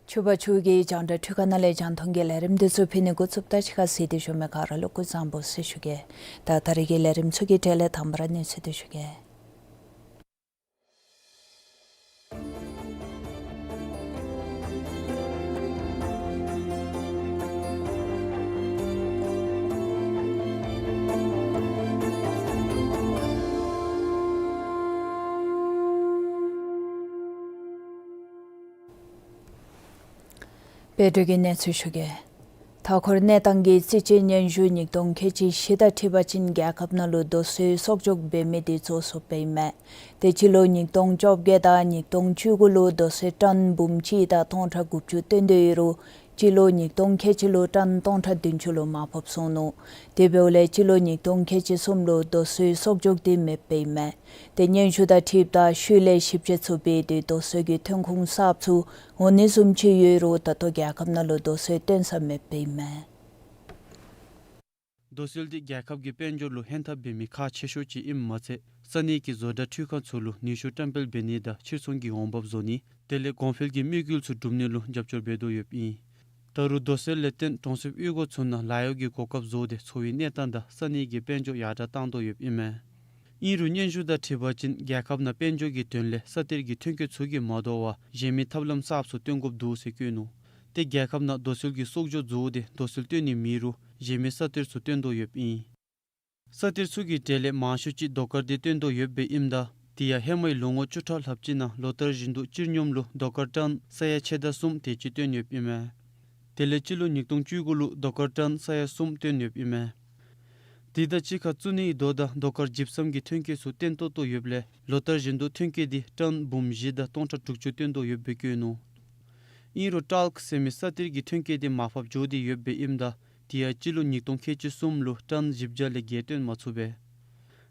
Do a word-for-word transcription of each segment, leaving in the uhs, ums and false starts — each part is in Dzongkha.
ཆུ་བ་ཆུ་གི་རྒྱང་བསྒྲགས་འཕྲུལ་ཁང་ནང་ལས་རྒྱང་མཐོང་གི་ལས་རིམ་འདི་ཚུ་ཕུལ་ནི་འགོ་བཙུགསཔ་ད་གཅིག་ཁར་གཟིགས་ཏེ་བཞུགས་མི་ག་ར་ལུ་སྐུ་གཟུགས་བཟང་པོ་ཟེར་ཞུ་གེ། ད་ད་རེས་ཀྱི་ལས་རིམ་ཚུ་གི་གྲས་ལས་དང་པ་ར་གནས་ཚུལ་འདི་ཞུ་གེ། དཔལ་འབྱོར་གྱི་གནས་ཚུལ་ཞུ་གེ། མཐའ་འཁོར་གནས་སྟངས་ཀྱི་རྩིས་དཔྱད་སྙན་ཞུ་ཉིས་སྟོང་ཁལ་གཅིག་བཞི་དང་འཁྲིལ་བ་ཅིན་རྒྱལ་ཁབ་ནང་ལུ་རྡོ་སོལ་གསོག་འཇོག་འབད་མི་དེ་རྫོགས་སོཔ་ཨིན་མས། ཏེ་སྤྱི་ལོ་ཉིས་སྟོང་བཅོ་བརྒྱད་དང་ཉིས་སྟོང་བཅུ་དགུ་ལུ་རྡོ་སོལ་ཊཱོན་འབུམ་གཅིག་དང་སྟོང་ཕྲག་དགུ་བཅུ་བཏོན་ཏེ་ཡོད་རུང་སྤྱི་ལོ་ཉིས་སྟོང་ཁལ་གཅིག་ལུ་ཊཱོན་སྟོང་ཕྲག་བདུན་ཅུ་ལུ་མར་ཕབ་སོང་ནུག། དེ་འབདཝ་ལས་སྤྱི་ལོ་ཉིས་སྟོང་ཁལ་གཅིག་གསུམ་ལུ་རྡོ་སོལ་གསོག་འཇོག་དེ་མེདཔ་ཨིན་མས། ཏེ་སྙན་ཞུ་དང་འཁྲིལཝ་ད་ཤུལ་ལས་ཞིབ་དཔྱད་ཚུ་འབད་དེ་རྡོ་སོལ་གྱི་ཐོན་ཁུངས་གསརཔ་ཚུ་འོང་ནི་བཟུམ་ཅིག་ཡོད་རུང་ད་ལྟོ་རྒྱལ་ཁབ་ནང་ལུ་རྡོ་སོལ་བཏོན་ས་མེདཔ་ཨིན་མས། རྡོ་སོལ་འདི་རྒྱལ་ཁབ་ཀྱི་དཔལ་འབྱོར་ལུ་ཕན་ཐབས་འབད་མི་ཁག་ཆེ་ཤོས་ཅིག་ཨིནམ་མ་ཚད་ས་གནས་ཀྱི་བཟོ་གྲྭ་འཕྲུལ་ཁང་ཚུ་ལུ་ནུས་ཤུགས་བཀྲམ་སྤེལ་འབད་ནི་དང་ཕྱིར་ཚོང་གི་འོང་འབབ་བཟོ་ནི་དེ་ལས་གོང་འཕེལ་གྱི་དམིགས་ཡུལ་ཚུ་སྒྲུབ་ནི་ལུ་རྒྱབ་སྐྱོར་འབད་དོ་ཡོདཔ་ཨིན། ད་རུང་རྡོ་སོལ་ལས་བརྟེན་གྲོང་གསེབ་གཡུས་སྒོ་ཚུ་ནང་ལཱ་གཡོག་གི་གོ་སྐབས་བཟོ་སྟེ་འཚོ་བའི་གནས་སྟངས་དང་ས་གནས་ཀྱི་དཔལ་འབྱོར་ཡར་དྲག་བཏང་དོ་ཡོདཔ་ཨིན་མས། ཨིན་རུང་སྙན་ཞུ་དང་འཁྲིལ་བ་ཅིན་རྒྱལ་ཁབ་ནང་དཔལ་འབྱོར་གྱི་དོན་ལས་ས་གཏེར་གྱི་ཐོན་སྐྱེད་ཚུ་གིས་མ་དོ་བར་གཞན་མི་ཐབས་ལམ་གསརཔ་ཚུ་བཏོན་དགོཔ་འདུག་ཟེར་བཀོད་ནུག། ཏེ་རྒྱལ་ཁབ་ནང་རྡོ་སོལ་གྱི་གསོག་འཇོག་རྫོགས་ཏེ་རྡོ་སོལ་བཏོན་ནི་མེད་རུང་གཞན་མི་ས་གཏེར་ཚུ་བཏོན་དོ་ཡོདཔ་ཨིན། ས་གཏེར་ཚུ་གི་གྲས་ལས་མང་ཤོས་ཅིག་རྡོ་དཀར་འདི་བཏོན་དོ་ཡོདཔ་ཨིནམ་ད་དེ་ཡང་ཧེ་མའི་ལོ་ངོ་བཅུ་ཕྲག་ལྷགཔ་ཅིག་ནང་ལོ་ལྟར་བཞིན་དུ་སྤྱིར་སྙོམས་ལུ་རྡོ་དཀར་ཊཱོན་ས་ཡ་ཕྱེད་དང་གསུམ་དེ་ཅིག་བཏོན་ཡོདཔ་ཨིན་མས། དེ་ལས་སྤྱི་ལོ་ཉིས་སྟོང་བཅུ་དགུ་ལུ་རྡོ་དཀར་ཊཱོན་ས་ཡ་གསུམ་བཏོན་ཡོདཔ་ཨིན་མས། དེ་དང་གཅིག་ཁར་བཙུགས་ནིའི་རྡོ་དང་རྡོ་དཀར་ཇིབ་སམ་གྱི་ཐོན་སྐྱེད་ཚུ་བཏོན་ཏོག་ཏོ་ཡོདཔ་ལས་ལོ་ལྟར་བཞིན་དུ་ཐོན་སྐྱེད་དེ་ཊཱོན་འབུམ་བཞི་དང་སྟོང་ཕྲག་དྲུག་ཅུ་བཏོན་དོ་ཡོདཔ་སྦེ་བཀོད་ནུག། ཨིན་རུང་ཊཱལཀ་ཟེར་མི་ས་གཏེར་གྱི་ཐོན་སྐྱེད་དེ་མར་ཕབ་འགྱོ་སྟེ་ཡོདཔ་ཨིནམ་ད་དེ་ཡང་སྤྱི་ལོ་ཉིས་སྟོང་ཁལ་གཅིག་གསུམ་ལུ་ཊཱོན་བཞི་བརྒྱ་ལས་བརྒལ་བཏོན་མ་ཚུགས་པས།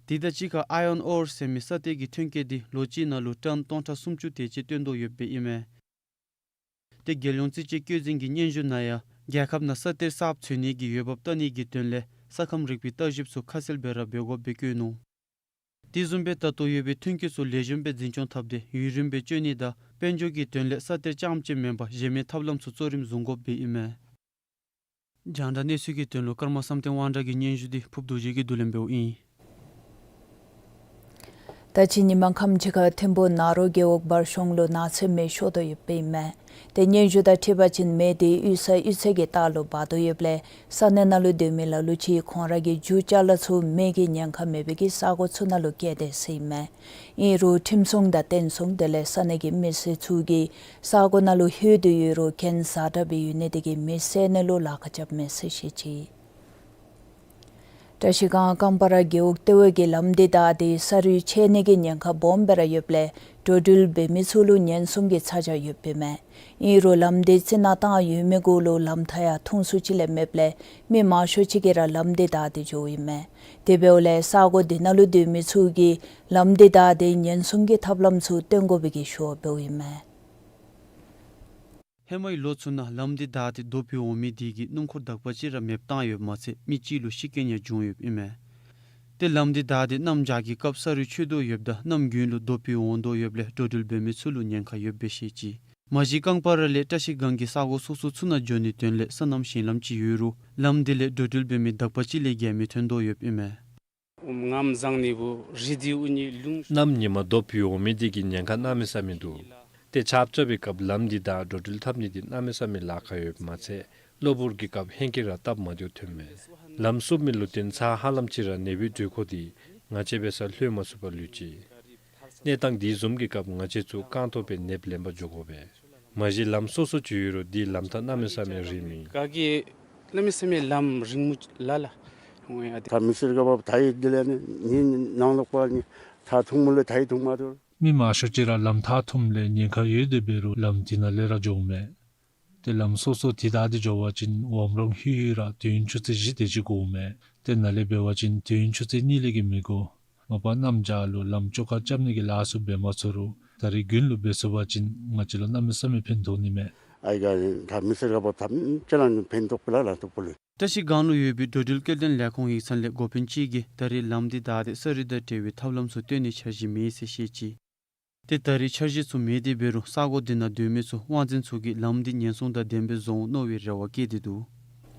དེ་དང་གཅིག་ཁར་ཨའི་ཡོན་ཨོར་ཟེར་མི་ས་གཏེར་གྱི་ཐོན་སྐྱེད་དེ་ལོ་གཅིག་ནང་ལུ་ཊཱོན་སྟོང་ཕྲག་སུམ་ཅུ་དེ་ཅིག་བཏོན་དོ་ཡོདཔ་སྦེ་ཨིན་མས། ཏེ་རྒྱལ་ཡོངས་རྩིས་དཔྱད་བཀོད་འཛིན་གྱི་སྙན་ཞུ་ནང་ཡང་རྒྱལ་ཁབ་ནང་ས་གཏེར་གསརཔ་འཚོལ་ནི་གི་འོས་འབབ་བལྟ་ནི་གི་དོན་ལས་ས་ཁམས་རིག་པའི་བརྟག་ཞིབ་ཚུ་ཁ་གསལ་སྦེ་ར་འབད་དགོཔ་སྦེ་བཀོད་ནུག། དེ་བཟུམ་སྦེ་ད་ལྟོ་ཡོད་པའི་ཐོན་སྐྱེད་ཚུ་ལེགས་ཤོམ་སྦེ་འཛིན་སྐྱོང་འཐབ་སྟེ་ཡུན་རིངམོ་སྦེ་སྤྱོད་ནི་དང་དཔལ་འབྱོར་གྱི་དོན་ལས་ས་གཏེར་རྐྱངམ་ཅིག་མེན་པར་གཞན་མི་ཐབས་ལམ་ཚུ་གཙོ་རིམ་བཟུང་དགོཔ་སྦེ་ཨིན་མས། རྒྱང་བསྒྲགས་གནས་ཚུལ་གྱི་དོན་ལུ་ཀརྨ་བསམ་གཏན་དབང་གྲགས་ཀྱི་སྙན་ཞུ་འདི་ཕུརཔ་རྡོ་རྗེ་གིས་བསྡུ་ལེན་འབདཝ་ཨིན། ད་ཅི་ཉིན་མ་ཁམས་ཅིག་ཁར་ཐིམ་ཕུག་ནཱ་རོ་རྒེད་འོག་བར་གཤོང་ལུ་ནགས་ཚལ་མེ་ཤོར་དོ་ཡོདཔ་ཨིན་མས། ཏེ་སྙན་ཞུ་དང་འཁྲིལ་བ་ཅིན་མེ་དེ་གཡུས་ས་གཡུས་ཚན་གྱི་ལྟག་ལུ་འབར་དོ་ཡོདཔ་ལས་ས་གནས་ནང་ལུ་སྡོད་མི་ལ་ལུ་ཅིག་ཁོང་ར་གི་རྒྱུ་ཅ་ལ་ཚུ་མེ་གིས་ཉེན་ཁ་མེད་པའི་གི་ས་གོ་ཚུ་ནང་ལུ་བསྐྱལ་དེས་ཟེར་ཨིན་མས། ཨིན་རུང་ཁྲིམས་སྲུང་དང་བསྟན་སྲུང་དེ་ལས་ས་གནས་ཀྱི་མི་སེར་ཚུ་གིས་ས་གོ་ནང་ལུ་ལྷོད་དེ་ཡོད་རུང་གྱེན་ཟ་དྲགས་སྦེ་ཡོད་ནི་དེ་གིས་མེ་བསད་ནི་ལུ་ལཱ་ཁག་རྐྱབ་མས་ཟེར་བཤད་ཅི། བཀྲ་ཤིས་སྒང་ཀམ་པ་ར་རྒེད་འོག་ལྟེ་བའི་གི་ལམ་འདི་བདའ་སྟེ་ས་རུད་ཆད་ནི་གི་ཉེན་ཁ་སྦོམ་སྦེ་ར་ཡོདཔ་ལས་འགྲོ་འགྲུལ་འབད་མི་ཚུ་ལུ་ཉེན་སྲུང་གི་ཚ་གྱང་ཡོདཔ་ཨིན་མས། ཨིན་རུང་ལམ་འདི་རྩི་ནག་བཏང་ཡོད་མི་གུ་ལུ་ལམ་ཐག་ཡང་ཐུང་སུ་ཅིག་ལས་མེདཔ་ལས་མི་མང་ཤོས་ཅིག་གིས་ར་ལམ་འདི་བདའ་སྟེ་འགྱོཝ་ཨིན་མས། དེ་འབདཝ་ལས་ས་གོ་འདི་ནང་ལུ་སྡོད་མི་ཚུ་གིས་ལམ་འདི་བདའ་སྟེ་ཉེན་སྲུང་གི་ཐབས་ལམ་ཚུ་སྟོན་དགོ་པའི་གི་ཞུ་བ་འབདཝ་ཨིན་མས། ཧེ་མའི་ལོ་ཚུ་ནང་ལམ་འདི་བདའ་སྟེ་རྡོ་ཕུད་འོང་མི་དེ་གིས་སྣུམ་འཁོར་དག་པ་ཅིག་ར་མེདཔ་བཏང་ཡོདཔ་མ་ཚད་མི་གཅིག་ལུ་ཤི་རྐྱེན་ཡང་བྱུང་ཡོདཔ་ཨིན་མས། ཏེ་ལམ་འདི་བདའ་སྟེ་གནམ་བྱཱར་གྱི་སྐབས་ས་རུད་ཆད་དོ་ཡོདཔ་ད་གནམ་དགུན་ལུ་རྡོ་ཕུད་འོང་དོ་ཡོདཔ་ལས་འགྲོ་འགྲུལ་འབད་མི་ཚུ་ལུ་ཉེན་ཁ་ཡོདཔ་སྦེ་བཤད་ཅི། མ་གཞི་ཀམ་པ་ར་ལས་བཀྲ་ཤིས་སྒང་གི་ས་གོ་སོ་སོ་ཚུ་ནང་འགྱོ་ནིའི་དོན་ལས་སོ་ནམ་ཞིང་ལམ་ཅིག་ཡོད་རུང་ལམ་འདི་ལས་འགྲོ་འགྲུལ་འབད་མི་དག་པ་ཅིག་ལས་བརྒལ་མི་ཐོན་དོ་ཡོདཔ་ཨིན་མས། གནམ་བཟང་ནི་བུ་རི་དེའུ་ནི་ལུང་། གནམ་ཉིན་མ་རྡོ་ཕུད་འོང་མི་དེ་གིས་ཉེན་ཁ་གནམ་མེད་ས་མེད་འདུག། ཏེ་ཆརཔ་རྐྱབ་པའི་སྐབས་ལམ་འདི་བདའ་འགྲོ་འགྲུལ་འཐབ་ནི་དེ་གནམ་མེད་ས་མེད་ལཱ་ཁག་ཡོདཔ་མ་ཚད་གློ་བུར་གྱི་སྐབས་ཧེང་སྐལ་ར་སྟབས་མ་བདེཝ་ཐོནམ་མས། ལམ་བསུབ་མི་ལུ་བརྟེན་ཚར་ཧ་ལམ་ཅིག་ར་ནེ་པའི་འགྲུལ་འཁོར་དེ་ང་བཅས་འབད་སར་ལྷོད་མ་ཚུགས་པར་ལུས་ཅི། གནས་སྟངས་དེ་བཟུམ་གྱི་སྐབས་ང་བཅས་ཚུ་རྐང་ཐང་སྦེ་ནེཔ་ལེན་པར་འགྱོ་དགོ་པས། མ་གཞི་ལམ་སོ་སོ་ཅིག་ཡོད་རུང་དེ་ལམ་ཐག་གནམ་མེད་ས་མེད་རིངམ་ཨིན། ག་གི་གནམ་མེད་ས་མེད་ལམ་རིང་མོ་ལ་ལ་འོང་ཡ་དེ། ད་མི་སེར་ག་བབ་ད་ཡི་དེ་ལས་ནི་ནི་ནང་ལོགས་པ་ནི་ད་ཐུང་མོ་ལས་ད་ཡི་ཐུང་མ་ཐུང་། མི་མང་ཤོས་ཅིག་ར་ལམ་ཐག་ཐུངམ་ལས་ཉེན་ཁ་ཡོད་དེ་འབད་རུང་ལམ་དེ་ནང་ལས་ར་འགྱོཝ་མས། ཏེ་ལམ་སོ་སོ་དེ་བདའ་སྟེ་འགྱོ་བ་ཅིན་འོང་རུང་ཧེ་ཧེ་ར་དུས་ཡུན་ཆུ་ཚོད་བཞི་དེ་ཅིག་འགོརཝ་མས། ཏེ་ནཱ་ལས་འབད་བ་ཅིན་དུས་ཡུན་ཆུ་ཚོད་གཉིས་ལས་བརྒལ་མི་འགོར། མ་པ་གནམ་བྱཱར་ལུ་ལམ་བཅོ་ཁ་རྐྱབ་ནི་གི་ལཱ་ཚུ་འབད་མ་ཚུགས་རུང་ད་རིས་དགུན་ལུ་འབད་ཚུགས་པ་ཅིན་ང་བཅས་ལུ་གནམ་མེད་ས་མེད་ཕན་ཐོགས་ནི་མས། ཨའི་ག་ད་མི་སེར་ག་བབ་ད་ཅི་རང་ཕན་ཐོགས་པ་ལ་ལ་ཐོགས་པ་ལུ། བཀྲ་ཤིས་སྒང་ལུ་ཡོད་པའི་འགྲོ་འགྲུལ་སྐྱེལ་འདྲེན་ལས་ཁུངས་ཡིག་ཚང་ལས་འགོ་དཔོན་ཅིག་གིས་ད་རིས་ལམ་འདི་བདའ་སྟེ་ས་རུད་དང་འབྲེལ་བའི་ཐབས་ལམ་ཚུ་སྟོན་ནི་འཆར་གཞི་མེད་ཟེར་བཤད་ཅི། ཏེ་ད་རིས་འཆར་གཞི་ཚུ་མེད་དེ་འབད་རུང་ས་གོ་དེ་ནང་སྡོད་མི་ཚུ་དབང་འཛིན་ཚུ་གིས་ལམ་འདི་ཉེན་སྲུང་དང་ལྡནམ་སྦེ་བཟོ་འོང་མནོ་བའི་རེ་བ་བསྐྱེད་དེ་འདུག།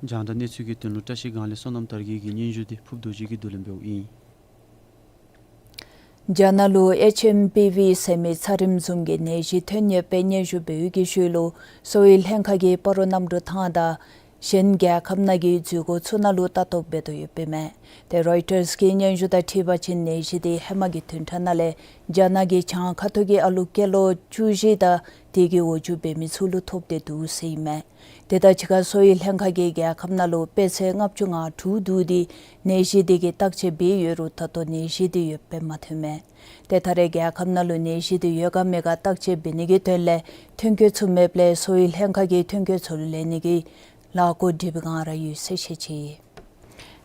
རྒྱང་བསྒྲགས་གནས་ཚུལ་གྱི་དོན་ལུ་བཀྲ་ཤིས་སྒང་ལས་བསོད་ནམས་དར་རྒྱས་ཀྱི་སྙན་ཞུ་དེ་ཕུབ་རྡོ་རྗེ་གིས་བསྡུ་ལེན་འབདཝ་ཨིན། རྒྱ་ནག་ལུ་ཨེཆ་ཨེམ་པི་ཝི་ཟེར་མི་ཚ་རིམས་བཟུམ་གྱི་ནད་གཞི་ཐོན་ཡོད་པའི་སྙན་ཞུ་འབད་བའི་གི་ཤུལ་ལུ་གསོ་བའི་ལྷན་ཁག་གིས་སྤ་རོ་གནམ་གྲུ་ཐང་དང་གཞན་རྒྱལ་ཁབ་ནང་གི་འཛུལ་སྒོ་ཚུ་ནང་ལུ་ལྟ་རྟོག་འབད་དོ་ཡོདཔ་ཨིན་མས། ཏེ་རོའི་ཊརསི་གི་སྙན་ཞུ་དང་འཁྲིལ་བ་ཅིན་ནད་གཞི་དེ་ཧེ་མ་གི་བདུན་ཕྲག་ནང་ལས་རྒྱ་ནག་གི་བྱང་ཁ་ཐུག་གི་ཨ་ལུ་སྐྱེས་ལོ་བཅུ་བཞི་དང་དེ་གི་འོག་ཅུ་འབད་མི་ཚུ་ལུ་ཐོབ་སྟེ་འདུག་ཟེར་ཨིན་མས། དེ་དང་གཅིག་ཁར་གསོ་བའི་ལྷན་ཁག་གིས་རྒྱལ་ཁབ་ནང་ལུ་པེ་ཚེ་ལྔ་བཅུ་ང་དྲུག་བསྡུ་སྟེ་ནད་གཞི་དེ་གི་བརྟག་དཔྱད་འབད་ཡོད་རུང་ད་ལྟོ་ནད་གཞི་དེ་ཡོདཔ་སྦེ་མ་ཐོནམ་མས། ཏེ་ད་རེས་རྒྱལ་ཁབ་ནང་ལུ་ནད་གཞི་དེ་ཡོད་ག་མེད་ག་བརྟག་དཔྱད་འབད་ནི་གི་དོན་ལས་ཐོན་སྐྱེད་ཚུ་མེདཔ་ལས་གསོ་བའི་ལྷན་ཁག་གིས་ཐོན་སྐྱེད་ཚུ་ལེན་ནི་གི་ལཱ་འགོ་འདྲེན་པའི་བསྒང་ར་ཡོད་ཟེར་བཤད་ཅི།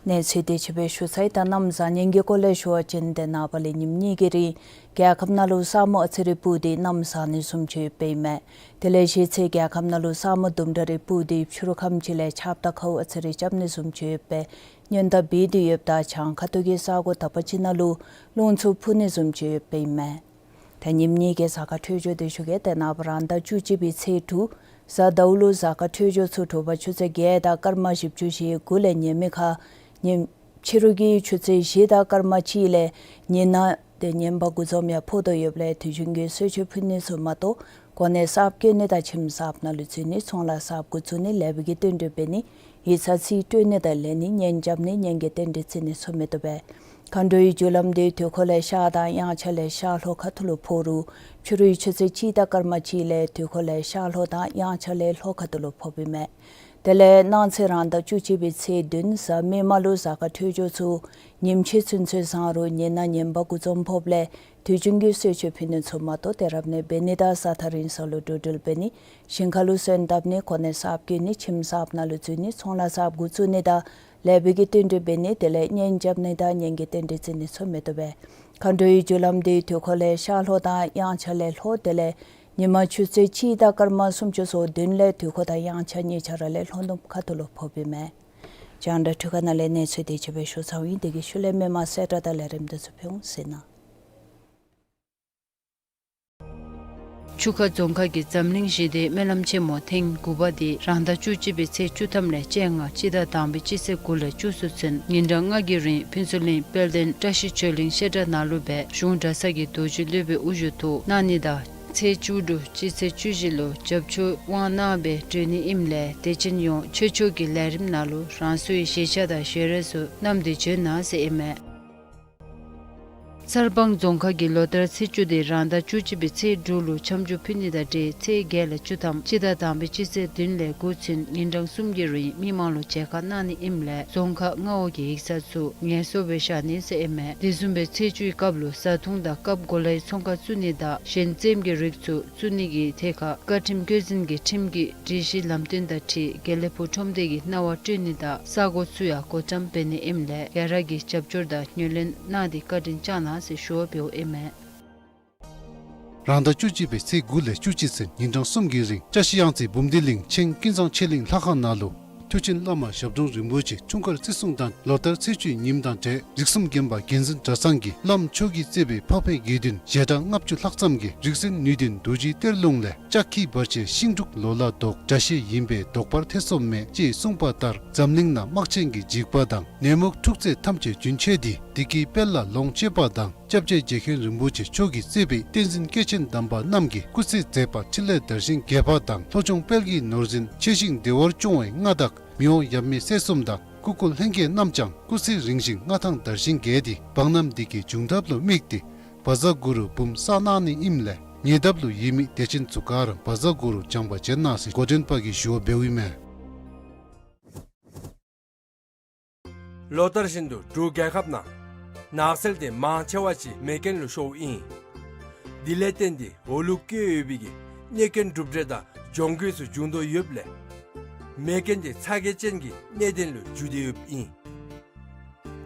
གནས་ཚུལ་དེ་ཅིག་སྦེ་ཞུ་ཚར་ཡི། ད་གནམ་བཟང་ངན་གྱི་སྐོར་ལས་ཞུ་བ་ཅིན་ཏེ་ནངས་པ་ལས་ཉིནམ་གཉིས་ཀྱི་རིང་རྒྱལ་ཁབ་ནང་ལུ་ས་སྨུག་ཨ་ཙི་རེ་སྤུབས་ཏེ་གནམ་བཟང་ནི་བཟུམ་ཅིག་ཡོདཔ་ཨིན་མས། དེ་ལས་གཞེས་ཚེ་རྒྱལ་ཁབ་ནང་ལུ་ས་སྨུག་དུམ་གྲ་རེ་སྤུབས་ཏེ་ཕྱི་རུ་ཁམས་ཅིག་ལས་ཆརཔ་དང་ཁཝ་ཨ་ཙི་རེ་རྐྱབ་ནི་བཟུམ་ཅིག་ཡོདཔ་སྦེ་སྔོན་བརྡ་འབད་དེ་ཡོདཔ་ད་བྱང་ཁ་ཐུག་གི་ས་གོ་དག་པ་ཅིག་ནང་ལུ་རླུང་འཚུབ་འཕུ་ནི་བཟུམ་ཅིག་ཡོདཔ་ཨིན་མས། ད་ཉིནམ་གཉིས་ཀྱི་གཟའ་སྐར་འཕྲོད་སྦྱོར་དེ་ཞུ་གེ། ཏེ་ནངས་པ་རང་ཟླ་བཅུ་གཅིག་པའི་ཚེས་དྲུག་གཟའ་ཟླཝ་ལུ་གཟའ་སྐར་འཕྲོད་སྦྱོར་ཚུ་དྲོ་པ་ཆུ་ཚོད་བརྒྱད་དང་སྐར་མ་བཞི་བཅུ་ཞེ་དགུ་ལས་ཉེ་མི་ཁར་ཉིམ་ཕྱི་རུ་གི་ཆུ་ཚོད་བཞི་དང་སྐར་མ་གཅིག་ལས་ཉི་ནག་དེ་ངན་པ་དགུ་འཛོམས་ཡང་ཕོག་དོ་ཡོདཔ་ལས་དུས་རྒྱུན་གྱི་གསོལ་མཆོད་ཕུལ་ནི་ཚུ་མ་གཏོགས་གོ་གནས་གསརཔ་བསྐོ་ནི་དང་ཁྱིམ་གསརཔ་ནང་ལུ་འཛུལ་ནི་ཚོང་ལཱ་གསརཔ་འགོ་བཙུགས་ནི་ལེགས་པའི་གི་རྟེན་འབྲེལ་འབད་ནི་ཡིག་ཚང་རྩིས་སྤྲོད་ནི་དང་ལེན་ནི་གཉེན་རྐྱབ་ནི་གཉེན་གྱི་རྟེན་འབྲེལ་བརྩི་ནི་ཚུ་མི་བཏུབ་པས། མཁའ་འགྲོའི་རྒྱུ་ལམ་དེ་དུས་འཁོར་ལས་ཤར་དང་དབྱངས་འཆར་ལས་ཤར་ལྷོ་ཁ་ཐུག་ལུ་ཕོག་རུང་ཕྱི་རུའི་ཆུ་ཚོད་གཅིག་དང་སྐར་མ་གཅིག་ལས་དུས་འཁོར་ལས་ཤར་ལྷོ་དང་དབྱངས་འཆར་ལས་ལྷོ་ཁ་ཐུག་ལུ་ཕོགཔ་ཨིན་མས། དེ་ལས་གནངས་ཚེ་རང་ཟླ་བཅུ་གཅིག་པའི་ཚེས་བདུན་གཟའ་མིག་དམར་ལུ་གཟའ་སྐར་འཕྲོད་སྦྱོར་ཚུ་ཉིམ་ཕྱེད་ཚུན་ཚོད་བཟང་རུང་ཉི་ནག་ངན་པ་དགུ་འཛོམས་ཕོགཔ་ལས་དུས་རྒྱུན་གྱི་གསོལ་མཆོད་ཕུལ་ནི་ཚུ་མ་གཏོགས་ཏེ་རབ་གནས་འབད་ནི་དང་གཟའ་ཐང་རིང་ས་ལུ་འགྲོ་འགྲུལ་འབད་ནི་ཞིང་ཁ་ལུ་སོན་བཏབ་ནི་གོ་གནས་གསརཔ་བསྐོ་ནི་ཁྱིམ་གསརཔ་ནང་ལུ་འཛུལ་ནི་ཚོང་ལཱ་གསརཔ་འགོ་བཙུགས་ནི་དང་ལེགས་པའི་གི་རྟེན་འབྲེལ་འབད་ནི་དེ་ལས་གཉེན་རྐྱབ་ནི་དང་གཉེན་གྱི་རྟེན་འབྲེལ་བརྩི་ནི་ཚུ་མི་བཏུབ་པས། མཁའ་འགྲོའི་རྒྱུ་ལམ་དེ་དུས་འཁོར་ལས་ཤར་ལྷོ་དང་དབྱངས་འཆར་ལས་ལྷོ་དེ་ལས་ཉི་མ་ཆུ་ཚོད་གཅིག་དང་སྐར་མ་སུམ་ཅུ་སོ་བདུན་ལས་དུས་འཁོར་དང་དབྱངས་འཆར་གཉིས་ཆ་ར་ལས་ལྷོ་ནུབ་ཁ་ཐུག་ལུ་ཕོགཔ་ཨིན་མས། རྒྱང་བསྒྲགས་འཕྲུལ་ཁང་ནང་ལས་གནས་ཚུལ་དེ་ཅིག་སྦེ་ཞུ་ཚརཝ་ཨིན། དེ་གི་ཤུལ་ལས་མི་མང་གསལ་བསྒྲགས་དང་ལས་རིམ་དེ་ཚུ་ཕུལ་འོང་ཟེར་ན། ཆུ་ཁ་རྫོང་ཁག་གི་འཛམ་གླིང་ཞི་བདེའི་སྨོན་ལམ་ཆེན་མོ་ཐེངས་དགུ་པ་དེ་རང་ཟླ་བཅུ་གཅིག་པའི་ཚེས་བཅུ་ཐམ་ལས་བཅོ་ལྔ་སྤྱི་ཟླ་དང་པའི་སྤྱི་ཚེས་དགུ་ལས་བཅུ་གསུམ་ཚུན་ཉིན་གྲངས་ལྔ་གི་རིང་ཕུན་ཚོགས་གླིང་དཔལ་ལྡན་བཀྲ་ཤིས་ཆོས་གླིང་བཤད་གྲྭ་ནང་ལུ་སྦེ་གཞུང་གྲྭ་ཚང་གི་རྡོ་རྗེ་སློབ་དཔོན་དབུ་བཞུགས་ཐོག་གནང་ནི་དང་ཚེས་བཅུ་དྲུག་སྤྱི་ཚེས་བཅུ་བཞི་ལུ་བྱབས་ཆོག་དབང་གནང་སྦེ་གྲོལ་ནི་ཨིནམ་ལས་དད་ཅན་ཡོངས་ཆོས་ཕྱོགས་ཀྱི་ལས་རིམ་ནང་ལུ་རང་སོའི་ཤེས་བྱ་དང་ཤེས་རབ་ཚུ་བསྣམས་ཏེ་བྱོན་གནང་ཟེར་ཨིན་མས། གསར་སྤང་རྫོང་ཁག་གིས་ལོ་ལྟར་ཚེས་བཅུ་དེ་རང་ཟླ་བཅུ་གཅིག་པའི་ཚེས་དྲུག་ལུ་འཆམ་འཇུག་ཕུལ་ནི་དང་འབྲེལ་ཚེས་བརྒྱད་ལས་བཅུ་ཐམ་སྤྱི་ཟླ་དང་པའི་སྤྱི་ཚེས་བདུན་ལས་དགུ་ཚུན་ཉིན་གྲངས་གསུམ་གྱི་རིང་མི་མང་ལུ་མཇལ་ཁ་གནང་ནི་ཨིནམ་ལས་རྫོང་ཁག་མངའ་འོག་གི་ཡིག་ཚང་ཚུ་ངལ་གསོ་སྦེ་བཞག་ནི་ཟེར་ཨིན་མས། དེ་བཟུམ་སྦེ་ཚེས་བཅུའི་སྐབས་ལུ་བཟའ་འཐུང་དང་སྐབས་གོ་ལའི་ཚོང་ཁང་བཙུགས་ནི་དང་གཞན་རྩེདམོ་གི་རིགས་ཚུ་བཙུགས་ནི་གི་ཐད་ཁར་བཀའ་ཁྲིམས་བཀོད་འཛིན་གྱི་ཁྲིམས་ཀྱི་སྒྲིག་གཞི་ལམ་སྟོན་དང་འཁྲིལ་དགེ་ལེགས་ཕུག་ཁྲོམ་སྡེ་གིས་གནང་བ་སྤྲོད་ནི་དང་ས་གོ་ཚུ་ཡང་བགོ་བཀྲམ་འབད་ནི་ཨིནམ་ལས་ག་ར་གིས་རྒྱབ་སྐྱོར་དང་ངོས་ལེན་གནང་སྟེ་བཀའ་དྲིན་བསྐྱང་གནང་ཟེར་ཞུ་བ་འབདཝ་ཨིན་མས། རང་ཟླ་བཅུ་གཅིག་པའི་ཚེས་དགུ་ལས་བཅུ་གཅིག་ཚུན་ཉིན་གྲངས་གསུམ་གྱི་རིང་བཀྲ་ཤིས་གཡང་རྩེ་འབུམ་སྡེ་གླིང་ཆེན་ཀུན་བཟང་ཆོས་གླིང་ལྷ་ཁང་ནང་ལུ་མཐུ་ཆེན་བླ་མ་ཞབས་དྲུང་རིན་པོ་ཆེ་འཁྲུངས་སྐར་བརྩི་སྲུང་དང་ལོ་ལྟར་ཚེས་བཅུའི་ཉིནམ་དང་འབྲེལ་རིགས་གསུམ་མགོན་པོ་རྒྱལ་འཛིན་གྲྭ་ཚང་གི་བླམ་མཆོག་གིས་གཙོས་པའི་འཕགས་པའི་དགེ་འདུན་ཞལ་གྲངས་ལྔ་བཅུ་ལྷག་ཙམ་གྱིས་རིག་འཛིན་ནུས་ལྡན་རྡོ་རྗེའི་གཏེར་ལུང་ལས་ལྕགས་ཁྱི་བར་ཆད་ཤིང་འབྲུག་ལོ་ལ་ལྡོག་དགྲ་གཤེད་ཡིན་པས་བཟློག་པར་ཐེ་ཚོམ་མེད་ཅེས་གསུངས་པ་ལྟར་འཛམ་གླིང་ན་དམག་ཆེན་གྱི་འཇིགས་པ་དང་ནད་མུག་འཁྲུག་རྩོད་ཐམས་ཅད་རྒྱུན་ཆད་དེ་བདེ་སྐྱིད་དཔལ་ལ་ལོངས་སྤྱོད་པ་དང་། སྐྱབས་རྗེ་རྗེ་མཁན་རིན་པོ་ཆེ་མཆོག་གིས་གཙོས་པའི་བསྟན་འཛིན་སྐྱེས་ཆེན་དམ་པ་རྣམས་ཀྱི་སྐུ་ཚེ་མཛད་པ་འཕྲིན་ལས་དར་ཞིང་རྒྱས་པ་དང་ལྷོ་ལྗོངས་དཔལ་གྱི་ནོར་འཛིན་ཆེ་ཞིང་བདེ་བར་སྐྱོང་བའི་མངའ་བདག་མི་དབང་ཡབ་མེས་སྲས་གསུམ་དང་སྐུ་འཁོར་ལྷན་རྒྱས་རྣམས་ཀྱང་སྐུ་ཚེ་རིང་ཞིང་མངའ་ཐང་དར་ཞིང་རྒྱས་ཏེ་འབངས་རྣམས་བདེ་སྐྱིད་འབྱུང་ཐབས་ལུ་དམིགས་ཏེ་བཛྲ་གུ་རུ་འབུམ་བསགས་གནང་ནི་ཨིནམ་ལས་ཉེ་འདབས་ལུ་ཡོད་མི་དད་ཅན་ཚུ་ག་ར་བཛྲ་གུ་རུ་སྦྱང་བ་བྱེད་གནང་ཟེར་འགོ་འདྲེན་པ་གིས་ཞུ་བ་འབདཝ་ཨིན་མས། ལོ་ལྟར་བཞིན་དུ་འབྲུག་རྒྱལ་ཁབ་ནང་ནགས་ཚལ་དེ་མང་ཆེ་བ་ཅིག་མེ་རྐྱེན་ལུ་ཤོརཝ་ཨིན། དེ་ལས་བརྟེན་ཏེ་འོག་ལུ་བཀོད་ཡོད་པའི་གི་གནོད་སྐྱོན་གྲུབ་འབྲས་དང་གྱོང་གུད་ཚུ་འབྱུང་དོ་ཡོདཔ་ལས་མེ་རྐྱེན་དེ་ཚ་གྱང་ཅན་གྱི་གནད་དོན་ལུ་འགྱུར་ཏེ་ཡོདཔ་ཨིན།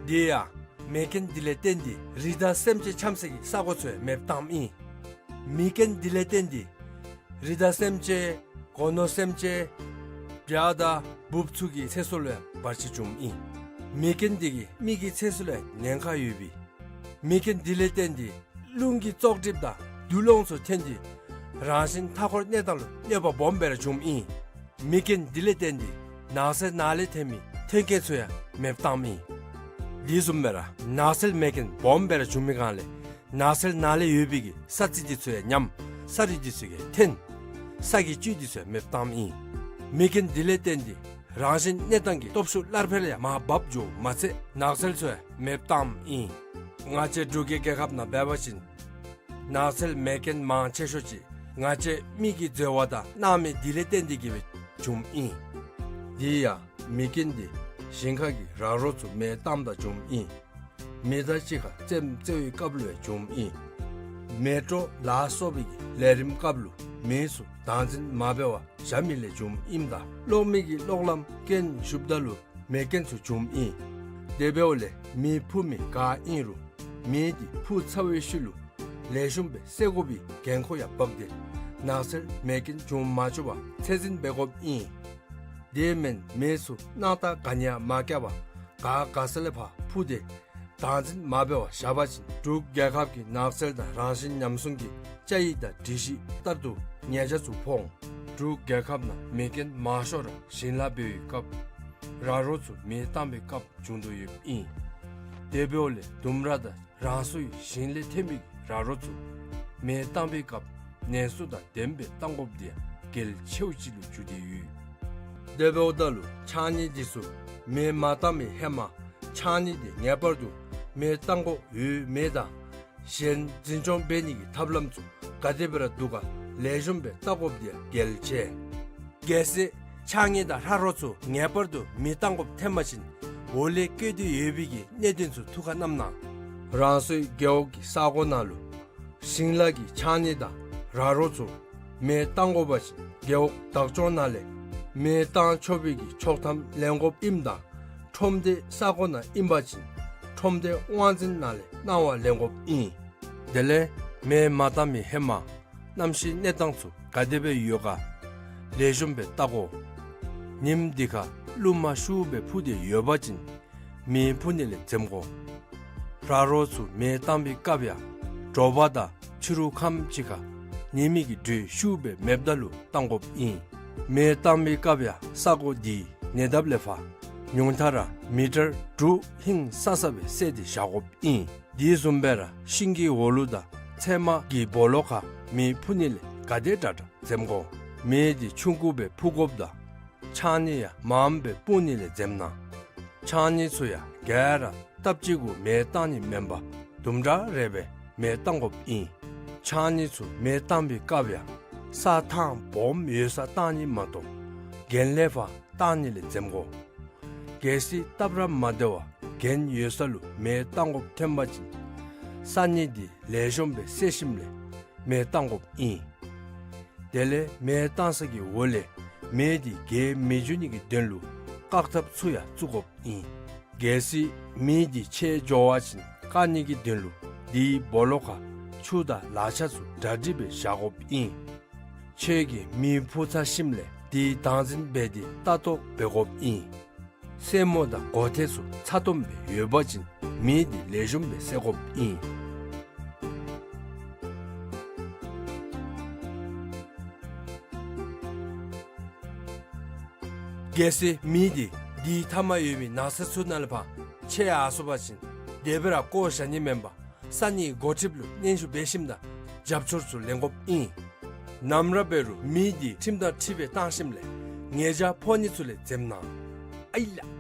དེ་ཡང་མེ་རྐྱེན་དེ་ལས་བརྟེན་ཏེ་རི་དྭགས་སེམས་ཅན་འཁྱམས་སའི་གི་ས་གོ་ཚུ་ཡང་མེདཔ་བཏངམ་ཨིན། མེ་རྐྱེན་དེ་ལས་བརྟེན་ཏེ་རི་དྭགས་སེམས་ཅན་སྒོ་ནོར་སེམས་ཅན་བྱ་དང་འབུཔ་ཚུ་གི་ཚེ་སྲོག་ལུ་ཡང་བར་ཆད་བྱུངམ་ཨིན། མེ་རྐྱེན་དེ་གིས་མི་གི་ཚེ་སྲོག་ལུ་ཡང་ཉེན་ཁ་ཡོད་པས། མེ་རྐྱེན་དེ་ལས་བརྟེན་ཏེ་རླུང་གི་བཙོག་གྲིབ་དང་རྡུལ་སློང་ཚུ་ཐོན་ཏེ་རང་བཞིན་མཐའ་འཁོར་གནས་སྟངས་ལུ་གནོད་པ་སྦོམ་སྦེ་ར་བྱུངམ་ཨིན། མེ་རྐྱེན་དེ་ལས་བརྟེན་ཏེ་ནགས་ཚལ་ནང་ལས་ཐོན་མི་ཐོན་སྐྱེད་ཚུ་ཡང་མེདཔ་བཏངམ་ཨིན། དེ་བཟུམ་སྦེ་ར་ནགས་ཚལ་མེ་རྐྱེན་སྦོམ་སྦེ་ར་བྱུང་མི་སྒང་ལས་ནགས་ཚལ་ནང་ལས་ཡོད་པའི་གི་ས་རྩི་དེ་ཚུ་ཡང་ཉམས། ས་རིགས་དེ་ཚུ་ཡང་འཐོན། ས་གི་བཅུད་དེ་ཚུ་ཡང་མེདཔ་བཏངམ་ཨིན། མེ་རྐྱེན་དེ་ལས་བརྟེན་ཏེ་རང་བཞིན་གནས་སྟངས་ཀྱི་སྟོབས་ཤུགས་སླར་འཕེལ་ཡང་མར་བབས་འགྱོཝ་མ་ཚད་ནགས་ཚལ་ཚུ་ཡང་མེདཔ་བཏངམ་ཨིན། ང་བཅས་འབྲུག་གི་རྒྱལ་ཁབ་ནང་འབད་བ་ཅིན་ནགས་ཚལ་མེ་རྐྱེན་མང་ཆེ་ཤོས་ཅིག་ང་བཅས་མི་གིས་འཛོལ་བ་དང་གནང་མི་དེ་ལས་བརྟེན་ཏེ་གིས་སྦེ་བྱུངམ་ཨིན། དེ་ཡང་མེ་རྐྱེན་དེ་ཞིང་ཁ་གི་ར་རོ་ཚུ་མེ་བཏངམ་ད་བྱུངམ་ཨིན། མེ་མདའ་ཅིག་ཁར་རྩེདམོ་རྩེ་བའི་སྐབས་ལུ་ཡང་བྱུངམ་ཨིན། མེ་དྲོད་ལ་སོགས་པའི་གི་ལས་རིམ་སྐབས་ལུ་མེ་ཚུ་བདག་འཛིན་མ་འབད་བར་བཞག་མི་ལས་བྱུངམ་ཨིནམ་ད་གློག་མེ་གི་གློག་ལམ་རྐྱེན་ཞུགསཔ་ད་ལུ་མེ་རྐྱེན་ཚུ་བྱུངམ་ཨིན། དེ་འབདཝ་ལས་མེ་འཕུ་མི་ག་ཨིན་རུང་མེ་དེ་འཕུ་ཚར་བའི་ཤུལ་ལུ་ལེགས་ཤོམ་སྦེ་བསལ་དགོ་པའི་འགན་ཁུར་ཡང་བབས་ཏེ་ནགས་ཚལ་མེ་རྐྱེན་བྱུང་མ་བཅུག་པར་ཚད་འཛིན་འབད་དགོཔ་ཨིན། དེ་མེན་མེ་ཚུ་སྣང་དག་ག་ནི་ཡང་མ་བཀལ་བར་ག་ག་ས་ལས་ཕར་འཕུ་སྟེ་བདག་འཛིན་མ་འབད་བར་བཞག་པ་ཅིན་འབྲུག་རྒྱལ་ཁབ་ཀྱི་ནགས་ཚལ་དང་རང་བཞིན་ཉམས་སྲུང་གི་བཅའ་ཡིག་དང་སྒྲིག་གཞི་ལྟར་དུ་ཉེས་ཆད་ཚུ་ཕོག་འོང་། འབྲུག་རྒྱལ་ཁབ་ནང་མེ་རྐྱེན་མང་ཤོས་ར་ཞིང་ལཱ་འབད་བའི་སྐབས་ར་རོ་ཚུ་མེ་བཏང་བའི་སྐབས་བྱུང་དོ་ཡོདཔ་ཨིན། དེ་འབདཝ་ལས་ལྡུམ་ར་དང་རང་སོའི་ཞིང་ལས་ཐོན་པའི་ར་རོ་ཚུ་མེ་བཏང་བའི་སྐབས་ནན་སུ་དང་ལྡནམ་སྦེ་བཏང་དགོཔ་དེ་ཡང་གལ་ཆེཝ་ཅིག་ལུ་གྱུར་ཏེ་ཡོད། དེ་འབདཝ་ད་ལུ་ཕྱགས་སྙིགས་དེ་ཚུ་མེ་མ་བཏང་བའི་ཧེ་མ་ཕྱགས་སྙིགས་དེ་ངེས་པར་དུ་མེ་བཏང་དགོཔ་ཡོད་མེད་དང་གཞན་འཛིན་སྐྱོང་འབད་ནི་གི་ཐབས་ལམ་ཚུ་ག་དེ་སྦེ་ར་འདུག་ག་ལེགས་ཤོམ་སྦེ་བལྟ་དགོཔ་དེ་ཡང་གལ་ཆེ། གལ་སྲིད་ཕྱགས་སྙིགས་དང་ར་རོ་ཚུ་ངེས་པར་དུ་མེ་བཏང་དགོཔ་ཐོན་པ་ཅིན་འོག་ལས་བཀོད་དེ་ཡོད་པའི་གི་གནད་དོན་ཚུ་ཐུགས་ཁར་བསྣམ་གནང་། རང་སོའི་རྒེད་འོག་གི་ས་གོ་ནང་ལུ་ཞིང་ལཱ་གི་ཕྱགས་སྙིགས་དང་ར་རོ་ཚུ་མེ་བཏང་དགོ་པ་ཅིན་རྒེད་འོག་བདག་སྐྱོང་ནང་ལས་མེ་བཏང་ཆོག་པའི་གི་ཆོག་ཐམ་ལེན་དགོཔ་ཨིནམ་ད་ཁྲོམ་སྡེ་ས་གོ་ནང་ཨིན་པ་ཅིན་ཁྲོམ་སྡེ་དབང་འཛིན་ནང་ལས་གནང་བ་ལེན་དགོཔ་ཨིན། དེ་ལས་མེ་མ་བཏང་བའི་ཧེ་མ་གནམ་གཤིས་གནས་སྟངས་ཚུ་ག་དེ་སྦེ་ཡོད་ག་ལེགས་ཤོམ་སྦེ་བལྟ་དགོ། ཉིནམ་དེ་ཁར་རླུང་མ་ཤུགས་སྦེ་འཕུ་སྟེ་ཡོད་པ་ཅིན་མེ་འཕུ་ནི་ལས་འཛེམ་དགོ། ར་རོ་ཚུ་མེ་བཏང་བའི་སྐབས་ཡང་དྲོ་པ་དང་ཕྱི་རུ་ཁམས་ཅིག་ཁར་ཉི་མའི་གི་དྲོད་ཤུགས་སྦེ་མེདཔ་ད་ལུ་བཏང་དགོཔ་ཨིན། མེ་བཏང་བའི་སྐབས་ཡང་ས་གོ་དེའི་ཉེ་འདབས་ལས་ཕར་ཉུང་མཐའ་ར་མི་ཊར་དྲུག་ཧིང་སང་ས་སྦེ་བསལ་ཏེ་བཞག་དགོཔ་ཨིན། དེ་བཟུམ་སྦེ་ར་ཤིང་གི་འོག་ལུ་དང་ཚལ་མ་གི་སྦོ་ལོགས་ཁར་མེ་འཕུ་ནི་ལས་ག་དེ་དྲག་དྲག་འཛེམ་དགོ། མེ་དེ་ཆུང་ཀུ་སྦེ་འཕུ་དགོཔ་དང་ཕྱགས་སྙིགས་ཡང་མངམ་སྦེ་སྤུངས་ནི་ལས་འཛེམ་གནང་། ཕྱགས་སྙིགས་ཚུ་ཡང་ག་ར་སྟབས་གཅིག་གུ་མེ་བཏང་ནི་མེན་པར་ དུམ་གྲ་རེ་སྦེ་མེ་བཏང་དགོཔ་ཨིན། ཕྱགས་སྙིགས་ཚུ་མེ་བཏང་པའི་སྐབས་ཡང་ས་ཐང་སྦོམ་ཡོད་སར་བཏང་ནི་མ་གཏོགས་གྱེན་ལས་ཕར་བཏང་ནི་ལས་འཛེམ་དགོ། གལ་སྲིད་སྟབས་ར་མ་བདེ་བར་གྱེན་ཡོད་ས་ལུ་མེ་བཏང་དགོཔ་ཐོན་པ་ཅིན་ས་སྙིགས་འདི་ལེགས་ཤོམ་སྦེ་བསལ་ཞིནམ་ལས་མེ་བཏང་དགོཔ་ཨིན། དེ་ལས་མེ་བཏང་ས་གི་འོག་ལས་མེ་འདི་རྒྱས་མི་འགྱོ་ནི་གི་དོན་ལུ་བཀག་ཐབས་ཚུ་ཡང་བཙུགས་དགོཔ་ཨིན། གལ་སྲིད་མེ་འདི་ཆད་འགྱོ་བ་ཅིན་བཀག་ནི་གི་དོན་ལུ་དེའི་སྦོ་ལོགས་ཁར་ཆུ་དང་ལག་ཆ་ཚུ་གྲ་སྒྲིག་སྦེ་བཞག་དགོཔ་ཨིན། ཁྱོད་ཀྱིས་མེ་ཕུ་ཚར་ཞིནམ་ལས་དེའི་བདག་འཛིན་འབད་དེ་ལྟ་རྟོག་འབད་དགོཔ་ཨིན། སེན་མོ་དང་མགོ་ཐེངས་ཚུ་ཚ་ཏོམ་སྦེ་ཡོད་པ་ཅིན་མེ་འདི་ལེགས་ཤོམ་སྦེ་བསད་དགོཔ་ཨིན། གལ་སྲིད་མེ་འདི་དེའི་མཐའ་མར་ཡོད་པའི་ནགས་ཚལ་ཚུ་ནང་ལས་ཕར་ཆད་ཡར་སོང་པ་ཅིན་དེ་སྦེ་ར་བཀོ་བཞག་ནི་མེན་པར་ས་གནས་འགོ་ཁྲིདཔ་ལུ་སྙན་ཞུ་འབད་ཞིནམ་དང་རྒྱབ་སྐྱོར་ཚུ་ལེན་དགོཔ་ཨིན། ནམ་ར་འབད་རུང་མེ་འདི་ཁྲིམས་དང་འཁྲིལ་སྦེ་བཏང་ཞིནམ་ལས་ཉེས་བྱ་ཕོག་ནི་ཚུ་ལས་འཛེམ་གནང་། ཨའི་ལགས།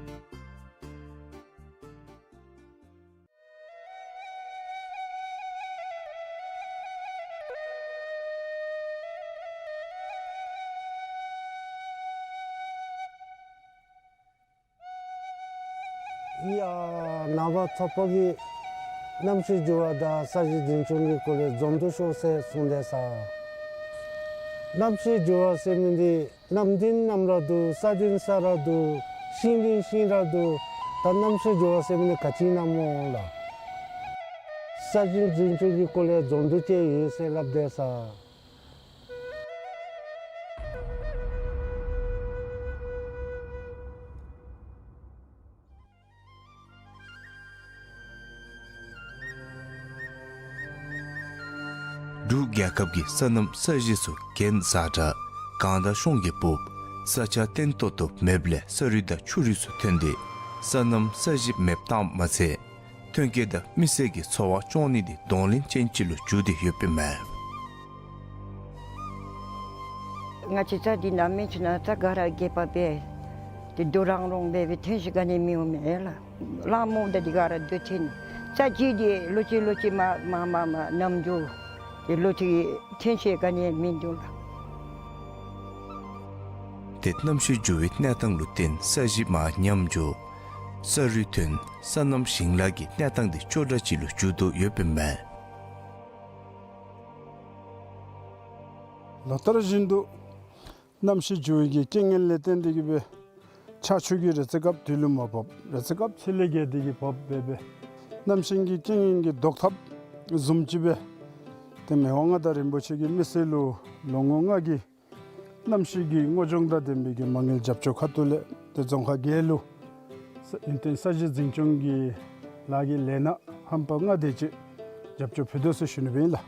ཡ་ནངས་པ་ཚོགས་པ་གིས་གནམ་གཤིས་འགྱུར་བ་དང་ས་གཞི་འཛིན་སྐྱོང་གི་སྐོར་ལས་འཛོམས་འདུ་ཤོག་ཟེར་གསུངས་ཏེ་ས། གནམ་གཤིས་འགྱུར་བ་ཟེར་མི་འདི་གནམ་དེ་ནམ་ར་འདུག། ས་དེ་ས་ར་འདུག། ཤིང་དེ་ཤིང་ར་འདུག། ད་གནམ་གཤིས་འགྱུར་བ་ཟེར་མི་འདི་ག་ཅི་ཨིན་ན་སྨོ་ལགས། ས་གཞི་འཛིན་སྐྱོང་གི་སྐོར་ལས་འཛོམས་འདུ་ཅིག་ཡོད་ཟེར་སླབ་དེས། འབྲུག་རྒྱལ་ཁབ་ཀྱི་ས་གནམ་ས་གཞི་ཚུ་གྱེན་ཛ་དྲག། གངས་དང་གཤོང་གིས་སྦུབ། ས་ཆ་བརྟན་ཏོག་ཏོ་མེདཔ་ལས་ས་རུད་དང་ཆུ་རུད་ཚུ་ཐོན་ཏེ་ས་གནམ་ས་གཞི་མེདཔ་བཏངམ་མ་ཚད་ཐོན་སྐྱེད་དང་མི་སེར་གྱི་འཚོ་བ་སྐྱོང་ནི་འདི་གདོང་ལེན་ཅན་ཅིག་ལུ་འགྱུར་ཏེ་ཡོདཔ་ཨིན་མས། ང་བཅས་རྩྭ་འདི་ནང་མི་ཚུ་ནང་རྩྭ་ག་ར་རྒས་པ་སྦེ་ཏེ་རྡོ་རང་རོང་སྦེ་སྦེ་ཐོན་ཤེས་ག་ནི་མི་འོང་མས་ལགས། གླང་མོ་དང་འདི་ག་ར་རྡོ་ཐོན། རྩྭ་ཅིག་འདི་ལོ་ཅིག་ལོ་ཅིག་མ་མ་མ་མ་ཉམས་འགྱོ། ཏེ་ལོ་ཅིག་ཐོན་ཤེས་ག་ནི་མིན་འདུག་ལགས། ཏེ་གནམ་གཤིས་འགྱུར་བའི་གནས་སྟངས་ལུ་བརྟེན་ས་གཞི་མར་ཉམས་འགྱོ། ས་རུད་ཐོན། ས་གནམ་ཞིང་ལཱ་གི་གནས་སྟངས་འདི་སྐྱོ་དྲགས་ཅིག་ལུ་འགྱུར་དོ་ཡོདཔ་ཨིན་མས། ལོ་ལྟར་བཞིན་དུ་གནམ་གཤིས་འགྱུར་བའི་གི་རྐྱེན་ངན་ལས་བརྟེན་ཏེ་གིས་སྦེ་ཆར་ཆུ་གི་རེས་གཟའ་སྐར་དུས་ལུ་མ་བབ། རེས་གཟའ་སྐར་ཚེས་ལས་བརྒལ་ཏེ་གིས་བབ་སྦེ་སྦེ་གནམ་གཤིས་ཀྱི་རྐྱེན་ངན་གྱི་ཟློག་ཐབས་བཟུམ་ཅིག་སྦེ་ཏེ་མི་དབང་མངའ་བདག་རིན་པོ་ཆེ་གིས་མི་སེར་ལུ་ལོ་ངོ་ལྔ་གི་གནམ་གཤིས་ཀྱི་སྔོ་ལྗང་དང་ལྡན་པའི་གི་མ་དངུལ་རྒྱབ་སྐྱོར་ཁ་ཐུག་ལས་ཏེ་རྫོང་ཁག་བརྒྱད་ལུ་ས་ཨིན་ཏེ་ས་གཞི་འཛིན་སྐྱོང་གི་ལཱ་གི་ལས་སྣ་ཧམ་པ་ལྔ་དེ་ཅིག་རྒྱབ་སྐྱོར་ཕུལ་དོ་ཟེར་ཞུ་ནི་སྦེ་ཨིན་ལགས།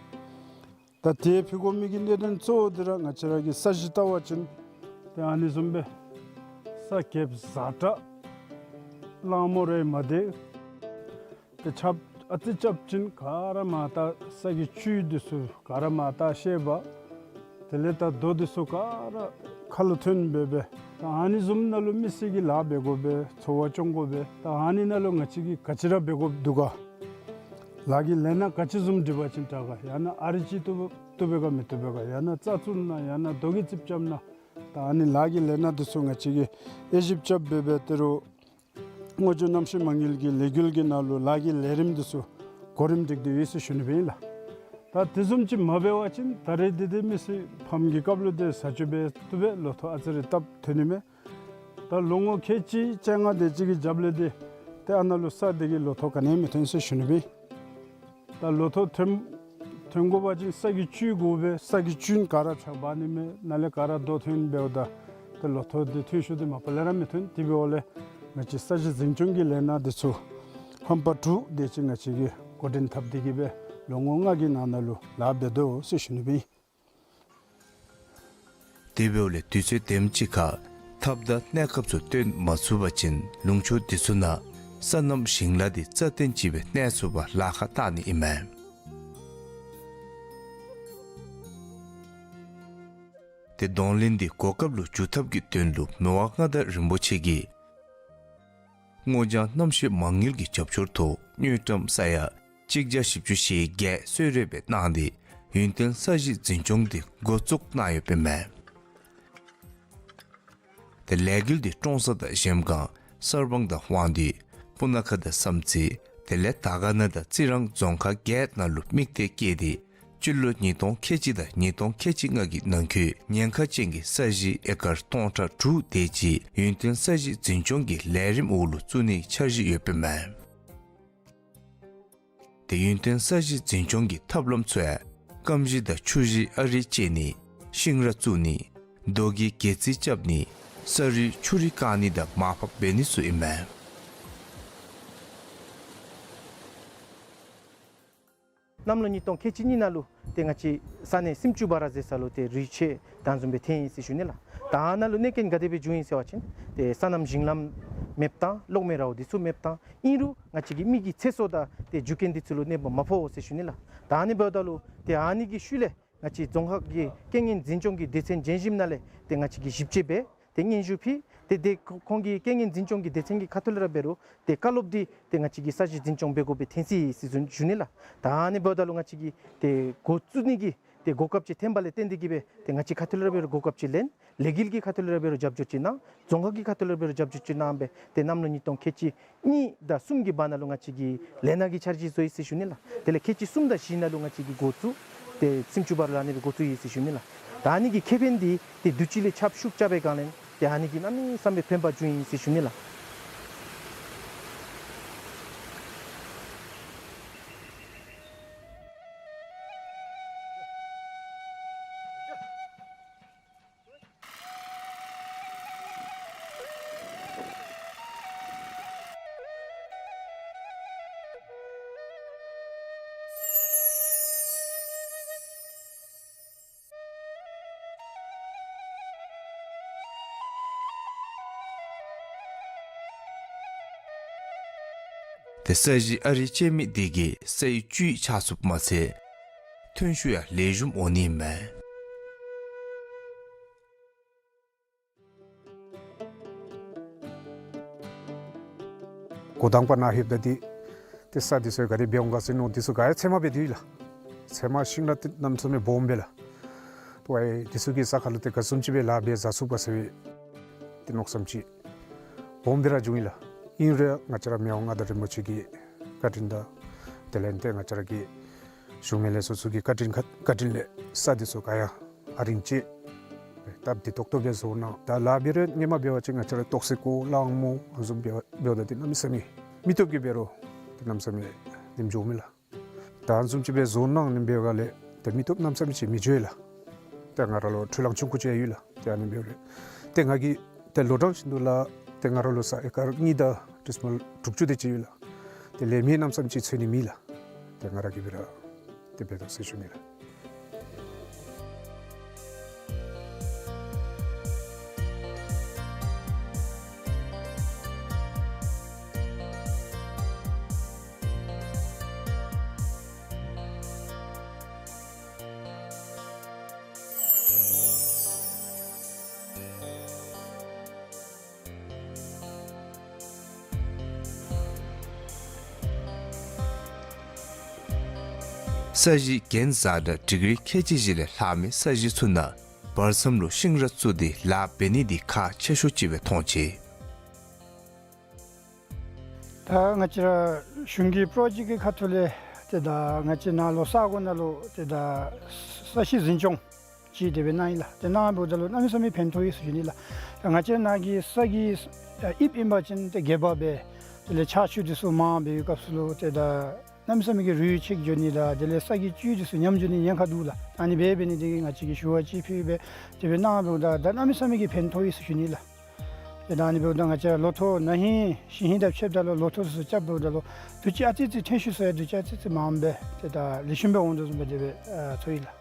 ད་དེ་ཕུལ་དགོ་མི་གི་གནད་དོན་གཙོ་བོ་འདི་ར་ང་བཅས་ར་གི་ས་གཞི་བལྟ་བ་ཅིན་ཏེ་ཨ་ནི་བཟུམ་སྦེ་ས་རྒསཔ་ཛ་དྲག། གླང་མོ་རེ་མ་དེ་ཏེ་ཆརཔ་ཨ་ཙི་རྐྱབ་ཅིན་ག་ར་མར་ད་ས་གི་བཅུད་འདི་ཚུ་ག་ར་མར་ད་བཤལ་བ། དེ་ལས་ད་རྡོ་འདི་ཚུ་ག་ར་ཁ་ལུ་ཐོན་སྦེ་སྦེ། ད་ཨ་ནི་བཟུམ་ནང་ལུ་མི་སེར་གྱིས་ལཱ་འབད་དགོ་པས། འཚོ་བ་སྐྱོང་དགོ་པས། ད་ཨ་ནི་ནང་ལུ་ང་བཅས་ཀྱིས་ག་ཅི་ར་འབད་དགོཔ་འདུག་ག། ལཱ་གི་ལས་སྣ་ག་ཅི་བཟུམ་སྒྲིག་པ་ཅིན་དྲག་ག། ཡང་ན་ཨ་རི་ཅིག་བཏུབ་བཏུབ་པས་ག་མི་བཏུབ་པས་ག། ཡང་ན་རྩྭ་བཙུགས་ན་ཡང་ན་རྡོ་གི་རྩིགཔ་རྐྱབ་ན། ད་ཨ་ནི་ལཱ་གི་ལས་སྣ་འདི་ཚུ་ང་བཅས་ཀྱིས་དབྱེ་ཞིབ་རྐྱབ་སྦེ་སྦེ་ད་རུང་སྔོ་ལྗང་གནམ་གཤིས་མ་དངུལ་གྱི་ལས་འགུལ་གྱི་ནང་ལུ་ལཱ་གི་ལས་རིམ་འདི་ཚུ་གོ་རིམ་སྒྲིག་སྟེ་ཡོད་ཟེར་ཞུ་ནི་སྦེ་ཨིན་ལགས། ད་དེ་བཟུམ་ཅིག་མ་འབད་བ་ཅིན་ད་རེས་འདི་ཏེ་མི་སེར་ཕམ་གྱི་སྐབས་ལུ་ཏེ་ཟ་སྤྱོད་འབད་བཏུབ་པས། ལོ་ཐོག་ཨ་ཙི་རེ་སྟབས་ཐོན་ནི་མས། ད་ལོ་ངོ་ཁལ་གཅིག་བཅོ་ལྔ་དེ་ཅིག་གི་རྒྱབ་ལས་ཏེ་ཏེ་ཨ་ནཱ་ལུ་ས་དེ་གི་ལོ་ཐོག་ག་ནི་མི་ཐོན་ཟེར་ཞུ་ནི་སྦེ། ད་ལོ་ཐོག་ཐོན་ཐོན་དགོ་པ་ཅིན་ས་གི་བཅུད་དགོ་པས། ས་གི་བཅུད་ག་ར་ཆག་འབག་ནི་མས། ནཱ་ལས་ག་ར་རྡོ་ཐོན་འབདཝ་ད་ཏེ་ལོ་ཐོག་འདི་ཐོན་ཤུལ་འདི་མ་པ་ལས་ར་མི་ཐོན། དེ་འབདཝ་ལས་ང་བཅས་ས་གཞི་འཛིན་སྐྱོང་གི་ལས་སྣ་འདི་ཚུ་ཧམ་པ་དྲུག་དེ་ཅིག་ང་བཅས་ཀྱིས་འགོ་འདྲེན་འཐབ་སྟེ་གིས་སྦེ་ལོ་ངོ་ལྔ་གི་ནང་ན་ལུ་ལཱ་འབད་དོ་ཟེར་ཞུ་ནི་སྦེ་ཨིན། དེ་འབདཝ་ལས་དུས་ཚོད་དེམ་ཅིག་ཁར་ཐབས་དང་གནས་སྐབས་ཚུ་སྟོན་མ་ཚུགས་པ་ཅིན་ལུང་ཕྱོགས་འདི་ཚུ་ནང་ས་གནམ་ཞིང་ལཱ་འདི་རྩ་བརྟན་ཅིག་སྦེ་གནས་ཚུགས་པར་ལཱ་ཁག་བཏང་ནི་ཨིན་མས། ཏེ་གདོང་ལེན་འདི་གོ་སྐབས་ལུ་འཇུག་ཐབས་ཀྱི་དོན་ལུ་མི་དབང་མངའ་བདག་རིན་པོ་ཆེ་གིས་སྔོ་ལྗང་གནམ་གཤིས་མ་དངུལ་གྱི་རྒྱབ་སྐྱོར་ཐོག་དངུལ་ཀྲམ་ས་ཡ་ གཅིག་བརྒྱ་བཞི་བཅུ་ཞེ་བརྒྱད་གསོལ་རས་སྦེ་གནང་སྟེ་ཡུན་བརྟན་ས་གཞི་འཛིན་སྐྱོང་འདི་འགོ་བཙུགས་གནང་ཡོདཔ་ཨིན་མས། ཏེ་ལས་འགུལ་འདི་ཀྲོང་གསར་དང་གཞལམ་སྒང་གསར་སྤང་དང་དབང་འདུས་སྤུ་ན་ཁ་དང་བསམ་རྩེ་དེ་ལས་དར་དཀར་ན་དང་རྩི་རང་རྫོང་ཁག་བརྒྱད་ནང་ལུ་དམིགས་གཏད་བསྐྱེད་དེ་སྤྱི་ལོ་ཉིས་སྟོང་ཁལ་གཅིག་དང་ཉིས་སྟོང་ཁལ་གཅིག་ལྔ་གི་ནང་འཁོད་ཉེན་ཁ་ཅན་གྱི་ས་གཞི་ཨེ་ཀར་སྟོང་ཕྲག་དྲུག་དེ་ཅིག་ཡུན་བརྟན་ས་གཞི་འཛིན་སྐྱོང་གི་ལས་རིམ་འོག་ལུ་བཙུགས་ནིའི་འཆར་གཞི་ཡོདཔ་ཨིན་མས། ཏེ་ཡུན་བརྟན་ས་གཞི་འཛིན་སྐྱོང་གི་ཐབས་ལམ་ཚུ་ཡང་སྐམ་གཞི་དང་ཆུ་གཞི་ཨ་རིག་བཅད་ནི་ཤིང་ར་བཙུགས་ནི་རྡོ་གི་སྒལ་རྩིས་རྐྱབ་ནི་ས་རུད་ཆུ་རུད་བཀང་ནི་དང་མར་ཕབ་འབད་ནི་ཚུ་ཨིན་མས། གནམ་ལོ་ཉིས་སྟོང་ཁལ་གཅིག་གཉིས་ནང་ལུ་ཏེ་ང་བཅས་ས་གནས་སེམས་ཅུ་སྦ་ར་ཟེར་ས་ལུ་ཏེ་རུད་ཆད་དེ་བཟུམ་སྦེ་ཐོན་ཡི་ཟེར་ཞུ་ནི་ལགས། ད་ནཱ་ལུ་གནོད་རྐྱེན་ག་དེ་སྦེ་བྱུང་ཡི་ཟེར་བ་ཅིན་ཏེ་སོ་ནམ་ཞིང་ལམ་མེདཔ་བཏང་གློག་མེ་ར་བ་འདི་ཚུ་མེདཔ་བཏང་ཨིན་རུང་ང་བཅས་ཀྱི་མི་གི་ཚེ་སྲོག་དང་ཏེ་རྒྱུ་རྐྱེན་འདི་ཚུ་ལུ་གནོདཔ་མ་ཕོག་ཟེར་ཞུ་ནི་ལགས། ད་ཨ་ནི་འབདཝ་ད་ལུ་ཏེ་ཨ་ནི་གི་ཤུལ་ལས་ང་བཅས་རྫོང་ཁག་གི་རྐྱེན་ངན་འཛིན་སྐྱོང་གི་སྡེ་ཚན་བརྒྱད་ཅུ་ནང་ལས་ཏེ་ང་བཅས་ཀྱིས་ཞིབ་དཔྱད་འབད་ཏེ་སྙན་ཞུ་ཕུལ་ཏེ་ཏེ་ཁོང་ཁོང་གི་རྐྱེན་ངན་འཛིན་སྐྱོང་གི་སྡེ་ཚན་གྱི་ཁ་ཐུག་ལས་ར་འབད་རུང་ཏེ་བཀའ་སློབ་འདི་ཏེ་ང་བཅས་ཀྱིས་ས་གཞི་འཛིན་སྐྱོང་འབད་དགོཔ་སྦེ་ཐོན་ཅི་ཟེར་ཞུ་ནི་ལགས། ད་ཨ་ནི་འབདཝ་ད་ལུ་ང་བཅས་ཀྱིས་ཏེ་འགོ་བཙུགས་ནི་གི་ཏེ་གོ་སྐབས་ཅིག་ཐོན་པ་ལས་བརྟེན་ཏེ་གིས་སྦེ་ཏེ་ང་བཅས་ཁ་ཐུག་ལས་ར་འབད་རུང་གོ་སྐབས་ཅིག་ལེན། ལས་འགུལ་གྱི་ཁ་ཐུག་ལས་ར་འབད་རུང་རྒྱབ་སྐྱོར་ཅིག་གནང་། རྫོང་ཁག་གི་ཁ་ཐུག་ལས་ར་འབད་རུང་རྒྱབ་སྐྱོར་ཅིག་གནང་སྦེ་ཏེ་གནམ་ལོ་ཉིས་སྟོང་ཁལ་གཅིག་གཉིས་དང་གསུམ་གྱི་བར་ན་ལུ་ང་བཅས་ཀྱིས་ལས་སྣ་གི་འཆར་གཞི་བཟོ་ཡི་ཟེར་ཞུ་ནི་ལགས། དེ་ལས་ཁལ་གཅིག་གསུམ་དང་བཞི་ནང་ལུ་ང་བཅས་ཀྱིས་འགོ་བཙུགས་ཏེ་སེམས་ཅུ་སྦ་ར་ལུ་ཨ་ནི་སྦེ་འགོ་བཙུགས་ཡི་ཟེར་ཞུ་ནི་ལགས། ད་ཨ་ནི་གི་ཁེ་ཕན་འདི་ཏེ་དུས་ཅི་ལས་ཁྱབ་ཤུགས་རྐྱབ་པའི་སྒང་ལས་ཏེ་ཨ་ནི་གིས་གནམ་མེད་ས་མེད་ཕན་པ་བྱུང་ཡི་ཟེར་ཞུ་ནི་ལགས། ཏེ་ས་གཞི་ཨ་རིག་བཅད་མི་འདི་གིས་སའི་བཅུད་ཆགས་ཚུགསཔ་མ་ཚད་ཐོན་ཤུགས་ཡང་ལེགས་ཤོམ་འོང་ནི་མས། འགོ་དང་པ་ནཱ་ལྷོདཔ་ད་འདི་ཏེ་ས་འདི་ཚུ་ག་དེ་སྦེ་འོང་ག་ཟེར་མནོ་འདི་ཚུ་ག་ཡང་ཚད་མ་སྦེ་འདུག་ལགས། ཚད་མ་ཤིང་ལ་ཏེ་གནམ་མེད་ས་མེད་སྦོམ་སྦེ་ལགས། ཏེ་ཝའི་འདི་ཚུ་གི་ས་ཁར་ལུ་ཏེ་ག་བཟུམ་ཅིག་སྦེ་ལཱ་འབད་བཟའ་ཚུགས་ག་ཟེར་བའི་ཏེ་མནོ་བསམ་ཅིག་སྦོམ་སྦེ་ར་བྱུང་ཡི་ལགས། ཨིན་རུང་ང་བཅས་ར་མི་དབང་མངའ་བདག་རིན་པོ་ཆེ་གི་བཀའ་དྲིན་དང་དེ་ལས་ཏེ་ང་བཅས་ར་གི་གཞུང་མི་ལས་ཚོགས་ཚུ་གི་བཀའ་དྲིན་ཁ་བཀའ་དྲིན་ལས་ས་འདི་ཚུ་ག་ཡང་ཨ་རིང་ཅིག་སྟབས་བདེ་ཏོག་ཏོ་སྦེ་བཟོ་གནང་། ད་ལཱ་འབད་རུང་སྔོན་མ་འབད་བ་ཅིན་ང་བཅས་ར་ཏོག་སེ་ཀོ་གླང་མོ་ཨ་ནི་བཟུམ་འབད་འབདཝ་ད་འདི་གནམ་མེད་ས་མེད་མི་སྟོབས་ཀྱིས་འབད་རུང་འདི་གནམ་མེད་ས་མེད་ལེགསམ་འགྱོཝ་མས་ལགས། ད་ཨ་ནི་བཟུམ་ཅིག་སྦེ་བཟོ་གནང་ནི་འབདཝ་ལས་ཏེ་མི་སྟོབས་གནམ་མེད་ས་མེད་ཅིག་མི་འགྱོ་ཡི་ལགས། ཏེ་ང་ར་ལུ་འཕྲུལ་གླང་ཆུང་ཀུ་ཅིག་ཡོད་ལགས། ཏེ་ཨ་ནི་འབདཝ་ལས་ཏེ་ང་གིས་ཏེ་ལོ་གྲངས་བཞིན་དུ་ལགས་ཏེ་ང་ར་ལུ་ས་ཨེ་ཀར་གཉིས་དང་ཌི་སི་མཱལ་དྲུག་ཅུ་དེ་ཅིག་ཡོད་ལགས། ཏེ་ལས་མི་གནམ་མེད་ས་མེད་ཅིག་འཚོལ་ནི་མེད་ལགས། ཏེ་ང་ར་གིས་སྦེ་ར་ཏེ་འབད་དོ་ཟེར་ཞུ་ནི་ལགས། ས་གཞི་གྱེན་བཟའ་དང་ཌིག་རི་ཁལ་གཅིག་བཞི་ལས་ལྷག་མི་ས་གཞི་ཚུ་ནང་བར་མཚམས་ལུ་ཤིང་ར་བཙུགས་ཏེ་ལཱ་འབད་ནི་འདི་ཁག་ཆེ་ཤོས་ཅིག་སྦེ་མཐོང་ཅི། ད་ང་བཅས་ར་གཞུང་གི་པྲོ་ཇེཀཊ་ཀྱི་ཁ་ཐུག་ལས་ཏེ་ད་ང་བཅས་ནཱ་ལུ་ས་གོ་ནང་ལུ་ཏེ་ད་ས་གཞི་འཛིན་སྐྱོང་ཅིག་དེ་སྦེ་གནང་ཡི་ལགས། ཏེ་གནངམ་ད་ལུ་གནམ་མེད་ས་མེད་ཕན་ཐོགས་ཡི་ཟེར་ཞུ་ནི་ལགས། ད་ང་བཅས་ནཱ་གི་ས་གི་ཨ་དབྱིབས་ཨིན་པ་ཅིན་ཏེ་སྒལ་པ་སྦེ་དེ་ལས་ཆར་ཆུ་དེ་ཚུ་མང་སྦེ་ཡོད་སྐབས་སུ་ལུ་ཏེ་ད་གནམ་མེད་ས་མེད་ཀྱི་རུད་ཆད་འགྱོ་ནི་དང་དེ་ལས་ས་གི་བཅུད་དེ་ཚུ་ཉམས་འགྱོ་ནི་ཉེན་ཁ་འདུག་ལགས། ཨ་ནི་སྦེ་འབད་ནི་དེ་གིས་ང་བཅས་ཀྱིས་ཞུ་བ་ཅིག་ཕུལ་སྦེ་དེ་སྦེ་གནངམ་ད་ད་གནམ་མེད་ས་མེད་ཀྱི་ཕན་ཐོགས་ཡི་ཟེར་ཞུ་ནི་ལགས། ཏེ་ད་ཨ་ནི་འབདཝ་ད་ང་བཅས་ལོ་ཐོག་ན་ཧིང་ཞིང་ཧིང་དང་ཕྱདཔ་ད་ལུ་ལོ་ཐོག་ཚུ་རྐྱབ་འབདཝ་ད་ལུ་དུས་ཅི་ཨ་ཙི་ཙི་ཐོན་ཤུགས་ཚུ་ཡང་དུས་ཅི་ཨ་ཙི་ཙི་མངམ་སྦེ་ཏེ་ད་ལེགས་ཤོམ་སྦེ་འོང་དོ་བཟུམ་སྦེ་དེ་སྦེ་ཨ་ཚོར་ཡི་ལགས།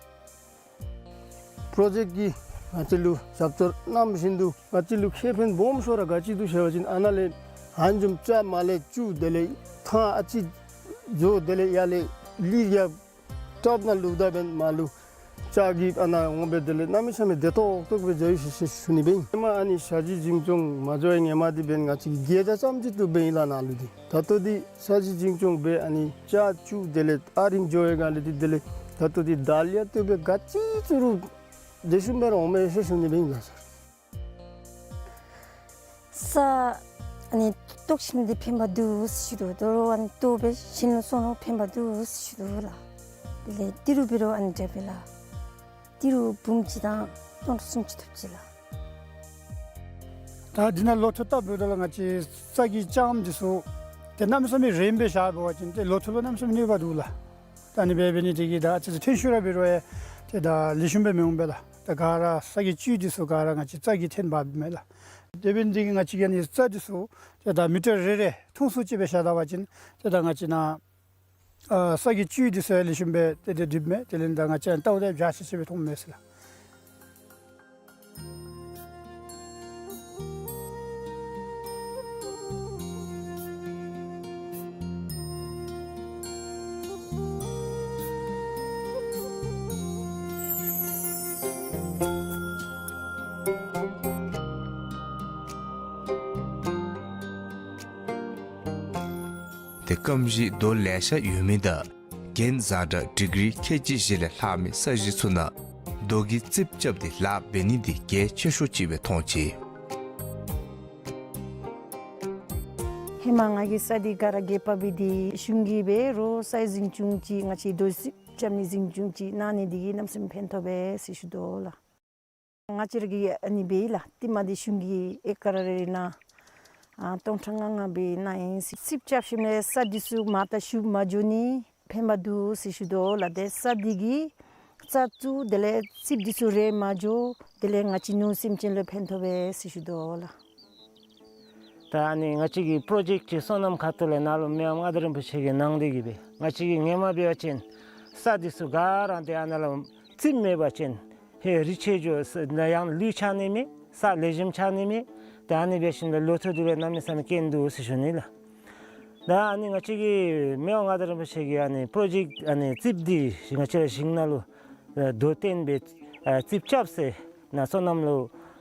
པྲོ་ཇེཀཊ་ཀྱིས་ང་བཅས་ལུ་རྒྱབ་སྐྱོར་གནངམ་བཞིན་དུ་ང་བཅས་ལུ་ཁེ་ཕན་སྦོམ་ཤོས་ར་ག་ཅི་འདུག་ཟེར་བ་ཅིན་ཨ་ནཱ་ལས་ཨ་ནི་བཟུམ་ཅ་མ་ལས་བཅུག་དེ་ལས་ཐང་ཨ་ཙི་བཟོ་དེ་ལས་ཡར་ལས་ལི་ཡར་ཊོབ་ནང་བླུག་ད་འབདན་མར་ལུ་ ལྕགས་ཀྱི་ཨ་ནཱ་འོང་སྦེ་དེ་ལས་གནམ་མེད་ས་མེད་བདེ་ཏོག་ཏོ་སྦེ་འགྱོ་ཡི་ཟེར་ཞུ་ནི་སྦེ་ཨིན། ཧེ་མ་ཨ་ནི་ས་གཞི་འཛིན་སྐྱོང་མ་འགྱོ་བའི་ཧེ་མ་འདི་འབདན་ང་བཅས་ཀྱི་རྒྱལ་ས་ཙམ་ཅིག་ཏུ་འབད་ཡི་ལགས་ནཱ་ལུ་འདི། ད་ལྟོ་འདི་ས་གཞི་འཛིན་སྐྱོང་འབད་ཨ་ནི་ལྕགས་བཙུགས་དེ་ལས་ཨ་རིང་འགྱོ་བའི་སྒང་ལས་འདི་དེ་ལས་ད་ལྟོ་འདི་ད་ལས་ཡང་ཏོག་ཏོ་སྦེ་ག་ཅི་ཚུ་རུང་དེ་བཟུམ་སྦེ་ར་འོང་མས་ཟེར་ཞུ་ནི་སྦེ་ཨིན་ལགས་སར། ས་ཨ་ནི་བཏོག་ཞིནམ་འདི་ཕན་པ་འདུག་ཟེར་ཞུ་དོ། དོ་རུང་ཨ་ནི་བཏོག་སྦེ་ཞིནམ་ལུ་སོང་ལུ་ཕན་པ་འདུག་ཟེར་ཞུ་དོ་ལགས། དེ་ལས་ཏི་རུ་འབད་རུང་ཨ་ནི་འདྲ་སྦེ་ལགས། ཏི་རུ་འབུམ་གཅིག་དང་སྟོང་ཕྲག་སུམ་ཅུ་ཐོབ་ཅི་ལགས། ད་འདི་ནང་ལོ་ཐོག་བཏབ་འབདཝ་ད་ལུ་ང་བཅས་ས་གི་ལྕངམ་འདི་ཚུ་ཏེ་གནམ་མེད་ས་མེད་རིངམ་སྦེ་བཞག་འབད་བ་ཅིན་ཏེ་ལོ་ཐོག་ལུ་གནམ་མེད་ས་མེད་གནོད་པ་འདུག་ལགས། ད་ཨ་ནི་སྦེ་འབད་ནི་དེ་གིས་ད་ཨ་ཙི་ཚུ་ཐོན་ཤུགས་ར་འབད་རུང་ཡང་ཏེ་ད་ལེགས་ཤོམ་སྦེ་མི་འོང་པས་ལགས། ད་ག་ར་ས་གི་བཅུད་འདི་ཚུ་ག་ར་ང་བཅས་རྩྭ་གིས་འཐོན་འབགཔ་མས་ལགས། དེ་འབད་ནི་དེ་གིས་ང་བཅས་ཀྱིས་ཨ་ནི་རྩྭ་འདི་ཚུ་ཏེ་ད་མི་ཊར་རེ་རེ་ཐུང་སུ་ཅིག་སྦེ་བཞག་ད་པ་ཅིན་ཏེ་ད་ང་བཅས་ནཱ་ཨ་ས་གི་བཅུད་འདི་ཚུ་ཡང་ལེགས་ཤོམ་སྦེ་ཏེ་ཏེ་འགྲིགཔ་མས། དེ་ལས་ད་ང་བཅས་ཡང་ལྟཝ་ད་འཇའ་ཆི་ཆི་སྦེ་མཐོངམ་མས་ཟེར་ལགས། ཏེ་སྐམ་གཞི་རྡོ་ལེ་ཤ་ཡོད་མི་དང་རྒྱན་ཛ་དྲག་ཌིག་རི་ཁལ་གཅིག་བཞི་ལས་ལྷག་མི་ས་གཞི་ཚུ་ནང་རྡོ་གི་རྩིགཔ་རྐྱབ་སྟེ་ལཱ་འབད་ནི་འདི་གལ་ཆེ་ཤོས་ཅིག་སྦེ་མཐོང་ཅི། ཧེ་མ་ང་གིས་ས་འདི་ག་ར་རྒྱས་པ་འབད་དེ་གཞུང་གིས་འབད་རུང་ས་འཛིན་སྐྱོང་ཅིག་ང་བཅས་རྡོ་རྩིགཔ་རྐྱབ་ནི་འཛིན་སྐྱོང་ཅིག་གནང་ནི་འདི་གིས་གནམ་མེད་ས་མེད་ཕན་ཐོགས་པས་ཟེར་ཞུ་དོ་ལགས། ང་བཅས་ར་གིས་ཨ་ནི་འབད་ཡི་ལགས། ཏེ་མ་འདི་གཞུང་གིས་ཨེ་ཀར་རེ་ནང་ཨ་སྟོང་ཕྲག་ལྔ་ལྔ་སྦེ་གནང་ཡི་ཟེར། རྩིགཔ་རྐྱབ་ཞིནམ་ལས་ས་འདི་ཚུ་མར་དང་ཤུགས་མ་འགྱོ་ནི་ཕན་པ་འདུག་ཟེར་ཞུ་དོ་ལགས། ཏེ་ས་འདི་གིས་རྩྭ་བཙུགས་དེ་ལས་རྩིགཔ་འདི་ཚུ་རེག་མ་འགྱོ། དེ་ལས་ང་བཅས་ནོར་སེམས་ཅན་ལུ་ཕན་ཐོགས་པས་ཟེར་ཞུ་དོ་ལགས། ད་ཨ་ནི་ང་བཅས་ཀྱི་པྲོ་ཇེཀཊ་ཅིག་སོ་ནམ་ཁ་ཐུག་ལས་ནཱ་ལུ་མི་དབང་མངའ་བདག་རིན་པོ་ཆེ་གིས་གནང་སྟེ་གིས་སྦེ་ང་བཅས་ཀྱིས་ཧེ་མ་འབད་བ་ཅིན་ས་འདི་ཚུ་ག་ར་ཏེ་ཨ་ནཱ་ལུ་རྩིགཔ་མེད་པ་ཅིན་ཧེ་རི་ཆད་འགྱོ་ས་ནཱ་ཡང་ལུད་ཆགས་ནི་མས། ས་ལེགས་ཤོམ་ཆགས་ནི་མས། ད་ཨ་ནི་འབད་ཞིནམ་ལས་ལོ་ཐོག་འདི་ལུ་གནམ་མེད་ས་མེད་སྐྱོན་འདུག་ཟེར་ཞུ་ནི་ལགས། ད་ཨ་ནི་ང་བཅས་ཀྱི་མི་དབང་མངའ་བདག་རིན་པོ་ཆེ་གིས་ཨ་ནི་པྲོ་ཇེཀཊ་ཨ་ནི་རྩིགཔ་འདི་ང་བཅས་ར་ཞིང་ནང་ལུ་རྡོ་བཏོན་སྦེ་ཨ་རྩིགཔ་རྐྱབ་ཟེར་ནཱ་སོ་ནམ་ལུ་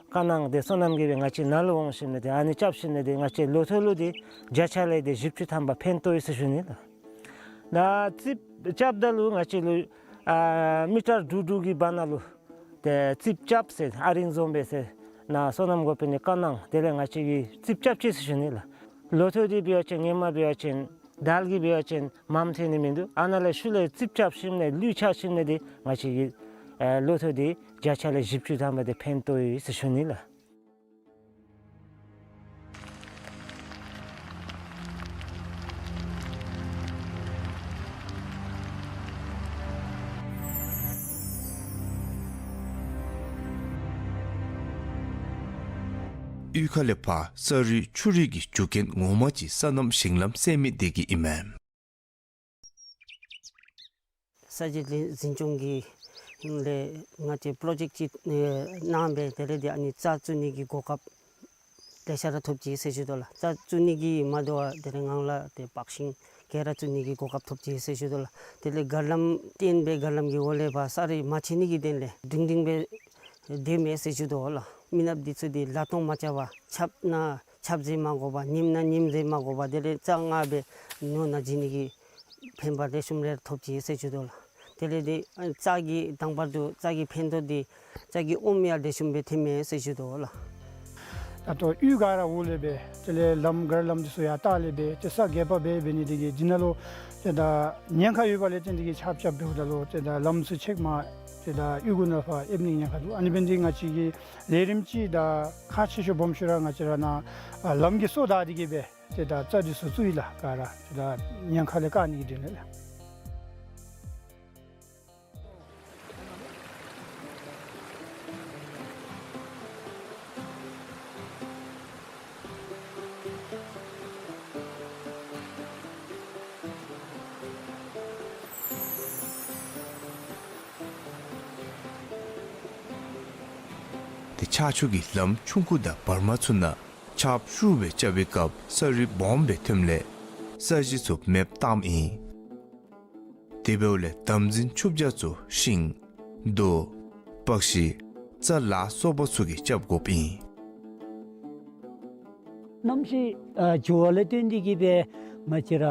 བཀའ་གནང་སྟེ་སོ་ནམ་གྱིས་སྦེ་ང་བཅས་ནཱ་ལུ་འོང་ཞིནམ་ལས་ཏེ་ཨ་ནི་རྐྱབ་ཞིནམ་ལས་ཏེ་ང་བཅས་ལོ་ཐོག་ལུ་ཏེ་བརྒྱ་ཆ་ལས་ཏེ་བཞི་བཅུ་ཐམ་པ་ཕན་ཐོགས་ཡི་ཟེར་ཞུ་ནི་ལགས། ནཱ་རྩིགཔ་རྐྱབ་ད་ལུ་ང་བཅས་ལུ་ཨ་མི་ཊར་དྲུག་དྲུག་གི་བར་ན་ལུ་ཏེ་རྩིགཔ་རྐྱབ་ཟེར་ཨ་རིང་བཟོ་འབད་ཟེར་ནཱ་སོ་ནམ་འགོ་དཔོན་ནི་བཀའ་གནང་། དེ་ལས་ང་བཅས་ཀྱིས་རྩིགཔ་རྐྱབ་ཅི་ཟེར་ཞུ་ནི་ལགས། ལོ་ཐོག་འདི་འབད་བ་ཅིན་ཧེ་མ་འབད་བ་ཅིན་དལ་གྱིས་འབད་བ་ཅིན་མངམ་ཐོན་ནི་མིན་འདུག། ཨ་ནཱ་ལས་ཤུལ་ལས་རྩིགཔ་རྐྱབ་ཞིནམ་ལས་ལུད་ཆགས་ཞིནམ་ལས་ཏེ་ང་བཅས་ཀྱིས་ཨེ་ལོ་ཐོག་འདི་བརྒྱ་ཆ་ལས་བཞི་བཅུ་ཐམ་པ་འདི་ཕན་ཐོགས་ཡི་ཟེར་ཞུ་ནི་ལགས། གཡུས་ཁ་ལས་ཕར་ས་རུད་ཆུ་རུད་ཀྱི་རྒྱུ་རྐྱེན་ངོ་མ་ཅིག་སོ་ནམ་ཞིང་ལམ་ཟེར་མི་འདི་གིས་ཨིན་མས། ས་གཞི་འཛིན་སྐྱོང་གི་ཧིང་ལས་ང་བཅས་པྲོ་ཇེཀཊ་ཅིག་ཨེ་གནང་སྦེ་དེ་ལས་ཏེ་ཨ་ནི་རྩྭ་བཙུགས་ནི་གི་གོ་སྐབས་ལེ་ཤ་ར་ཐོབ་ཅི་ཟེར་ཞུ་དོ་ལགས། རྩྭ་བཙུགས་ནི་གི་མ་དོ་བར་དེ་ལས་ངང་ལས་ཏེ་སྤག་ཤིང་ག་ར་བཙུགས་ནི་གི་གོ་སྐབས་ཐོབ་ཅི་ཟེར་ཞུ་དོ་ལགས། དེ་ལས་གར་ལམ་བཏོན་སྦེ་གར་ལམ་གྱི་འོག་ལས་ཕར་ས་རུད་མ་ཆད་ནི་གི་དོན་ལས་སྒྲིང་སྒྲིང་སྦེ་སྡོད་མས་ཟེར་ཞུ་དོ་ལགས། མི་ནགཔ་འདི་ཚུ་འདི་ལ་གཏོང་མ་རྐྱབ་པར་ཆརཔ་ནང་ཆརཔ་བཞེས་མ་དགོ་པར་ཉིམ་ནང་ཉིམ་བཞེས་མ་དགོ་པར་དེ་ལས་རྩྭ་ངར་སྦེ་ནོར་ནང་འཛུལ་ནི་གི་ཕན་པ་ལེགས་ཤོམ་རེ་ཐོབ་ཅི་ཟེར་ཞུ་དོ་ལགས། དེ་ལས་ཏེ་ཨ་རྩྭ་གི་དང་པ་ར་རྩྭ་གི་ཕན་ཐོགས་འདི་རྩྭ་གི་ཨོམ་ཡང་ལེགས་ཤོམ་སྦེ་ཐོན་མས་ཟེར་ཞུ་དོ་ལགས། ད་ལྟོ་གཡུས་ག་ར་འོག་ལས་སྦེ་དེ་ལས་ལམ་གར་ལམ་འདི་ཚུ་ཡར་བཏགས་ལས་སྦེ་ཏེ་ས་རྒྱས་པ་སྦེ་འབད་ནི་འདི་གིས་འདི་ནང་ལུ་ཏེ་ད་ཉེན་ཁ་ཡོད་པ་ལས་བརྟེན་འདི་གིས་ཆརཔ་རྐྱབ་འབདཝ་ད་ལུ་ཏེ་ད་ལམ་ཚུ་ཆེག་མ་ཏེ་ད་གཡུས་ཁ་ནང་ཕར་ཨེབ་ནི་ཉེན་ཁ་འདུག། ཨ་ནི་འབད་ནི་འདི་ང་བཅས་ཀྱིས་ལས་རིམ་ཅིག་ད་ཁག་ཆེ་ཤོས་སྦོམ་ཤོས་ར་ང་བཅས་ར་ནཱ་ཨ་ལམ་གྱི་སོ་བདའ་སྟེ་གིས་སྦེ་ཏེ་ད་རྩྭ་འདི་ཚུ་བཙུགས་ཡི་ལགས། ག་ར་ཏེ་ད་ཉེན་ཁ་ལས་བཀག་ནི་གི་དོན་ལས་ལགས། ཏེ་ཆར་ཆུ་གིས་ལམ་ཆུང་ཀུ་དང་བར་མ་ཚུ་ནང་ཆརཔ་ཤུགས་སྦེ་རྐྱབ་པའི་སྐབས་ས་རུད་སྦོམ་སྦེ་ཐོནམ་ལས་ས་གཞི་ཚུ་མེདཔ་བཏངམ་ཨིན། དེ་འབདཝ་ལས་དམ་འཛིན་ཆུ་བྱ་ཚུ་ཤིང་ རྡོ། པགས་ཤིང་། རྩྭ་ལ་སོགས་པ་ཚུ་གིས་རྐྱབ་དགོཔ་ཨིན། གནམ་གཤིས་ཨ་འགྱུར་བ་ལས་བརྟེན་ཏེ་གིས་སྦེ་ང་བཅས་ར་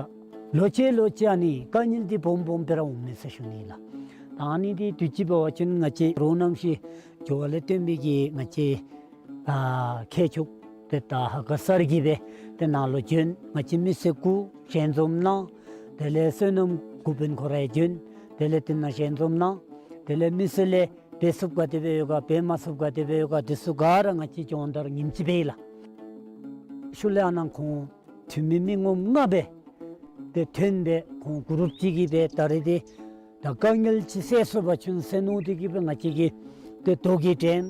ལོ་ཅིག་ལོ་ཅིག་ཨ་ནི་དཀའ་ངལ་འདི་སྦོམ་སྦོམ་སྦེ་ར་འོང་མས་ཟེར་ཞུ་ནི་ལགས། ད་ཨ་ནི་འདི་དུས་ཅི་འབད་བ་ཅིན་ང་བཅས་རོགས་གནམ་གཤིས་འགྱུར་བ་ལས་བརྟེན་པའི་གི་ང་བཅས་ཨ་ཁྱད་ཆོས་ཏེ་ད་ཧ་ག་སར་གྱིས་སྦེ་ཏེ་ནཱ་ལུ་བྱོན། ང་བཅས་མི་སེར་གུ་ཞལ་འཛོམས་གནང་། དེ་ལས་བསོད་ནམས་གུ་དཔོན་ཁོ་ར་ཡང་བྱོན། དེ་ལས་དེ་ནང་ཞལ་འཛོམས་གནང་། དེ་ལས་མི་སེར་ལས་འབད་ཚུགསཔ་ག་དེ་སྦེ་ཡོད་ག་འབད་མ་ཚུགསཔ་ག་དེ་སྦེ་ཡོད་ག་དེ་ཚུ་ག་ར་ང་བཅས་སྦྱོང་བརྡར་ཉིནམ་གཅིག་འབད་ཡི་ལགས། ཤུལ་ལས་ཨ་ནཱ་ཁོང་འཐུས་མི་མི་ངོམ་ལྔ་སྦེ་ཏེ་ཐོན་སྦེ་ཁོང་གུ་རུབ་ཅིག་གིས་སྦེ་ད་རེས་འདི་ད་དཀའ་ངལ་ཅིག་སེལ་ཚུགས་པ་ཅིན་ཟེར་མནོ་སྟེ་གིས་སྦེ་ང་བཅས་ཀྱིས་ཏེ་རྡོ་གི་འགྲེམ་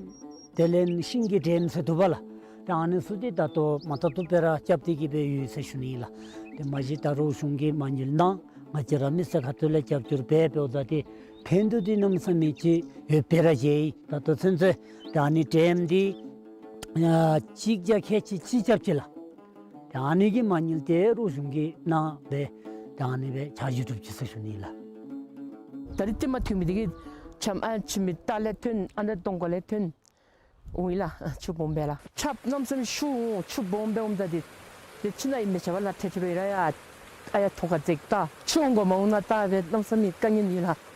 དེ་ལས་ཤིང་གི་འགྲེམ་ཟེར་འདུག་པ་ལགས། ཏེ་ཨ་ནི་ཚུ་འདི་ད་ལྟོ་མ་ཐག་ཏུ་སྦེ་ར་རྐྱབ་སྟེ་གིས་སྦེ་ཡོད་ཟེར་ཞུ་ནི་ལགས། ཏེ་མ་གཞི་ད་རོགས་གཞུང་གིས་མ་དངུལ་གནང་ང་བཅས་ར་མི་སེར་ཁ་ཐུག་ལས་རྒྱབ་སྐྱོར་འབད་འབདཝ་ད་ཏེ་ཕན་ཐོགས་འདི་གནམ་མེད་ས་མེད་ཅིག་ཡོདཔ་སྦེ་ར་མཇལ་ཡི། ད་ལྟོ་ཚུན་ཚོད་ཏེ་ཨ་ནི་འགྲེམ་འདི་ཨ་གཅིག་བརྒྱ་ཁལ་གཅིག་གཅིག་རྐྱབ་ཅི་ལགས། ཏེ་ཨ་ནི་གི་མ་དངུལ་འདི་རོགས་གཞུང་གིས་གནང་སྦེ་ཏེ་ཨ་ནི་སྦེ་ཆ་འཇོག་གྲུབ་ཅི་ཟེར་ཞུ་ནི་ལགས། ད་རིས་ཏེ་མ་ཐོན་མི་འདི་གིས་ཆམ་ཨ་ཕྱི་མི་རྟ་ལས་ཐོན་ཨ་ནི་གདོང་ཁ་ལས་ཐོན་འོང་ཡི་ལགས། ཆུ་སྦོམ་སྦེ་ལགས། ཆརཔ་གནམ་མེད་ས་མེད་ཤུགས་འོང་ཆུ་སྦོམ་སྦེ་འོངམ་ད་འདི་ཏེ་ཕྱི་ནང་ཨིན་མི་ཆ་བ་ལ་ཐལ་ཐལ་སྦེ་ར་ཡ་ཨ་ཡ་ཐོག་ཁར་འཛེགས་ད་ཆུ་འོང་དགོ་མ་འོང་ན་ད་སྦེ་གནམ་མེད་ས་མེད་དཀའ་ངལ་ཨིན་ལགས།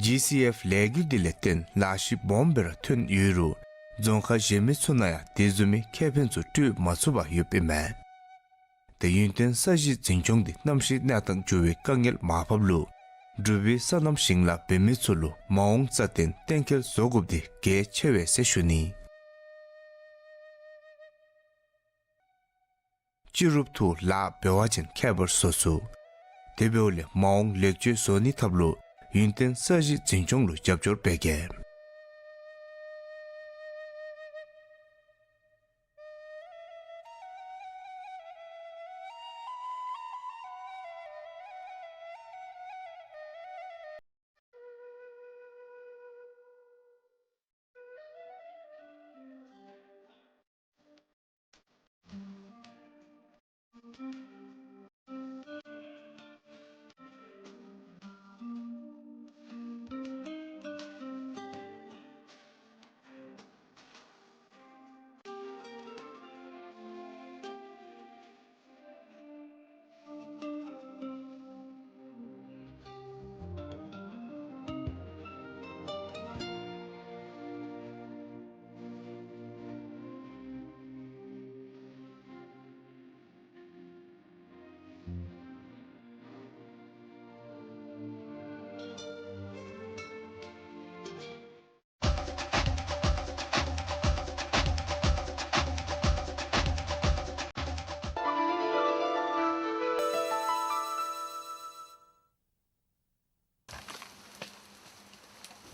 ཇི་སི་ཨེཕ་ལས་འགུལ་འདི་ལས་བརྟེན་ལཱ་གཞི་སྦོམ་སྦེ་ར་ཐོན་ཡོད་རུང་རྫོང་ཁག་གཞན་མི་ཚུ་ནང་ཡང་དེ་བཟུམ་མའི་ཁེ་ཕན་ཚུ་སྤྲོད་མ་ཚུགས་པར་ཡོདཔ་ཨིན་མས། ཏེ་ཡུན་བརྟན་ས་གཞི་འཛིན་སྐྱོང་འདི་གནམ་གཤིས་གནས་སྟངས་འགྱུར་བའི་དཀའ་ངལ་མར་ཕབ་ལུ་འབྲུག་པའི་སོ་ནམ་ཞིང་ལཱ་འབད་མི་ཚུ་ལུ་མ་འོངས་རྩ་བརྟན་གཏན་འཁེལ་བཟོ་དགོཔ་འདི་གལ་ཆེ་བས་ཟེར་ཞུ་ནི། སྤྱི་རུབ་ཏུ་ལཱ་འབད་བ་ཅིན་ཁྱད་པར་བཟོ་ཚུགས། དེ་འབདཝ་ལས་མ་འོངས་ལེགས་བཅོས་བཟོ་ནི་ཐབས་ལུ་ཡུན་བརྟན་ས་གཞི་འཛིན་སྐྱོང་ལུ་རྒྱབ་སྐྱོར་འབད་གེ།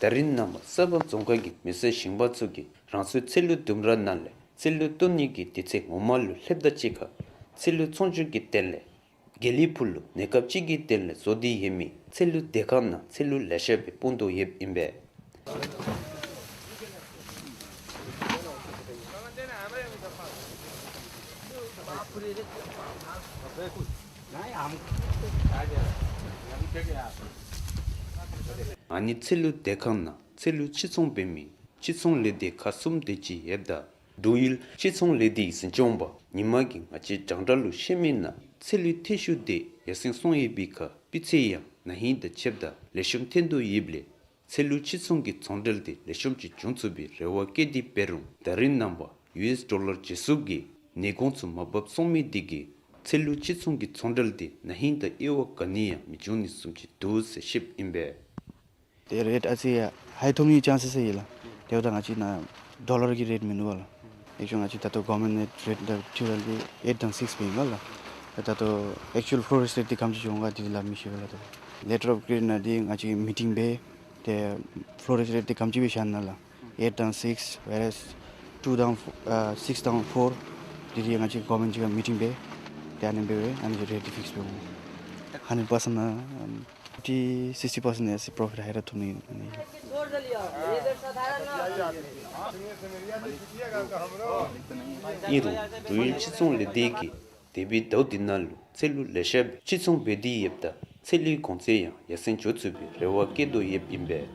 ད་རིས་ནངས་པ་ས་བབ་རྫོང་ཁག་གི་མི་སེར་ཞིང་པ་ཚུ་གིས་རང་སོའི་ཚལ་ལུ་ལྡུམ་ར་ནང་ལས་ཚལ་ལུ་བཏོན་ནི་གི་དུས་ཚོད་ངོ་མ་ལུ་སླེབས་ད་ཅིག་ཁར་ཚལ་ལུ་ཚོང་ཆུང་གི་དོན་ལས་དགེ་ལེགས་ཕུག་ལུ་གནས་སྐབས་ཅིག་གི་དོན་ལས་བཟོ་སྟེ་ཡོད་མི་ཚལ་ལུ་སྡོད་ཁང་ནང་ཚལ་ལུ་ལེ་ཤ་སྦེ་སྤུངས་དོ་ཡོདཔ་ཨིན་པས། ཨ་ནི་ཚལ་ལུ་སྡོད་ཁང་ནང་ཚལ་ལུ་ཕྱིར་ཚོང་འབད་མི་ཕྱིར་ཚོང་ལས་སྡེ་ཁག་གསུམ་དེ་ཅིག་ཡོདཔ་ད་འབྲུག་ཡུལ་ཕྱིར་ཚོང་ལས་སྡེའི་འཛིན་སྐྱོང་པ་ཉི་མ་གིས་ང་བཅས་རྒྱང་བསྒྲགས་ལུ་བཤད་མི་ནང་ཚལ་ལུའི་ཐོན་ཤུགས་དེ་ཡར་སེང་སོང་ཡོད་པའི་ཁར་སྤུས་ཚད་ཡང་ན་ཧིང་དང་ཕྱདཔ་ད་ལེགས་ཤོམ་ཐོན་དོ་ཡོདཔ་ལས་ཚལ་ལུ་ཕྱིར་ཚོང་གི་ཚོང་འབྲེལ་དེ་ལེགས་ཤོམ་ཅིག་འབྱུང་ཚུགས་པའི་རེ་བ་བསྐྱེད་དེ་འབད་རུང་ད་རིས་ནངས་པ་ཡུ་ཨེསི་ཌོ་ལར་བརྗེ་སོར་གྱི་ཉིན་གུང་ཚུ་མར་བབས་སོང་མི་དེ་གིས་ཚལ་ལུ་ཕྱིར་ཚོང་གི་ཚོང་འབྲེལ་དེ་ན་ཧིང་དང་དབྱེ་བ་ག་ནི་ཡང་མི་འབྱུང་ནི་བཟུམ་ཅིག་འདུག་ཟེར་བཤདཔ་ཨིན་པས། ཏེ་རེཊ་ཨ་ཙི་ཧའི་ཐོབ་ནིའི་ཅཱནསི་ཡོད་ལགས། དེ་འབདཝ་ད་ང་བཅས་ནཱ་ཌོ་ལར་གྱི་རེཊ་མིན་འདུག་པ་ལགས། ཨེག་ཅུ་ཝལ་ང་བཅས་ད་ལྟོ་གོ་ཝར་མེནཊ་རེཊ་དང་ཕྱི་རོལ་གྱི་ཨེཊ་དང་སིགསི་སྦེ་ཨིན་པ་ལགས། ད་ལྟོ་ཨེག་ཅུ་ཝལ་ཕློ་རེསཊ་རེཊ་འདི་ག་དེམ་ཅིག་འོང་ག་འདི་ལགས་མི་ཤེས་པས་ལགས། ད་ལེ་ཊར་ཨོཕ་ཀེ་རེཊ་ནང་འདི་ང་བཅས་མི་ཊིང་འབད་ཏེ་ཕློ་རེསཊ་རེཊ་འདི་ག་དེམ་ཅིག་སྦེ་བཞག་ནུག་ལགས། ཨེཊ་དང་སིགསི་ཝེར་ཨེས་ཊུ་དང་ཨ་སིགསི་དང་ཕོར་འདི་འདི་ང་བཅས་གོ་ཝར་མེནཊ་ཅིག་ཁར་མི་ཊིང་འབད་ཏེ་ཨ་ནི་འབད་བའི་ཨ་ནི་གི་རེཊ་འདི་ཕིགསི་འབད་འོང་། ཧན་ཌེཌ་པར་སེནཊ་ནང་ཕིཕ་ཊི་སིགསི་ཊི་པར་སེནཊ་ཨེ་སི་པོརོ་ཕིཊ་ཧའི་ར་ཐོབ་ནི་ཨིན། ཨིན་རུང་འབྲུག་ཡུལ་ཕྱིར་ཚོང་ལས་སྡེ་གིས་ འདས་པའི་ཟླཝ་འདི་ནང་ལུ་ཚལ་ལུ་ལེ་ཤ་སྦེ་ཕྱིར་ཚོང་འབད་དེ་ཡོདཔ་ད་ཚལ་ལུའི་གོང་ཚད་ཡང་ཡར་སེང་འགྱོ་ཚུགས་པའི་རེ་བ་བསྐྱེད་དོ་ཡོདཔ་ཨིན་པས།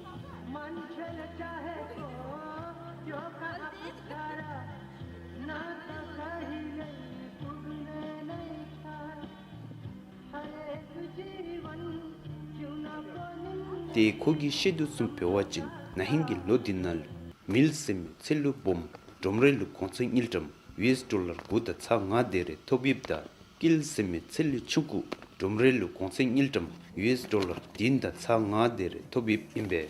ཏེ་ཁོ་གིས་བཤད་དོ་བཟུམ་འབད་བ་ཅིན་ན་ཧིང་གི་ལོ་འདི་ནང་ལུ་མིལ་ཟེར་མི་ཚལ་ལུ་སྦོམ་སྒྲོམ་རེ་ལུ་གོང་ཚད་དངུལ་ཀྲམ་ཡུ་ཨེསི་ཌོ་ལར་དགུ་དང་ཚག་ལྔ་དེ་རེ་ཐོབ་ཡོདཔ་ད་ཀིལ་ཟེར་མི་ཚལ་ལུ་ཆུང་ཀུ་སྒྲོམ་རེ་ལུ་གོང་ཚད་དངུལ་ཀྲམ་ཡུ་ཨེསི་ཌོ་ལར་བདུན་དང་ཚག་ལྔ་དེ་རེ་ཐོབ་ཡོདཔ་ཨིན་པས།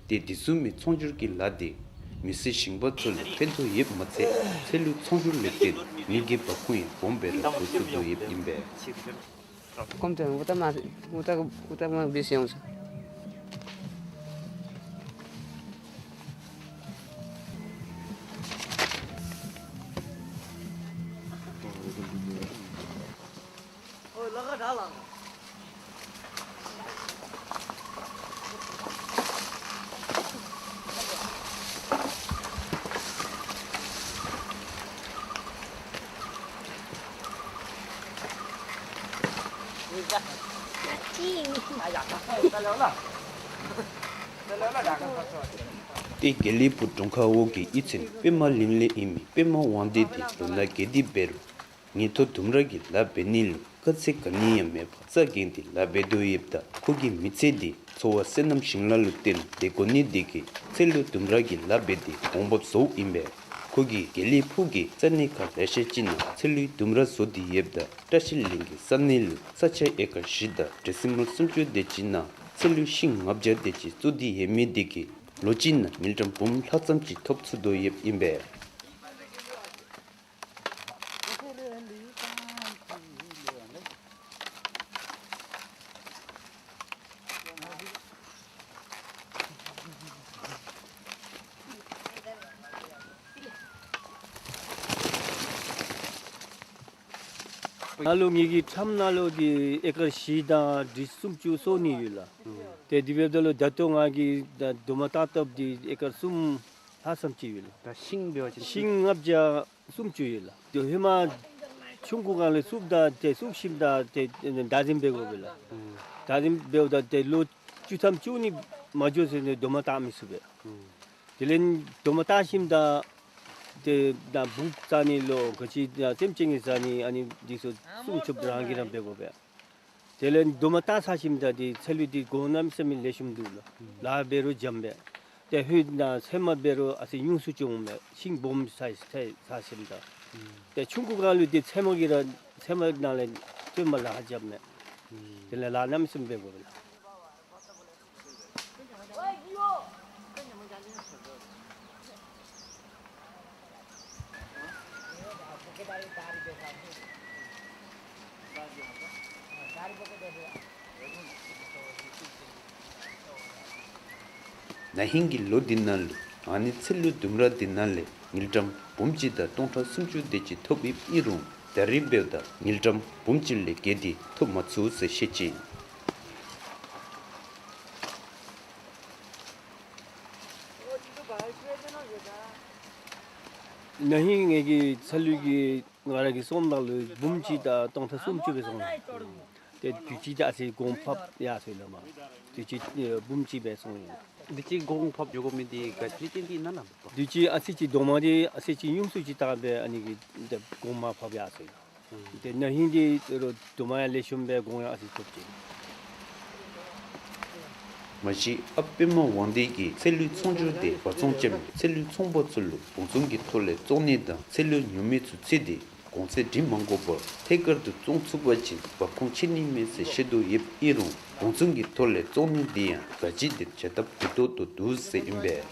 ཏེ་དེ་བཟུམ་མའི་ཚོང་སྒྱུར་གྱི་ལཱ་དེ་མི་སེར་ཞིང་པ་ཚུ་ལུ་ཕན་ཐོགས་ཡོདཔ་མ་ཚད་ཚལ་ལུ་ཚོང་སྒྱུར་ལས་བརྟེན་མི་གི་འབབ་ཁུངས་ཡང་སྦོམ་སྦེ་ར་བཟོ་ཚུགས་དོ་ཡོདཔ་ཨིན་པས། ཀོམ་ཏེ་ཨུ་ཏ་མ་ཨུ་ཏ་ཨུ་ཏ་མ་བིས་ཡོངས། ཏེ་དགེ་ལེགས་ཕུག་དྲུང་ཁག་འོག་གི་གཡུས་ཚན་པདྨ་གླིང་ལས་ཨིན་མི་པདྨ་དབང་འདུས་དེ་ལོ་ན་རྒས་ཏེ་འབད་རུང་ངེའི་ཐོག་ལྡུམ་ར་གི་ལཱ་འབད་ནི་ལུ་དཀའ་ཚེགས་ག་ནི་ཡང་མེད་པར་རྩ་འགེངས་ཏེ་ལཱ་འབད་དོ་ཡོདཔ་ད་ཁོ་གི་མི་ཚེ་འདི་འཚོ་བ་སོ་ནམ་ཞིང་ལཱ་ལུ་བརྟེན་ཏེ་འགོར་ནི་དེ་གིས་ཚལ་ལུ་ལྡུམ་ར་གི་ལཱ་འབད་དེ་འོང་འབབ་བཟོཝ་ཨིན་པས། ཁོ་གིས་དགེ་ལེགས་ཕུག་གི་ས་གནས་ཁག་ལེ་ཤ་ཅིག་ནང་ཚལ་ལུའི་ལྡུམ་ར་བཟོ་སྟེ་ཡོདཔ་ད་བཀྲ་ཤིས་གླིང་གི་ས་གནས་ལུ་ས་ཆ་ཨེ་ཀར་བཞི་དང་ཌེ་སི་མཱལ་སུམ་ཅུ་དེ་ཅིག་ནང་ཚལ་ལུ་ཤིང་ལྔ་བརྒྱ་དེ་ཅིག་བཙུགས་ཏེ་ཡོད་མི་དེ་གིས་ལོ་གཅིག་ནང་དངུལ་ཀྲམ་འབུམ་ལྷག་ཙམ་ཅིག་ཐོབ་ཚུགས་དོ་ཡོདཔ་ཨིན་པས། ད་ལོ་ངེ་གི་ཁྲམ་ནང་ལུ་འདི་ཨེ་ཀར་བཞི་དང་ཌི་སུམ་ཅུ་སོ་གཉིས་ཡོད་ལགས། ཏེ་དེ་འབདཝ་ད་ལུ་ད་ལྟོ་ང་གིས་ད་རྡོག་མ་བཏགས་བཏགསཔ་འདི་ཨེ་ཀར་གསུམ་ལྷག་ཙམ་ཅིག་ཡོད་ལགས། ད་ཤིང་འབད་བ་ཅིན་ཤིང་ལྔ་བརྒྱ་སུམ་ཅུ་ཡོད་ལགས། ཏེ་ཧེ་མ་ཆུང་ཀུ་སྒང་ལས་བཙུགསཔ་ད་ཏེ་བཙུགས་ཞིནམ་ད་ཏེ་བདག་འཛིན་འབད་དགོ་པས་ལགས། བདག་འཛིན་འབདཝ་ད་ཏེ་ལོ་བཅུ་ཐམ་བཅུ་གཉིས་མ་འགྱོ་ཚུན་ནི་རྡོག་མ་བཏགས་མི་ཚུགས་པས། དེ་ལས་རྡོག་མ་བཏགས་ཞིནམ་ད་ཏེ་ད་འབུཔ་བཙག་ནི་ལོ་ག་ཅི་ད་སེམས་ཅན་གྱིས་བཟའ་ནི་ཨ་ནི་འདི་ཚུ་བཙུགས་ཆོགཔ་རང་གིས་ར་འབད་དགོ་པས། དེ་ལས་རྡོག་མ་བཏགས་ཚར་ཞིནམ་ད་འདི་ཚལ་ལུ་འདི་གོང་གནམ་མེད་ས་མེད་ལེགས་ཤོམ་འདུག་ལགས། ལཱ་འབད་རུང་འཇམ་པས། ཏེ་ཧུད་ནང་ཚལ་མ་འབད་རུང་ཨ་ཙི་ཉུང་སུ་བྱུང་མས། ཤིང་སྦོམ་ཚར་ཚར་ཚར་ཞིནམ་ད། ཏེ་ཆུང་ཀུ་སྒང་ལུ་འདི་ཚལ་མ་གིས་ར་ཚལ་མ་ནང་ལས་ཚལ་མ་ལཱ་འཇམ་མས། དེ་ལས་ལཱ་གནམ་མེད་ས་མེད་འབད་དགོ་པས་ལགས། ན་ཧིང་གི་ལོ་འདི་ནང་ལུ་ཨ་ནི་ཚལ་ལུ་ལྡུམ་ར་འདི་ནང་ལས་དངུལ་ཀྲམ་འབུམ་གཅིག་དང་སྟོང་ཕྲག་སུམ་ཅུ་དེ་ཅིག་ཐོབ་ཡོདཔ་ཨིན་རུང་ད་རིས་འབདཝ་ད་དངུལ་ཀྲམ་འབུམ་གཅིག་ལས་བརྒལ་ཏེ་ཐོབ་མ་ཚུགས་ཟེར་བཤད་ཅི། ན་ཧིང་ངེ་གི་ཚལ་ལུ་གི་ང་ར་གི་སོངམ་ནང་ལུ་འབུམ་གཅིག་དང་སྟོང་ཕྲག་སུམ་ཅུ་སྦེ་སོང་ཡི། ཏེ་དུས་ཅི་ད་ཨ་ཙི་གོང་འཕར་ཡར་སོ་ཡི་ལགས་མ། དུས་ཅི་ཨེ་འབུམ་གཅིག་སྦེ་སོང་ཡི། དུས་ཅི་གོང་འཕར་འགྱོ་དགོ་མི་འདི་ག་ཅི་རྐྱེན་གྱིས་ཨིན་ན་ལགས། དུས་ཅི་ཨ་ཙི་ཅིག་རྡོག་མ་འདི་ཨ་ཙི་ཅིག་ཉུང་སུ་ཅིག་བཏགས་སྦེ་ཨ་ནི་གིས་ཏེ་གོང་མར་འཕར་ཡར་སོ་ཡི། ཏེ་ན་ཧིང་འདི་རྡོག་མ་ཡང་ལེགས་ཤོམ་སྦེ་གོང་ཡང་ཨ་ཙི་ཐོབ་ཅི། མ་གཞི་ཨཔ་པདྨ་དབང་འདུས་ཀྱིས་ཚལ་ལུའི་ཚོང་སྒྱུར་དེ་བར་ཚོང་རྐྱབ་ནས་ཚལ་ལུའི་ཚོང་པ་ཚུ་ལུ་བང་བཙོང་གི་ཐོག་ལས་བཙོང་ནི་དང་ཚལ་ལུ་ཉོ་མི་ཚུ་འཚོལ་ཏེ་གོང་ཚད་འབྲི་མ་དགོ་པར་ཐད་ཀར་དུ་བཙོང་ཚུགས་པ་ཅིན་འབབ་ཁུངས་ཆེ་ནི་མས་ཟེར་བཤད་དོ་ཡོདཔ་ཨིན་རུང་བང་བཙོང་གི་ཐོག་ལས་བཙོང་ནི་འདི་ཡང་ག་ཅི་དེ་བྱ་ཐབས་འགྲིག་ཏོག་ཏོ་འདུག་ཟེར་ཨིན་པས།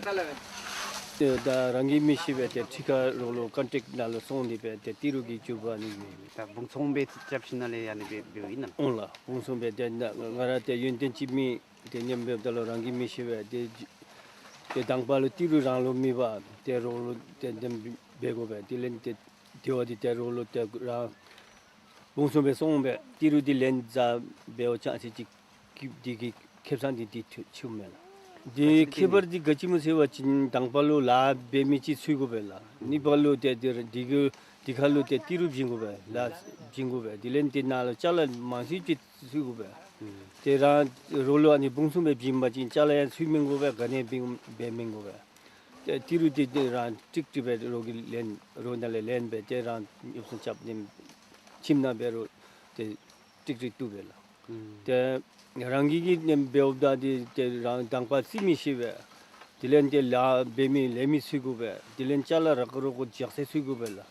ཏེ་ད་རང་གིས་མི་ཤེས་པས། ཏེ་ཁྲི་ཁར་རོགས་ལུ་ཀོན་ཊེཀཊ་ནང་ལུ་སོང་སྟེ་སྦེ་ཏེ་ཏི་རུ་གི་འགྱུར་བ་ཨ་ནི་མས། ད་བུང་ཚོང་སྦེ་རྐྱབ་ཞིནམ་ལས་ཨ་ནི་སྦེ་འབདཝ་ཨིན་ན། འོང་ལགས། བུང་ཚོང་སྦེ་ཏེ་ང་ར་ཏེ་ཡོན་ཏན་ཅིག་མེད། ཏེ་ཉམས་འབདཝ་ད་ལུ་རང་གིས་མི་ཤེས་པས། ཏེ་ཏེ་དང་པ་ལུ་ཏི་རུ་རང་ལུ་མེད་པར་ཏེ་རོགས་ལུ་ཏེ་དེ་སྦེ་འབད་དགོ་པས། དེ་ལས་ཏེ་དེ་བ་འདི་ཏེ་རོགས་ལུ་ཏེ་རང་བུང་ཚོང་སྦེ་སོང་སྦེ་ཏི་རུ་འདི་ལེན་ཟ་འབདཝ་ཅིན་ཅིག་ཀི་འདི་གི་ཁེ་སང་འདི་འདི་ཐོན་ཆི་མས་ལགས། འདི་ཁྱད་པར་འདི་ག་ཅི་སྨོ་ཟེར་བ་ཅིན་དང་པ་ལུ་ལཱ་འབད་མི་ཅིག་འཚོལ་དགོ་པས་ལགས། གཉིས་པ་ལུ་ཏེ་འདི་འདི་གི་འདི་ཁར་ལུ་ཏེ་ཏི་རུ་བྱིན་དགོ་པས་ལགས། བྱིན་དགོ་པས། དེ་ལས་ཏེ་ནཱ་ལུ་ཅ་ལ་མང་སུ་ཅིག་འཚོལ་དགོ་པས། ཏེ་རང་རོགས་ལུ་ཨ་ནི་བུང་ཚོང་སྦེ་བྱིན་པ་ཅིན་ཅ་ལ་ཡང་འཚོལ་མི་དགོ་པས། ག་ནི་འབད་འབད་མི་དགོ་པས། ཏེ་ཏི་རུ་འདི་ཏེ་རང་ཀྲིག་ཀྲི་སྦེ་རོགས་ཀྱིས་ལེན་རོགས་ནང་ལས་ལེན་སྦེ་ཏེ་རང་ཉོ་ཚོང་རྐྱབ་ནི་ཁྱིམ་ནང་འབད་རུང་ཏེ་ཀྲིག་ཀྲི་བཏུབ་པས་ལགས། ཏེ་རང་གི་གི་ནེམ་འབདཝ་ད་འདི་ཏེ་རང་དང་པ་རྩིས་མི་ཤེས་པས། དེ་ལས་ཏེ་ལཱ་འབད་མི་ལས་མི་འཚོལ་དགོ་པས། དེ་ལས་ཅ་ལ་རག་རོགས་ཀྱི་ཇག་སེར་འཚོལ་དགོ་པས་ལགས།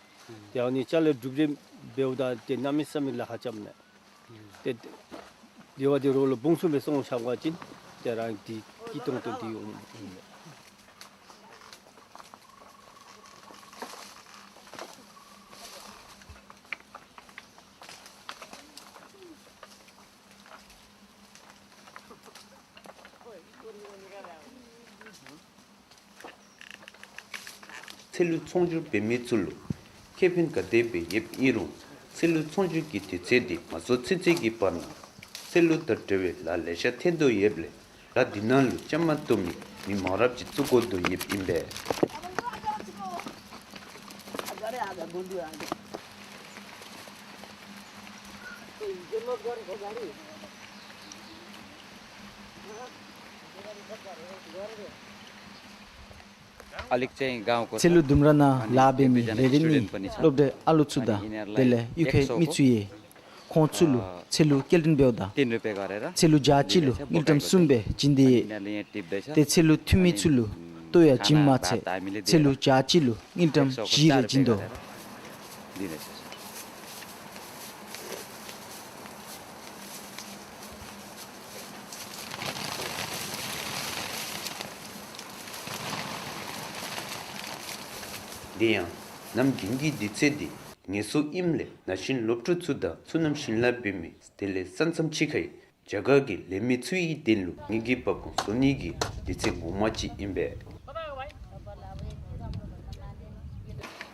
ཏེ་ཨ་ནི་ཅ་ལ་སྒྲུབ་རེ་འབདཝ་ད་ཏེ་གནམ་མེད་ས་མེད་ལཱ་ཁག་རྐྱབ་མས། ཏེ་དེ་བ་འདི་རོགས་ལུ་བུང་ཚོང་སྦེ་སོང་ཆ་བ་ཅིན་ཏེ་རང་འདི་སྐྱིད་ཏོང་ཏོ་འདི་འོང་། ཚལ་ལུ་ཚོང་སྒྱུར་འབད་མི་ཚུ་ལུ་ཁེ་ཕན་ག་དེ་སྦེ་ཡོདཔ་ཨིན་རུང་ཚལ་ལུ་ཚོང་སྒྱུར་གྱི་དུས་ཚོད་འདི་མ་རྫོགས་ཚུན་ཚོད་ཀྱི་བར་ན་ཚལ་ལུ་དང་འབྲེལ་བའི་ལཱ་ལེ་ཤ་ཐོན་དོ་ཡོདཔ་ལས་ལཱ་འདི་ནང་ལུ་བཅའ་མར་གཏོགས་མི་མི་མང་རབས་ཅིག་བཙུགས་དགོ་དོ་ཡོདཔ་ཨིན་པས། ཚལ་ལུ་ལྡུམ་ར་ནང་ལཱ་འབད་མི་རེ་རེ་གཉིས་སློབ་གྲྭའི་ཨ་ལུ་ཚུ་དང་དེ་ལས་གཡུས་ཁའི་མི་ཚུ་ཡང་ཁོང་ཚུ་ལུ་ཚལ་ལུ་སྐྱེལ་འདྲེན་འབདཝ་ད་ཚལ་ལུ་བྱ་གཅིག་ལུ་དངུལ་ཀྲམ་གསུམ་སྦེ་བྱིན་ཏེ་ཡོད། ཏེ་ཚལ་ལུ་འཐུ་མི་ཚུ་ལུ་ལྟོ་ཡང་བྱིན་མ་ཚད་ཚལ་ལུ་བྱ་གཅིག་ལུ་དངུལ་ཀྲམ་བཞི་རེ་བྱིན་དོ། དེ་ཡང་གནམ་དགུན་གྱི་དུས་ཚོད་འདི་ངལ་གསོ་ཨིནམ་ལས་ན་གཞོན་སློབ་ཕྲུག་ཚུ་དང་ཚུ་ནམ་ཞིང་ལཱ་འབད་མི་དེ་ལས་ས་མཚམས་ཕྱི་ཁའི་རྒྱ་གར་གྱི་ལས་མི་ཚུ་ཡི་དོན་ལུ་དངུལ་གྱི་འབབ་ཁུངས་བཟོ་ནི་གི་དུས་ཚོད་ངོ་མ་ཅིག་ཨིན་པས།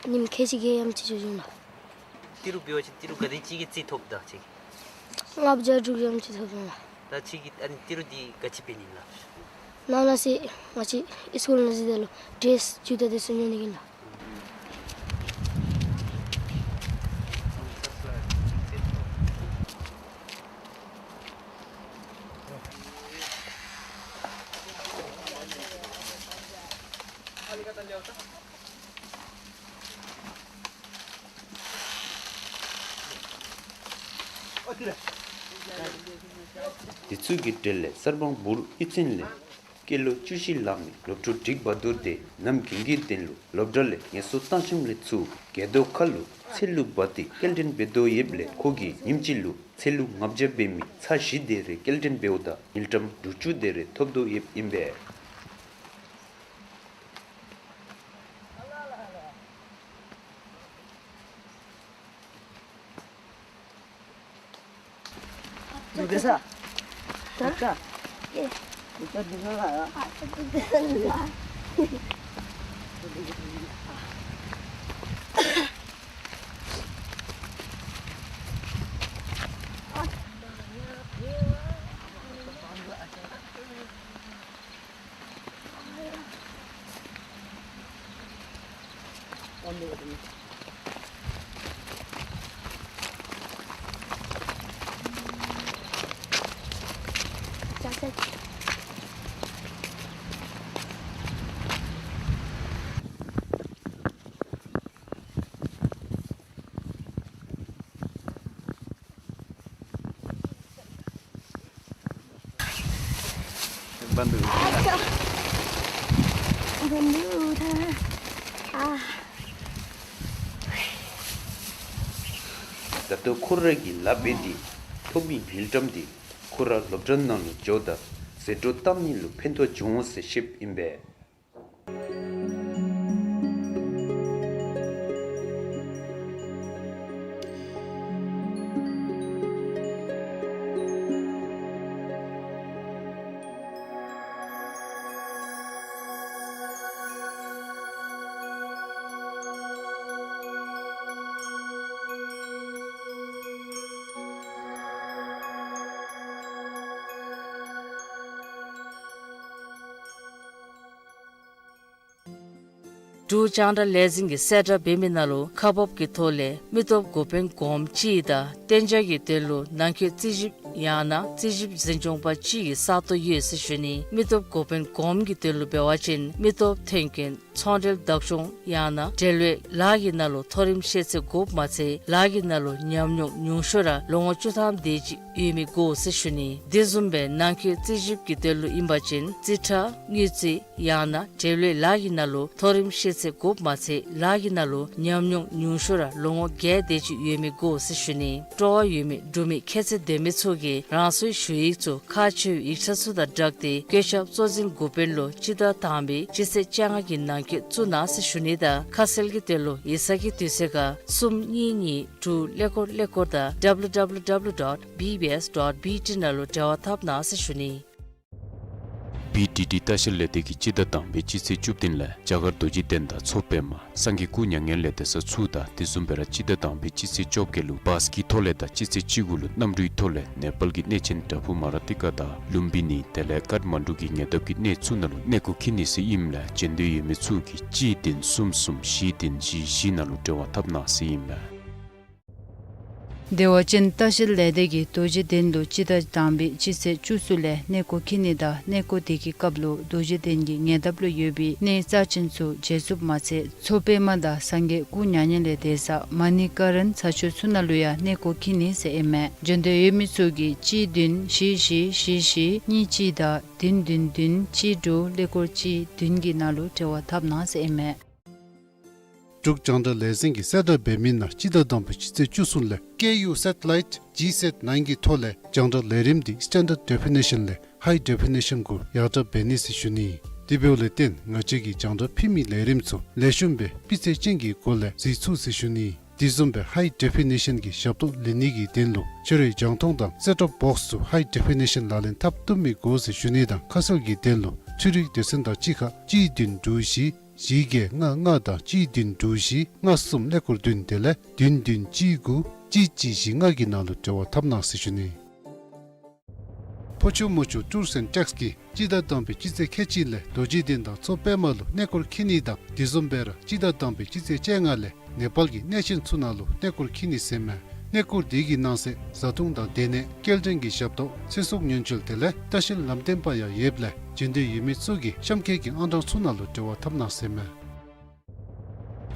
ཉིནམ་ཁལ་གཅིག་གི་ཡང་ཅིག་འགྱོ་ཡི་ལགས། ཏི་རུ་འབད་བ་ཅིན་ཏི་རུ་ག་དེ་ཅིག་གི་རྩིས་ཐོབ་ད་ཅིག། ལྔ་བརྒྱ་དྲུག་བརྒྱ་ཅིག་ཐོབ་ཡི་ལགས། ད་ཅིག་གི་ཨ་ནི་ཏི་རུ་འདི་ག་ཅི་འབད་ནི་ལགས། ནང་ན་ཟེར་ང་བཅས་ཨིས་ཀུལ་ནང་འཛུལ་ད་ལུ་ཌེས་ཇུ་ཏ་དེ་ཚུ་ཉོ་ནི་གི་ལགས། དེ་ཚུ་གི་གྲས་ལས་གསར་སྤང་འབུར་གཡུས་ཚན་ལས་སྐྱེས་ལོ་བཅུ་བཞི་ལང་མི་སློབ་ཕྲུག་འགྲིག་བ་དུར་དེ་གནམ་དགུན་གྱི་དོན་ལུ་སློབ་གྲྭ་ལས་ངལ་གསོ་བཏང་ཞིནམ་ལས་ཚུར་རྒེད་འོག་ཁ་ལུ་ཚལ་ལུ་འབག་སྟེ་སྐྱེལ་འདྲེན་འབད་དོ་ཡོདཔ་ལས་ཁོ་གིས་ཉིནམ་གཅིག་ལུ་ཚལ་ལུ་ལྔ་བརྒྱ་འབད་མི་ཚར་བཞི་དེ་རེ་སྐྱེལ་འདྲེན་འབདཝ་ད་དངུལ་ཀྲམ་དྲུག་ཅུ་དེ་རེ་ཐོབ་དོ་ཡོདཔ་ཨིན་པས། ད་ལྟོ་ཁོ་ར་གིས་ལཱ་འབད་དེ་ཐོབ་མི་དངུལ་ཀྲམ་དེ་ཁོ་ར་སློབ་གྲྭ་ནང་ལུ་འགྱོཝ་ད་ཟད་འགྲོ་བཏང་ནི་ལུ་ཕན་ཐོགས་འབྱུང་འོང་ཟེར་བཤདཔ་ཨིན་པས། འབྲུག་རྒྱང་བསྒྲགས་ལས་འཛིན་གྱིས་གསལ་བསྒྲགས་འབད་མི་ནང་ལུ་ཁག་འབགཔ་གི་ཐོག་ལས་མི་སྟོབས་འགོ་དཔོན་གོངམ་གཅིག་དང་གཏན་འཇགས་ཀྱི་དོན་ལུ་ནང་འཁོད་རྩིས་ཞིབ་ཡང་ན་རྩིས་ཞིབ་འཛིན་སྐྱོང་པ་གཅིག་གི་ས་སྟོང་ཡོད་ཟེར་ཞུ་ནི། མི་སྟོབས་འགོ་དཔོན་གོངམ་གྱི་དོན་ལུ་འབད་བ་ཅིན་མི་སྟོབས་ཐོན་སྐྱེད་ཚོང་འབྲེལ་བདག་སྐྱོང་ཡང་ན་འབྲེལ་ཡོད་ལཱ་གི་ནང་ལུ་མཐོ་རིམ་ཤེས་ཚད་དགོཔ་མ་ཚད་ལཱ་གི་ནང་ལུ་ཉམས་མྱོང་ཉུང་ཤོས་ར་ལོ་ངོ་བཅུ་ཐམ་དེ་ཅིག་ཡོད་མི་དགོ་ཟེར་ཞུ་ནི། དེ་བཟུམ་སྦེ་ནང་འཁོད་རྩིས་ཞིབ་ཀྱི་དོན་ལུ་ཨིན་པ་ཅིན་རྩིས་ཁྲ་དངུལ་རྩིས་ཡང་ན་འབྲེལ་ཡོད་ལཱ་གི་ནང་ལུ་མཐོ་རིམ་ཤེས་ཚད་དགོཔ་མ་ཚད་ལཱ་གི་ནང་ལུ་ཉམས་མྱོང་ཉུང་ཤོས་ར་ལོ་ངོ་བརྒྱད་དེ་ཅིག་ཡོད་མི་དགོ་ཟེར་ཞུ་ནི། སྤྲོ་བ་ཡོད་མི་འབྲུག་མི་ཁྱད་ཚད་ལྡན་མི་ཚུ་གིས་རང་སོའི་ཞུ་ཡིག་ཚུ་ཁག་ཆེ་བའི་ཡིག་ཆ་ཚུ་དང་སྦྲགས་ཏེ་བཀོད་ཁྱབ་གཙོ་འཛིན་འགོ་དཔོན་ལུ་སྤྱི་ཟླ་དང་པའི་སྤྱི་ཚེས་བཅོ་ལྔ་གི་ནང་འཁོད་བཙུགས་གནང་ཟེར་ཞུ་ནི་དང་ཁ་གསལ་གྱི་དོན་ལུ་ཡིག་ཚང་གི་དུས་ཚོད་ཁར་གསུམ་གཉིས་གཉིས་དྲུག་ཀླད་ཀོར་ཀླད་ཀོར་དང་W W W dot B B S dot B T ནང་ལུ་འབྲེལ་བ་འཐབ་གནང་ཟེར་ཞུ་ནི། B T T ལྟ་བཤལ་ལས་སྡེ་གིས་སྤྱི་ཟླ་དང་པའི་སྤྱི་ཚེས་བཅུ་བདུན་ལས་རྒྱ་གར་རྡོ་རྗེ་གདན་དང་མཚོ་པདྨ་སངས་རྒྱས་སྐུ་མྱ་ངན་ལས་འདས་ས་ཚུ་དང་དེ་བཟུམ་སྦེ་ར་སྤྱི་ཟླ་དང་པའི་སྤྱི་ཚེས་བཅོ་བརྒྱད་ལུ་བཱས་ཀྱི་ཐོག་ལས་དང་སྤྱི་ཚེས་བཅུ་དགུ་ལུ་གནམ་གྲུའི་ཐོག་ལས་ནེ་པཱལ་གྱི་གནས་ཆེན་པྲ་བྷུ་མ་ར་ཏི་ཀ་དང་ལུམ་བི་ནི་དེ་ལས་ཀཏ་མན་ཌུ་གི་ཉེ་འདབས་ཀྱི་གནས་ཚུ་ནང་ལུ་གནས་སྐོར་འཁྱིད་ནི་ཟེར་ཨིནམ་ལས་བྱོན་འདོད་ཡོད་མི་ཚུ་གིས་གཅིག་བདུན་གསུམ་གསུམ་བཞི་བདུན་བཞི་བཞི་ནང་ལུ་འབྲེལ་བ་འཐབ་གནང་ཟེར་ཨིན་མས། བདེ་བ་ཅན་ལྟ་བཤལ་ལས་སྡེ་གིས་རྡོ་རྗེ་གདན་ལུ་སྤྱི་ཟླ་དང་པའི་སྤྱི་ཚེས་བཅུ་གསུམ་ལས་གནས་སྐོར་འཁྱིད་ནི་དང་གནས་སྐོར་དེ་གི་སྐབས་ལུ་རྡོ་རྗེ་གདན་གྱི་ཉེ་འདབས་ལུ་ཡོད་པའི་གནས་རྩ་ཅན་ཚུ་མཇལ་ཚུགསཔ་མ་ཚད་མཚོ་པདྨ་དང་སངས་རྒྱས་སྐུ་མྱ་ངན་ལས་འདས་ས་མ་ཎི་ཀ་རན་ས་ཆ་ཚུ་ནང་ལུ་ཡང་གནས་སྐོར་འཁྱིད་ནི་ཟེར་ཨིན་མས། བྱོན་འདོད་ཡོད་མི་ཚུ་གིས་གཅིག་བདུན་བཞི་བཞི་བཞི་བཞི་གཉིས་གཅིག་དང་བདུན་བདུན་བདུན་གཅིག་དྲུག་ཀླད་ཀོར་གཅིག་བདུན་གྱི་ནང་ལུ་འབྲེལ་བ་འཐབ་གནང་ཟེར་ཨིན་མས། འབྲུག་རྒྱང་བསྒྲགས་ལས་འཛིན་གྱིས་གསལ་བསྒྲགས་འབད་མི་ནང་སྤྱི་ཟླ་དང་པའི་སྤྱི་ཚེས་བཅུ་གསུམ་ལས་Ku satellite G sat nine གི་ཐོག་ལས་རྒྱང་བསྒྲགས་ལས་རིམ་འདི་standard definition ལས་high definition གུ་ཡར་དྲག་འབད་ནི་ཟེར་ཞུ་ནི། དེ་འབདཝ་ལས་བརྟེན་ང་བཅས་ཀྱིས་རྒྱང་བསྒྲགས་ཕུལ་མི་ལས་རིམ་ཚུ་ལེགས་ཤོམ་སྦེ་སྤུས་ཚད་ཅན་གྱི་སྒོ་ལས་གཟིགས་ཚུགས་ཟེར་ཞུ་ནི། དེ་བཟུམ་སྦེ་high definition གྱི་ཞབས་ཏོག་ལེན་ནི་གི་དོན་ལུ་ཁྱོད་རའི་རྒྱང་མཐོང་དང་set top box ཚུ་high definition ལག་ལེན་འཐབ་བཏུབ་མི་དགོ་ཟེར་ཞུ་ནི་དང་ཁ་གསལ་གྱི་དོན་ལུ་འཕྲུལ་རིག་སྡེ་ཚན་དང་གཅིག་ཁར་གཅིག་བདུན་དྲུག་བཞི་བཞི་བརྒྱད་ལྔ་ལྔ་དང་གཅིག་བདུན་དྲུག་བཞི་ལྔ་གསུམ་ཀླད་ཀོར་བདུན་དེ་ལས་བདུན་བདུན་གཅིག་དགུ་གཅིག་གཅིག་བཞི་ལྔ་གི་ནང་ལུ་འབྲེལ་བ་འཐབ་གནང་ཟེར་ཞུ་ནི། ཕོ་ཆུ་མོ་ཆུ་Tours and Treks གིས་སྤྱི་ཟླ་དང་པའི་སྤྱི་ཚེས་ཁལ་གཅིག་ལས་རྡོ་རྗེ་གདན་དང་མཚོ་པདྨ་ལུ་གནས་སྐོར་འཁྱིད་ནི་དང་དེ་བཟུམ་སྦེ་ར་སྤྱི་ཟླ་དང་པའི་སྤྱི་ཚེས་བཅོ་ལྔ་ལས་ནེ་པཱལ་གྱི་གནས་ཆེན་ཚུ་ནང་ལུ་གནས་སྐོར་འཁྱིད་ནི་ཟེར་མས། གནས་སྐོར་དེ་གི་ནང་གསེས་བཟའ་འཐུང་དང་སྡོད་གནས་སྐྱེལ་འདྲེན་གྱི་ཞབས་ཏོག་ཚེ་སྲོག་ཉེན་བཅོལ་དེ་ལས་ལྟ་བཤལ་ལམ་སྟོན་པ་ཡང་ཡོདཔ་ལས་བྱོན་འདོད་ཡོད་མི་ཚུ་གིས་གཤམ་འཁོད་ཀྱི་ཨང་གྲངས་ཚུ་ནང་ལུ་འབྲེལ་བ་འཐབ་གནང་ཟེར་མས།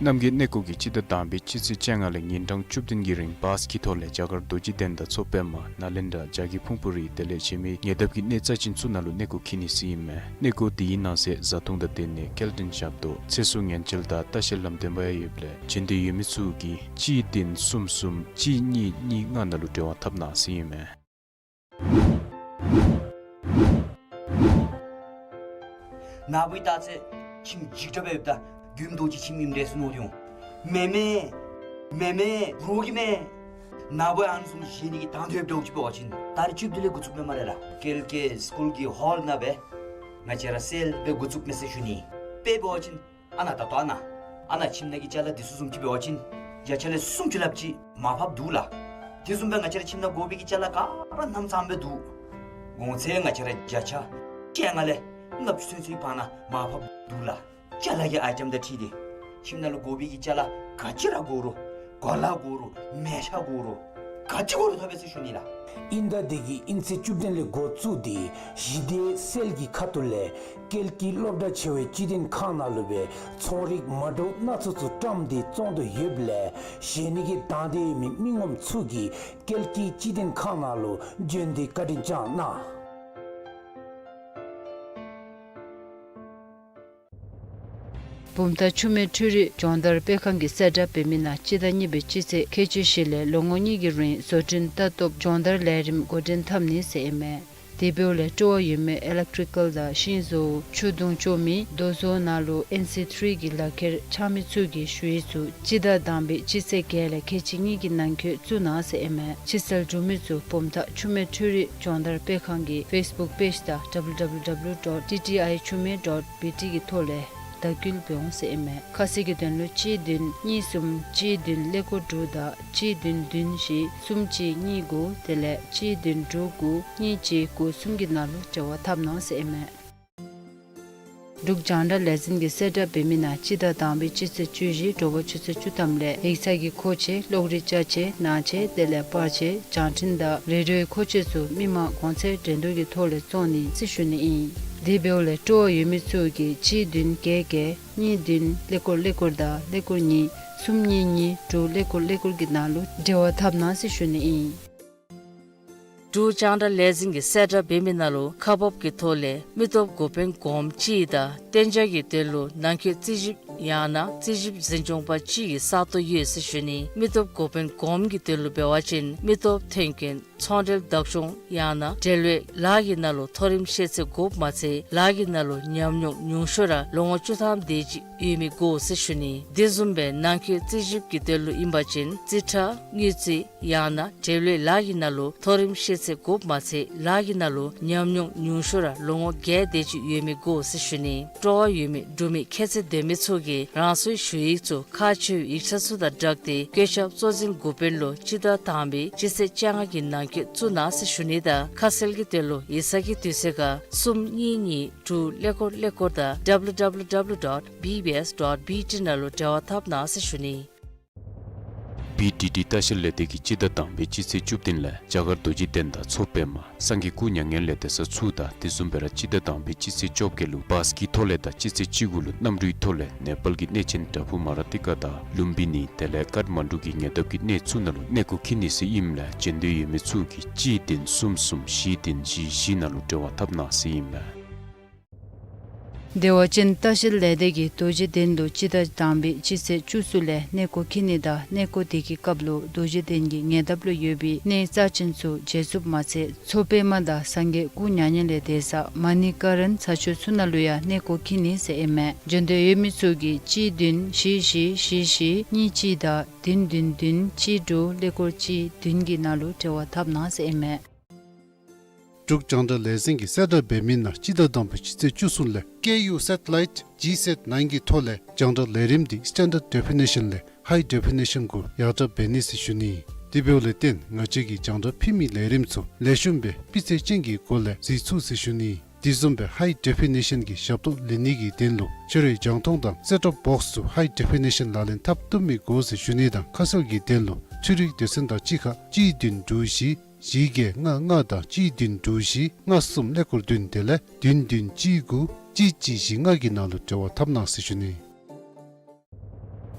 རྣམ་རྒྱལ་གནས་སྐོར་གྱིས་སྤྱི་ཟླ་དང་པའི་སྤྱི་ཚེས་བཅོ་ལྔ་ལས་ཉིན་གྲངས་བཅུ་བདུན་གྱི་རིང་བཱས་ཀྱི་ཐོག་ལས་རྒྱ་གར་རྡོ་རྗེ་གདན་དང་མཚོ་པདྨ་ནཱ་ལེནྡྲ་རྒྱ་གི་ཕུང་པོ་རི་དེ་ལས་གཞན་མི་ཉེ་འདབས་ཀྱི་གནས་རྩ་ཅན་ཚུ་ནང་ལུ་གནས་སྐོར་འཁྱིད་ནི་ཟེར་ཨིན་མས། གནས་སྐོར་དེའི་ནང་གསེས་བཟའ་འཐུང་དང་སྡོད་གནས་སྐྱེལ་འདྲེན་ཞབས་ཏོག་ཚེ་སྲོག་ཉེན་བཅོལ་དང་ལྟ་བཤལ་ལམ་སྟོན་པ་ཡང་ཡོདཔ་ལས་བྱོན་འདོད་ཡོད་མི་ཚུ་གིས་གཅིག་བདུན་གསུམ་གསུམ་གཅིག་གཉིས་གཉིས་ལྔ་ནང་ལུ་འབྲེལ་བ་འཐབ་གནང་ཟེར་ཨིན་མས། ནཱ་བུ་ད་ཚེ་ཁྱིམ་འཇིགས་སྐྲག་སྦེ་ཡོདཔ་ད་མགྱོནམ་རྡོ་རྗེ་ཁྱིམ་ཨིནམ་འདྲས་སུ་མནོ་སྟེ་འོང་། མེན་མེན། མེན་མེན། རོགས་ཀྱིས་མེན། ནཱ་བུ་ཨ་ནི་བཟུམ་བཞེས་ནི་གི་དང་འདོད་འདྲཝ་ཅིག་འབད་བ་ཅིན་ད་རིས་བཅུ་བདུན་ལས་འགོ་བཙུགས་མས་སྨ་རེ་ལགས། ཀལ་ཀེ་སི་ཀུལ་གྱི་ཧོལ་ནང་སྦེ་ང་བཅས་ར་སེལ་སྦེ་འགོ་བཙུགས་མས་ཟེར་ཞུ་ནི། དཔེ་འབད་བ་ཅིན་ཨ་ནཱ་ད་ལྟོ་ཨ་ནཱ་ཨ་ནཱ་ཁྱིམ་ནང་གི་ཅ་ལ་འདི་ཚུ་བཟུམ་ཅིག་འབད་བ་ཅིན་བརྒྱ་ཆ་ལས་སུམ་ཅུ་ལྷགཔ་ཅིག་མར་ཕབ་འདུག་ལགས། དེ་བཟུམ་སྦེ་ང་བཅས་ར་ཁྱིམ་ནང་དགོ་པའི་གི་ཅ་ལ་ག་ར་རྣམ་ཚངམ་སྦེ་འདུག། གོང་ཚད་ང་བཅས་ར་བརྒྱ་ཆ་བཅོ་ལྔ་ལས་ལྔ་བཅུ་ཚུན་ཚོད་བར་ན་མར་ཕབ་འདུག་ལགས། ཅ་ལ་གི་ཨའི་ཊེམ་དང་འཁྲིལ་ཏེ་ཁྱིམ་ནང་ལུ་དགོ་པའི་གི་ཅ་ལ་ག་ཅི་ར་དགོ་རུང་གོ་ལ་དགོ་རུང་མལ་ཆ་དགོ་རུང་ག་ཅི་དགོ་རུང་ཐོབ་པས་ཟེར་ཞུ་ནི་ལགས། དབྱིན་ཟླ་འདི་གི་དབྱིན་ཚེས་བཅུ་བདུན་ལས་འགོ་བཙུགས་ཏེ་ཞི་བདེའི་སེལ་གྱི་ཁ་ཐུག་ལས་ཀལ་ཀི་སློབ་གྲྭ་ཆེ་བའི་སྤྱི་བདུན་ཁང་ནང་ལུ་སྦེ་ཚོང་རིགས་མ་འདྲཝ་སྣ་ཚོགས་ཚུ་བཀྲམ་སྟེ་བཙོང་དོ་ཡོདཔ་ལས་བཞེས་ནི་གི་དང་འདོད་ཡོད་མི་མི་ངོམ་ཚུ་གིས་ཀལ་ཀི་སྤྱི་བདུན་ཁང་ནང་ལུ་བྱོན་ཏེ་བཀའ་དྲིན་བསྐྱང་གནང་། བུམ་ཐང་ཆུ་སྨད་འཕྲུལ་རིག་སྦྱོང་བརྡར་སྤེལ་ཁང་གིས་གསལ་བསྒྲགས་འབད་མི་ནང་སྤྱི་ཟླ་གཉིས་པའི་སྤྱི་ཚེས་ཁལ་གཅིག་བཞི་ལས་ལོ་ངོ་གཉིས་ཀྱི་རིང་བཟོ་སྐྲུན་ལྟ་རྟོག་སྦྱོང་བརྡར་ལས་རིམ་འགོ་འདྲེན་འཐབ་ནི་ཟེར་ཨིན་མས། དེ་འབདཝ་ལས་སྤྲོ་བ་ཡོད་མི་ཨི་ལེག་ཊི་རི་ཀལ་དང་ཤིང་བཟོ་ཆུ་དུང་བཙོང་མི་རྡོ་བཟོ་ནང་ལུ་ཨེན་སི་ཐི་རི་གི་ལག་ཁྱེར་འཆང་མི་ཚུ་གིས་ཞུ་ཡིག་ཚུ་སྤྱི་ཟླ་དང་པའི་སྤྱི་ཚེས་བརྒྱད་ལས་ཁལ་གཅིག་གཉིས་ཀྱི་ནང་འཁོད་བཙུགས་གནང་ཟེར་ཨིན་མས། ཕྱི་སེལ་འབྲུག་མི་ཚུ་བུམ་ཐང་ཆུ་སྨད་འཕྲུལ་རིག་སྦྱོང་བརྡར་སྤེལ་ཁང་གི་ཕེསི་བུཀ་པེཇ་དང་W W W dot T T I Chumei dot B T གི་ཐོག་ལས་བརྡ་བསྐུལ་འབད་འོང་ཟེར་ཨིན་མས། ཁ་གསལ་གྱི་དོན་ལུ་གཅིག་བདུན་གཉིས་གསུམ་གཅིག་བདུན་ཀླད་ཀོར་དྲུག་དང་གཅིག་བདུན་བདུན་བཞི་གསུམ་གཅིག་གཉིས་དགུ་དེ་ལས་གཅིག་བདུན་དྲུག་དགུ་གཉིས་གཅིག་དགུ་གསུམ་གྱི་ནང་ལུ་འབྲེལ་བ་འཐབ་གནང་ཟེར་ཨིན་མས། འབྲུག་རྒྱང་བསྒྲགས་ལས་འཛིན་གྱིས་གསལ་བསྒྲགས་འབད་མི་ནང་སྤྱི་ཟླ་དང་པའི་སྤྱི་ཚེས་བཅུ་བཞི་དྲོ་པ་ཆུ་ཚོད་བཅུ་ཐམ་ལས་ཡིག་ཚང་གི་མཁོ་ཆས་གློག་རིག་ཅ་ཆས་ནང་ཆས་དེ་ལས་པར་ཆས་བྱང་འཕྲིན་དང་རེ་ཌི་ཡོའི་མཁོ་ཆས་ཚུ་མི་མང་གོང་ཚད་འགྲན་བསྡུར་གྱི་ཐོག་ལས་བཙོང་ནི་ཟེར་ཞུ་ནི་ཨིན། དེ་འབདཝ་ལས་སྤྲོ་བ་ཡོད་མི་ཚུ་གིས་གཅིག་བདུན་བརྒྱད་བརྒྱད་གཉིས་བདུན་ཀླད་ཀོར་ཀླད་ཀོར་དང་ཀླད་ཀོར་གཉིས་གསུམ་གཉིས་གཉིས་དྲུག་ཀླད་ཀོར་ཀླད་ཀོར་གྱི་ནང་ལུ་འབྲེལ་བ་འཐབ་གནང་ཟེར་ཞུ་ནི་ཨིན། འབྲུག་རྒྱང་བསྒྲགས་ལས་འཛིན་གྱིས་གསལ་བསྒྲགས་འབད་མི་ནང་ལུ་ཁག་འབག་གི་ཐོག་ལས་མི་སྟོབས་འགོ་དཔོན་གོངམ་གཅིག་དང་གཏན་འཇགས་ཀྱི་དོན་ལུ་ནང་འཁོད་རྩིས་ཞིབ་ཡང་ན་རྩིས་ཞིབ་འཛིན་སྐྱོང་པ་གཅིག་གི་ས་སྟོང་ཡོད་ཟེར་ཞུ་ནི། མི་སྟོབས་འགོ་དཔོན་གོངམ་གྱི་དོན་ལུ་འབད་བ་ཅིན་མི་སྟོབས་ཐོན་སྐྱེད་ཚོང་འབྲེལ་བདག་སྐྱོང་ཡང་ན་འབྲེལ་ཡོད་ལཱ་གི་ནང་ལུ་མཐོ་རིམ་ཤེས་ཚད་དགོཔ་མ་ཚད་ལཱ་གི་ནང་ལུ་ཉམས་མྱོང་ཉུང་ཤོས་ར་ལོ་ངོ་བཅུ་ཐམ་དེ་ཅིག་ཡོད་མི་དགོ་ཟེར་ཞུ་ནི། དེ་བཟུམ་སྦེ་ནང་འཁོད་རྩིས་ཞིབ་ཀྱི་དོན་ལུ་ཨིན་པ་ཅིན་རྩིས་ཁྲ་དངུལ་རྩིས་ཡང་ན་འབྲེལ་ཡོད་ལཱ་གི་ནང་ལུ་མཐོ་རིམ་ཤེས་ཚད་དགོཔ་མ་ཚད་ལཱ་གི་ནང་ལུ་ཉམས་མྱོང་ཉུང་ཤོས་ར་ལོ་ངོ་བརྒྱད་དེ་ཅིག་ཡོད་མི་དགོ་ཟེར་ཞུ་ནི། སྤྲོ་བ་ཡོད་མི་འབྲུག་མི་ཁྱད་ཚད་ལྡན་མི་ཚུ་གིས་རང་སོའི་ཞུ་ཡིག་ཚུ་ཁག་ཆེ་བའི་ཡིག་ཆ་ཚུ་དང་སྦྲགས་ཏེ་བཀོད་ཁྱབ་གཙོ་འཛིན་འགོ་དཔོན་ལུ་སྤྱི་ཟླ་དང་པའི་སྤྱི་ཚེས་བཅོ་ལྔ་གི་ནང་འཁོད་བཙུགས་གནང་ཟེར་ཞུ་ནི་དང་ཁ་གསལ་གྱི་དོན་ལུ་ཡིག་ཚང་གི་དུས་ཚོད་ཁར་གསུམ་གཉིས་གཉིས་དྲུག་ཀླད་ཀོར་ཀླད་ཀོར་དང་W W W dot B B S dot B T ནང་ལུ་འབྲེལ་བ་འཐབ་གནང་ཟེར་ཞུ་ནི། B T T ལྟ་བཤལ་ལས་སྡེ་གིས་སྤྱི་ཟླ་དང་པའི་སྤྱི་ཚེས་བཅུ་བདུན་ལས་རྒྱ་གར་རྡོ་རྗེ་གདན་དང་མཚོ་པདྨ་སངས་རྒྱས་སྐུ་མྱ་ངན་ལས་འདས་ས་ཚུ་དང་དེ་བཟུམ་སྦེ་ར་སྤྱི་ཟླ་དང་པའི་སྤྱི་ཚེས་བཅོ་བརྒྱད་ལུ་བཱས་ཀྱི་ཐོག་ལས་དང་སྤྱི་ཚེས་བཅུ་དགུ་ལུ་གནམ་གྲུའི་ཐོག་ལས་ནེ་པཱལ་གྱི་གནས་ཆེན་དྲ་ཕུ་མ་ར་ཏི་ཀ་དང་ལུམ་བི་ནི་དེ་ལས་ཀཱཐ་མན་ཌུ་གི་ཉེ་འདབས་ཀྱི་གནས་ཚུ་ནང་ལུ་གནས་སྐོར་འཁྱིད་ནི་ཟེར་ཨིནམ་ལས་བྱོན་འདོད་ཡོད་མི་ཚུ་གིས་གཅིག་བདུན་གསུམ་གསུམ་བཞི་བདུན་བཞི་བཞི་ནང་ལུ་འབྲེལ་བ་འཐབ་གནང་ཟེར་ཨིན་མས། བདེ་བ་ཅན་ལྟ་བཤལ་ལས་སྡེ་གིས་རྡོ་རྗེ་གདན་དུ་སྤྱི་ཟླ་དང་པའི་སྤྱི་ཚེས་བཅུ་གསུམ་ལས་གནས་སྐོར་འཁྱིད་ནི་དང་གནས་སྐོར་དེ་གི་སྐབས་ལུ་རྡོ་རྗེ་གདན་གྱི་ཉེ་འདབས་ལུ་ཡོད་པའི་གནས་རྩ་ཆེན་ཚུ་མཇལ་ཚུགསཔ་མ་ཚད་མཚོ་པདྨ་དང་སངས་རྒྱས་སྐུ་མྱ་ངན་ལས་འདས་ས་མ་ཎི་ཀ་རན་ཚ་ཆུ་ཚུ་ནང་ལུ་ཡང་གནས་སྐོར་འཁྱིད་ནི་ཟེར་ཨིན་མས། བྱོན་འདོད་ཡོད་མི་ཚུ་གིས་གཅིག་བདུན་བཞི་བཞི་བཞི་བཞི་གཉིས་གཅིག་དང་བདུན་བདུན་བདུན་གཅིག་དྲུག་ཀླད་ཀོར་གཅིག་བདུན་གྱི་ནང་ལུ་འབྲེལ་བ་འཐབ་གནང་ཟེར་ཨིན་མས། འབྲུག་རྒྱང་བསྒྲགས་ལས་འཛིན་གྱིས་གསལ་བསྒྲགས་འབད་མི་ནང་སྤྱི་ཟླ་དང་པའི་སྤྱི་ཚེས་བཅུ་གསུམ་ལས་Ku Satellite G Sat nine གི་ཐོག་ལས་རྒྱང་བསྒྲགས་ལས་རིམ་འདི་Standard Definition ལས་High Definition གུ་ཡར་དྲག་འབད་ནི་ཟེར་ཞུ་ནི། དེ་འབདཝ་ལས་བརྟེན་ང་བཅས་ཀྱིས་རྒྱང་བསྒྲགས་ཕུལ་མི་ལས་རིམ་ཚུ་ལེགས་ཤོམ་སྦེ་སྤུས་ཚད་ཅན་གྱི་སྒོ་ལས་གཟིགས་ཚུགས་ཟེར་ཞུ་ནི། དེ་བཟུམ་སྦེ་High Definition གྱི་ཞབས་ཏོག་ལེན་ནི་གི་དོན་ལུ་ཁྱོད་རའི་རྒྱང་མཐོང་དང་Set Top Box ཚུ་High Definition ལག་ལེན་འཐབ་བཏུབ་མི་དགོ་ཟེར་ཞུ་ནི་དང་ཁ་གསལ་གྱི་དོན་ལུ་འཕྲུལ་རིག་སྡེ་ཚན་དང་གཅིག་ཁར་གཅིག་བདུན་དྲུག་བཞི་བཞི་བརྒྱད་ལྔ་ལྔ་དང་གཅིག་བདུན་དྲུག་བཞི་ལྔ་གསུམ་ཀླད་ཀོར་བདུན་དེ་ལས་བདུན་བདུན་གཅིག་དགུ་གཅིག་གཅིག་བཞི་ལྔ་གི་ནང་ལུ་འབྲེལ་བ་འཐབ་གནང་ཟེར་ཞུ་ནི།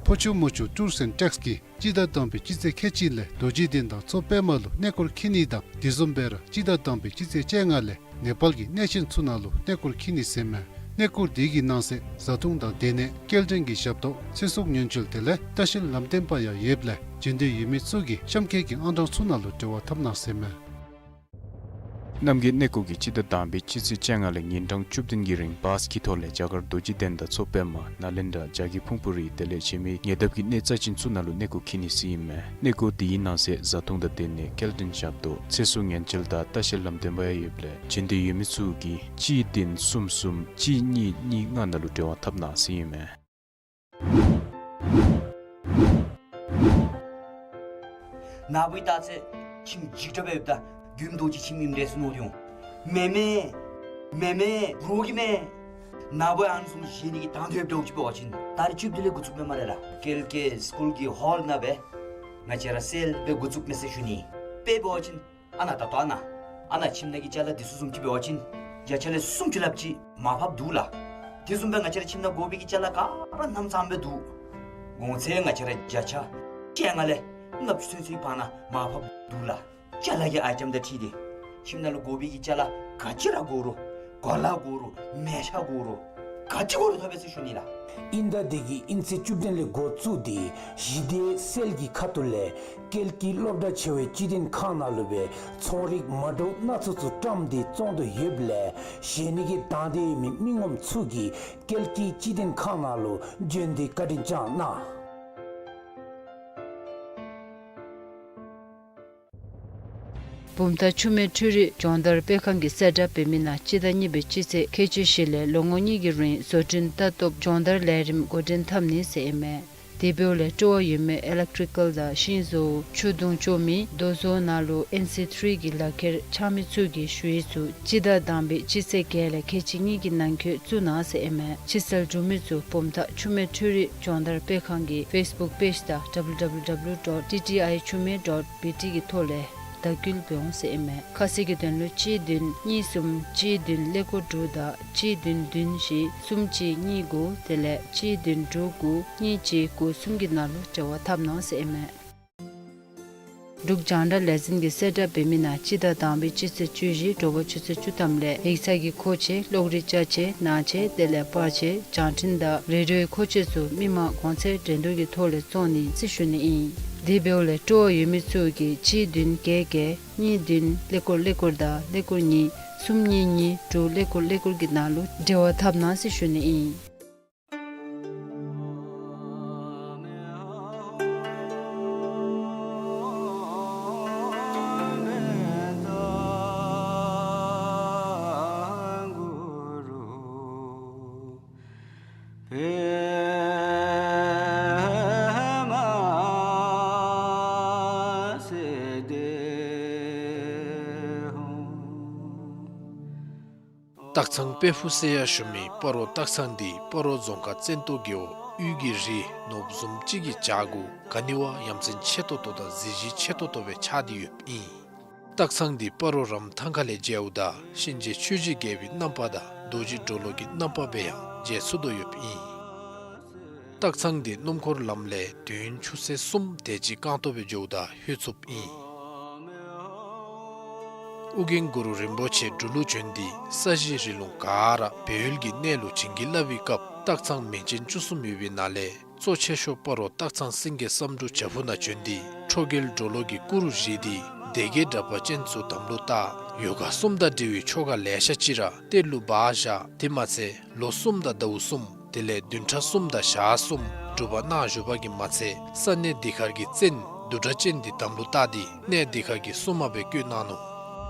ཕོ་ཆུ་མོ་ཆུ་Tours and Treks གིས་སྤྱི་ཟླ་དང་པའི་སྤྱི་ཚེས་ཁལ་གཅིག་ལས་རྡོ་རྗེ་གདན་དང་མཚོ་པདྨ་ལུ་གནས་སྐོར་འཁྱིད་ནི་དང་དེ་བཟུམ་སྦེ་ར་སྤྱི་ཟླ་དང་པའི་སྤྱི་ཚེས་བཅོ་ལྔ་ལས་ནེ་པཱལ་གྱི་གནས་ཆེན་ཚུ་ནང་ལུ་གནས་སྐོར་འཁྱིད་ནི་ཟེར་མས། གནས་སྐོར་དེ་གི་ནང་གསེས་བཟའ་འཐུང་དང་སྡོད་གནས་སྐྱེལ་འདྲེན་གྱི་ཞབས་ཏོག་ཚེ་སྲོག་ཉེན་བཅོལ་དེ་ལས་ལྟ་བཤལ་ལམ་སྟོན་པ་ཡང་ཡོདཔ་ལས་བྱོན་འདོད་ཡོད་མི་ཚུ་གིས་གཤམ་འཁོད་ཀྱི་ཨང་གྲངས་ཚུ་ནང་ལུ་འབྲེལ་བ་འཐབ་གནང་ཟེར་མས། རྣམ་རྒྱལ་གནས་སྐོར་གྱིས་སྤྱི་ཟླ་དང་པའི་སྤྱི་ཚེས་བཅོ་ལྔ་ལས་ཉིན་གྲངས་བཅུ་བདུན་གྱི་རིང་བཱས་ཀྱི་ཐོག་ལས་རྒྱ་གར་རྡོ་རྗེ་གདན་དང་མཚོ་པདྨ་ནཱ་ལེནྡྲ་བྱ་རྒོད་ཕུང་པོ་རི་དེ་ལས་གཞན་མི་ཉེ་འདབས་ཀྱི་གནས་རྩ་ཆེན་ཚུ་ནང་ལུ་གནས་སྐོར་འཁྱིད་ནི་ཟེར་ཨིན་མས། གནས་སྐོར་དེའི་ནང་གསེས་བཟའ་འཐུང་དང་སྡོད་གནས་སྐྱེལ་འདྲེན་ཞབས་ཏོག་ཚེ་སྲོག་ཉེན་བཅོལ་དང་ལྟ་བཤལ་ལམ་སྟོན་པ་ཡང་ཡོདཔ་ལས་བྱོན་འདོད་ཡོད་མི་ཚུ་གིས་གཅིག་བདུན་གསུམ་གསུམ་གཅིག་གཉིས་གཉིས་ལྔ་ནང་ལུ་འབྲེལ་བ་འཐབ་གནང་ཟེར་ཨིན་མས། ན་བུའི་རྟགས་ཚད་ཁྱིམ་འཇིགས་སྐྲག་སྦེ་ཡོདཔ་ད་མགྱོནམ་རྡོ་རྗེ་ཁྱིམ་ཨིནམ་འདྲས་སུ་མནོ་སྟེ་འོང་། མེན་མས། མེན་མས། རོགས་ཀྱིས་མས། ན་བུ་ཨ་ནི་བཟུམ་བཞེས་ནི་གི་དང་འདོད་ཡོདཔ་འདྲཝ་ཅིག་འབད་བ་ཅིན་ད་རིས་བཅུ་བདུན་ལས་འགོ་བཙུགས་མས་སྨ་རེ་ལགས། ཀལ་ཀེ་སི་ཀུལ་གྱི་ཧོལ་ནང་སྦེ་ང་བཅས་ར་སེལ་སྦེ་འགོ་བཙུགས་མས་ཟེར་ཞུ་ནི། དཔེ་འབད་བ་ཅིན་ཨ་ནཱ་ད་ལྟོ་ཨ་ནཱ་ཨ་ནཱ་ཁྱིམ་ནང་གི་ཅ་ལ་འདི་ཚུ་བཟུམ་ཅིག་འབད་བ་ཅིན་བརྒྱ་ཆ་ལས་སུམ་ཅུ་ལྷགཔ་ཅིག་མར་ཕབ་འདུག་ལགས། དེ་བཟུམ་སྦེ་ང་བཅས་ར་ཁྱིམ་ནང་དགོ་པའི་གི་ཅ་ལ་ག་ར་ནམ་ཚང་སྦེ་འདུག། གོང་ཚད་ང་བཅས་ར་བརྒྱ་ཆ་བཅོ་ལྔ་ལས་ལྔ་བཅུ་ཚུན་ཚོད་བར་ན་མར་ཕབ་འདུག་ལགས། ཅ་ལ་གི་ཨའི་ཊེམ་དང་འཁྲིལ་ཏེ་ཁྱིམ་ནང་ལུ་དགོ་པའི་གི་ཅ་ལ་ག་ཅི་ར་དགོ་རུང་གོ་ལ་དགོ་རུང་མལ་ཆ་དགོ་རུང་ག་ཅི་དགོ་རུང་ཐོབ་པས་ཟེར་ཞུ་ནི་ལགས། དབྱིན་ཟླ་འདི་གི་དབྱིན་ཚེས་བཅུ་བདུན་ལས་འགོ་བཙུགས་ཏེ་གཞི་བདེ་སེལ་གྱི་ཁ་ཐུག་ལས་ཀལ་ཀི་སློབ་གྲྭ་ཆེ་བའི་སྤྱི་བདེ་ཁང་ནང་ལུ་སྦེ་ཚོང་རིགས་མ་འདྲཝ་སྣ་ཚོགས་ཚུ་བཀྲམ་སྟེ་བཙོང་དོ་ཡོདཔ་ལས་གཞན་མི་གི་དང་འདོད་མི་མི་ངོམ་ཚུ་གིས་ཀལ་ཀི་སྤྱི་བདེ་ཁང་ནང་ལུ་བྱོན་ཏེ་བཀའ་དྲིན་བསྐྱང་གནང་། བུམ་ཐང་ཆུ་སྨད་འཕྲུལ་རིག་སྦྱོང་བརྡར་སྤེལ་ཁང་གིས་གསལ་བསྒྲགས་འབད་མི་ནང་སྤྱི་ཟླ་གཉིས་པའི་སྤྱི་ཚེས་ཁལ་གཅིག་བཞི་ལས་ལོ་ངོ་གཉིས་ཀྱི་རིང་བཟོ་སྐྲུན་ལྟ་རྟོག་སྦྱོང་བརྡར་ལས་རིམ་འགོ་འདྲེན་འཐབ་ནི་ཟེར་ཨིན་མས། དེ་འབདཝ་ལས་སྤྲོ་བ་ཡོད་མི་ཨི་ལེག་ཊི་རི་ཀཱལ་དང་ཤིང་བཟོ་ཆུ་དུང་ཅོ་མི་རྡོ་བཟོ་ནང་ལུ་ཨེན་སི་ཐི་རི་གི་ལག་ཁྱེར་འཆང་མི་ཚུ་གིས་ཞུ་ཡིག་ཚུ་སྤྱི་ཟླ་དང་པའི་སྤྱི་ཚེས་བརྒྱད་ལས་ཁལ་གཅིག་གཉིས་ཀྱི་ནང་འཁོད་བཙུགས་གནང་ཟེར་ཨིན་མས། ཕྱིར་སེལ་འབྲུག་མི་ཚུ་བུམ་ཐང་ཆུ་སྨད་འཕྲུལ་རིག་སྦྱོང་བརྡར་སྤེལ་ཁང་གི་ཕེསི་བུཀ་པེཇ་དང་ཌབ་ལུ་ཌབ་ལུ་ཌབ་ལུ་ཌོཊ་ཊི་ཊི་ཨའི་ཆུ་སྨད་ཌོཊ་བི་ཊི་གི་ཐོག་ལས་བརྡ་བསྐུལ་འབད་འོང་ཟེར་ཨིན་མས། ཁ་གསལ་གྱི་དོན་ལུ་གཅིག་བདུན་གཉིས་གསུམ་གཅིག་བདུན་ཀླད་ཀོར་དྲུག་དང་གཅིག་བདུན་བདུན་བཞི་གསུམ་གཅིག་གཉིས་དགུ་དེ་ལས་གཅིག་བདུན་དྲུག་དགུ་གཉིས་གཅིག་དགུ་གསུམ་གྱི་ནང་ལུ་འབྲེལ་བ་འཐབ་གནང་ཟེར་ཨིན་མས། འབྲུག་རྒྱང་བསྒྲགས་ལས་འཛིན་གྱིས་གསལ་བསྒྲགས་འབད་མི་ནང་སྤྱི་ཟླ་དང་པའི་སྤྱི་ཚེས་བཅུ་བཞི་དྲོ་པ་ཆུ་ཚོད་བཅུ་ཐམ་ལས་ཡིག་ཚང་གི་མཁོ་ཆས་གློག་རིག་ཅ་ཆས་ནང་ཆས་དེ་ལས་པར་ཆས་བྱང་འཕྲིན་དང་རེ་ཌིའོའི་མཁོ་ཆས་ཚུ་མི་མང་གོང་ཚད་འགྲན་བསྡུར་གྱི་ཐོག་ལས་བཙོང་ནི་ཟེར་ཞུ་ནི་ཨིན། དེ་འབདཝ་ལས་སྤྲོ་བ་ཡོད་མི་ཚུ་གིས་གཅིག་བདུན་བརྒྱད་བརྒྱད་གཉིས་བདུན་ཀླད་ཀོར་ཀླད་ཀོར་དང་ཀླད་ཀོར་གཉིས་གསུམ་གཉིས་གཉིས་དྲུག་ཀླད་ཀོར་ཀླད་ཀོར་གྱི་ནང་ལུ་འབྲེལ་བ་འཐབ་གནང་ཟེར་ཞུ་ནི་ཨིན། སྟག་ཚང་དཔལ་ཕུག་ཟེར་ཡང་ཞུ་མི་སྤ་རོ་སྟག་ཚང་འདི་སྤ་རོ་རྫོང་ཁག་བཙན་ཏོ་རྒེད་འོག་དབུས་ཀྱི་རི་ནོར་བུ་བཟུམ་ཅིག་གི་བྱག་གུ་ག་ནི་བ་ཡ་མཚན་ཆེ་ཏོག་ཏོ་དང་གཟི་བརྗིད་ཆེ་ཏོག་ཏོ་སྦེ་ཆགས་ཏེ་ཡོདཔ་ཨིན། སྟག་ཚང་འདི་སྤ་རོ་རམ་ཐང་ཁ་ལས་མཇལཝ་ད་གཤིན་རྗེ་ཆོས་ཀྱི་རྒྱལ་པོའི་རྣམ་པ་དང་རྡོ་རྗེ་གྲོ་ལོད་ཀྱི་རྣམ་པ་སྦེ་ཡང་མཇལ་ཚུགས་དོ་ཡོདཔ་ཨིན། སྟག་ཚང་འདི་སྣུམ་འཁོར་ལམ་ལས་དུས་ཡུན་ཆུ་ཚོད་གསུམ་དེ་ཅིག་རྐང་སྟོང་སྦེ་འགྱོཝ་ད་ལྷོད་ཚུགསཔ་ཨིན། ཨོ་རྒྱན་གུ་རུ་རིན་པོ་ཆེ་འབྲུག་ལུ་བྱོན་ཏེ་ས་གཞི་རི་ལུང་ག་ར་སྦས་ཡུལ་གྱི་གནས་ལུ་བྱིན་གྱིས་བརླབས་པའི་སྐབས་སྟག་ཚང་མིང་ཅན་བཅུ་གསུམ་ཡོད་པའི་ནང་ལས་གཙོ་ཆེ་ཤོས་སྤ་རོ་སྟག་ཚང་སེང་གེ་བསམ་འགྲུབ་བྱག་ཕུག་ནང་བྱོན་ཏེ་ཁྲོ་རྒྱལ་གྲོ་ལོད་ཀྱི་སྐུ་རུ་བཞེངས་ཏེ་སྡེ་བརྒྱད་དྲེགས་པ་ཅན་ཚུ་དམ་ལུ་བཏགས། ཡོ་ག་གསུམ་དང་འབྲེལ་བའི་ཆོ་ག་ལེ་ཤ་ཅིག་ར་གཏེར་ལུ་སྦ་བཞག། དེ་མ་ཚད་ལོ་གསུམ་དང་ཟླཝ་གསུམ་དེ་ལས་བདུན་ཕྲག་གསུམ་དང་ཞག་གསུམ་སྒྲུབ་པ་གནང་བཞུགས་པ་གིས་མ་ཚད་ས་གནས་འདི་ཁར་གྱི་བཙན་བདུད་དྲེགས་ཅན་འདི་དམ་ལུ་བཏགས་ཏེ་གནས་འདི་ཁར་གྱི་སྲུང་མ་སྦེ་བསྐོས་གནང་ནུག།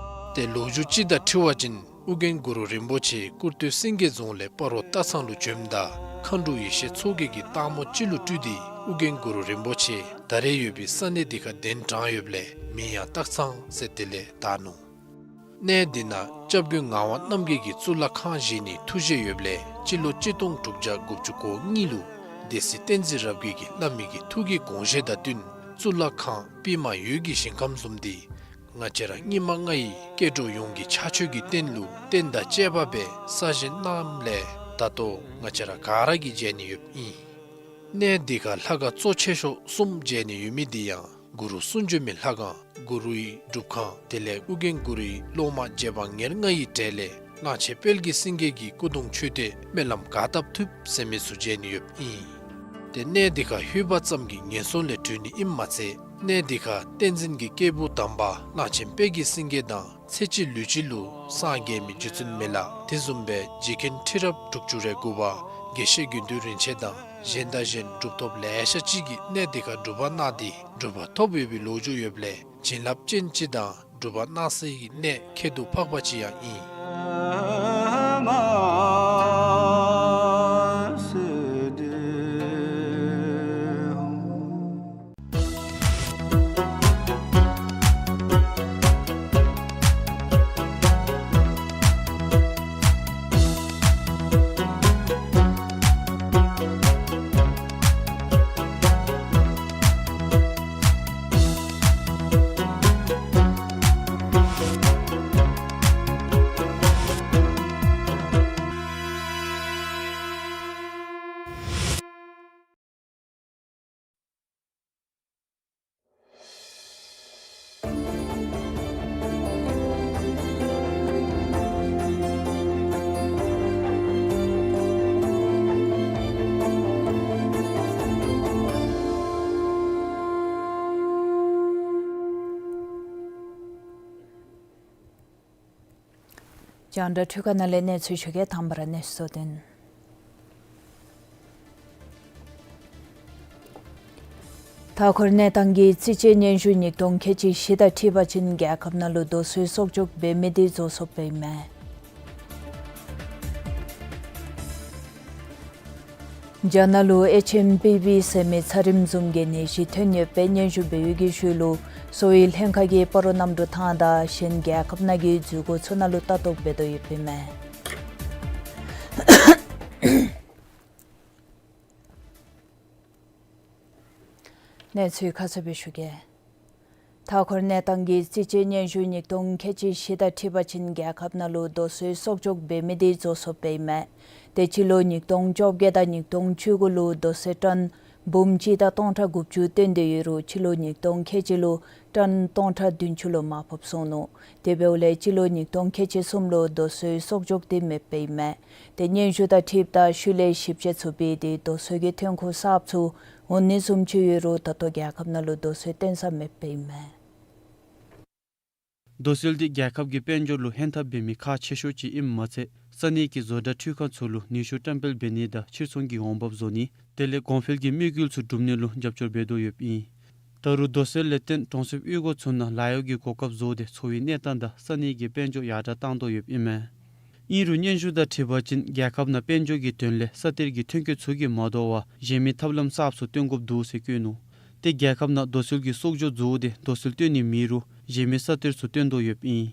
ཏེ་ལོ་རྒྱུས་ཅིག་དང་འཁྲིལ་བ་ཅིན་ཨོ་རྒྱན་གུ་རུ་རིན་པོ་ཆེ་སྐུར་སྟོད་སེང་གེ་རྫོང་ལས་སྤ་རོ་སྟག་ཚང་ལུ་བྱོནམ་ད་མཁའ་འགྲོ་ཡེ་ཤེས་མཚོ་རྒྱལ་གྱིས་སྟག་མོ་ཅིག་ལུ་སྤྲུལ་ཏེ་ཨོ་རྒྱན་གུ་རུ་རིན་པོ་ཆེ་ད་རེས་ཡོད་པའི་ས་གནས་འདི་ཁར་གདན་དྲངས་ཡོདཔ་ལས་མིང་ཡང་སྟག་ཚང་ཟེར་དེ་ལས་བཏགས་ནུག། གནས་འདི་ནང་སྐྱབས་མགོན་ངག་དབང་རྣམ་རྒྱལ་གྱིས་གཙུག་ལག་ཁང་བཞེངས་ནིའི་ཐུགས་བཞེད་ཡོདཔ་ལས་སྤྱི་ལོ་གཅིག་སྟོང་དྲུག་བརྒྱ་དགུ་བཅུ་གོ་གཉིས་ལུ་སྡེ་སྲིད་བསྟན་འཛིན་རབ་རྒྱས་ཀྱིས་བླ་མའི་གི་ཐུགས་ཀྱི་དགོངས་བཞེད་དང་བསྟུན་གཙུག་ལག་ཁང་པདྨ་འོད་ཀྱི་ཞིང་ཁམས་བཟུམ་འདི་ང་བཅས་ར་སྙིགས་མ་ལྔ་ཡི་སྐྱེ་འགྲོ་ཡོངས་ཀྱི་ཕྱག་མཆོད་ཀྱི་རྟེན་ལུ་རྟེན་དང་བཅས་པ་སྦེ་གསར་བཞེངས་གནངམ་ལས་ད་ལྟོ་ང་བཅས་ར་ག་ར་གིས་མཇལ་ནི་ཡོདཔ་ཨིན། གནས་འདི་ཁར་ལྷ་ཁང་གཙོ་ཆེ་ཤོས་གསུམ་མཇལ་ནི་ཡོད་མི་འདི་ཡང་གུ་རུ་གསུང་བྱོན་མའི་ལྷ་ཁང་གུ་རུའི་སྒྲུབ་ཁང་དེ་ལས་ཨོ་རྒྱན་གུ་རུའི་སློབ་མ་རྗེ་འབངས་ཉེར་ལྔ་ཡི་གྲས་ལས་གླང་ཆེན་དཔལ་གྱི་སེང་གེ་གི་སྐུ་གདུང་མཆོད་རྟེན་སྨོན་ལམ་ག་བཏབ་ཐུབ་ཟེར་མི་ཚུ་མཇལ་ནི་ཡོདཔ་ཨིན། ཏེ་གནས་འདི་ཁར་ལྷོད་པ་ཙམ་གྱིས་ངན་སོང་ལས་གྲོལ་ནི་ཨིནམ་མ་ཚད་གནས་འདི་ཁར་བསྟན་འཛིན་གྱི་སྐྱེས་བུ་དམ་པ་གླང་ཆེན་དཔལ་གྱི་སེང་གེ་དང་ཚེ་གཅིག་ལུས་གཅིག་ལུ་སངས་རྒྱས་མི་རྗེ་བཙུན་མི་ལ་དེ་བཟུམ་སྦེ་རྗེ་མཁན་ཁྲི་རབས་དྲུག་ཅུ་རེ་དགུ་པ་དགེ་བཤེས་དགེ་འདུན་རིན་ཆེན་དང་གཞན་དང་གཞན་གྲུབ་ཐོབ་ལེ་ཤ་ཅིག་གིས་གནས་འདི་ཁར་སྒྲུབ་པ་གནང་སྟེ་གྲུབ་པ་ཐོབ་ཡོད་པའི་ལོ་རྒྱུས་ཡོདཔ་ལས་བྱིན་རླབས་ཅན་ཅིག་དང་སྒྲུབ་པ་གནང་སའི་གནས་ཁྱད་དུ་འཕགས་པ་ཅིག་ཡང་ཨིན། རྒྱང་བསྒྲགས་འཕྲུལ་ཁང་ནང་ལས་གནས་ཚུལ་ཞུ་གེ། དང་པ་ར་གནས་ཚུལ་གཙོ་དོན། མཐའ་འཁོར་གནས་སྟངས་ཀྱི་རྩིས་དཔྱད་སྙན་ཞུ་ཉིས་སྟོང་ཁལ་གཅིག་བཞི་དང་འཁྲིལ་བ་ཅིན་རྒྱལ་ཁབ་ནང་ལུ་རྡོ་སོལ་གསོག་འཇོག་འབད་མི་འདི་རྫོགས་སོཔ་ཨིན་མས། རྒྱ་ནག་ལུ་ཨེཆ་ཨེམ་ཕི་ཝི་ཟེར་མི་ཚ་རིམས་བཟུམ་གྱི་ནད་གཞི་ཐོན་ཡོད་པའི་སྙན་ཞུ་འབད་བའི་གི་ཤུལ་ལུ་གསོ་བའི་ལྷན་ཁག་གིས་སྤ་རོ་གནམ་གྲུ་ཐང་དང་གཞན་རྒྱལ་ཁབ་ནང་གི་འཛུལ་སྒོ་ཚུ་ནང་ལུ་ལྟ་རྟོག་འབད་དོ་ཡོདཔ་ཨིན་མས། གནས་ཚུལ་ཁ་གསལ་སྦེ་ཞུ་གེ། མཐའ་འཁོར་གནས་སྟངས་ཀྱི་རྩིས་དཔྱད་སྙན་ཞུ་ཉིས་སྟོང་ཁལ་གཅིག་བཞི་དང་འཁྲིལ་བ་ཅིན་རྒྱལ་ཁབ་ནང་ལུ་རྡོ་སོལ་གསོག་འཇོག་འབད་མི་དེ་རྫོགས་སོཔ་ཨིན་མས། དེ་སྤྱི་ལོ་ཉིས་སྟོང་བཅོ་བརྒྱད་དང་ཉིས་སྟོང་བཅུ་དགུ་ལུ་རྡོ་སོལ་ཊོན་འབུམ་གཅིག་དང་སྟོང་ཕྲག་དགུ་བཅུ་བཏོན་ཏེ་ཡོད་རུང་སྤྱི་ལོ་ཉིས་སྟོང་ཁལ་གཅིག་ལུ་ཊོན་སྟོང་ཕྲག་བདུན་ཅུ་ལུ་མར་ཕབ་སོང་ནུག། དེ་འབདཝ་ལས་སྤྱི་ལོ་ཉིས་སྟོང་ཁལ་གཅིག་གསུམ་ལུ་རྡོ་སོལ་གསོག་འཇོག་དེ་མེདཔ་ཨིན་མས། དེ་སྙན་ཞུ་དང་འཁྲིལཝ་ད་ཤུལ་ལས་ཞིབ་དཔྱད་ཚུ་འབད་དེ་རྡོ་སོལ་གྱི་ཐོན་ཁུངས་གསརཔ་ཚུ་འོང་ནི་བཟུམ་ཅིག་ཡོད་རུང་ད་ལྟོ་རྒྱལ་ཁབ་ནང་ལུ་རྡོ་སོལ་བཏོན་ས་མེདཔ་ཨིན་མས། རྡོ་སོལ་འདི་རྒྱལ་ཁབ་ཀྱི་དཔལ་འབྱོར་ལུ་ཧན་ཐབས་འབད་མི་ཁག་ཆེ་ཤོས་ཅིག་ཨིནམ་མ་ཚད་ས་གནས་ཀྱི་བཟོ་གྲྭ་འཕྲུལ་ཁང་ཚུ་ལུ་ནུས་ཤུགས་བཀྲམ་སྤེལ་འབད་ནི་དང་ཕྱིར་ཚོང་གི་འོང་འབབ་བཟོ་ནི་དེ་ལས་གོང་འཕེལ་གྱི་དམིགས་ཡུལ་ཚུ་སྒྲུབ་ནི་ལུ་རྒྱབ་སྐྱོར་འབད་དོ་ཡོདཔ་ཨིན། ད་རུང་རྡོ་སོལ་ལས་བརྟེན་གྲོང་གསེབ་གཡུས་སྒོ་ཚུ་ནང་ལཱ་གཡོག་གི་གོ་སྐབས་བཟོ་སྟེ་འཚོ་བའི་གནས་སྟངས་དང་ས་གནས་ཀྱི་དཔལ་འབྱོར་ཡར་དྲག་བཏང་དོ་ཡོདཔ་ཨིན་མས། ཨིན་རུང་སྙན་ཞུ་དང་འཁྲིལ་བ་ཅིན་རྒྱལ་ཁབ་ནང་དཔལ་འབྱོར་གྱི་དོན་ལས་ས་གཏེར་གྱི་ཐོན་སྐྱེད་ཚུ་གིས་མ་དོ་བར་གཞན་མི་ཐབས་ལམ་གསརཔ་ཚུ་བཏོན་དགོཔ་འདུག་ཟེར་བཀོད་ནུག། ཏེ་རྒྱལ་ཁབ་ནང་རྡོ་སོལ་གྱི་གསོག་འཇོག་བཟོ་སྟེ་རྡོ་སོལ་བཏོན་ནི་མེད་རུང་གཞན་མི་ས་གཏེར་ཚུ་བཏོན་དོ་ཡོདཔ་ཨིན།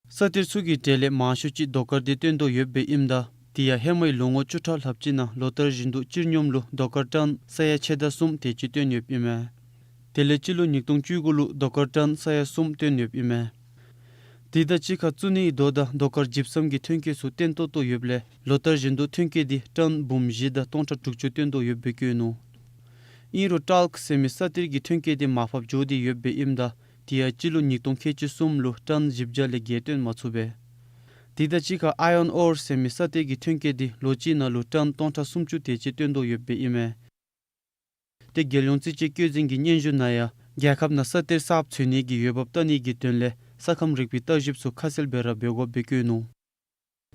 ས་གཏེར་ཚུ་གི་གྲས་ལས་མང་ཤོས་ཅིག་རྡོ་དཀར་འདི་བཏོན་དོ་ཡོདཔ་ཨིནམ་ད་དེ་ཡང་ཧེ་མའི་ལོ་ངོ་བཅུ་ཕྲག་ལྷགཔ་ཅིག་ནང་ལོ་ལྟར་བཞིན་དུ་སྤྱིར་སྙོམས་ལུ་རྡོ་དཀར་ཊོན་ས་ཡ་ཕྱེད་དང་གསུམ་དེ་ཅིག་བཏོན་ཡོདཔ་ཨིན་མས། དེ་ལས་སྤྱི་ལོ་ཉིས་སྟོང་བཅུ་དགུ་ལུ་རྡོ་དཀར་ཊོན་ས་ཡ་གསུམ་བཏོན་ཡོདཔ་ཨིན་མས། དེ་དང་གཅིག་ཁར་བཙུགས་ནིའི་རྡོ་དང་རྡོ་དཀར་འཇིབ་སམ་གྱི་ཐོན་སྐྱེད་ཚུ་བཏོན་ཏོག་ཏོ་ཡོདཔ་ལས་ལོ་ལྟར་བཞིན་དུ་ཐོན་སྐྱེད་དེ་ཊོན་འབུམ་བཞི་དང་སྟོང་ཕྲག་དྲུག་ཅུ་བཏོན་དོ་ཡོདཔ་སྦེ་བཀོད་ནུག། ཨིན་རུང་ཊཱལཀ་ཟེར་མི་ས་གཏེར་གྱི་ཐོན་སྐྱེད་དེ་མར་ཕབ་འགྱོ་སྟེ་ཡོདཔ་ཨིནམ་ད་དེ་ཡང་སྤྱི་ལོ་ཉིས་སྟོང་ཁལ་གཅིག་གསུམ་ལུ་ཊོན་བཞི་བརྒྱ་ལས་བརྒལ་བཏོན་མ་ཚུགས་པས། དེ་དང་གཅིག་ཁར་ཨའི་ཡོན་ཨོར་ཟེར་མི་ས་གཏེར་གྱི་ཐོན་སྐྱེད་དེ་ལོ་གཅིག་ནང་ལུ་ཊོན་སྟོང་ཕྲག་སུམ་ཅུ་དེ་ཅིག་བཏོན་དོ་ཡོདཔ་ཨིན་མས། ཏེ་རྒྱལ་ཡོངས་རྩིས་དཔྱད་བཀོད་འཛིན་གྱི་སྙན་ཞུ་ནང་ཡང་རྒྱལ་ཁབ་ནང་ས་གཏེར་གསརཔ་འཚོལ་ནི་གི་འོས་འབབ་བལྟ་ནི་གི་དོན་ལས་ས་ཁམས་རིག་པའི་བརྟག་ཞིབ་ཚུ་ཁ་གསལ་སྦེ་ར་འབད་དགོཔ་སྦེ་བཀོད་ནུག།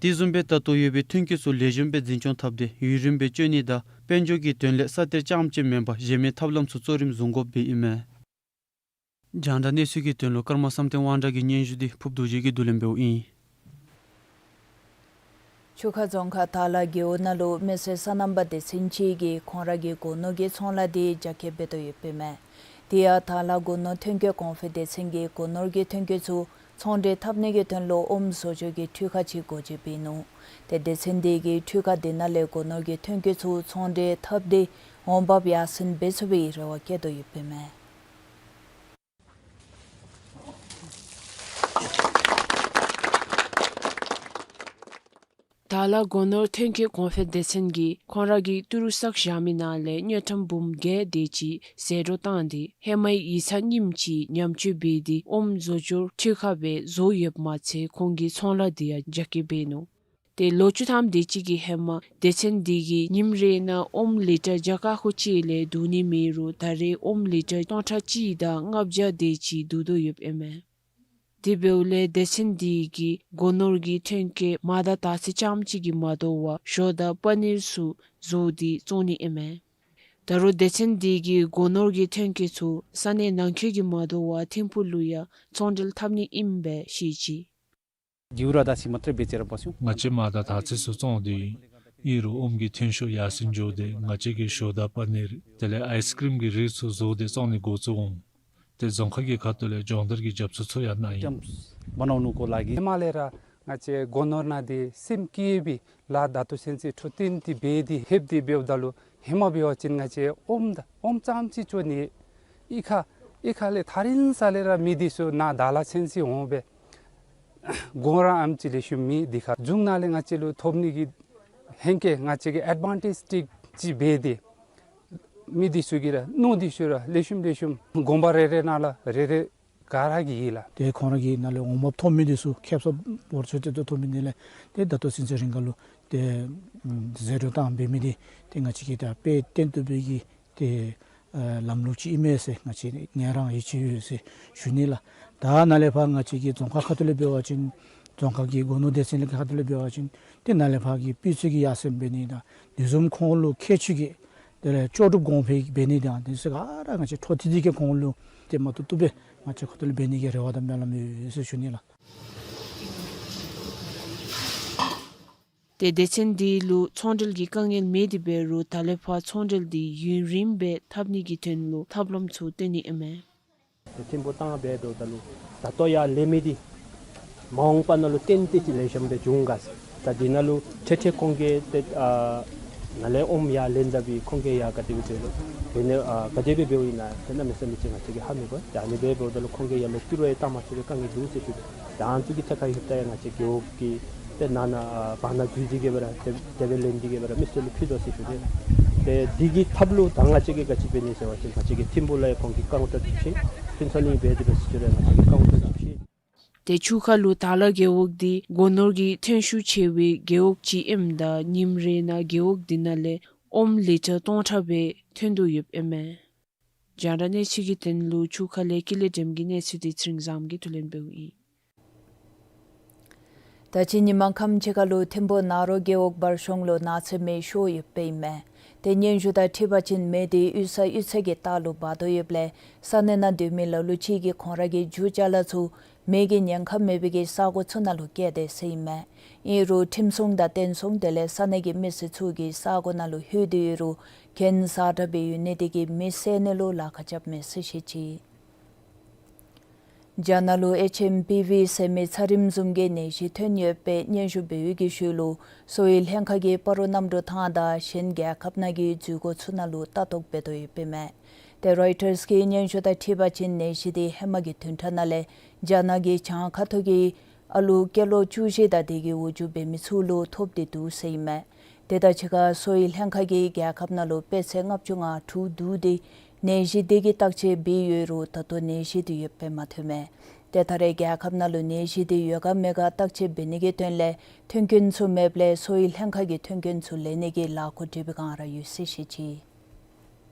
དེ་བཟུམ་སྦེ་ད་ལྟོ་ཡོད་པའི་ཐོན་སྐྱེད་ཚུ་ལེགས་ཤོམ་སྦེ་འཛིན་སྐྱོང་འཐབ་སྟེ་ཡུན་རིངམོ་སྦེ་སྤྱོད་ནི་དང་དཔལ་འབྱོར་གྱི་དོན་ལས་ས་གཏེར་རྐྱངམ་ཅིག་མེན་པར་གཞན་མི་ཐབས་ལམ་ཚུ་གཙོ་རིམ་བཟུང་དགོཔ་སྦེ་ཨིན་མས། རྒྱང་བསྒྲགས་གནས་ཚུལ་གྱི་དོན་ལུ་ཀརྨ་བསམ་གཏན་དབང་གྲགས་ཀྱི་སྙན་ཞུ་འདི་ཕུབ་རྡོ་རྗེ་གིས་བསྡུ་ལེན་འབདཝ་ཨིན། ཆུ་ཁ་རྫོང་ཁག་དར་ལ་རྒེད་འོག་ནང་ལུ་མི་སེར་སོ་ནམ་པ་སྡེ་ཚན་ཅིག་གིས་ཁོང་ར་གི་སྒོ་ནོར་གྱི་ཚོང་ལཱ་འདི་རྒྱ་སྐྱེད་འབད་དོ་ཡོདཔ་ཨིན་མས། དེ་ཡང་དར་ལ་སྒོ་ནོར་ཐོན་སྐྱེད་གོང་འཕེལ་སྡེ་ཚན་གྱིས་སྒོ་ནོར་གྱི་ཐོན་སྐྱེད་ཚུ་ཚོང་འབྲེལ་འཐབ་ནི་གི་དོན་ལུ་ཨོམ་བཟོ་སྦྱོར་གྱི་འཕྲུལ་ཁང་ཅིག་སྒོ་འབྱེད་འབད་ནུག། ཏེ་སྡེ་ཚན་དེ་གིས་འཕྲུལ་ཁང་དེ་ནང་ལས་སྒོ་ནོར་གྱི་ཐོན་སྐྱེད་ཚུ་ཚོང་འབྲེལ་འཐབ་སྟེ་འོང་འབབ་ཡར་སེང་འབད་ཚུགས་པའི་རེ་བ་བསྐྱེད་དོ་ཡོདཔ་ཨིན་མས། དར་ལ་སྒོ་ནོར་ཐོན་སྐྱེད་གོང་འཕེལ་སྡེ་ཚན་གྱིས་ཁོང་ར་གི་ཏི་རུ་བསགས་བཞག་མི་ནང་ལས་དངུལ་ཀྲམ་འབུམ་བརྒྱད་དེ་ཅིག་ཟད་འགྲོ་བཏང་སྟེ་ཧེ་མའི་ཡིག་ཚང་རྙིངམ་ཅིག་ཉམས་བཅོས་འབད་དེ་ཨོམ་བཟོ་སྦྱོར་འཕྲུལ་ཁང་སྦེ་བཟོ་ཡོདཔ་མ་ཚད་ཁོང་གི་ཚོང་ལཱ་འདི་ཡང་རྒྱ་སྐྱེད་འབད་ནུག། ཏེ་ལོ་བཅུ་ཐམ་དེ་ཅིག་གི་ཧེ་མ་སྡེ་ཚན་འདི་གིས་ཉིནམ་རེ་ནང་ཨོམ་ལི་ཊར་བརྒྱ་ཀ་ཁོ་གཅིག་ལས་བསྡུ་ནི་མེད་རུང་ད་རེས་ཨོམ་ལི་ཊར་སྟོང་ཕྲག་གཅིག་དང་ལྔ་བརྒྱ་དེ་ཅིག་བསྡུ་དོ་ཡོདཔ་ཨིན་མས། དེ་འབདཝ་ལས་སྡེ་ཚན་འདི་གིས་སྒོ་ནོར་གྱི་ཐོན་སྐྱེད་མར་དང་དར་ཚི་རྐྱངམ་ཅིག་གིས་མ་དོ་བར་ཞོ་དང་པ་ནིར་ཚུ་བཟོ་སྟེ་བཙོང་ནི་ཨིན་མས། ད་རུང་སྡེ་ཚན་འདི་གིས་སྒོ་ནོར་གྱི་ཐོན་སྐྱེད་ཚུ་ས་གནས་ནང་འཁོད་ཀྱིས་མ་དོ་བར་ཐིམ་ཕུག་ལུ་ཡང་ཚོང་འབྲེལ་འཐབ་ནི་ཨིན་པས་ཤེས་ཅི། ང་བཅས་མར་དང་དར་ཚི་ཚུ་བཙོང་སྟེ་ཨིན་རུང་ཨོམ་གྱི་ཐོན་ཤུགས་ཡར་སེང་འགྱོ་སྟེ་ང་བཅས་ཀྱིས་ཞོ་དང་པ་ནིར་དེ་ལས་ཨའིས་ཀྲིམ་གྱི་རིགས་ཚུ་བཟོ་སྟེ་བཙོང་ནི་འགོ་བཙུགས་འོང་། ཏེ་རྫོང་ཁག་གི་ཁ་ཐུག་ལས་སྦྱོང་བརྡར་གྱི་རྒྱབ་སྐྱོར་ཚུ་ཡང་གནང་ཡི། ཧེ་མ་ལས་ར་ང་བཅས་སྒོ་ནོར་ནང་འདི་སེམས་བསྐྱེད་སྦེ་ལཱ་ད་ལྟོ་ཚུན་ཚོད་འཕྲོ་བརྟན་ཏེ་འབད་དེ་ལྷོདཔ་དེ་འབདཝ་ད་ལུ་ཧེ་མ་འབད་བ་ཅིན་ང་བཅས་ཨོམ་ད་ཨོམ་ཙམ་ཅིག་བཙོང་ནི་ཨིན། ཁ་ཨིན་ཁ་ལས་ཐག་རིང་ས་ལས་ར་མི་འདི་ཚུ་ནཱ་དར་ལ་ཚུན་ཚོད་འོང་སྦེ་གོང་ར་ཨམ་ཅིག་ལེགས་ཤོམ་མེད། དེ་ཁར་གཞུང་ནང་ལས་ང་བཅས་ལུ་ཐོབ་ནི་གི་ཧེང་སྐལ་ང་བཅས་ཀྱིས་ཨེཌ་ཝན་ཊེཇ་ཅིག་ཅིག་འབད་དེ་མི་འདི་ཚུ་གིས་ར་ནོར་འདི་ཚུ་ར་ལེགས་ཤོམ་ལེགས་ཤོམ་དགོན་པ་རེ་རེ་ནང་ལུ་རེ་རེ་ག་ར་གིས་ཡོད་ལགས། ཏེ་ཁོང་ར་གི་ནང་ལས་འོང་འབབ་ཐོབ་མི་འདི་ཚུ་ཁེབ་སང་འབོར་ཆུ་ཏོག་ཏོ་ཐོབ་མི་འདི་ལས་ཏེ་ད་ལྟོ་ཚུན་ཚོད་རིང་ཁར་ལུ་ཏེ་ཟད་འགྲོ་བཏང་འབད་མི་འདི་ཏེ་ང་བཅས་ཀྱིས་ད་དཔེ་སྟོན་བཏུབ་པའི་གི་ཏེ་ཨ་ལམ་ལུགས་ཅིག་ཨིན་མས་ཟེར་ང་བཅས་ངལ་རངས་ཡིད་ཆེས་ཡོད་ཟེར་ཞུ་ནི་ལགས། ད་ནཱ་ལས་ཕར་ང་བཅས་ཀྱི་རྫོང་ཁག་ཁ་ཐུག་ལས་འབད་བ་ཅིན་རྫོང་ཁག་གི་སྒོ་ནོར་སྡེ་ཚན་ལས་ཁ་ཐུག་ལས་འབད་བ་ཅིན་ཏེ་ནཱ་ལས་ཕར་གྱི་སྤུས་ཚད་ཀྱི་ཡར་སེང་འབད་ནི་དང་དེ་བཟུམ་ཁོང་ལུ་ཁྱད་ཆོས་ཀྱི་དེ་ལས་ལྕོགས་གྲུབ་གོང་འཕེལ་འབད་ནི་དང་དེ་ཚུ་ག་ར་ང་བཅས་འཕྲོ་མཐུད་དེ་གིས་ཁོང་ལུ་ཏེ་མ་བཏུབ་བཏུབ་སྦེ་ང་བཅས་ཁ་ཐུག་ལས་འབད་ནི་གི་རེ་བ་དང་སྨོན་ལམ་ཡོད་ཟེར་ཞུ་ནི་ལགས། ཏེ་སྡེ་ཚན་འདི་ལུ་ཚོང་འབྲེལ་གྱི་དཀའ་ངལ་མེད་དེ་འབད་རུང་ད་ལས་ཕར་ཚོང་འབྲེལ་འདི་ཡུན་རིངམོ་སྦེ་འཐབ་ནི་གི་དོན་ལུ་ཐབས་ལམ་ཚུ་སྟོན་ནི་ཨིན་མས། ཏེ་ཐིམ་ཕུག་བཏང་སྦེ་འབདཝ་ད་ལུ་ད་ལྟོ་ཡར་ལེན་མི་འདི་མ་འོངས་པ་ནང་ལུ་ཏན་ཏན་ཅིག་ལེགས་ཤོམ་སྦེ་འབྱུང་ག་ཟེར། ད་འདི་ནང་ལུ་ཁྲེ་ཁྲེ་ཁོང་གིས་ཏེ་ཨ་ནཱ་ལས་ཨོམ་ཡར་ལེན་ད་འབད་ཁོང་གིས་ཡར་ག་དེ་སྦེ་འབད་རུང་དེ་ནི་ཨ་ག་དེ་སྦེ་འབདཝ་ཨིན་ན་ཏེ་གནམ་མེད་ས་མེད་ཅིག་ང་བཅས་ཀྱིས་ཧ་མི་གོ། ད་ཨ་ནི་སྦེ་འབདཝ་ད་ལུ་ཁོང་གིས་ཡར་ལས་བསྐྱུར་བ་ཡང་བཏང་མ་ཚུགས་པའི་དཀའ་ངལ་འདུག་ཟེར་ཞུ། ད་ཨ་ནི་ཚུ་གི་ཐད་ཁར་ལྷོདཔ་ད་ཡང་ང་བཅས་རྒེད་འོག་གི་ཏེ་ནང་ན་ཨ་བར་ན་འཛུལ་ཏེ་གི་སྦེ་ར་ཏེ་དེ་སྦེ་ལེན་ཏེ་གི་སྦེ་ར་མི་སེར་ལུ་ཕུལ་དོ་ཟེར་ཞུ་ནི། ཏེ་འདི་གི་ཐབས་ལུ་ད་ང་བཅས་ཀྱིས་ག་ཅི་འབད་ནི་ཟེར་བ་ཅིན་ང་བཅས་ཀྱིས་ཐིམ་ཕུག་ལུ་ཡང་ཁོང་གི་ཀའུན་ཊར་ཅིག་ཕྱེ། ཕུན་ཚོགས་གླིང་འབད་དེ་འབད་ཟེར་ཞུ་རུང་ང་བཅས་ཀྱིས་ཀའུན་ཊར་ཅིག་ཕྱེ། ཏེ་ཆུ་ཁ་ལུ་དར་ལ་རྒེད་འོག་འདི་སྒོ་ནོར་གྱི་ཐོན་ཤུགས་ཆེ་བའི་རྒེད་འོག་ཅིག་ཨིནམ་ད་ཉིནམ་རེ་ནང་རྒེད་འོག་འདི་ནང་ལས་ཨོམ་ལི་ཊར་སྟོང་ཕྲག་སྦེ་ཐོན་དོ་ཡོདཔ་ཨིན་མས། རྒྱང་བསྒྲགས་གནས་ཚུལ་གྱི་དོན་ལུ་ཆུ་ཁ་ལས་ཀུན་ལེགས་སྒྲོལམ་གྱི་གནས་ཚུལ་འདི་ཚེ་རིང་བཟངམོ་གིས་བསྡུ་ལེན་འབདཝ་ཨིན། ད་ཅི་ཉིན་མ་ཁམས་ཅིག་ཁ་ལུ་ཐིམ་ཕུག་ནཱ་རོ་རྒེད་འོག་བར་གཤོང་ལུ་ནགས་ཚལ་མེ་ཤོར་ཡོདཔ་ཨིན་མས། ཏེ་སྙན་ཞུ་དང་འཁྲིལ་བ་ཅིན་མེ་འདི་གཡུས་ས་གཡུས་ཚན་གྱི་ལྟག་ལུ་འབར་དོ་ཡོདཔ་ལས་ས་གནས་ནང་སྡོད་མི་ལ་ལུ་ཅིག་གིས་ཁོང་ར་གི་རྒྱུ་ཅ་ལ་ཚུ་མེ་གི་ཉེན་ཁ་མེད་པའི་གི་ས་གོ་ཚུ་ནང་ལུ་བསྐྱལ་ཏེ་ཟེར་ཨིན་མས། ཨིན་རུང་ཁྲིམས་སྲུང་དང་བསྟན་སྲུང་དེ་ལས་ས་གནས་ཀྱི་མི་སེར་ཚུ་གིས་ས་གོ་ནང་ལུ་ལྷོད་དེ་ཡོད་རུང་གྱེན་ཟ་དྲགས་སྦེ་ཡོད་ནི་དེ་གིས་མེ་བསད་ནི་ལུ་ལཱ་ཁག་རྐྱབ་མས་ཟེར་བཤད་ཅི། རྒྱ་ནག་ལུ་ཨེཆ་ཨེམ་པི་ཝི་ཟེར་མི་ཚ་རིམས་བཟུམ་གྱི་ནད་གཞི་ཐོན་ཡོད་པའི་སྙན་ཞུ་འབད་བའི་གི་ཤུལ་ལུ་གསོ་བའི་ལྷན་ཁག་གིས་སྤ་རོ་གནམ་གྲུ་ཐང་དང་གཞན་རྒྱལ་ཁབ་ནང་གི་འཛུལ་སྒོ་ཚུ་ནང་ལུ་ལྟ་རྟོག་འབད་དོ་ཡོདཔ་ཨིན་མས། ཏེ་རོའི་ཊརས་ཀྱི་སྙན་ཞུ་དང་འཁྲིལ་བ་ཅིན་ནད་གཞི་དེ་ཧེ་མ་གི་བདུན་ཕྲག་ནང་ལས་རྒྱ་ནག་གི་བྱང་ཁ་ཐུག་གི་ཨ་ལུ་སྐྱེས་ལོ་བཅུ་བཞི་དང་དེ་གི་འོག་འཇུག་འབད་མི་ཚུ་ལུ་ཐོབ་སྟེ་འདུག་ཟེར་ཨིན་མས། དེ་དང་གཅིག་ཁར་གསོ་བའི་ལྷན་ཁག་གིས་རྒྱལ་ཁབ་ནང་ལུ་པད་ཚལ་ལྔ་བཅུ་ང་དྲུག་བསྡུ་སྟེ་ནད་གཞི་དེ་གི་བརྟག་དཔྱད་འབད་ཡོད་རུང་ད་ལྟོ་ནད་གཞི་དེ་ཡོདཔ་སྦེ་མ་ཐོན་མས། ཏེ་ད་རེས་རྒྱལ་ཁབ་ནང་ལུ་ནད་གཞི་དེ་ཡོད་ག་མེད་ག་བརྟག་དཔྱད་འབད་ནི་གི་དོན་ལས་མཐུན་རྐྱེན་ཚུ་མེདཔ་ལས་གསོ་བའི་ལྷན་ཁག་གིས་མཐུན་རྐྱེན་ཚུ་ལེན་ནི་གི་ལཱ་འགོ་འདྲེན་པའི་བསྒང་ར་ཡོད་ཟེར་བཤད་ཅི།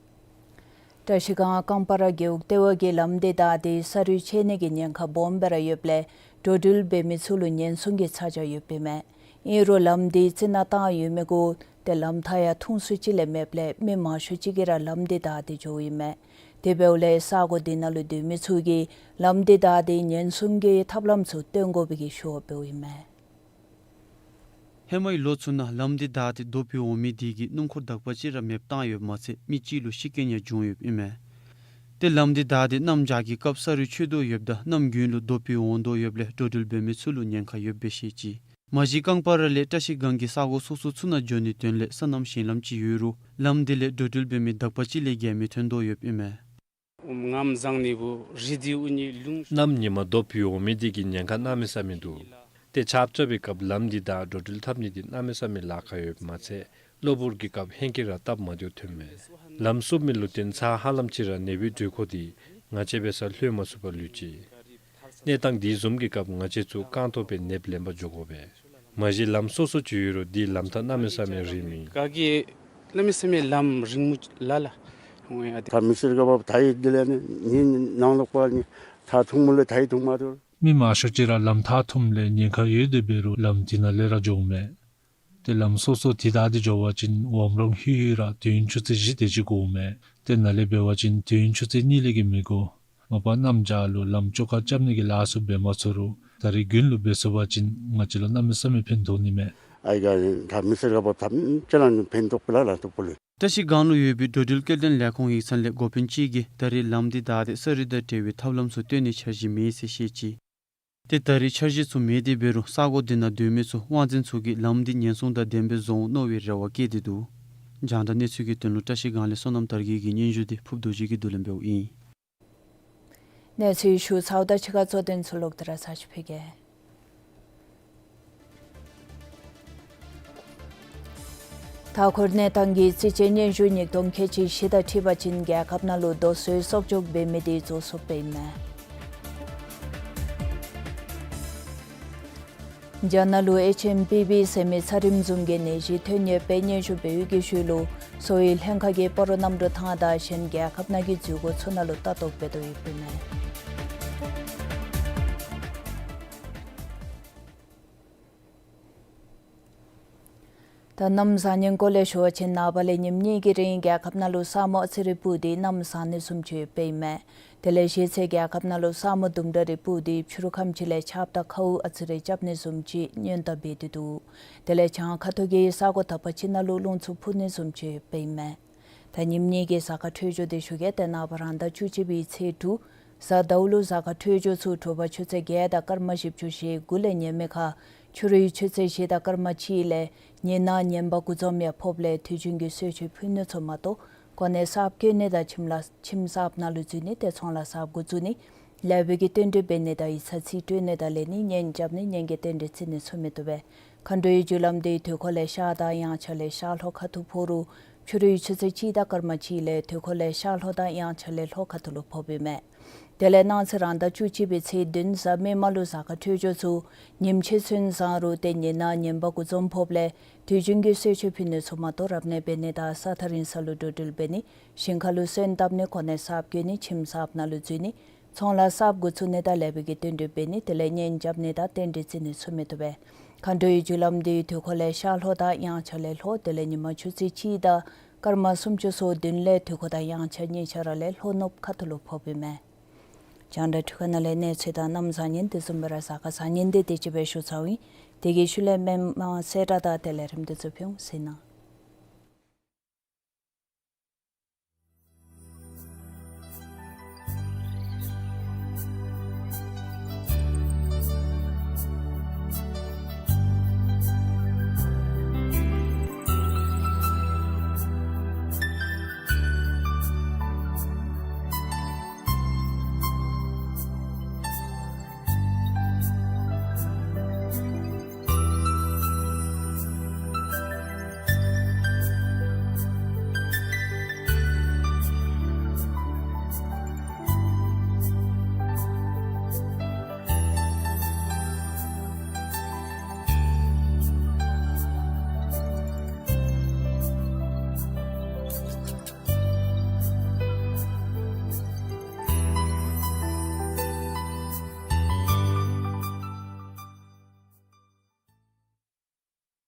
བཀྲ་ཤིས་སྒང་རྐང་སྤར་རྒེད་འོག་ལྟེ་བ་གི་ལམ་འདི་བདའ་སྟེ་ས་རུད་ཆད་ནི་གི་ཉེན་ཁ་སྦོམ་སྦེ་ར་ཡོདཔ་ལས་འགྲོ་འགྲུལ་འབད་མི་ཚུ་ལུ་ཉེན་སྲུང་གི་ཚ་གྱང་ཡོདཔ་ཨིན་མས། ཨིན་རུང་ལམ་འདི་རྩི་ནག་བཏང་ཡོད་མི་གུ་ཏེ་ལམ་ཐག་ཡང་ཐུང་སུ་ཅིག་ལས་མེདཔ་ལས་མི་མང་ཤོས་ཅིག་གིས་ར་ལམ་འདི་བདའ་སྟེ་འགྱོཝ་ཨིན་མས། དེ་འབདཝ་ལས་ས་གོ་འདི་ནང་ལུ་སྡོད་མི་ཚུ་གིས་ལམ་འདི་བདའ་སྟེ་ཉེན་སྲུང་གི་ཐབས་ལམ་ཚུ་སྟོན་དགོ་པའི་གི་ཞུ་བ་འབདཝ་ཨིན་མས། ཧེ་མའི་ལོ་ཚུ་ནང་ལམ་འདི་བདའ་སྟེ་རྡོ་ཕུད་འོང་མི་དེ་གིས་སྣུམ་འཁོར་དག་པ་ཅིག་ར་མེདཔ་བཏང་ཡོདཔ་མ་ཚད་མི་གཅིག་ལུ་ཤི་རྐྱེན་ཡང་བྱུང་ཡོདཔ་ཨིན་མས། ཏེ་ལམ་འདི་བདའ་སྟེ་གནམ་བྱཱར་གྱི་སྐབས་ས་རུད་ཆད་དོ་ཡོདཔ་ད་གནམ་དགུན་ལུ་རྡོ་ཕུད་འོང་དོ་ཡོདཔ་ལས་འགྲོ་འགྲུལ་འབད་མི་ཚུ་ལུ་ཉེན་ཁ་ཡོདཔ་སྦེ་བཤད་ཅི། མ་གཞི་རྐང་སྤར་ར་ལས་བཀྲ་ཤིས་སྒང་གི་ས་གོ་སོ་སོ་ཚུ་ནང་འགྱོ་ནིའི་དོན་ལས་སོ་ནམ་ཞིང་ལམ་ཅིག་ཡོད་རུང་ལམ་འདི་ལས་འགྲོ་འགྲུལ་འབད་མི་དག་པ་ཅིག་ལས་བརྒལ་མི་ཐོན་དོ་ཡོདཔ་ཨིན་མས། ངམ་བཟང་ནི་བུ་རི་དི་ཨུ་ནི་ལུང་། གནམ་ཉི་མ་རྡོ་ཕུད་འོང་མི་དེ་གིས་ཉེན་ཁ་གནམ་མེད་ས་མེད་འདུག། ཏེ་ཆརཔ་རྐྱབ་པའི་སྐབས་ལམ་འདི་བདའ་འགྲོ་འགྲུལ་འཐབ་ནི་དེ་གནམ་མེད་ས་མེད་ལཱ་ཁག་ཡོདཔ་མ་ཚད་གློ་བུར་གྱི་སྐབས་ཧེང་སྐལ་ར་སྟབས་མ་བདེཝ་ཐོན་མས། ལམ་བསུབ་མི་ལུ་བརྟེན་ཚར་ཧ་ལམ་ཅིག་ར་ནད་པའི་འགྲུལ་འཁོར་དེ་ང་བཅས་འབད་སར་ལྷོད་མ་ཚུགས་པར་ལུས་ཅི། གནས་སྟངས་དེ་བཟུམ་གྱི་སྐབས་ང་བཅས་ཚུ་རྐང་ཐོག་སྦེ་ནདཔ་ལེན་པར་འགྱོ་དགོ་པས། མ་གཞི་ལམ་སོ་སོ་ཅིག་ཡོད་རུང་དེའི་ལམ་ཐག་གནམ་མེད་ས་མེད་རིངམ་ཨིན། ག་གི་གནམ་མེད་ས་མེད་ལམ་རིང་མོ་ལ་ལ་འོང་ཡ་དེ། ད་མི་སེར་ག་བབ་ད་ཡི་དེ་ལས་ནི་ནི་ནང་ལོག་པ་ནི་ཐག་ཐུང་མོ་ལས་ད་ཡི་ཐུང་མ་ཐུང་། མི་མང་ཤོས་ཅིག་ར་ལམ་ཐག་ཐུངམ་ལས་ཉེན་ཁ་ཡོད་དེ་འབད་རུང་ལམ་དེ་ནང་ལས་ར་འགྱོཝ་མས། ཏེ་ལམ་སོ་སོ་དེ་བདའ་སྟེ་འགྱོ་བ་ཅིན་འོང་རོང་ལྷོད་ལྷོད་ར་དུས་ཡུན་ཆུ་ཚོད་བཞི་དེ་ཅིག་འགོརཝ་མས། ཏེ་ནཱ་ལས་འབད་བ་ཅིན་དུས་ཡུན་ཆུ་ཚོད་གཉིས་ལས་བརྒལ་མི་འགོར། མ་པ་གནམ་བྱཱར་ལུ་ལམ་བཅོ་ཁ་རྐྱབ་ནི་གི་ལཱ་ཚུ་འབད་མ་ཚུགས་རུང་ད་རེས་དགུན་ལུ་འབད་ཚུགས་པ་ཅིན་ང་བཅས་ལུ་གནམ་མེད་ས་མེད་ཕན་ཐོགས་ནི་མས། ཨའི་ག་ད་མི་སེར་ག་བབ་ཐམས་ཅད་ལུ་ཕན་ཐོགས་པས་ལགས། ལགས་ཐོགས་པས་ལགས། བཀྲ་ཤིས་སྒང་ལུ་ཡོད་པའི་འགྲོ་འགྲུལ་སྐྱེལ་འདྲེན་ལས་ཁུངས་ཡིག་ཚང་ལས་འགོ་དཔོན་ཅིག་གིས་ད་རེས་ལམ་འདི་བདའ་སྟེ་ས་རུད་དང་འབྲེལ་བའི་ཐབས་ལམ་ཚུ་སྟོན་ནིའི་འཆར་གཞི་མེད་ཟེར་བཤད་ཅི། ཏེ་ད་རེས་འཆར་གཞི་ཚུ་མེད་དེ་འབད་རུང་ས་གོ་དེ་ནང་སྡོད་མི་ཚུ་དབང་འཛིན་ཚུ་གིས་ལམ་འདི་ཉེན་སྲུང་དང་ལྡནམ་སྦེ་བཟོ་འོང་མནོ་བའི་རེ་བ་བསྐྱེད་དེ་འདུག། རྒྱང་བསྒྲགས་གནས་ཚུལ་གྱི་དོན་ལུ་བཀྲ་ཤིས་སྒང་ལས་བསོད་ནམས་དར་རྒྱས་ཀྱི་སྙན་ཞུ་དེ་ཕུརཔ་རྡོ་རྗེ་གིས་བསྡུ་ལེན་འབདཝ་ཨིན། གནས་ཚུལ་ཞུ་ཚརཝ་དང་གཅིག་ཁར་གཙོ་དོན་ཚུ་ལོག་སྟེ་ར་ཚར་ཅིག་ཕུལ་གེ། མཐའ་འཁོར་གནས་སྟངས་ཀྱི་རྩིས་དཔྱད་སྙན་ཞུ་ཉིས་སྟོང་ཁལ་གཅིག་བཞི་དང་འཁྲིལ་བ་ཅིན་རྒྱལ་ཁབ་ནང་ལུ་རྡོ་སོལ་གསོག་འཇོག་འབད་མི་དེ་རྫོགས་སོཔ་ཨིན་མས། རྒྱ་ནག་ལུ་ཨེཆ་ཨེམ་པི་ཝི་ཟེར་མི་ཚ་རིམས་བཟུམ་གྱི་ནད་གཞི་ཐོན་ཡོད་པའི་སྙན་ཞུ་འབད་བའི་གི་ཤུལ་ལུ་གསོ་བའི་ལྷན་ཁག་གིས་སྤ་རོ་གནམ་གྲུ་ཐང་དང་གཞན་རྒྱལ་ཁབ་ནང་གི་འཛུལ་སྒོ་ཚུ་ནང་ལུ་ལྟ་རྟོག་འབད་དོ་ཡོདཔ་ཨིན་མས། ད་གནམ་བཟང་ངན་སྐོར་ལས་ཞུ་བ་ཅིན་ནངས་པ་ལས་ཉིནམ་གཉིས་ཀྱི་རིང་རྒྱལ་ཁབ་ནང་ལུ་ས་སྨུག་ཚི་རི་སྤུབས་ཏེ་གནམ་བཟང་ནི་བཟུམ་ཅིག་ཡོདཔ་ཨིན་མས། དེ་ལས་གཞེས་ཚེ་རྒྱལ་ཁབ་ནང་ལུ་ས་སྨུག་དུམ་གྲ་རེ་སྤུབས་ཏེ་ཕྱི་རུ་ཁམས་ཅིག་ལས་ཆརཔ་དང་ཁཝ་ཨ་ཙི་རེ་རྐྱབ་ནི་བཟུམ་ཅིག་ཉོན་དང་འབད་དེ་འདུག། དེ་ལས་བྱང་ཁ་ཐུག་གི་ས་གོ་དག་པ་ཅིག་ནང་ལུ་རླུང་འཚུབ་འཕུ་ནི་བཟུམ་ཅིག་འབད་ཨིན་མས། ད་ཉིནམ་གཉིས་ཀྱི་གཟའ་སྐར་འཕྲོད་སྦྱོར་དེ་ཞུ་གེ། ཏེ་ནངས་པ་རང་ཟླ་བཅུ་གཅིག་པའི་ཚེས་དྲུག་གཟའ་ཟླཝ་ལུ་གཟའ་སྐར་འཕྲོད་སྦྱོར་ཚུ་དྲོ་པ་ཆུ་ཚོད་བརྒྱད་དང་སྐར་མ་བཞི་བཅུ་ཞེ་དགུ་ལས་ཉེ་མི་ཁར་ཕྱི་རུའི་ཆུ་ཚོད་བཞི་དང་སྐར་མ་གཅིག་ལས་ཉི་ནག་ངན་པ་དགུ་འཛོམས་ཡང་ཕོགཔ་ལས་དུས་རྒྱུན་གྱི་གསོལ་མཆོད་ཕུལ་ནི་ཚུ་མ་གཏོགས་གོ་གནས་གསརཔ་བསྐོ་ནི་དང་ཁྱིམ་ལ་ཁྱིམ་གསརཔ་ནང་ལུ་འཛུལ་ནི་ཏེ་ཚོང་ལཱ་གསརཔ་འགོ་བཙུགས་ནི་ལེགས་པའི་གི་རྟེན་འབྲེལ་འབད་ནི་དང་ཡིག་ཚང་རྩིས་སྤྲོད་ནི་དང་ལེན་ནི་གཉེན་རྐྱབ་ནི་གཉེན་གྱི་རྟེན་འབྲེལ་བརྩི་ནི་ཚུ་མི་བཏུབ་པས། མཁའ་འགྲོའི་རྒྱུ་ལམ་དེ་དུས་འཁོར་ལས་ཤར་དང་དབྱངས་འཆར་ལས་ཤར་ལྷོ་ཁ་ཐུག་ཕོག་རུང་ཕྱི་རུའི་ཆུ་ཚོད་གཅིག་དང་སྐར་མ་གཅིག་ལས་དུས་འཁོར་ལས་ཤར་ལྷོ་དང་དབྱངས་འཆར་ལས་ལྷོ་ཁ་ཐུག་ལུ་ཕོགཔ་ཨིན་མས། དེ་ལས་གནངས་ཚེ་རང་ཟླ་བཅུ་གཅིག་པའི་ཚེས་བདུན་གཟའ་མིག་དམར་ལུ་གཟའ་སྐར་འཕྲོད་སྦྱོར་ཚུ་ཉིནམ་ཕྱེད་ཚུན་བཟང་རུང་ཏེ་ཉི་ནག་ངན་པ་དགུ་འཛོམས་ཕོགཔ་ལས་དུས་རྒྱུན་གྱི་གསོལ་མཆོད་ཕུལ་ནི་ཚུ་མ་གཏོགས་རབ་གནས་འབད་ནི་དང་ས་ཐག་རིང་ས་ལུ་འགྲོ་འགྲུལ་འབད་ནི་ཞིང་ཁ་ལུ་སོན་བཏབ་ནི་གོ་གནས་གསརཔ་བསྐོ་ནི་ཁྱིམ་གསརཔ་ནང་ལུ་འཛུལ་ནི་ཚོང་ལཱ་གསརཔ་འགོ་བཙུགས་ནི་དང་ལེགས་པའི་གི་རྟེན་འབྲེལ་འབད་ནི་དེ་ལས་གཉེན་རྐྱབ་ནི་དང་རྟེན་འབྲེལ་བརྩི་ནི་ཚུ་མི་བཏུབ་པས། མཁའ་འགྲོའི་རྒྱུ་ལམ་དེ་དུས་འཁོར་ལས་ཤར་ལྷོ་དང་དབྱངས་འཆར་ལས་ལྷོ། དེ་ལས་ཉིན་མ་ཆུ་ཚོད་གཅིག་དང་སྐར་མ་སུམ་ཅུ་སོ་བདུན་ལས་དུས་འཁོར་དང་དབྱངས་འཆར་གཉིས་ཆ་ར་ལས་ལྷོ་ནུབ་ཁ་ཐུག་ལུ་ཕོགཔ་ཨིན་མས། རྒྱང་བསྒྲགས་འཕྲུལ་ཁང་ནང་ལས་གནས་ཚུལ་དང་གནམ་བཟང་ངན་དེ་བཟུམ་སྦེ་ར་གཟའ་སྐར་བཟང་ངན་དེ་དེ་ཅིག་སྦེ་ཞུ་ཚརཝ་ཨིན། དེ་གི་ཤུལ་ལས་མི་མང་གསལ་བསྒྲགས་དང་དེ་ལས་རིམ་དེ་ཚུ་ཕུལ་འོང་ཟེར་ན།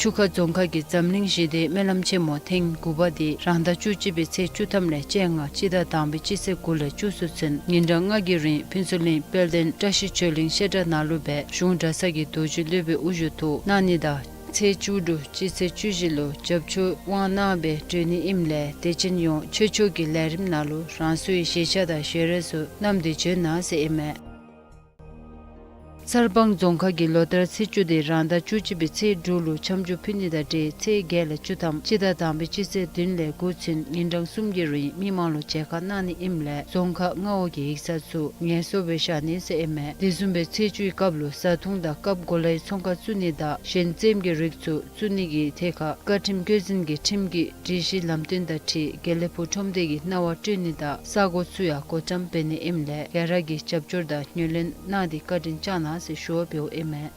ཆུ་ཁ་རྫོང་ཁག་གི་འཛམ་གླིང་ཞི་བདེའི་སྨོན་ལམ་ཆེན་མོ་ཐེངས་དགུ་པ་དེ་རང་ཟླ་བཅུ་གཅིག་པའི་ཚེས་བཅུ་ཐམ་ལས་བཅོ་ལྔ་སྤྱི་ཟླ་དང་པའི་སྤྱི་ཚེས་དགུ་ལས་བཅུ་གསུམ་ཚུན་ཉིན་གྲངས་ལྔ་གི་རིང་ཕུན་ཚོགས་གླིང་དཔལ་ལྡན་བཀྲ་ཤིས་ཆོས་གླིང་བཤད་གྲྭ་ནང་ལུ་སྦེ་གཞུང་གྲྭ་ཚང་གི་རྡོ་རྗེ་སློབ་དཔོན་དབུ་བཞུགས་ཐོག་གནང་ནི་དང་ཚེས་བཅུ་དྲུག་སྤྱི་ཚེས་བཅུ་བཞི་ལུ་རྒྱབ་སྐྱོར་དབང་གནང་སྦེ་གྲོལ་ནི་ཨིནམ་ལས་དད་ཅན་ཡོངས་ཆོས་ཕྱོགས་ཀྱི་ལས་རིམ་ནང་ལུ་རང་སོའི་བཞེས་ཆ་དང་ཞལ་རས་ཚུ་བསྣམས་ཏེ་བྱོན་གནང་ཟེར་ཨིན་མས། གསར་སྤང་རྫོང་ཁག་གི་ལོ་ལྟར་ཚེས་བཅུ་དེ་རང་ཟླ་བཅུ་གཅིག་པའི་ཚེས་དྲུག་ལུ་འཆམ་འཇུག་ཕུལ་ནི་དང་འབྲེལ་ཚེས་བརྒྱད་ལས་བཅུ་ཐམ་སྤྱི་ཟླ་དང་པའི་སྤྱི་ཚེས་བདུན་ལས་དགུ་ཚུན་ཉིན་གྲངས་གསུམ་གྱི་རིང་མི་མང་ལུ་མཇལ་ཁ་གནང་ནི་ཨིནམ་ལས་རྫོང་ཁག་མངའ་འོག་གི་ཡིག་ཚང་ཚུ་ངལ་གསོ་སྦེ་བཞག་ནི་ཟེར་ཨིན་མས། དེ་བཟུམ་སྦེ་ཚེས་བཅུའི་སྐབས་ལུ་བཟའ་འཐུང་དང་སྐབས་གོ་ལའི་ཚོང་ཁང་བཙུགས་ནི་དང་གཞན་རྩེདམོ་གི་རིགས་ཚུ་བཙུགས་ནི་གི་ཐད་ཁར་བཀའ་ཁྲིམས་བཀོད་འཛིན་གྱི་ཁྲིམས་ཀྱི་སྒྲིག་གཞི་ལམ་སྟོན་དང་འཁྲིལ་དགེ་ལེགས་ཕུག་ཁྲོམ་སྡེ་གི་གནང་བ་སྤྲོད་ནི་དང་ས་གོ་ཚུ་ཡང་བགོ་བཀྲམ་འབད་ནི་ཨིནམ་ལས་ག་ར་གིས་རྒྱབ་སྐྱོར་དང་ངོས་ལེན་གནང་སྟེ་བཀའ་དྲིན་བསྐྱང་གནང་ཟེར་ཞུ་བ་འབདཝ་ཨིན་མས།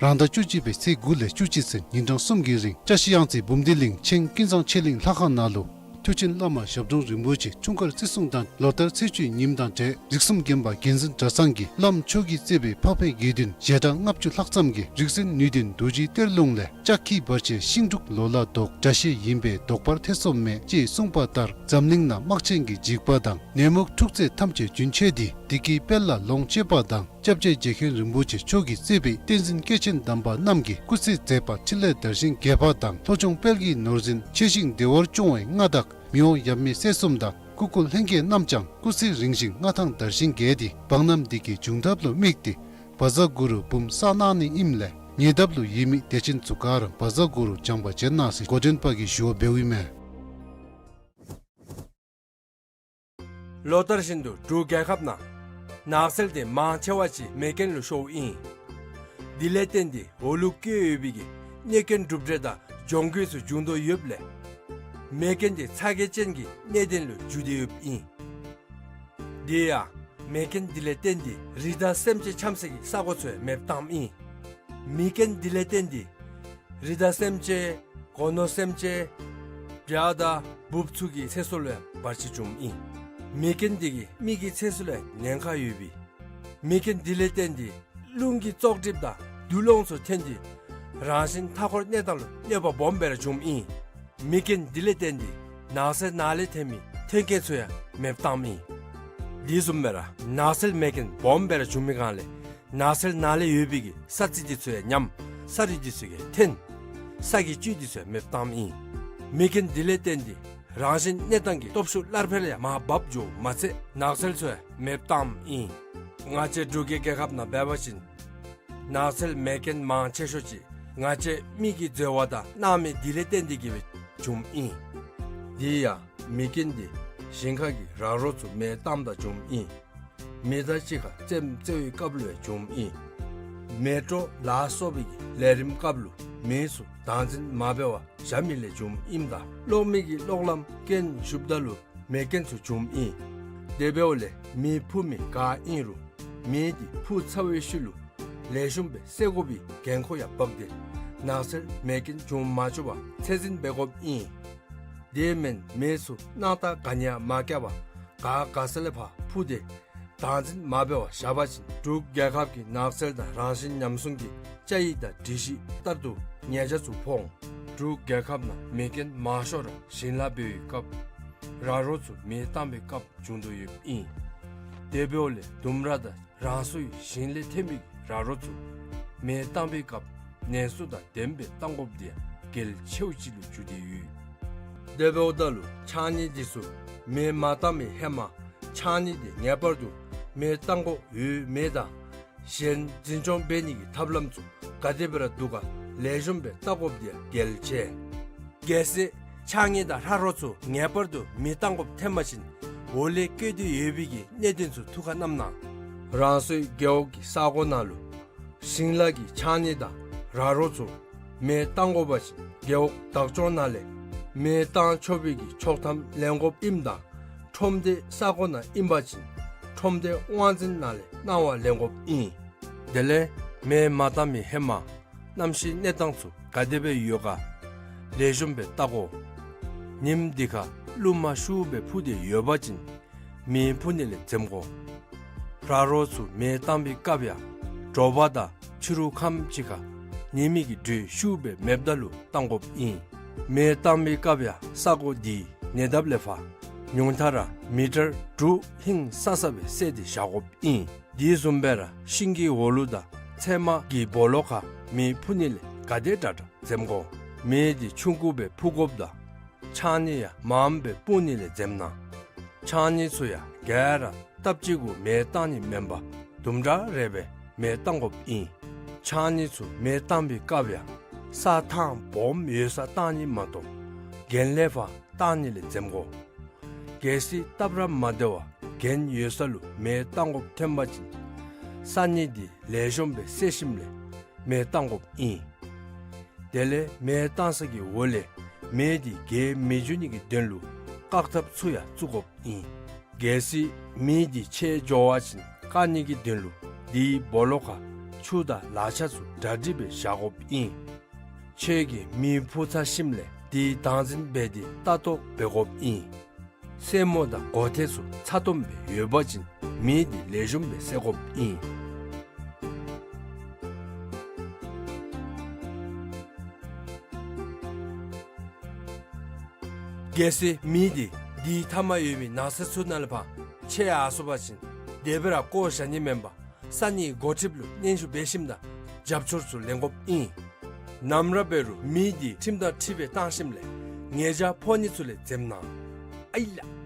རང་ཟླ་བཅུ་གཅིག་པའི་ཚེས་དགུ་ལས་བཅུ་གཅིག་ཚུན་ཉིན་གྲངས་གསུམ་གྱི་རིང་བཀྲ་ཤིས་གཡང་རྩེ་འབུམ་སྡེ་གླིང་ཆེན་ཀུན་བཟང་ཆོས་གླིང་ལྷ་ཁང་ནང་ལུ་མཐུ་ཆེན་བླ་མ་ཞབས་དྲུང་རིན་པོ་ཆེ་འཁྲུངས་སྐར་བརྩི་སྲུང་དང་ལོ་ལྟར་ཚེས་བཅུའི་ཉིནམ་དང་འབྲེལ་རིགས་གསུམ་དགོན་པ་དགེ་འཛིན་གྲྭ་ཚང་གི་བླམ་མཆོག་གིས་གཙོས་པའི་འཕགས་པའི་དགེ་འདུན་ཞལ་གྲངས་ལྔ་བཅུ་ལྷག་ཙམ་གྱིས་རིག་འཛིན་ནུས་ལྡན་རྡོ་རྗེ་གཏེར་ལུང་ལས་ལྕགས་ཁྱི་བར་ཆད་ཤིང་འབྲུག་ལོ་ལ་ལྡོག་དགྲ་ཤེད་ཡིན་པས་ལྡོག་པར་ཐེ་ཚོམ་མེད་ཅེས་གསུངས་པ་ལྟར་འཛམ་གླིང་ནང་དམག་ཆེན་གྱི་འཇིགས་པ་དང་ནད་མུག་འཁྲུག་རྩོད་ཐམས་ཅད་རྒྱུན་ཆད་དེ་བདེ་སྐྱིད་དཔལ་ལ་ལོངས་སྤྱོད་པ་དང་། སྐྱབས་རྗེ་རྗེ་མཁན་རིན་པོ་ཆེ་མཆོག་གིས་གཙོས་པའི་བསྟན་འཛིན་སྐྱེས་ཆེན་དམ་པ་རྣམས་ཀྱི་སྐུ་ཚེ་མཛད་པ་འཕྲིན་ལས་དར་ཞིང་རྒྱས་པ་དང་ལྷོ་ལྗོངས་དཔལ་གྱི་ནོར་འཛིན་ཆེ་ཞིང་བདེ་བར་སྐྱོང་བའི་མངའ་བདག་མི་དབང་ཡབ་མེས་སྲས་གསུམ་དང་སྐུ་འཁོར་ལྷན་རྒྱས་རྣམས་ཀྱང་སྐུ་ཚེ་རིང་ཞིང་མངའ་ཐང་དར་ཞིང་རྒྱས་ཏེ་འབངས་རྣམས་བདེ་སྐྱིད་འབྱུང་ཐབས་ལུ་དམིགས་ཏེ་བཛྲ་གུ་རུ་འབུམ་བསགས་གནང་ནི་ཨིནམ་ལས་ཉེ་འདབས་ལུ་ཡོད་མི་དད་ཅན་ཚུ་ག་ར་བཛྲ་གུ་རུ་སྦྱང་བ་བྱོན་གནང་ཟེར་འགོ་འདྲེན་པ་གིས་ཞུ་བ་འབདཝ་ཨིན་མས། ལོ་ལྟར་བཞིན་དུ་འབྲུག་རྒྱལ་ཁབ་ནང་ནགས་ཚལ་དེ་མང་ཆེ་བ་ཅིག་མེ་རྐྱེན་ལུ་ཤོརཝ་ཨིན། དེ་ལས་བརྟེན་ཏེ་འོག་ལུ་བཀོད་ཡོད་པའི་གི་གནོད་སྐྱོན་གྲུབ་འབྲས་དང་གྱོང་གུད་ཚུ་འབྱུང་དོ་ཡོདཔ་ལས་མེ་རྐྱེན་དེ་ཚ་གྱང་ཅན་གྱི་གནད་དོན་ལུ་འགྱུར་ཏེ་ཡོདཔ་ཨིན། དེ་ཡང་མེ་རྐྱེན་དེ་ལས་བརྟེན་ཏེ་རི་དྭགས་སེམས་ཅན་འཁྱམས་སའི་གི་ས་གོ་ཚུ་ཡང་མེདཔ་བཏངམ་ཨིན། མེ་རྐྱེན་དེ་ལས་བརྟེན་ཏེ་རི་དྭགས་སེམས་ཅན་སྒོ་ནོར་སེམས་ཅན་བྱ་དང་འབུཔ་ཚུ་གི་ཚེ་སྲོག་ལུ་ཡང་བར་ཆད་བྱུངམ་ཨིན། མེ་རྐྱེན་དེ་གིས་མི་གི་ཚེ་སྲོག་ལུ་ཡང་ཉེན་ཁ་ཡོདཔ་ཨིན། མེ་རྐྱེན་དེ་ལས་བརྟེན་ཏེ་རླུང་གི་བཙོག་གྲིབ་དང་རྡུལ་སློང་ཚུ་ཐོན་ཏེ་རང་བཞིན་མཐའ་འཁོར་གནས་སྟངས་ལུ་གནོད་པ་སྦོམ་སྦེ་ར་བྱུངམ་ཨིན། མེ་རྐྱེན་དེ་ལས་བརྟེན་ཏེ་ ནགས་ཚལ་ནང་ལས་ཐོན་མི་ཐོན་རྐྱེན་ཚུ་ཡང་མེདཔ་བཏངམ་ཨིན། དེ་བཟུམ་སྦེ་ར་ནགས་ཚལ་མེ་རྐྱེན་སྦོམ་སྦེ་ར་བྱུང་མི་སྒང་ལས་ནགས་ཚལ་ནང་ལས་ཡོད་པའི་གི་ས་རྩི་དེ་ཚུ་ཡང་ཉམས། ས་རུད་དེ་ཚུ་གིས་འཐོན། ས་གི་བཅུད་དེ་ཚུ་ཡང་མེདཔ་བཏངམ་ཨིན། མེ་རྐྱེན་དེ་ལས་བརྟེན་ཏེ་རང་བཞིན་གནས་སྟངས་ཀྱི་སྟོབས་ཤུགས་སླར་འཕེལ་ཡང་མར་བབས་འགྱོཝ་མ་ཚད་ནགས་ཚལ་ཚུ་ཡང་མེདཔ་བཏངམ་ཨིན། ང་བཅས་འབྲུག་རྒྱལ་རྒྱལ་ཁབ་ནང་འབད་བ་ཅིན་ནགས་ཚལ་མེ་རྐྱེན་མང་ཆེ་ཤོས་ཅིག་ང་བཅས་མི་གིས་འཛོལ་བ་དང་གནང་མི་དེ་ལས་བརྟེན་ཏེ་གིས་སྦེ་བྱུངམ་ཨིན། དེ་ཡང་མེ་རྐྱེན་དེ་ཞིང་ཁ་གི་ར་རོ་ཚུ་མེ་བཏངམ་ད་བྱུངམ་ཨིན། མི་དང་གཅིག་ཁར་རྩེདམོ་རྩེ་བའི་སྐབས་ལུ་ཡང་བྱུངམ་ཨིན། མེ་དྲོ་ལ་སོགས་པའི་གི་ལས་རིམ་སྐབས་ལུ་མེ་ཚུ་བདག་འཛིན་མ་འབད་བར་བཞག་མི་ལས་བྱུངམ་ཨིནམ་ད་གློག་མེ་གི་གློག་ལམ་རྐྱེན་ཞུགསཔ་ད་ལུ་མེ་རྐྱེན་ཚུ་བྱུངམ་ཨིན། དེ་འབདཝ་ལས་མེ་འཕུ་མི་ག་ཨིན་རུང་མེ་དེ་འཕུ་ཚར་བའི་ཤུལ་ལུ་ལེགས་ཤོམ་སྦེ་བསད་དགོ་པའི་འགན་ཁུར་ཡང་འབག་སྟེ་ནགས་ཚལ་མེ་རྐྱེན་བྱུང་མ་བཅུག་པར་ཚད་འཛིན་འབད་དགོཔ་ཨིན། དེ་མེན་མེ་ཚུ་སྣང་ཐག་ག་ནི་ཡང་མ་བཀལ་བར་ག་ག་ས་ལས་ཕར་འཕུ་སྟེ་བདག་འཛིན་མ་འབད་བར་བཞག་པ་ཅིན་འབྲུག་རྒྱལ་ཁབ་ཀྱི་ནགས་ཚལ་དང་རང་བཞིན་ཉམས་སྲུང་གི་བཅའ་ཡིག་དང་སྒྲིག་གཞི་ལྟར་དུ་ཉེས་ཆད་ཚུ་ཕོག་འོང་། འབྲུག་རྒྱལ་ཁབ་ནང་མེ་རྐྱེན་མང་ཤོས་ར་ཞིང་ལཱ་འབད་བའི་སྐབས་ར་རོ་ཚུ་མེ་བཏང་བའི་སྐབས་བྱུང་དོ་ཡོདཔ་ཨིན། དེ་འབདཝ་ལས་ལྡུམ་ར་དང་རང་སོའི་ཞིང་ལས་ཐོན་མི་ར་རོ་ཚུ་མེ་བཏང་བའི་སྐབས་ནན་སུ་དང་ལྡནམ་སྦེ་བཏང་དགོཔ་དེ་ཡང་གལ་ཆེཝ་ཅིག་ལུ་གྱུར་ཏེ་ཡོད། དེ་འབདཝ་ད་ལུ་ཕྱགས་སྙིགས་དེ་ཚུ་མེ་མ་བཏང་བའི་ཧེ་མ་ཕྱགས་སྙིགས་དེ་ངེས་པར་དུ་མེ་བཏང་དགོཔ་ཡོད་མེད་དང་གཞན་འཛིན་སྐྱོང་འབད་ནི་གི་ཐབས་ལམ་ཚུ་ག་དེ་སྦེ་ར་འདུག་ག་ལེགས་ཤོམ་སྦེ་བལྟ་དགོཔ་དེ་ཡང་གལ་ཆེ། གལ་སྲིད་ཕྱགས་སྙིགས་དང་ར་རོ་ཚུ་ངེས་པར་དུ་མེ་བཏང་དགོཔ་ཐོན་པ་ཅིན་འོག་ལས་བཀོད་དེ་ཡོད་པའི་གི་གནད་དོན་ཚུ་ཐུགས་ཁར་བསྣམ་གནང་། རང་སོའི་རྒེད་འོག་གི་ས་གོ་ནང་ལུ་ཞིང་ལཱ་གི་ཕྱགས་སྙིགས་དང་ར་རོ་ཚུ་མེ་བཏང་དགོ་པ་ཅིན་རྒེད་འོག་བདག་སྐྱོང་ནང་ལས་མེ་བཏང་ཆོག་པའི་གི་ཆོག་ཐམ་ལེན་དགོཔ་ཨིནམ་ད་ཁྲོམ་སྡེའི་ས་གོ་ནང་ཨིན་པ་ཅིན་ཁྲོམ་སྡེའི་དབང་འཛིན་ནང་ལས་གནང་བ་ལེན་དགོཔ་ཨིན། དེ་ལས་མེ་མ་བཏང་བའི་ཧེ་མ་གནམ་གཤིས་གནས་སྟངས་ཚུ་ག་དེ་སྦེ་ཡོད་ག་ལེགས་ཤོམ་སྦེ་བལྟ་དགོ། ཉིནམ་དེ་ཁར་རླུང་མ་ཤུགས་སྦེ་འཕུ་སྟེ་ཡོད་པ་ཅིན་མེ་འཕུ་ནི་ལས་འཛེམ་དགོ། ར་རོ་ཚུ་མེ་བཏང་བའི་སྐབས་ཡང་དྲོ་པ་དང་ཕྱི་རུ་ཁམས་ཅིག་ཁར་ཉི་མའི་གི་དྲོད་ཤུགས་སྦེ་མེདཔ་ད་ལུ་བཏང་དགོཔ་ཨིན། མེ་བཏང་བའི་སྐབས་ཡང་ས་གོ་དེའི་ཉེ་འདབས་ལས་ཕར་ཉུང་མཐའ་ར་མི་ཊར་དྲུག་ཧིང་སང་ས་སྦེ་བསལ་ཏེ་བཞག་དགོཔ་ཨིན། དེ་བཟུམ་སྦེ་ར་ཤིང་གི་འོག་ལུ་དང་ཚལ་མ་གི་སྦོ་ལོགས་ཁར་མེ་འཕུ་ནི་ལས་ག་དེ་དྲག་དྲག་འཛེམ་དགོ། མེ་དེ་ཆུང་ཀུ་སྦེ་འཕུ་དགོཔ་དང་ཕྱགས་སྙིགས་ཡང་མངམ་སྦེ་སྤུང་ནི་ལས་འཛེམ་གནང་། ཕྱགས་སྙིགས་ཚུ་ཡང་ག་ར་སྟབས་གཅིག་གུ་མེ་བཏང་ནི་མེན་པར་དུམ་གྲ་རེ་སྦེ་མེ་བཏང་དགོཔ་ཨིན། ཕྱགས་སྙིགས་ཚུ་མེ་བཏང་བའི་སྐབས་ཡང་ས་ཐང་སྦོམ་ཡོད་སར་བཏང་ནི་མ་གཏོགས་གྱེན་ལས་ཕར་བཏང་ནི་ལས་འཛེམ་དགོ། གལ་སྲིད་སྟབས་ར་མ་བདེ་བར་གྱེན་ཡོད་ས་ལུ་མེ་བཏང་དགོཔ་ཐོན་པ་ཅིན་ས་སྙིགས་དེ་ལེགས་ཤོམ་སྦེ་བསལ་ཞིནམ་ལས་མེ་བཏང་དགོཔ་ཨིན། དེ་ལས་མེ་བཏང་ས་གི་འོག་ལས་མེ་དེ་རྒྱས་མི་འགྱོ་ནི་གི་དོན་ལུ་བཀག་ཐབས་ཚུ་ཡང་བཙུགས་དགོཔ་ཨིན། གལ་སྲིད་མེ་དེ་ཆེ་འགྱོ་བ་ཅིན་བཀག་ནི་གི་དོན་ལུ་དེའི་སྦོ་ལོགས་ཁར་ཆུ་དང་ལག་ཆས་ཚུ་གྲ་སྒྲིག་སྦེ་བཞག་དགོཔ་ཨིན། ཁྱོད་ཀྱིས་མེ་འཕུ་ཚར་ཞིནམ་ལས་དེ་བདག་འཛིན་འབད་དེ་ལྟ་རྟོག་འབད་དགོཔ་ཨིན། སེན་མོ་དང་མགོ་ཐེངས་ཚུ་ཚ་ཏོམ་སྦེ་ཡོད་པ་ཅིན་མེ་དེ་ལེགས་ཤོམ་སྦེ་བསད་དགོཔ་ཨིན། གལ་སྲིད་མེ་དེ་དེའི་མཐའ་མར་ཡོད་པའི་ནགས་ཚལ་ཚུ་ནང་ལས་ཕར་མཆེད་ཡར་སོང་པ་ཅིན་དེ་སྦེ་ར་བཀོ་བཞག་ནི་མེན་པར་ས་གནས་འགོ་ཁྲིདཔ་ལུ་སྙན་ཞུ་འབད་ཞིནམ་དང་རྒྱབ་སྐྱོར་ཚུ་ལེན་དགོཔ་ཨིན། ནམ་ར་འབད་རུང་མེ་དེ་ཁྲིམས་དང་འཁྲིལ་བའི་བཏང་ཞིནམ་ལས་ཉེས་ཆད་ཕོག་ནི་ཚུ་ལས་འཛེམ་གནང་། ཨའི་ལགས།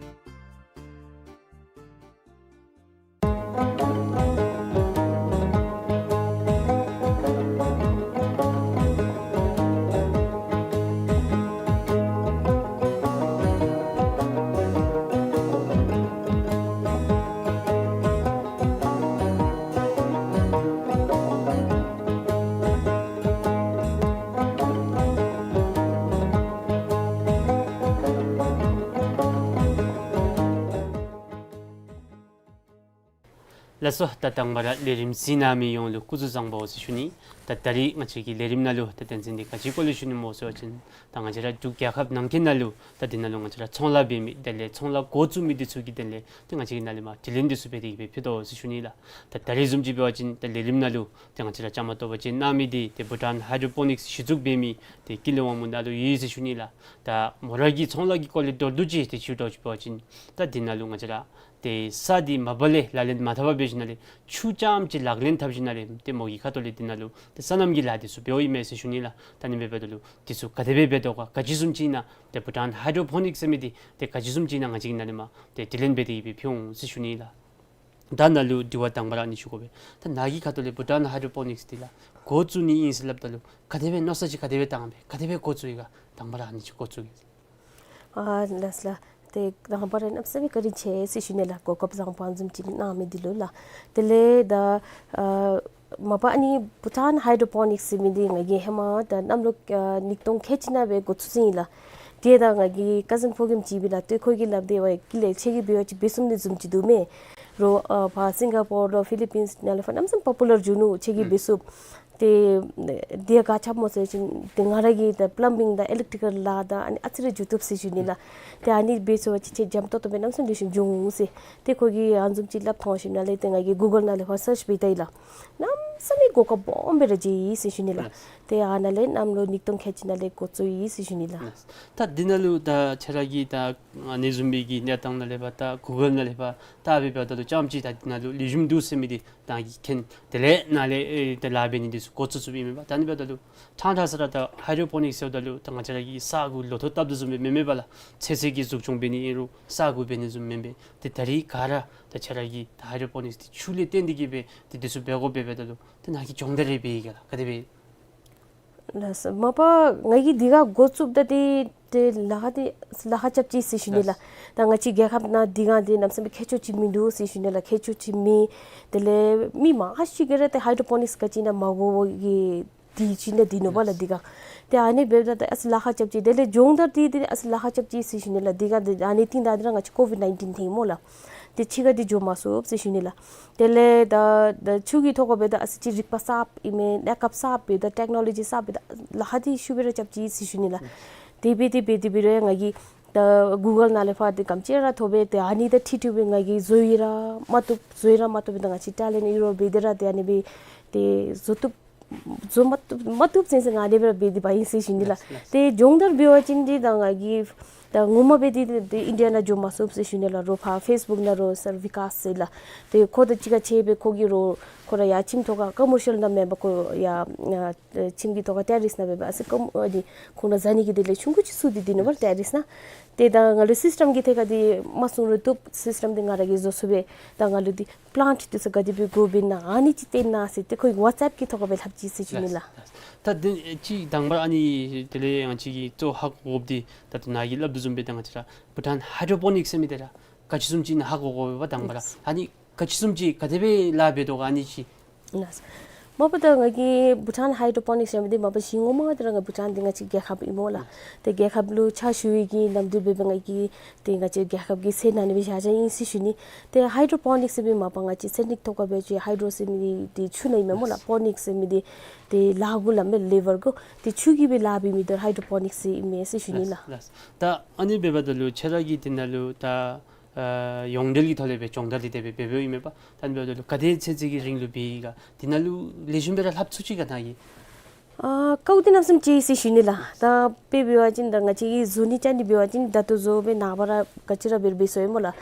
ལགས་སོ། ད་དང་པ་ར་ལས་རིམ་གཟིགས་གནང་མི་ཡོངས་ལུ་སྐུ་གཟུགས་བཟང་པོ་ཟེར་ཞུ་ནི། ད་ད་རིས་ང་བཅས་ཀྱི་ལས་རིམ་ནང་ལུ་ད་དོན་ཚན་འདི་ག་ཅིའི་སྐོར་ལས་ཞུ་ནི་སྨོ་ཟེར་བ་ཅིན་ད་ང་བཅས་ར་འབྲུག་རྒྱལ་ཁབ་ནང་འཁོད་ནང་ལུ་ད་འདི་ནང་ལུ་ང་བཅས་ར་ཚོང་ལཱ་འབད་མི་དེ་ལས་ཚོང་ལཱ་འགོ་བཙུགས་མི་འདི་ཚུ་གི་དོན་ལས་ཏེ་ང་བཅས་ཀྱིས་ནཱ་ལས་མར་དྲི་ལན་འདི་ཚུ་འབད་དེ་གི་སྦེ་ཕུལ་དོ་ཟེར་ཞུ་ནི་ལགས། ད་ད་རིས་བཟུམ་ཅིག་འབད་བ་ཅིན་ད་ལས་རིམ་ནང་ལུ་ཏེ་ང་བཅས་ར་བཅའ་མར་གཏོགས་པ་ཅིན་གནང་མི་འདི་ཏེ་བྷུ་ཊཱན་ཧའི་ཌྲོ་པོ་ནིཀསི་གཞི་བཙུགས་འབད་མི་ཏེ་ཀུན་ལེགས་དབང་མོ་ནཱ་ལུ་ཡོད་ཟེར་ཞུ་ནི་ལགས། ད་མོ་ར་གི་ཚོང་ལཱ་གི་སྐོར་ལས་མདོར་བསྡུས་ཅིག་ཏེ་ཞུ་དོ་ཅིག་འབད་བ་ཅིན་ད་འདི་ནང་ལུ་ང་བཅས་ར་ཏེ་ས་འདི་མ་པ་ལས་ལག་ལེན་མ་འཐབ་པར་འབད་ཞིནམ་ལས་ཆུ་རྐྱངམ་ཅིག་ལག་ལེན་འཐབ་ཞིནམ་ལས་ཏེ་མོ་གི་ཁ་ཐུག་ལས་འདི་ནང་ལུ་ཏེ་སོ་ནམ་གྱི་ལཱ་འདི་ཚུ་འབདཝ་ཨིན་མས་ཟེར་ཞུ་ནི་ལགས། ད་ཨ་ནི་འབདཝ་ད་ལུ་འདི་ཚུ་ག་དེ་སྦེ་འབད་དོ་ག་ག་ཅི་བཟུམ་ཅིག་ཨིན་ན་ཏེ་བྷུ་ཊཱན་ཧའི་ཌྲོ་པོ་ནིཀསི་ཟེར་མི་འདི་ཏེ་ག་ཅི་བཟུམ་ཅིག་ཨིན་ན་ང་བཅས་ཀྱིས་ནཱ་ལས་མར་ཏེ་དྲི་ལན་འབད་དེ་གི་སྦེ་ཕུལ་འོང་ཟེར་ཞུ་ནི་ལགས། ད་ནཱ་ལུ་དྲི་བ་དང་པ་ར་ཨ་ནི་ཞུ་དགོ་པས། ད་ནཱ་གི་ཁ་ཐུག་ལས་བྷུ་ཊཱན་ཧའི་ཌྲོ་པོ་ནིཀསི་འདི་ལགས་འགོ་བཙུགས་ནི་ཨིན་ཟེར་སླབ་ད་ལུ་ག་དེ་སྦེ་མནོ་བསམ་ཅིག་ག་དེ་སྦེ་བཏང་སྦེ་ག་དེ་སྦེ་འགོ་བཙུགས་ཡི་ག་དང་པ་ར་ཨ་ནི་ཅིག་འགོ་བཙུགས་ཡི། ཨ་ལགས་ལགས། ཏེ་དང་པ་ར་གནམ་མེད་ས་མེད་བཀའ་དྲིན་ཆེ་ཟེར་ཞུ་ནི་ལགས། གོ་སྐབས་བཟང་པོ་ཨ་ནི་བཟུམ་ཅིག་གནང་མི་འདི་ལུ་ལགས། དེ་ལས་ད་ཨ་མ་པ་ཨ་ནི་བྷུ་ཊཱན་ཧའི་ཌྲོ་པོ་ནིཀསི་ཟེར་མི་འདི་ང་གིས་ཧེ་མ་ད་གནམ་ལོ་ཨ་ཉིས་སྟོང་ཁལ་གཅིག་ནང་སྦེ་འགོ་བཙུགས་ཅི་ཨིན་ལགས། ཏེ་ད་ང་གི་ཀ་ཟིན་ཕོ་རྒནམ་ཅིག་ཨིན་པས་ལགས། ཏེ་ཁོ་གིས་སླབ་སྟེ་འབད་བ་ཅིན་ཀུན་ལེགས་ཁྱོད་ཀྱིས་འབད་བ་ཅིན་འབད་ཚུགས་ནི་བཟུམ་ཅིག་འདུག་མས། རོགས་ཨ་ཕར་སིང་ག་པོར་རོགས་ཕི་ལི་པིནསི་ནང་ལས་ཕར་གནམ་མེད་ས་མེད་པོ་པུ་ལར་འགྱོ་ནུག། ཁྱོད་ཀྱིས་འབད་ཚུགས། ཏེ་འདི་ག་ཅི་འབད་སྨོ་ཟེར་བ་ཅིན་ཏེ་ང་ར་གིས་ད་པ་ལམ་བིང་དང་ཨི་ལེག་ཊི་ཀལ་ལཱ་དང་ཨ་ནི་ཨ་ཙི་རེ་འགྱོ་བཏུབ་ཟེར་ཞུ་ནི་ལགས། ཏེ་ཨ་ནི་འབད་ཚུགས་པ་ཅིན་ཁྱོད་འཇམ་ཏོང་ཏོ་སྦེ་གནམ་མེད་ས་མེད་ལེགས་ཤོམ་འགྱོ་འོང་ཟེར། ཏེ་ཁོ་གིས་ཨ་ནི་བཟུམ་ཅིག་སླབ་ཐོན་ཞིནམ་ལས་ཏེ་ང་གིས་གུ་གཱལ་ནང་ལས་ཕར་སརཆ་འབད་བལྟ་ཡི་ལགས། གནམ་མེད་ས་མེད་གོ་སྐབས་སྦོམ་སྦེ་ར་མཇལ་ཡི་ཟེར་ཞུ་ནི་ལགས། ལགས། ཏེ་ཨ་ནཱ་ལས་གནམ་ལོ་ཉིས་སྟོང་ཁལ་གཅིག་ནང་ལས་འགོ་བཙུགས་ཡི་ཟེར་ཞུ་ནི་ལགས། ལགས། ད་འདི་ནང་ལུ་ད་ཁྱོད་ར་གིས་ད་ཨ་ནི་བཟུམ་སྦེ་གི་གནས་སྟངས་ནང་ལས་ཕར་ད་གུ་གཱལ་ནང་ལས་ཕར་བལྟ་སྦེ་འབདཝ་ད་ལུ་རྐྱངམ་ཅིག་ད་འདི་ནང་ལུ་ལེགས་ཤོམ་འདུག་ཟེར་མི་འདི་ད་གིས་མཁྱེན། དེ་ལས་ནཱ་ལས་ཨེ་ད་ལཱ་འབད་ནི་འདི་ཚུ་འགོ་བཙུགས་བཙུགསཔ་ཨིན་མས་པ། ད་ཨ་ནི་འབདཝ་ད་ལུ་ཕྲང་ཕྲང་ས་ར་ད་ཧའི་ཌྲོ་པོ་ནིཀསི་ཟེརཝ་ད་ལུ་ད་ང་བཅས་ར་གི་ས་གུ་ལོ་ཐོག་བཏབ་དོ་བཟུམ་སྦེ་མེན་མས་པ་ལགས། ཚོད་བསྲེ་གི་འཛུགས་སྐྱོང་འབད་ནི་ཨིན་རུང་ས་གུ་འབད་ནི་བཟུམ་མེན་པས། ཏེ་ད་རིས་ག་ར་ད་ཁྱོད་ར་གིས་ད་ཧའི་ཌྲོ་པོ་ནིཀསི་འདི་ཆུ་ལས་བརྟེན་ཏེ་གི་སྦེ་ཏེ་འདི་ཚུ་འབད་དགོཔ་འབད་འབདཝ་ད་ལུ་ཏེ་ནཱ་གིས་སྦྱོང་བརྡར་རེ་འབད་ཡི་ག་ལགས། ག་དེ་སྦེ། ལགས་སོ། མ་པ་ང་གིས་འདི་ག་འགོ་བཙུགསཔ་ད་ཏེ་ཏེ་ལཱ་ཁག་འདི་ལཱ་ཁག་རྐྱབ་ཅི་ཟེར་ཞུ་ནི་ལགས། ལགས། ད་ང་བཅས་རྒྱལ་ཁབ་ནང་འདི་ག་འདི་གནམ་མེད་ས་མེད་མཁས་མཆོག་ཅིག་མིན་འདུག་ཟེར་ཞུ་ནི་ལགས། མཁས་མཆོག་ཅིག་མེད། དེ་ལས་མི་མང་ཤོས་ཀྱིས་ར་ཏེ་ཧའི་ཌྲོ་པོ་ནིཀསི་ག་ཅི་ཨིན་ན་མ་གོ་བའི་གི་འདི་ཅིག་ཨིན་ན་འདི་ནོ་པ་ལགས། འདི་ག་ཏེ་ཨ་ནི་འབདཝ་ད་ཏེ་ཨ་ཙི་ལཱ་ཁག་རྐྱབ་ཅི། དེ་ལས་སྦྱོང་བརྡར་འདི་ཏེ་ཨ་ཙི་ལཱ་ཁག་རྐྱབ་ཅི་ཟེར་ཞུ་ནི་ལགས། འདི་ག་འདི་ཨ་ནི་རྟིང་བདའ་འདི་ར་ང་བཅས་ཀོ་ཝིཌ་ནའིན་ཊིན་ཐོན་ཡི་སྨོ་ལགས། ཏེ་ཕྱི་ཁར་འདི་འགྱོ་མ་ཚུགས་ཟེར་ཞུ་ནི་ལགས། དེ་ལས་ད་ད་ཆུ་གི་ཐོག་ཁར་འབདཝ་ད་ཨ་ཙི་ཅིག་རིག་པ་གསརཔ་ཨིན་མས། གནས་སྐབས་གསརཔ་འབདཝ་ད་ཊེཀ་ནོ་ལོ་ཇི་གསརཔ་འབདཝ་ད་ལཱ་ཁག་འདི་ཤུགས་སྦེ་ར་རྐྱབ་ཅི་ཟེར་ཞུ་ནི་ལགས། དེ་སྦེ་དེ་སྦེ་དེ་སྦེ་ར་ང་གིས་ད་གུ་གཱལ་ནང་ལས་ཕར་ཏེ་ག་དེམ་ཅིག་ར་ཐོབ་སྦེ་ཏེ་ཨ་ནི་ད་ཁྲིད་ཁྲིད་སྦེ་ང་གིས་བཟོ་ཡི་ར་མ་བཏུབ་བཟོ་ཡི་ར་མ་བཏུབ་སྦེ་ད་ང་བཅས་ཊེ་ལེནཊ་ཨིན་རུང་འབད་དེ་ར་ཏེ་ཨ་ནི་སྦེ་ཏེ་བཟོ་བཏུབ་བཟོ་མ་བཏུབ་མ་བཏུབ་ཟེར་ཟེར་ང་ཨ་ནི་སྦེ་ར་འབད་དེ་འབག་ཡི་ཟེར་ཞུ་ནི་ལགས། ལགས་ལགས། ཏེ་སྦྱོང་བརྡར་འབད་བ་ཅིན་འདི་ད་ང་གིས་ད་ངོ་མ་སྦེ་འདི་འདི་ཨིན་ཌི་ཡ་ནང་འགྱོ་མ་ཚུགས་ཟེར་ཞུ་ནི་ལགས། རོགས་ཕར་ཕེསི་བུཀ་ནང་རོགས་སར་བི་ཀཱས་ཟེར་ལགས། ཏེ་ཁོ་དང་གཅིག་ཁར་ཕྱད་སྦེ་ཁོ་གིས་རོགས་ཁོ་ར་ཡར་ཁྱིམ་ཐོག་ཁར་ཀོ་མར་ཤལ་ནང་མེན་པར་ཁོ་ཡར་ཨ་ཁྱིམ་གྱི་ཐོག་ཁར་ཊེ་རེསི་ནང་འབད་བ་ཨ་ཙི་ཀོ་ཨ་འདི་ཁོང་ར་བཟའ་ནི་གི་དེ་ལས་ཆུང་ཀུ་ཅིག་བཙུགས་ཏེ་འདི་ནི་སྦེ་ར་ཊེ་རེསི་ནང་། ཏེ་ད་ང་ལུ་སིསི་ཊེམ་གྱི་ཐད་ཁར་འདི་མ་གསུང་རུང་བཏུབ། སིསི་ཊེམ་འདི་ང་ར་གིས་བཟོ་ཚུགས་པས། ད་ང་ལུ་འདི་པི་ལཱནཊ་འདི་ཚུ་ག་དེ་སྦེ་དགོཔ་ཨིན་ན་ཨ་ནི་ཅིག་སྟོན་གནང་ཟེར་ཏེ་ཁོ་གིས་ཝཊས་ཨེཔ་གི་ཐོག་ཁར་སྦེ་ལྷབ་ཅི་ཟེར་ཞུ་ནི་ལགས། ལགས། ད་འདི་ཅིག་དང་པ་ར་ཨ་ནི་དེ་ལས་ང་བཅས་ཀྱིས་གཙོ་ཧ་གོ་དགོཔ་འདི་ད་ལྟོ་ནཱ་གིས་སླབ་དོ་བཟུམ་སྦེ་ད་ང་བཅས་ར་བྷུ་ཊཱན་ཧའི་ཌྲོ་པོ་ནིཀསི་ཟེར་མི་འདི་ར་ག་ཅི་བཟུམ་ཅིག་ཨིན་ན་ཧ་གོ་དགོ་པས་དང་པ་ར། ལགས། ཨ་ནི་ག་ཅི་བཟུམ་ཅིག་ག་དེ་སྦེ་ལཱ་འབད་དོ་ག་ཨ་ནི་ཅིག། ལགས། མ་པ་ད་ང་གིས་བྷུ་ཊཱན་ཧའི་ཌྲོ་པོ་ནིཀསི་ཟེར་མི་འདི་མ་པ་གཞི་ངོ་མ་འདི་ར་ང་བྷུ་ཊཱན་འདི་ང་བཅས་རྒྱལ་ཁབ་ཨིན་སྨོ་ལགས། ལགས། ཏེ་རྒྱལ་ཁབ་ལུ་ཕྱག་ཞུ་བའི་གི་ནམ་དུས་འབད་བ་ང་གིས་ཏེ་ང་བཅས་རྒྱལ་ཁབ་ཀྱི་ཚལ་ནང་ནི་སྦེ་བཞག་བཞགཔ་ཨིན་ཟེར་ཞུ་ནི། ཏེ་ཧའི་ཌྲོ་པོ་ནིཀསི་ཟེར་མི་མ་པ་ང་བཅས་ཚན་རིག་ཐོག་ཁར་འབད་བ་ཅིན་ཧའི་ཌྲོ་ཟེར་མི་འདི་ཆུ་ནང་ཨིན་མས་སྨོ་ལགས། པོ་ནིཀསི་ཟེར་མི་འདི་ཏེ་ལཱ་གུ་ལམ་སྦེ་ལེ་བར་གུ་ཏེ་ཆུ་གིས་སྦེ་ལཱ་འབད་མི་འདི་ཧའི་ཌྲོ་པོ་ནིཀསི་ཟེར་ཨིན་མས་ཟེར་ཞུ་ནི་ལགས། ལགས། ད་ཨ་ནི་འབདཝ་ད་ལུ་ཁྱོད་ར་གིས་འདི་ནང་ལུ་ད་ཨ་ཡོངས་འབྲེལ་གྱི་ཐོག་ལས་སྦེ་སྦྱོང་བརྡར་འདི་དེ་སྦེ་འབད་འབདཝ་ཨིན་མས་པ། ད་ཨ་ནི་འབདཝ་ད་ལུ་ག་དེ་ཚད་ཅིག་གི་རིང་ལུ་འབད་ཡི་ག། འདི་ནང་ལུ་ལེགས་ཤོམ་སྦེ་ར་ལྷབ་ཚུགས་ཅི་ག་ནཱ་གིས། ཨ་དཀའཝ་འདི་གནམ་མེད་ས་མེད་ཆེ་ཟེར་ཞུ་ནི་ལགས། ད་དཔེ་འབད་བ་ཅིན་ད་ང་བཅས་ཀྱིས་བཟོ་ནི་རྐྱབ་ནི་འབད་བ་ཅིན་ད་ལྟོ་བཟོ་སྦེ་ནངས་པ་ར་ག་ཅི་ར་འབད་རུང་འབད་ཚུགས་ཡི་སྨོ་ལགས།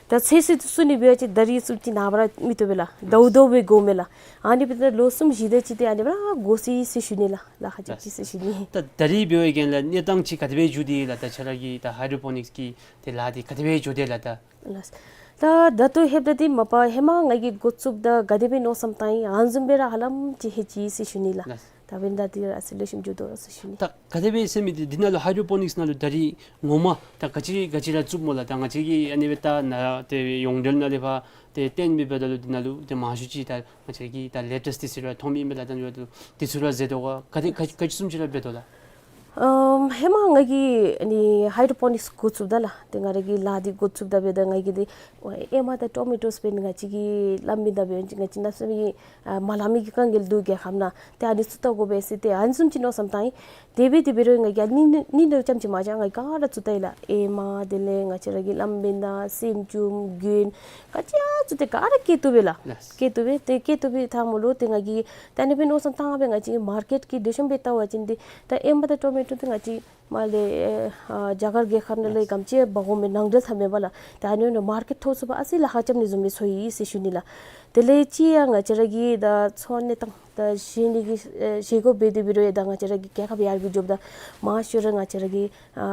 ད་ཚོད་བསྲེ་བཙུགས་ནི་འབད་བ་ཅིན་ད་རིས་བཙུགས་ཅི་ནངས་པ་ར་མི་བཏུབ་པས་ལགས། ཟླཝ་ཟླཝ་སྦེ་དགོ་མས་ལགས། ཨ་ནི་འབདཝ་ད་ལོ་གསུམ་བཞི་དེ་ཅིག་འདི་ཨ་ནི་སྦེ་ར་འགོར་སོ་ཡི་ཟེར་ཞུ་ནི་ལགས། ལཱ་ཁག་རྐྱབ་ཅི་ཟེར་ཞུ་ནི། ད་ད་རིས་འབད་བའི་གི་ལཱ་གནས་སྟངས་ཅིག་ག་དེ་སྦེ་འགྱོ་དེས་ལགས། ད་ཁྱོད་ར་གི་ད་ཧའི་ཌྲོ་པོ་ནིཀསི་གི་ཏེ་ལཱ་འདི་ག་དེ་སྦེ་འགྱོ་དེས་ལགས་ད། ལགས། ད་ད་ལྟོ་ལྷོདཔ་ད་འདི་མ་པ་ཧེ་མ་ང་གིས་འགོ་བཙུགསཔ་ད་ག་དེ་སྦེ་མནོ་བསམ་བཏང་ཡི་ཨ་ནི་བཟུམ་སྦེ་ར་ཧ་ལམ་ཅིག་ལྷོད་ཅི་ཟེར་ཞུ་ནི་ལགས། ལགས། ད་འབདན་ད་འདི་ར་ཨ་ཙི་ལེགས་ཤོམ་འགྱོ་དོ་ཟེར་ཞུ་ནི། ད་ག་དེ་སྦེ་ཟེར་མི་འདི་འདི་ནང་ལུ་ཧའི་ཌྲོ་པོ་ནིཀསི་ནང་ལུ་ད་རིས་ངོ་མ་ད་ག་ཅི་ག་ཅི་ར་བཙུགསཔ་སྨོ་ལགས། ད་ང་བཅས་ཀྱིས་ཨ་ནི་སྦེ་ད་ནཱ་ཏེ་ཡོངས་འབྲེལ་ནང་ལས་ཕར་ཏེ་སྟོན་མི་འབདཝ་ད་ལུ་འདི་ནང་ལུ་ཏེ་མང་ཤོས་ཅིག་ད་ང་བཅས་ཀྱིས་ད་ལེ་ཊསི་འདི་ཚུ་ར་མཐོང་མི་ཨིན་པས་ལགས། ད་འབདཝ་ད་ལུ་འདི་ཚུ་ར་མཛད་དོ་ག་ག་དེ་ག་ག་ཅི་བཟུམ་ཅིག་ར་འབད་དོ་ལགས། ཨམ་ཧེ་མ་ང་གིས་ཨ་ནི་ཧའི་ཌོ་པོ་ནིགསི་འགོ་བཙུགསཔ་ད་ལགས། ཏེ་ང་ར་གིས་ལཱ་འདི་འགོ་བཙུགསཔ་ད་འབདཝ་ད་ང་གིས་འདི་ཨེ་མ་དང་ཊོ་མེ་ཊོསི་འབད་ང་བཅས་ཀྱིས་ལངམ་ཨིན་ད་འབདཝ་ད་ང་བཅས་གནམ་མེད་ས་མེད་ཨ་མ་ལང་མི་གི་དཀའ་ངལ་འདུག། རྒྱལ་ཁབ་ནང་ཏེ་ཨ་ནི་ཚུ་བལྟ་དགོ་པས་ཟེར་ཏེ་ཨ་ནི་བཟུམ་ཅིག་མནོ་བསམ་བཏང་ཡི། དེ་འབད་དེ་འབད་རུང་ང་གིས་ཨ་ནི་ནི་ནི་ནི་རྐྱངམ་ཅིག་མ་བཞག། ང་གིས་ག་ར་ཚུ་བལྟ་ཡི་ལགས། ཨེ་མ་དེ་ལས་ང་བཅས་ར་གི་ལངམ་ཨིན་ད་སེམས་ཅུམ་གྱོན་ག་ཅི་ཡང་ཚུ་ཏེ་ག་ར་བཀལ་བཏུབ་པས་ལགས། ལགས། བཀལ་བཏུབ་པས། ཏེ་བཀལ་བཏུབ་པས་ཐང་མོ་ལུ་ཏེ་ང་གིས་ད་ཨ་ནི་སྦེ་མནོ་བསམ་བཏང་སྦེ་ང་བཅས་མར་ཀེཊ་ཀྱི་ལེགས་ཤོམ་སྦེ་བལྟ་བ་ཅིན་འདི་ད་ཨེ་མ་དང་ཊོ་མེ་ཊོ་འདི་ང་བཅས་མར་ལས་ཨ་རྒྱ་གར་རྒྱལ་ཁབ་ནང་ལས་ག་དེམ་ཅིག་འབག་འོང་མས། ནང་འདྲེན་འཐབ་མེན་པ་ལགས། ད་ཨ་ནི་ནང་མར་ཀེཊ་ཐོབ་ཚུགས་པར་ཨ་ཙི་ལཱ་ཁག་རྐྱབ་ནི་བཟུམ་སྦེ་ཚོར་ཡི་ཟེར་ཞུ་ནི་ལགས། དེ་ལས་ཅིག་ཡང་ང་བཅས་ར་གི་ད་འཚོ་གནས་སྟངས་ད་བཞེས་ནི་གི་ཨེ་བཞེས་སྒོ་འབད་དེ་འབད་རུང་ཡང་ད་ང་བཅས་ར་གི་རྒྱལ་ཁབ་ཡར་རྒྱས་འགྱོཝ་ད་མང་ཤོས་ར་ང་བཅས་ར་གི་ཨ་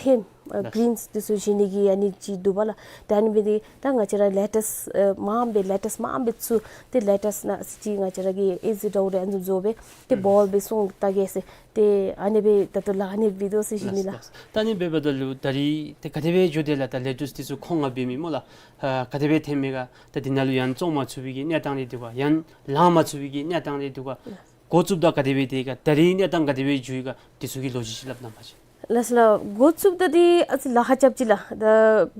ཧེམ་ཨ་ལགས། གི་རིནསི་འདི་ཚུ་བཞེས་ནི་གི་ཨ་ནི་ཅིག་འདུག་པ་ལགས། ད་ཨ་ནི་འབད་དེ་ད་ང་བཅས་ར་ལེ་ཊསི་ཨེ་མངམ་སྦེ་ལེ་ཊསི་མངམ་སྦེ་ཚུ་ཏེ་ལེ་ཊསི་ནང་ཅིག་ང་བཅས་ར་གིས་ཨེ་ཟི་ཌའོ་རེ་ཨ་ནི་བཟུམ་བཟོ་སྦེ་ཏེ་ཨུམ་བོལ་སྦེ་སོང་བལྟ་གེ་ཟེར། ཏེ་ཨ་ནི་སྦེ་ད་ལྟོ་ལཱ་ཨ་ནི་འབད་དོ་ཟེར་ཞུ་ནི་ལགས། ལགས་ལགས། ད་ཨ་ནི་འབདཝ་ད་ལུ་ད་རིས་ཏེ་ག་དེ་སྦེ་འགྱོ་དེས་ལགས། ད་ལེ་ཊསི་འདི་ཚུ་ཁོང་ང་འབད་མི་སྨོ་ལགས། ཨ་ག་དེ་སྦེ་འཐོན་མས་ག། ད་འདི་ནང་ལུ་ཡང་བཙོང་མ་ཚུགས་པའི་གི་གནས་སྟངས་རེ་འདུག་ག། ཡང་ལང་མ་ཚུགས་པའི་གི་གནས་སྟངས་རེ་འདུག་ག། འགོ་བཙུགསཔ་ད་ག་དེ་སྦེ་དེ་ག་ད་རིས་གནས་སྟངས་ག་དེ་སྦེ་འགྱོ་ཡི་ག། འདི་ཚུ་གི་ལོ་རྒྱུས་ཅིག་སླབ་གནང་བ་ཅིན། ལགས་ལགས། འགོ་བཙུགསཔ་ད་འདི་ཨ་ཙི་ལཱ་ཁག་རྐྱབ་ཅི་ལགས། ད་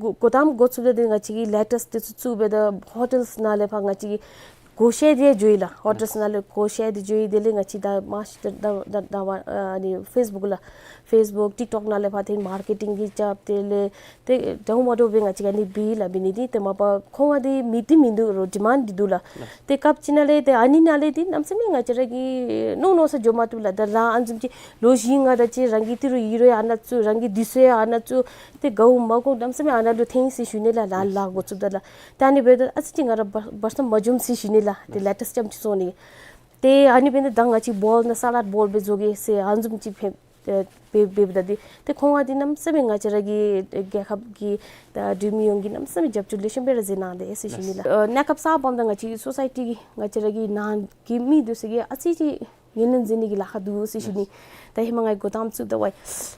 འགོ་འགོ་དང་པ་འགོ་བཙུགསཔ་ད་འདི་ང་བཅས་ཀྱིས་ལེ་ཊསི་འདི་ཚུ་བཙུགས་སྦེ་ད་ཧོ་ཊེལ་ནང་ལས་ཕར་ང་བཅས་ཀྱིས་སྒོ་ཕྱེ་སྟེ་འགྱོ་ཡི་ལགས། ཧོ་ཊེལ་ནང་ལས་སྒོ་ཕྱེ་སྟེ་འགྱོ་ཡི། དེ་ལས་ང་བཅས་ད་མར་ཤི་ད་ད་ད་ད་བ་ཨ་ནི་ཕེསི་བུཀ་ལགས། ཕེསི་བུཀ་ཊིཀ་ཊོཀ་ནང་ལས་ཕར་ཏེ་མར་ཀེ་ཊིང་གི་རྐྱབ། དེ་ལས་ཏེ་འདྲཝ་མ་འདྲཝ་སྦེ་ང་བཅས་ཀྱིས་ཨ་ནི་འབད་ཡི་ལགས། འབད་ནི་འདི་ཏེ་མ་པ་ཁོང་ང་འདི་མི་འདི་མིན་འདུག་རུང་ཌི་མཱནཌ་འདི་འདུག་ལགས། ཏེ་སྐབས་ཅིག་ནང་ལས་ཏེ་ཨ་ནི་ནང་ལས་འདི་གནམ་མེད་ས་མེད་ང་བཅས་ར་གིས་མནོ་མནོ་ས་འགྱོ་མ་བཏུབ་ལགས། ད་ལཱ་ཨ་ནི་བཟུམ་ཅིག་ལོ་བཞི་ལྔ་དེ་ཅིག་རང་གི་ཏི་རུ་ཡི་རུ་ཡང་ཨ་ནཱ་བཙུགས། རང་གི་འདི་ཚུ་ཡང་ཨ་ནཱ་བཙུགས། ཏེ་དགའཝ་མ་དགའཝ་གནམ་མེད་ས་མེད་ཨ་ནཱ་ལུ་འཐོན་ཡི་ཟེར་ཞུ་ནི་ལགས། ལཱ་ལཱ་འགོ་བཙུགསཔ་ད་ལགས། ཏེ་ཨ་ནི་འབདཝ་ད་ཨ་ཙི་ཅིག་ང་ར་བར་བར་མཚམས་མ་འཛོམས་ཟེར་ཞུ་ནི་ལགས། ཏེ་ལེ་ཊསི་རྐྱངམ་ཅིག་བཙོང་ནི། ཏེ་ཨ་ནི་འབདཝ་ད་ད་ང་བཅས་བོལ་ནང་སཱ་ལཌ་བོལ་སྦེ་བཟོ་གེ་ཟེར་ཨ་ནི་བཟུམ་ཅིག་འབད་འབད་འབདཝ་ད་འདི་ཏེ་ཁོང་ང་འདི་གནམ་མེད་ས་མེད་ང་བཅས་ར་གི་རྒྱལ་ཁབ་ཀྱི་ད་འབྲུག་མི་ཡོངས་ཀྱིས་གནམ་མེད་ས་མེད་རྒྱབ་སྐྱོར་ལེགས་ཤོམ་སྦེ་ར་མཛད་གནང་དེས་ཟེར་ཞུ་ནི་ལགས། ཨ་གནས་སྐབས་གསརཔ་འབདཝ་ད་ང་བཅས་སོ་སའི་ཊི་གི་ང་བཅས་ར་གི་ནང་གི་མི་འདི་ཚུ་གིས་ཨ་ཙི་ཅིག་ངོས་ལེན་མཛད་ནི་གི་ལཱ་ཁག་འདུག་ཟེར་ཞུ་ནི། ད་ཧེ་མ་ང་འགོ་དང་པ་བཙུགསཔ་ད་ཝའི་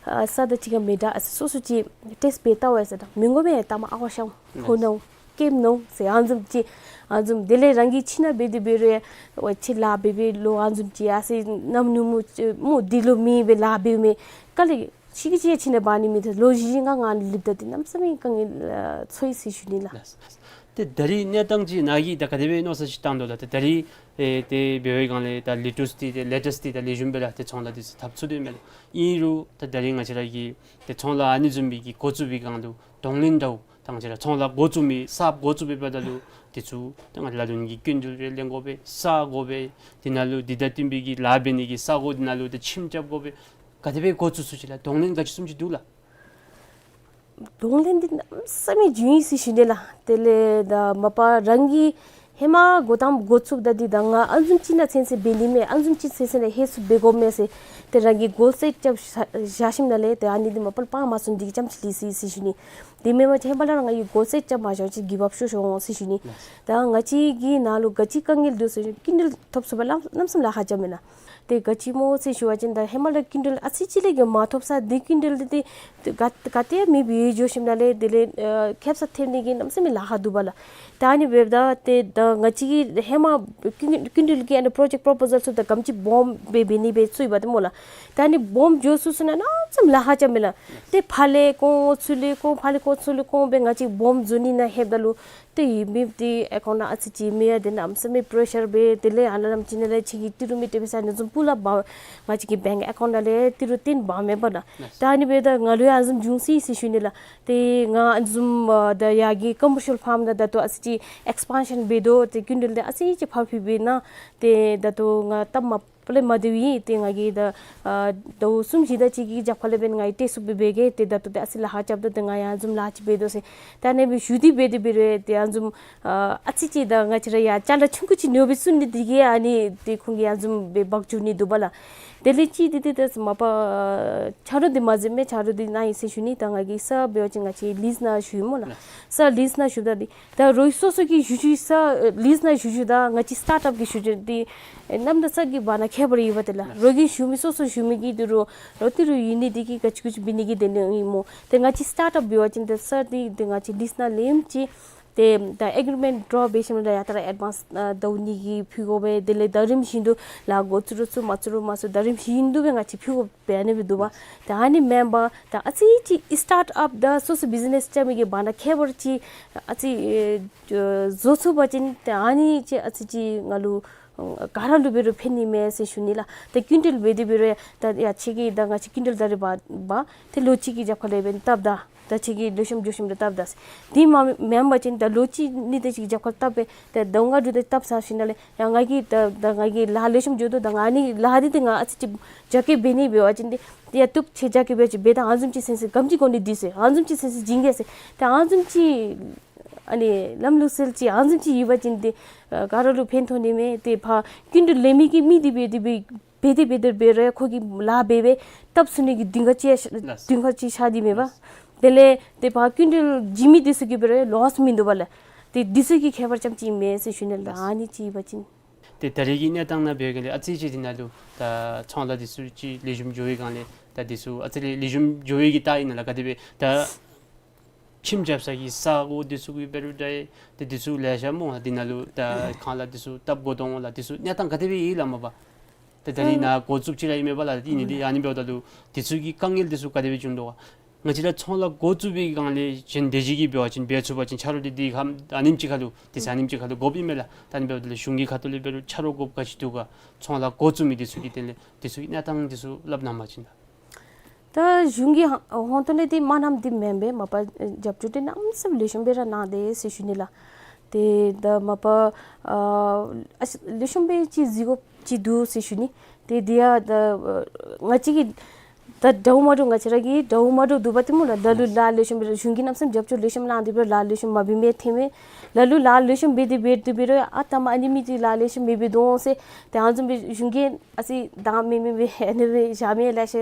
ཨ་ས་དང་ཅིག་ཁར་མི་འདྲ་ཨ་ཙི་སོ་སོ་ཅིག་ཊེསཊ་འབད་བལྟ་ཝའི་ཟེར་ད་མི་དགོ་མེན་ད་མ་ཨ་ཝ་ཤང་ཕོ་ནོ་ཀེམ་ནོ་ཟེར་ཨ་ནི་བཟུམ་ཅིག་ཨ་ནི་བཟུམ། དེ་ལས་རང་གིས་ཁྱིམ་ནང་འབད་དེ་འབད་རུང་ཝའི་ཁྱིམ་ལཱ་འབད་འབད་ལོ་ཨ་ནི་བཟུམ་ཅིག་ཨ་ཙི་ནམ་ནུབ་མོ་ཅིག་མོ་འདི་ལུ་མི་འབད་ལཱ་འབདཝ་མས། ག་ལས་ཤི་གི་ཅིག་ཁྱིམ་ནང་འབག་ནི་མེད། ད་ལོ་བཞི་ལྔ་ང་ལུ་ལུསཔ་ད་འདི་གནམ་མེད་ས་མེད་དཀའ་ངལ་ཨ་ཚོར་ཡི་ཟེར་ཞུ་ནི་ལགས། ལགས་ལགས། ཏེ་ད་རིས་གནས་སྟངས་ཅིག་ནཱ་གིས་ད་ག་དེ་སྦེ་མནོ་བསམ་ཅིག་བཏང་དོ་ལགས། ཏེ་ད་རིས་ཨེ་ཏེ་འབད་བའི་སྒང་ལས་ད་ལེ་ཊུསི་འདི་ཏེ་ལེ་ཊུསི་འདི་ད་ལེགས་ཤོམ་སྦེ་ར་ཏེ་ཚོང་ལཱ་འདི་ཚུ་འཐབ་ཚུགས་དོ་མས་ལགས། ཨིན་རུང་ད་ད་རིས་ང་བཅས་ར་གིས་ཏེ་ཚོང་ལཱ་ཨ་ནི་བཟུམ་མའི་གི་འགོ་བཙུགས་པའི་སྒང་ལུ་གདོང་ལེན་འདྲཝ་ད་ང་བཅས་ར་ཚོང་ལཱ་འགོ་བཙུགས་མི་གསརཔ་འགོ་བཙུགས་པའི་བར་ན་ལུ་འདི་ཚུ་ད་ང་ལ་ལུ་ནི་གི་སྐྱིན་འགྲུལ་རེ་ལེན་དགོ་པས། ས་དགོ་པས། འདི་ནང་ལུ་འདི་དང་བསྟུན་པའི་གི་ལཱ་འབད་ནི་གི་ས་གོ་འདི་ནང་ལུ་ད་ཁྱིམ་རྐྱབ་དགོ་པས། ག་དེ་སྦེ་འགོ་བཙུགས་ཚུགས་ཅི་ལགས། གདོང་ལེན་ག་ཅི་བཟུམ་ཅིག་འདུག་ལགས། གདོང་ལེན་འདི་གནམ་མེད་ས་མེད་བྱུང་ཡི་ཟེར་ཞུ་ནི་ལགས། དེ་ལས་ད་མ་པ་རང་གིས་ཧེ་མ་འགོ་དང་པ་འགོ་བཙུགསཔ་ད་འདི་ད་ང་ཨ་ནི་བཟུམ་ཅིག་ནང་ཚུན་ཚོད་འབད་ནི་མས། ཨ་ནི་བཟུམ་ཅིག་ཚུན་ཚོད་ལས་ཧེ་སུ་འབད་དགོ་མས་ཟེར་ཏེ་རང་གིས་གོལ་སེཊ་རྐྱབ་བཞག་བཞག་ཞིནམ་ལས་ཏེ་ཨ་ནི་འདི་མ་པ་ལས་སྤང་མ་ཚུགས་འདི་གི་རྐྱངམ་ཅིག་ལུས་ཡི་ཟེར་ཞུ་ནི། དེ་མེན་པ་ཅིན་ཧེ་མ་ལས་ར་ང་གིས་གོལ་སེཊ་རྐྱབ་མ་བཞག་ཅིན་གིབ་ཨཔ་ཤོར་ཤོར་འོང་ཟེར་ཞུ་ནི། ད་ང་བཅས་ཀྱི་ནང་ལུ་ག་ཅི་དཀའ་ངལ་འདུག་ཟེར་ཞུ་སྐྱིན་འགྲུལ་ཐོབ་ཚུགས་པར་གནམ་མེད་ས་མེད་ལཱ་ཁག་རྐྱབ་མེན་ན། ཏེ་ག་ཅི་སྨོ་ཟེར་ཞུ་བ་ཅིན་ད་ཧེ་མ་ལས་སྐྱིན་འགྲུལ་ཨ་ཙི་ཅིག་ལས་ཀྱང་མ་ཐོབ་ས་འདི་སྐྱིན་འགྲུལ་འདི་ཏེ་ག་ག་ཏེ་མེདཔ་སྦེ་འགྱོ་ཞིནམ་ལས་དེ་ལས་ཨ་ཁེབ་ས་ཐོན་ནི་གི་གནམ་མེད་ས་མེད་ལཱ་ཁག་འདུག་པ་ལགས། ད་ཨ་ནི་འབདཝ་ད་ཏེ་ད་ང་བཅས་ཀྱིས་ཧེ་མ་སྐྱིན་སྐྱིན་འགྲུལ་གྱི་ཨ་ནི་པྲོ་ཇེཀཊ་པོ་པོ་ཟལ་ཚུ་དང་ག་དེམ་ཅིག་སྦོམ་སྦེ་འབད་ནི་སྦེ་ཚུད་པ་ཏེ་སྨོ་ལགས། ད་ཨ་ནི་སྦོམ་འགྱོ་ཚུན་ཚོད་ནང་གནམ་མེད་ས་མེད་ལཱ་ཁག་རྐྱབ་མས་ལགས། ཏེ་ཕར་ལས་བཀོ་ཚུར་ལས་བཀོ་ཕར་ལས་བཀོ་ཚུར་ལས་བཀོ་སྦེ་ང་བཅས་སྦོམ་བཟོ་ནི་ནང་ལྷོདཔ་ད་ལུ་ཏེ་ཡོད་མི་འདི་ཨེ་ཀའུནཊ་ནང་ཨ་ཙི་ཅིག་མེད་ཡ། ཏེ་གནམ་མེད་ས་མེད་པེ་རེ་ཤར་འབད། དེ་ལས་ཨ་ནཱ་ལམ་ཅིག་ནང་ལས་ཁྱེད་ཀྱི་ཏི་རུ་མི་སྤྲོད་པའི་ས་ནི་བཟུམ་སྤུ་ལ་འབག་ང་བཅས་ཀྱི་བེངཀ་ཨེ་ཀའུནཊ་ནང་ལས་ཏི་རུ་བཏོན་འབག་མེན་པ་ན། ད་ཨ་ནི་འབདཝ་ད་ང་ལུ་ཡང་ཨ་ནི་བཟུམ་བྱུང་སོ་ཡི་ཟེར་ཞུ་ནི་ལགས། ཏེ་ང་ཨ་ནི་བཟུམ་ཨ་ད་ཡར་གྱི་ཀོ་མར་ཤལ་ཕཱརམ་ནང་ད་ལྟོ་ཨ་ཙི་ཅིག་ཨེགསི་པཱན་ཤཱན་འབད་དོ། ཏེ་སྐྱིན་འགྲུལ་འདི་ཨ་ཙི་ཅིག་ཕར་འགྱངས་འབད་ནི་ཏེ་ད་ལྟོ་ང་སྟབས་མ་པ་ལས་མ་བདེཝ་ཨིན། ཏེ་ང་གིས་ད་ཨ་ཟླཝ་གསུམ་བཞི་དེ་ཅིག་གི་རྒྱབ་ཁ་ལས་འབདན་ང་གིས་ཏེ་ཚུ་འབད་འབད་གེ། ཏེ་ད་ལྟོ་ཏེ་ཨ་ཙི་ལཱ་ཁག་རྐྱབ་དོ། ཏེ་ང་ཡང་ཨ་ནི་བཟུམ་ལཱ་ཅིག་འབད་དོ་ཟེར། ད་ཨ་ནི་སྦེ་ཞུ་སྟེ་འབད་དེ་འབད་རུང་ཏེ་ཨ་ནི་བཟུམ་ཨ་ཨ་ཙི་ཅིག་ད་ང་བཅས་ར་ཡང་ཅ་ལ་ཆུང་ཀུ་ཅིག་ཉོ་སྦེ་བཙུགས་ནི་འདི་གིས་ཨ་ནི་ཏེ་ཁོང་གིས་ཨ་ནི་བཟུམ་སྦེ་འབག་འགྱོ་ནི་འདུག་པ་ལགས། དེ་ལས་ཅིག་འདི་ཏེ་ད་མ་པ་ཨ་ཆ་རོགས་འདི་མ་ཟེར་མི་ཆ་རོགས་འདི་གནང་ཡི་ཟེར་ཞུ་ནི། ད་ང་གིས་ས་འབད་བ་ཅིན་ང་བཅས་ལིསི་ནང་ཞུ་ཡི་སྨོ་ལགས། ལགས། ས་ལིསི་ནང་ཞུཝ་ད་འདི་ད་རོགས་སོ་སོ་གི་ཞུ་ཞུ་ས་ཨེ་ལིསི་ནང་ཞུ་ཞུཝ་ད་ང་བཅས་སི་ཊཱརཊ་ཨཔ་གི་ཞུ་ཞུ་འདི་ཨེ་གནམ་དང་ས་གི་བར་ན་ཁྱད་པར་ཡོདཔ་ཏེ་ལགས། རོགས་ཀྱིས་ཞུ་མི་སོ་སོ་ཞུ་མི་གི་འདི་རོགས་རོགས་ཏི་རུ་ཡོད་ནི་འདི་གིས་ག་ཅི་གུ་ཅི་འབད་ནི་གི་དེ་ནི་ཨིན་སྨོ། ཏེ་ང་བཅས་སི་ཊཱརཊ་ཨཔ་འབད་བ་ཅིན་ཏེ་ས་འདི་ཏེ་ང་བཅས་ལིསི་ནང་ལེནམ་ཅིག་ ཏེ་ད་ཨེག་རི་མེནཊ་ཌོ་ར་འབད་ཞིནམ་ལས་ཡ་ད་ར་ཨེཌ་ཝཱནསི་ཨ་ཟླཝ་གཉིས་ཀྱི་ཕུལ་དགོ་པས། དེ་ལས་ད་རིམ་བཞིན་དུ་ལཱ་འགོ་བཙུགས་རུང་བཙུགས་མ་བཙུགས་རུང་མ་བཙུགས་ད་རིམ་བཞིན་དུ་སྦེ་ང་བཅས་ཕུལ་དགོ་པས་ཨ་ནི་སྦེ་འདུག་པ། ཏེ་ཨ་ནི་མེན་པར་ད་ཨ་ཙི་ཅིག་སི་ཊཱཊ་ཨཔ་དང་སོ་སོ་བིཛི་ནེསི་རྐྱབ་མི་གི་བར་ན་ཁྱད་པར་ཅིག་ཨ་ཙི་ཨེ་བཟོ་ཚུགས་པ་ཅིན་ཏེ་ཨ་ནི་ཅིག་ཨ་ཙི་ཅིག་ང་ལུ་ཨ་ག་ར་ལུ་འབད་རུང་ཕན་ནི་མས་ཟེར་ཞུ་ནི་ལགས། ཏེ་ཀུན་ཊལ་འབད་དེ་འབད་རུང་ཡ་ད་ཡ་ཁྱོད་ཀྱིས་ད་ང་བཅས་ཀུན་ཊལ་ད་རེས་འབག་འབག་ཏེ་ལོ་གཅིག་གི་རྒྱབ་ཁ་ལས་འབདན་བཏབ་ད། ད་ཁྱོད་ཀྱིས་ལེགས་ཤོམ་འགྱོ་ཞིནམ་ལས་བཏབ་ད་ཟེར། དེ་མ་མེན་པ་ཅིན་ད་ལོ་གཅིག་གཉིས་དེ་ཅིག་རྒྱབ་ཁར་བཏབ་པས། ད་ཟླཝ་ལྔ་དྲུག་དེ་བཏབ་ཚར་ཞིནམ་ལས་ཡ་ང་གིས་ད་ད་ང་གིས་ལཱ་ལེགས་ཤོམ་འགྱོ་དོ། ད་ང་ནི་ལཱ་འདི་ཏེ་ང་ཨ་ཙི་ཅིག་རྒྱ་སྐྱེད་འབད་ནི་འབད་བ་ཅིན་ཏེ་ཏེ་ཡ་བཏུབ། ཁྱོད་རྒྱ་སྐྱེད་འབད་བ་ཅིན་འབད། ད་ཨ་ནི་བཟུམ་ཅིག་སེམས་སེམས་གམ་ཅིག་གོ་ནི་འདི་ཟེར། ཨ་ནི་བཟུམ་ཅིག་སེམས་སེམས་བྱིན་གེ་ཟེར། ད་ཨ་ནི་བཟུམ་ཅིག་ཨ་ནི་ལམ་ལུགས་སྲོལ་ཅིག་ཨ་ནི་བཟུམ་ཅིག་ཡོད་པ་ཅིན་ཏེ་ཨ་ག་ར་ལུ་ཕན་ཐོགས་ནི་མས། ཏེ་ཕར་ཀུན་ཊལ་ལེན་མི་གི་མི་འདི་འབད་དེ་འབད་འབད་དེ་འབད་དེ་འབད་རུང་ཁོ་གིས་ལཱ་འབད་འབད་བཏབ་ཚུགས་ནི་གི་གདེང་ཁ་ཅིག་ལགས། གདེང་ཁ་ཅིག་ཤར་ནི་མས་པ། ལགས། དེ་ལས་ཏེ་ཕར་ཀུན་ཊལ་བྱིན་མི་འདི་ཚུ་གིས་འབད་རུང་ལོསི་མིན་འདུག་པ་ལགས། ཏེ་འདི་ཚུ་གི་ཁྱད་པར་ཙམ་ཅིག་མས་ཟེར་ཞུ་ནི་ལགས། ལགས། ཨ་ནི་ཅིག་ཡོད་པ་ཅིན། ཏེ་ད་རེས་ཀྱི་གནས་སྟངས་ནང་འབད་བའི་སྒང་ལས་ཨ་ཙི་ཅིག་འདི་ནང་ལུ་ད་ཚོང་ལཱ་འདི་ཚུ་ཅིག་ལེགས་ཤོམ་འགྱོ་བའི་སྒང་ལས་ད་འདི་ཚུ་ཨ་ཙི་རེ་ལེགས་ཤོམ་འགྱོ་བའི་གི་རྟགས་ཨིན་ན་ལགས། ག་དེ་སྦེ་ད་ཁྱིམ་རྐྱབ་ས་གི་ས་གོ་འདི་ཚུ་གི་འབད་རུང་འདྲ་ཏེ་འདི་ཚུ་ལེ་ཤ་སྨོ་ལགས། འདི་ནང་ལུ་ད་ཁང་གླ་འདི་ཚུ་བཏབ་དགོ་དོ་འོང་ལགས། འདི་ཚུ་གནས་སྟངས་ག་དེ་སྦེ་ཨིན་ལགས་མ་པ། ད་ད་རིས་ནཱ་འགོ་བཙུགས་ཅི་ར་ཨིན་མས་པ་ལགས། ཨིན་ནི་འདི་ཨ་ནི་འབདཝ་ད་ལུ་འདི་ཚུ་གི་དཀའ་ངལ་འདི་ཚུ་ག་དེ་སྦེ་བྱུང་དོ་ག། ང་བཅས་ར་ཚོང་ལཱ་འགོ་བཙུགས་པའི་སྒང་ལས་གཞན་དེ་ཅིག་གིས་འབད་བ་ཅིན་འབད་ཚུགས་པ་ཅིན་ཆ་རོགས་འདི་འདི་ཁམས་ཨ་ནེམ་ཅིག་ཁར་ལུ་འདི་ཚུ་ཨ་ནེམ་ཅིག་ཁར་ལུ་དགོཔ་ཨིན་མས་ལགས། ད་ཨ་ནི་འབདཝ་ད་ལུ་གཞུང་གི་ཁ་ཐུག་ལས་འབད་རུང་ཆ་རོགས་དགོཔ་ག་ཅི་འདུག་ག། ཚོང་ལཱ་འགོ་བཙུགས་མི་འདི་ཚུ་གི་དོན་ལས་འདི་ཚུ་གི་གནས་སྟངས་འདི་ཚུ་སླབ་གནང་བ་ཅིན་ལགས། ད་གཞུང་གི་ཧ་ཧོང་ཏོ་ལས་འདི་མ་གནངམ་འདི་མེན་པས། མ་པ་རྒྱབ་སྐྱོར་འདི་གནམ་མེད་ས་མེད་ལེགས་ཤོམ་སྦེ་ར་གནང་དེས་ཟེར་ཞུ་ནི་ལགས། ཏེ་ད་མ་པ་ཨ་ཨ་ལེགས་ཤོམ་སྦེ་ཅིག་གཟིགས་དགོཔ་ཅིག་འདུག་ཟེར་ཞུ་ནི། ཏེ་འདི་ཡང་ད་ང་བཅས་ཀྱིས་ད་འདྲཝ་མ་འདྲཝ་ང་བཅས་ར་གི་འདྲཝ་མ་འདྲཝ་འདུག་པ་ཏེ་སྨོ་ལགས། ལ་ལུ་ལཱ་ལེགས་ཤོམ་སྦེ་གཞུང་གིས་གནམ་མེད་ས་མེད་རྒྱབ་སྐྱོར་ལེགས་ཤོམ་གནང་སྟེ་འབད་ལཱ་ལེགས་ཤོམ་མ་འབད་མི་ཐོན་མས། ལ་ལུ་ལཱ་ལེགས་ཤོམ་འབད་དེ་འབད་དེ་འབད་རུང་ཨ་ད་མ་ཨ་ནི་མི་འདི་ལཱ་ལེགས་ཤོམ་མི་འབད་དོ་ཟེར་ཏེ་ཨ་ནི་བཟུམ་སྦེ་གཞུང་གིས་ཨ་ཙི་དང་མི་མི་སྦེ་ཨ་ནི་སྦེ་བཞག་མི་ལེ་ཤ་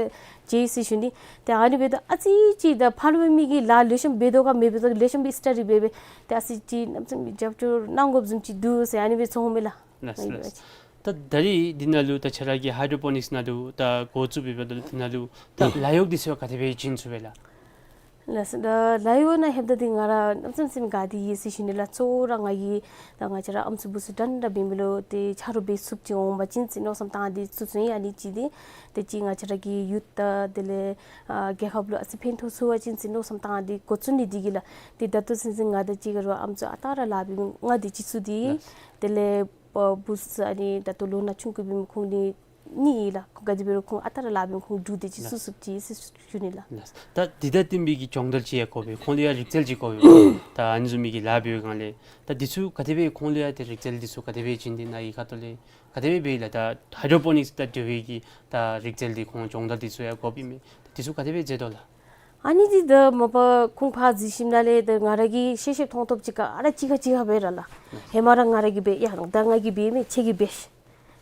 ཅིག་ཟེར་ཞུ་ནི། ཏེ་ཨ་ནི་འབདཝ་ད་ཨ་ཙི་ཅིག་ད་ཕར་ལུ་མི་གིས་ལཱ་ལེགས་ཤོམ་འབད་དོ་ག་མི་འབད་དོ་ག་ལེགས་ཤོམ་སྦེ་སི་ཊ་ཌི་འབད་འབད་ཏེ་ཨ་ཙི་ཅིག་གནམ་མེད་ས་མེད་རྒྱབ་སྐྱོར་གནང་དགོཔ་བཟུམ་ཅིག་འདུག་ཟེར་ཨ་ནི་སྦེ་ཚོར་འོང་མས་ལགས། ལགས་ལགས། ད་ད་རིས་འདི་ནང་ལུ་ད་ཁྱེད་ར་གི་ཧའི་ཌོ་པོ་ནིགསི་ནང་ལུ་ད་འགོ་བཙུགས་འབདཝ་ད་འདི་ནང་ལུ་ད་ལཱ་གཡོག་འདི་ཚུ་ག་དེ་སྦེ་བྱིན་ཚུགས་པས་ལགས། ལགས་སོ། ད་ལཱ་གཡོག་ནང་ལྷོདཔ་ད་འདི་ང་ར་གནམ་མེད་ས་མེད་དགའ་སྟེ་ཡོད་ཟེར་ཞུ་ནི་ལགས། གཙོ་བོ་ར་ང་གིས་ད་ང་བཅས་ར་ཨམ་སྲུ་བུ་སྲུ་འདྲན་འདྲ་འབད་མི་ལུ་ཏེ་ཆ་རོགས་འབད་ཚུགསཔ་ཅིག་འོང་པ་ཅིན་ཟེར་མནོ་བསམ་བཏང་སྟེ་བཙུགས་བཙུགསཔ་ཨིན། ཨ་ནི་གཅིག་འདི་ཏེ་གཅིག་ང་བཅས་ར་གི་ཡུཐ་དང་དེ་ལས་ཨ་རྒྱལ་ཁབ་ལུ་ཨ་ཙི་ཕན་ཐོགས་ཚུགས་པ་ཅིན་ཟེར་མནོ་བསམ་བཏང་སྟེ་འགོ་བཙུགས་ནི་འདི་གིས་ལགས། ཏེ་ད་ལྟོ་ཚུན་ཚོད་ང་དང་གཅིག་ཁར་ཨམ་སྲུ་ཨ་རྟག་ར་ལཱ་འབད་མི་ལྔ་དེ་ཅིག་ཚུད་དེ་ལགས། དེ་ལས་བུ་བུ་སྲུ་ཨ་ནི་ད་ལྟོ་ལོ་ན་ཆུང་ཀུ་འབད་མི་ཁོང་གཉིས་གཉིས་ཨིན་ལགས། ཁོང་ག་དེ་འབད་རུང་ཁོང་ཨ་རྟག་ར་ལཱ་འབད་མི་ཁོང་འབྲུག་དེ་ཅིག་ཚུད་ཚུགསཔ་ཅིག་ཟེར་ཞུ་ནི་ལགས། ལགས། ད་འདི་དང་བསྟུན་པའི་གི་སྦྱོང་བརྡར་ཅིག་ཡང་དགོ་པས། ཁོང་ལུ་ཡང་རིག་རྩལ་ཅིག་དགོ་པས། ད་ཨ་ནི་བཟུམ་མའི་གི་ལཱ་འབད་བའི་སྒང་ལས་ད་འདི་ཚུ་ག་དེ་སྦེ་ཁོང་ལུ་ཡང་ཏེ་རིག་རྩལ་འདི་ཚུ་ག་དེ་སྦེ་བྱིན་ཏེ་ནཱ་གི་ཁ་ཐུག་ལས་ག་དེ་སྦེ་འབད་ཡི་ལགས། ད་ཧའི་ཌོ་པོ་ནིགསི་དང་འབྲེལ་བའི་གི་ད་རིག་རྩལ་འདི་ཁོང་སྦྱོང་བརྡར་འདི་ཚུ་ཡང་དགོཔ་ཨིན་མས། ད་འདི་ཚུ་ག་དེ་སྦེ་མཛད་དོ་ལགས། ཨ་ནི་འདི་ད་མ་པ་ཁོང་ཕར་གཟིགས་ཞིནམ་ལས་ད་ང་ར་གིས་ཤེས་ཤེསཔ་མཐོང་ཐོབ་ཅིག་ག་ར་གཅིག་ཁར་གཅིག་ཁར་འབད་ར་ལགས། ཧེ་མ་ར་ང་ར་གིས་འབད་ཡ་ད་ང་གིས་འབད་མི་ཁྱོད་ཀྱིས་འབད་ཤིག།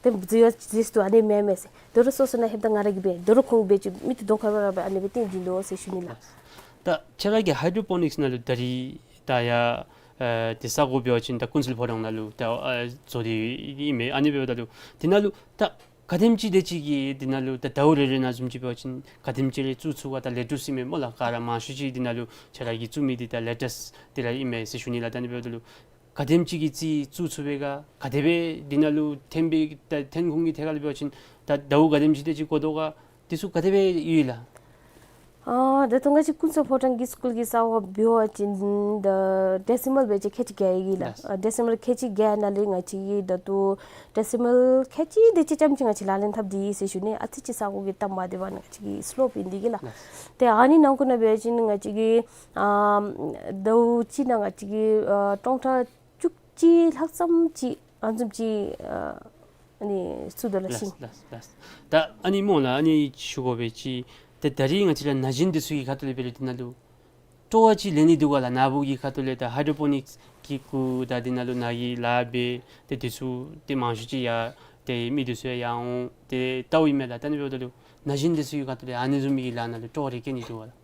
ཏེ་འཛོལ་ཡ་ཅིག་འཛོལ་དོ་ཨ་ནི་མེན་མས་ཟེར། དོ་རུང་སོ་སོ་ནང་ལྷོདཔ་ད་ང་ར་གིས་འབད། དོ་རུང་ཁོང་འབད་ཅི་མི་འདི་གདོང་ཁར་འབད་ར་འབད་ཨ་ནི་སྦེ་སྟོན་བྱིན་དོ་ཟེར་ཞུ་ནི་ལགས། ད་ཁྱེད་ར་གི་ཧའི་ཌོ་པོ་ནིགསི་ནང་ལུ་ད་རིས་ད་ཡ་ཨ་ཏེ་ས་གོ་འབད་བ་ཅིན་ད་ཀུན་གསལ་ཕོ་བྲང་ནང་ལུ་ད་ཨ་བཟོ་སྟེ་ཨིན་མས། ཨ་ནི་འབདཝ་ད་ལུ་འདི་ནང་ལུ་ད་ག་དེམ་ཅིག་དེ་ཅིག་གིས་འདི་ནང་ལུ་ད་ཟླཝ་རེ་རེ་ནང་བཟུམ་ཅིག་འབད་བ་ཅིན་ག་དེམ་ཅིག་རེ་བཙུགས་ཚུགས་ག། ད་ལེ་ཊེསི་ཊི་ཨིན་མས་སྨོ་ལགས། ག་ར་མང་ཤོས་ཅིག་འདི་ནང་ལུ་ཁྱེད་ར་གིས་བཙུགས་མི་འདི་ད་ལེ་ཊེསི་ཊི་འདི་ར་ཨིན་མས་ཟེར་ཞུ་ནི་ལགས། ད་ཨ་ནི་འབདཝ་ད་ལུ་ག་དེམ་ཅིག་གི་རྩིས་བཙུགས་ཚུགས་པས་ག། ག་དེ་སྦེ་འདི་ནང་ལུ་ཐོན་པའི་ད་ཐོན་ཁུངས་ཀྱི་ཐད་ཁར་ལུ་འབད་བ་ཅིན་ད་ཟླཝ་ག་དེམ་ཅིག་དེ་ཅིག་འགོར་དོ་ག། འདི་ཚུ་ག་དེ་སྦེ་ཡོད་ལགས། ཨ་ད་ལྟོ་ང་བཅས་ཀུན་གསལ་ཕོ་བྲང་གི་སི་ཀུལ་གྱི་ས་གོ་འབད་བ་ཅིན་ད་ཌེ་སི་མཱལ་འབད་བ་ཅིན་ཁལ་གཅིག་བརྒྱད་ཡོད་ལགས། ལགས། ཨ་ཌེ་སི་མཱལ་ཁལ་གཅིག་བརྒྱད་ནང་ལས་ང་བཅས་ཀྱིས་ད་ལྟོ་ཌེ་སི་མཱལ་ཁལ་གཅིག་དེ་ཅིག་ཙམ་ཅིག་ང་བཅས་ལག་ལེན་འཐབ་སྟེ་ཡོད་ཟེར་ཞུ་ནི། ཨ་ཙི་ཅིག་ས་གོ་གི་གཏའ་མ་བདེ་བར་ང་བཅས་ཀྱི་སི་ལོབ་ཨིན་འདི་གིས་ལགས། ལགས། ཏེ་ཨ་ནི་ནང་འཁོད་ནང་འབད་བ་ཅིན་ང་བཅས་ཀྱིས་ཨ་ཟླཝ་གཅིག་ནང་ང་བཅས་ཀྱིས་ཨ་སྟོང་ཕྲག་བཅུ་གཅིག་ལྷག་ཙམ་ཅིག་ཨ་ནི་བཟུམ་ཅིག་ཨ་ཨ་ནི་བཙུགས་དོ་ལགས། ལགས་ཤིང་། ལགས་ལགས། ད་ཨ་ནི་སྨོ་ལགས། ཨ་ནི་ཞུ་དགོ་པའི་ཅིག་ཏེ་ད་རིས་ང་བཅས་ར་ན་གཞོན་འདི་ཚུ་གི་ཁ་ཐུག་ལས་འབད་རུང་འདི་ནང་ལུ་སྤྲོ་བ་ཅིག་ལེན་ནི་འདུག་ག་ལགས། ནཱ་བུ་གི་ཁ་ཐུག་ལས་ད་ཧའི་ཌོ་པོ་ནིགསི་གི་གུ་ད་འདི་ནང་ལུ་ནཱ་གིས་ལཱ་འབད་ཏེ་འདི་ཚུ་ཏེ་མང་ཤོས་ཅིག་ཡང་ཏེ་མི་འདི་ཚུ་ཡང་ཡར་འོང་ཏེ་ལྟཝ་ཨིན་མས་ལགས། ད་ཨ་ནི་འབདཝ་ད་ལུ་ན་གཞོན་འདི་ཚུ་གི་ཁ་ཐུག་ལས་ཨ་ནི་བཟུམ་མའི་གི་ལཱ་ནང་ལུ་སྤྲོ་བ་རེ་སྐྱེ་ནི་འདུག་ག་ལགས།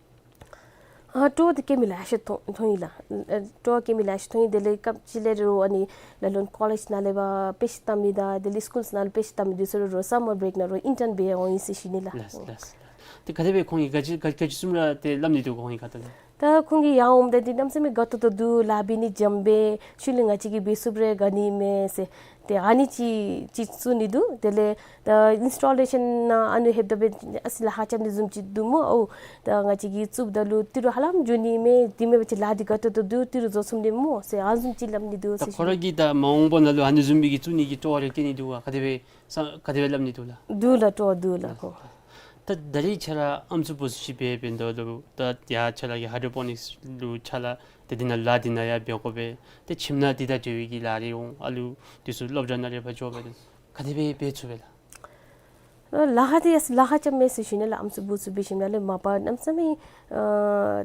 ཨ་སྤྲོ་བ་དེ་སྐྱེ་མི་ལེ་ཤ་མཐོང་མཐོང་ཡི་ལགས། ཨ་སྤྲོ་བ་སྐྱེ་མི་ལེ་ཤ་མཐོང་ཡི། དེ་ལས་སྐབས་ཅིག་ལས་རུང་ཨ་ནི་ལ་ལུ་ཀོ་ལེཇ་ནང་ལས་ཕར་དཔེ་ཆ་ལྟ་མི་དང་དེ་ལས་སི་ཀུལ་ནང་ལུ་དཔེ་ཆ་ལྟ་མི་འདི་ཚུ་རུང་སམ་མར་བི་རེཀ་ནང་རུང་ཨིན་ཊརན་འབད་འོང་ཡི་ཟེར་ཞུ་ནི་ལགས། ལགས་ལགས། ཏེ་ག་དེ་སྦེ་ཁོང་གིས་ག་ཅི་ག་ག་ཅི་བཟུམ་ར་ཏེ་སླབ་ནི་འདུག་ག་ཁོང་གི་ཁ་ཐུག་ལས། ད་ཁོང་གིས་ཡར་འོངམ་ད་འདི་གནམ་མེད་ས་མེད་དགའ་ཏོག་ཏོ་འདུག། ལཱ་འབད་ནི་འཇམ་པས། ཤུལ་ལས་ང་བཅས་ཀྱིས་འབད་ཚུགསཔ་རེ་ག་ནི་མས་ཟེར། ཏེ་ཨ་ནི་ཅིག་ཅིག་བཙུགས་ནི་འདུག། དེ་ལས་ད་ཨིནསི་ཊོ་ལེ་ཤཱན་ནང་ཨ་ནི་ལྷོདཔ་ད་འབད་ཨ་ཙི་ལཱ་ཁག་རྐྱབ་ནི་བཟུམ་ཅིག་འདུག་སྨོ། ཨོ་ད་ང་བཅས་ཀྱིས་བཙུགསཔ་ད་ལུ་ཏི་རུ་ཧ་ལམ་འགྱོ་ནི་མས། དེ་མེན་པ་ཅིན་ལཱ་འདི་དགའ་ཏོག་ཏོ་འདུག། ཏི་རུ་རྫོགས་སོངམ་འདི་སྨོ་ཟེར་ཨ་ནི་བཟུམ་ཅིག་སླབ་ནི་འདུག་ཟེར་ཞུ་ནི། ད་ཁོ་ར་གིས་ད་མ་འོངས་པ་ནང་ལུ་ཨ་ནི་བཟུམ་མའི་གི་བཙུགས་ནི་གི་སྤྲོ་བ་རེ་བསྐྱེད་ནི་འདུག་ག། ག་དེ་སྦེ་ས་ག་དེ་སྦེ་སླབ་ནི་འདུག་ལགས། འདུག་ལགས། སྤྲོ་བ་འདུག་ལགས་ཁོ། ད་ད་རིས་ཁྱོད་ར་ཨམ་སྲུ་བུ་ཚུ་ཅིག་འབད་འབདཝ་ད་ལུ་ད་ཡར་ཁྱོད་ར་གིས་ཧའི་ཌྲོ་པོ་ནིཀསི་ལུ་ཕྱག་ལཱ་ཏེ་འདི་ནང་ལཱ་འདི་ནང་ཡང་འབད་དགོ་པས། ཏེ་ཁྱིམ་ནང་འདི་དང་འབྲེལ་བའི་གི་ལཱ་རེ་འོང་། ཨ་ལུ་འདི་ཚུ་སློབ་གྲྭ་ནང་རེ་ཕར་འགྱོ་འབད་དེ་ག་དེ་སྦེ་འབད་ཚུགས་པས་ལགས། ཨ་ལཱ་ཁག་འདི་ཡང་ལཱ་ཁག་རྐྱབ་མས་ཟེར་ཞུ་ནི་ལགས། ཨམ་སྲུ་བུ་ཚུ་འབད་ཞིནམ་ལས་མ་པ་གནམ་མེད་ས་མེད་ཨ་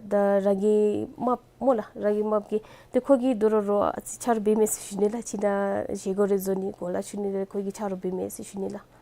ད་རང་གི་རྨགཔ་སྨོ་ལགས། རང་གི་རྨགཔ་གིས་ཏེ་ཁོ་གིས་དོ་རུང་རོགས་ཨ་ཙི་ཆ་རོགས་འབད་མས་ཟེར་ཞུ་ནི་ལགས། ཅིག་ནཱ་བཞེས་སྒོ་རེ་བཟོ་ནི་གོ་ལ་ཞུ་ནི་ལགས། ཁོ་གིས་ཆ་རོགས་འབད་མས་ཟེར་ཞུ་ནི་ལགས།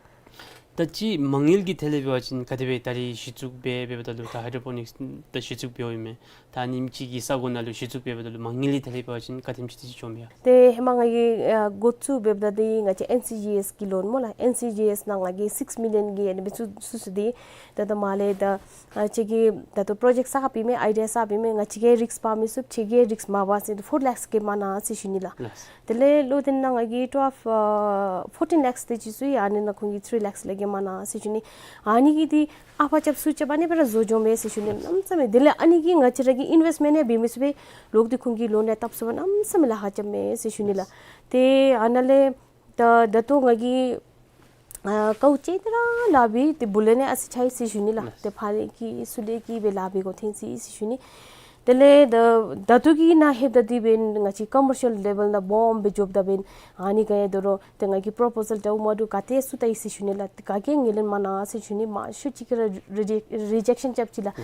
ད་ཅི་མ་དངུལ་གྱི་ཐད་ལས་འབད་བ་ཅིན་ག་དེ་སྦེ་ད་རིས་གཞི་བཙུགས་འབད་འབདཝ་ད་ལུ་ད་ཧའི་ཌྲོ་པོ་ནིཀསི་ད་གཞི་བཙུགས་འབདཝ་ཨིན་མས། ད་ཨ་ནེམ་ཅིག་གི་ས་གོ་ནང་ལུ་གཞི་བཙུགས་འབད་འབདཝ་ད་ལུ་མ་དངུལ་གྱི་ཐད་ལས་འབད་བ་ཅིན་ག་དེམ་ཅིག་ཏེ་ཅིག་འགྱོཝ་མས་ཡ། ཏེ་ཧེ་མ་ང་གིས་ཨ་འགོ་བཙུགས་འབདཝ་ད་འདི་ང་བཅས་ཨེན་སི་ཇི་ཨེསི་གི་ལོན་སྨོ་ལགས། ཨེན་སི་ཇི་ཨེསི་ནང་ང་གིས་སིཀསི་མི་ལི་ཡོན་གྱི་ཨ་ནི་སྦེ་བཙུགས་བཙུགས་སོ་འདི། ད་ལྟོ་མ་ལས་ད་ཨ་ཁྱོད་ཀྱིས་ད་ལྟོ་པྲོ་ཇེཀཊ་གསརཔ་ཨིན་མས། ཨའི་ཌི་ཡ་གསརཔ་ཨིན་མས། ང་བཅས་ཀྱིས་རིསཀ་འབག་མི་ཚུགས། ཁྱོད་ཀྱིས་རིསཀ་མ་འབག་ཟེར་ཏེ་ཕོར་ལེཀསི་གི་མ་གནང་ཟེར་ཞུ་ནི་ལགས། ལགས། དེ་ལས་ལོ་དེ་ནང་ང་གིས་ཊུ་ཝེལབ་ཨ་ཕོར་ཊིན་ལེཀསི་དེ་ཅིག་བཙུགས་ཡི། ཨ་ནི་ནང་ཁོང་གིས་ཐི་རི་ལེཀསི་ལས་བརྒལ་མ་གནང་ཟེར་ཞུ་ནི། ཨ་ནི་གིས་འདི་ཨ་པ་རྐྱབ་ཚུགས་རྐྱབ་ཨ་ནི་སྦེ་ར་བཟོ་འགྱོཝ་མས་ཟེར་ཞུ་ནི། གནམ་མེད་ས་མེད་དེ་ལས་ཨ་ནི་གིས་ང་བཅས་ར་གི་ཨིན་ཝེསཊ་མེནཊ་ཡང་འབད་མི་ཚུགས་པས། ལོག་སྟེ་ཁོང་གིས་ལོན་ཡང་བཏབ་ཚུགས་པས། གནམ་མེད་ས་མེད་ལཱ་ཁག་རྐྱབ་མས་ཟེར་ཞུ་ནི་ལགས། ཏེ་ཨ་ནཱ་ལས་ད་ད་ལྟོ་ང་གིས་ཨ་དཀའཝ་སྤྱད་དེ་ར་ལཱ་འབད་ཏེ་བུ་ལོན་ཡང་ཨ་ཙི་ཆགས་ཡི་ཟེར་ཞུ་ནི་ལགས། ཏེ་ཕར་ལས་ཀྱི་ཚུར་ལས་ཀྱི་སྦེ་ལཱ་འབད་དགོཔ་ཐོན་ཅི་ཟེར་ཞུ་ནི། དེ་ལས་ད་ད་ལྟོ་གི་ནང་ལྷོདཔ་ད་འདི་འབདན་ང་བཅས་ཀོ་མར་ཤལ་ལེ་བཱལ་ནང་སྦོམ་སྦེ་འགྱོཝ་ད་འབདན་ཨ་ནི་ག་ཡང་དོ་རུང་ཏེ་ང་གིས་པྲོ་པོ་ཟལ་འདྲཝ་མ་འདྲཝ་ག་ཏེ་བཙུགས་ད་ཡི་ཟེར་ཞུ་ནི་ལགས། ཏེ་ག་གིས་ཡང་ངོས་ལེན་མ་གནང་ཟེར་ཞུ་ནི། མང་ཤོས་ཅིག་གིས་ར་རི་ཇེཀ་རི་ཇེཀ་ཤཱན་རྐྱབ་ཅི་ལགས།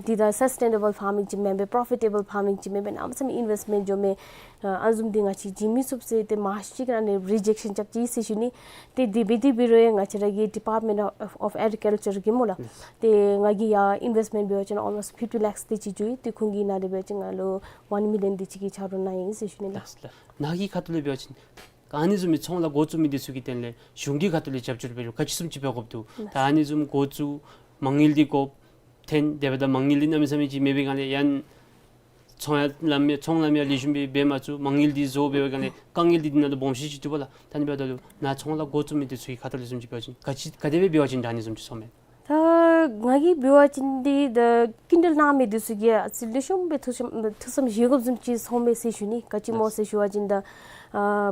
འདི་ད་སཱསི་ཊེ་ནེ་བཱལ་ཕཱར་མིང་ཅིག་མེན་པས། པྲོ་ཕི་ཊེ་བཱལ་ཕཱར་མིང་ཅིག་མེན་པས། གནམ་མེད་ས་མེད་ཨིན་ཝེསཊ་མེནཊ་འགྱོཝ་མས། ཨ་ཨ་ནི་བཟུམ་འདི་ང་བཅས་བྱིན་མི་ཚུགས་ཟེར་ཏེ་མང་ཤོས་ཅིག་གིས་ཨ་ནི་རི་ཇེཀ་ཤཱན་རྐྱབ་ཅི་ཟེར་ཞུ་ནི། ཏེ་དེ་འབད་དེ་འབད་རུང་ཡང་ང་བཅས་ར་གི་ཌི་པཱརཊ་མེནཊ་ཨོཕ་ཨོཕ་ཨེག་རི་ཀལ་ཅར་གིས་སྨོ་ལགས། ཏེ་ང་གིས་ཡར་ཨིན་ཝེསཊ་མེནཊ་འབད་བ་ཅིན་ཨོལ་མོསཊ་ཕིཕ་ཊི་ལེཀསི་དེ་ཅིག་འགྱོ་ཡི། ཏེ་ཁོང་གིས་ནཱ་ལས་འབད་བ་ཅིན་ང་ལུ་ཝན་མི་ལི་ཡོན་དེ་ཅིག་གི་ཆ་རོགས་གནང་ཡི་ཟེར་ཞུ་ནི་ལགས། ལགས་ལགས། ནཱ་གི་ཁ་ཐུག་ལས་འབད་བ་ཅིན་ཨ་ནི་བཟུམ་མའི་ཚོང་ལཱ་འགོ་བཙུགས་མི་འདི་ཚུ་གི་དོན་ལས་གཞུང་གི་ཁ་ཐུག་ལས་རྒྱབ་སྐྱོར་འབད་རུང་ག་ཅི་བཟུམ་ཅིག་འབད་དགོཔ་འདུག། ད་ཨ་ནི་བཟུམ་འགོ་བཙུགས་མ་དངུལ་འདི་དགོཔ་ཐོན་དེ་འབདཝ་ད་མ་དངུལ་འདི་གནམ་མེད་ས་མེད་ཅིག་མེད་པའི་སྒང་ལས་ཡང་ཚོང་ཡང་ལམ་ཡང་ཚོང་ལམ་ཡང་ལེགས་ཤོམ་སྦེ་འབད་མ་ཚུགས། མ་དངུལ་འདི་བཟོ་འབད་བའི་སྒང་ལས་དཀའ་ངལ་འདི་འདི་ནང་ལུ་སྦོམ་ཤོས་ཅིག་འདུག་པ་ལགས། ད་ཨ་ནི་འབདཝ་ད་ལུ་ནཱ་ཚོང་ལཱ་འགོ་བཙུགས་མི་འདི་ཚུ་གི་ཁ་ཐུག་ལས་བཟུམ་ཅིག་འབད་བ་ཅིན་ག་ཅི་ག་དེ་སྦེ་འབད་བ་ཅིན་དྲག་ནི་བཟུམ་ཅིག་ཚོརཝ་མས། ད་ང་གིས་འབད་བ་ཅིན་འདི་ད་སྐྱིན་འགྲུལ་གནང་མི་འདི་ཚུ་གིས་ཨ་ཙི་ལེགས་ཤོམ་སྦེ་ཐུགས་བསམ་ཐུགས་བསམ་བཞེས་དགོཔ་བཟུམ་ཅིག་ཚོརཝ་མས་ཟེར་ཞུ་ནི། ག་ཅི་སྨོ་ཟེར་ཞུ་བ་ཅིན་ད་ཨ་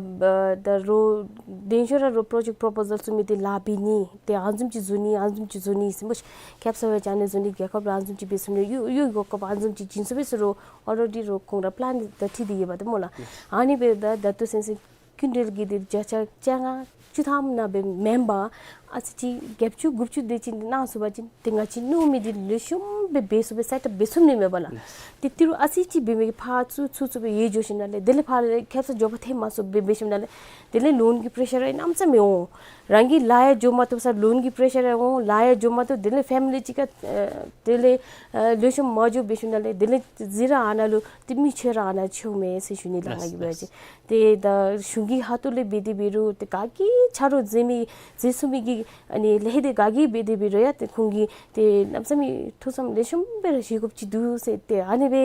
ད་རུང་དེ་ཤུལ་ར་རུང་པྲོ་ཇེཀཊ་པྲོ་པོ་ཟལ་བཙུགས་མི་འདི་ལཱ་འབད་ནི་ཏེ་ཨ་ནི་བཟུམ་ཅིག་བཟོ་ནི་ཨ་ནི་བཟུམ་ཅིག་བཟོ་ནི་ཟེར་སྨོ་ཤིག། ཁེབ་ས་སྦེ་ཅིག་ཨ་ནི་བཟོ་ནི། རྒྱལ་ཁབ་ལུ་ཨ་ནི་བཟུམ་ཅིག་འབད་ཚུགས་ནི། གཡུས་གཡུས་སྒོ་སྐབས་ཨ་ནི་བཟུམ་ཅིག་བྱིན་ཚུགས་པས་ཟེར་རུང་ཨོ་ལེ་རེ་ཌི་རུང་ཁོང་ར་པི་ལེན་འདི་ད་འཁྲིད་དེ་ཡོདཔ་འདི་སྨོ་ལགས། ཨ་ནི་འབདཝ་ད་ད་ལྟོ་ཚུན་ཚོད་སྐྱིན་འགྲུལ་གྱི་འདི་བརྒྱ་ཆ་བཅོ་ལྔ་བཅུ་ཐམ་ནང་སྦེ་མེན་པར་ཨ་ཙི་ཅིག་བརྒྱད་ཅུ་དགུ་བཅུ་དེ་ཅིག་གནང་ཚུགས་པ་ཅིན་ཏེ་ང་བཅས་མནོ་མི་འདི་ལེགས་ཤོམ་སྦེ་འབད་ཚུགས་པས། སེཊ་ཨཔ་འབད་ཚུགས་ནི་མས་པ་ལགས། ཏེ་ཏི་རུ་ཨ་ཙི་ཅིག་འབད་མི་གིས་ཕར་བཙུགས་ཚུགས་ཚུགས་སྦེ་ཡར་འགྱོ་ཞིནམ་ལས་དེ་ལས་ཕར་ལས་ཁེབ་ས་མགྱོགས་པ་ཐོན་མ་ཚུགས་སྦེ་འབད་ཞིནམ་ལས་དེ་ལས་ལོན་གྱི་པེ་རེ་ཤར་ར་གནམ་མེད་ས་མེད་འོང་། རང་གི་ལཱ་ཡང་འགྱོ་མ་བཏུབ་ས་ལོན་གྱི་པེ་རེ་ཤར་ར་འོང་། ལཱ་ཡང་འགྱོ་མ་བཏུབ། དེ་ལས་ཕེ་མི་ལི་ཅིག་ཁར་ཨ་དེ་ལས་ཨ་ལེགས་ཤོམ་མ་འགྱོ་འབད་ཞིནམ་ལས་དེ་ལས་གཟིགས་ར་ཨ་ནཱ་ལུ་ཏེ་མི་ཆོག་ར་ཨ་ནཱ་ཆོག་མས་ཟེར་ཞུ་ནི་ལགས། ང་གིས་འབད་བ་ཅིན། ཏེ་ད་གཞུང་གི་ཁ་ཐུག་ལས་འབད་དེ་འབད་རུང་ཏེ་ག་གིས་ཆ་རོགས་མཛད་མི་མཛད་ཚུགས་མི་གི་ཨ་ནི་ལས་འདི་ག་གིས་འབད་དེ་འབད་རུང་ཡང་ཏེ་ཁོང་གིས་ཏེ་གནམ་མེད་ས་མེད་ཐུགས་བསམ་ལེགས་ཤོམ་སྦེ་ར་བཞེས་དགོཔ་ཅིག་འདུག་ཟེར་ཏེ་ཨ་ནི་སྦེ་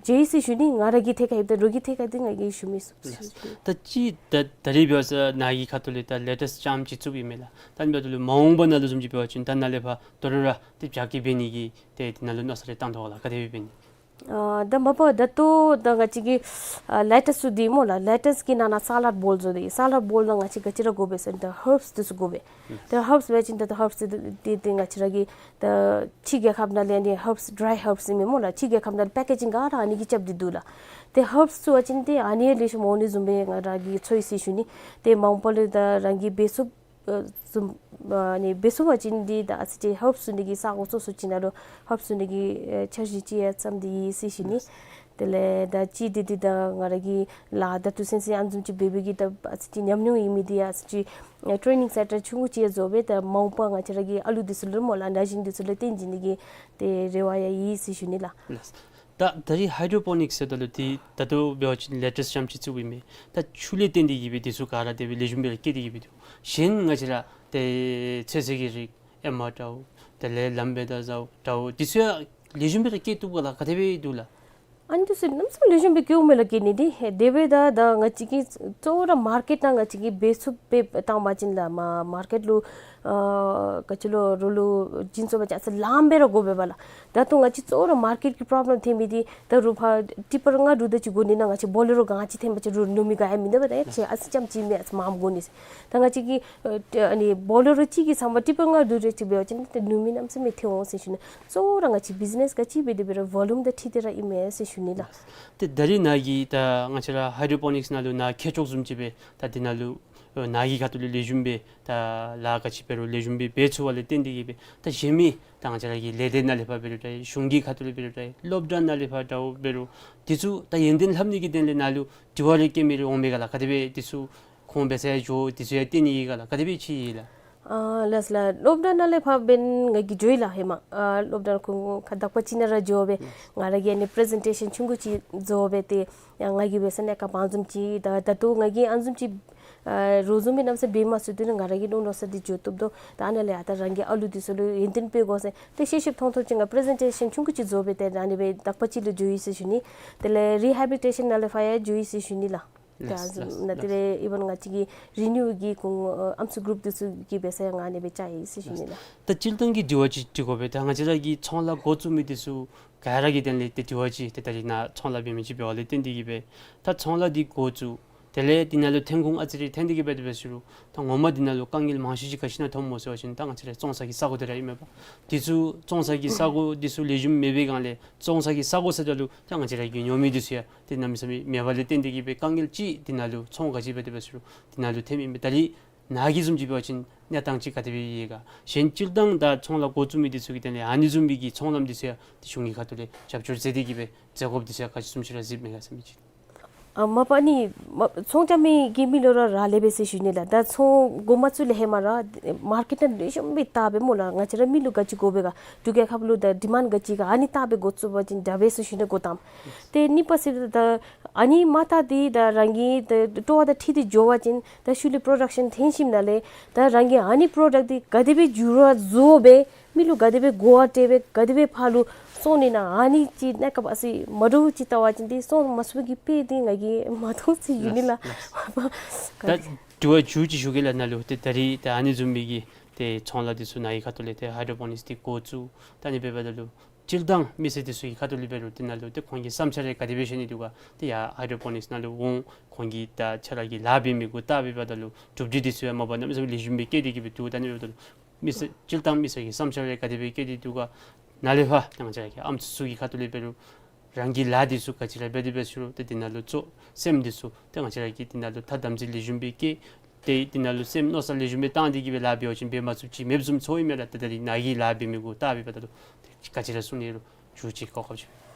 མཇལ་ཡི་ཟེར་ཞུ་ནི། ང་ར་གི་ཐད་ཁར་ཡོདཔ་ད་རོགས་ཀྱི་ཐད་ཁར་འདི་ང་གིས་ཞུ་མི་ཚུགས་ཟེར་ཞུ་ནི། ད་ཅི་ད་ད་རིས་འབད་བ་ཅིན་ནཱ་གི་ཁ་ཐུག་ལས་ད་ལེ་ཊེསི་ལྕམ་ཅིག་བཙུགསཔ་ཨིན་མས་ལགས། ད་ཨ་ནི་འབདཝ་ད་ལུ་མ་འོངས་པ་ནང་ལུ་བཟུམ་ཅིག་འབད་བ་ཅིན་ད་ནཱ་ལས་ཕར་དོ་རུང་ར་ཏེ་རྒྱ་སྐྱེད་འབད་ནི་གི་ཏེ་དེ་ནང་ལུ་མནོ་བསམ་རེ་བཏང་དོ་ག་ལགས། ག་དེ་སྦེ་འབད་ནི། ཨ་ད་མ་པ་ད་ལྟོ་ད་ང་བཅས་ཀྱི་ཨ་ལེ་ཊེསི་ཚུ་འདི་སྨོ་ལགས། ལེ་ཊེསི་གི་ནང་ན་སཱ་ལཌ་བོལ་བཟོ་སྟེ། སཱ་ལཌ་བོལ་ནང་ང་བཅས་ག་ཅི་ར་དགོ་པས་ཟེར་ན་ད་ཧརབསི་འདི་ཚུ་དགོ་པས། ད་ཧརབསི་འབད་བ་ཅིན་ད་ད་ཧརབསི་འདི་འདི་ང་བཅས་ར་གི་ད་ཕྱི་རྒྱལ་ཁབ་ནང་ལས་ཨ་ནི་ཧརབསི་ཌི་རའི་ཧརབསི་ཨིན་མས་སྨོ་ལགས། ཕྱི་རྒྱལ་ཁབ་ནང་ལས་པེ་ཀེ་ཇིང་ག་ར་ཨ་ནི་གིས་རྐྱབ་སྟེ་འདུག་ལགས། ཏེ་ཧརབསི་བཙུགས་པ་ཅིན་ཏེ་ཨ་ནི་ལེགས་ཤོམ་འོང་ནི་བཟུམ་སྦེ་ང་ར་གིས་ཚོར་ཡི་ཟེར་ཞུ་ནི། ཏེ་མ་འོངས་པ་ལུ་ད་རང་གིས་འབད་ཚུགས་ཨ་བཟུམ་ཨ་ནི་འབད་ཚུགས་པ་ཅིན་འདི་ད་ཨ་ཙི་ཅིག་ཧརབསི་བཙུགས་ནི་གི་ས་གོ་སོ་སོ་ཅིག་ནང་ལུ་ཧརབསི་བཙུགས་ནི་གི་ཨ་འཆར་གཞི་ཅིག་ཡང་བརྩམས་ཏེ་ཡོད་ཟེར་ཞུ་ནི། དེ་ལས་ད་ཅི་འདི་འདི་ད་ང་ར་གི་ལཱ་ད་ལྟོ་ཚུན་ཚོད་ཨ་ནི་བཟུམ་ཅིག་འབད་འབད་གི་ད་ཨ་ཙི་ཅིག་ཉམས་མྱོང་ཡོད་མི་འདི་ཨ་ཙི་ཅིག་ཨ་ཊེ་ནིང་སེན་ཊར་ཆུང་ཀུ་ཅིག་ཡང་བཟོ་སྦེ་ད་མ་འོངས་པ་ང་བཅས་ར་གི་ཨ་ལུ་འདི་ཚུ་ལུ་སྨོ་ལགས་ན་གཞོན་འདི་ཚུ་ལུ་སྟོན་བྱིན་ནི་གི་ཏེ་རེ་བ་ཡང་ཡོད་ཟེར་ཞུ་ནི་ལགས། ད་ད་རིས་ཧའི་ཌྲོ་པོ་ནིཀསི་ཟེརཝ་ད་ལུ་འདི་ད་ལྟོ་འབད་བ་ཅིན་ལེ་ཊེསི་ལྕམ་ཅིག་བཙུགསཔ་ཨིན་མས། ད་ཆུ་ལས་བརྟེན་ཏེ་གི་སྦེ་འདི་ཚུ་ག་ར་དེ་སྦེ་ལེགས་ཤོམ་སྦེ་ར་སྐྱེད་དེ་གི་སྦེ་འདུག། གཞན་ང་བཅས་ར་ཏེ་ཚོད་བསྲེ་གི་རིགས་ཨེ་མ་འདྲཝ་དེ་ལས་ལམ་བེ་ད་ཟཝ་འདྲཝ་འདི་ཚུ་ཡང་ ལེགས་ཤོམ་སྦེ་ར་སྐྱེ་བཏུབ་ག་ལགས། ག་དེ་སྦེ་འདུག་ལགས། ཨ་ནི་འདི་ཚུ་གནམ་མེད་ས་མེད་ལེགས་ཤོམ་སྦེ་སྐྱེཝ་མས་ལགས། སྐྱེ་ནི་འདི་དེ་སྦེ་ད་ད་ང་བཅས་ཀྱིས་གཙོ་བོ་ར་མར་ཀེཊ་ནང་ང་བཅས་ཀྱིས་འབད་ཚུགསཔ་སྦེ་བཏང་པ་ཅིན་ལགས། མ་མར་ཀེཊ་ལུ་ཨ་ག་ཅི་ལོ་རོགས་ལུ་བྱིན་ཚུགས་པ་ཅིན་ཨ་ཙི་ལངམ་སྦེ་ར་དགོ་པས་ལགས། ད་ལྟོ་ང་བཅས་གཙོ་བོ་ར་མར་ཀེཊ་ཀྱི་པོརོབ་ལེམ་ཐོན་མི་འདི་ད་རུང་ཕར་ཊི་པར་ལྔ་དྲུག་དེ་ཅིག་དགོ་ནི་ནང་ང་བཅས་བོ་ལེ་རོ་གང་ཅིག་འཐོན་པ་ཅིན་རུང་ནུབ་མི་ག་ཡང་མིན་འདུག་པས། ད་ཡ་ཅིག་ཨ་ཙི་ཙམ་ཅིག་མེན་ཨ་ཙི་མངམ་དགོ་ནི་ཟེར། ད་ང་བཅས་ཀྱིས་ཨ་ནི་བོ་ལེ་རོ་གཅིག་གི་ཚབ་མ་ཊི་པར་ལྔ་དྲུག་དེ་ཅིག་འབད་བ་ཅིན་ཏེ་ནུབ་མི་གནམ་མེད་ས་མེད་ཐོན་འོང་ཟེར་ཞུ་ནི། གཙོ་བོ་ར་ང་བཅས་བིཛ་ནེས་ག་ཅི་འབད་དེ་འབད་རུང་བོ་ལུམ་དང་འཁྲིལ་ཏེ་ར་ཨིན་མས་ཟེར་ཞུ་ནི་ལགས། ཏེ་ད་རིས་ནཱ་གི་ད་ང་བཅས་ར་ཧའི་ཌྲོ་པོ་ནིཀསི་ནང་ལུ་ནཱ་མཁས་མཆོག་བཟུམ་ཅིག་སྦེ་ད་འདི་ནང་ལུ་ཨོ་ནཱ་གི་ཁ་ཐུག་ལས་ལེགས་ཤོམ་སྦེ་ད་ལཱ་ག་ཅི་འབད་རུང་ལེགས་ཤོམ་སྦེ་འབད་ཚུགས་པ་ལས་བརྟེན་ཏེ་གིས་སྦེ་ད་གཞན་མི་ད་ང་བཅས་ར་གི་ལས་སྡེ་ནང་ལས་ཕར་འབད་རུང་འདྲ་གཞུང་གི་ཁ་ཐུག་ལས་འབད་རུང་འདྲ་སློབ་གྲྭ་ནང་ལས་ཕར་འདྲཝ་འབད་རུང་འདི་ཚུ་ད་ཡོན་ཏན་ལྷབ་ནི་གི་དོན་ལས་ནཱ་ལུ་དྲི་བ་རེ་བཀོད་མི་རེ་འོང་མས་ག་ལགས། ག་དེ་སྦེ་འདི་ཚུ་ཁོང་འབད་ས་ཡང་འགྱོ་འདི་ཚུ་ཡང་བལྟ་ནི་ཨིན་ག་ལགས། ག་དེ་སྦེ་ཅིག་ཨིན་ལགས། ཨ་ལགས་ལགས། སློབ་གྲྭ་ནང་ལས་ཕར་འབདན་ང་གིས་འགྱོ་ཡི་ལགས། ཧེ་མ་ཨ་སློབ་གྲྭ་ཁོང་ཁ་དག་པ་ཅིག་ནང་ར་འགྱོ་སྦེ་ང་ར་གིས་ཨ་ནི་པི་རི་ཛེན་ཊེ་ཤཱན་ཆུང་ཀུ་ཅིག་བཟོ་སྦེ་ཏེ་ཡང་ང་གིས་འབད་ས་གནས་སྐབས་ཨ་ནི་བཟུམ་ཅིག་ད་ད་ལྟོ་ང་གིས་ཨ་ནི་བཟུམ་ཅིག་ཨ་རོགས་བཟུམ་སྦེ་གནམ་མེད་ས་མེད་འབད་མ་ཚུགས། དེ་ནི་ང་ར་གིས་མནོ་མནོ་ས་འདི་འགྱོ་བཏུབ་དོ། ད་ཨ་ནཱ་ལས་ཨ་ད་རང་གི་ཨ་ལུ་འདི་ཚུ་ལུ་ཡོན་ཏན་སྤེལ་དགོ་ཟེར་ཏེ་ཤེས་ཤེསཔ་མཐོང་མཐོངམ་ཅིག་ང་པི་རི་ཛེན་ཊེ་ཤཱན་ཆུང་ཀུ་ཅིག་བཟོ་སྦེ་ཏེ་ཨ་ནི་སྦེ་དག་པ་ཅིག་ལུ་འགྱོ་ཡི་ཟེར་ཞུ་ནི། དེ་ལས་རི་ཧེ་བི་ལི་ཊེ་ཤཱན་ནང་ལས་ཕར་ཡང་འགྱོ་ཡི་ཟེར་ཞུ་ནི་ལགས། ལགས་ལགས་ད་ལགས། དེ་ལས་ཨི་བཱན་ང་བཅས་ཀྱི་རི་ནིའུ་གི་ཁོང་ཨམ་སྲུ་གུ་རུབ་འདི་ཚུ་གིས་འབད་ས་ཡང་ང་ཨ་ནི་སྦེ་བཅར་ཡི་ཟེར་ཞུ་ནི་ལགས། ད་སྤྱིར་བཏང་གི་དྲི་བ་ཅིག་དྲི་དགོ་པས། ད་ང་བཅས་ར་གི་ཚོང་ལཱ་འགོ་བཙུགས་མི་འདི་ཚུ་ག་ར་གི་དོན་ལས་ཏེ་དྲི་བ་ཅིག་ཏེ་ད་རིས་ནཱ་ཚོང་ལཱ་འབད་མི་ཅིག་འབདཝ་ལས་བརྟེན་ཏེ་གིས་སྦེ་ད་ཚོང་ལཱ་འདི་འགོ་བཙུགས་དེ་ལས་འདི་ནང་ལུ་ཐོན་ཁུངས་ཨ་ཙི་རེ་ཐོན་ཏེ་གིས་སྦེ་དེ་སྦེ་ཟེར་རུང་ད་ངོ་མ་འདི་ནང་ལུ་དཀའ་ངལ་མང་ཤོས་ཅིག་ག་ཅི་ནང་ཐོནམ་སྨོ་ཟེར་བ་ཅིན་ད་ང་བཅས་ར་བཙོང་ས་གི་ས་གོ་དེ་ར་ཨིན་མས་པ། འདི་ཚུ་བཙོང་ས་གི་ས་གོ་འདི་ཚུ་ལེགས་ཤོམ་མེད་པའི་སྒང་ལས་བཙོང་ས་གི་ས་གོ་ཟེརཝ་ད་ལུ་ད་ང་བཅས་ར་གི་ཉོ་མི་འདི་ཚུ་ཡང་ཏེ་གནམ་མེད་ས་མེད་མེད་པ་ལས་བརྟེན་ཏེ་གིས་སྦེ་དཀའ་ངལ་ཅིག་འདི་ནང་ལུ་ཚོང་ག་ཅི་འབད་དེ་སྦེ་ཟེར་རུང་འདི་ནང་ལུ་ཐོནམ་ཨིན་པས། ད་རིས་ནཱ་གི་བཟུམ་ཅིག་འབད་བ་ཅིན་གནས་སྟངས་ཅིག་ག་དེ་སྦེ་ཡོད་ག། གཞན་སྤྱིར་བཏང་ད་ཚོང་ལཱ་འགོ་བཙུགས་མི་འདི་ཚུ་གི་དོན་ལས་ཨ་ནི་བཟུམ་མའི་གི་ཚོང་ལམ་འདི་ཚུ་ཡང་ཏེ་གཞུང་གི་ཁ་ཐུག་ལས་རྒྱབ་སྐྱོར་མཛད་དེ་གིས་སྦེ་མཛད་དགོཔ་འདི་ཚུ་ཡང་ག་ཅི་བཟུམ་ཅིག་ར་གཟིགསཔ་མས་ག་ཟེར་མི་ཅིག། ཨ་མ་པ་ནི་མ་ཚོང་རྐྱབ་མི་གི་མི་ལུ་ར་རག་ལས་པས་ཟེར་ཞུ་ནི་ལགས། ད་ཚོང་འགོ་མ་བཙུགས་ལས་ཧེ་མ་ར་མར་ཀེཊ་ནང་ལེགས་ཤོམ་སྦེ་བལྟ་སྦེ་སྨོ་ལགས། ང་བཅས་ར་མི་ལུ་ག་ཅི་དགོ་པས་ག་འབྲུག་རྒྱལ་ཁབ་ལུ་ད་ཌི་མཱནཌ་ག་ཅི་ག་ཨ་ནི་བལྟ་སྦེ་འགོ་བཙུགས་པ་ཅིན་དྲག་པས་ཟེར་ཞུ་ནི། འགོ་དང་ཏེ་གཉིས་པ་ཟེར་ད་ཨ་ནི་མ་བལྟ་སྟེ་ད་རང་གི་ད་སྤྲོ་བ་དང་འཁྲིལ་ཏེ་འགྱོ་བ་ཅིན་ད་ཤུལ་ལས་པྲོ་ཌག་ཤཱན་ཐོན་ཞིནམ་ལས་ད་རང་གིས་ཨ་ནི་པྲོ་ཌག་འདི་ག་དེ་སྦེ་འགྱུར་བ་བཟོ་སྦེ་མི་ལུ་ག་དེ་སྦེ་གོ་བ་སྤྲོད་སྦེ་ག་དེ་སྦེ་ཕར་ལུ་སོང་ནི་ན་ཨ་ནི་ཅིག་གནས་སྐབས་ཨ་ཙི་མ་འདྲཝ་ཅིག་བལྟ་བ་ཅིན་ཏེ་སོང་མ་ཚུགས་པའི་གི་དཔེ་འདི་ང་གིས་མ་མཐོང་ཟེར་ཞུ་ནི་ལགས། ལགས་ལགས། ད་དྲི་བ་མཇུག་ཅིག་ཞུ་གེ་ལགས། ནཱ་ལུ་ཏེ་ད་རིས་ད་ཨ་ནི་བཟུམ་མའི་གི་ཏེ་ཚོང་ལཱ་འདི་ཚུ་ནཱ་གི་ཁ་ཐུག་ལས་ཏེ་ཧའི་ཌྲོ་པོ་ནིཀསི་འདི་འགོ་བཙུགས་ད་ཨ་ནི་འབདཝ་ད་ལུ་སྤྱིར་བཏང་མི་སེར་འདི་ཚུ་གི་ཁ་ཐུག་ལས་འབད་རུང་འདི་ནང་ལུ་ཏེ་ཁོང་གི་བསམ་འཆར་རེ་ག་དེ་སྦེ་བཤད་ནི་འདུག་ག། ཏེ་ཡར་ཧའི་ཌྲོ་པོ་ནིཀསི་ནང་ལུ་འོང་ཁོང་གིས་ད་ཁྱོད་ར་གི་ལཱ་འབད་མི་གུ་བལྟ་འབདཝ་ད་ལུ་གྲུབ་འབྲས་འདི་ཚུ་ཡང་མ་པ་གནམ་མེད་ས་མེད་ལེགས་ཤོམ་སྦེ་བསྐྱེད་དེ་གིས་སྦེ་འདུག། ད་ཨ་ནི་འབདཝ་ད་ལུ་མི་སེར་སྤྱིར་བཏང་མི་སེར་གྱི་བསམ་འཆར་རེ་ག་དེ་སྦེ་བསྐྱེད་དེ་འདུག་ག། ནཱ་ལས་ཕར་ད་ང་བཅས་ར་གི་ཨམ་སྲུ་ཚུ་གི་ཁ་ཐུག་ལས་འབད་རུང་རང་གི་ལཱ་འདི་ཚུ་ག་ཅི་ར་འབད་དེ་འབད་ཟེར་རུང་ཏེ་འདི་ནང་ལུ་གཙོ་སེམས་འདི་ཚུ་ཏེ་ང་བཅས་ར་གིས་འདི་ནང་ལུ་ཐ་དམ་ཚིག་ལེགས་ཤོམ་སྦེ་བསྐྱེད་དེ་འདི་ནང་ལུ་སེམས་མནོ་བསམ་ལེགས་ཤོམ་སྦེ་བཏང་སྟེ་གིས་སྦེ་ལཱ་འབད་བ་ཅིན་འབད་མ་ཚུགསཔ་ཅིག་མེདཔ་བཟུམ་ཚོརཝ་ཨིན་མས་ལགས། ཏེ་ད་རིས་ནཱ་གི་ལཱ་འབད་མི་གུ་བལྟ་འབདཝ་ད་ལུ་ཏེ་ག་ཅི་ར་གསུང་ནི་རུང་མཇུག་ཅིག་གོ་སྐབས་ཅིག།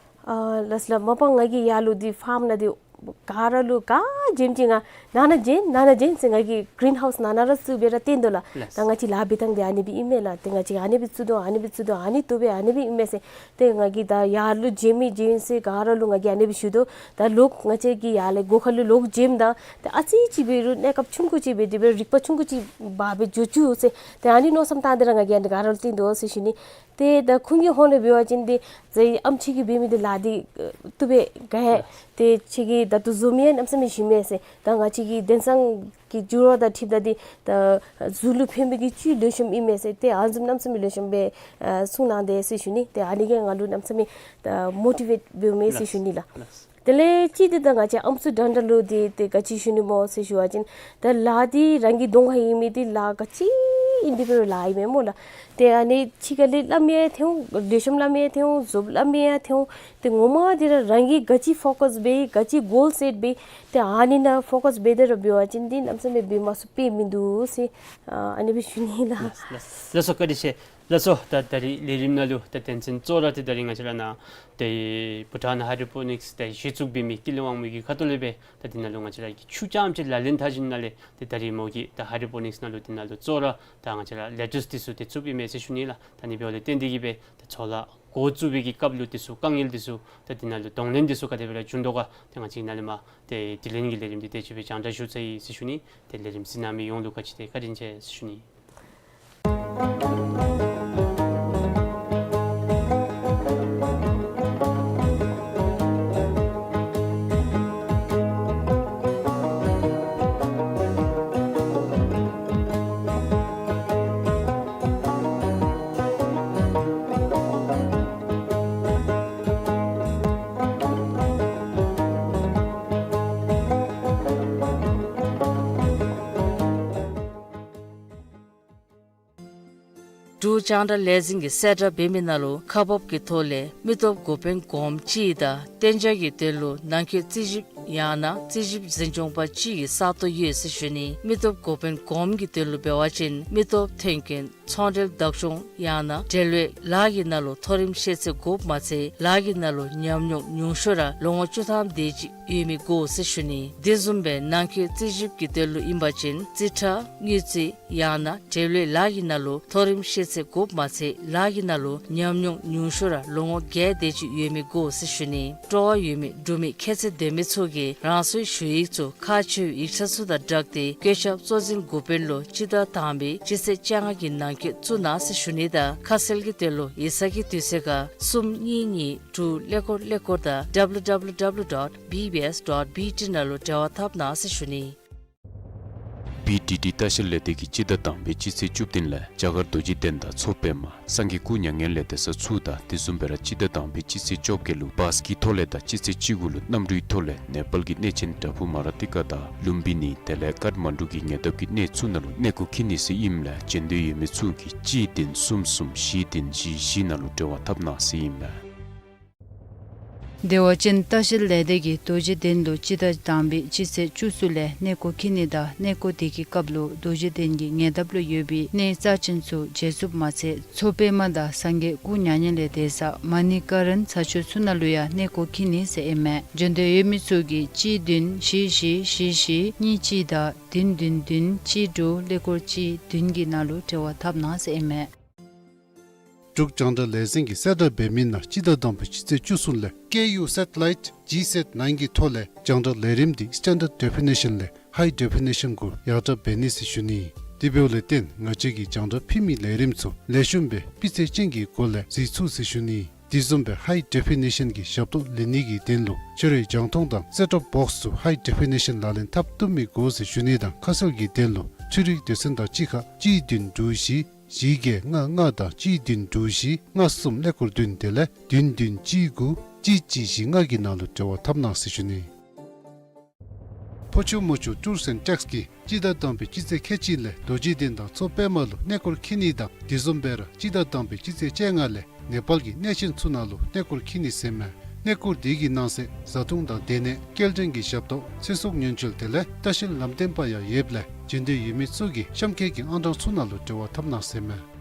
ཨ་ལགས་ལགས། མ་པ་ང་གིས་ཡར་ལུ་འདི་ཕཱརམ་ནང་འདི་ག་ར་ལུ་ག་བྱོནམ་ཅིག་ང་ནང་ན་བྱོན་ནང་ན་བྱོན་ཟེར་ང་གིས་གི་རིན་ཧའུསི་ནང་ན་ར་བཙུགས་སྦེ་ར་སྟོན་དོ་ལགས། ལགས། ད་ང་བཅས་ལཱ་འབད་ཐངས་འདི་ཨ་ནི་སྦེ་ཨིན་མས་ལགས། ཏེ་ང་བཅས་ཨ་ནི་སྦེ་བཙུགས་དོ་ཨ་ནི་སྦེ་བཙུགས་དོ་ཨ་ནི་བཏུབ་པས་ཨ་ནི་སྦེ་ཨིན་མས་ཟེར་ཏེ་ང་གིས་ད་ཡར་ལུ་བྱོན་མི་བྱོན་ས་ག་ར་ལུ་ང་གིས་ཨ་ནི་སྦེ་ཞུ་དོ། ད་ལོག་ང་བཅས་ཀྱིས་ཡར་ལས་སྒོ་ཁ་ལུ་ལོག་བྱོནམ་ད་ཏེ་ཨ་ཙི་ཅིག་འབད་རུང་གནས་སྐབས་ཆུང་ཀུ་ཅིག་འབད་དེ་འབད་རིག་པ་ཆུང་ཀུ་ཅིག་འབག་སྦེ་འགྱོ་བཅུག་ཟེར་ཏེ་ཨ་ནི་མནོ་བསམ་བཏང་སྟེ་ར་ང་གིས་ཨ་ནི་ག་ར་ལུ་སྟོན་དོ་ཟེར་ཞུ་ནི། ཏེ་ད་ཁོང་གི་ཧོངས་ལས་འབད་བ་ཅིན་ཏེ་ཟེར་ཨམ་ཁྱོད་ཀྱིས་འབད་མི་འདི་ལཱ་འདི་བཏུབ་པས་ག་ཡ། ཏེ་ཁྱོད་ཀྱིས་ད་ལྟོ་བཟོ་མི་ཡང་གནམ་མེད་ས་མེད་ཞིམ་མས་ཟེར། ད་ང་བཅས་ཀྱི་དེང་སང་གི་འགྱུར་བ་དང་འཁྲིལཝ་ད་འདི་ད་གཟུགས་ལུ་ཕན་པའི་གི་བཅུད་ལེགས་ཤོམ་ཨིན་མས་ཟེར། ཏེ་ཨ་ནི་བཟུམ་གནམ་མེད་ས་མེད་ལེགས་ཤོམ་སྦེ་ཨ་གསུངས་གནང་དེས་ཟེར་ཞུ་ནི། ཏེ་ཨ་ནི་གིས་ང་ལུ་གནམ་མེད་ས་མེད་ད་མོ་ཊི་ཝེཊ་འབདཝ་མས་ཟེར་ཞུ་ནི་ལགས། ལགས། དེ་ལས་གཅིག་འདི་ད་ང་བཅས་ཨམ་སྲུ་འདྲ་འདྲ་ལུ་འདི་ཏེ་ག་ཅི་ཞུ་ནི་སྨོ་ཟེར་ཞུ་བ་ཅིན་ད་ལཱ་འདི་རང་གི་གདོང་ཁར་ཡོད་མི་འདི་ལཱ་ག་ཅི་ཨིན་དེ་འབད་རུང་ལཱ་ཨིན་མས་སྨོ་ལགས། ཏེ་ཨ་ནི་ཕྱི་ཁ་ལས་སླབ་མི་ཡང་ཐོན་འོང་ལེགས་ཤོམ་སླབ་མི་ཡང་ཐོན་འོང་རྫོབ་སླབ་མི་ཡང་ཐོན་འོང་། ཏེ་ངོ་མ་འདི་ར་རང་གིས་ག་ཅི་ཕོ་ཀཱས་འབད་ག་ཅི་གོལ་སེཊ་འབད་ཏེ་ཨ་ནི་ནང་ཕོ་ཀཱས་འབད་དེ་ར་འབད་བ་ཅིན་འདི་གནམ་མེད་ས་མེད་འབད་མ་ཚུགས་པས་མིན་འདུག་ཟེར་ཨ་ནི་སྦེ་ཞུ་ནི་ལགས། ལགས་སོ་བཀའ་དྲིན་ཆེ། ལགས་སོ། ད་ད་རིས་ལས་རིམ་ནང་ལུ་ད་དོན་ཚན་གཙོ་བོ་ར་ཏེ་ད་རིས་ང་བཅས་ར་ནཱ་ཏེ་བྷུ་ཊཱན་ཧའི་ཌྲོ་པོ་ནིཀསི་ཏེ་གཞི་བཙུགས་འབད་མི་ཀུན་ལེགས་དབང་མོ་གི་ཁ་ཐུག་ལས་སྦེ་ད་འདི་ནང་ལུ་ང་བཅས་ར་གི་ཆུ་རྐྱངམ་ཅིག་ལག་ལེན་འཐབ་ཞིནམ་ལས་ཏེ་ད་རིས་མོ་གིས་ད་ཧའི་ཌྲོ་པོ་ནིཀསི་ནང་ལུ་འདི་ནང་ལུ་གཙོ་བོ་ར་ད་ང་བཅས་ར་ལེ་ཊུསི་འདི་ཚུ་ཏེ་བཙུགསཔ་ཨིན་མས་ཟེར་ཞུ་ནི་ལགས། ད་ཨ་ནི་འབདཝ་ལས་བརྟེན་ཏེ་གིས་སྦེ་ད་ཚོང་ལཱ་འགོ་བཙུགས་པའི་གི་སྐབས་ལུ་འདི་ཚུ་དཀའ་ངལ་འདི་ཚུ་ད་འདི་ནང་ལུ་གདོང་ལེན་འདི་ཚུ་ག་དེ་སྦེ་ར་བྱུང་དོ་ག་ཏེ་ང་བཅས་ནཱ་ལས་མར་ཏེ་དྲི་ལན་གྱི་ལས་རིམ་འདི་དེ་ཅིག་སྦེ་སྦྱང་བརྡར་ཞུ་ཚར་ཡི་ཟེར་ཞུ་ནི། ཏེ་ལས་རིམ་གཟིགས་གནང་མི་ཡོངས་ལུ་ག་ཅི་ཏེ་བཀའ་དྲིན་ཆེ་ཟེར་ཞུ་ནི། འབྲུག་རྒྱང་བསྒྲགས་ལས་འཛིན་གྱིས་གསལ་བསྒྲགས་འབད་མི་ནང་ལུ་ཁག་འབགཔ་གི་ཐོག་ལས་མི་སྟོབས་འགོ་དཔོན་གོངམ་གཅིག་དང་གཏན་འཇགས་ཀྱི་དོན་ལུ་ནང་འཁོད་རྩིས་ཞིབ་ཡང་ན་རྩིས་ཞིབ་འཛིན་སྐྱོང་པ་གཅིག་གི་ས་སྟོང་ཡོད་ཟེར་ཞུ་ནི། མི་སྟོབས་འགོ་དཔོན་གོངམ་གྱི་དོན་ལུ་འབད་བ་ཅིན་མི་སྟོབས་ཐོན་སྐྱེད་ཚོང་འབྲེལ་བདག་སྐྱོང་ཡང་ན་འབྲེལ་ཡོད་ལཱ་གི་ནང་ལུ་མཐོ་རིམ་ཤེས་ཚད་དགོཔ་མ་ཚད་ལཱ་གི་ནང་ལུ་ཉམས་མྱོང་ཉུང་ཤོས་ར་ལོ་ངོ་བཅུ་ཐམ་དེ་ཅིག་ཡོད་མི་དགོ་ཟེར་ཞུ་ནི། དེ་བཟུམ་སྦེ་ནང་འཁོད་རྩིས་ཞིབ་ཀྱི་དོན་ལུ་ཨིན་པ་ཅིན་རྩིས་ཁྲ་དངུལ་རྩིས་ཡང་ན་འབྲེལ་ཡོད་ལཱ་གི་ནང་ལུ་མཐོ་རིམ་ཤེས་ཚད་དགོཔ་མ་ཚད་ལཱ་གི་ནང་ལུ་ཉམས་མྱོང་ཉུང་ཤོས་ར་ལོ་ངོ་བརྒྱད་དེ་ཅིག་ཡོད་མི་དགོ་ཟེར་ཞུ་ནི། སྤྲོ་བ་ཡོད་མི་འབྲུག་མི་ཁྱད་ཚད་ལྡན་མི་ཚུ་གིས་རང་སོའི་ཞུ་ཡིག་ཚུ་ཁག་ཆེ་བའི་ཡིག་ཆ་ཚུ་དང་སྦྲགས་ཏེ་བཀོད་ཁྱབ་གཙོ་འཛིན་འགོ་དཔོན་ལུ་སྤྱི་ཟླ་དང་པའི་སྤྱི་ཚེས་བཅོ་ལྔ་གི་ནང་འཁོད་བཙུགས་གནང་ཟེར་ཞུ་ནི་དང་ཁ་གསལ་གྱི་དོན་ལུ་ཡིག་ཚང་གི་དུས་ཚོད་ཁར་གསུམ་གཉིས་གཉིས་དྲུག་ཀླད་ཀོར་ཀླད་ཀོར་དང་www dot bbs dot bt ནང་ལུ་འབྲེལ་བ་འཐབ་གནང་ཟེར་ཞུ་ནི། བི་ཌི་ཌི་ལྟ་བཤལ་ལས་སྡེ་གིས་སྤྱི་ཟླ་དང་པའི་སྤྱི་ཚེས་བཅུ་བདུན་ལས་རྒྱ་གར་རྡོ་རྗེ་གདན་དང་མཚོ་པདྨ་སངས་རྒྱས་སྐུ་མྱ་ངན་ལས་འདས་ས་ཚུ་དང་དེ་བཟུམ་སྦེ་ར་སྤྱི་ཟླ་དང་པའི་སྤྱི་ཚེས་བཅོ་བརྒྱད་ལུ་བཱས་ཀྱི་ཐོག་ལས་དང་སྤྱི་ཚེས་བཅུ་དགུ་ལུ་གནམ་གྲུའི་ཐོག་ལས་ནེ་པཱལ་གྱི་གནས་ཆེན་བྲག་ཕུག་མ་ར་ཏི་ཀ་དང་ལུམ་བི་ནི་དེ་ལས་ཀཏ་མན་ཌུ་གི་ཉེ་འདབས་ཀྱི་གནས་ཚུ་ནང་ལུ་གནས་སྐོར་འཁྱིད་ནི་ཟེར་ཨིནམ་ལས་བྱོན་འདོད་ཡོད་མི་ཚུ་གིས་གཅིག་བདུན་གསུམ་གསུམ་བཞི་བདུན་བཞི་བཞི་ནང་ལུ་འབྲེལ་བ་འཐབ་གནང་ཟེར་ཨིན་མས། བདེ་བ་ཅན་ལྟ་བཤལ་ལས་སྡེ་གིས་རྡོ་རྗེ་གདན་ལུ་སྤྱི་ཟླ་དང་པའི་སྤྱི་ཚེས་བཅུ་གསུམ་ལས་གནས་སྐོར་འཁྱིད་ནི་དང་གནས་སྐོར་དེ་གི་སྐབས་ལུ་རྡོ་རྗེ་གདན་གྱི་ཉེ་འདབས་ལུ་ཡོད་པའི་གནས་རྩ་ཆེན་ཚུ་མཇལ་ཚུགསཔ་མ་ཚད་མཚོ་པདྨ་དང་སངས་རྒྱས་སྐུ་མྱ་ངན་ལས་འདས་ས་མ་ཎི་ཀ་རན་ས་ཆ་ཚུ་ནང་ལུ་ཡང་གནས་སྐོར་འཁྱིད་ནི་ཟེར་ཨིན་མས། བྱོན་འདོད་ཡོད་མི་ཚུ་གིས་གཅིག་བདུན་བཞི་བཞི་བཞི་བཞི་གཉིས་གཅིག་དང་བདུན་བདུན་བདུན་གཅིག་དྲུག་ཀླད་ཀོར་གཅིག་བདུན་གྱི་ནང་ལུ་འབྲེལ་བ་འཐབ་གནང་ཟེར་ཨིན་མས། འབྲུག་རྒྱང་བསྒྲགས་ལས་འཛིན་གྱིས་གསལ་བསྒྲགས་འབད་མི་ནང་སྤྱི་ཟླ་དང་པའི་སྤྱི་ཚེས་བཅུ་གསུམ་ལས་ཀེ་ཡུ་སེ་ཊི་ལའིཊ་ཇི་སེཊ་ནའིན་གྱི་ཐོག་ལས་རྒྱང་བསྒྲགས་ལས་རིམ་འདི་སི་ཊེན་ཌརཌ་ཌེ་ཕི་ནེ་ཤཱན་ལས་ཧའི་ཌེ་ཕི་ནེ་ཤཱན་གུ་ཡར་དྲག་འབད་ནི་ཟེར་ཞུ་ནི། དེ་འབདཝ་ལས་བརྟེན་ང་བཅས་ཀྱིས་རྒྱང་བསྒྲགས་ཕུལ་མི་ལས་རིམ་ཚུ་ལེགས་ཤོམ་སྦེ་སྤུས་ཚད་ཅན་གྱི་སྒོ་ལས་གཟིགས་ཚུགས་ཟེར་ཞུ་ནི། དེ་བཟུམ་སྦེ་ཧའི་ཌེ་ཕི་ནེ་ཤཱན་གྱི་ཞབས་ཏོག་ལེན་ནི་གི་དོན་ལུ་ཁྱོད་རའི་རྒྱང་མཐོང་དང་སེཊ་ཊོབ་བོགསི་ཚུ་ཧའི་ཌེ་ཕི་ནེ་ཤཱན་ལག་ལེན་འཐབ་བཏུབ་མི་དགོ་ཟེར་ཞུ་ནི་དང་ཁ་གསལ་གྱི་དོན་ལུ་འཕྲུལ་རིག་སྡེ་ཚན་དང་གཅིག་ཁར་གཅིག་བདུན་དྲུག་བཞི་བཞི་བརྒྱད་ལྔ་ལྔ་དང་གཅིག་བདུན་དྲུག་བཞི་ལྔ་གསུམ་ཀླད་ཀོར་བདུན་དེ་ལས་བདུན་བདུན་གཅིག་དགུ་གཅིག་གཅིག་བཞི་ལྔ་གི་ནང་ལུ་འབྲེལ་བ་འཐབ་གནང་ཟེར་ཞུ་ནི། ཕོ་ཆུ་མོ་ཆུ་ཊུརསི་ཨེནཌ་ཊེགསི་གིས་སྤྱི་ཟླ་དང་པའི་སྤྱི་ཚེས་ཁལ་གཅིག་ལས་རྡོ་རྗེ་གདན་དང་མཚོ་པདྨ་ལུ་གནས་སྐོར་འཁྱིད་ནི་དང་དེ་བཟུམ་སྦེ་ར་སྤྱི་ཟླ་དང་པའི་སྤྱི་ཚེས་བཅོ་ལྔ་ལས་ནེ་པཱལ་གྱི་གནས་ཆེན་ཚུ་ནང་ལུ་གནས་སྐོར་འཁྱིད་ནི་ཟེར་མས། གནས་སྐོར་དེ་གི་ནང་གསེས་བཟའ་འཐུང་དང་སྡོད་གནས་སྐྱེལ་འདྲེན་གྱི་ཞབས་ཏོག་ཚེ་སྲོག་ཉེན་བཅོལ་དེ་ལས་ལྟ་བཤལ་ལམ་སྟོན་པ་ཡང་ཡོདཔ་ལས་བྱོན་འདོད་ཡོད་མི་ཚུ་གིས་གཤམ་འཁོད་ཀྱི་ཨང་གྲངས་ཚུ་ནང་ལུ་འབྲེལ་བ་འཐབ་གནང་ཟེར་མས།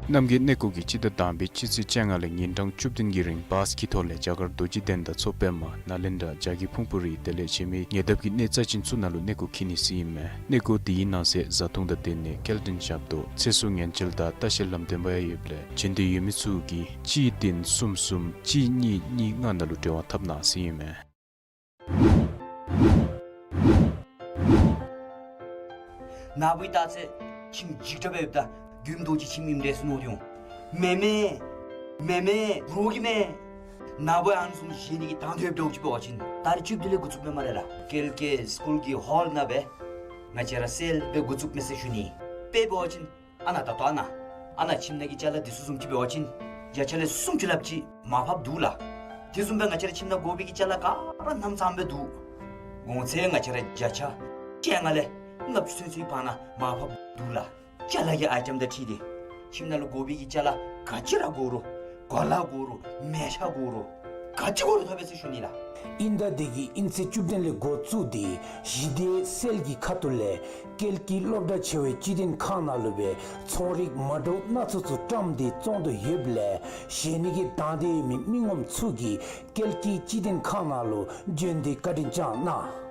རྣམ་རྒྱལ་གནས་སྐོར་གྱིས་སྤྱི་ཟླ་དང་པའི་སྤྱི་ཚེས་བཅོ་ལྔ་ལས་ཉིན་གྲངས་བཅུ་བདུན་གྱི་རིང་བཱས་ཀྱི་ཐོག་ལས་རྒྱ་གར་རྡོ་རྗེ་གདན་དང་མཚོ་པདྨ་ནཱ་ལེནྡྲ་རྒྱ་གི་ཕུང་པོ་རི་དེ་ལས་གཞན་མི་ཉེ་འདབས་ཀྱི་གནས་རྩ་ཆེན་ཚུ་ནང་ལུ་གནས་སྐོར་འཁྱིད་ནི་ཟེར་ཨིན་མས། གནས་སྐོར་དེའི་ནང་གསེས་བཟའ་འཐུང་དང་སྡོད་གནས་སྐྱེལ་འདྲེན་ཞབས་ཏོག་ཚེ་སྲོག་ཉེན་བཅོལ་དང་ལྟ་བཤལ་ལམ་སྟོན་པ་ཡང་ཡོདཔ་ལས་བྱོན་འདོད་ཡོད་མི་ཚུ་གིས་གཅིག་བདུན་གསུམ་གསུམ་གཅིག་གཉིས་གཉིས་ལྔ་ནང་ལུ་འབྲེལ་བ་འཐབ་གནང་ཟེར་ཨིན་མས། ནཱ་བུ་ད་ཚེ་ཁྱིམ་འཇིགས་དྲགས་སྦེ་ཡོདཔ་ད་མགྱོནམ་རྡོག་གཅིག་ཁྱིམ་ཨིནམ་འདྲས་སུ་མནོ་སྟེ་འོང་། མེན་མེན། མེན་མེན། རོགས་ཀྱིས་མེན། ནཱ་བུ་ཨ་ནི་བཟུམ་བཞེས་ནི་གི་དང་འདོད་འདྲཝ་ཅིག་འབད་བ་ཅིན་ད་རིས་བཅུ་བདུན་ལས་འགོ་བཙུགསཔ་མས་སྨ་རེ་ལགས། ཀལ་ཀེ་སི་ཀུལ་གྱི་ཧོལ་ནང་སྦེ་ང་བཅས་ར་སེལ་སྦེ་འགོ་བཙུགསཔ་མས་ཟེར་ཞུ་ནི། དཔེ་འབད་བ་ཅིན་ཨ་ནཱ་ད་ལྟོ་ཨ་ནཱ་ཨ་ནཱ་ཁྱིམ་ནང་གི་ཅ་ལ་འདི་ཚུ་བཟུམ་ཅིག་འབད་བ་ཅིན་བརྒྱ་ཆ་ལས་སུམ་ཅུ་ལྷགཔ་ཅིག་མར་ཕབ་འདུག་ལགས། དེ་བཟུམ་སྦེ་ང་བཅས་ར་ཁྱིམ་ནང་དགོ་པའི་གི་ཅ་ལ་ག་ར་རྣམ་ཚངམ་སྦེ་འདུག། གོང་ཚད་ང་བཅས་ར་བརྒྱ་ཆ་བཅོ་ལྔ་ལས་ལྔ་བཅུ་ཚུན་ཚོད་བར་ན་མར་ཕབ་འདུག་ལགས། ཅ་ལ་གི་ཨའི་ཊེམ་དང་འཁྲིལ་ཏེ་ཁྱིམ་ནང་ལུ་དགོ་པའི་གི་ཅ་ལ་ག་ཅི་ར་དགོ་རུང་གོ་ལ་དགོ་རུང་མལ་ཆ་དགོ་རུང་ག་ཅི་དགོ་རུང་ཐོབ་པས་ཟེར་ཞུ་ནི་ལགས། དབྱིན་ཟླ་འདི་གི་དབྱིན་ཚེས་བཅུ་བདུན་ལས་འགོ་བཙུགས་ཏེ་ཞི་བདེ་སེལ་གྱི་ཁ་ཐུག་ལས་ཀལ་ཀི་སློབ་གྲྭ་ཆེ་བའི་སྤྱི་བདེ་ཁང་ནང་ལུ་སྦེ་ཚོང་རིགས་མ་འདྲཝ་སྣ་ཚོགས་ཚུ་བཀྲམ་སྟེ་བཙོང་དོ་ཡོདཔ་ལས་བཞེས་ནི་གི་དང་འདོད་ཡོད་མི་མི་ངོམ་ཚུ་གིས་ཀལ་ཀི་སྤྱི་བདེ་ཁང་ནང་ལུ་བྱོན་ཏེ་བཀའ་དྲིན་བསྐྱང་གནང་།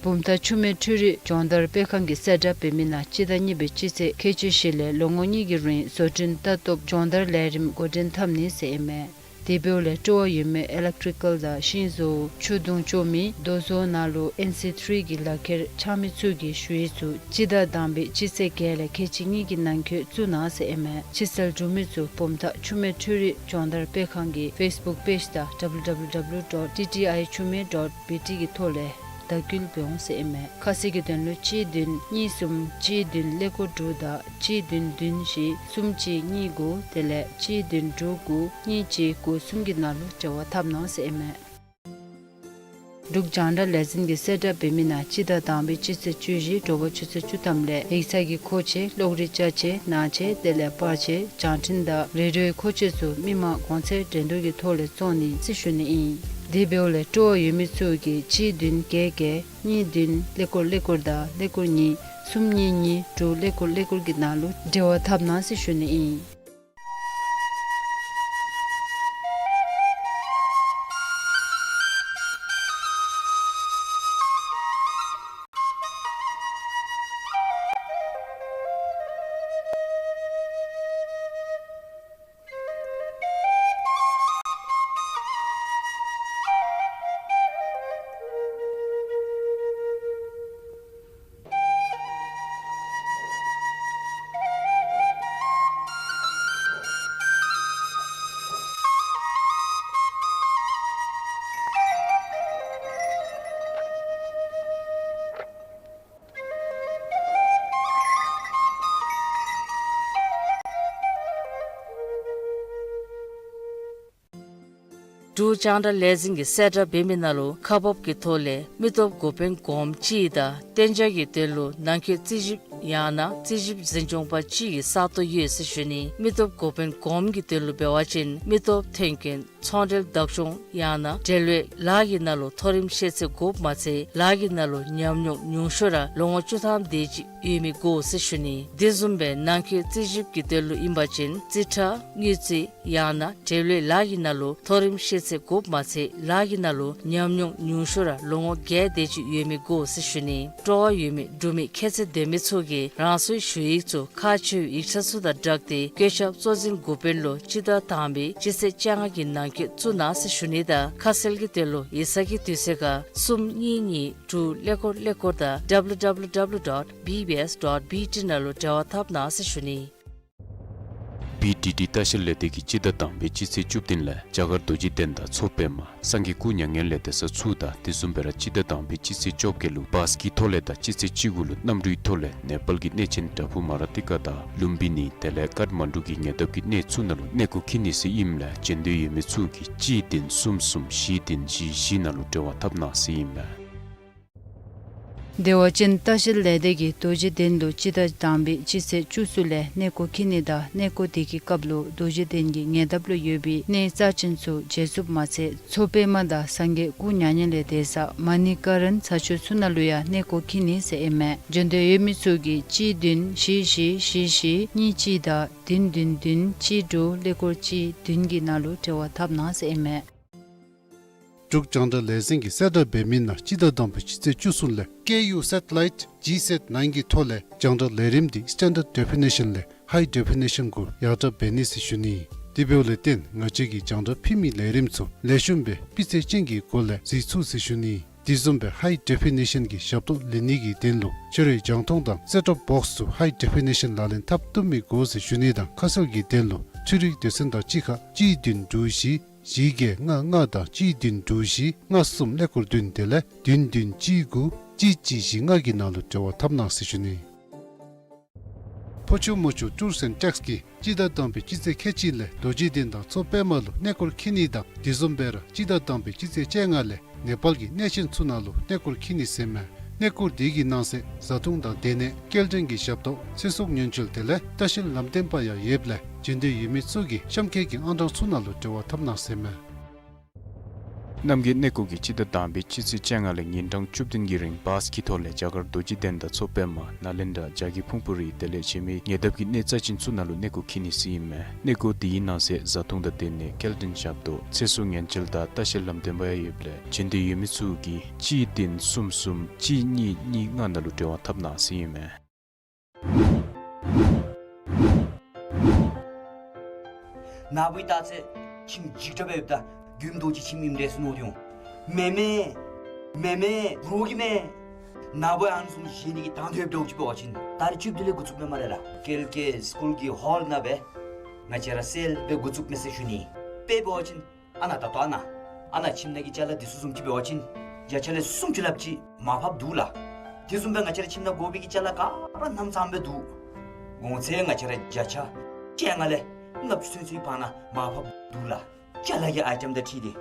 བུམ་ཐང་ཆུ་སྨད་འཕྲུལ་རིག་སྦྱོང་བརྡར་སྤེལ་ཁང་གིས་གསལ་བསྒྲགས་འབད་མི་ནང་སྤྱི་ཟླ་གཉིས་པའི་སྤྱི་ཚེས་ཁལ་གཅིག་བཞི་ལས་ལོ་ངོ་གཉིས་ཀྱི་རིང་བཟོ་སྐྲུན་ལྟ་རྟོག་སྦྱོང་བརྡར་ལས་རིམ་འགོ་འདྲེན་འཐབ་ནི་ཟེར་ཨིན་མས། དེ་འབདཝ་ལས་སྤྲོ་བ་ཡོད་མི་ཨི་ལེག་ཊི་རི་ཀཱལ་དང་ཤིང་བཟོ་ཆུ་དུང་བཙོང་མི་རྡོ་བཟོ་ནང་ལུ་ཨེན་སི་ཐི་རི་གི་ལག་ཁྱེར་འཆང་མི་ཚུ་གིས་ཞུ་ཡིག་ཚུ་སྤྱི་ཟླ་དང་པའི་སྤྱི་ཚེས་བརྒྱད་ལས་ཁལ་གཅིག་གཉིས་ཀྱི་ནང་འཁོད་བཙུགས་གནང་ཟེར་ཨིན་མས། ཕྱི་སེལ་འབྲུག་མི་ཚུ་བུམ་ཐང་ཆུ་སྨད་འཕྲུལ་རིག་སྦྱོང་བརྡར་སྤེལ་ཁང་གི་ཕེསི་བུཀ་པེཇ་དང་W W W dot T T I Chumey dot B T གི་ཐོག་ལས་བརྡ་བསྐུལ་འབད་འོང་ཟེར་ཨིན་མས། ཁ་གསལ་གྱི་དོན་ལུ་གཅིག་བདུན་གཉིས་གསུམ་གཅིག་བདུན་ཀླད་ཀོར་དྲུག་དང་གཅིག་བདུན་བདུན་བཞི་གསུམ་གཅིག་གཉིས་དགུ་དེ་ལས་གཅིག་བདུན་དྲུག་དགུ་གཉིས་གཅིག་དགུ་གསུམ་གྱི་ནང་ལུ་འབྲེལ་བ་འཐབ་གནང་ཟེར་ཨིན་མས། འབྲུག་རྒྱང་བསྒྲགས་ལས་འཛིན་གྱིས་གསལ་བསྒྲགས་འབད་མི་ནང་སྤྱི་ཟླ་དང་པའི་སྤྱི་ཚེས་བཅུ་བཞི་དྲོ་པ་ཆུ་ཚོད་བཅུ་ཐམ་ལས་ཡིག་ཚང་གི་མཁོ་ཆས་གློག་རིག་ཅ་ཆས་ནང་ཆས་དེ་ལས་པར་ཆས་བྱང་འཕྲིན་དང་རེ་ཌི་ཡོའི་མཁོ་ཆས་ཚུ་མི་མང་གོང་ཚད་འགྲན་བསྡུར་གྱི་ཐོག་ལས་བཙོང་ནི་ཟེར་ཞུ་ནི་ཨིན། དེ་འབདཝ་ལས་སྤྲོ་བ་ཡོད་མི་ཚུ་གིས་གཅིག་བདུན་བརྒྱད་བརྒྱད་གཉིས་བདུན་ཀླད་ཀོར་ཀླད་ཀོར་དང་ཀླད་ཀོར་གཉིས་གསུམ་གཉིས་གཉིས་དྲུག་ཀླད་ཀོར་ཀླད་ཀོར་གྱི་ནང་ལུ་འབྲེལ་བ་འཐབ་གནང་ཟེར་ཞུ་ནི་ཨིན། འབྲུག་རྒྱང་བསྒྲགས་ལས་འཛིན་གྱིས་གསལ་བསྒྲགས་འབད་མི་ནང་ལུ་ཁག་འབག་གི་ཐོག་ལས་མི་སྟོབས་འགོ་དཔོན་གོངམ་གཅིག་དང་གཏན་འཇགས་ཀྱི་དོན་ལུ་ནང་འཁོད་རྩིས་ཞིབ་ཡང་ན་རྩིས་ཞིབ་འཛིན་སྐྱོང་པ་གཅིག་གི་ས་སྟོང་ཡོད་ཟེར་ཞུ་ནི། མི་སྟོབས་འགོ་དཔོན་གོངམ་གྱི་དོན་ལུ་འབད་བ་ཅིན་མི་སྟོབས་ཐོན་སྐྱེད་ཚོང་འབྲེལ་བདག་སྐྱོང་ཡང་ན་འབྲེལ་ཡོད་ལཱ་གི་ནང་ལུ་མཐོ་རིམ་ཤེས་ཚད་དགོཔ་མ་ཚད་ལཱ་གི་ནང་ལུ་ཉམས་མྱོང་ཉུང་ཤོས་ར་ལོ་ངོ་བཅུ་ཐམ་དེ་ཅིག་ཡོད་མི་དགོ་ཟེར་ཞུ་ནི། དེ་བཟུམ་སྦེ་ནང་འཁོད་རྩིས་ཞིབ་ཀྱི་དོན་ལུ་ཨིན་པ་ཅིན་རྩིས་ཁྲ་དངུལ་རྩིས་ཡང་ན་འབྲེལ་ཡོད་ལཱ་གི་ནང་ལུ་མཐོ་རིམ་ཤེས་ཚད་དགོཔ་མ་ཚད་ལཱ་གི་ནང་ལུ་ཉམས་མྱོང་ཉུང་ཤོས་ར་ལོ་ངོ་བརྒྱད་དེ་ཅིག་ཡོད་མི་དགོ་ཟེར་ཞུ་ནི། སྤྲོ་བ་ཡོད་མི་འབྲུག་མི་ཁྱད་ཚད་ལྡན་མི་ཚུ་གིས་རང་སོའི་ཞུ་ཡིག་ཚུ་ཁག་ཆེ་བའི་ཡིག་ཆ་ཚུ་དང་སྦྲགས་ཏེ་བཀོད་ཁྱབ་གཙོ་འཛིན་འགོ་དཔོན་ལུ་སྤྱི་ཟླ་དང་པའི་སྤྱི་ཚེས་བཅོ་ལྔ་གི་ནང་འཁོད་བཙུགས་གནང་ཟེར་ཞུ་ནི་དང་ཁ་གསལ་གྱི་དོན་ལུ་ཡིག་ཚང་གི་དུས་ཚོད་ཁར་གསུམ་གཉིས་གཉིས་དྲུག་ཀླད་ཀོར་ཀླད་ཀོར་དང་W W W dot B B S dot B T ནང་ལུ་འབྲེལ་བ་འཐབ་གནང་ཟེར་ཞུ་ནི། B T T ལྟ་བཤལ་ལས་སྡེ་གིས་སྤྱི་ཟླ་དང་པའི་སྤྱི་ཚེས་བཅུ་བདུན་ལས་རྒྱ་གར་རྡོ་རྗེ་གདན་དང་མཚོ་པདྨ་སངས་རྒྱས་སྐུ་མྱ་ངན་ལས་འདས་ས་ཚུ་དང་དེ་བཟུམ་སྦེ་ར་སྤྱི་ཟླ་དང་པའི་སྤྱི་ཚེས་བཅོ་བརྒྱད་ལུ་བཱས་ཀྱི་ཐོག་ལས་དང་སྤྱི་ཚེས་བཅུ་དགུ་ལུ་གནམ་གྲུའི་ཐོག་ལས་ནེ་པཱལ་གྱི་གནས་ཆེན་བྲག་ཕུག་མ་ར་ཏི་ཀ་དང་ལུམ་བི་ནི་དེ་ལས་ཀཏ་མན་ཌུ་གི་ཉེ་འདབས་ཀྱི་གནས་ཚུ་ནང་ལུ་གནས་སྐོར་འཁྱིད་ནི་ཟེར་ཨིནམ་ལས་བྱོན་འདོད་ཡོད་མི་ཚུ་གིས་གཅིག་བདུན་གསུམ་གསུམ་བཞི་བདུན་བཞི་བཞི་ནང་ལུ་འབྲེལ་བ་འཐབ་གནང་ཟེར་ཨིན་མས། བདེ་བ་ཅན་ལྟ་བཤལ་ལས་སྡེ་གིས་རྡོ་རྗེ་གདན་ལུ་སྤྱི་ཟླ་དང་པའི་སྤྱི་ཚེས་བཅུ་གསུམ་ལས་གནས་སྐོར་འཁྱིད་ནི་དང་གནས་སྐོར་དེ་གི་སྐབས་ལུ་རྡོ་རྗེ་གདན་གྱི་ཉེ་འདབས་ལུ་ཡོད་པའི་གནས་རྩ་ཆེན་ཚུ་མཇལ་ཚུགསཔ་མ་ཚད་མཚོ་པདྨ་དང་སངས་རྒྱས་སྐུ་མྱ་ངན་ལས་འདས་ས་མ་ཎི་ཀ་རན་ཚ་ཆུ་ཚུ་ནང་ལུ་ཡང་གནས་སྐོར་འཁྱིད་ནི་ཟེར་ཨིན་མས། བྱོན་འདོད་ཡོད་མི་ཚུ་གིས་གཅིག་བདུན་བཞི་བཞི་བཞི་བཞི་གཉིས་གཅིག་དང་བདུན་བདུན་བདུན་གཅིག་དྲུག་ཀླད་ཀོར་གཅིག་བདུན་གྱི་ནང་ལུ་འབྲེལ་བ་འཐབ་གནང་ཟེར་ཨིན་མས། འབྲུག་རྒྱང་བསྒྲགས་ལས་འཛིན་གྱིས་གསལ་བསྒྲགས་འབད་མི་ནང་སྤྱི་ཟླ་དང་པའི་སྤྱི་ཚེས་བཅུ་གསུམ་ལས་Ku satellite G sat nine གི་ཐོག་ལས་རྒྱང་བསྒྲགས་ལས་རིམ་འདི་standard definition ལས་high definition གུ་ཡར་དྲག་འབད་ནི་ཟེར་ཞུ་ནི། དེ་འབདཝ་ལས་བརྟེན་ང་བཅས་ཀྱིས་རྒྱང་བསྒྲགས་ཕུལ་མི་ལས་རིམ་ཚུ་ལེགས་ཤོམ་སྦེ་སྤུས་ཚད་ཅན་གྱི་སྒོ་ལས་གཟིགས་ཚུགས་ཟེར་ཞུ་ནི། དེ་བཟུམ་སྦེ་high definition གྱི་ཞབས་ཏོག་ལེན་ནི་གི་དོན་ལུ་ཁྱོད་རའི་རྒྱང་མཐོང་དང་set top box ཚུ་high definition ལག་ལེན་འཐབ་བཏུབ་མི་དགོ་ཟེར་ཞུ་ནི་དང་ཁ་གསལ་གྱི་དོན་ལུ་འཕྲུལ་རིག་སྡེ་ཚན་དང་གཅིག་ཁར་གཅིག་བདུན་དྲུག་བཞི་བཞི་བརྒྱད་ལྔ་ལྔ་དང་གཅིག་བདུན་དྲུག་བཞི་ལྔ་གསུམ་ཀླད་ཀོར་བདུན་དེ་ལས་བདུན་བདུན་གཅིག་དགུ་གཅིག་གཅིག་བཞི་ལྔ་གི་ནང་ལུ་འབྲེལ་བ་འཐབ་གནང་ཟེར་ཞུ་ནི། ཕོ་ཆུ་མོ་ཆུ་Tours and Treks གིས་སྤྱི་ཟླ་དང་པའི་སྤྱི་ཚེས་ཁལ་གཅིག་ལས་རྡོ་རྗེ་གདན་དང་མཚོ་པདྨ་ལུ་གནས་སྐོར་འཁྱིད་ནི་དང་དེ་བཟུམ་སྦེ་ར་སྤྱི་ཟླ་དང་པའི་སྤྱི་ཚེས་བཅོ་ལྔ་ལས་ནེ་པཱལ་གྱི་གནས་ཆེན་ཚུ་ནང་ལུ་གནས་སྐོར་འཁྱིད་ནི་ཟེར་མས། གནས་སྐོར་དེ་གི་ནང་གསེས་བཟའ་འཐུང་དང་སྡོད་གནས་སྐྱེལ་འདྲེན་གྱི་ཞབས་ཏོག་ཚེ་སྲོག་ཉེན་བཅོལ་དེ་ལས་ལྟ་བཤལ་ལམ་སྟོན་པ་ཡང་ཡོདཔ་ལས་བྱོན་འདོད་ཡོད་མི་ཚུ་གིས་གཤམ་འཁོད་ཀྱི་ཨང་གྲངས་ཚུ་ནང་ལུ་འབྲེལ་བ་འཐབ་གནང་ཟེར་མས། རྣམ་རྒྱལ་གནས་སྐོར་གྱིས་སྤྱི་ཟླ་དང་པའི་སྤྱི་ཚེས་བཅོ་ལྔ་ལས་ཉིན་གྲངས་བཅུ་བདུན་གྱི་རིང་བཱས་ཀྱི་ཐོག་ལས་རྒྱ་གར་རྡོ་རྗེ་གདན་དང་མཚོ་པདྨ་ནཱ་ལེནྡྲ་རྒྱ་གི་ཕུང་པོ་རི་དེ་ལས་གཞན་མི་ཉེ་འདབས་ཀྱི་གནས་རྩ་ཆེན་ཚུ་ནང་ལུ་གནས་སྐོར་འཁྱིད་ནི་ཟེར་ཨིན་མས། གནས་སྐོར་དེའི་ནང་གསེས་བཟའ་འཐུང་དང་སྡོད་གནས་སྐྱེལ་འདྲེན་ཞབས་ཏོག་ཚེ་སྲོག་ཉེན་བཅོལ་དང་ལྟ་བཤལ་ལམ་སྟོན་པ་ཡང་ཡོདཔ་ལས་བྱོན་འདོད་ཡོད་མི་ཚུ་གིས་གཅིག་བདུན་གསུམ་གསུམ་གཅིག་གཉིས་གཉིས་ལྔ་ནང་ལུ་འབྲེལ་བ་འཐབ་གནང་ཟེར་ཨིན་མས། ནཱ་བུ་ད་ཚེ་ཁྱིམ་འཇིགས་སྐྲག་སྦེ་ཡོདཔ་ད་མགོནམ་རྡོ་རྗེ་ཁྱིམ་ཨིནམ་འདྲས་མནོ་སྟེ་འོང་། མེན་མེན། མེན་མེན། རོགས་ཀྱིས་མེན། ནཱ་བུ་ཨ་ནི་བཟུམ་བཞེས་ནི་གི་དང་འདོད་འདྲཝ་ཅིག་འབད་བ་ཅིན་ཏ་རིག་བཅུ་བདུན་ལས་འགོ་བཙུགས་མས་སྨ་རེ་ལགས། ཀེལ་ཀེ་སི་ཀུལ་གྱི་ཧོལ་ནང་སྦེ་ང་བཅས་ར་སེལ་སྦེ་འགོ་བཙུགས་མས་ཟེར་ཞུ་ནི། དཔེ་འབད་བ་ཅིན་ཨ་ནཱ་ད་ལྟོ་ཨ་ནཱ་ཨ་ནཱ་ཁྱིམ་ནང་གི་ཅ་ལ་འདི་ཚུ་བཟུམ་ཅིག་འབད་བ་ཅིན་བརྒྱ་ཆ་ལས་སུམ་ཅུ་ལྷགཔ་ཅིག་མར་ཕབ་འདུག་ལགས། དེ་བཟུམ་སྦེ་ང་བཅས་ར་ཁྱིམ་ནང་དགོ་པའི་གི་ཅ་ལ་ག་ར་སྣུམ་ཚངམ་སྦེ་འདུག། གོང་ཚད་ང་བཅས་ར་བརྒྱ་ཆ་བཅོ་ལྔ་ལས་ལྔ་བཅུ་ཚུན་ཚོད་བར་ན་མར་ཕབ་འདུག་ལགས། ཅ་ལ་གི་ཨའི་ཊེམ་དང་འཁྲིལ་ཏེ་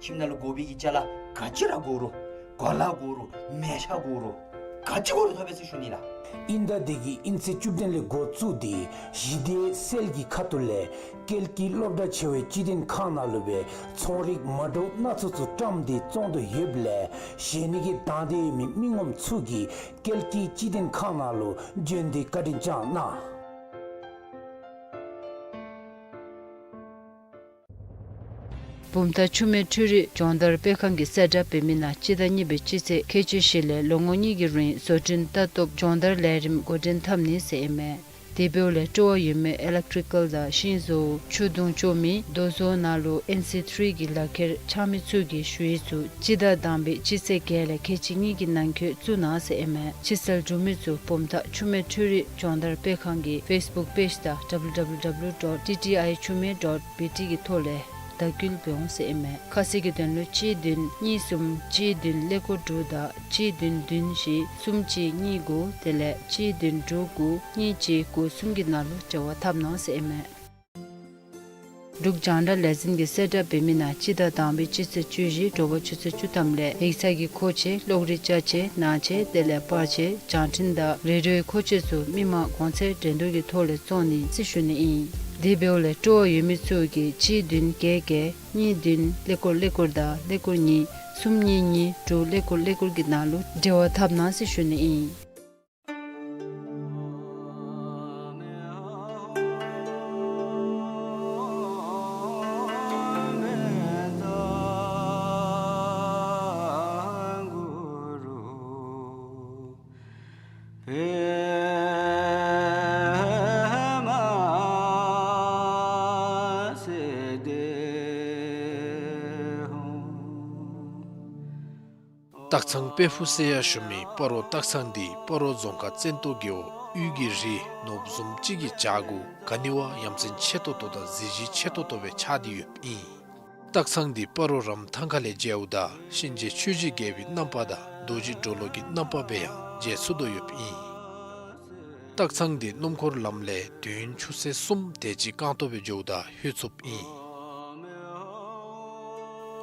ཁྱིམ་ནང་ལུ་དགོ་པའི་གི་ཅ་ལ་ག་ཅི་ར་དགོ་རུང་ གོ་ལ་དགོ་རུང་མལ་ཆ་དགོ་རུང་ག་ཅི་དགོ་རུང་ཐོབ་པས་ཟེར་ཞུ་ནི་ལགས། དབྱིན་ཟླ་འདི་གི་དབྱིན་ཚེས་བཅུ་བདུན་ལས་འགོ་བཙུགས་ཏེ་གཞི་སྡེ་སེལ་གྱི་ཁ་ཐུག་ལས་ཀལ་ཀི་སློབ་གྲྭ་ཆེ་བའི་སྤྱི་དོན་ཁང་ནང་ལུ་སྦེ་ཚོང་རིགས་མ་འདྲཝ་སྣ་ཚོགས་ཚུ་བཀྲམ་སྟེ་བཙོང་དོ་ཡོདཔ་ལས་གཞན་མི་གི་དང་འདོད་ཡོད་མི་མི་ངོམ་ཚུ་གིས་ཀལ་ཀི་སྤྱི་དོན་ཁང་ནང་ལུ་བྱོན་ཏེ་བཀའ་དྲིན་བསྐྱང་གནང་། བུམ་ཐང་ཆུ་སྨད་འཕྲུལ་རིག་སྦྱོང་བརྡར་སྤེལ་ཁང་གིས་གསལ་བསྒྲགས་འབད་མི་ནང་སྤྱི་ཟླ་གཉིས་པའི་སྤྱི་ཚེས་ཁལ་གཅིག་བཞི་ལས་ལོ་ངོ་གཉིས་ཀྱི་རིང་བཟོ་སྐྲུན་ལྟ་རྟོག་སྦྱོང་བརྡར་ལས་རིམ་འགོ་འདྲེན་འཐབ་ནི་ཟེར་ཨིན་མས། དེ་འབདཝ་ལས་སྤྲོ་བ་ཡོད་མི་ཨི་ལེག་ཊི་རི་ཀཱལ་དང་ཤིང་བཟོ་ཆུ་དུང་སྐྱོར་མི་རྡོ་བཟོ་ནང་ལུ་ཨེན་སི་ཐི་རི་གི་ལག་ཁྱེར་འཆང་མི་ཚུ་གིས་ཞུ་ཡིག་ཚུ་སྤྱི་ཟླ་དང་པའི་སྤྱི་ཚེས་བརྒྱད་ལས་ཁལ་གཅིག་གཉིས་ཀྱི་ནང་འཁོད་བཙུགས་གནང་ཟེར་ཨིན་མས། ཕྱིར་བསལ་འབྲུག་མི་ཚུ་བུམ་ཐང་ཆུ་སྨད་འཕྲུལ་རིག་སྦྱོང་བརྡར་སྤེལ་ཁང་གི་ཕེསི་བུཀ་པེཇ་དང་ཌབ་ལུ་ཌབ་ལུ་ཌབ་ལུ་ཌོཊ་ཊི་ཊི་ཨའི་ཆུ་སྨད་ཌོཊ་བི་ཊི་གི་ཐོག་ལས་དྭགས་སྐུལ་འབད་འོང་ཟེར་ཨིན་མས། ཁ་གསལ་གྱི་དོན་ལུ་གཅིག་བདུན་གཉིས་གསུམ་གཅིག་བདུན་ཀླད་ཀོར་དྲུག་དང་གཅིག་བདུན་བདུན་བཞི་གསུམ་གཅིག་གཉིས་དགུ་དེ་ལས་གཅིག་བདུན་དྲུག་དགུ་གཉིས་གཅིག་དགུ་གསུམ་གྱི་ནང་ལུ་འབྲེལ་བ་འཐབ་གནང་ཟེར་ཨིན་མས། འབྲུག་རྒྱང་བསྒྲགས་ལས་འཛིན་གྱིས་གསལ་བསྒྲགས་འབད་མི་ནང་སྤྱི་ཟླ་དང་པའི་སྤྱི་ཚེས་བཅུ་བཞི་དྲོ་པ་ཆུ་ཚོད་བཅུ་ཐམ་ལས་ཡིག་ཚང་གི་མཁོ་ཆས་གློག་རིག་ཅ་ཆས་ནང་ཆས་དེ་ལས་པར་ཆས་བྱང་འཕྲིན་དང་རེ་ཌི་ཡོའི་མཁོ་ཆས་ཚུ་མི་མང་གོང་ཚད་འགྲན་བསྡུར་གྱི་ཐོག་ལས་བཙོང་ནི་ཟེར་ཞུ་ནི་ཨིན། དེ་འབདཝ་ལས་སྤྲོ་བ་ཡོད་མི་ཚུ་གིས་གཅིག་བདུན་བརྒྱད་བརྒྱད་གཉིས་བདུན་ཀླད་ཀོར་ཀླད་ཀོར་དང་ཀླད་ཀོར་གཉིས་གསུམ་གཉིས་གཉིས་དྲུག་ཀླད་ཀོར་ཀླད་ཀོར་གྱི་ནང་ལུ་འབྲེལ་བ་འཐབ་གནང་ཟེར་ཞུ་ནི་ཨིན། སྟག་ཚང་དཔལ་ཕུག་ཟེར་ཡང་ཞུ་མི་སྤ་རོ་སྟག་ཚང་འདི་སྤ་རོ་རྫོང་ཁག་བཙན་ཏོ་རྒེད་འོག་དབུས་ཀྱི་རི་ནོར་བུ་བཟུམ་ཅིག་གི་བྱག་གུ་ག་ནི་བ་ཡ་མཚན་ཆེ་ཏོག་ཏོ་དང་གཟི་བརྗིད་ཆེ་ཏོག་ཏོ་སྦེ་ཆགས་ཏེ་ཡོདཔ་ཨིན། སྟག་ཚང་འདི་སྤ་རོ་རམ་ཐང་ཁ་ལས་མཇལཝ་ད་གཤིན་རྗེ་ཆོས་ཀྱི་རྒྱལ་པོའི་རྣམ་པ་དང་རྡོ་རྗེ་གྲོ་ལོད་ཀྱི་རྣམ་པ་སྦེ་ཡང་མཇལ་ཚུགས་དོ་ཡོདཔ་ཨིན། སྟག་ཚང་འདི་སྣུམ་འཁོར་ལམ་ལས་དུས་ཡུན་ཆུ་ཚོད་གསུམ་དེ་ཅིག་རྐང་ཐང་སྦེ་འགྱོཝ་ད་ལྷོད་ཚུགསཔ་ཨིན།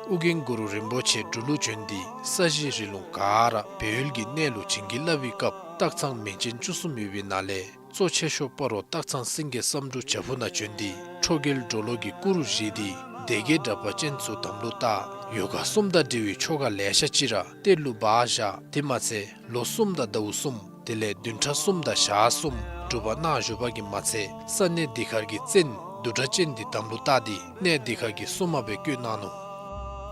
ཨོ་རྒྱན་གུ་རུ་རིན་པོ་ཆེ་འབྲུག་ལུ་བྱོན་ཏེ་ས་གཞི་རི་ལུང་ག་ར་སྦས་ཡུལ་གྱི་གནས་ལུ་བྱིན་གྱིས་བརླབས་པའི་སྐབས་སྟག་ཚང་མིང་ཅན་བཅུ་གསུམ་ཡོད་པའི་ནང་ལས་གཙོ་ཆེ་ཤོས་སྤ་རོ་སྟག་ཚང་སེང་གེ་བསམ་འགྲུབ་བྱག་ཕུག་ནང་བྱོན་ཏེ་ཁྲོ་རྒྱལ་གྲོ་ལོད་ཀྱི་སྐུ་རུ་བཞེངས་ཏེ་སྡེ་བརྒྱད་དྲེགས་པ་ཅན་ཚུ་དམ་ལུ་བཏགས། ཡོ་ག་གསུམ་དང་འབྲེལ་བའི་ཆོ་ག་ལེ་ཤ་ཅིག་ར་གཏེར་ལུ་སྦ་བཞག། དེ་མ་ཚད་ལོ་གསུམ་དང་ཟླཝ་གསུམ་དེ་ལས་བདུན་ཕྲག་གསུམ་དང་ཞག་གསུམ་སྒྲུབ་པ་གནང་བཞུགས་པ་གིས་མ་ཚད་ས་གནས་འདི་ཁར་གྱི་བཙན་བདུད་དྲེགས་ཅན་འདི་དམ་ལུ་བཏགས་ཏེ་གནས་འདི་ཁར་གྱི་སྲུང་མ་སྦེ་བསྐོས་གནང་ནུག།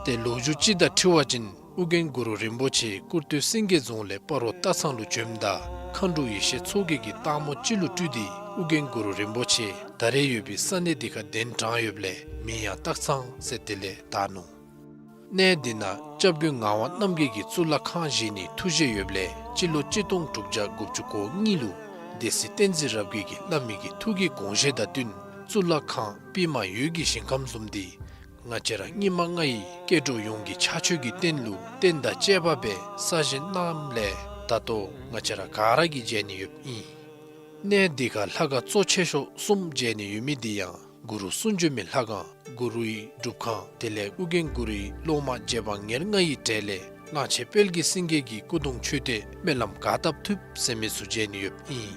ཏེ་ལོ་རྒྱུས་ཅིག་དང་འཁྲིལ་བ་ཅིན་ཨོ་རྒྱན་གུ་རུ་རིན་པོ་ཆེ་སྐུར་སྟོད་སེང་གེ་རྫོང་ལས་སྤ་རོ་སྟག་ཚང་ལུ་བྱོནམ་ད་མཁའ་འགྲོ་ཡེ་ཤེས་མཚོ་རྒྱལ་གྱིས་སྟག་མོ་ཅིག་ལུ་སྤྲུལ་ཏེ་ཨོ་རྒྱན་གུ་རུ་རིན་པོ་ཆེ་ད་རེས་ཡོད་པའི་ས་གནས་འདི་ཁར་གདན་དྲངས་ཡོདཔ་ལས་མིང་ཡང་སྟག་ཚང་ཟེར་དེ་ལས་བཏགས་ནུག། གནས་འདི་ནང་སྐྱབས་མགོན་ངག་དབང་རྣམ་རྒྱལ་གྱིས་གཙུག་ལག་ཁང་བཞེངས་ནིའི་ཐུགས་བཞེད་ཡོདཔ་ལས་སྤྱི་ལོ་གཅིག་སྟོང་དྲུག་བརྒྱ་དགུ་བཅུ་གོ་གཉིས་ལུ་སྡེ་སྲིད་བསྟན་འཛིན་རབ་རྒྱས་ཀྱིས་བླ་མའི་གི་ཐུགས་ཀྱི་དགོངས་བཞེད་དང་བསྟུན་གཙུག་ལག་ཁང་པདྨ་འོད་ཀྱི་ཞིང་ཁམས་བཟུམ་འདི་ང་བཅས་ར་སྙིགས་མ་ལྔ་ཡི་སྐྱེ་འགྲོ་ཡོངས་ཀྱི་ཕྱག་མཆོད་ཀྱི་རྟེན་ལུ་རྟེན་དང་བཅས་པ་སྦེ་གསར་བཞེངས་གནངམ་ལས་ད་ལྟོ་ང་བཅས་ར་ག་ར་གིས་མཇལ་ནི་ཡོདཔ་ཨིན། གནས་འདི་ཁར་ལྷ་ཁང་གཙོ་ཆེ་ཤོས་གསུམ་མཇལ་ནི་ཡོད་མི་འདི་ཡང་གུ་རུ་གསུང་བྱོན་མའི་ལྷ་ཁང་གུ་རུའི་སྒྲུབ་ཁང་དེ་ལས་ཨོ་རྒྱན་གུ་རུའི་སློབ་མ་རྗེ་འབངས་ཉེར་ལྔ་ཡི་གྲས་ལས་གླང་ཆེན་དཔལ་གྱི་སེང་གེ་གི་སྐུ་གདུང་མཆོད་རྟེན་སྨོན་ལམ་ག་བཏབ་ཐུབ་ཟེར་མི་ཚུ་མཇལ་ནི་ཡོདཔ་ཨིན།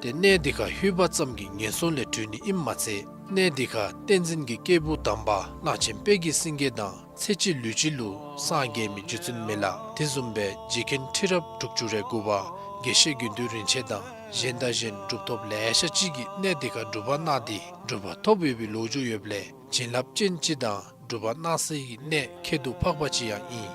ཏེ་གནས་འདི་ཁར་ལྷོད་པ་ཙམ་གྱིས་ངན་སོང་ལས་གྲོལ་ནི་ཨིནམ་མ་ཚད་གནས་འདི་ཁར་བསྟན་འཛིན་གྱི་སྐྱེས་བུ་དམ་པ་གླང་ཆེན་དཔལ་གྱི་སེང་གེ་དང་ཚེ་གཅིག་ལུས་གཅིག་ལུ་སངས་རྒྱས་མི་རྗེ་བཙུན་མི་ལ་དེ་བཟུམ་སྦེ་རྗེ་མཁན་ཁྲི་རབས་དྲུག་ཅུ་རེ་དགུ་པ་དགེ་བཤེས་དགེ་འདུན་རིན་ཆེན་དང་གཞན་དང་གཞན་གྲུབ་ཐོབ་ལེ་ཤ་ཅིག་གིས་གནས་འདི་ཁར་སྒྲུབ་པ་གནང་སྟེ་གྲུབ་པ་ཐོབ་ཡོད་པའི་ལོ་རྒྱུས་ཡོདཔ་ལས་བྱིན་རླབས་ཅན་ཅིག་དང་སྒྲུབ་པ་གནང་སའི་གནས་ཁྱད་དུ་འཕགས་པ་ཅིག་ཡང་ཨིན།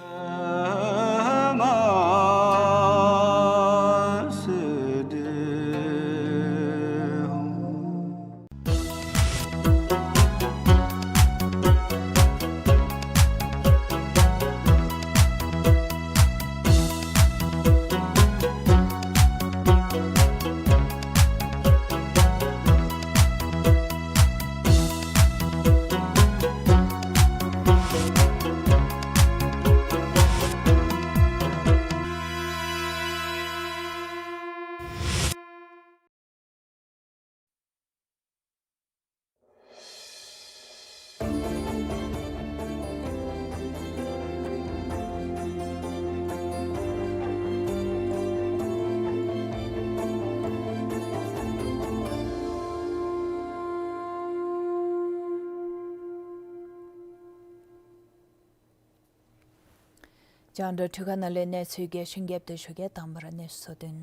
རྒྱང་བསྒྲགས་འཕྲུལ་ཁང་ནང་ལས་གནས་ཚུལ་རྒྱས་ཤིང་རྒྱསཔ་དེ་ཞུ་གེ། དང་པ་ར་གནས་ཚུལ་གཙོ་དོན།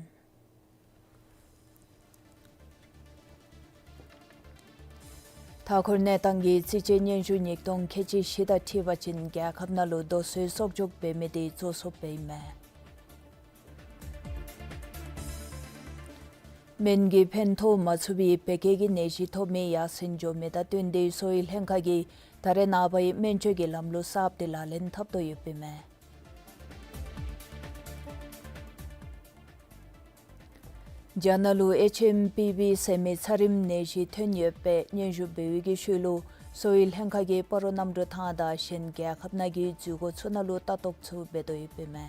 མཐའ་འཁོར་གནས་སྟངས་ཀྱི་རྩིས་དཔྱད་སྙན་ཞུ་ཉིས་སྟོང་ཁལ་གཅིག་བཞི་དང་འཁྲིལ་བ་ཅིན་རྒྱལ་ཁབ་ནང་ལུ་རྡོ་སོལ་གསོག་འཇོག་འབད་མི་དེ་རྫོགས་སོངམ་ཨིན་མས། སྨན་གྱིས་ཕན་ཐོགས་མ་ཚུགས་པའི་བད་ཀན་གྱི་ནད་གཞི་ཐོབ་མི་ཡར་སེང་འགྱོ་མི་དང་བསྟུན་ཏེ་གསོ་བའི་ལྷན་ཁག་གིས་ད་རེས་ནངས་པ་ཡང་སྨན་བཅོས་ཀྱི་ལམ་ལུགས་གསརཔ་དེ་ལག་ལེན་འཐབ་དོ་ཡོདཔ་ཨིན་མས། རྒྱ་ནག་ལུ་ཨེཆ་ཨེམ་པི་བི་ཟེར་མི་ཚ་རིམས་ནད་གཞི་ཐོན་ཡོདཔ་སྦེ་སྙན་ཞུ་འབད་བའི་གི་ཤུལ་ལུ་གསོ་བའི་ལྷན་ཁག་གིས་སྤ་རོ་གནམ་གྲུ་ཐང་དང་གཞན་རྒྱལ་ཁབ་ནང་གི་འཛུལ་སྒོ་ཚུ་ནང་ལུ་ལྟ་རྟོག་ཚུ་འབད་དོ་ཡོདཔ་ཨིན་མས།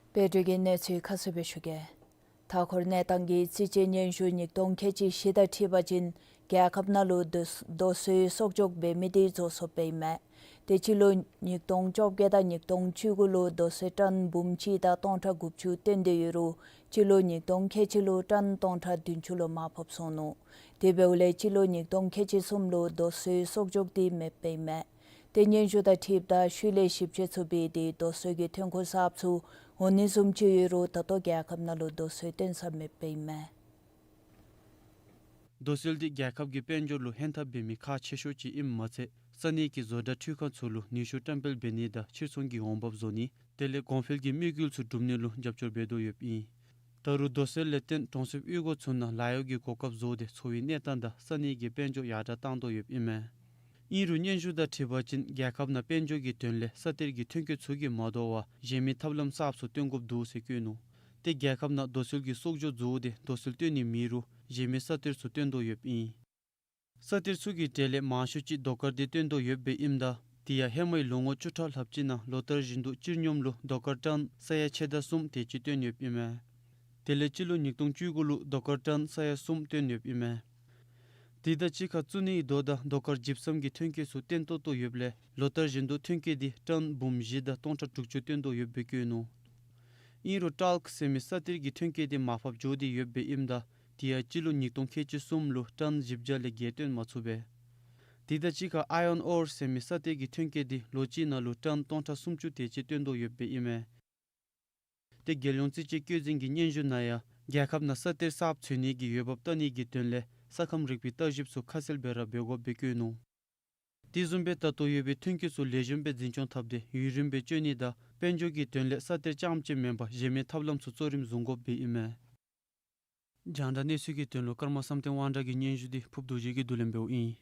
སྦེ་འབྲུག་གི་གནས་ཚུལ་ཁ་གསལ་སྦེ་ཞུ་གེ། མཐའ་འཁོར་གནས་སྟངས་ཀྱི་རྩིས་དཔྱད་སྙན་ཞུ་ཉིས་སྟོང་ཁལ་གཅིག་བཞི་དང་འཁྲིལ་བ་ཅིན་རྒྱལ་ཁབ་ནང་ལུ་རྡོ་རྡོ་སོལ་གསོག་འཇོག་འབད་མི་དེ་རྫོགས་སོངམ་ཨིན་མས། ཏེ་སྤྱི་ལོ་ཉིས་སྟོང་བཅོ་བརྒྱད་དང་ཉིས་སྟོང་བཅུ་དགུ་ལུ་རྡོ་སོལ་ཊཱན་འབུམ་གཅིག་དང་སྟོང་ཕྲག་དགུ་བཅུ་བཏོན་ཏེ་ཡོད་རུང་སྤྱི་ལོ་ཉིས་སྟོང་ཁལ་གཅིག་ལུ་ཊཱན་སྟོང་ཕྲག་བདུན་ཅུ་ལུ་མར་ཕབ་སོང་ནུག། དེ་འབདཝ་ལས་སྤྱི་ལོ་ཉིས་སྟོང་ཁལ་གཅིག་གསུམ་ལུ་རྡོ་སོལ་གསོག་འཇོག་དེ་མེདཔ་ཨིན་མས། ཏེ་སྙན་ཞུ་དང་འཁྲིལཝ་ད་ཤུལ་ལས་ཞིབ་དཔྱད་ཚུ་འབད་དེ་རྡོ་སོལ་གྱི་ཐོན་ཁུངས་གསརཔ་ཚུ་འོང་ནི་བཟུམ་ཅིག་ཡོད་རུང་ད་ལྟོ་རྒྱལ་ཁབ་ནང་ལུ་རྡོ་སོལ་བཏོན་ས་མེདཔ་ཨིན་མས། རྡོ་སོལ་འདི་རྒྱལ་ཁབ་ཀྱི་དཔལ་འབྱོར་ལུ་ཕན་ཐབས་འབད་མི་ཁག་ཆེ་ཤོས་ཅིག་ཨིནམ་མ་ཚད་ས་གནས་ཀྱི་བཟོ་གྲྭ་འཕྲུལ་ཁང་ཚུ་ལུ་ནུས་ཤུགས་བཀྲམ་སྤེལ་འབད་ནི་དང་ཕྱིར་ཚོང་གི་འོང་འབབ་བཟོ་ནི་དེ་ལས་གོང་འཕེལ་གྱི་དམིགས་ཡུལ་ཚུ་བསྒྲུབ་ནི་ལུ་རྒྱབ་སྐྱོར་འབད་དོ་ཡོདཔ་ཨིན། ད་རུང་རྡོ་སོལ་ལས་བརྟེན་གྲོང་གསེབ་གཡུས་སྒོ་ཚུ་ནང་ལཱ་གཡོག་གི་གོ་སྐབས་བཟོ་སྟེ་འཚོ་བའི་གནས་སྟངས་དང་ས་གནས་ཀྱི་དཔལ་འབྱོར་ཡར་དྲག་བཏང་དོ་ཡོདཔ་ཨིན་མས། ཨིན་རུང་སྙན་ཞུ་དང་འཁྲིལ་བ་ཅིན་རྒྱལ་ཁབ་ནང་དཔལ་འབྱོར་གྱི་དོན་ལས་ས་གཏེར་གྱི་ཐོན་སྐྱེད་ཚུ་གིས་མ་དོ་བར་གཞན་མི་ཐབས་ལམ་གསརཔ་ཚུ་བཏོན་དགོཔ་འདུག་ཟེར་བཀོད་ནུག། ཏེ་རྒྱལ་ཁབ་ནང་རྡོ་སོལ་གྱི་གསོག་འཇོག་བཟོ་སྟེ་རྡོ་སོལ་བཏོན་ནི་མེད་རུང་གཞན་མི་ས་གཏེར་ཚུ་བཏོན་དོ་ཡོདཔ་ཨིན། ས་གཏེར་ཚུ་གི་གྲས་ལས་མང་ཤོས་ཅིག་རྡོ་དཀར་དེ་བཏོན་དོ་ཡོདཔ་ཨིནམ་ད་དེ་ཡང་ཧེ་མའི་ལོ་ངོ་བཅུ་ཕྲག་ལྷགཔ་ཅིག་ནང་ལོ་ལྟར་བཞིན་དུ་སྤྱིར་སྙོམས་ལུ་རྡོ་དཀར་ཊཱན་ས་ཡ་ཕྱེད་དང་གསུམ་དེ་ཅིག་བཏོན་ཡོདཔ་ཨིན་མས། དེ་ལས་སྤྱི་ལོ་ཉིས་སྟོང་བཅུ་དགུ་ལུ་རྡོ་དཀར་ཊཱན་ས་ཡ་གསུམ་བཏོན་ཡོདཔ་ཨིན་མས། དེ་དང་གཅིག་ཁར་བཙུགས་ནིའི་རྡོ་དང་རྡོ་དཀར་ཇིབ་སམ་གྱི་ཐོན་སྐྱེད་ཚུ་བཏོན་ཏོག་ཏོ་ཡོདཔ་ལས་ལོ་ལྟར་བཞིན་དུ་ཐོན་སྐྱེད་དེ་ཊཱན་འབུམ་བཞི་དང་སྟོང་ཕྲག་དྲུག་ཅུ་བཏོན་དོ་ཡོདཔ་སྦེ་བཀོད་ནུག། ཨིན་རུང་ཊཱལཀ་ཟེར་མི་ས་གཏེར་གྱི་ཐོན་སྐྱེད་དེ་མར་ཕབ་འགྱོ་སྟེ་ཡོདཔ་ཨིནམ་ད་དེ་ཡང་སྤྱི་ལོ་ཉིས་སྟོང་ཁལ་གཅིག་གསུམ་ལུ་ཊཱན་བཞི་བརྒྱ་ལས་བརྒལ་བཏོན་མ་ཚུགས་པས། དེ་དང་གཅིག་ཁར་ཨའི་ཨོན་ཨོར་ཟེར་མི་ས་གཏེར་གྱི་ཐོན་སྐྱེད་དེ་ལོ་གཅིག་ནང་ལུ་ཊཱན་སྟོང་ཕྲག་སུམ་ཅུ་དེ་ཅིག་བཏོན་དོ་ཡོདཔ་ཨིན་མས། ཏེ་རྒྱལ་ཡོངས་རྩིས་དཔྱད་བཀོད་འཛིན་གྱི་སྙན་ཞུ་ནང་ཡང་རྒྱལ་ཁབ་ནང་ས་གཏེར་གསརཔ་འཚོལ་ནི་གི་འོས་འབབ་བལྟ་ནི་གི་དོན་ལས་ས་ཁམས་རིག་པའི་བརྟག་ཞིབ་ཚུ་ཁ་གསལ་སྦེ་ར་འབད་དགོཔ་སྦེ་བཀོད་ནུག། དེ་བཟུམ་སྦེ་ད་ལྟོ་ཡོད་པའི་ཐོན་སྐྱེད་ཚུ་ལེགས་ཤོམ་སྦེ་འཛིན་སྐྱོང་འཐབ་སྟེ་ཡུན་རིངམོ་སྦེ་སྤྱོད་ནི་དང་དཔལ་འབྱོར་གྱི་དོན་ལས་ས་གཏེར་རྐྱངམ་ཅིག་མེན་པར་གཞན་མི་ཐབས་ལམ་ཚུ་གཙོ་རིམ་བཟུང་དགོཔ་སྦེ་ཨིན་མས། རྒྱང་བསྒྲགས་གནས་ཚུལ་གྱི་དོན་ལུ་ཀརྨ་བསམ་གཏན་དབང་གྲགས་ཀྱི་སྙན་ཞུ་འདི་ཕུབ་རྡོ་རྗེ་གིས་བསྡུ་ལེན་འབདཝ་ཨིན།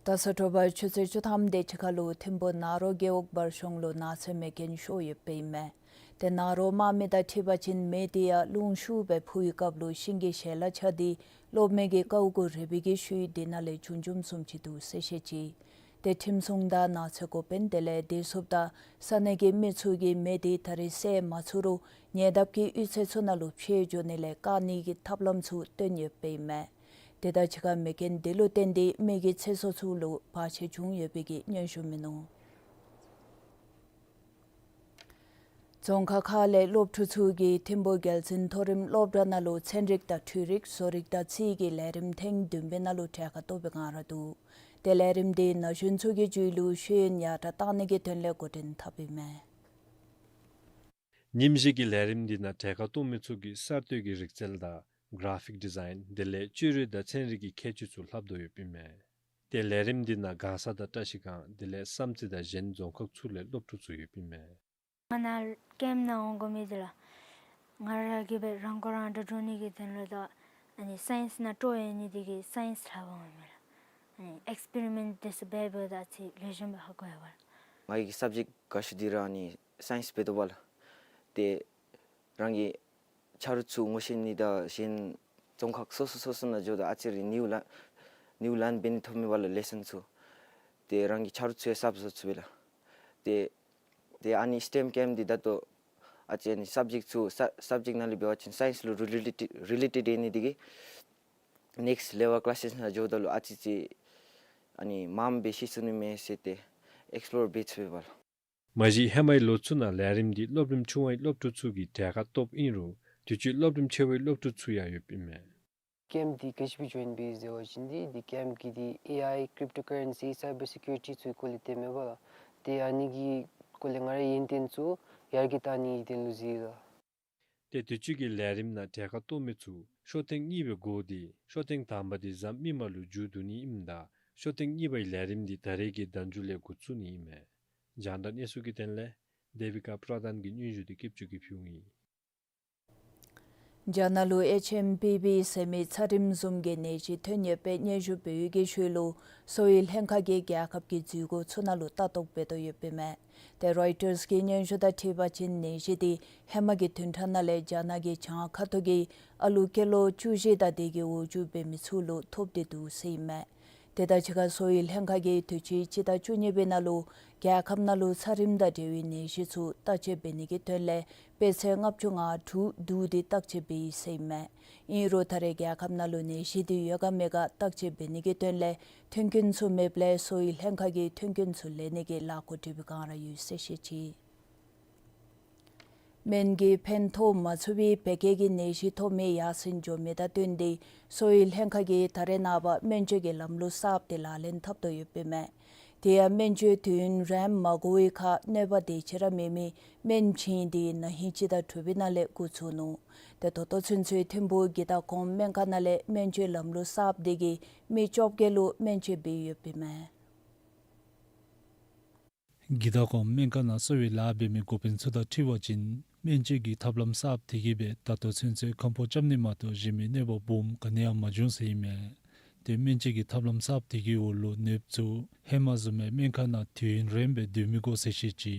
ད་ས་ཁྲོ་བར་ཆུ་ཚོད་བཅུ་ཐམ་དེ་ཅིག་ཁར་ལུ་ཐིམ་ཕུ་ནཱ་རོ་རྒེད་འོག་བར་གཞུང་ལུ་ནགས་ཚལ་མེ་རྐྱེན་ཤོར་ཡོདཔ་ཨིན་མས། ཏེ་ནཱ་རོ་དམག་མི་དང་འཁྲིལ་བ་ཅིན་མེ་དེ་ཡང་རླུང་ཤུགས་སྦེ་འཕུ་བའི་སྐབས་ལུ་ཤིང་གི་ཞལ་ལག་ཆག་སྟེ་གློག་མེ་གི་ཀཝ་གུ་རེག་པའི་གི་ཤུལ་དེ་ནང་ལས་བྱུང་བྱུངམ་བཟུམ་ཅིག་འདུག་ཟེར་བཤད་ཅི། ཏེ་ཁྲིམས་སྲུང་དང་ནགས་ཚལ་འགོ་དཔོན་དེ་ལས་བདེ་སྲུངཔ་དང་ས་གནས་ཀྱི་མི་ཚུ་གིས་མེ་དེ་ད་རེས་བསད་མ་ཚུགས་རུང་ཉེ་འདབས་ཀྱི་གཡུས་ཚན་ཚུ་ནང་ལུ་འཕེལ་འགྱོ་ནི་ལས་བཀག་ནི་གི་ཐབས་ལམ་ཚུ་བཏོན་ཡོདཔ་ཨིན་མས། དེ་དང་གཅིག་ཁར་མེ་རྐྱེན་དེ་ལུ་བརྟེན་ཏེ་མི་གི་ཚེ་སྲོག་ཚུ་ལུ་བར་ཆད་བྱུང་ཡོད་པའི་གི་སྙན་ཞུ་མིན་ནུག། རྫོང་ཁག་ཁག་ལས་སློབ་ཕྲུག་ཚུ་གིས་ཐིམ་ཕུ་རྒྱལ་འཛིན་མཐོ་རིམ་སློབ་གྲྭ་ནང་ལུ་ཚན་རིག་དང་འཕྲུལ་རིག་བཟོ་རིག་དང་རྩིས་ཀྱི་ལས་རིམ་ཐེངས་བདུན་པའི་ནང་ལུ་གྲལ་ཁར་གཏོགས་པའི་སྒང་ར་འདུག། ཏེ་ལས་རིམ་དེ་ན་གཞོན་ཚུ་གི་རྒྱུད་ལུ་ཤེས་ཡོན་ཡར་དྲག་གཏང་ནི་གི་དོན་ལས་འགོ་འདྲེན་འཐབ་ཨིན་མས། ཉིནམ་བཞི་གི་ལས་རིམ་འདི་ནང་གྲལ་ཁར་གཏོགས་མི་ཚུ་གིས་གསར་གཏོད་ཀྱི་རིག་རྩལ་དང་གྷ་ར་ཕིག་ཌི་ཛའིན་དེ་ལས་བཅོས་རིག་དང་ཚན་རིག་གི་ཁྱད་ཆོས་ཚུ་ལྷབ་དོ་ཡོདཔ་ཨིན་མས། ཏེ་ལས་རིམ་འདི་ནང་གང་ས་དང་བཀྲ་ཤིས་སྒང་དེ་ལས་བསམ་རྩེ་དང་གཞན་རྫོང་ཁག་ཚུ་ལས་སློབ་ཕྲུག་ཚུ་ཡོདཔ་ཨིན་མས། ང་ནཱ་ཀེམ་ནང་འོང་དགོ་མི་འདི་ལགས། ང་ར་གིས་སྦེ་རང་མགོ་རང་འདྲོངས་འགྱོ་ནི་གི་དོན་ལུ་དང་ཨ་ནི་སའིནསི་ནང་སྤྲོ་ཡོད་ནི་དེ་གིས་སའིནསི་ལྷབ་འོང་མི་ལགས། ཨ་ནི་ཨེགསི་པི་རི་མེནཊ་དེ་ཚུ་འབད་འབདཝ་ད་ཨ་ཙི་ལེགས་ཤོམ་སྦེ་ཧ་གོ་ཡི་བ་ལགས། ང་གི་སབ་ཇེཀཊ་དགའ་ཤོས་འདི་ར་ཨ་ནི་སའིནསི་འབད་དོ་བ་ལགས། ཏེ་རང་གི་ཆ་རོགས་ཚུ་ངོ་ཤེས་ནི་དང་གཞན་རྫོང་ཁག་སོ་སོ་སོ་སོ་ནང་འགྱོཝ་ད་ཨ་ཙི་རེ་ནིའུ་ལར་ནིའུ་ལརན་འབད་ནི་ཐོབ་མི་བ་ལགས་ལེ་སཱན་ཚུ། ཏེ་རང་གི་ཆ་རོགས་ཚུ་ཡང་གསརཔ་བཟོ་ཚུགས་པས་ལགས། ཏེ་ཏེ་ཨ་ནི་སི་ཊེམ་ཀེམ་འདི་ད་ལྟོ་ཨ་ཙི་ཨ་ནི་སབ་ཇེཀཊ་ཚུ་ས་སབ་ཇེཀཊ་ནང་ལས་འབད་བ་ཅིན་སའིནསི་ལུ་རི་ལེ་ཊེཌ་རི་ལེ་ཊེཌ་ཡོད་ནི་དེ་གིས་ནེགསཊ་ལེ་ཝེལ་ཀི་ལཱ་སེས་ནང་འགྱོཝ་ད་ལུ་ཨ་ཙི་ཙི་ཨ་ནི་མངམ་སྦེ་ཤེས་ཚུགས་ནི་མས་ཟེར་ཏེ་ཨེགསི་པི་ལོར་འབད་ཚུགས་པས་ལགས། མ་གཞི་ཧེ་མའི་ལོ་ཚུ་ནང་ལས་རིམ་འདི་སློབ་རིམ་ཆུང་བའི་སློབ་ཕྲུག་ཚུ་གིས་གྲལ་ཁར་གཏོགསཔ་ཨིན་རུང་དུས་ཅི་སློབ་རིམ་ཆེ་བའི་སློབ་ཕྲུག་ཚུ་ཡང་ཡོདཔ་ཨིན་མས། ཀེམཔ་འདི་ག་ཅི་སྦེ་ཇོའིན་འབད་ཡི་ཟེར་བ་ཅིན་འདི་འདི་ཀེམཔ་གི་འདི་ཨེ་ཨའི་ཀྲིབ་ཊོ་ཀ་རེན་སི་སའི་བར་སི་ཀིའུ་རི་ཊི་ཚུ་གི་སྐོར་ལས་སྟོནམ་ཨིན་པས་ལགས། ཏེ་ཨ་ནི་གི་སྐོར་ལས་ང་རའི་ཡོན་ཏན་ཚུ་ཡར་རྒྱས་གཏང་ནི་གི་དོན་ལུ་བཟོ་ཡི་ལགས། ཏེ་དུས་ཅི་གི་ལས་རིམ་ནང་གྲལ་ཁར་གཏོགས་མི་ཚུ་ཤོ་ཐེངས་གཉིས་པའི་འགོར་ཏེ་ཤོ་ཐེངས་དང་པ་འདི་གཟའ་མིག་དམར་ལུ་མཇུག་བསྡུ་ནི་ཨིནམ་ད་ཤོ་ཐེངས་གཉིས་པའི་ལས་རིམ་འདི་ད་རེས་ཀྱི་ཟླ་མཇུག་ལས་འགོ་བཙུགས་ནི་ཨིན་མས། རྒྱང་བསྒྲགས་གནས་ཚུལ་གྱི་དོན་ལས་དེ་བི་ཀ་པྲ་དཱན་གྱི་སྙན་ཞུ་འདི་སྐྱབས་བཅོལ་གྱིས་ཕུལཝ་ཨིན། རྒྱ་ནག་ལུ་ཨེཆ་ཨེམ་བི་བི་ཟེར་མི་ཚ་གྲིམ་བཟུམ་གྱི་ནད་གཞི་ཐོན་ཡོད་པའི་སྙན་ཞུ་འབད་བའི་གི་ཤུལ་ལུ་གསོ་བའི་ལྷན་ཁག་གིས་རྒྱལ་ཁབ་ཀྱི་འཛུལ་སྒོ་ཚུ་ནང་ལུ་ལྟ་རྟོག་འབད་དོ་ཡོདཔ་ཨིན་མས། ཏེ་རོའི་ཊརསི་གི་སྙན་ཞུ་དང་འཁྲིལ་བ་ཅིན་ནད་གཞི་འདི་ཧེ་མ་གི་བདུན་ཕྲག་ནང་ལས་རྒྱ་ནག་གི་བྱང་ཁ་ཐུག་གི་ཨ་ལུ་ཀི་ལོ་བཅུ་བཞི་དང་དེ་གི་འོག་འགྱོ་འབད་མི་ཚུ་ལུ་ཐོབ་སྟེ་འདུག་ཟེར་ཨིན་མས། དེ་དང་གཅིག་ཁར་གསོ་བའི་ལྷན་ཁག་གིས་དུས་ཅི་སྤྱི་ཟླ་བཅུ་གཉིས་པའི་ནང་ལུ་རྒྱལ་ཁབ་ནང་ལུ་ཚ་གྲིམ་དང་འབྲེལ་བའི་ནད་གཞི་ཚུ་བརྟག་དཔྱད་འབད་ནི་གི་དོན་ལས་དཔེ་ཚད་ལྔ་བཅུ་ང་དྲུག་བསྡུ་སྟེ་བརྟག་དཔྱད་འབད་ཡི་ཟེར་ཨིན་མས། ཨིན་རུང་ད་རེས་རྒྱལ་ཁབ་ནང་ལུ་ནད་གཞི་འདི་ཡོད་ག་མེད་ག་བརྟག་དཔྱད་འབད་ནི་གི་དོན་ལས་མཐུན་རྐྱེན་ཚུ་མེདཔ་ལས་གསོ་བའི་ལྷན་ཁག་གིས་མཐུན་རྐྱེན་ཚུ་ལེན་ནི་གི་ལཱ་འགོ་ཁྲིད་པའི་བསྒང་ར་ཡོད་ཟེར་བཤད་ཅི། སྨན་གྱིས་ཕན་ཐོགས་མ་ཚུགས་པའི་བད་ཀན་གྱི་ནད་གཞི་ཐོབ་མི་ཡར་སེང་འགྱོ་མི་དང་བསྟུན་ཏེ་གསོ་བའི་ལྷན་ཁག་གིས་ད་རེས་ནངས་པ་སྨན་བཅོས་ཀྱི་ལམ་ལུགས་གསརཔ་དེ་ལག་ལེན་འཐབ་དོ་ཡོདཔ་ཨིན་མས། དེ་ཡང་སྨན་བཅོས་དུས་ཡུན་རིངམོ་མ་འགོར་བའི་ཁར་གནོད་པ་དེ་ཅིག་ར་མེད་མི་སྨན་བྱིན་འདི་ན་ཧིང་སྤྱི་ཟླ་དྲུག་པའི་ནང་ལས་འགོ་བཙུགས་ནུག། ཏེ་ད་ལྟོ་ཚུན་ཚོད་ཐིམ་ཕུག་གི་དྭགས་གོང་སྨན་ཁང་ནང་ལས་སྨན་བཅོས་ལམ་ལུགས་གསརཔ་དེ་གིས་མི་བཅོ་བརྒྱད་ལུ་སྨན་བཅོས་འབད་ཡོདཔ་ཨིན་མས། གི་དྭགས་གོང་སྨན་ཁང་ནང་གསོ་བའི་ལཱ་འབད་མི་འགོ་དཔོན་ཚུ་དང་འཁྲིལ་བ་ཅིན་སྨན་བཅོས་ཀྱི་ཐབས་ལམ་གསརཔ་དེ་གིས་སྦེ་ད་ལྟོ་ཚུན་ཚོད་ཁམ་ཕུ་རྐྱབ་ནི་མ་གཏོགས་གཞན་མི་གནོད་པ་སྦོམ་ག་ནི་ཡང་མ་བྱུང་ཟེར་ཨིན་མས། ཏེ་སྨན་བཅོས་ཀྱི་ཐབས་ལམ་གསརཔ་དེ་གི་འོག་ལུ་ནདཔ་ཚུ་ཧེ་མ་བཟུམ་སྦེ་སྨན་ཁང་ནང་དུས་ཡུན་རིངམོ་སྦེ་སྡོད་མི་དགོ་ཟེར་བཤད་ཅི།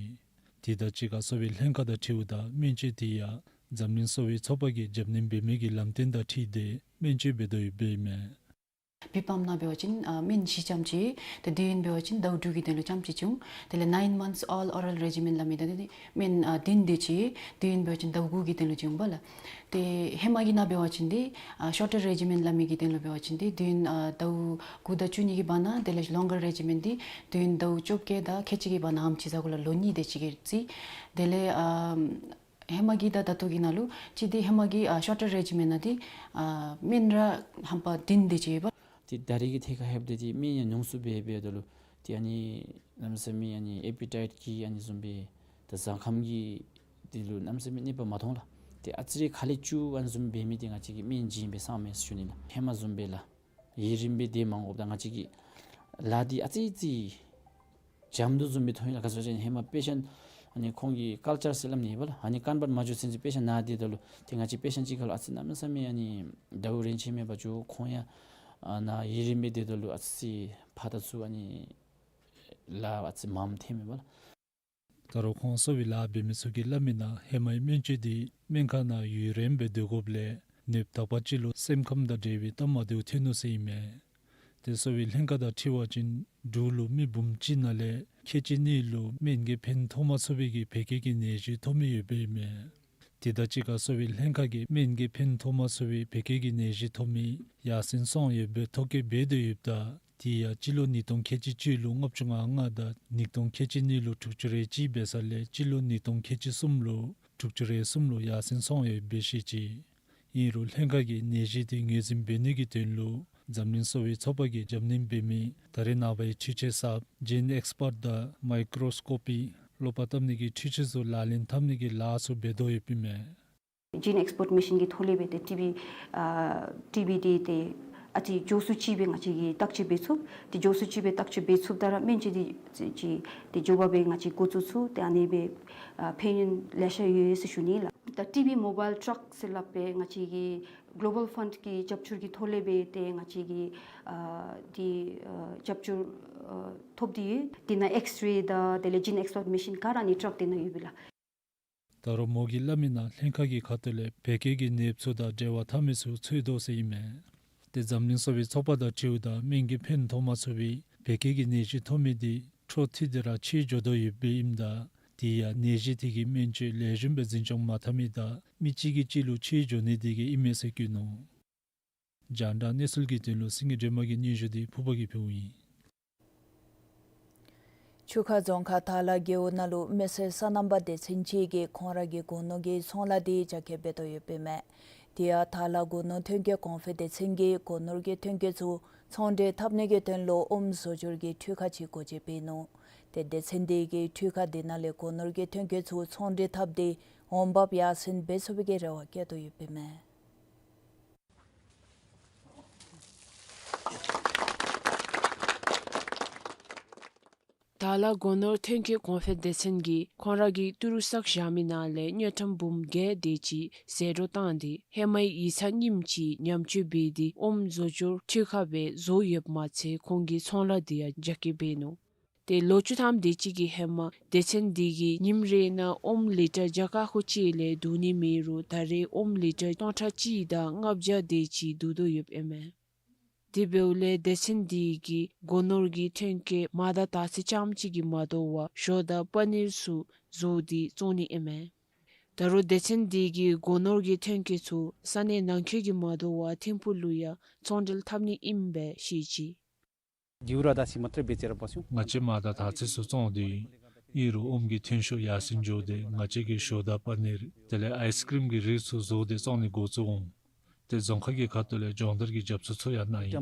དེ་དང་གཅིག་ཁར་གསོ་བའི་ལྷན་ཁག་དང་འཁྲིལཝ་ད་སྨན་བཅོས་དེ་ཡང་འཛམ་གླིང་གསོ་བའི་ཚོགས་པ་གིས་རྒྱབ་སྣོན་འབད་མི་གི་ལམ་སྟོན་དང་འཁྲིལ་ཏེ་སྨན་བཅོས་འབད་དོ་ཡོདཔ་ཨིན་མས། བི་པམ་ནང་འབད་བ་ཅིན་ཨ་སྨན་བཞི་རྐྱངམ་ཅིག། ཏེ་དུས་ཡུན་འབད་བ་ཅིན་ཟླཝ་དྲུག་གི་དོན་ལུ་རྐྱངམ་ཅིག་འབྱུང་། དེ་ལས་nine months all oral regimen སླབ་མི་ད་འདི་སྨན་ཨ་བདུན་དེ་ཅིག། དུས་ཡུན་འབད་བ་ཅིན་ཟླཝ་དགུ་གི་དོན་ལུ་འབྱུང་བ་ལགས། ཏེ་ཧེ་མ་གི་ནང་འབད་བ་ཅིན་འདི་ཨ་shorter regimen སླབ་མི་གི་དོན་ལུ་འབད་བ་ཅིན་འདི་དུས་ཡུན་ཨ་ཟླཝ་དགུ་དང་བཅུ་གཉིས་ཀྱི་བར་ན། དེ་ལས་longer regimen འདི་དུས་ཡུན་ཟླཝ་བཅོ་བརྒྱད་དང་ཁལ་གཅིག་གི་བར་ན་ཨམ་ཅིག་ཟ་དགོ་ལགས། ལོ་གཉིས་དེ་ཅིག་གི་རྩིས། དེ་ལས་ཨ་ཧེ་མ་གི་དང་ད་ལྟོ་གི་ནང་ལུ་ཅིག་འདི་ཧེ་མ་གི་ཨ་shorter regimen ནང་འདི་ཨ་སྨན་ར་ཧམ་པ་བདུན་དེ་ཅིག་ཡོད་པ། ཏེ་ད་རེས་ཀྱི་ཐད་ཁར་ལྷོདཔ་ད་ཏེ་སྨན་ཡང་ཉུང་སུ་འབད་འབདཝ་ད་ལུ་ཏེ་ཨ་ནི་གནམ་མེད་ས་མེད་ཨ་ནི་ཨེ་པི་ཊའིཊ་གི་ཨ་ནི་བཟུམ་སྦེ་ད་ཟ་ཁམ་གྱི་དེ་ལུ་གནམ་མེད་ས་མེད་གནོད་པ་མ་མཐོང་ལགས། ཏེ་ཨ་ཙི་རེ་ཁ་ལས་སྐྱུག་ཨ་ནི་བཟུམ་འབད་མི་འདི་ང་བཅས་ཀྱིས་སྨན་བྱིན་སྦེ་སངམ་མས་ཟེར་ཞུ་ནི་ལགས། ཧེ་མ་བཟུམ་སྦེ་ལགས། ཡུན་རིངམོ་སྦེ་སྡོད་མ་དགོཔ་དང་ང་བཅས་ཀྱི་ལཱ་འདི་ཨ་ཙི་ཙི་འཇམ་ཏོང་ཏོ་བཟུམ་སྦེ་མཐོང་ཡི་ལགས། ག་ཅི་སྦེ་ཟེར་ན་ཧེ་མ་པེ་ཤེནཊ་ཨ་ནི་ཁོང་གི་ཀལ་ཅར་ཟེར་སླབ་ནི་ཡོད་པ་ལགས། ཨ་ནི་ཀོན་བརཊ་མ་འགྱོ་ཚུན་ཚོད་པེ་ཤེནཊ་ན་སྟེ་ད་ལུ་ཏེ་ང་བཅས་པེ་ཤེནཊ་ཅིག་ཁར་ལུ་ཨ་ཙི་གནམ་མེད་ས་མེད་ཨ་ནི་ཟླཝ་རིམ་ཆད་མེད་པར་འགྱོ། ཁོང་ཡང་ཨ་ནཱ་ཡུན་རིངམོ་སྦེ་སྡོདཔ་ད་ལུ་ཨ་ཙི་ཕར་དང་ཚུར་ཨ་ནི་ལཱ་ཨ་ཙི་མངམ་ཐོནམ་ཨིན་པ་ལགས། ད་རུང་ཁོང་གསོ་བའི་ལཱ་འབད་མི་ཚུ་གིས་སླབ་མི་ནང་ཧེ་མའི་སྨན་བཅོས་འདི་སྨན་ཁང་ནང་ཡུན་རིངམོ་སྦེ་སྡོད་དགོཔ་ལས་ནདཔ་དག་པ་ཅིག་ལུ་སེམས་ཁམས་དང་འབྲེལ་བའི་སྟབས་མ་བདེཝ་ཐོན་ནུག་ཟེར་ཨིན་མས། ཏེ་གསོ་བའི་ལྷན་ཁག་དང་འཁྲིལ་བ་ཅིན་འབྲུག་ལུ་མི་འབུམ་གཅིག་ནང་ལས་ཁལ་གཅིག་གཉིས་ལུ་སྨན་གྱིས་ཕན་ཐོགས་མ་ཚུགས་པའི་གི་བད་ཀན་གྱི་ནད་གཞི་ཐོབ་མི་ཡོདཔ་ཨིན་མས། དེ་དང་གཅིག་ཁར་གསོ་བའི་ལྷན་ཁག་གིས་སྨན་གྱིས་ཕན་ཐོགས་མ་ཚུགས་པའི་བད་ཀན་གྱི་ནད་གཞི་ཐོབ་མི་ཡར་སེང་སོང་ཡོདཔ་སྦེ་ཐོ་བཀོད་འབད་དོ་ཡོདཔ་ད་དེ་ཡང་སྤྱི་ལོ་ཉིས་སྟོང་ཁལ་གཅིག་གཅིག་ལུ་ལྔ་བཅུ་ང་ལྔ་དང་ཉིས་སྟོང་ཁལ་གཅིག་གཉིས་ལུ་དྲུག་ཅུ་རེ་གཅིག་འབད་ས་ལས་སྤྱི་ལོ་ཉིས་སྟོང་ཁལ་གཅིག་གསུམ་ལུ་དྲུག་ཅུ་རེ་གསུམ་ལུ་ཡར་སེང་སོང་ཡོདཔ་སྦེ་བཤད་ཅི། ཨིན་རུང་ལྷན་ཁག་གིས་ནད་གཞི་དེ་ངོས་འཛིན་འབད་ནི་གི་དོན་ལུ་འཛམ་གླིང་གསོ་བའི་ཚོགས་པ་གིས་རྒྱབ་སྣོན་འབད་མི་ད་རེས་ནངས་པའི་འཕྲུལ་ཆས་གསརཔ་ཇིན་ཨེགསི་པརཊ་དང་མའི་ཀྲོ་སི་ཀོ་པི་གློག་པར་བཏབ་ནི་གི་འཕྲུལ་ཆས་ཚུ་ལག་ལེན་འཐབ་ནི་གི་ལཱ་ཚུ་འབད་དོ་ཡོདཔ་ཨིན་མས། ཇིན་ཨེགསི་པརཊ་མེ་ཤིན་གྱི་ཐོག་ལས་སྦེ་ཏེ་ཊི་བི་ཨ་ཊི་བི་འདི་ཏེ་ཨ་ཙི་མགྱོགས་སུ་ཅིག་སྦེ་ང་བཅས་ཀྱིས་བརྟག་དཔྱད་འབད་ཚུགས། ཏེ་མགྱོགས་སུ་ཅིག་སྦེ་བརྟག་དཔྱད་འབད་ཚུགསཔ་ད་ར་སྨན་བཅོས་འདི་ཅིག་ཏེ་མགྱོགས་པ་སྦེ་ང་བཅས་འགོ་བཙུགས་ཚུགས། ཏེ་ཨ་ནི་སྦེ་ཨ་ཕན་ཡོན་ལེ་ཤ་ཡོད་ཟེར་ཞུ་ནི་ལགས། ད་ཊི་བི་མོ་བཱའིལ་ཊཱག་ཟེར་སླབ་སྦེ་ང་བཅས་ཀྱི་གློ་བཱལ་ཕཱནཌ་གི་རྒྱབ་སྐྱོར་གྱི་ཐོག་ལས་སྦེ་ཏེ་ང་བཅས་ཀྱིས་ཨ་འདི་ཨ་རྒྱབ་སྐྱོར་ཨ་ཐོབ་སྟེ་ཡོད། དེ་ནང་ཨེགསི་རེ་དང་དེ་ལས་ཇིན་ཨེགསི་པརཊ་མེ་ཤིན་ག་ར་ཨ་ནི་ཊཱག་དེ་ནང་ཡོད་པས་ལགས། ད་རུང་མོ་གིས་སླབ་མི་ནང་ལྷན་ཁག་གི་ཁ་ཐུག་ལས་བད་ཀན་གྱི་ནདཔ་ཚུ་དང་འབྲེལ་བ་འཐབ་མི་ཚུ་འཚོལ་དོ་ཟེར་ཨིན་མས། ཏེ་འཛམ་གླིང་གསོ་བའི་ཚོགས་པ་དང་འཁྲིལཝ་ད་སྨན་གྱིས་ཕན་ཐོགས་མ་ཚུགས་པའི་བད་ཀན་གྱི་ནད་གཞི་ཐོབ་མི་འདི་འཕྲོ་མཐུད་དེ་ར་ཆད་འགྱོ་དོ་ཡོདཔ་ཨིནམ་ད་དེ་ཡང་ནད་གཞི་དེ་གི་སྨན་བཅོས་ལེགས་ཤོམ་སྦེ་འཛིན་སྐྱོང་མ་འཐབ་མི་དང་མི་གཅིག་གིས་གཅིག་ལུ་ཆད་འགྱོ་ནི་དེ་གིས་ཨིན་མས་ཟེར་བཀོད་ནུག། རྒྱང་བསྒྲགས་གནས་ཚུལ་གྱི་དོན་ལུ་སེང་གེ་སྒྲོལ་མ་གི་སྙན་ཞུ་འདི་ཕུར་པ་གིས་ཕུལཝ་ཨིན། ཆུ་ཁ་རྫོང་ཁག་ཐ་ལ་རྒེད་འོག་ནང་ལུ་མི་སེར་སོ་ནམ་པ་སྡེ་ཚན་ཅིག་གིས་ཁོང་ར་གི་སྒོ་ནོར་གྱི་ཚོང་ལཱ་འདི་རྒྱ་སྐྱེད་འབད་དོ་ཡོདཔ་ཨིན་མས། དེ་ཡང་དྭགས་ལྷ་སྒོ་ནོར་ཐོན་སྐྱེད་གོང་འཕེལ་སྡེ་ཚན་གྱིས་སྒོ་ནོར་གྱི་ཐོན་སྐྱེད་ཚུ་ཚོང་འབྲེལ་འཐབ་ནི་གི་དོན་ལུ་ཨོམ་བཟོ་སྒྱུར་གྱི་འཕྲུལ་ཁང་ཅིག་སྒོ་འབྱེད་འབད་ནུག། ཏེ་སྡེ་ཚན་དེ་གིས་འཕྲུལ་ཁང་དེ་ནང་ལས་སྒོ་ནོར་གྱི་ཐོན་སྐྱེད་ཚུ་ཚོང་འབྲེལ་འཐབ་སྟེ་འོང་འབབ་ཡར་སེང་འབད་ཚུགས་པའི་གི་རེ་བ་བསྐྱེད་དོ་ཡོདཔ་ཨིན་མས། དྭགས་ལྷ་སྒོ་ནོར་ཐོན་སྐྱེད་གོང་འཕེལ་སྡེ་ཚན་གྱིས་ཁོང་ར་གི་ཏི་རུ་བསགས་བཞག་མི་ནང་ལས་དངུལ་ཀྲམ་འབུམ་བརྒྱད་དེ་ཅིག་ཟད་འགྲོ་བཏང་སྟེ་ཧེ་མའི་ཡིག་ཚང་རྙིངམ་ཅིག་ཉམས་བཅོས་འབད་དེ་ཨོམ་བཟོ་སྒྱུར་འཕྲུལ་ཁང་སྦེ་བཟོ་ཡོདཔ་མ་ཚད་ཁོང་གི་ཚོང་ལཱ་དེ་ཡང་རྒྱ་སྐྱེད་འབད་ནུག། ཏེ་ལོ་བཅུ་ཐམ་དེ་ཅིག་གི་ཧེ་མ་སྡེ་ཚན་དེ་གིས་ཉིནམ་རེ་ནང་ཨོམ་ལི་ཊར་བརྒྱ་ཁ་ཤོ་ཅིག་ལས་བསྡུ་ནི་མེད་རུང་ད་རེས་ཨོམ་ལི་ཊར་སྟོང་ཕྲག་གཅིག་དང་ལྔ་བརྒྱ་དེ་ཅིག་བསྡུ་དོ་ཡོདཔ་ཨིན་མས། དེ་འབདཝ་ལས་སྡེ་ཚན་དེ་གིས་སྒོ་ནོར་གྱི་ཐོན་སྐྱེད་མར་དང་དར་ཚི་རྐྱངམ་ཅིག་གིས་མ་དོ་བར་ཞོ་དང་པ་ནིར་ཚུ་བཟོ་སྟེ་བཙོང་ནི་ཨིན་མས། ད་རུང་སྡེ་ཚན་དེ་གིས་སྒོ་ནོར་གྱི་ཐོན་སྐྱེད་ཚུ་ས་གནས་ནང་འཁོད་ཀྱིས་མ་དོ་བར་ཐིམ་ཕུག་ལུ་ཡང་ཚོང་འབྲེལ་འཐབ་ནི་ཨིནམ་སྦེ་བཤད་ཅི། ང་བཅས་མར་དང་དར་ཚི་ཚུ་བཙོང་སྟེ་ཨིན་རུང་ཨོམ་གྱི་ཐོན་ཤུགས་ཡར་སེང་འགྱོ་སྟེ་ང་བཅས་ཀྱིས་ཞོ་དང་པ་ནིར་དེ་ལས་ཨའིས་ཀྲིམ་གྱི་རིགས་ཚུ་བཟོ་སྟེ་བཙོང་ནི་འགོ་བཙུགས་འོང་། ཏེ་རྫོང་ཁག་གི་ཁ་ཐུག་ལས་སྦྱོང་བརྡར་གྱི་རྒྱབ་སྐྱོར་ཚུ་ཡང་གནང་ཡི།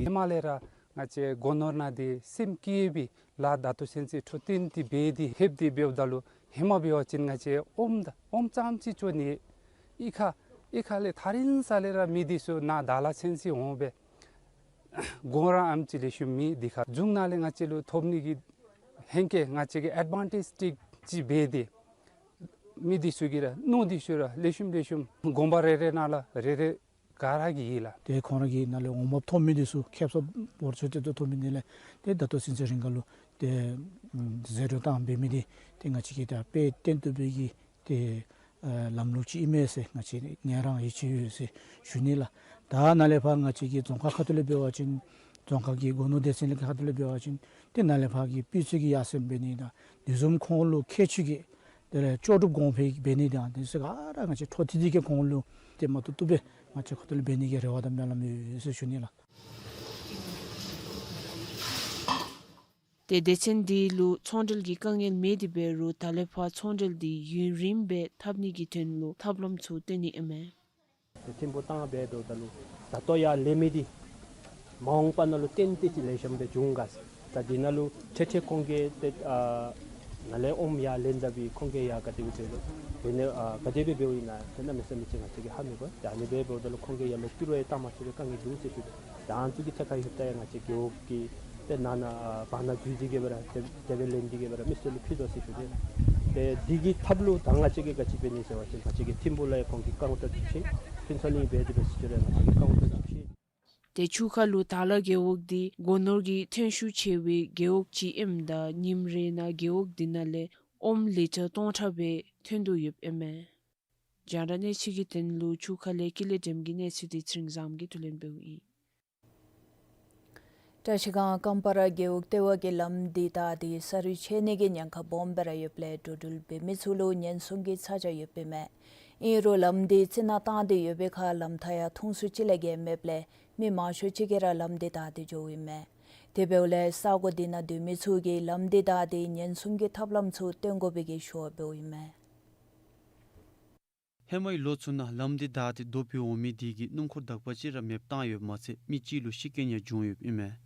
ཧེ་མ་ལས་ར་ང་བཅས་སྒོ་ནོར་ནང་འདི་སེམས་བསྐྱེད་སྦེ་ལཱ་ད་ལྟོ་ཚུན་ཚོད་འཕྲོ་བརྟན་ཏེ་འབད་དེ་ལྷོདཔ་འདི་འབདཝ་ད་ལུ་ཧེ་མ་འབད་བ་ཅིན་ང་བཅས་ཨོམ་ད་ཨོམ་ཙམ་ཅིག་བཙོང་ནི་གཡུས་ཁ་གཡུས་ཁ་ལས་ཐག་རིང་ས་ལས་ར་མི་འདི་ཚུ་ནཱ་དྭགས་ལྷ་ཚུན་ཚོད་འོང་སྦེ་གོང་ར་ཨམ་ཅིག་ལེགས་ཤོམ་མེད། དེ་ཁར་རྫོང་ནང་ལས་ང་བཅས་ལུ་ཐོབ་ནི་གི་ཧེང་སྐལ་ང་བཅས་ཀྱིས་ཨེཌ་ཝན་ཊེཇ་ཊིག་ཅིག་འབད་དེ་མི་འདི་ཚུ་གིས་ར་ནོར་འདི་ཚུ་ར་ལེགས་ཤོམ་ལེགས་ཤོམ་དགོན་པ་རེ་རེ་ནང་ལས་རེ་རེ་ག་ར་གིས་ཡོད་ལགས། ཏེ་ཁོང་ར་གི་ནང་ལས་འོང་འབབ་ཐོབ་མི་འདི་ཚུ་ཁེབ་ས་འབོར་ཆེ་ཏོག་ཏོ་ཐོབ་མི་འདི་ལས་ཏེ་ད་ལྟོ་ཚུན་ཚོད་རིང་ཁ་ལུ་ཏེ་ཨམ་ཟད་འགྲོ་བཏང་འབད་མི་འདི་ཏེ་ང་བཅས་ཀྱིས་ད་དཔེ་སྟོན་བཏུབ་པའི་གི་ཏེ་ཨ་ལམ་ལུགས་ཅིག་ཨིན་མས་ཟེར་ང་བཅས་ངལ་རངས་ཡིད་ཆེས་ཡོད་ཟེར་ཞུ་ནི་ལགས། ད་ནཱ་ལས་ཕར་ང་བཅས་ཀྱི་རྫོང་ཁག་ཁ་ཐུག་ལས་འབད་བ་ཅིན་རྫོང་ཁག་གི་སྒོ་ནོར་སྡེ་ཚན་ལས་ཁ་ཐུག་ལས་འབད་བ་ཅིན་ཏེ་ནཱ་ལས་ཕར་གྱི་སྤུས་ཚད་ཀྱི་ཡར་སེང་འབད་ནི་དང་དེ་བཟུམ་ཁོང་ལུ་ཁྱད་ཆོས་ཀྱི་དེ་ལས་ལྕོགས་གྲུབ་གོང་འཕེལ་འབད་ནི་དང་དེ་ཚུ་ག་ར་ང་བཅས་འཕྲོ་མཐུད་དེ་གིས་ཁོང་ལུ་ཏེ་མ་བཏུབ་བཏུབ་སྦེ་ང་བཅས་ཁ་ཐུག་ལས་འབད་ནི་གི་རེ་བ་དང་སྨོན་ལམ་ཡོད་ཟེར་ཞུ་ནི་ལགས། ཏེ་སྡེ་ཚན་འདི་ལུ་ཚོང་འབྲེལ་གྱི་དཀའ་ངལ་མེད་དེ་འབད་རུང་ད་ལས་ཕར་ཚོང་འབྲེལ་འདི་ཡུན་རིངམོ་སྦེ་འཐབ་ནི་གི་དོན་ལུ་ཐབས་ལམ་ཚུ་བཏོན་ནི་ཨིན་མས། ཏེ་ཐིམ་ཕུག་བཏང་འབད་དོ་ད་ལུ་ད་ལྟོ་ཡར་ལེན་མི་འདི་མ་འོངས་པ་ནང་ལུ་ཏན་ཏན་ཅིག་ལེགས་ཤོམ་སྦེ་འབྱུང་ག་ཟེར། ད་འདི་ནང་ལུ་ཁྲེ་ཁྲེ་ཁོང་གིས་ཏེ་ཨ་ནཱ་ལས་ཨོམ་ཡར་ལེན་ད་འབད་ཁོང་གིས་ཡར་ག་དེ་སྦེ་འབད་དོ་འབད་ནི་ཨ་ག་དེ་སྦེ་འབདཝ་ཨིན་ན་ཏེ་གནམ་མེད་ས་མེད་ཅིག་ང་བཅས་ཀྱིས་ཧ་མི་གོ། ད་ཨ་ནི་སྦེ་འབདཝ་ད་ལུ་ཁོང་གིས་ཡར་ལས་ཏི་རུ་ཡང་བཏང་མ་ཚུགས་པར་དཀའ་ངལ་འདུག་ཟེར་ཞུ་དོ། ད་ཨ་ནི་ཚུ་གི་ཐད་ཁར་ཡོདཔ་ད་ཡང་ང་བཅས་རྒེད་འོག་གི་ཏེ་ནང་ན་ཨ་བར་ན་འཛུལ་ཏེ་གི་སྦེ་ར་ཏེ་དེ་སྦེ་ལེན་ཏེ་གི་སྦེ་ར་མི་སེར་ལུ་ཕུལ་དོ་ཟེར་ཞུ་དོ། ཏེ་འདི་གི་ཐབས་ལུ་ད་ང་བཅས་ཀྱིས་ག་ཅི་འབད་ནི་ཟེར་བ་ཅིན་ང་བཅས་ཀྱིས་ཐིམ་ཕུག་ལུ་ཡང་ཁོང་གི་ཀའུན་ཊར་ཚུ་ཕྱེ་ཕུན་ཚོགས་གླིང་འབད་དེ་འབད་ཟེར་ཞུ་རུང་ང་བཅས་ཀྱིས་ཀའུན་ཊར་ཚུ་ཕྱེ། ཏེ་ཆུ་ཁ་ལུ་དྭགས་ལྷ་རྒེད་འོག་འདི་སྒོ་ནོར་གྱི་ཐོན་ཤུགས་ཆེ་བའི་རྒེད་འོག་ཅིག་ཨིནམ་ད་ཉིནམ་རེ་ནང་རྒེད་འོག་འདི་ནང་ལས་ཨོམ་ལི་ཊར་སྟོང་ཕྲག་སྦེ་ཐོན་དོ་ཡོདཔ་ཨིན་མས། རྒྱང་བསྒྲགས་གནས་ཚུལ་གྱི་དོན་ལུ་ཆུ་ཁ་ལས་ཀུན་ལེགས་སྒྲོལམ་གྱི་གནས་ཚུལ་འདི་ཚེ་རིང་བཟངམོ་གིས་བསྡུ་ལེན་འབདཝ་ཨིན། བཀྲ་ཤིས་སྒང་ཀམ་པ་ར་རྒེད་འོག་ལྟེ་བ་གི་ལམ་འདི་བདའ་སྟེ་ས་རུད་ཆད་ནི་གི་ཉེན་ཁ་སྦོམ་སྦེ་ར་ཡོདཔ་ལས་འགྲོ་འགྲུལ་འབད་མི་ཚུ་ལུ་ཉེན་སྲུང་གི་ཚ་གྱང་ཡོདཔ་ཨིན་མས། ཨིན་རུང་ལམ་འདི་རྩི་ནག་བཏང་སྟེ་ཡོད་པའི་ཁར་ལམ་ཐག་ཡང་ཐུང་སུ་ཅིག་ལས་བརྒལ་མེདཔ་ལས་མི་མང་ཤོས་ཅིག་གིས་ར་ལམ་འདི་བདའ་སྟེ་འགྱོཝ་ཨིན་མས། དེ་འབདཝ་ལས་ས་གོ་འདི་ནང་སྡོད་མི་ཚུ་གིས་ལམ་འདི་བདའ་སྟེ་ཉེན་སྲུང་གི་ཐབས་ལམ་ཚུ་བཏོན་དགོ་པའི་གི་ཞུ་བ་འབདཝ་ཨིན་མས། ཧེ་མའི་ལོ་ཚུ་ནང་ལམ་འདི་བདའ་སྟེ་རྡོ་ཕུད་འོང་མི་འདི་གིས་སྣུམ་འཁོར་དག་པ་ཅིག་ར་མེདཔ་བཏང་ཡོདཔ་མ་ཚད་མི་གཅིག་ལུ་ཤི་རྐྱེན་ཡང་བྱུང་ཡོདཔ་ཨིན་མས།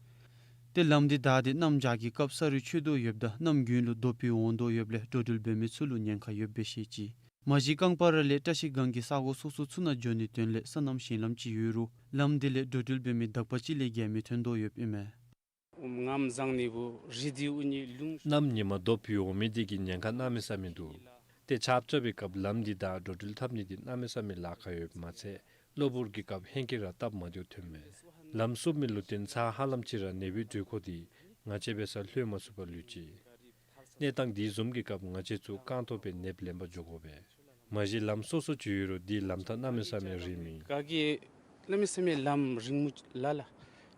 ཏེ་ལམ་འདི་བདའ་སྟེ་གནམ་བྱཱར་གྱི་སྐབས་ས་རུད་ཆད་དོ་ཡོདཔ་ད་གནམ་དགུན་ལུ་རྡོ་ཕུད་འོང་དོ་ཡོདཔ་ལས་འགྲོ་འགྲུལ་འབད་མི་ཚུ་ལུ་ཉེན་ཁ་ཡོདཔ་སྦེ་བཤད་ཅི། མ་གཞི་ཀམ་པ་ར་ལས་བཀྲ་ཤིས་སྒང་གི་ས་གོ་སོ་སོ་ཚུ་ནང་འགྱོ་ནིའི་དོན་ལས་སོ་ནམ་ཞིང་ལམ་ཅིག་ཡོད་རུང་ལམ་འདི་ལས་འགྲོ་འགྲུལ་འབད་མི་དག་པ་ཅིག་ལས་བརྒལ་མི་ཐོན་དོ་ཡོདཔ་ཨིན་མས། གནམ་བཟང་ནི་བུ་རི་དེ་ཨུ་ནི་ལུང་། གནམ་ཉིན་མ་རྡོ་ཕུད་འོང་མི་འདི་གིས་ཉེན་ཁ་གནམ་མེད་ས་མེད་འདུག། ཏེ་ཆརཔ་རྐྱབ་པའི་སྐབས་ལམ་འདི་བདའ་འགྲོ་འགྲུལ་འཐབ་ནི་འདི་གནམ་མེད་ས་མེད་ལཱ་ཁག་ཡོདཔ་མ་ཚད་གློ་བུར་གྱི་སྐབས་ཧེང་སྐལ་ར་སྟབས་མ་བདེཝ་ཐོནམ་མས། ལམ་བསུབ་མི་ལུ་བརྟེན་ཚར་ཧ་ལམ་ཅིག་ར་ནདཔ་གི་དྲོད་ཁོལ་འདི་ང་བཅས་འབད་སར་ལྷོད་མ་ཚུགས་པར་ལུས་ཅི། གནས་སྟངས་འདི་བཟུམ་གྱི་སྐབས་ང་བཅས་ཚུ་རྐང་ཐང་སྦེ་ནདཔ་ལེན་པར་འགྱོ་དགོ་པས། མ་གཞི་ལམ་སོ་སོ་ཅིག་ཡོད་རུང་འདི་ལམ་ཐག་གནམ་མེད་ས་མེད་རིངམ་ཨིན། ག་གི་གནམ་མེད་ས་མེད་ལམ་རིང་མོ་ལ་ལ་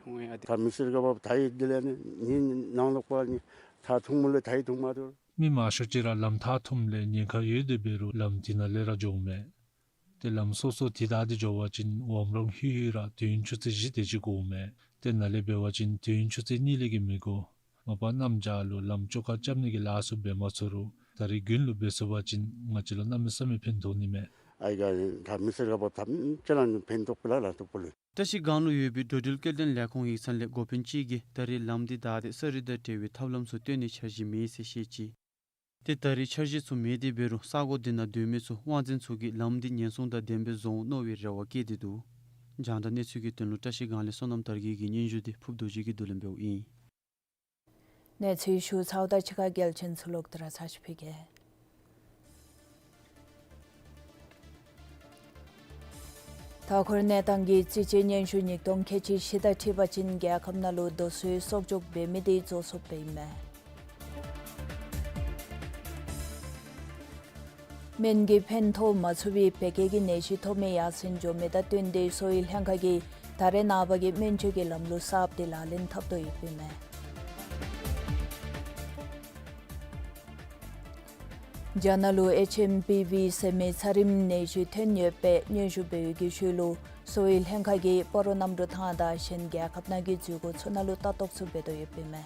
འོང་ཡ་དེ། ད་མི་སེར་ག་བབ་ད་ཡི་འདི་ལས་ནི་ནི་ནང་ལོགས་པ་ནི་ད་ཐུང་མོ་ལས་ད་ཡི་ཐུང་མ་དོ། མི་མང་ཤོས་ཅིག་ར་ལམ་ཐག་ཐུང་ལས་ཉེན་ཁ་ཡོད་དེ་འབད་རུང་ལམ་འདི་ནང་ལས་ར་འགྱོཝ་མས། ཏེ་ལམ་སོ་སོ་འདི་བདའ་སྟེ་འགྱོ་བ་ཅིན་འོང་རུང་ཧུད་ཧུད་ར་དུས་ཡུན་ཆུ་ཚོད་བཞི་དེ་ཅིག་འགོརཝ་མས། ཏེ་ནཱ་ལས་འབད་བ་ཅིན་དུས་ཡུན་ཆུ་ཚོད་གཉིས་ལས་བརྒལ་མི་འགོར། མ་པ་གནམ་བྱཱར་ལུ་ལམ་བཅོ་ཁ་རྐྱབ་ནི་གི་ལཱ་ཚུ་འབད་མ་ཚུགས་རུང་ད་རིས་དགུན་ལུ་འབད་ཚུགས་པ་ཅིན་ང་བཅས་ལུ་གནམ་མེད་ས་མེད་ཕན་ཐོགས་ནི་མས། ཨའི་ག་ད་མི་སེར་ག་འབདཝ་ད་ཅི་ར་ཕན་ཐོགས་པས་ལགས། ཐོགས་པས་ལགས། བཀྲ་ཤིས་སྒང་ལུ་ཡོད་པའི་འགྲོ་འགྲུལ་སྐྱེལ་འདྲེན་ལས་ཁུངས་ཡིག་ཚང་ལས་འགོ་དཔོན་ཅིག་གིས་ད་རེས་ལམ་འདི་བདའ་སྟེ་ས་རུད་དང་འབྲེལ་བའི་ཐབས་ལམ་ཚུ་བཏོན་ནི་འཆར་གཞི་མེད་ཟེར་བཤད་ཅི། ཏེ་ད་རེས་འཆར་གཞི་ཚུ་མེད་དེ་འབད་རུང་ས་གོ་འདི་ནང་སྡོད་མི་ཚུ་དབང་འཛིན་ཚུ་གིས་ལམ་འདི་ཉེན་སྲུང་དང་ལྡན་པའི་བཟོ་འོང་མནོ་བའི་རེ་བ་བསྐྱེད་དེ་འདུག། རྒྱང་བསྒྲགས་གནས་ཚུལ་གྱི་དོན་ལུ་བཀྲ་ཤིས་སྒང་ལས་བསོད་ནམས་དར་རྒྱས་ཀྱི་སྙན་ཞུ་འདི་ཕུབ་རྡོ་རྗེ་གིས་བསྡུ་ལེན་འབདཝ་ཨིན། གནས་ཚུལ་ཞུ་ཚརཝ་ད་ཕྱི་ཁ་རྒྱལ་ཆེན་ཚུ་ལོག་སྟེ་ར་ཚར་ཅིག་ཕུལ་གེ། མཐའ་འཁོར་གནས་སྟངས་ཀྱི་རྩིས་དཔྱད་སྙན་ཞུ་ཉིས་སྟོང་ཁལ་གཅིག་བཞི་དང་འཁྲིལ་བ་ཅིན་རྒྱལ་ཁབ་ནང་ལུ་རྡོ་སོལ་གསོག་འཇོག་འབད་མི་འདི་རྫོགས་སོཔ་ཨིན་མས། སྨན་གྱིས་ཕན་ཐོགས་མ་ཚུགས་པའི་བད་ཀན་གྱི་ནད་གཞི་ཐོབ་མི་ཡར་སེང་འགྱོ་མི་དང་བསྟུན་ཏེ་གསོ་བའི་ལྷན་ཁག་གིས་ད་རེས་ནངས་པ་གི་སྨན་བཅོས་ཀྱི་ལམ་ལུགས་གསརཔ་འདི་ལག་ལེན་འཐབ་དོ་ཡོདཔ་ཨིན་མས། རྒྱ་ནག་ལུ་ཨེཆ་ཨེམ་པི་ཝི་ཟེར་མི་ཚ་རིམ་ནད་གཞི་ཐོན་ཡོདཔ་སྦེ་སྙན་ཞུ་འབད་བའི་ཤུལ་ལུ་གསོ་བའི་ལྷན་ཁག་གིས་སྤ་རོ་གནམ་གྲུ་ཐང་དང་གཞན་རྒྱལ་ཁབ་ནང་གི་འཛུལ་སྒོ་ཚུ་ནང་ལུ་ལྟ་རྟོག་ཚུ་འབད་དོ་ཡོདཔ་ཨིན་མས།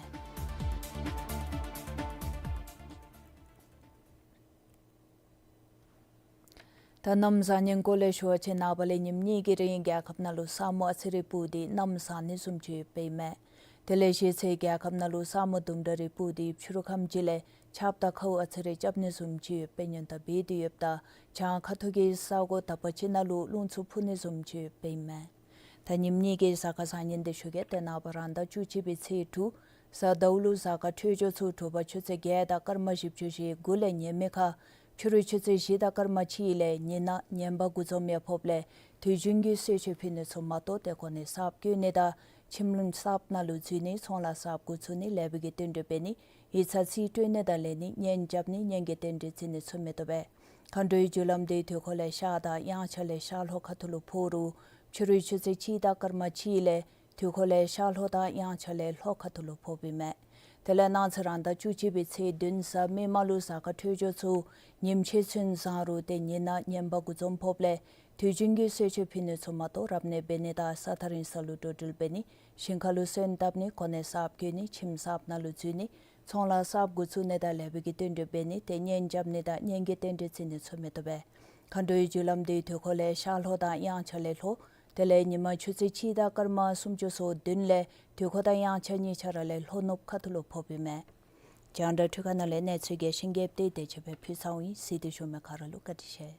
ད་གནམ་བཟང་ངན་སྐོར་ལས་ཞུ་བ་ཅིན་ནངས་པ་ལས་ཉིནམ་གཉིས་ཀྱི་རིང་རྒྱལ་ཁབ་ནང་ལུ་ས་སྨུག་ཨ་ཙི་རེ་སྤུབས་ཏེ་གནམ་བཟང་ནི་བཟུམ་ཅིག་ཡོདཔ་ཨིན་མས། དེ་ལས་གཞེས་ཚེ་རྒྱལ་ཁབ་ནང་ལུ་ས་སྨུག་དུམ་གྲ་རེ་སྤུབས་ཏེ་ཕྱི་རུ་ཁམས་ཅིག་ལས་ཆརཔ་དང་ཁཝ་ཨ་ཙི་རེ་རྐྱབ་ནི་བཟུམ་ཅིག་ཡོདཔ་སྦེ་སྔོན་བརྡ་འབད་དེ་ཡོདཔ་ད་བྱང་ཁ་ཐུག་གི་ས་གོ་དག་པ་ཅིག་ནང་ལུ་རླུང་འཚུབ་འཕུ་ནི་བཟུམ་ཅིག་ཡོདཔ་ཨིན་མས། ད་ཉིནམ་གཉིས་ཀྱི་གཟའ་སྐར་བཟང་ངན་འདི་ཞུ་གེ། ཏེ་ནངས་པ་རང་ཟླ་བཅུ་གཅིག་པའི་ཚེས་དྲུག་གཟའ་ཟླཝ་ལུ་གཟའ་སྐར་འཕྲོད་སྦྱོར་ཚུ་དྲོ་པ་ཆུ་ཚོད་བརྒྱད་དང་སྐར་མ་བཞི་བཅུ་ཞེ་དགུ་ལས་ཉེ་མི་ཁར་ཕྱི་རུ་ཆུ་ཚོད་བཞི་དང་སྐར་མ་གཅིག་ལས་ཉི་ནག་ངན་པ་དགུ་འཛོམས་ཡང་ཕོགཔ་ལས་དུས་རྒྱུན་གྱི་གསོལ་མཆོད་ཕུལ་ནི་ཚུ་མ་གཏོགས་ཏེ་གོ་གནས་གསརཔ་བསྐོ་ནི་དང་ཁྱིམ་གསརཔ་ནང་ལུ་འཛུལ་ནི་ཚོང་ལཱ་གསརཔ་འགོ་བཙུགས་ནི་ལེགས་པའི་གི་རྟེན་འབྲེལ་འབད་ནི་ཡིག་ཚང་རྩིས་སྤྲོད་ནི་དང་ལེན་ནི་གཉེན་རྐྱབ་ནི་གཉེན་གྱི་རྟེན་འབྲེལ་བརྩི་ནི་ཚུ་མི་བཏུབ་པས། མཁའ་འགྲོའི་རྒྱུ་ལམ་འདི་དུས་འཁོར་ལས་ཤར་དང་དབྱངས་འཆར་ལས་ཤར་ལྷོ་ཁ་ཐུག་ལུ་འཕོ་རུང་ཕྱི་རུ་ཆུ་ཚོད་གཅིག་དང་སྐར་མ་གཅིག་ལས་དུས་འཁོར་ལས་ཤར་ལྷོ་དང་དབྱངས་འཆར་ལས་ལྷོ་ཁ་ཐུག་ལུ་འཕོཝ་ཨིན་མས། དེ་ལས་གནངས་ཚེ་རང་ཟླ་བཅུ་གཅིག་པའི་ཚེས་བདུན་གཟའ་མིག་དམར་ལུ་གཟའ་སྐར་འཕྲོད་སྦྱོར་ཚུ་ཉིམ་ཕྱེད་ཚུན་བཟང་རུང་ཏེ་ཉི་ནག་ངན་པ་དགུ་འཛོམས་ཕོགཔ་ལས་དུས་རྒྱུན་གྱི་གསོལ་མཆོད་ཕུལ་ནི་ཚུ་མ་གཏོགས་རབ་གནས་འབད་ནི་དང་ས་ཐག་རིང་ས་ལུ་འགྲོ་འགྲུལ་འབད་ནི་ཞིང་ཁ་ལུ་སོན་བཏབ་ནི་གོ་གནས་གསརཔ་བསྐོ་ནི་ཁྱིམ་གསརཔ་ནང་ལུ་འཛུལ་ནི་ཚོང་ལཱ་གསརཔ་འགོ་བཙུགས་ནི་དང་ལེགས་པའི་གི་རྟེན་འབྲེལ་འབད་ནི་ཏེ་གཉེན་རྐྱབ་ནི་དང་གཉེན་གྱི་རྟེན་འབྲེལ་བརྩི་ནི་ཚུ་མི་བཏུབ་པས། མཁའ་འགྲོའི་རྒྱུ་ལམ་འདི་དུས་འཁོར་ལས་ཤར་ལྷོ་དང་དབྱངས་འཆར་ལས་ལྷོ། དེ་ལས་ཉིན་མ་ཆུ་ཚོད་གཅིག་དང་སྐར་མ་སུམ་ཅུ་སོ་བདུན་ལས་དུས་འཁོར་དང་དབྱངས་འཆར་གཉིས་ཆ་ར་ལས་ལྷོ་ནུབ་ཁ་ཐུག་ལུ་འཕོཝ་ཨིན་མས། རྒྱང་བསྒྲགས་འཕྲུལ་ཁང་ནང་ལས་གནས་ཚུལ་རྒྱས་ཤིང་རྒྱསཔ་འདི་དེ་ཅིག་སྦེ་ཕུལ་ཚརཝ་ཨིན། གཟིགས་ཏེ་བཞུགས་མི་ག་ར་ལུ་བཀའ་དྲིན་ཆེ།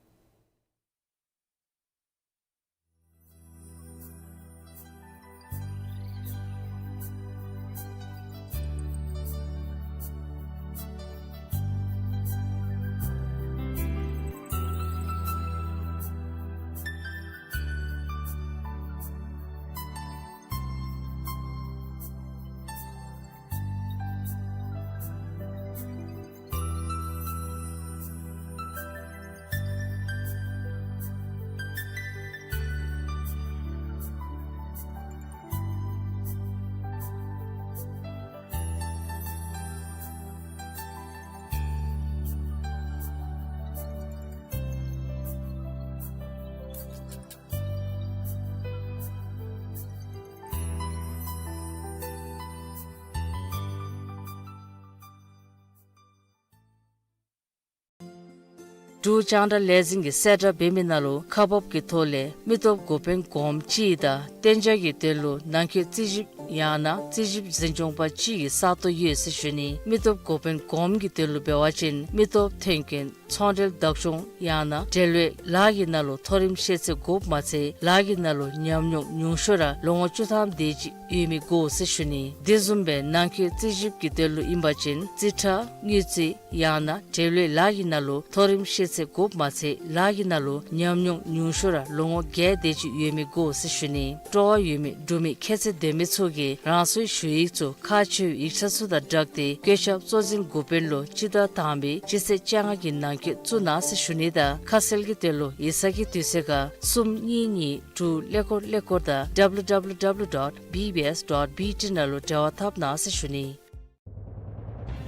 འབྲུག་རྒྱང་བསྒྲགས་ལས་འཛིན་གྱིས་གསལ་བསྒྲགས་འབད་མི་ནང་ལུ་ཁག་འབགཔ་གི་ཐོག་ལས་མི་སྟོབས་འགོ་དཔོན་གོངམ་ཅིག་དང་གཏན་འཇགས་ཀྱི་དོན་ལུ་ནང་འཁོད་རྩིས་ཞིབ་ཡང་ན་རྩིས་ཞིབ་འཛིན་སྐྱོང་པ་ཅིག་གི་ས་སྟོང་ཡོད་ཟེར་ཞུ་ནི། མི་སྟོབས་འགོ་དཔོན་གོངམ་གྱི་དོན་ལུ་འབད་བ་ཅིན་མི་སྟོབས་ཐོན་སྐྱེད་ཚོང་འབྲེལ་བདག་སྐྱོང་ཡང་ན་འབྲེལ་བའི་ལཱ་གི་ནང་ལུ་མཐོ་རིམ་ཤེས་ཚད་དགོཔ་མ་ཚད་ལཱ་གི་ནང་ལུ་ཉམས་མྱོང་ཉུང་ཤོས་ར་ལོ་ངོ་བཅུ་ཐམ་དེ་ཅིག་ཡོད་མི་དགོ་ཟེར་ཞུ་ནི། དེ་བཟུམ་སྦེ་ནང་འཁོད་རྩིས་ཞིབ་ཀྱི་དོན་ལུ་ཨིན་པ་ཅིན་རྩིས་ཁྲ་དངུལ་རྩིས་ཡང་ན་འབྲེལ་བའི་ལཱ་གི་ནང་ལུ་མཐོ་རིམ་ཤེས་ཚད་དགོཔ་མ་ཚད་ལཱ་གི་ནང་ལུ་ཉམས་མྱོང་ཉུང་ཤོས་ར་ལོ་ངོ་བརྒྱད་དེ་ཅིག་ཡོད་མི་དགོ་ཟེར་ཞུ་ནི། སྤྲོ་བ་ཡོད་མི་འབྲུག་མི་ཁྱད་ཚད་ལྡན་མི་ཚུ་གིས་རང་སོའི་ཞུ་ཡིག་ཚུ་ཁག་ཆེ་བའི་ཡིག་ཆ་ཚུ་དང་སྦྲགས་ཏེ་བཀོད་ཁྱབ་གཙོ་འཛིན་འགོ་དཔོན་ལུ་སྤྱི་ཟླ་དང་པའི་སྤྱི་ཚེས་བཅོ་ལྔ་གི་ནང་འཁོད་བཙུགས་གནང་ཟེར་ཞུ་ནི་དང་ཁ་གསལ་གྱི་དོན་ལུ་ཡིག་ཚང་གི་དུས་ཚོད་ཁར་གསུམ་གཉིས་གཉིས་དྲུག་ཀླད་ཀོར་ཀླད་ཀོར་དང་W W W dot B B S dot B T ནང་ལུ་འབྲེལ་བ་འཐབ་གནང་ཟེར་ཞུ་ནི།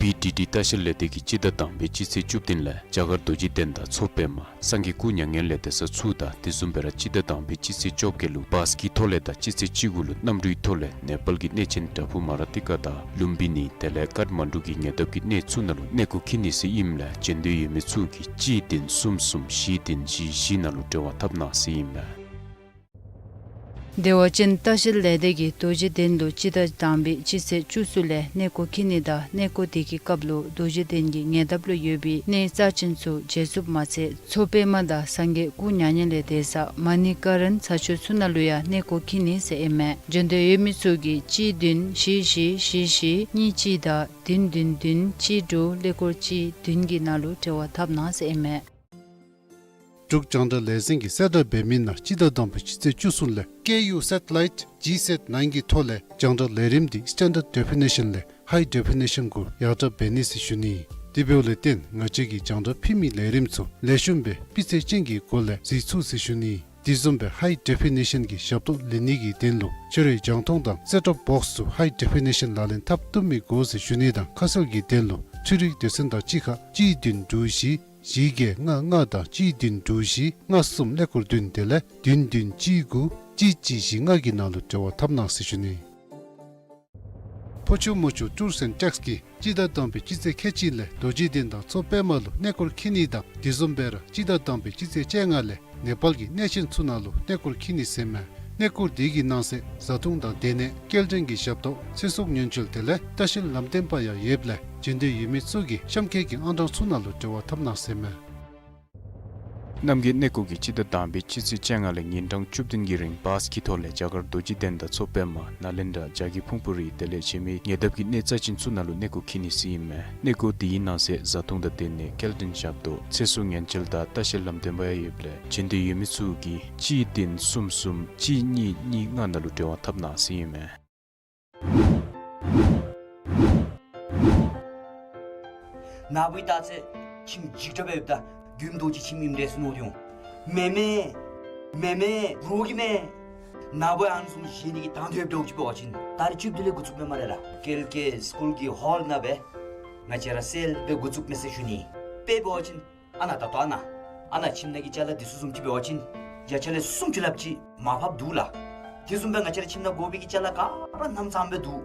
བི་ཌི་ཌི་ལྟ་བཤལ་ལས་སྡེ་གིས་སྤྱི་ཟླ་དང་པའི་སྤྱི་ཚེས་བཅུ་བདུན་ལས་རྒྱ་གར་རྡོ་རྗེ་གདན་དང་མཚོ་པདྨ་སངས་རྒྱས་སྐུ་མྱ་ངན་ལས་འདས་ས་ཚུ་དང་དེ་བཟུམ་སྦེ་ར་སྤྱི་ཟླ་དང་པའི་སྤྱི་ཚེས་བཅོ་བརྒྱད་ལུ་བཱས་ཀྱི་ཐོག་ལས་དང་སྤྱི་ཚེས་བཅུ་དགུ་ལུ་གནམ་གྲུའི་ཐོག་ལས་ནེ་པཱལ་གྱི་གནས་ཆེན་བྲག་ཕུག་མ་ར་ཏི་ཀ་དང་ལུམ་བི་ནི་དེ་ལས་ཀཱཐ་མན་ཌུ་གི་ཉེ་འདབས་ཀྱི་གནས་ཚུ་ནང་ལུ་གནས་སྐོར་འཁྱིད་ནི་ཟེར་ཨིནམ་ལས་བྱོན་འདོད་ཡོད་མི་ཚུ་གིས་གཅིག་བདུན་གསུམ་གསུམ་བཞི་བདུན་བཞི་བཞི་ནང་ལུ་འབྲེལ་བ་འཐབ་གནང་ཟེར་ཨིན་མས། བདེ་བ་ཅན་ལྟ་བཤལ་ལས་སྡེ་གིས་རྡོ་རྗེ་གདན་ལུ་སྤྱི་ཟླ་དང་པའི་སྤྱི་ཚེས་བཅུ་གསུམ་ལས་གནས་སྐོར་འཁྱིད་ནི་དང་གནས་སྐོར་དེ་གི་སྐབས་ལུ་རྡོ་རྗེ་གདན་གྱི་ཉེ་འདབས་ལུ་ཡོད་པའི་གནས་རྩ་ཆེན་ཚུ་མཇལ་ཚུགསཔ་མ་ཚད་མཚོ་པདྨ་དང་སངས་རྒྱས་སྐུ་མྱ་ངན་ལས་འདས་ས་མ་ཎི་ཀ་རན་ས་ཆ་ཚུ་ནང་ལུ་ཡང་གནས་སྐོར་འཁྱིད་ནི་ཟེར་ཨིན་མས། བྱོན་འདོད་ཡོད་མི་ཚུ་གིས་གཅིག་བདུན་བཞི་བཞི་བཞི་བཞི་གཉིས་གཅིག་དང་བདུན་བདུན་བདུན་གཅིག་དྲུག་ཀླད་ཀོར་གཅིག་བདུན་གྱི་ནང་ལུ་འབྲེལ་བ་འཐབ་གནང་ཟེར་ཨིན་མས། འབྲུག་རྒྱང་བསྒྲགས་ལས་འཛིན་གྱིས་གསལ་བསྒྲགས་འབད་མི་ནང་སྤྱི་ཟླ་དང་པའི་སྤྱི་ཚེས་བཅུ་གསུམ་ལས་ཀེ་ཡུ་སེ་ཊི་ལའིཊ་ཇི་སེཊ་ནའིན་གྱི་ཐོག་ལས་རྒྱང་བསྒྲགས་ལས་རིམ་འདི་སི་ཊེན་ཌརཌ་ཌེ་ཕི་ནེ་ཤཱན་ལས་ཧའི་ཌེ་ཕི་ནེ་ཤཱན་གུ་ཡར་དྲག་འབད་ནི་ཟེར་ཞུ་ནི། དེ་འབདཝ་ལས་བརྟེན་ང་བཅས་ཀྱིས་རྒྱང་བསྒྲགས་ཕུལ་མི་ལས་རིམ་ཚུ་ལེགས་ཤོམ་སྦེ་སྤུས་ཚད་ཅན་གྱི་སྒོ་ལས་གཟིགས་ཚུགས་ཟེར་ཞུ་ནི། དེ་བཟུམ་སྦེ་ཧའི་ཌེ་ཕི་ནེ་ཤཱན་གྱི་ཞབས་ཏོག་ལེན་ནི་གི་དོན་ལུ་ཁྱོད་རའི་རྒྱང་མཐོང་དང་སེཊ་ཊོབ་བོགསི་ཚུ་ཧའི་ཌེ་ཕི་ནེ་ཤཱན་ལག་ལེན་འཐབ་བཏུབ་མི་དགོ་ཟེར་ཞུ་ནི་དང་ཁ་གསལ་གྱི་དོན་ལུ་འཕྲུལ་རིག་སྡེ་ཚན་དང་གཅིག་ཁར་གཅིག་བདུན་དྲུག་བཞི་བཞི་བརྒྱད་ལྔ་ལྔ་དང་གཅིག་བདུན་དྲུག་བཞི་ལྔ་གསུམ་ཀླད་ཀོར་བདུན་དེ་ལས་བདུན་བདུན་གཅིག་དགུ་གཅིག་གཅིག་བཞི་ལྔ་གི་ནང་ལུ་འབྲེལ་བ་འཐབ་གནང་ཟེར་ཞུ་ནི། ཕོ་ཆུ་མོ་ཆུ་ཊུརསི་ཨེནཌ་ཊེགསི་གིས་སྤྱི་ཟླ་དང་པའི་སྤྱི་ཚེས་ཁལ་གཅིག་ལས་རྡོ་རྗེ་གདན་དང་མཚོ་པདྨ་ལུ་གནས་སྐོར་འཁྱིད་ནི་དང་དེ་བཟུམ་སྦེ་ར་སྤྱི་ཟླ་དང་པའི་སྤྱི་ཚེས་བཅོ་ལྔ་ལས་ནེ་པཱལ་གྱི་གནས་ཆེན་ཚུ་ནང་ལུ་གནས་སྐོར་འཁྱིད་ནི་ཟེར་མས། གནས་སྐོར་དེ་གི་ནང་གསེས་བཟའ་འཐུང་དང་སྡོད་གནས་སྐྱེལ་འདྲེན་གྱི་ཞབས་ཏོག་ཚེ་སྲོག་ཉེན་བཅོལ་དེ་ལས་ལྟ་བཤལ་ལམ་སྟོན་པ་ཡང་ཡོདཔ་ལས་བྱོན་འདོད་ཡོད་མི་ཚུ་གིས་གཤམ་འཁོད་ཀྱི་ཨང་གྲངས་ཚུ་ནང་ལུ་འབྲེལ་བ་འཐབ་གནང་ཟེར་མས། རྣམ་རྒྱལ་གནས་སྐོར་གྱིས་སྤྱི་ཟླ་དང་པའི་སྤྱི་ཚེས་བཅོ་ལྔ་ལས་ཉིན་གྲངས་བཅུ་བདུན་གྱི་རིང་བཱས་ཀྱི་ཐོག་ལས་རྒྱ་གར་རྡོ་རྗེ་གདན་དང་མཚོ་པདྨ་ནཱ་ལེནྡྲ་བྱ་རྒོད་ཕུང་པོ་རི་དེ་ལས་གཞན་མི་ཉེ་འདབས་ཀྱི་གནས་རྩ་ཆེན་ཚུ་ནང་ལུ་གནས་སྐོར་འཁྱིད་ནི་ཟེར་ཨིན་མས། གནས་སྐོར་དེའི་ནང་གསེས་བཟའ་འཐུང་དང་སྡོད་གནས་སྐྱེལ་འདྲེན་ཞབས་ཏོག་ཚེ་སྲོག་ཉེན་བཅོལ་དང་ལྟ་བཤལ་ལམ་སྟོན་པ་ཡང་ཡོདཔ་ལས་བྱོན་འདོད་ཡོད་མི་ཚུ་གིས་གཅིག་བདུན་གསུམ་གསུམ་གཅིག་གཉིས་གཉིས་ལྔ་ནང་ལུ་འབྲེལ་བ་འཐབ་གནང་ཟེར་ཨིན་མས། ནཱ་བུ་ད་ཚེ་ཁྱིམ་འཇིགས་སྐྲག་སྦེ་ཡོདཔ་ད་མགྱོནམ་རྡོ་རྗེ་ཁྱིམ་ཨིནམ་འདྲས་སུ་མནོ་འོང་། མེན་མེན། མེན་མེན། རོགས་ཀྱིས་མེན། ནཱ་བུ་ཨ་ནི་བཟུམ་བཞེས་ནི་གི་དང་འདོད་འདྲཝ་ཅིག་འབད་བ་ཅིན་ད་རིས་བཅུ་བདུན་ལས་འགོ་བཙུགས་མས་སྨ་རེ་ལགས། ཀལ་ཀེ་སི་ཀུལ་གྱི་ཧོལ་ནང་སྦེ་ང་བཅས་ར་སེལ་སྦེ་འགོ་བཙུགས་མས་ཟེར་ཞུ་ནི། དཔེ་འབད་བ་ཅིན་ཨ་ནཱ་ད་ལྟོ་ཨ་ནཱ་ཨ་ནཱ་ཁྱིམ་ནང་གི་ཅ་ལ་འདི་ཚུ་བཟུམ་ཅིག་འབད་བ་ཅིན་བརྒྱ་ཆ་ལས་སུམ་ཅུ་ལྷགཔ་ཅིག་མར་ཕབ་འདུག་ལགས། དེ་བཟུམ་སྦེ་ང་བཅས་ར་ཁྱིམ་ནང་དགོ་པའི་གི་ཅ་ལ་ག་ར་ནམ་ཚངམ་སྦེ་འདུག།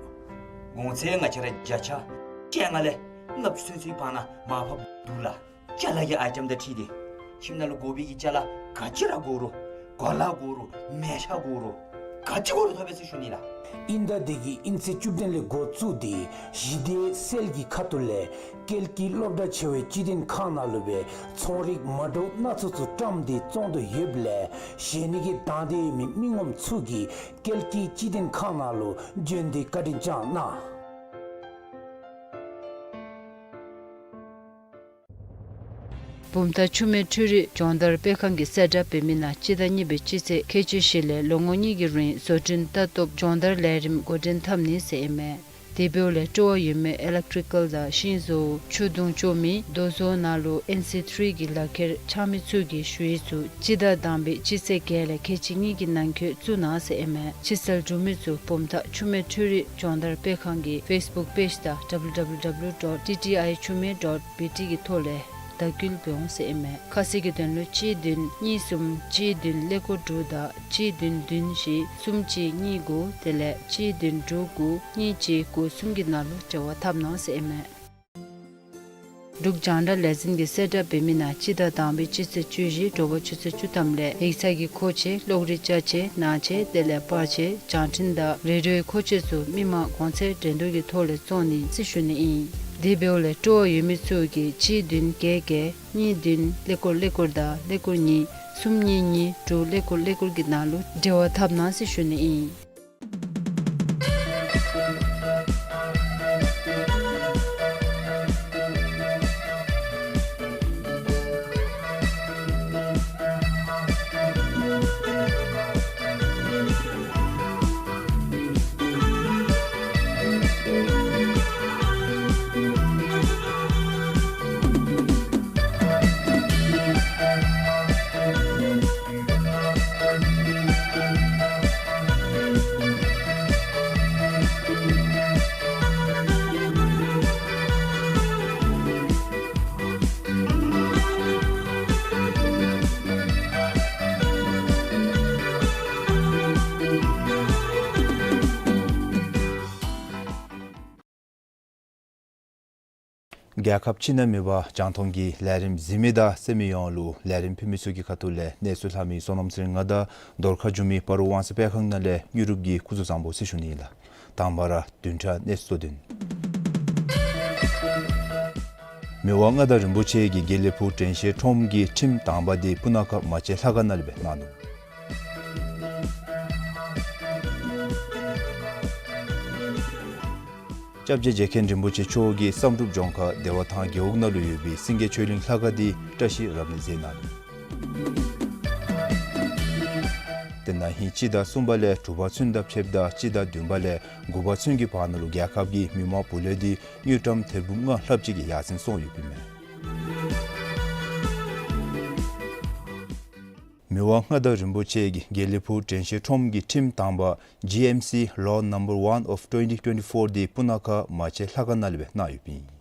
གོང་ཚད་ང་བཅས་ར་བརྒྱ་ཆ་བཅོ་ལྔ་ལས་ལྔ་བཅུ་ཚུན་ཚོད་བར་ན་མར་ཕབ་འདུག་ལགས། ཅ་ལ་གི་ཨའི་ཊེམ་དང་འཁྲིལ་ཏེ་ཁྱིམ་ནང་ལུ་དགོ་པའི་གི་ཅ་ལ་ག་ཅི་ར་དགོ་རུང་གོ་ལ་དགོ་རུང་མལ་ཆ་དགོ་རུང་ག་ཅི་དགོ་རུང་ཐོབ་པས་ཟེར་ཞུ་ནི་ལགས། དབྱིན་ཟླ་འདི་གི་དབྱིན་ཚེས་བཅུ་བདུན་ལས་འགོ་བཙུགས་ཏེ་གཞི་སྡེ་སེལ་གྱི་ཁ་ཐུག་ལས་ཀལ་ཀི་སློབ་གྲྭ་ཆེ་བའི་སྤྱི་མཐུན་ཁང་ནང་ལུ་སྦེ་ཚོང་རིགས་མ་འདྲཝ་སྣ་ཚོགས་ཚུ་བཀྲམ་སྟེ་བཙོང་དོ་ཡོདཔ་ལས་བཞེས་ནི་གི་དང་འདོད་ཡོད་མི་མི་ངོམ་ཚུ་གིས་ཀལ་ཀི་སྤྱི་མཐུན་ཁང་ནང་ལུ་བྱོན་ཏེ་བཀའ་དྲིན་བསྐྱང་གནང་། བུམ་ཐང་ཆུ་སྨད་འཕྲུལ་རིག་སྦྱོང་བརྡར་སྤེལ་ཁང་གིས་གསལ་བསྒྲགས་འབད་མི་ནང་སྤྱི་ཟླ་གཉིས་པའི་སྤྱི་ཚེས་ཁལ་གཅིག་བཞི་ལས་ལོ་ངོ་གཉིས་ཀྱི་རིང་བཟོ་སྐྲུན་ལྟ་རྟོག་སྦྱོང་བརྡར་ལས་རིམ་འགོ་འདྲེན་འཐབ་ནི་ཟེར་ཨིན་མས། དེ་འབདཝ་ལས་སྤྲོ་བ་ཡོད་མི་ཨི་ལེག་ཊི་རི་ཀལ་དང་ཤིང་བཟོ་ཆུ་དུང་ཅོག་མི་རྡོ་བཟོ་ནང་ལུ་ཨེན་སི་ཐི་རི་གི་ལག་ཁྱེར་འཆང་མི་ཚུ་གིས་ཞུ་ཡིག་ཚུ་སྤྱི་ཟླ་དང་པའི་སྤྱི་ཚེས་བརྒྱད་ལས་ཁལ་གཅིག་གཉིས་ཀྱི་ནང་འཁོད་བཙུགས་གནང་ཟེར་ཨིན་མས། ཕྱིར་སེལ་གྲུབ་མི་ཚུ་བུམ་ཐང་ཆུ་སྨད་འཕྲུལ་རིག་སྦྱོང་བརྡར་སྤེལ་ཁང་གི་ཕེསི་བུཀ་པེཇ་དང་ཌབ་ལུ་ཌབ་ལུ་ཌབ་ལུ་ཌོཊ་ཊི་ཊི་ཨའི་ཆུ་སྨད་ཌོཊ་བི་ཊི་གི་ཐོག་ལས་བརྡ་བསྐུལ་འབད་འོང་ཟེར་ཨིན་མས། ཁ་གསལ་གྱི་དོན་ལུ་གཅིག་བདུན་གཉིས་གསུམ་གཅིག་བདུན་ཀླད་ཀོར་དྲུག་དང་གཅིག་བདུན་བདུན་བཞི་གསུམ་གཅིག་གཉིས་དགུ་དེ་ལས་གཅིག་བདུན་དྲུག་དགུ་གཉིས་གཅིག་དགུ་གསུམ་གྱི་ནང་ལུ་འབྲེལ་བ་འཐབ་གནང་ཟེར་ཨིན་མས། འབྲུག་རྒྱང་བསྒྲགས་ལས་འཛིན་གྱིས་གསལ་བསྒྲགས་འབད་མི་ནང་སྤྱི་ཟླ་དང་པའི་སྤྱི་ཚེས་བཅུ་བཞི་དྲོ་པ་ཆུ་ཚོད་བཅུ་ཐམ་ལས་ཡིག་ཚང་གི་མཁོ་ཆས་གློག་རིག་ཅ་ཆས་ནང་ཆས་དེ་ལས་པར་ཆས་བྱང་འཕྲིན་དང་རེ་ཌི་ཡོའི་མཁོ་ཆས་ཚུ་མི་མང་གོང་ཚད་འགྲན་བསྡུར་གྱི་ཐོག་ལས་བཙོང་ནི་ཟེར་ཞུ་ནི་ཨིན། དེ་འབདཝ་ལས་སྤྲོ་བ་ཡོད་མི་ཚུ་གིས་གཅིག་བདུན་བརྒྱད་བརྒྱད་གཉིས་བདུན་ཀླད་ཀོར་ཀླད་ཀོར་དང་ཀླད་ཀོར་གཉིས་གསུམ་གཉིས་གཉིས་དྲུག་ཀླད་ཀོར་ཀླད་ཀོར་གྱི་ནང་ལུ་འབྲེལ་བ་འཐབ་གནང་ཟེར་ཞུ་ནི་ཨིན། རྒྱལ་ཁབ་ཕྱི་ནང་མེད་པར་རྒྱང་མཐོང་གི་ལས་རིམ་གཟིགས་མི་དང་གསན་མི་ཡོངས་ལུ་ལས་རིམ་ཕུལ་མི་ཚུ་གི་ཁ་ཐུག་ལས་གནས་ཚུལ་ལྷག་མི་བསོད་ནམས་ཚེ་རིང་ང་དང་རྫོང་ཁ་འགྱོ་མི་སྤ་རོ་དབང་གསལ་སྤེལ་ཁང་ནང་ལས་དངོས་གྲུབ་ཀྱིས་སྐུ་གཟུགས་བཟང་པོ་ཟེར་ཞུ་ནི་ལགས། དང་པ་ར་བདུན་ཕྲག་གནས་ཚུལ་གཙོ་དོན། མི་དབང་མངའ་བདག་རིན་པོ་ཆེ་གིས་དགེ་ལེགས་ཕུག་དྲན་ཤེས་ཁྲོམ་གྱི་ཁྲིམས་དང་པ་དེ་སྤུ་ན་ཁ་མ་ཆེན་ལྷ་ཁང་ནང་ལས་སྦེ་གནང་ནུག། སྐྱབས་རྗེ་རྗེ་མཁན་རིན་པོ་ཆེ་མཆོག་གིས་བསམ་གྲུབ་ལྗོངས་མཁར་བདེ་བ་ཐང་རྒེད་འོག་ནང་ལུ་ཡོད་པའི་སེང་གེ་ཆོས་གླིང་ལྷ་ཁང་དེ་བཀྲ་ཤིས་རབ་གནས་མཛད་གནང་ནུག། དེ་ནང་ཧིང་སྤྱི་ཟླ་གསུམ་པ་ལས་དྲུག་པ་ཚུན་དང་ཕྱདཔ་ད་སྤྱི་ཟླ་བདུན་པ་ལས་དགུ་པ་ཚུན་གྱི་བར་ན་ལུ་རྒྱལ་ཁབ་ཀྱི་མི་མང་བུ་ལོན་དེ་དངུལ་ཀྲམ་ཐེར་འབུམ་ལྔ་ལྷགཔ་ཅིག་གི་ཡར་སེང་སོང་ཡོདཔ་ཨིན་མས། མི་དབང་མངའ་བདག་རིན་པོ་ཆེ་གིས་དགེ་ལེགས་ཕུག་དྲན་ཤེས་ཁྲོམ་གྱི་ཁྲིམས་དང་པ་G M C Law Number One of twenty twenty-four དེ་སྤུ་ན་ཁ་མ་ཆེན་ལྷ་ཁང་ནང་ལས་སྦེ་གནང་ཡོདཔ་ཨིན།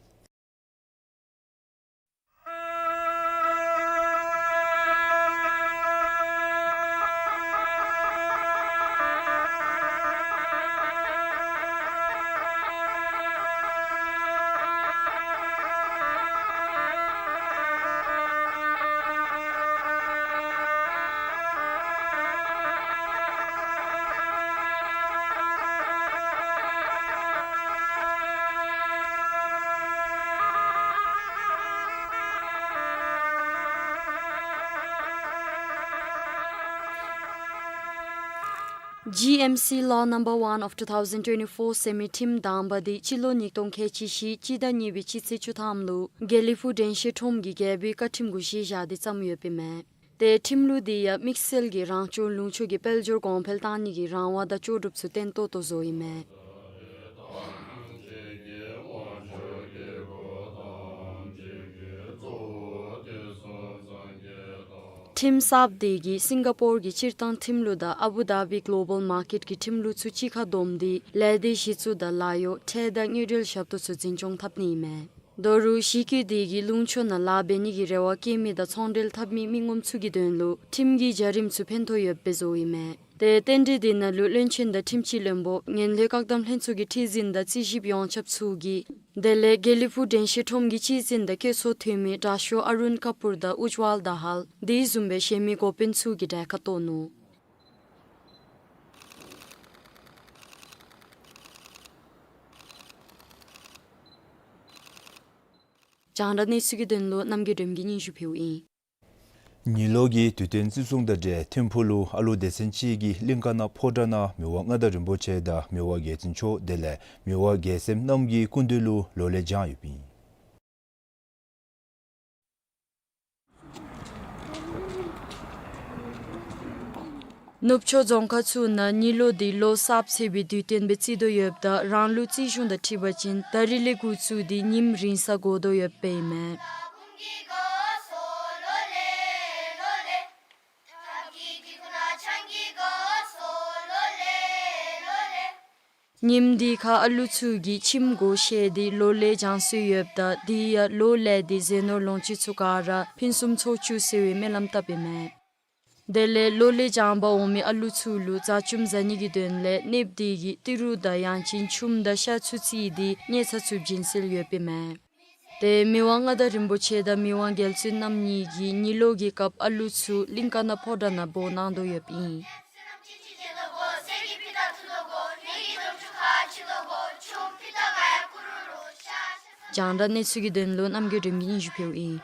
G M C Law Number One of two thousand twenty-four ཟེར་མི་ཁྲིམས་དང་པ་དེ་སྤྱི་ལོ་ཉིས་སྟོང་ཁལ་གཅིག་བཞི་སྤྱི་ཟླ་གཉིས་པའི་སྤྱི་ཚེས་བཅུ་ཐམ་ལུ་དགེ་ལེགས་ཕུག་དྲན་ཤེས་ཁྲོམ་གྱི་རྒྱལ་པོའི་བཀའ་ཁྲིམས་གུ་གཞི་བཞག་སྟེ་བརྩམས་ཡོདཔ་ཨིན་མས། ཏེ་ཁྲིམས་ལུགས་འདི་ཡང་དམིགས་བསལ་གྱི་རང་སྐྱོང་ལུང་ཕྱོགས་ཀྱི་དཔལ་འབྱོར་གོང་འཕེལ་གཏང་ནི་གི་རང་དབང་དང་ལྕོགས་གྲུབ་ཚུ་བརྟན་ཏོག་ཏོ་བཟོཝ་ཨིན་མས། ཁྲིམས་གསརཔ་དེ་གིས་སིང་ག་པོར་གྱི་སྤྱིར་བཏང་ཁྲིམས་ལུགས་དང་ཨ་བུ་དྷ་བི་གློ་བཱལ་མར་ཀེཊ་ཀྱི་ཁྲིམས་ལུགས་ཚུ་གཅིག་ཁར་བསྡོམས་ཏེ་ལས་སྡེ་གཞི་བཙུགས་དང་ལཱ་གཡོག་ཁྲལ་དང་དངུལ་འབྲེལ་ཞབས་ཏོག་ཚུ་འཛིན་སྐྱོང་འཐབ་ནི་ཨིན་མས། དོ་རུང་གཞི་བཀོད་དེ་གིས་ལུང་ཕྱོགས་ནང་ལཱ་འབད་ནི་གི་རེ་བ་བསྐྱེད་མི་དང་ཚོང་འབྲེལ་འཐབ་མི་མི་ངོམ་ཚུ་གི་དོན་ལུ་ཁྲིམས་ཀྱི་བྱ་རིམ་ཚུ་ཕན་ཐོགས་ཡོདཔ་སྦེ་བཟོཝ་ཨིན་མས། ཏེ་རྟེན་འབྲེལ་དེ་ནང་ལུ་བློན་ཆེན་དང་ཁྲིམས་སྤྱི་བློན་པོ་ངན་ལྷད་བཀག་སྡོམ་ལྷན་ཚོགས་ཀྱི་ཁྲི་འཛིན་དང་རྩིས་ཞིབ་ཡོངས་ཁྱབ་ཚུ་གིས་དེ་ལས་དགེ་ལེགས་ཕུག་དྲན་ཤེས་ཁྲོམ་གྱི་སྤྱི་འཛིན་དང་བཀོད་ཚོགས་འཐུས་མི་དྲག་ཤོས་ཨ་རུན་ཀ་པུར་དང་ཨུཇ་ཝལ་དཱ་ཧལ་དེ་བཟུམ་སྦེ་གཞན་མི་འགོ་དཔོན་ཚུ་གིས་གྲལ་ཁར་གཏོགས་ནུག། རྒྱང་བསྒྲགས་གནས་ཚུལ་གྱི་དོན་ལུ་རྣམ་རྒྱལ་སྒྲོལ་མ་གིས་སྙན་ཞུ་ཕུལཝ་ཨིན། ཉིས་ལོ་གི་དུས་སྟོན་བརྩི་སྲུང་དང་འབྲེལ་ཐིམ་ཕུག་ལུ་ཨ་ལུ་སྡེ་ཚན་གཅིག་གིས་གླིང་ཀ་ན་ཕོ་བྲང་ནང་མི་དབང་མངའ་བདག་རིན་པོ་ཆེ་དང་མི་དབང་རྒྱལ་བཙུན་མཆོག་དེ་ལས་མི་དབང་རྒྱལ་མཚན་རྣམ་གཉིས་སྐུ་མདུན་ལུ་ལོ་ལེགས་བགྱང་ཡོདཔ་ཨིན། ནུབ་ཕྱོགས་རྫོང་ཁག་ཚུ་ནང་ཉིས་ལོ་འདི་ལོ་གསརཔ་ཟེར་བའི་དུས་སྟོན་སྦེ་བརྩི་དོ་ཡོདཔ་ད་རང་ལུགས་རྩིས་གཞུང་དང་འཁྲིལ་བ་ཅིན་ད་རིས་ལས་འགོ་བཙུགས་ཏེ་ཉིནམ་རིང་སར་འགོར་དོ་ཡོདཔ་ཨིན་མས། ཉིནམ་འདི་ཁར་ཨ་ལུ་ཚུ་གིས་ཁྱིམ་སྒོ་ཕྱེ་སྟེ་ལོ་ལེགས་བགྱང་སྲོལ་ཡོདཔ་ད་དེ་ཡང་ལོ་ལེགས་ཏེ་ཟས་ནོར་ལོངས་སྤྱོད་ཚུ་ག་ར་ཕུན་སུམ་ཚོགས་བཅུག་ཟེར་བའི་སྨོན་ལམ་བཏབ་ཨིན་མས། དེ་ལས་ལོ་ལེགས་བགྱང་པར་འོང་མི་ཨ་ལུ་ཚུ་ལུ་བཟའ་བཅོམ་བཟའ་ནི་གི་དོན་ལས་གནསཔོ་དེ་གིས་ཏི་རུ་དང་ཡང་ཅིན་ཆུམ་དང་ཤ་ཚུ་བརྩིས་ཏེ་ཉལ་ཚ་ཚུ་བྱིན་སྲོལ་ཡོདཔ་ཨིན་མས། ཏེ་མི་དབང་མངའ་བདག་རིན་པོ་ཆེ་དང་མི་དབང་རྒྱལ་བཙུན་རྣམ་གཉིས་ཀྱིས་ཉིས་ལོ་གི་སྐབས་ཨ་ལུ་ཚུ་གླིང་ཀ་ན་ཕོ་བྲང་ནང་འབོ་གནང་དོ་ཡོདཔ་ཨིན། རྒྱང་བསྒྲགས་གནས་ཚུལ་གྱི་དོན་ལུ་རྣམ་རྒྱལ་སྒྲོལ་མ་གིས་སྙན་ཞུ་ཕུལཝ་ཨིན།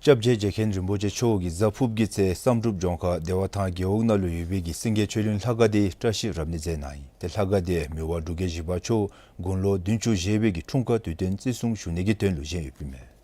སྐྱབས་རྗེ་རྗེ་མཁན་རིན་པོ་ཆེ་མཆོག་གིས་གཟའ་ཕུརཔ་གི་ཚེ་བསམ་གྲུབ་ལྗོངས་མཁར་བདེ་བ་ཐང་རྒེད་འོག་ནང་ལུ་ཡོད་པའི་གི་སེང་གེ་ཆོས་གླིང་ལྷ་ཁང་དེ་བཀྲ་ཤིས་རབ་གནས་མཛད་གནང་ཡི། ཏེ་ལྷ་ཁང་དེ་མི་དབང་འབྲུག་རྒྱལ་བཞི་པ་མཆོག་དགུང་ལོ་བདུན་ཅུ་བཞེས་པའི་གི་འཁྲུངས་སྐར་དུས་སྟོན་བརྩི་སྲུང་ཞུ་ནི་གི་དོན་ལུ་བཞེངས་ཡོདཔ་ཨིན་མས།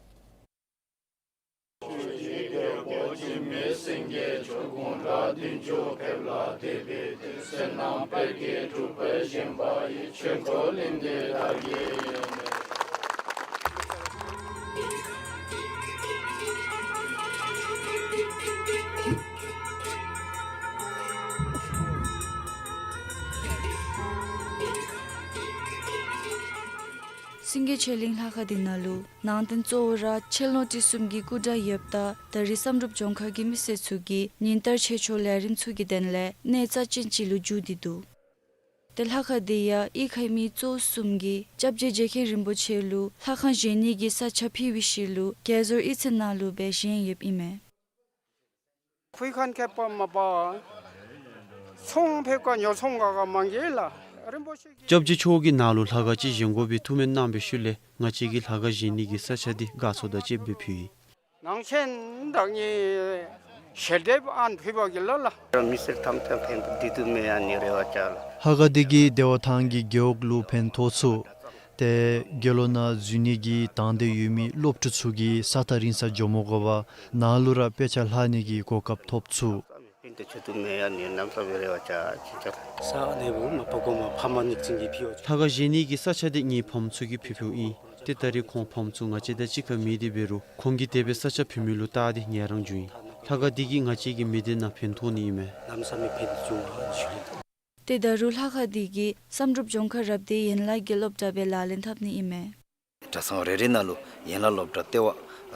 སེང་གེ་ཆོས་གླིང་ལྷ་ཁང་འདི་ནང་ལུ་ནང་རྟེན་གཙོ་བོ་ར་ཆོས་ལོངས་སྤྲུལ་གསུམ་གྱི་སྐུ་འདྲ་ཡོདཔ་ད་ད་རེས་བསམ་གྲུབ་ལྗོངས་མཁར་གྱི་མི་སེར་ཚུ་གིས་ཉིན་ལྟར་ཆོས་ཕྱོགས་ལས་རིམ་ཚུ་གི་དོན་ལས་གནས་རྩ་ཅན་ཅིག་ལུ་འགྱུར་ཏེ་འདུག། ཏེ་ལྷ་ཁང་འདི་ཡང་གཡུས་ཁའི་མི་གཙོ་བོ་གསུམ་གྱིས་སྐྱབས་རྗེ་རྗེ་མཁན་རིན་པོ་ཆེ་ལུ་ལྷ་ཁང་བཞེངས་ནི་གི་ས་ཆ་ཕུལ་བའི་ཤུལ་ལུ་རྒྱ་ཟུར་གཡུས་ཚན་ནང་ལུ་སྦེ་བཞེངས་ཡོདཔ་ཨིན་མས། ཁུལ་ཁང་ཁེ་པ་མ་པ་ཚོང་ཕེབས་ཀ་ཉོ་ཚོང་ག་ག་མང་གི་ལ་རིན་པོ་ཆེ་གི། སྐྱབས་རྗེ་མཆོག་གིས་ནཱ་ལུ་ལྷ་ཁང་ཅིག་བཞེངས་དགོ་པའི་ཐུགས་སྨོན་གནང་བའི་ཤུལ་ལས་ང་བཅས་ཀྱིས་ལྷ་ཁང་བཞེངས་ནི་གི་ས་ཆ་འདི་དགའ་ཚོར་དང་བཅསཔ་སྦེ་ཕུལ་ཡི། ནང་ཆེན་བདག་ཉིད་ཞལ་འདེབས་ཨན་ཕུལ་བ་གི་ལོ་ལ། མི་སེར་ཐམས་ཅད་ཕན་བདེ་སྡུག་མེད་ཡ་ནི་རེ་བ་ཅ་ལ། ལྷ་ཁང་འདི་གིས་བདེ་བ་ཐང་གི་རྒེད་འོག་ལུ་ཕན་ཐོགས་ཚུགས། ཏེ་དགེ་སློང་ནང་འཛུལ་ནི་གི་དང་འདོད་ཡོད་མི་སློབ་ཕྲུག་ཚུ་གིས་ས་ཐག་རིང་ས་འགྱོ་མ་དགོ་པར་ནཱ་ལུ་ར་དཔེ་ཆ་ལྷག་ནི་གི་གོ་སྐབས་ཐོབ་ཚུགས། ཕན་བདེ་སྡུག་མེད་ཡ་ནི་གནམ་ས་བའི་རེ་བ་ཅ་ཅི་ཅ། ས་ཨ་ནི་བུ་མ་པ་གོ་མ་ཕ་མ་ནིག་ཅིང་གི་ཕི་ཡོ་ཅ། ལྷ་ཁང་བཞེངས་ནི་གི་ས་ཆ་འདི་ངེའི་ཕམ་ཚུ་གིས་ཕུལ་ཕུལཝ་ཨིན། ཏེ་ད་རེས་ཁོང་ཕམ་ཚུ་ང་བཅས་དང་གཅིག་ཁར་མེད་དེ་འབད་རུང་ཁོང་གིས་དེ་སྦེ་ས་ཆ་ཕུལ་མི་ལུ་བལྟ་སྟེ་ངལ་རངས་བྱུང་ཡི། ལྷ་ཁང་འདི་གིས་ང་བཅས་ཀྱི་མི་སྡེ་ནང་ཕན་ཐོགས་ནི་ཨིན་མས། གནམ་ས་མེད་ཕན་བྱུང་བ་ཞུ་ཡི། ཏེ་ད་རུང་ལྷ་ཁང་འདི་གིས་བསམ་གྲུབ་ལྗོངས་མཁར་རབ་སྡེའི་ཡན་ལག་གི་སློབ་གྲྭ་སྦེ་ལག་ལེན་འཐབ་ནི་ཨིན་མས། གྲྭ་ཚང་རེ་རེ་ནང་ལུ་ཡན་ལག་སློབ་གྲྭ་ལྟེ་བ་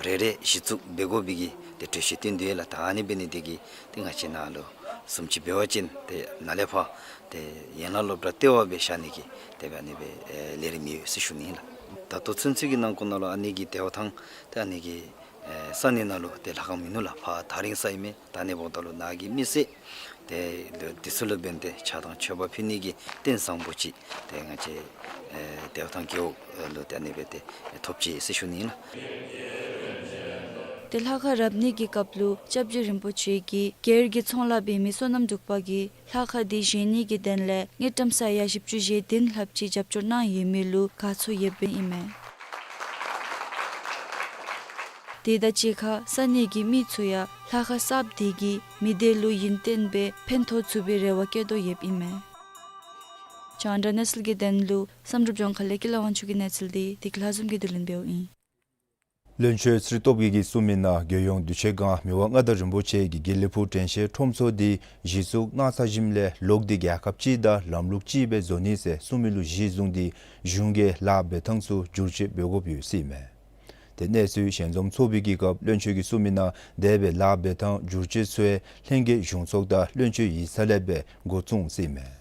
རེ་རེ་གཞི་བཙུགས་འབད་དགོ་པའི་གི་ཏེ་གྲོས་གཞི་བཏོན་དོ་ཡོད་ལགས། ད་ཨ་ནི་འབད་ནི་དེ་གིས་ཏེ་ང་བཅས་ནཱ་ལུ་བཟུམ་ཅིག་འབད་བ་ཅིན་ཏེ་ནཱ་ལས་ཕར་ཏེ་ཡན་ལག་སློབ་གྲྭ་ལྟེ་བ་སྦེ་བཞག་ནི་གི་ཏེ་འབད་ཨ་ནི་སྦེ་ཨེ་ལས་རིམ་ཡོད་ཟེར་ཞུ་ནི་ཨིན་ལགས། ད་ལྟོ་ཚུན་ཚོད་ཀྱི་ནང་འཁོད་ནང་ལུ་ཨ་ནི་གི་བདེ་བ་ཐང་ཏེ་ཨ་ནི་གི་ཨེ་ས་གནས་ནང་ལུ་ཏེ་ལྷ་ཁང་མིན་ནུག་ལགས། ཕར་ཐག་རིང་ས་ཨིན་མས། ད་ཨ་ནི་འབདཝ་ད་ལུ་ནཱ་གི་མི་སེར་ཏེ་འདི་ཚུ་ལུ་འབད་དེ་ཕྱག་དང་མཆོད་པ་ཕུལ་ནི་གི་རྟེན་བཟང་པོ་ཅིག་ཏེ་ང་བཅས་ཨེ་བདེ་བ་ཐང་རྒེད་འོག་ལུ་ཏེ་ཨ་ནི་སྦེ་ཏེ་ཐོབ་ཅི་ཟེར་ཞུ་ནི་ཨིན་ལགས། ཏེ་ལྷ་ཁང་རབ་གནས་ཀྱི་སྐབས་ལུ་སྐྱབས་རྗེ་རིན་པོ་ཆེ་གིས་སྒེར་གྱི་ཚོང་ལཱ་འབད་མི་བསོད་ནམས་འབྲུག་པ་གིས་ལྷ་ཁང་འདི་བཞེངས་ནི་གི་དོན་ལས་དངུལ་ཀྲམ་ས་ཡ་བཞི་བཅུ་ཞེ་བདུན་ལྷགཔ་ཅིག་རྒྱབ་སྐྱོར་གནང་ཡོད་མི་ལུ་དགའ་ཚོར་ཡོདཔ་ཨིན་མས། དེ་དང་གཅིག་ཁར་ས་གནས་ཀྱི་མི་ཚུ་ཡང་ལྷ་ཁང་གསརཔ་འདི་གིས་མི་སྡེ་ལུ་ཡུན་བརྟན་སྦེ་ཕན་ཐོགས་ཚུགས་པའི་རེ་བ་བསྐྱེད་དོ་ཡོདཔ་ཨིན་མས། རྒྱང་བསྒྲགས་གནས་ཚུལ་གྱི་དོན་ལུ་བསམ་གྲུབ་ལྗོངས་མཁར་ལས་ཀུན་ལེགས་དབང་ཕྱུག་གི་གནས་ཚུལ་འདི་བདེ་སྐྱིད་ལྷ་འཛོམས་ཀྱིས་བསྡུ་ལེན་འབདཝ་ཨིན། བློན་ཆེན་ཚེ་རིང་སྟོབས་རྒྱས་ཀྱིས་གསུངས་མི་ནང་རྒྱལ་ཡོངས་གདུལ་བྱའི་སྒང་མི་དབང་མངའ་བདག་རིན་པོ་ཆེ་གིས་དགེ་ལེགས་ཕུག་དྲན་ཤེས་ཁྲོམ་ཚོགས་འདི་གཞི་བཙུགས་གནང་ཚར་ཞིནམ་ལས་ལོག་སྟེ་རྒྱལ་ཁབ་ཅིག་དང་ལམ་ལུགས་ཅིག་སྦེ་བཟོ་ནི་ཟེར་གསུངས་མི་ལུ་གཞི་བཟུང་སྟེ་གཞུང་གིས་ལཱ་འབད་ཐངས་ཚུ་བསྒྱུར་བཅོས་འབད་དགོཔ་ཡོད་ཟེར་ཨིན་མས། ཏེ་གནས་ཚུལ་ཞལ་འཛོམས་ཚོགས་པའི་གི་སྐབས་བློན་ཆེན་གྱིས་གསུངས་མི་ནང་དེ་སྦེ་ལཱ་འབད་ཐངས་བསྒྱུར་བཅོས་ཚུ་ལྷན་རྒྱས་གཞུང་ཚོགས་དང་བློན་ཆེན་ཡིག་ཚང་ལས་སྦེ་འགོ་བཙུགས་ཟེར་ཨིན་མས།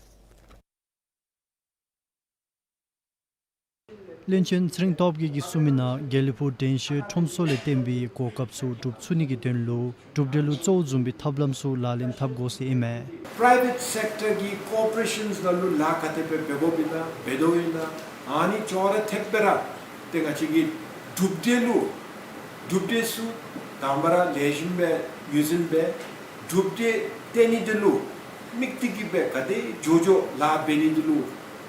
བློན་ཆེན་ཚེ་རིང་སྟོབས་རྒྱས་ཀྱིས་གསུངས་མི་ནང་དགེ་ལེགས་ཕུག་དྲན་ཤེས་ཁྲོམ་ཚོགས་ལས་བརྟེན་པའི་གོ་སྐབས་ཚུ་སྒྲུབ་ཚུགས་ནི་གི་དོན་ལུ་གྲུབ་འབྲས་ལུ་གཙོ་བོ་བཟུང་བའི་ཐབས་ལམ་ཚུ་ལག་ལེན་འཐབ་དགོ་ཟེར་ཨིན་མས། Private sector གི་ཀོར་པོ་རེ་ཤཱནསི་ནང་ལུ་ལཱ་ག་དེ་སྦེ་འབད་དགོཔ་ཨིན་ན་འབད་དོ་ཨིན་ན་ཨ་ནི་ཅོག་ར་འཐདཔ་སྦེ་ར་ཏེ་ང་བཅས་ཀྱི་གྲུབ་འབྲས་ལུ་གྲུབ་འབྲས་ཚུ་དང་པ་ར་ལེགས་ཤོམ་སྦེ་ངོས་འཛིན་འབད། གྲུབ་འབྲས་བཏོན་ནི་འདི་ལུ་དམིགས་ཏེ་གི་སྦེ་ག་དེ་མགྱོགས་མགྱོགས་ལཱ་འབད་ནི་འདི་ལུ་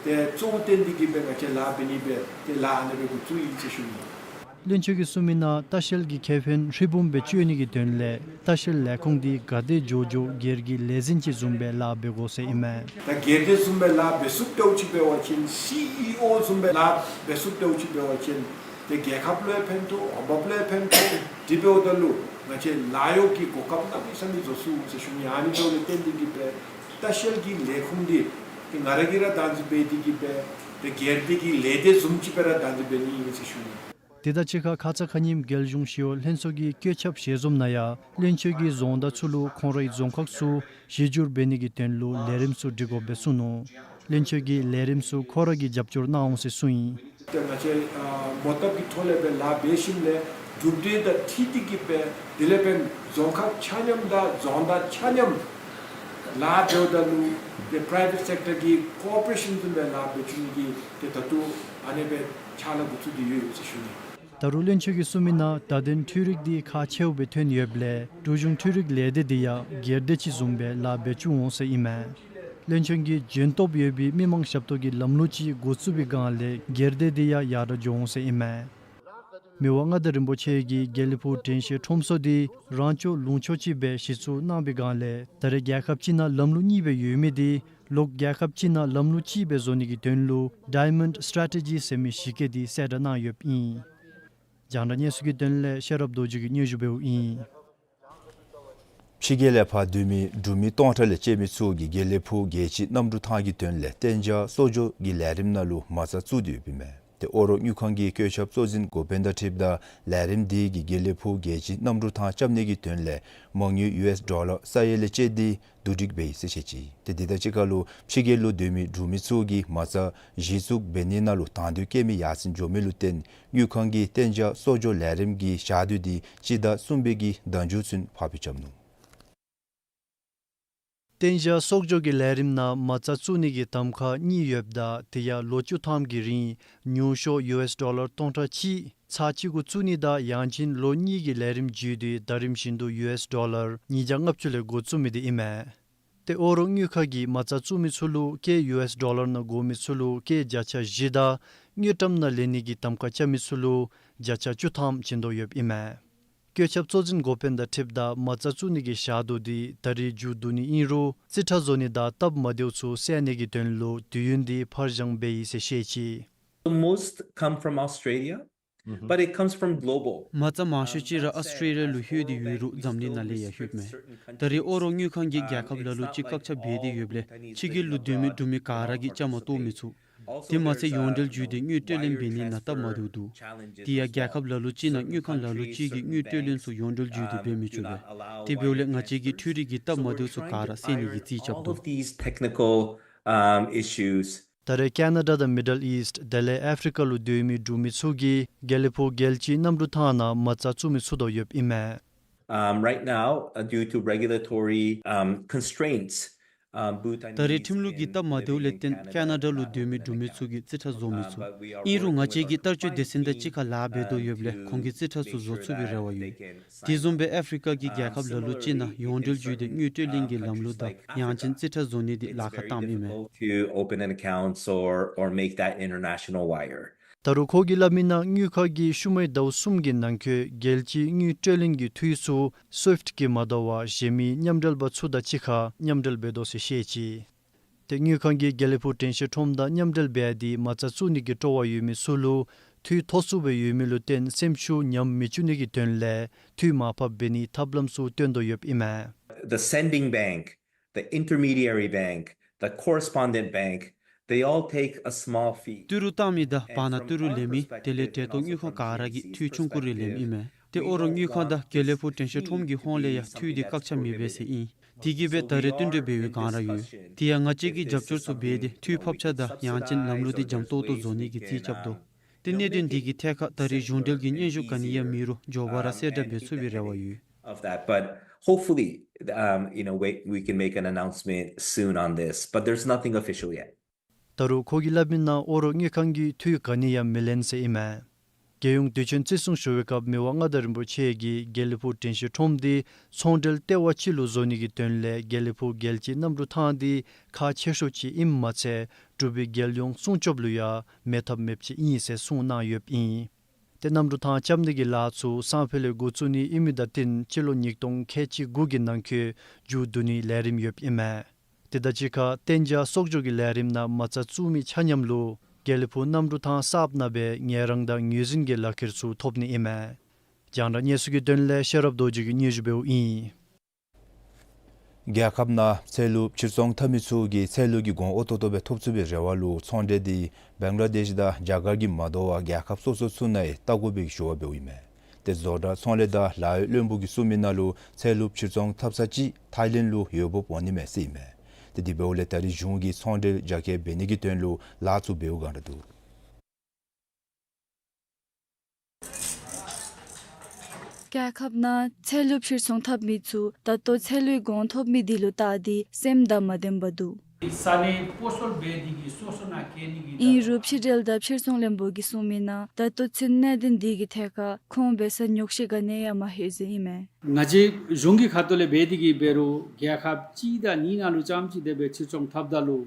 ཏེ་གཙོ་བོ་བཏོན་ཏེ་གི་སྦེ་ང་བཅས་ལཱ་འབད་ནི་སྦེ་ཏེ་ལཱ་ཨ་ནི་སྦེ་འགོ་བཙུགས་ཡི་ཟེར་ཞུ་ནི། བློན་ཆེན་གྱིས་གསུངས་མི་ནང་ལྟ་བཤལ་གྱི་ཁེ་ཕན་ཧྲིལ་བུམ་སྦེ་སྤྱོད་ནི་གི་དོན་ལས་ལྟ་བཤལ་ལས་ཁུངས་འདི་ག་དེ་མགྱོགས་མགྱོགས་སྒེར་གྱི་ལས་འཛིན་ཅིག་བཟུམ་སྦེ་ལཱ་འབད་དགོ་ཟེར་ཨིན་མས། ད་སྒེར་སྡེ་བཟུམ་སྦེ་ལཱ་འབད་ཚུགསཔ་འདྲཝ་ཅིག་འབད་བ་ཅིན་སི་ཨི་ཨོ་བཟུམ་སྦེ་ལཱ་འབད་ཚུགསཔ་འདྲཝ་ཅིག་འབད་བ་ཅིན་ཏེ་རྒྱལ་ཁབ་ལུ་ཡང་ཕན་ཐོགས་འོང་འབབ་ལུ་ཡང་ཕན་ཐོགས། དེ་འབདཝ་ད་ལུ་ང་བཅས་ལཱ་གཡོག་གི་གོ་སྐབས་གནམ་མེད་ས་མེད་བཟོ་ཚུགས་ཟེར་ཞུ་ནི། ཨ་ནི་འབདཝ་ལས་བརྟེན་ཏེ་གི་སྦེ་ལྟ་བཤལ་གྱི་ལས་ཁུངས་འདི་ཏེ་ང་ར་གིས་ར་བདག་འཛིན་འབད་དེ་གི་སྦེ་ཏེ་སྒེར་སྡེ་གི་ལས་སྡེ་བཟུམ་ཅིག་སྦེ་ར་བདག་འཛིན་འབད་ནི་ཨིན་ཟེར་ཞུ་ནི། དེ་དང་གཅིག་ཁར་ཁ་ཙ་ཁ་ཉིནམ་རྒྱལ་གཞུང་ཞི་གཡོག་ལྷན་ཚོགས་ཀྱི་བཀོད་ཁྱབ་ཞལ་འཛོམས་ནང་ཡང་བློན་ཆེན་གྱིས་རྫོང་བདག་ཚུ་ལུ་ཁོང་རའི་རྫོང་ཁག་ཚུ་གཞི་བསྒྱུར་འབད་ནི་གི་དོན་ལུ་ལས་རིམ་ཚུ་སྒྲིག་དགོཔ་སྦེ་གསུངས་ནུག། བློན་ཆེན་གྱིས་ལས་རིམ་ཚུ་ཁོ་ར་གིས་རྒྱབ་སྐྱོར་གནང་འོང་ཟེར་གསུངས་ཡི། ཏེ་ང་བཅས་ཨ་མོ་བཏབ་ཀྱི་ཐོག་ལས་སྦེ་ལཱ་འབད་ཞིནམ་ལས་གྲུབ་འབྲས་དང་འཁྲིལ་ཏེ་གི་སྦེ་དེ་ལས་འབདན་རྫོང་ཁག་ཆ་མཉམ་དང་རྫོང་བདག་ཆ་མཉམ་ལཱ་འབདཝ་ད་ལུ་ཏེ་པ་རའི་བེཊ་སེཀ་ཊར་གྱི་ཀོར་པོ་རེ་ཤཱན་བཟུམ་སྦེ་ལཱ་འབད་བཅུག་ནི་གི་ཏེ་ད་ལྟོ་ཨ་ནི་སྦེ་ཕྱག་ལཱ་འགོ་བཙུགས་ཏེ་ཡོད་ཟེར་ཞུ་ནི། ད་རུང་བློན་ཆེན་གྱིས་གསུངས་མི་ནང་བརྡ་དོན་འཕྲུལ་རིག་འདི་ཁག་ཆེཝ་སྦེ་ཐོན་ཡོདཔ་ལས་འབྲུག་གཞུང་འཕྲུལ་རིག་ལས་སྡེ་འདི་ཡང་སྒེར་སྡེ་ཅིག་བཟུམ་སྦེ་ལཱ་འབད་བཅུག་འོང་ཟེར་ཨིན་མས། བློན་ཆེན་གྱིས་འཇོན་ཐོབ་ཡོད་པའི་མི་མང་ཞབས་ཏོག་གི་ལམ་ལུགས་ཅིག་འགོ་བཙུགས་པའི་སྒང་ལས་སྒེར་སྡེ་འདི་ཡང་ཡར་དྲག་འགྱོ་འོང་ཟེར་ཨིན་མས། མི་དབང་མངའ་བདག་རིན་པོ་ཆེ་གིས་དགེ་ལེགས་ཕུག་དྲན་ཤེས་ཁྲོམ་ཚོགས་འདི་རང་སྐྱོང་ལུང་ཕྱོགས་ཅིག་སྦེ་གཞི་བཙུགས་གནང་བའི་སྒང་ལས་ད་རེས་རྒྱལ་ཁབ་ཅིག་ནང་ལམ་ལུགས་གཉིས་སྦེ་ཡོད་མི་འདི་ལོག་རྒྱལ་ཁབ་ཅིག་ནང་ལམ་ལུགས་གཅིག་སྦེ་བཟོ་ནི་གི་དོན་ལུ་ཌའི་མཱོནཌ་སི་ཊེ་རེ་ཊི་ཇི་ཟེར་མི་གཞི་བཀོད་འདི་གསལ་བསྒྲགས་གནང་ཡོདཔ་ཨིན། རྒྱང་བསྒྲགས་གནས་ཚུལ་གྱི་དོན་ལས་ཤེས་རབ་རྡོ་རྗེ་གིས་སྙན་ཞུ་འབདཝ་ཨིན། ཕྱི་རྒྱལ་ལས་ཕར་སྡོད་མི་འབྲུག་མི་སྟོང་ཕྲག་ལས་བཅད་མི་ཚུ་གིས་དགེ་ལེགས་ཕུག་རྒྱལ་སྤྱི་གནམ་གྲུ་ཐང་གི་དོན་ལས་གཏན་འཇགས་གསོ་སྦྱོང་གི་ལས་རིམ་ནང་ལུ་མ་རྩ་བཙུགས་ཏེ་ཡོདཔ་ཨིན་མས། ཏེ་ཨོ་རོག་དངུལ་ཁང་གི་བཀོད་ཁྱབ་གཙོ་འཛིན་འགོ་དཔོན་དང་འཁྲིལཝ་ད་ལས་རིམ་འདི་གིས་དགེ་ལེགས་ཕུག་རྒྱལ་སྤྱིའི་གནམ་གྲུ་ཐང་རྐྱབ་ནི་གི་དོན་ལས་མ་དངུལ་ཡུ་ཨེསི་ཌོ་ལར་ས་ཡ་ལས་བཅད་དེ་བསྡུ་སྒྲིག་འབད་ཡི་ཟེར་བཤད་ཅི། ཏེ་འདི་དང་གཅིག་ཁར་ལུ་ཕྱི་རྒྱལ་ལུ་སྡོད་མི་འབྲུག་མི་ཚུ་གིས་མ་རྩ་གཞི་བཙུགས་འབད་ནི་ནང་ལུ་དང་འདོད་བསྐྱེད་མི་ཡར་སེང་འགྱོ་མི་ལུ་བརྟེན་དངུལ་ཁང་གི་གཏན་འཇགས་གསོག་འཇོག་ལས་རིམ་གྱི་ཞག་དུས་འདི་སྤྱི་ཟླ་གསུམ་པའི་གི་ཟླ་མཇུག་ཚུན་ཕར་འགྱངས་འབད་ནུག། གཏན་འཇགས་གསོག་འཇོག་གི་ལས་རིམ་ནང་མ་རྩ་བཙུགས་ནི་གི་གདམ་ཁ་གཉིས་ཡོདཔ་ད་དེ་ཡང་ལོ་བཅུ་ཐམ་གྱི་རིང་ཉུང་ཤོས་ཡུ་ཨེསི་ཌོ་ལར་སྟོང་ཕྲག་གཅིག་ཚར་གཅིག་གུ་བཙུགས་ནི་དང་ཡང་ཅིན་ལོ་གཉིས་ཀྱི་ལས་རིམ་བརྒྱུད་དེ་ད་རིམ་བཞིན་དུ་ཡུ་ཨེསི་ཌོ་ལར་ཉིས་བརྒྱ་ལྔ་བཅུ་ལས་འགོ་བཙུགས་མི་འདི་ཨིན་མས། ཏེ་ཨོ་རོག་དངུལ་ཁང་གིས་མ་རྩ་བཙུགས་མི་ཚུ་ལུ་སྐྱེད་ཡུ་ཨེསི་ཌོ་ལར་ནང་དགོ་མི་ཚུ་ལུ་སྐྱེད་བརྒྱ་ཆ་བཞི་དང་དངུལ་ཀྲམ་ནང་ལེན་ནི་གི་གདམ་ཁ་རྐྱབ་མི་ཚུ་ལུ་བརྒྱ་ཆ་བཅུ་ཐམ་བྱིན་དོ་ཡོདཔ་ཨིན་མས། བཀོད་ཁྱབ་གཙོ་འཛིན་འགོ་དཔོན་དང་འཁྲིལཝ་ད་མ་རྩ་བཙུགས་ནི་གི་ཞག་དུས་འདི་ད་རིས་མཇུག་བསྡུ་ནི་ཨིན་རུང་རྩིས་ཁྲ་བཟོ་ནི་དང་སྟབས་མ་བདེཝ་ཚུ་སེལ་ནི་གི་དོན་ལུ་དུས་ཡུན་འདི་ཕར་འགྱངས་འབད་ཡི་ཟེར་བཤད་ཅི། Most come from Australia, but it comes from global. མ་རྩ་མང་ཤོས་ཅིག་ར་ཨོསི་ཊྲེ་ལི་ཡ་ལུ་ལྷོད་དེ་ཡོད་རུང་འཛམ་གླིང་ནང་ལས་ཡང་ལྷོདཔ་མས། ད་རེས་ཨོ་རོག་དངུལ་ཁང་གིས་རྒྱལ་ཁབ་ལ་ལུ་ཅིག་བཀག་ཆ་འབད་དེ་ཡོདཔ་ལས་ཕྱི་རྒྱལ་ལུ་སྡོད་མི་འབྲུག་མི་ག་ར་གིས་བཅའ་མར་གཏོགས་མི་ཚུགས། དེ་མ་ཚད་ཡོངས་འབྲེལ་བརྒྱུད་དེ་དངུལ་སྤྲོད་ལེན་འབད་ནི་ནང་སྟབས་མ་བདེཝ་འདུག། དེ་ཡང་རྒྱལ་ཁབ་ལ་ལུ་ཅིག་ནང་དངུལ་ཁང་ལ་ལུ་ཅིག་གིས་དངུལ་སྤྲོད་ལེན་ཚུ་ཡོངས་འབྲེལ་བརྒྱུད་དེ་འབད་མི་ཆོག་པས། དེ་འབདཝ་ལས་ང་བཅས་ཀྱིས་འཕྲུལ་རིག་གི་སྟབས་མ་བདེཝ་ཚུ་ག་ར་སེལ་ནི་གི་རྩིས་རྐྱབ་དོ། All of these technical, um, issues. ད་རེས་ཀེ་ན་ཌ་དང་མི་ཌལ་ཨིསཊ་དེ་ལས་ཨ་ཕི་རི་ཀ་ལུ་སྡོད་མི་འབྲུག་མི་ཚུ་གིས་དགེ་ལེགས་ཕུག་རྒྱལ་སྤྱིའི་གནམ་གྲུ་ཐང་ནང་མ་རྩ་བཙུགས་མི་ཚུགས་དོ་ཡོདཔ་ཨིན་མས། Um, right now, uh, due to regulatory, um, constraints, um, Bhutan needs in living in Canada, um, but we are, um, ཨིན་རུང་ང་བཅས་ཀྱིས་ལྟ་སྤྱོད་སྡེ་ཚན་དང་གཅིག་ཁར་ལཱ་འབད་དོ་ཡོདཔ་ལས་ཁོང་གིས་རྩིས་ཁྲ་ཚུ་བཟོ་ཚུགས་པའི་རེ་བ་ཡོད། དེ་བཟུམ་སྦེ་ཨ་ཕི་རི་ཀ་གི་རྒྱལ་ཁབ་ལ་ལུ་ཅིག་ནང་ཡོངས་འབྲེལ་བརྒྱུད་དེ་དངུལ་སྤྲོད་ལེན་གྱི་ལམ་ལུགས་དང་ཡང་ཅིན་རྩིས་ཁྲ་བཟོ་ནི་འདི་ལཱ་ཁག་བཏངམ་ཨིན་མས། It's very difficult to open an accounts or, or make that international wire. ད་རུང་ཁོ་གིས་སླབ་མི་ནང་དངུལ་ཁང་གིས་ཤུལ་མའི་ཟླཝ་གསུམ་གྱི་ནང་འཁོད་རྒྱལ་སྤྱིའི་དངུལ་སྤྲོད་ལེན་གྱི་འཐུས་ཚུ་སུའིཕཊ་གིས་མ་དོ་བར་གཞན་མི་མཉམ་འབྲེལ་པ་ཚུ་དང་གཅིག་ཁར་མཉམ་འབྲེལ་འབད་དོ་ཟེར་བཤད་ཅི། ཏེ་དངུལ་ཁང་གིས་དགེ་ལེགས་ཕུག་དྲན་ཤེས་ཁྲོམ་དང་མཉམ་འབྲེལ་འབད་དེ་མ་རྩ་བཙུགས་ནི་གི་སྤྲོ་བ་ཡོད་མི་ཚུ་ལུ་འཐུས་མཐོ་སུ་སྦེ་ཡོད་མི་ལུ་བརྟེན་སེམས་ཤུགས་ཉམས་མི་བཅུག་ནི་གི་དོན་ལས་འཐུས་མར་ཕབ་འབད་ནིའི་ཐབས་ལམ་ཚུ་སྟོན་དོ་ཡོདཔ་ཨིན་མས། The sending bank, the intermediary bank, the correspondent bank, they all take a small fee. ཏི་རུ་བཏང་མི་དང་བར་ན་ཏི་རུ་ལེན་མི་དེ་ལས་གྲལ་གཏོགས་དངུལ་ཁང་ག་ར་གིས་འཐུས་ཆུང་ཀུ་རེ་ལེནམ་ཨིན་མས། ཏེ་ཨོ་རོག་དངུལ་ཁང་དང་དགེ་ལེགས་ཕུག་དྲན་ཤེས་ཁྲོམ་གྱི་ཧོངས་ལས་ཡང་འཐུས་འདི་བཀག་ཆ་མི་འབད་ཟེར་ཨིན། དེ་གིས་སྦེ་ད་རེས་བསྟུན་གྲོས་འབད་བའི་སྒང་ར་ཡོད། དེ་ཡང་ང་བཅས་ཀྱིས་རྒྱབ་སྐྱོར་ཚུ་འབད་དེ་འཐུས་ཕབ་ཆ་དང་ཡང་ཅིན་ལམ་ལུགས་འདི་འཇམ་ཏོག་ཏོ་བཟོ་ནི་གི་རྩིས་རྐྱབ་དོ། ཏེ་གནད་དོན་འདི་གི་ཐད་ཁར་ད་རེས་གཞུང་འབྲེལ་གྱི་སྙན་ཞུ་ག་ནི་ཡང་མེད་རུང་མགྱོགས་པ་ར་གསལ་བསྒྲགས་འབད་ཚུགས་པའི་རེ་བ་ཡོད། Of that, but hopefully, um, you know, we, we can make an announcement soon on this, but there's nothing official yet. ད་རུང་ཁོ་གིས་སླབ་མི་ནང་ཨོ་རོག་དངུལ་ཁང་གིས་འཐུས་ག་ནི་ཡང་མི་ལེན་ཟེར་ཨིན་མས། རྒྱལ་ཡོངས་དུས་ཆེན་བརྩི་སྲུང་ཞུ་བའི་སྐབས་མི་དབང་མངའ་བདག་རིན་པོ་ཆེ་གིས་དགེ་ལེགས་ཕུག་དྲན་ཤེས་ཁྲོམ་འདི་ཚོང་འབྲེལ་ལྟེ་བ་ཅིག་ལུ་བཟོ་ནི་གི་དོན་ལས་དགེ་ལེགས་ཕུག་རྒྱལ་སྤྱིའི་གནམ་གྲུ་ཐང་འདི་ཁག་ཆེ་ཤོས་ཅིག་ཨིནམ་མ་ཚད་འབྲུག་པའི་རྒྱལ་ཡོངས་སྲུང་སྐྱོབ་ལུ་ཡང་མེད་ཐབས་མེདཔ་ཅིག་ཨིན་ཟེར་གསུངས་གནང་ཡོདཔ་ཨིན། ཏེ་གནམ་གྲུ་ཐང་རྐྱབ་ནི་གི་ལཱ་ཚུ་སང་ཕོད་ལས་འགོ་བཙུགས་ནི་ཨིན་མི་དང་བསྟུན་སྤྱི་ལོ་ཉིས་སྟོང་ཁལ་གཅིག་དགུ་གི་ནང་འཁོད་མཇུག་བསྡུ་ནིའི་ལས་རིམ་ཡོདཔ་ཨིན་མས། དེ་དང་གཅིག་ཁར་གཏན་འཇགས་གསོག་འཇོག་གི་ལས་རིམ་ནང་མ་རྩ་བཙུགས་མི་ཆ་མཉམ་ལུ་དགེ་ལེགས་ཕུག་གནམ་གྲུ་ཐང་གསརཔ་ནང་སྦེ་ངལ་རངས་དང་ངོས་འཛིན་གྱི་ལག་ཁྱེར་ཚུ་ཐོབ་ནི་ཨིན་མས། རྒྱང་བསྒྲགས་གནས་ཚུལ་གྱི་དོན་ལས་ཤེས་རབ་རྡོ་རྗེ་གིས་སྙན་ཞུ་འབདཝ་ཨིན། རྒྱལ་ཁབ་ནང་ཚལ་ལུ་ཕྱིར་ཚོང་འཐབ་མི་ཚུ་གིས་ཚལ་ལུ་གི་གོང་འོས་ཏོག་ཏོ་སྦེ་ཐོབ་ཚུགས་པའི་རེ་བ་ལུ་ཚོང་འབྲེལ་འདི་བེང་ལ་དེཤ་དང་རྒྱ་གར་གྱིས་མ་དོ་བར་རྒྱལ་ཁབ་སོ་སོ་ཚུ་ནང་ཡང་བལྟ་དགོ་པའི་ཞུ་བ་འབདཝ་ཨིན་མས། ཏེ་བཟོ་གྲྭ་ཚོང་ལས་དང་ལཱ་གཡོག་བློན་པོ་གིས་གསུངས་མི་ནང་ལུ་ཚལ་ལུ་ཕྱིར་ཚོང་འཐབ་ས་ཅིག་ཐཱའི་ལེནཌ་ལུ་ཡོདཔ་འོང་ནི་མས་ཟེར་ཨིན་མས། ཏེ་དེ་འབདཝ་ལས་ད་རེས་གཞུང་གིས་ཚོང་འབྲེལ་རྒྱ་སྐྱེད་འབད་ནི་གི་དོན་ལུ་ལཱ་ཚུ་འབདཝ་ག་ར་འདུག། རྒྱལ་ཁབ་ནང་ཚལ་ལུ་ཕྱིར་ཚོང་འཐབ་མི་ཚུ་ད་ལྟོ་ཚལ་ལུའི་གོང་ཐོབ་མི་འདི་ལུ་བལྟ་སྟེ་སེམས་དང་མ་ལྡནམ་འདུག། ས་གནས་སྤོ་སོར་འབད་དེ་གིས་སོ་སོ་ནང་བཀལ་ནི་གི་ཨིན་རུང་ཕྱི་འབྲེལ་དང་ཕྱིར་ཚོང་བློན་པོ་གིས་གསུངས་མི་ནང་ད་ལྟོ་ཚུན་གནད་དོན་འདི་གི་ཐད་ཁར་ཁོང་འབད་སར་ཉོགས་བཤད་ག་ནི་ཡང་མ་ལྷོད་ཟེར་ཨིན་མས། ང་བཅས་གཞུང་གི་ཁ་ཐུག་ལས་འབད་དེ་གིས་འབད་རུང་རྒྱལ་ཁབ་གཅིག་དང་གཉིས་ནང་ལུ་རྐྱངམ་ཅིག་དེ་སྦེ་ཕྱིར་ཚོང་འཐབ་ད་ལུ་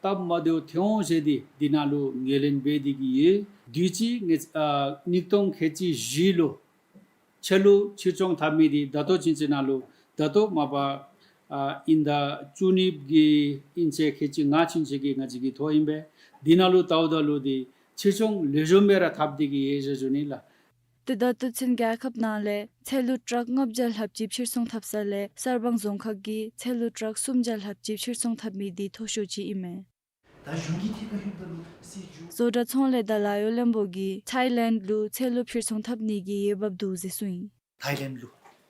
སྟབས་མ་བདེཝ་ཐོན་འོང་ཟེར་ཏེ་འདི་ནང་ལུ་ངོས་ལེན་འབད་དེ་གིས་ཡོད། དུས་ཅི་ངེ་ཨ་ཉིས་སྟོང་ཁལ་གཅིག་བཞི་ལུ་ཚལ་ལུ་ཕྱིར་ཚོང་འཐབ་མི་འདི་ད་ལྟོ་ཚུན་ཚོད་ནང་ལུ་ད་ལྟོ་མ་པ་ཨ་དབྱིན་ཟླ་བཅུ་གཉིས་ཀྱི་དབྱིན་ཚེས་ཁལ་གཅིག་ལྔ་ཚུན་ཚོད་ཀྱི་ང་བཅས་ཀྱི་ཐོ་ཨིན་པས། འདི་ནང་ལུ་བལྟཝ་ད་ལུ་འདི་ཕྱིར་ཚོང་ལེགས་ཤོམ་སྦེ་ར་འཐབ་སྟེ་གིས་ཡོད་ཟེར་ཞུ་ནི་ལགས། ཏེ་ད་ལྟོ་ཚུན་རྒྱལ་ཁབ་ནང་ལས་ཚལ་ལུ་ཊཱག་ལྔ་བརྒྱ་ལྷགཔ་ཅིག་ཕྱིར་ཚོང་འཐབ་ས་ལས་གསར་སྤང་རྫོང་ཁག་གིས་ཚལ་ལུ་ཊཱག་སུམ་བརྒྱ་ལྷགཔ་ཅིག་ཕྱིར་ཚོང་འཐབ་མི་འདི་མཐོ་ཤོས་ཅིག་ཨིན་མས། ད་གཞུང་གི་ཐད་ཁར་ལྷོདཔ་ད་ལུ་སྲིད་བྱུས། བཟོ་གྲྭ་ཚོང་ལས་དང་ལཱ་གཡོག་བློན་པོ་གིས་ཐཱའི་ལེནཌ་ལུ་ཚལ་ལུ་ཕྱིར་ཚོང་འཐབ་ནི་གི་འོས་འབབ་འདུག་ཟེར་གསུངས་ཡི། ཐཱའི་ལེནཌ་ལུ་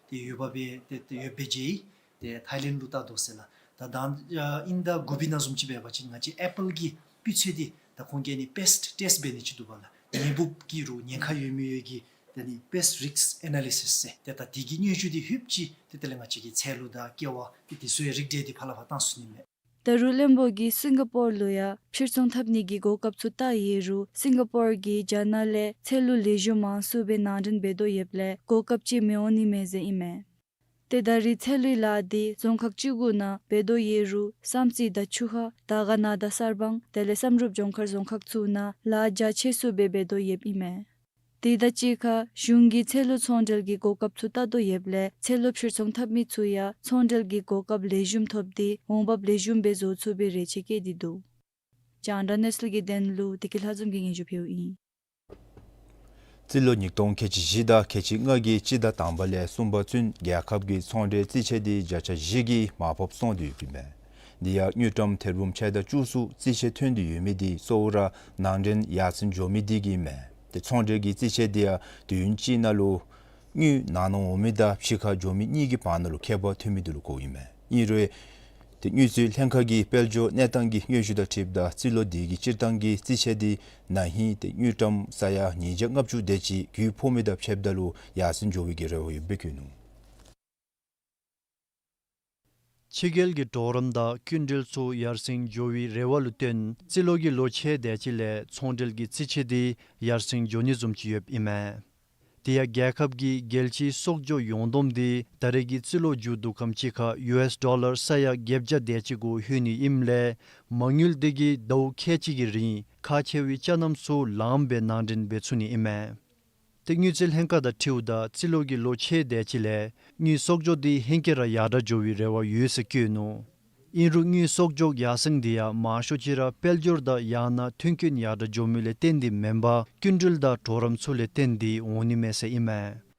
ཏེ་འོས་འབབ་སྦེ་ཏེ་ཏེ་འོས་འབབ་མཇལ་ཡི། ཏེ་ཐཱའི་ལེནཌ་ལུ་བལྟ་དོ་ཟེར་ལགས། ད་དང་ཨ་དབྱིན་ཟླ་དགུ་པའི་ནང་བཟུམ་ཅིག་འབད་བ་ཅིན་ང་བཅས་ཨེ་པཱལ་གྱི་སྤུས་ཚད་འདི་ད་ཁོང་གིས་ཨ་ནི་པེསཊ་ཊེསཊ་འབད་ནི་ཅིག་འདུག་པ་ལགས། ཉེན་འབུབ་ཀྱི་རུང་ཉེན་ཁ་ཡོད་མི་ཡོད་ཀྱི་ཏེ་ཨ་ནི་པེསཊ་རིསཀ་ཨེ་ན་ལི་སིས་ཟེར་ཏེ་ད་དེ་གི་སྙན་ཞུ་འདི་ལྷོདཔ་ཅིག་ཏེ་དེ་ལས་ང་བཅས་ཀྱི་ཚལ་ལུ་དང་ཀེ་བ་ཏེ་དེ་ཚུ་ཡང་རིགས་འགྲེ་འདི་ཕར་ལས་ཕར་བཏང་ཚུགས་ནི་མས། ད་རུང་བློན་པོ་གིས་སིང་ག་པོར་ལུ་ཡང་ཕྱིར་ཚོང་འཐབ་ནི་གི་གོ་སྐབས་ཚུ་བལྟ་ཡོད་རུང་སིང་ག་པོར་གྱིས་རྒྱ་ནག་ལས་ཚལ་ལུ་ལེགས་ཤོམ་མང་སུ་སྦེ་ནང་འདྲེན་འབད་དོ་ཡོདཔ་ལས་གོ་སྐབས་ཅིག་མི་འོང་ནི་མས་ཟེར་ཨིན་མས། ཏེ་ད་རེས་ཚལ་ལུའི་ལཱ་འདི་རྫོང་ཁག་བཅུ་དགུ་ནང་འབད་དོ་ཡོད་རུང་བསམ་རྩེ་དང་ཆུ་ཧ་དར་དཀར་ན་དང་གསར་སྤང་དེ་ལས་བསམ་གྲུབ་ལྗོངས་མཁར་རྫོང་ཁག་ཚུ་ནང་ལཱ་རྒྱ་ཆེ་སུ་སྦེ་འབད་དོ་ཡོདཔ་ཨིན་མས། དེ་དང་གཅིག་ཁར་གཞུང་གིས་ཚལ་ལུ་ཚོང་འབྲེལ་གྱི་གོ་སྐབས་ཚུ་བལྟ་དོ་ཡོདཔ་ལས་ཚལ་ལུ་ཕྱིར་ཚོང་འཐབ་མི་ཚུ་ཡང་ཚོང་འབྲེལ་གྱི་གོ་སྐབས་ལེགས་ཤོམ་ཐོབ་སྟེ་འོང་འབབ་ལེགས་ཤོམ་སྦེ་བཟོ་ཚུགས་པའི་རེ་ཆེ་བསྐྱེད་དེ་འདུག། རྒྱང་བསྒྲགས་གནས་ཚུལ་གྱི་དོན་ལུ་བདེ་སྐྱིད་ལྷ་འཛོམས་ཀྱིས་སྙན་ཞུ་ཕུལཝ་ཨིན། རྩིས་ལོ་ཉིས་སྟོང་ཁལ་གཅིག་བཞི་དང་ཁལ་གཅིག་ལྔ་གི་སྤྱི་ཟླ་དང་པ་ལས་གསུམ་པ་ཚུན་རྒྱལ་ཁབ་ཀྱི་ཚོང་འབྲེལ་རྩིས་ཆད་འདི་བརྒྱ་ཆ་བཞི་གིས་མར་ཕབ་སོང་སྟེ་ཡོདཔ་ཨིན་མས། འདི་ཡང་དངུལ་ཀྲམ་ཐེར་འབུམ་ཕྱེད་དང་བཅུ་གསུམ་རྩིས་ཆད་ཐོན་ཏེ་ཡོད་མི་འདི་གཙོ་བོ་ར་ནང་འདྲེན་ཡར་སེང་འགྱོ་མི་འདི་གིས་ཨིན་མས། ཏེ་ཚོང་འབྲེལ་གྱི་རྩིས་ཆད་འདི་ཡང་དུས་ཡུན་གཅིག་ནང་ལུ་དངུལ་ནང་ན་འོང་མི་དང་ཕྱི་ཁར་འགྱོ་མི་གཉིས་ཀྱི་བར་ན་ལུ་ཁྱད་པར་ཐོན་མི་འདི་ལུ་གོཝ་ཨིན་མས། ཨིན་རུང་ཏེ་དངུལ་རྩིས་ལྷན་ཁག་གི་དཔལ་འབྱོར་གནས་སྟངས་ཀྱི་སྙན་ཞུ་དང་འཁྲིལཝ་ད་རྩིས་ལོ་འདི་གི་སྤྱིར་བཏང་གི་རྩིས་ཆད་འདི་ན་ཧིང་ཏེ་དངུལ་ཀྲམ་ས་ཡ་ཉིས་བརྒྱ་ལྔ་བཅུ་དེ་ཅིག་རྒྱུན་ཕོག་མི་དང་ཕྱདཔ་ད་ལུ་ཡར་སེང་འགྱོ་བའི་གི་རེ་བ་ཡོདཔ་སྦེ་བཀོད་ནུག། ཕྱི་རྒྱལ་གྱི་གྲོགས་རམ་དང་སྐྱིན་འགྲུལ་ཚུ་ཡར་སེང་འགྱོ་བའི་རེ་བ་ལུ་བརྟེན་རྩིས་ལོ་གི་ལོ་ཕྱེད་དེ་ཅིག་ལས་ཚོང་འབྲེལ་གྱི་རྩིས་ཆད་འདི་ཡར་སེང་འགྱོ་ནི་བཟུམ་ཅིག་ཡོདཔ་ཨིན་མས། དེ་ཡང་རྒྱལ་ཁབ་ཀྱི་རྒྱལ་སྤྱིའི་གསོག་འཇོག་ཡོངས་བསྡོམས་འདི་ད་རེས་ཀྱི་རྩིས་ལོ་མཇུག་བསྡུ་ཁམས་ཅིག་ཁར་ཡུ་ཨེསི་ཌོ་ལར་ས་ཡ་བརྒྱད་བརྒྱ་དེ་ཅིག་གུ་ལྷོད་ནི་ཨིནམ་ལས་མ་དངུལ་འདི་གིས་ཟླཝ་ཁལ་གཅིག་གི་རིང་ཁག་ཆེ་བའི་ཅ་རྣམས་ཚུ་ལངམ་སྦེ་ནང་འདྲེན་འབད་ཚུགས་ནི་ཨིན་མས། ཏེ་དངུལ་རྩིས་ལྷན་ཁག་དང་འཁྲིལཝ་ད་རྩིས་ལོ་གི་ལོ་ཕྱེད་དེ་ཅིག་ལས་དངུལ་གསོག་འཇོག་འདི་ཧེང་སྐལ་ར་ཡར་དྲག་འགྱོ་བའི་རེ་བ་ཡོད་ཟེར་བཀོད་ནུག། ཨིན་རུང་དངུལ་གསོག་འཇོག་ཡར་སེང་འདི་ཡང་མང་ཤོས་ཅིག་ར་དཔལ་འབྱོར་དང་ཡང་ན་ཐོན་སྐྱེད་ཡར་དྲག་འགྱོ་མི་ལས་བརྟེན་ཏེ་མེན་པར་སྐྱིན་འགྲུལ་དང་གྲོགས་རམ་ཚུ་ལས་བརྟེན་ཏེ་འོང་ནི་མས་ཟེར་ཨིན་མས།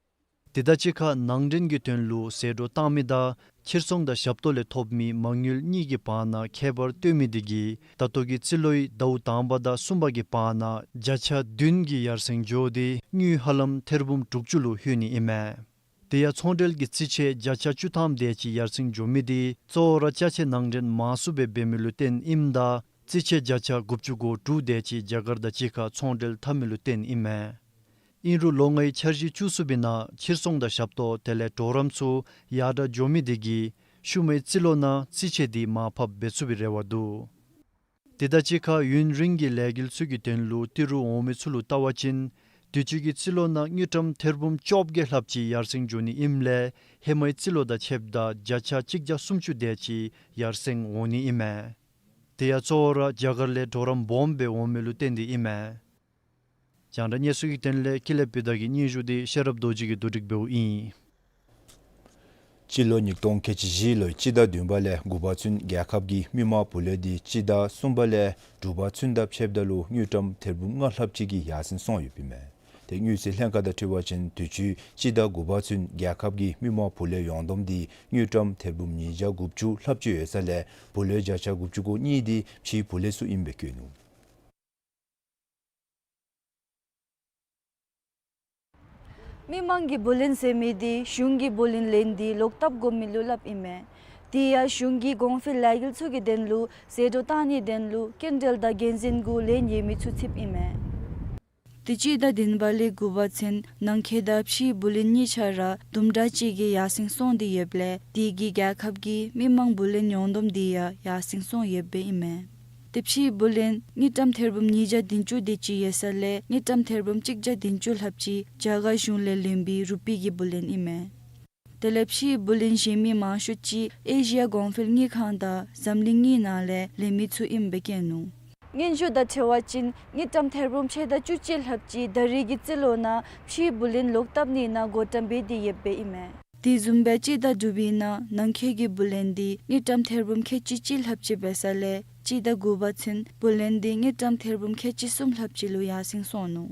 དེ་དང་གཅིག་ཁར་ནང་འདྲེན་གྱི་དོན་ལུ་ཟད་འགྲོ་བཏང་མི་དང་ཕྱིར་ཚོང་དང་ཞབས་ཏོག་ལས་ཐོབ་མི་མ་དངུལ་གཉིས་ཀྱི་བར་ན་ཁྱད་པར་སྟོན་མི་འདི་གིས་ད་ལྟོ་གི་རྩིས་ལོའི་ཟླཝ་དང་པ་དང་གསུམ་པ་གི་བར་ན་བརྒྱ་ཆ་བདུན་གྱི་ཡར་སེང་འགྱོ་སྟེ་དངུལ་ཧ་ལམ་ཐེར་འབུམ་དྲུག་ཅུ་ལུ་ལྷོད་ནི་ཨིན་མས། དེ་ཡང་ཚོང་འབྲེལ་གྱི་རྩིས་ཆད་བརྒྱ་ཆ་བཅུ་ཐམ་དེ་ཅིག་ཡར་སེང་འགྱོ་མི་འདི་གཙོ་བོ་ར་ཅ་ཆས་ནང་འདྲེན་མང་སུ་སྦེ་འབད་མི་ལུ་བརྟེན་ཨིནམ་ད་རྩིས་ཆད་བརྒྱ་ཆ་དགུ་བཅུ་གོ་དྲུག་དེ་ཅིག་རྒྱ་གར་དང་གཅིག་ཁར་ཚོང་འབྲེལ་འཐབ་མི་ལུ་བརྟེན་ཨིན་མས། ཨིན་རུང་ལོ་ལྔའི་འཆར་གཞི་བཅུ་གསུམ་པའི་ནང་ཕྱིར་ཚོང་དང་ཞབས་ཏོག་དེ་ལས་གྲོགས་རམ་ཚུ་ཡར་དྲག་འགྱོ་མི་འདི་གིས་ཤུལ་མའི་རྩིས་ལོ་ནང་རྩིས་ཆད་འདི་མར་ཕབ་འབད་ཚུགས་པའི་རེ་བ་འདུག། དེ་དང་གཅིག་ཁར་ཡུན་རིང་གི་ལས་འགུལ་ཚུ་གི་དོན་ལུ་ཏི་རུ་འོང་མི་ཚུ་ལུ་བལྟ་བ་ཅིན་དུས་ཅི་གི་རྩིས་ལོ་ནང་དངུལ་ཀྲམ་ཐེར་འབུམ་བཅོ་བརྒྱད་ལྷགཔ་ཅིག་ཡར་སེང་འགྱོ་ནི་ཨིནམ་ལས་ཧེ་མའི་རྩིས་ལོ་དང་ཕྱདཔ་ད་བརྒྱ་ཆ་གཅིག་བརྒྱ་སུམ་ཅུ་དེ་ཅིག་ཡར་སེང་འོང་ནི་ཨིན་མས། དེ་ཡང་གཙོ་བོ་ར་རྒྱ་གར་ལས་གྲོགས་རམ་སྦོམ་སྦེ་འོང་མི་ལུ་བརྟེན་ཏེ་ཨིན་མས། རྒྱང་བསྒྲགས་གནས་ཚུལ་གྱི་དོན་ལས་ཀུན་ལེགས་པི་ཏ་གི་སྙན་ཞུ་འདི་ཤེས་རབ་རྡོ་རྗེ་གིས་བསྡུ་སྒྲིག་འབདཝ་ཨིན། སྤྱི་ལོ་ཉིས་སྟོང་ཁལ་གཅིག་བཞི་ལོའི་སྤྱི་ཟླ་བདུན་པ་ལས་དགུ་པ་ཚུན་རྒྱལ་ཁབ་ཀྱི་མི་མང་བུ་ལོན་འདི་སྤྱི་ཟླ་གསུམ་པ་ལས་དྲུག་པ་ཚུན་དང་ཕྱདཔ་ད་ལུ་དངུལ་ཀྲམ་ཐེར་འབུམ་ལྔ་ལྷགཔ་ཅིག་གིས་ཡར་སེང་སོང་ཡོདཔ་ཨིན་མས། ཏེ་དངུལ་རྩིས་ལྷན་ཁག་དང་འཁྲིལ་བ་ཅིན་དུས་ཅི་སྤྱི་ཟླ་དགུ་པ་ཚུན་རྒྱལ་ཁབ་ཀྱི་མི་མང་བུ་ལོན་ཡོངས་བསྡོམས་འདི་དངུལ་ཀྲམ་ཐེར་འབུམ་ཉིས་བརྒྱ་དགུ་བཅུ་ལྷགཔ་ཅིག་ཡོད་ས་ལས་བུ་ལོན་བརྒྱ་ཆ་དགུ་བཅུ་གོ་གཉིས་འདི་ཕྱིའི་བུ་ལོན་ཚུ་ཨིནམ་སྦེ་བཀོད་ནུག། མི་མང་གི་བུ་ལོན་ཟེར་མི་འདི་གཞུང་གིས་བུ་ལོན་ལེན་ཏེ་ལོག་བཏབ་དགོ་མི་ལུ་སླབ་ཨིན་མས། དེ་ཡང་གཞུང་གིས་གོང་འཕེལ་ལས་འགུལ་ཚུ་གི་དོན་ལུ་ཟད་འགྲོ་བཏང་ནིའི་དོན་ལུ་སྐྱིན་འགྲུལ་དང་འགན་འཛིན་གུ་ལེན་ཡོད་མི་ཚུ་ཚུདཔ་ཨིན་མས། ཏེ་སྤྱི་ཟླ་བདུན་པ་ལས་དགུ་པ་ཚུན་ནང་འཁོད་དང་ཕྱིའི་བུ་ལོན་གཉིས་ཆ་ར་དུམ་གྲ་ཅིག་གིས་ཡར་སེང་སོང་སྟེ་ཡོདཔ་ལས་དེ་གིས་རྒྱལ་ཁབ་ཀྱི་མི་མང་བུ་ལོན་ཡོངས་བསྡོམས་འདི་ཡང་ཡར་སེང་སོང་ཡོདཔ་ཨིན་མས། ཏེ་ཕྱིའི་བུ་ལོན་དངུལ་ཀྲམ་ཐེར་འབུམ་ཉིས་བརྒྱ་བདུན་ཅུ་དེ་ཅིག་ཡོད་ས་ལས་དངུལ་ཀྲམ་ཐེར་འབུམ་གཅིག་བརྒྱ་བདུན་ཅུ་ལྷགཔ་ཅིག་རྒྱ་གར་གཞུང་ལས་ལེན་པའི་རུ་པི་གི་བུ་ལོན་ཨིན་མས། དེ་ལས་ཕྱིའི་བུ་ལོན་བཞེས་མི་མང་ཤོས་ཅིག་ཨེ་ཤི་ཡ་གོང་འཕེལ་དངུལ་ཁང་དང་འཛམ་གླིང་དངུལ་ནང་ལས་ལེན་མི་ཚུ་ཨིནམ་སྦེ་བཀོད་ནུག། སྙན་ཞུ་དང་འཁྲིལ་བ་ཅིན་དངུལ་ཀྲམ་ཐེར་འབུམ་ཕྱེད་དང་བཅུ་གཅིག་ལྷགཔ་ཅིག་ད་རེས་ཀྱི་རྩིས་ལོ་ནང་ཕྱིའི་བུ་ལོན་ལོག་བཏབ་ནི་ནང་བགོ་བཀྲམ་འབད་དེ་ཡོདཔ་ཨིན་མས། དེ་བཟུམ་སྦེ་སྤྱི་ཟླ་དྲུག་པའི་ནང་ནང་འཁོད་ཀྱི་བུ་ལོན་འདི་དངུལ་ཀྲམ་ཐེར་འབུམ་ཁལ་གཅིག་གཅིག་ལྷགཔ་ཅིག་འབད་ས་ལས་སྤྱི་ཟླ་དགུ་པ་ཚུན་བུ་ལོན་འདི་དངུལ་ཀྲམ་ཐེར་འབུམ་ཁལ་གཅིག་གསུམ་ལྷགཔ་ཅིག་ལུ་ཡར་སེང་སོང་ནུག།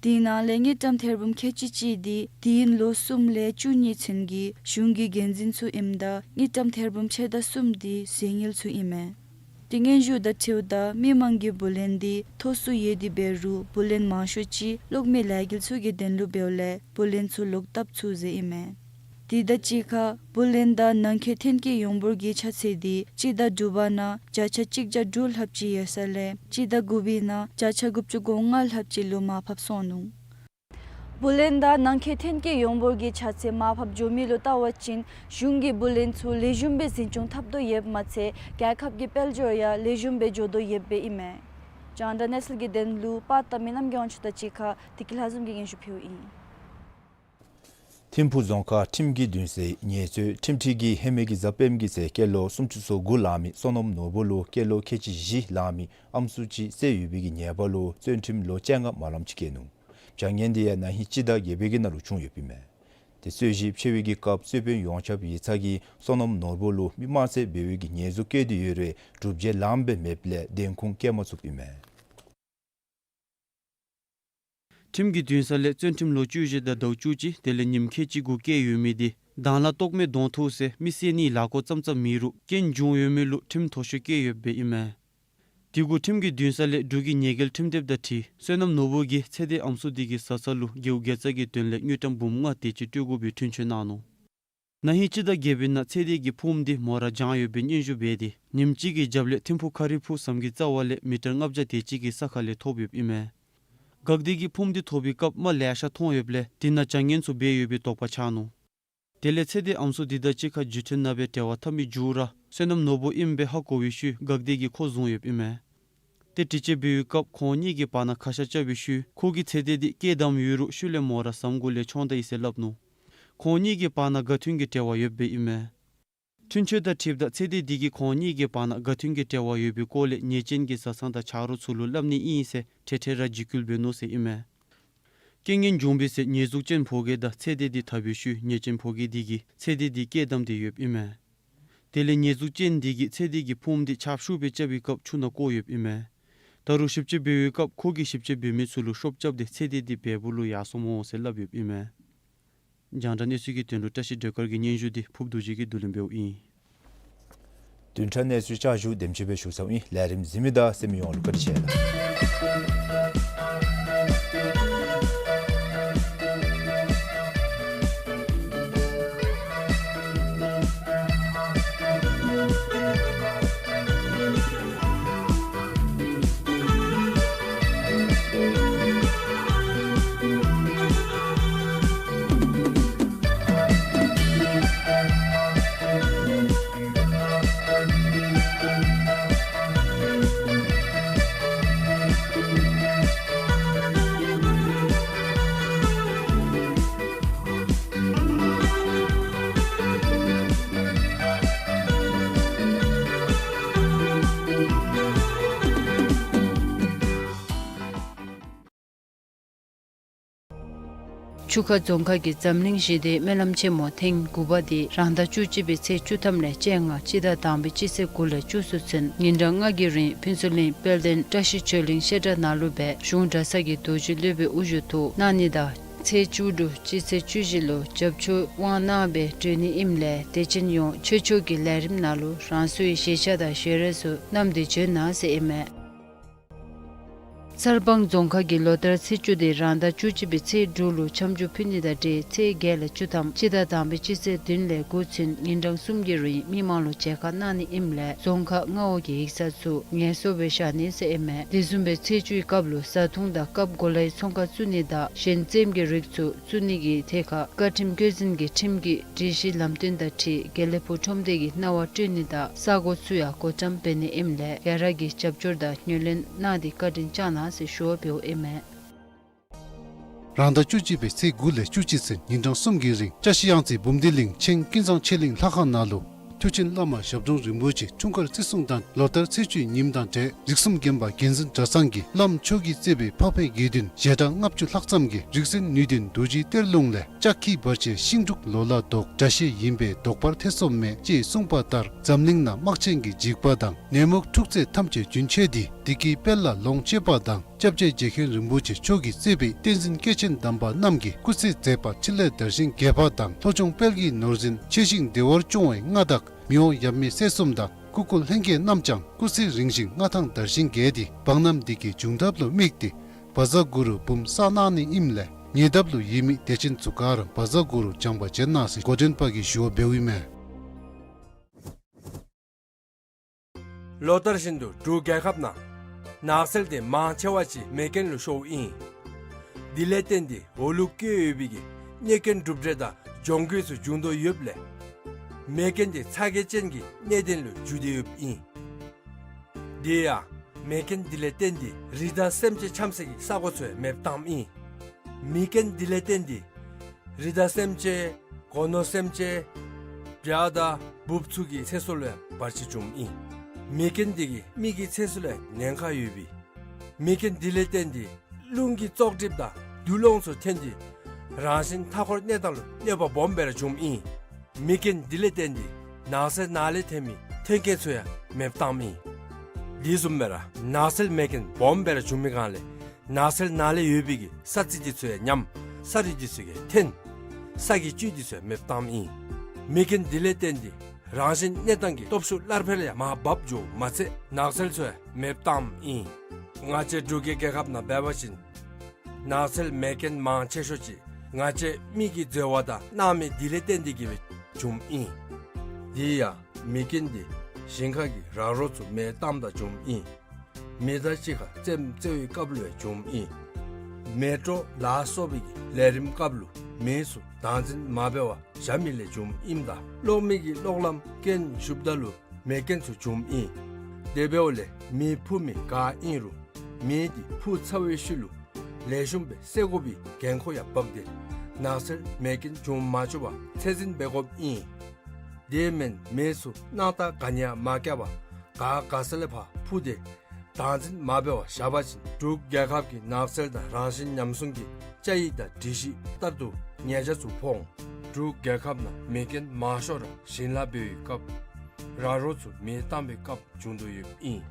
དེ་ནང་ལས་དངུལ་ཀྲམ་ཐེར་འབུམ་ཁལ་གཅིག་གཅིག་འདི་དུས་ཡུན་ལོ་གསུམ་ལས་བཅུ་གཉིས་ཚུན་གྱི་གཞུང་གི་འགན་འཛིན་ཚུ་ཨིནམ་ད་དངུལ་ཀྲམ་ཐེར་འབུམ་ཕྱེད་དང་གསུམ་འདི་ཟད་ངེས་ཚུ་ཨིན་མས། དེ་སྙན་ཞུ་དང་འཁྲིལཝ་ད་མི་མང་གིས་བུ་ལོན་འདི་མཐོ་སུ་ཡོད་དེ་འབད་རུང་བུ་ལོན་མང་ཤོས་ཅིག་གློག་མེ་ལས་འགུལ་ཚུ་གི་དོན་ལུ་འབདཝ་ལས་བུ་ལོན་ཚུ་ལོག་བཏབ་ཚུགས་ཟེར་ཨིན་མས། དེ་དང་གཅིག་ཁར་བུ་ལོན་དང་ནང་འཁོད་ཐོན་སྐྱེད་ཡོངས་འབོར་གྱི་ཆ་ཚད་འདི་སྤྱི་ཟླ་དྲུག་པ་ནང་བརྒྱ་ཆ་གཅིག་བརྒྱ་དྲུག་ལྷགཔ་ཅིག་ཡོད་ས་ལས་སྤྱི་ཟླ་དགུ་པའི་ནང་བརྒྱ་ཆ་དགུ་བཅུ་གོ་ལྔ་ལྷགཔ་ཅིག་ལུ་མར་ཕབ་སོང་ནུག། བུ་ལོན་དང་ནང་འཁོད་ཐོན་སྐྱེད་ཡོངས་འབོར་གྱི་ཆ་ཚད་མར་ཕབ་འགྱོ་མི་ལུ་བལྟ་བ་ཅིན་གཞུང་གིས་བུ་ལོན་ཚུ་ལེགས་ཤོམ་སྦེ་འཛིན་སྐྱོང་འཐབ་དོ་ཡོདཔ་མ་ཚད་རྒྱལ་ཁབ་ཀྱི་དཔལ་འབྱོར་ཡང་ལེགས་ཤོམ་སྦེ་འགྱོ་དོ་ཡོདཔ་ཨིན་མས། རྒྱང་བསྒྲགས་གནས་ཚུལ་གྱི་དོན་ལུ་པར་དང་མི་རྣམས་ཀྱི་དབང་ཆ་དང་གཅིག་ཁར་བདེ་སྐྱིད་ལྷ་འཛོམས་ཀྱིས་སྙན་ཞུ་ཕུལཝ་ཨིན། ཐིམ་ཕུག་རྫོང་ཁག་ཁྲིམས་ཀྱི་འདུན་སའི་ཉེས་རྩོད་ཁྲིམས་ཁྲི་གིས་ཧེ་མའི་གཟའ་སྤེནམ་གི་ཚེ་སྐྱེས་ལོ་སུམ་ཅུ་སོ་དགུ་ལང་མི་བསོད་ནམས་ནོར་བུ་ལུ་སྐྱེས་ལོ་ཁལ་གཅིག་བཞི་ལང་མི་ཨམ་སྲུ་ཅིག་བསད་ཡོད་པའི་གི་ཉེས་པ་ལུ་བཙོན་ཁྲིམས་ལོ་བཅོ་ལྔ་མ་ལངམ་ཅིག་བཀལ་ནུག། བྱ་ངན་འདི་ཡང་ན་ཧིང་སྤྱི་ཟླ་བརྒྱད་པའི་གི་ནང་ལུ་བྱུང་ཡོདཔ་ཨིན་མས། དེ་རྩོད་གཞི་འཕྱད་པའི་གི་སྐབས་རྩོད་དཔོན་ཡོངས་ཁྱབ་ཡིག་ཚང་གིས་བསོད་ནམས་ནོར་བུ་ལུ་མི་དམར་བསད་འབད་བའི་གི་ཉེས་འཛུགས་བཀལ་ཏེ་ཡོད་རུང་སྒྲུབ་བྱེད་ལངམ་སྦེ་མེདཔ་ལས་བདེན་ཁུངས་བཀལ་མ་ཚུགསཔ་ཨིན་མས། ཁྲིམས་ཀྱི་འདུན་ས་ལས་བཙོན་ཁྲིམས་ལོ་བཅུ་བཞི་དང་ཟླཝ་བཅུ་གཅིག་དེ་ལས་ཉིནམ་ཁལ་གཅིག་དགུ་བཀལ་ཡོད་མི་འདི་དང་བླངས་རྟོག་མེད་གདོང་ཐུག་ཟེར་མི་བསད་ནིའི་ལཱ་འགོ་ཙམ་ཙམ་མེན་རུང་རྐྱེན་བྱུང་ཡོད་མི་ལུ་ཁྲིམས་མཐོ་ཤོས་བཀལ་ཡོདཔ་ཨིན་མས། དེ་གུ་ཁྲིམས་ཀྱི་འདུན་ས་ལས་འབྲུག་གི་ཉེས་འགེལ་ཁྲིམས་དེབ་དང་འཁྲིལ་བསོད་ནམས་ནོར་བུ་གིས་ཚེ་འདས་ཨམ་སྲུ་དེ་གི་བཟའ་ཚང་ལུ་དགེ་བ་དགེ་རྩ་གི་དོན་ལས་དངུལ་ཀྲམ་འབུམ་ལྔ་དེ་ཅིག་སྤྲོད་དགོ་པའི་འཁྲུན་ཆོད་གནང་ནུག། ན་ཧིང་སྤྱི་ཟླ་བརྒྱད་པའི་ནང་ཚེ་འདས་ཀྱི་ཕུངམ་འདི་མོ་ར་བྱང་ཡོད་པའི་སྙན་ཞུ་འབད་དེ་ཉིནམ་གཅིག་གི་རྒྱབ་ལས་ཐིམ་ཕུག་ཁ་རི་ཕུག་ཟམ་གྱི་རྩ་བ་ལས་མི་ཊར་ལྔ་བརྒྱ་དེ་ཅིག་གི་ས་ཁ་ལས་ཐོབ་ཡོདཔ་ཨིན་མས། དགག་སྡེ་གིས་ཕུངམ་འདི་ཐོབ་པའི་སྐབས་རྨ་ལེ་ཤ་མཐོང་ཡོདཔ་ལས་དེ་ནང་བྱ་ངན་ཚུ་འབད་ཡོད་པའི་དོགས་པ་ཆགས་ནུག། དེ་ལས་ཚེ་འདས་ཨམ་སྲུ་དེ་དང་གཅིག་ཁར་རྒྱུ་མཐུན་ནང་སྦེ་འབྲེལ་བ་འཐབ་མི་མཇུག་ར་བསོད་ནམས་ནོར་བུ་ཨིནམ་སྦེ་ཧ་གོ་བའི་ཤུལ་དགག་སྡེ་གིས་ཁོ་བཟུང་ཡོདཔ་ཨིན་མས། ཏེ་དྲི་དཔྱད་འབད་བའི་སྐབས་ཁོང་གཉིས་ཀྱི་བར་ན་ཁ་བཤད་རྐྱབ་པའི་ཤུལ་ཁོ་གིས་ཚེ་འདས་འདི་སྐྱེལ་བསྡམས་ཡོད་རུང་ཤུལ་ལས་མོ་ར་ཟམ་གུ་ལས་མཆོངས་ད་ཡི་ཟེར་སླབ་ནུག། ཁོང་གཉིས་ཀྱི་བར་ན་དགའ་མཐུན་གྱི་འབྲེལ་བ་ཡོདཔ་ཨིན་མས། འཁྲུན་ཆོད་དང་འཁྲིལཝ་ད་ཚེ་འདས་འདི་གིས་ཁོང་གཉིས་ཀྱི་བར་ན་དགའ་མཐུན་གྱི་འབྲེལ་བ་ཡོད་པའི་སྐོར་ལས་ཉེས་ཅན་གྱི་བཟའ་ཚང་དང་ཆ་རོགས་ཚུ་ལུ་སླབ་ནི་ཨིན་ཟེར་འཕྲལ་འཕྲལ་ར་འཇིགས་སྐུལ་འབད་ནུག་ཟེར་ཨིན་མས། རྐྱེན་ངན་བྱུང་བའི་ཚེ་ཉེས་འཛུགས་ཅན་ཕོ་རྒྱས་དང་ཚེ་འདས་འདི་འཐབ་པའི་ཤུལ་ཉེས་ཅན་ཕོ་རྒྱས་འདི་གིས་ཚེ་འདས་འདི་སྐྱེལ་བསྡམས་ཏེ་ཡོདཔ་ཨིན་མས། དེ་ལས་ཉེས་འཛུགས་ཅན་འདི་གིས་ཚེ་འདས་ཀྱི་ཕུངམ་འདི་ཆབ་ཤུགས་སྦེ་རྐྱབ་པའི་སྐབས་ཆུ་ནང་བཀོ་ཡོདཔ་ཨིན་མས། ད་རུང་ཞིབ་དཔྱད་འབད་བའི་སྐབས་ཁོ་གིས་ཞིབ་དཔྱད་འབད་མི་ཚུ་ལུ་ཤོབ་རྐྱབ་སྟེ་ཚེ་འདས་འདི་བལ་པོ་ལུ་ཡར་སོང་འོང་ཟེར་སླབ་ཡོདཔ་ཨིན་མས། རྒྱང་བསྒྲགས་གནས་ཚུལ་གྱི་དོན་ལུ་བཀྲ་ཤིས་སྒྲོལ་དཀར་གྱི་སྙན་ཞུ་འདི་ཕུརཔ་རྡོ་རྗེ་གིས་བསྡུ་ལེན་འབདཝ་ཨིན། བདུན་ཕྲག་གནས་ཚུལ་བསྐྱར་ཞུ་དེམ་ཅིག་སྦེ་ཞུ་ཚརཝ་ཨིན། ལས་རིམ་གཟིགས་མི་དང་གསན་མི་ཡོངས་ལུ་བཀའ་དྲིན་ཆེ་ལགས། ཆུ་ཁ་རྫོང་ཁག་གི་འཛམ་གླིང་ཞི་བདེའི་སྨོན་ལམ་ཆེན་མོ་ཐེངས་དགུ་པ་འདི་རང་ཟླ་བཅུ་གཅིག་པའི་ཚེས་བཅུ་ཐམ་ལས་བཅོ་ལྔ་སྤྱི་ཟླ་དང་པའི་སྤྱི་ཚེས་དགུ་ལས་བཅུ་གསུམ་ཚུན་ཉིན་གྲངས་ལྔ་གི་རིང་ཕུན་ཚོགས་གླིང་དཔལ་ལྡན་བཀྲ་ཤིས་ཆོས་གླིང་བཤད་གྲྭ་ནང་ལུ་སྦེ་གཞུང་གྲྭ་ཚང་གི་རྡོ་རྗེ་སློབ་དཔོན་དབུ་བཞུགས་ཐོག་གནང་ནི་དང་ཚེས་བཅུ་དྲུག་སྤྱི་ཚེས་བཅུ་བཞི་ལུ་རྒྱབ་སྐྱོར་དབང་གནང་སྦེ་གྲོལ་ནི་ཨིནམ་ལས་དད་ཅན་ཡོངས་ཆོས་ཕྱོགས་ཀྱི་ལས་རིམ་ནང་ལུ་རང་སོའི་བཞེས་ཆ་དང་ཞལ་རས་ཚུ་བསྣམས་ཏེ་བྱོན་གནང་ཟེར་ཨིན་མས། གསར་སྤང་རྫོང་ཁག་གི་ལོ་ལྟར་ཚེས་བཅུ་འདི་རང་ཟླ་བཅུ་གཅིག་པའི་ཚེས་དྲུག་ལུ་འཆམ་འཇུག་ཕུལ་ནི་དང་འབྲེལ་ཚེས་བརྒྱད་ལས་བཅུ་ཐམ་སྤྱི་ཟླ་དང་པའི་སྤྱི་ཚེས་བདུན་ལས་དགུ་ཚུན་ཉིན་གྲངས་གསུམ་གྱི་རིང་མི་མང་ལུ་མཇལ་ཁ་གནང་ནི་ཨིནམ་ལས་རྫོང་ཁག་མངའ་འོག་གི་ཡིག་ཚང་ཚུ་ངལ་གསོ་སྦེ་བཞག་ནི་ཟེར་ཨིན་མས། དེ་བཟུམ་སྦེ་ཚེས་བཅུའི་སྐབས་ལུ་བཟའ་འཐུང་དང་སྐབས་གོ་ལའི་ཚོང་ཁང་བཙུགས་ནི་དང་གཞན་རྩེདམོ་གི་རིགས་ཚུ་བཙུགས་ནི་གི་ཐད་ཁར་བཀའ་ཁྲིམས་བཀོད་འཛིན་གྱི་ཁྲིམས་ཀྱི་སྒྲིག་གཞི་ལམ་སྟོན་དང་འཁྲིལ་དགེ་ལེགས་ཕུག་ཁྲོམ་སྡེ་གི་གནང་བ་སྤྲོད་ནི་དང་ས་གོ་ཚུ་ཡང་བགོ་བཀྲམ་འབད་ནི་ཨིནམ་ལས་ག་ར་གིས་རྒྱབ་སྐྱོར་དང་ངོས་ལེན་གནང་སྟེ་བཀའ་དྲིན་བསྐྱང་གནང་ཟེར་ཞུ་བ་འབདཝ་ཨིན་མས། རང་ཟླ་བཅུ་གཅིག་པའི་ཚེས་དགུ་ལས་བཅུ་གཅིག་ཚུན་ཉིན་གྲངས་གསུམ་གྱི་རིང་བཀྲ་ཤིས་གཡང་རྩེ་འབུམ་སྡེ་གླིང་ཆེན་ཀུན་བཟང་ཆོས་གླིང་ལྷ་ཁང་ནང་ལུ་མཐུ་ཆེན་བླ་མ་ཞབས་དྲུང་རིན་པོ་ཆེ་འཁྲུངས་སྐར་བརྩི་སྲུང་དང་ལོ་ལྟར་ཚེས་བཅུའི་ཉིནམ་དང་འབྲེལ་རིགས་གསུམ་མགོན་པོ་རྒྱལ་འཛིན་གྲྭ་ཚང་གི་བླམ་མཆོག་གིས་གཙོས་པའི་འཕགས་པའི་དགེ་འདུན་ཞལ་གྲངས་ལྔ་བཅུ་ལྷག་ཙམ་གྱིས་རིག་འཛིན་ནུས་ལྡན་རྡོ་རྗེའི་གཏེར་ལུང་ལས་ལྕགས་ཁྱི་བར་ཆད་ཤིང་འབྲུག་ལོ་ལ་ལྡོག་དགྲ་ཤེས་ཡིན་པས་ལྡོག་པར་ཐེ་ཚོམ་མེད་ཅེས་གསུངས་པ་ལྟར་འཛམ་གླིང་ནང་དམག་ཆེན་གྱི་འཇིགས་པ་དང་ནད་མུག་འཁྲུག་རྩོད་ཐམས་ཅད་རྒྱུན་ཆད་དེ་བདེ་སྐྱིད་དཔལ་ལ་ལོངས་སྤྱོད་པ་དང་སྐྱབས་རྗེ་རྗེ་མཁན་རིན་པོ་ཆེ་མཆོག་གིས་གཙོས་པའི་བསྟན་འཛིན་སྐྱེས་ཆེན་དམ་པ་རྣམས་ཀྱི་སྐུ་ཚེ་མཛད་པ་འཕྲིན་ལས་དར་ཞིང་རྒྱས་པ་དང་ལྷོ་ལྗོངས་དཔལ་གྱི་ནོར་འཛིན་ཆེ་ཞིང་བདེ་བར་སྐྱོང་བའི་མངའ་བདག་མི་དབང་ཡབ་མེས་སྲས་གསུམ་དང་ སྐུ་འཁོར་ལྷན་རྒྱས་རྣམས་ཀྱང་སྐུ་ཚེ་རིང་ཞིང་མངའ་ཐང་དར་ཞིང་རྒྱས་ཏེ་འབངས་རྣམས་འདི་གའི་འབྱུང་ཐབས་ལུ་དམིགས་ཏེ་བཛྲ་གུ་རུ་འབུམ་བསགས་གནང་ནི་ཨིནམ་ལས་ཉེ་འདབས་ལུ་ཡོད་མི་དད་ཅན་ཚུ་ག་ར་བཛྲ་གུ་རུ་བགྱང་པར་བྱོན་གནང་ཟེར་འགོ་འདྲེན་པ་གིས་ཞུ་བ་འབདཝ་ཨིན་མས། ལོ་ལྟར་བཞིན་དུ་འབྲུག་རྒྱལ་ཁབ་ནང་ནགས་ཚལ་དེ་མང་ཆེ་བ་ཅིག་མེ་རྐྱེན་ལུ་ཤོརཝ་ཨིན། དེ་ལས་བརྟེན་ཏེ་འོག་ལུ་བཀོད་ཡོད་པའི་གི་གནོད་སྐྱོན་གྲུབ་འབྲས་དང་གྱོང་གུད་ཚུ་བྱུང་དོ་ཡོདཔ་ལས་མེ་རྐྱེན་དེ་ཚ་གྱང་ཅན་གྱི་གནད་དོན་ལུ་གྱུར་ཏེ་ཡོདཔ་ཨིན། དེ་ཡང་མེ་རྐྱེན་དེ་ལས་བརྟེན་ཏེ་རི་དྭགས་སེམས་ཅན་འཁྱམས་སའི་གི་ས་གོ་ཚུ་ཡང་མེདཔ་བཏངམ་ཨིན། མེ་རྐྱེན་དེ་ལས་བརྟེན་ཏེ་རི་དྭགས་སེམས་ཅན་སྒོ་ནོར་སེམས་ཅན་བྱ་དང་འབུཔ་ཚུ་གི་ཚེ་སྲོག་ལུ་ཡང་བར་ཆད་བྱུངམ་ཨིན། མེ་རྐྱེན་དེ་གིས་མི་གི་ཚེ་སྲོག་ལུ་ཡང་ཉེན་ཁ་ཡོད་པས། མེ་རྐྱེན་དེ་ལས་བརྟེན་ཏེ་རླུང་གི་བཙོག་གྲིབ་དང་རྡུལ་སློང་ཚུ་ཐོན་ཏེ་རང་བཞིན་མཐའ་འཁོར་གནས་སྟངས་ལུ་གནོད་པ་སྦོམ་སྦེ་ར་བྱུངམ་ཨིན། མེ་རྐྱེན་དེ་ལས་བརྟེན་ཏེ་ནགས་ཚལ་ནང་ལས་ཐོན་མི་ཐོན་སྐྱེད་ཚུ་ཡང་མེདཔ་བཏངམ་ཨིན། དེ་བཟུམ་སྦེ་ར་ནགས་ཚལ་མེ་རྐྱེན་སྦོམ་སྦེ་ར་བྱུང་མི་སྒང་ལས་ནགས་ཚལ་ནང་ལས་ཡོད་པའི་གི་ས་རྩི་དེ་ཚུ་ཡང་ཉམས། ས་རིགས་དེ་ཚུ་ཡང་ཐོན། ས་གི་བཅུད་དེ་ཚུ་ཡང་མེདཔ་བཏངམ་ཨིན། མེ་རྐྱེན་དེ་ལས་བརྟེན་ཏེ་རང་བཞིན་གནས་སྟངས་ཀྱི་སྟོབས་ཤུགས་སླར་འཕེལ་ཡང་མར་བབས་འགྱོཝ་མ་ཚད་ནགས་ཚལ་ཚུ་ཡང་མེདཔ་བཏངམ་ཨིན། ང་བཅས་འབྲུག་གི་རྒྱལ་ཁབ་ནང་འབད་བ་ཅིན་ནགས་ཚལ་མེ་རྐྱེན་མང་ཆེ་ཤོས་ཅིག་ང་བཅས་མི་གིས་འཛོལ་བ་དང་གནང་མི་དེ་ལས་བརྟེན་ཏེ་གིས་སྦེ་བྱུངམ་ཨིན། དེ་ཡང་མེ་རྐྱེན་དེ་ཞིང་ཁ་གི་ར་རོ་ཚུ་མེ་བཏངམ་ད་བྱུངམ་ཨིན། མེ་མདའ་གཅིག་ཁར་རྩེདམོ་རྩེ་བའི་སྐབས་ལུ་ཡང་བྱུངམ་ཨིན། མེ་དྲོད་ལ་སོགས་པའི་གི་ལས་རིམ་སྐབས་ལུ་མེ་ཚུ་བདག་འཛིན་མ་འབད་བར་བཞག་མི་ལས་བྱུངམ་ཨིནམ་ད་གློག་མེ་གི་གློག་ལམ་རྐྱེན་ཞུགསཔ་ད་ལུ་མེ་རྐྱེན་ཚུ་བྱུངམ་ཨིན། དེ་འབདཝ་ལས་མེ་འཕུ་མི་ག་ཨིན་རུང་མེ་དེ་འཕུ་ཚར་བའི་ཤུལ་ལུ་ལེགས་ཤོམ་སྦེ་བསད་དགོ་པའི་འགན་ཁུར་ཡང་འབག་སྟེ་ནགས་ཚལ་མེ་རྐྱེན་བྱུང་མ་བཅུག་པར་ཚད་འཛིན་འབད་དགོཔ་ཨིན། དེ་མེན་མེ་ཚུ་སྣང་ཐག་ག་ནི་ཡང་མ་བཀལ་བར་ག་ག་ས་ལས་ཕར་འཕུ་སྟེ་བདག་འཛིན་མ་འབད་བར་བཞག་པ་ཅིན་འབྲུག་རྒྱལ་ཁབ་ཀྱི་ནགས་ཚལ་དང་རང་བཞིན་ཉམས་སྲུང་གི་བཅའ་ཡིག་དང་སྒྲིག་གཞི་ལྟར་དུ་ཉེས་ཆད་ཚུ་ཕོག་འོང་། འབྲུག་རྒྱལ་ཁབ་ནང་མེ་རྐྱེན་མང་ཤོས་ར་ཞིང་ལཱ་འབད་བའི་སྐབས་ར་རོ་ཚུ་མེ་བཏང་བའི་སྐབས་བྱུང་དོ་ཡོདཔ་ཨིན།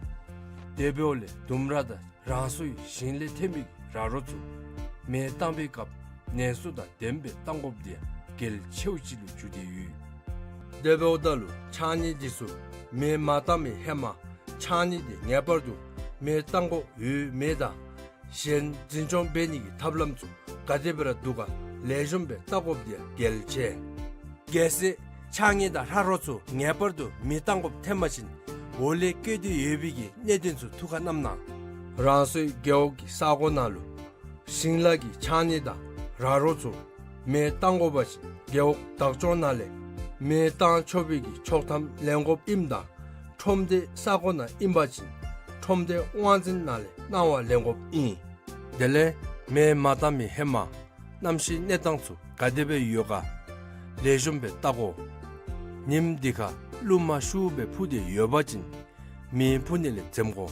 དེ་འབདཝ་ལས་ལྡུམ་ར་དང་རང་སོའི་ཞིང་ལས་ཐོན་པའི་ར་རོ་ཚུ་མེ་བཏང་བའི་སྐབས་ནན་སོ་དང་ལྡནམ་སྦེ་བཏང་དགོཔ་དེ་ཡང་གལ་ཆེཝ་ཅིག་ལུ་གྱུར་ཏེ་ཡོད། དེ་འབདཝ་ད་ལུ་ཕྱགས་སྙིགས་དེ་ཚུ་མེ་མ་བཏང་བའི་ཧེ་མ་ཕྱགས་སྙིགས་དེ་ངེས་པར་དུ་མེ་བཏང་དགོཔ་ཡོད་མེད་དང་གཞན་འཛིན་སྐྱོང་འབད་ནི་གི་ཐབས་ལམ་ཚུ་ག་དེ་སྦེ་ར་འདུག་ག་ལེགས་ཤོམ་སྦེ་བལྟ་དགོཔ་དེ་ཡང་གལ་ཆེ། གལ་སྲིད་ཕྱགས་སྙིགས་དང་ར་རོ་ཚུ་ངེས་པར་དུ་མེ་བཏང་དགོཔ་ཐོན་པ་ཅིན་འོག་ལས་བཀོད་དེ་ཡོད་པའི་གི་གནད་དོན་ཚུ་ཐུགས་ཁར་བསྣམས་གནང་། རང་སོའི་རྒེད་འོག་གི་ས་གོ་ནང་ལུ་ཞིང་ལཱ་གི་ཕྱགས་སྙིགས་དང་ར་རོ་ཚུ་མེ་བཏང་དགོ་པ་ཅིན་རྒེད་འོག་བདག་སྐྱོང་ནང་ལས་མེ་བཏང་ཆོག་པའི་གི་ཆོག་ཐམ་ལེན་དགོཔ་ཨིནམ་ད་ཁྲོམ་སྡེ་ས་གོ་ནང་ཨིན་པ་ཅིན་ཁྲོམ་སྡེ་དབང་འཛིན་ནང་ལས་གནང་བ་ལེན་དགོཔ་ཨིན། དེ་ལས་མེ་མ་བཏང་མི་ཧེ་མ་གནམ་གཤིས་གནས་སྟངས་ཚུ་ག་དེ་སྦེ་ཡོད་ག་ལེགས་ཤོམ་སྦེ་བལྟ་དགོ། ཉིནམ་དེ་ཁར་རླུང་མ་ཤུགས་སྦེ་འཕུ་སྟེ་ཡོད་པ་ཅིན་མེ་འཕུ་ནི་ལས་འཛེམ་དགོ།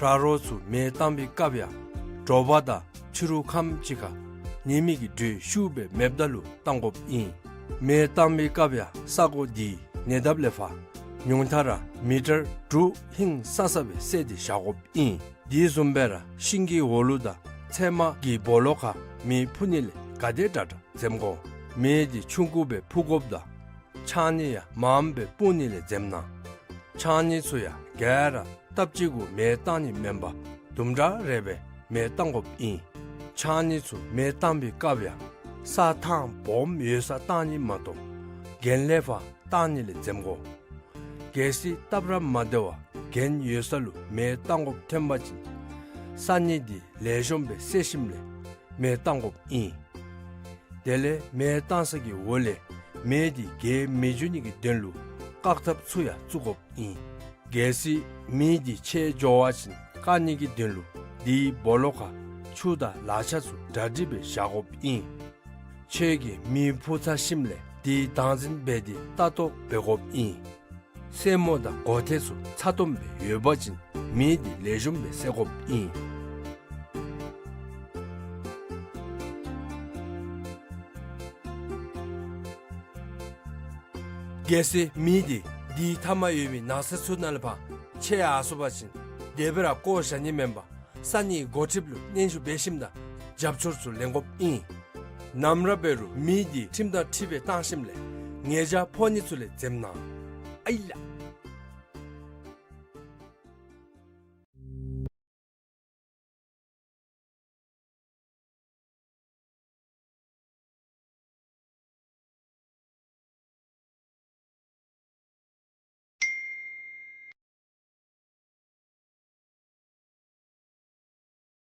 ར་རོ་ཚུ་མེ་བཏང་བའི་སྐབས་ཡང་དྲོ་པ་དང་ཕྱི་རུ་ཁམས་ཅིག་ཁར་ཉི་མའི་གི་དྲོད་ཤུགས་སྦེ་མེདཔ་ད་ལུ་བཏང་དགོཔ་ཨིན། མེ་བཏང་བའི་སྐབས་ཡང་ས་གོ་དེའི་ཉེ་འདབས་ལས་ཕར་ཉུང་མཐའ་ར་མི་ཊར་དྲུག་ཧིང་སང་ས་སྦེ་བསལ་ཏེ་བཞག་དགོཔ་ཨིན། དེ་བཟུམ་སྦེ་ར་ཤིང་གི་འོག་ལུ་དང་ཚལ་མ་གི་སྦོ་ལོགས་ཁར་མེ་འཕུ་ནི་ལས་ག་དེ་དྲག་དྲག་འཛེམ་དགོ། མེ་དེ་ཆུང་ཀུ་སྦེ་འཕུ་དགོཔ་དང་ཕྱགས་སྙིགས་ཡང་མངམ་སྦེ་སྤུངས་ནི་ལས་འཛེམ་གནང་། ཕྱགས་སྙིགས་ཚུ་ཡང་ག་ར་སྟབས་གཅིག་གུ་མེ་བཏང་ནི་མེན་པར་དུམ་གྲ་རེ་སྦེ་མེ་བཏང་དགོཔ་ཨིན། ཕྱགས་སྙིགས་ཚུ་མེ་བཏང་བའི་སྐབས་ཡང་ས་ཐང་སྦོམ་ཡོད་སར་བཏང་ནི་མ་གཏོགས་གྱེན་ལས་ཕར་བཏང་ནི་ལས་འཛེམ་དགོ། གལ་སྲིད་སྟབས་ར་མ་བདེ་བར་གྱེན་ཡོད་ས་ལུ་མེ་བཏང་དགོཔ་ཐོན་པ་ཅིན་ས་སྙིགས་དེ་ལེགས་ཤོམ་སྦེ་བསལ་ཞིནམ་ལས་མེ་བཏང་དགོཔ་ཨིན། དེ་ལས་མེ་བཏང་ས་གི་འོག་ལས་མེ་དེ་རྒྱས་མི་འགྱོ་ནི་གི་དོན་ལུ་བཀག་ཐབས་ཚུ་ཡང་བཙུགས་དགོཔ་ཨིན། གལ་སྲིད་མེ་དེ་ཆད་འགྱོ་བ་ཅིན་བཀག་ནི་གི་དོན་ལུ་དེའི་སྦོ་ལོགས་ཁར་ཆུ་དང་ལག་ཆས་ཚུ་གྲ་སྒྲིག་སྦེ་བཞག་དགོཔ་ཨིན། ཁྱོད་ཀྱིས་མེ་འཕུ་ཚར་ཞིནམ་ལས་དེ་བདག་འཛིན་འབད་དེ་ལྟ་རྟོག་འབད་དགོཔ་ཨིན། སེན་མོ་དང་མགོ་ཐད་ཚུ་ཚ་ཏོམ་སྦེ་ཡོད་པ་ཅིན་མེ་དེ་ལེགས་ཤོམ་སྦེ་བསད་དགོཔ་ཨིན། གལ་སྲིད་མེ་དེ་དེའི་མཐའ་མར་ཡོད་མི་ནགས་ཚལ་ཚུ་ནང་ལས་ཕར་ཆད་ཡར་སོང་པ་ཅིན་དེ་སྦེ་ར་བཀོ་བཞག་ནི་མེན་པར་ས་སྙིགས་འགོ་ཁྲིདཔ་ལུ་སྙན་ཞུ་འབད་ཞིནམ་ད་རྒྱབ་སྐྱོར་ཚུ་ལེན་དགོཔ་ཨིན། ནམ་ར་འབད་རུང་མེ་དེ་ཁྲིམས་དང་འཁྲིལ་སྦེ་བཏང་ཞིནམ་ལས་ཉེས་བྱ་ཕོག་ནི་ཚུ་ལས་འཛེམ་གནང་། ཨའི་ལགས།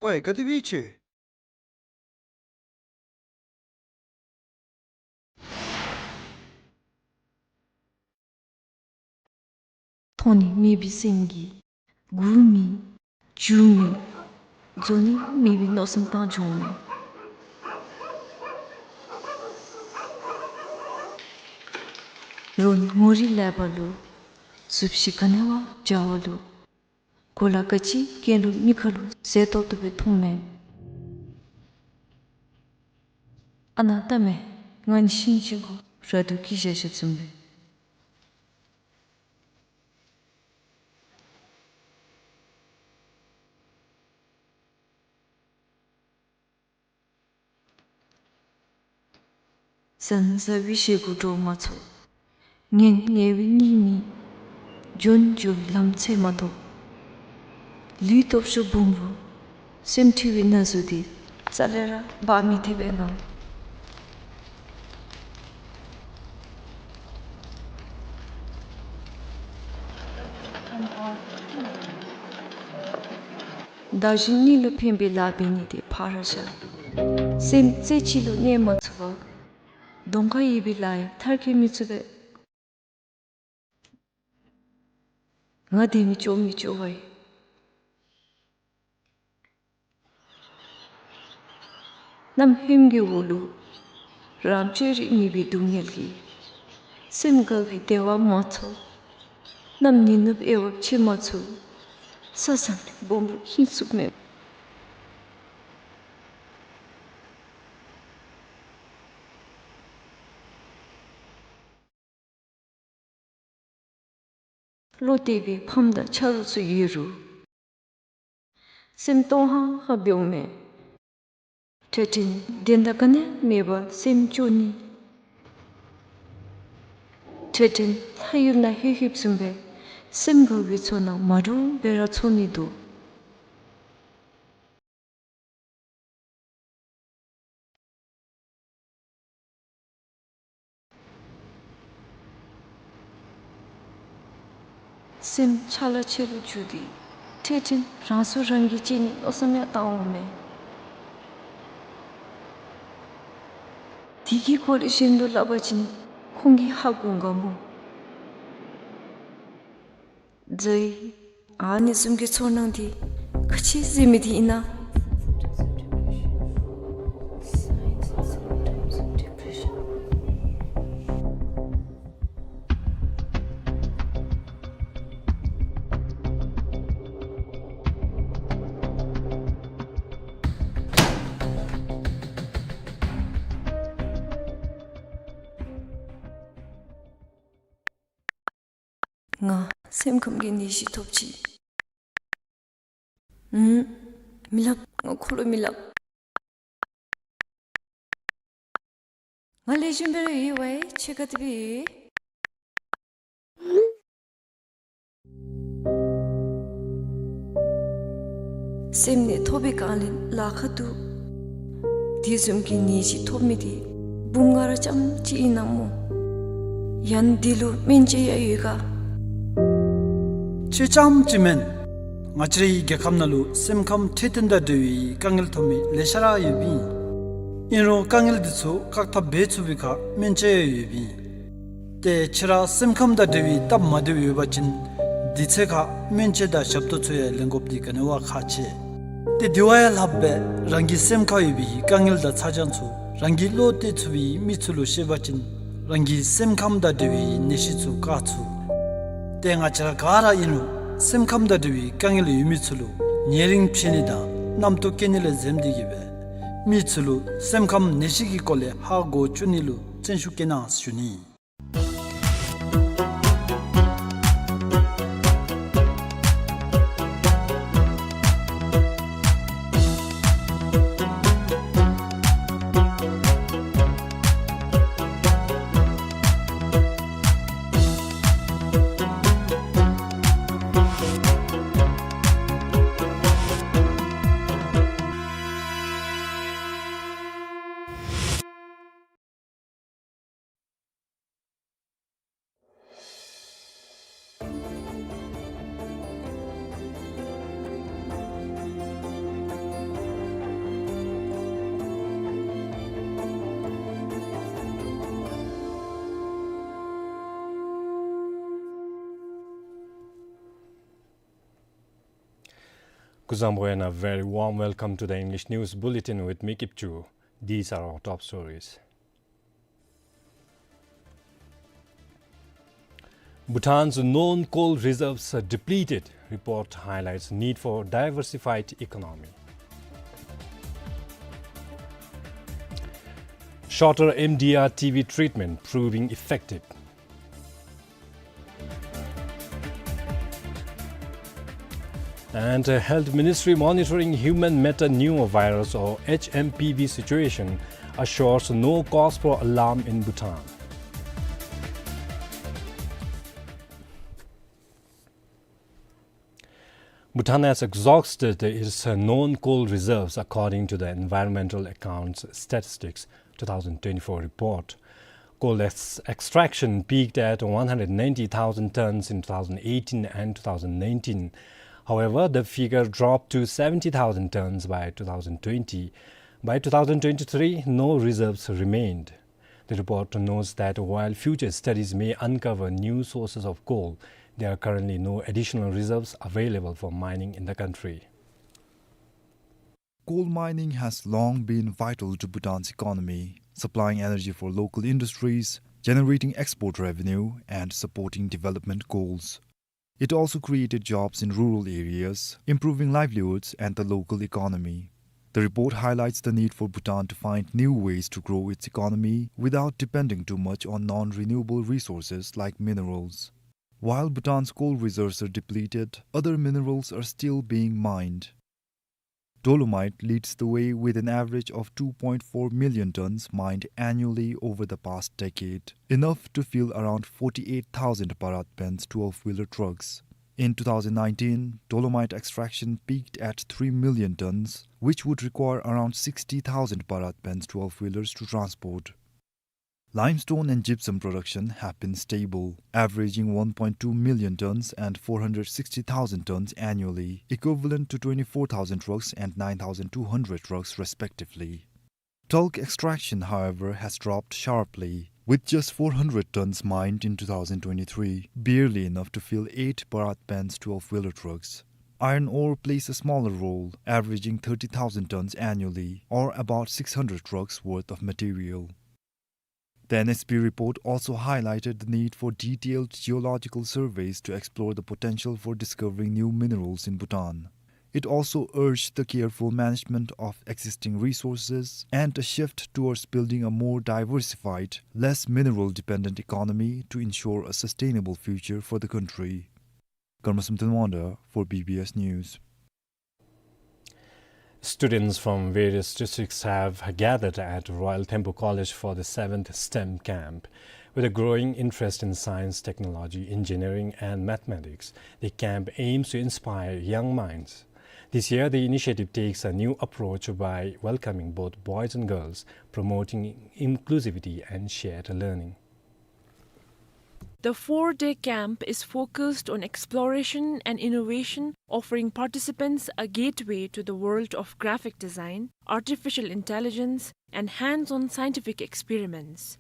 ཝའི་ག་དེ་སྦེ་ཆི། མཐོང་ནི་མེད་པའི་སེམས་ཀྱིས་སྒུག་མི་འགྱོ་མི་འགྱོ་ནི་མེད་པའི་མནོ་བསམ་བཏང་བྱུང་མས། རོགས་ངོ་རིས་ལེགས་པ་ལུ་གཟུགས་གཞི་ག་ནི་བ་འཇའ་བ་ལུ་གོ་ལ་ག་ཅི་གྱོན་རུང་མིག་ཁ་ལུ་མཛེས་ཏོག་ཏོ་སྦེ་མཐོངམ་མས། ཨ་ནཱ་ལྟ་མས། ང་ནི་ཤིང་ཅིག་གུ་ར་སྡོད་ཀྱི་བཞག་བཞགཔ་བཟུམ་སྦེ། ཟང་ཟིང་བའི་ཞེ་སྒུག་འདྲོག་མ་ཚུགས། ངལ་ངལ་བའི་གཉིད་མི་འབྱུང་། འགྱོ་བའི་ལམ་ཚེར་མ་ཐོབ། ལུས་སྟོབས་ཤུགས་སྦོམ་རུང་སེམས་འཁྲུལ་བའི་ན་ཟུག་འདི་རྩ་ལས་ར་འབག་མི་ཐེག་པས་ང་། བདག་གཞན་གཉིས་ལུ་ཕན་པའི་ལཱ་འབད་ནི་དེ་ཕར་བཞག། སེམས་རྩེ་གཅིག་ལུ་གནས་མ་ཚུགས་པར་གདོང་ཁར་ཡོད་པའི་ལཱ་ཡང་མཐར་འཁྱོལ་མི་ཚུགས་པས། ང་དེ་མི་ལྕོགས་མི་ལྕོགས་པ་ཡིན། གནམ་ཧོནམ་གྱི་འོག་ལུ་རང་བཅོས་རིག་མེད་པའི་སྡུག་བསྔལ་གྱིས་སེམས་དགའ་བའི་བདེ་བ་མ་ཚོར། གནམ་ཉི་ནུབ་དབྱེ་བ་ཕྱེ་མ་ཚུགས། ས་བཟང་སྦོམ་རུང་ཧིང་སུག་མེད། བློ་གཏད་པའི་ཕམ་དང་ཆ་རོགས་ཚུ་ཡོད་རུང་སེམས་སྟོང་ཧང་ཧང་འབདཝ་མས། འཕྲལ་འཕྲལ་བདེན་མཐའ་ག་ནི་མེད་པར་སེམས་སྐྱོ་ནི། འཕྲལ་འཕྲལ་ལྷ་ཡུལ་ནང་ལྷོད་ལྷོདཔ་བཟུམ་སྦེ་སེམས་དགའ་བའི་ཚོར་སྣང་མ་འདྲཝ་སྦེ་ར་ཚོར་ནི་འདུག། སེམས་ཆ་ལ་ཆེ་རུ་འགྱུར་ཏེ་འཕྲལ་འཕྲལ་རང་སྲོག་རང་གིས་བཅད་ནིའི་མནོ་བསམ་ཡང་བཏང་འོང་མས། དེ་གི་སྐོར་ལས་གཞན་ལུ་སླབ་པ་ཅིན་ཁོང་གིས་ཧ་གོ་ག་མོ། ཛའི། ཨ་ནི་བཟུམ་གྱི་ཚོར་སྣང་འདི་ག་ཅི་ཟེར་མི་འདི་ཨིན་ན། ང་སེམས་ཁམས་ཀྱི་ནད་གཞི་ཐོབ་ཅི། ཨུམ། མི་སླབ། ང་ཁོ་ལུ་མི་སླབ། ང་ལེགས་ཤོམ་སྦེ་ར་ཡོད་པས། ཁྱོད་ག་དེ་སྦེ་ཡོད། སེམས་ནད་ཐོབ་པའི་སྒང་ལས་ལཱ་ཁག་འདུག། དེ་བཟུམ་གྱི་ནད་གཞི་ཐོབ་མི་འདི་འབུམ་ལྔ་ར་རྐྱངམ་གཅིག་ཨིན་ན་མོ། ཡང་འདི་ལུ་སྨན་དཔྱད་ཡང་ཡོད་ག། ཁྱོད་རྐྱངམ་གཅིག་མེན། ང་བཅས་རའི་རྒྱལ་ཁབ་ནང་ལུ་སེམས་ཁམས་འཕྲོད་བསྟེན་དང་འབྲེལ་བའི་དཀའ་ངལ་ཐོབ་མི་ལེ་ཤ་ར་ཡོདཔ་ཨིན། ཨིན་རུང་དཀའ་ངལ་འདི་ཚུ་བཀག་ཐབས་འབད་ཚུགས་པའི་ཁར་སྨན་དཔྱད་ཡང་ཡོདཔ་ཨིན། ཏེ་ཁྱོད་ར་སེམས་ཁམས་དང་འབྲེལ་བའི་སྟབས་མ་བདེཝ་ཡོད་པ་ཅིན་དུས་ཚོད་ཁར་སྨན་དཔྱད་དང་ཞབས་ཏོག་ཚུ་ཡང་ལེན་དགོཔ་འདི་ག་ནི་བ་ཁག་ཆེ། ཏེ་དེ་བ་ཡང་ལྷགཔ་སྦེ་རང་གི་སེམས་ཁར་ཡོད་པའི་དཀའ་ངལ་དང་ཚ་གྱང་ཚུ་རང་གིས་བློ་གཏད་ཚུགས་པའི་མི་ཚུ་ལུ་བཤད་པ་ཅིན་རང་གི་སེམས་ཁམས་དང་འབྲེལ་བའི་ནད་གཞི་ཚུ་བཀག་ཚུགས། ཏེ་ང་བཅས་ར་ག་ར་ཨིན་རུང་སེམས་ཁམས་དང་འབྲེལ་བའི་དཀའ་ངལ་ཡོད་མི་ཚུ་ལུ་ཉེ་རིང་ཕྱད་ནི་དང་རྣམ་རྟོག་སྐྱེ་ནི་ལས་འཛེམ་སྟེ་གིས་སྦེ་མི་ཚུ་ལུ་སེམས་ཁམས་ནད་གཞི་གི་སྐོར་ལས་ཧ་གོ་བཅུག་ནི་ལུ་བརྩོན་ཤུགས་བསྐྱེད་གནང་ཞུ་ནི། Kuzuzangpo and a very warm welcome to the English News Bulletin with me, Kipchu. These are our top stories. Bhutan's known coal reserves are depleted. Report highlights need for diversified economy. Shorter M D R T B treatment proving effective. And, uh, Health Ministry monitoring human metapneumovirus or H M P V situation assures no cause for alarm in Bhutan. Bhutan has exhausted its known coal reserves, according to the Environmental Accounts Statistics two thousand twenty-four report. Coal ex-, extraction peaked at one hundred ninety thousand tons in two thousand eighteen and two thousand nineteen. However, the figure dropped to seventy thousand tons by two thousand twenty. By two thousand twenty-three, no reserves remained. The report notes that while future studies may uncover new sources of coal, there are currently no additional reserves available for mining in the country. Coal mining has long been vital to Bhutan's economy, supplying energy for local industries, generating export revenue, and supporting development goals. It also created jobs in rural areas, improving livelihoods and the local economy. The report highlights the need for Bhutan to find new ways to grow its economy without depending too much on non-renewable resources like minerals. While Bhutan's coal reserves are depleted, other minerals are still being mined. Dolomite leads the way with an average of two point four million tons mined annually over the past decade, enough to fill around forty-eight thousand Bharat Benz twelve-wheeler trucks. In two thousand nineteen, dolomite extraction peaked at three million tons, which would require around sixty thousand Bharat Benz twelve-wheelers to transport. Limestone and gypsum production have been stable, averaging one point two million tons and four hundred sixty thousand tons annually, equivalent to twenty-four thousand trucks and nine thousand two hundred trucks respectively. Talc extraction, however, has dropped sharply, with just four hundred tons mined in two thousand twenty-three, barely enough to fill eight Bharat Benz twelve-wheeler trucks. Iron ore plays a smaller role, averaging thirty thousand tons annually, or about six hundred trucks worth of material. The N S P report also highlighted the need for detailed geological surveys to explore the potential for discovering new minerals in Bhutan. It also urged the careful management of existing resources and a shift towards building a more diversified, less mineral-dependent economy to ensure a sustainable future for the country. Karma Samten Wonder for B B S News. Students from various districts have gathered at Royal Thimphu College for the seventh STEM camp. With a growing interest in science, technology, engineering, and mathematics, the camp aims to inspire young minds. This year, the initiative takes a new approach by welcoming both boys and girls, promoting inclusivity and shared learning. The four-day camp is focused on exploration and innovation, offering participants a gateway to the world of graphic design, artificial intelligence, and hands-on scientific experiments.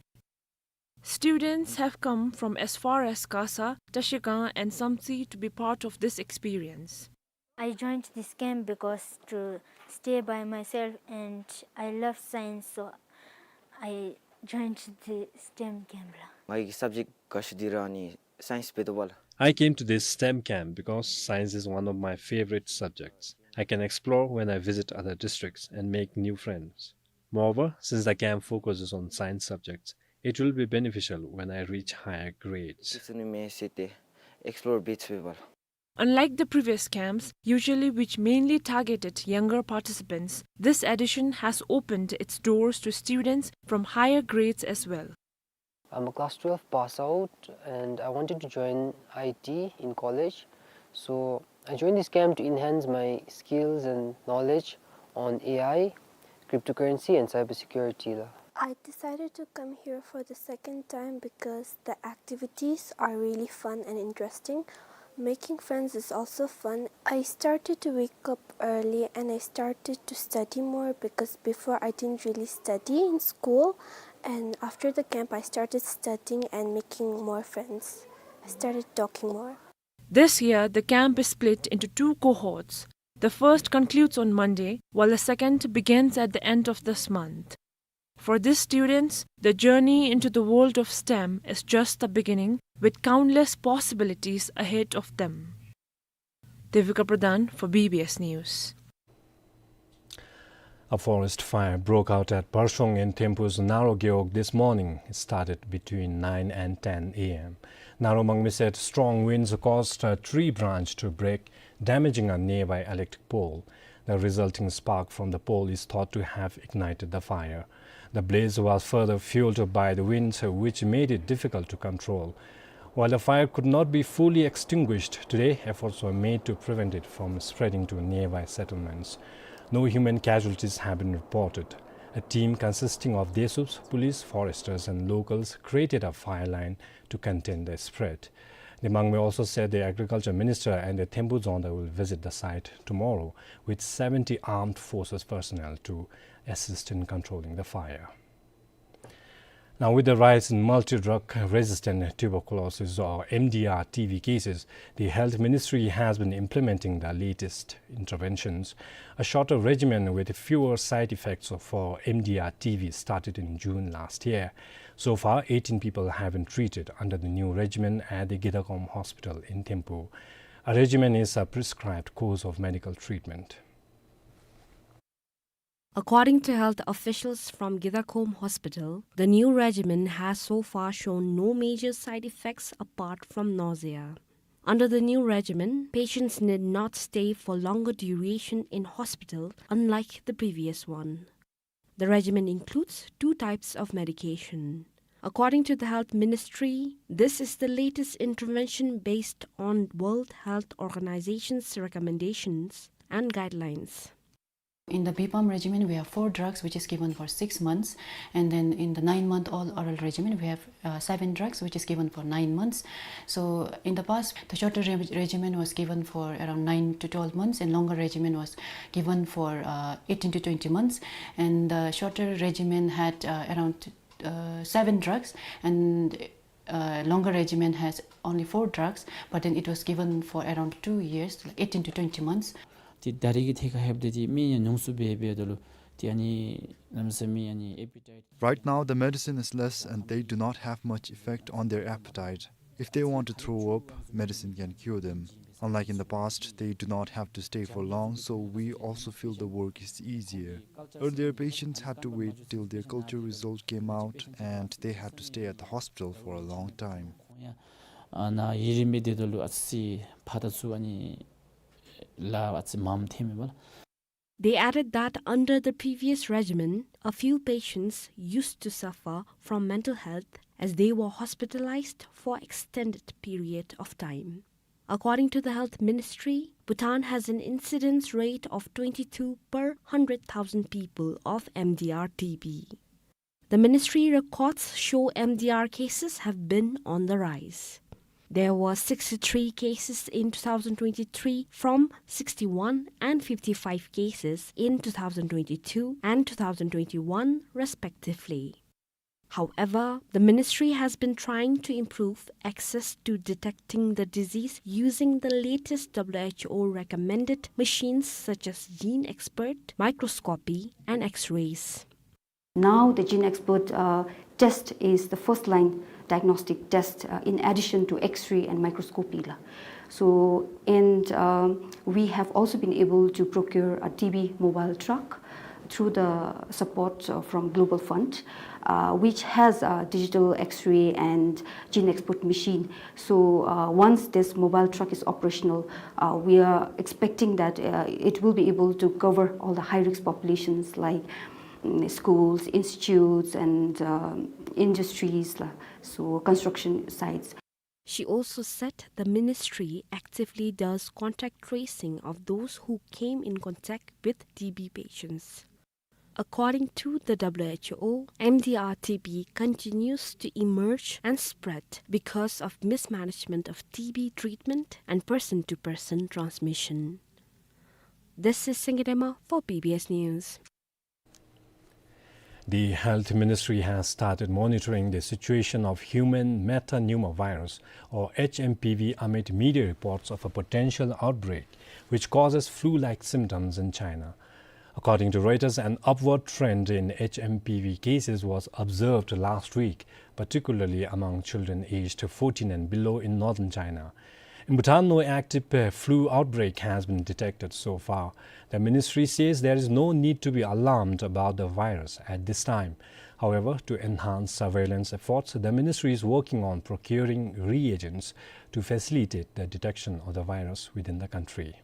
Students have come from as far as Kasa, Trashigang, and Samtse to be part of this experience. I joined this camp because to stay by myself and I love science, so I joined the STEM camp la. ངེའི་སབ་ཇེཀཊ་དགའ་ཤོས་འདི་ར་ནི་སའིནསི་འབད་དོ་བ་ལགས། I came to this STEM camp because science is one of my favorite subjects. I can explore when I visit other districts and make new friends. Moreover, since the camp focuses on science subjects, it will be beneficial when I reach higher grades. ཚུན་མེ་སི་ཏེ་ཨེགསི་པོ་ལོར་འབད་ཚུགས་པས་ལགས། Unlike the previous camps, usually which mainly targeted younger participants, this edition has opened its doors to students from higher grades as well. I'm a class twelve pass out and I wanted to join I T in college. So I joined this camp to enhance my skills and knowledge on A I, cryptocurrency and cybersecurity la. I decided to come here for the second time because the activities are really fun and interesting. Making friends is also fun. I started to wake up early and I started to study more because before I didn't really study in school. And after the camp, I started studying and making more friends. I started talking more. This year, the camp is split into two cohorts. The first concludes on Monday, while the second begins at the end of this month. For these students, the journey into the world of STEM is just the beginning, with countless possibilities ahead of them. Devika Pradhan for B B S News. A forest fire broke out at Parshong in Thempu's Naro Gewog this morning. It started between nine and ten A M. Naro Mangmi said strong winds caused a tree branch to break, damaging a nearby electric pole. The resulting spark from the pole is thought to have ignited the fire. The blaze was further fueled by the winds, which made it difficult to control. While the fire could not be fully extinguished today, efforts were made to prevent it from spreading to nearby settlements. No human casualties have been reported. A team consisting of Desups, police, foresters, and locals created a fire line to contain the spread. The Mangmi also said the agriculture minister and the Thempu Dzongda will visit the site tomorrow with seventy armed forces personnel to assist in controlling the fire. Now, with the rise in multi-drug resistant tuberculosis or M D R T B cases, the Health Ministry has been implementing the latest interventions. A shorter regimen with fewer side effects for M D R T B started in June last year. So far, eighteen people have been treated under the new regimen at the Gedakom Hospital in Thempu. A regimen is a prescribed course of medical treatment. According to health officials from Gedakom Hospital, the new regimen has so far shown no major side effects apart from nausea. Under the new regimen, patients need not stay for longer duration in hospital, unlike the previous one. The regimen includes two types of medication. According to the Health Ministry, this is the latest intervention based on World Health Organization's recommendations and guidelines. In the B POM regimen, we have four drugs, which is given for six months. And then in the nine-month-old oral regimen, we have, uh, seven drugs, which is given for nine months. So in the past, the shorter reg-, regimen was given for around nine to twelve months, and longer regimen was given for, uh, eighteen to twenty months. And the shorter regimen had, uh, around, uh, seven drugs, and uh, longer regimen has only four drugs, but then it was given for around two years, like eighteen to twenty months. ཏེ་ད་རེས་ཀྱི་ཐད་ཁར་ལྷོདཔ་ད་ཏེ་མི་ཡང་ཉུང་སུ་འབད་འབདཝ་ད་ལུ་ཏེ་ཨ་ནི་གནམ་མེད་ས་མེད་ཨ་ནི་ཨེ་པི་ཊའིཊ། Right now, the medicine is less and they do not have much effect on their appetite. If they want to throw up, medicine can cure them. Unlike in the past, they do not have to stay for long, so we also feel the work is easier. Earlier, patients had to wait till their culture result came out, and they had to stay at the hospital for a long time. ཁོང་ཡང་ཨ་ནཱ་ཡུན་རིངམོ་སྦེ་སྡོདཔ་ད་ལུ་ཨ་ཙི་ཕར་དང་ཚུར་ཨ་ནི་ལཱ་ཨ་ཙི་མངམ་ཐོནམ་ཨིན་པས་ལགས། They added that under the previous regimen, a few patients used to suffer from mental health as they were hospitalized for extended period of time. According to the Health Ministry, Bhutan has an incidence rate of twenty-two per hundred thousand people of M D R T B. The ministry records show M D R cases have been on the rise. There were sixty-three cases in two thousand twenty-three from sixty-one and fifty-five cases in two thousand twenty-two and two thousand twenty-one respectively. However, the ministry has been trying to improve access to detecting the disease using the latest W H O recommended machines such as GeneXpert, microscopy, and X-rays. Now the GeneXpert, uh, test is the first line diagnostic test, uh, in addition to X-ray and microscopy la. So, and, um, we have also been able to procure a T B mobile truck through the support, uh, from Global Fund, uh, which has a digital X-ray and GeneXpert machine. So, uh, once this mobile truck is operational, uh, we are expecting that, uh, it will be able to cover all the high-risk populations like, mm, schools, institutes, and, um, industries, la, so construction sites. She also said the ministry actively does contact tracing of those who came in contact with T B patients. According to the W H O, M D R T B continues to emerge and spread because of mismanagement of T B treatment and person-to-person transmission. This is Singye Dema for B B S News. The Health Ministry has started monitoring the situation of human metapneumovirus, or H M P V, amid media reports of a potential outbreak which causes flu-like symptoms in China. According to Reuters, an upward trend in H M P V cases was observed last week, particularly among children aged fourteen and below in northern China. In Bhutan, no active, uh, flu outbreak has been detected so far. The ministry says there is no need to be alarmed about the virus at this time. However, to enhance surveillance efforts, the ministry is working on procuring reagents to facilitate the detection of the virus within the country.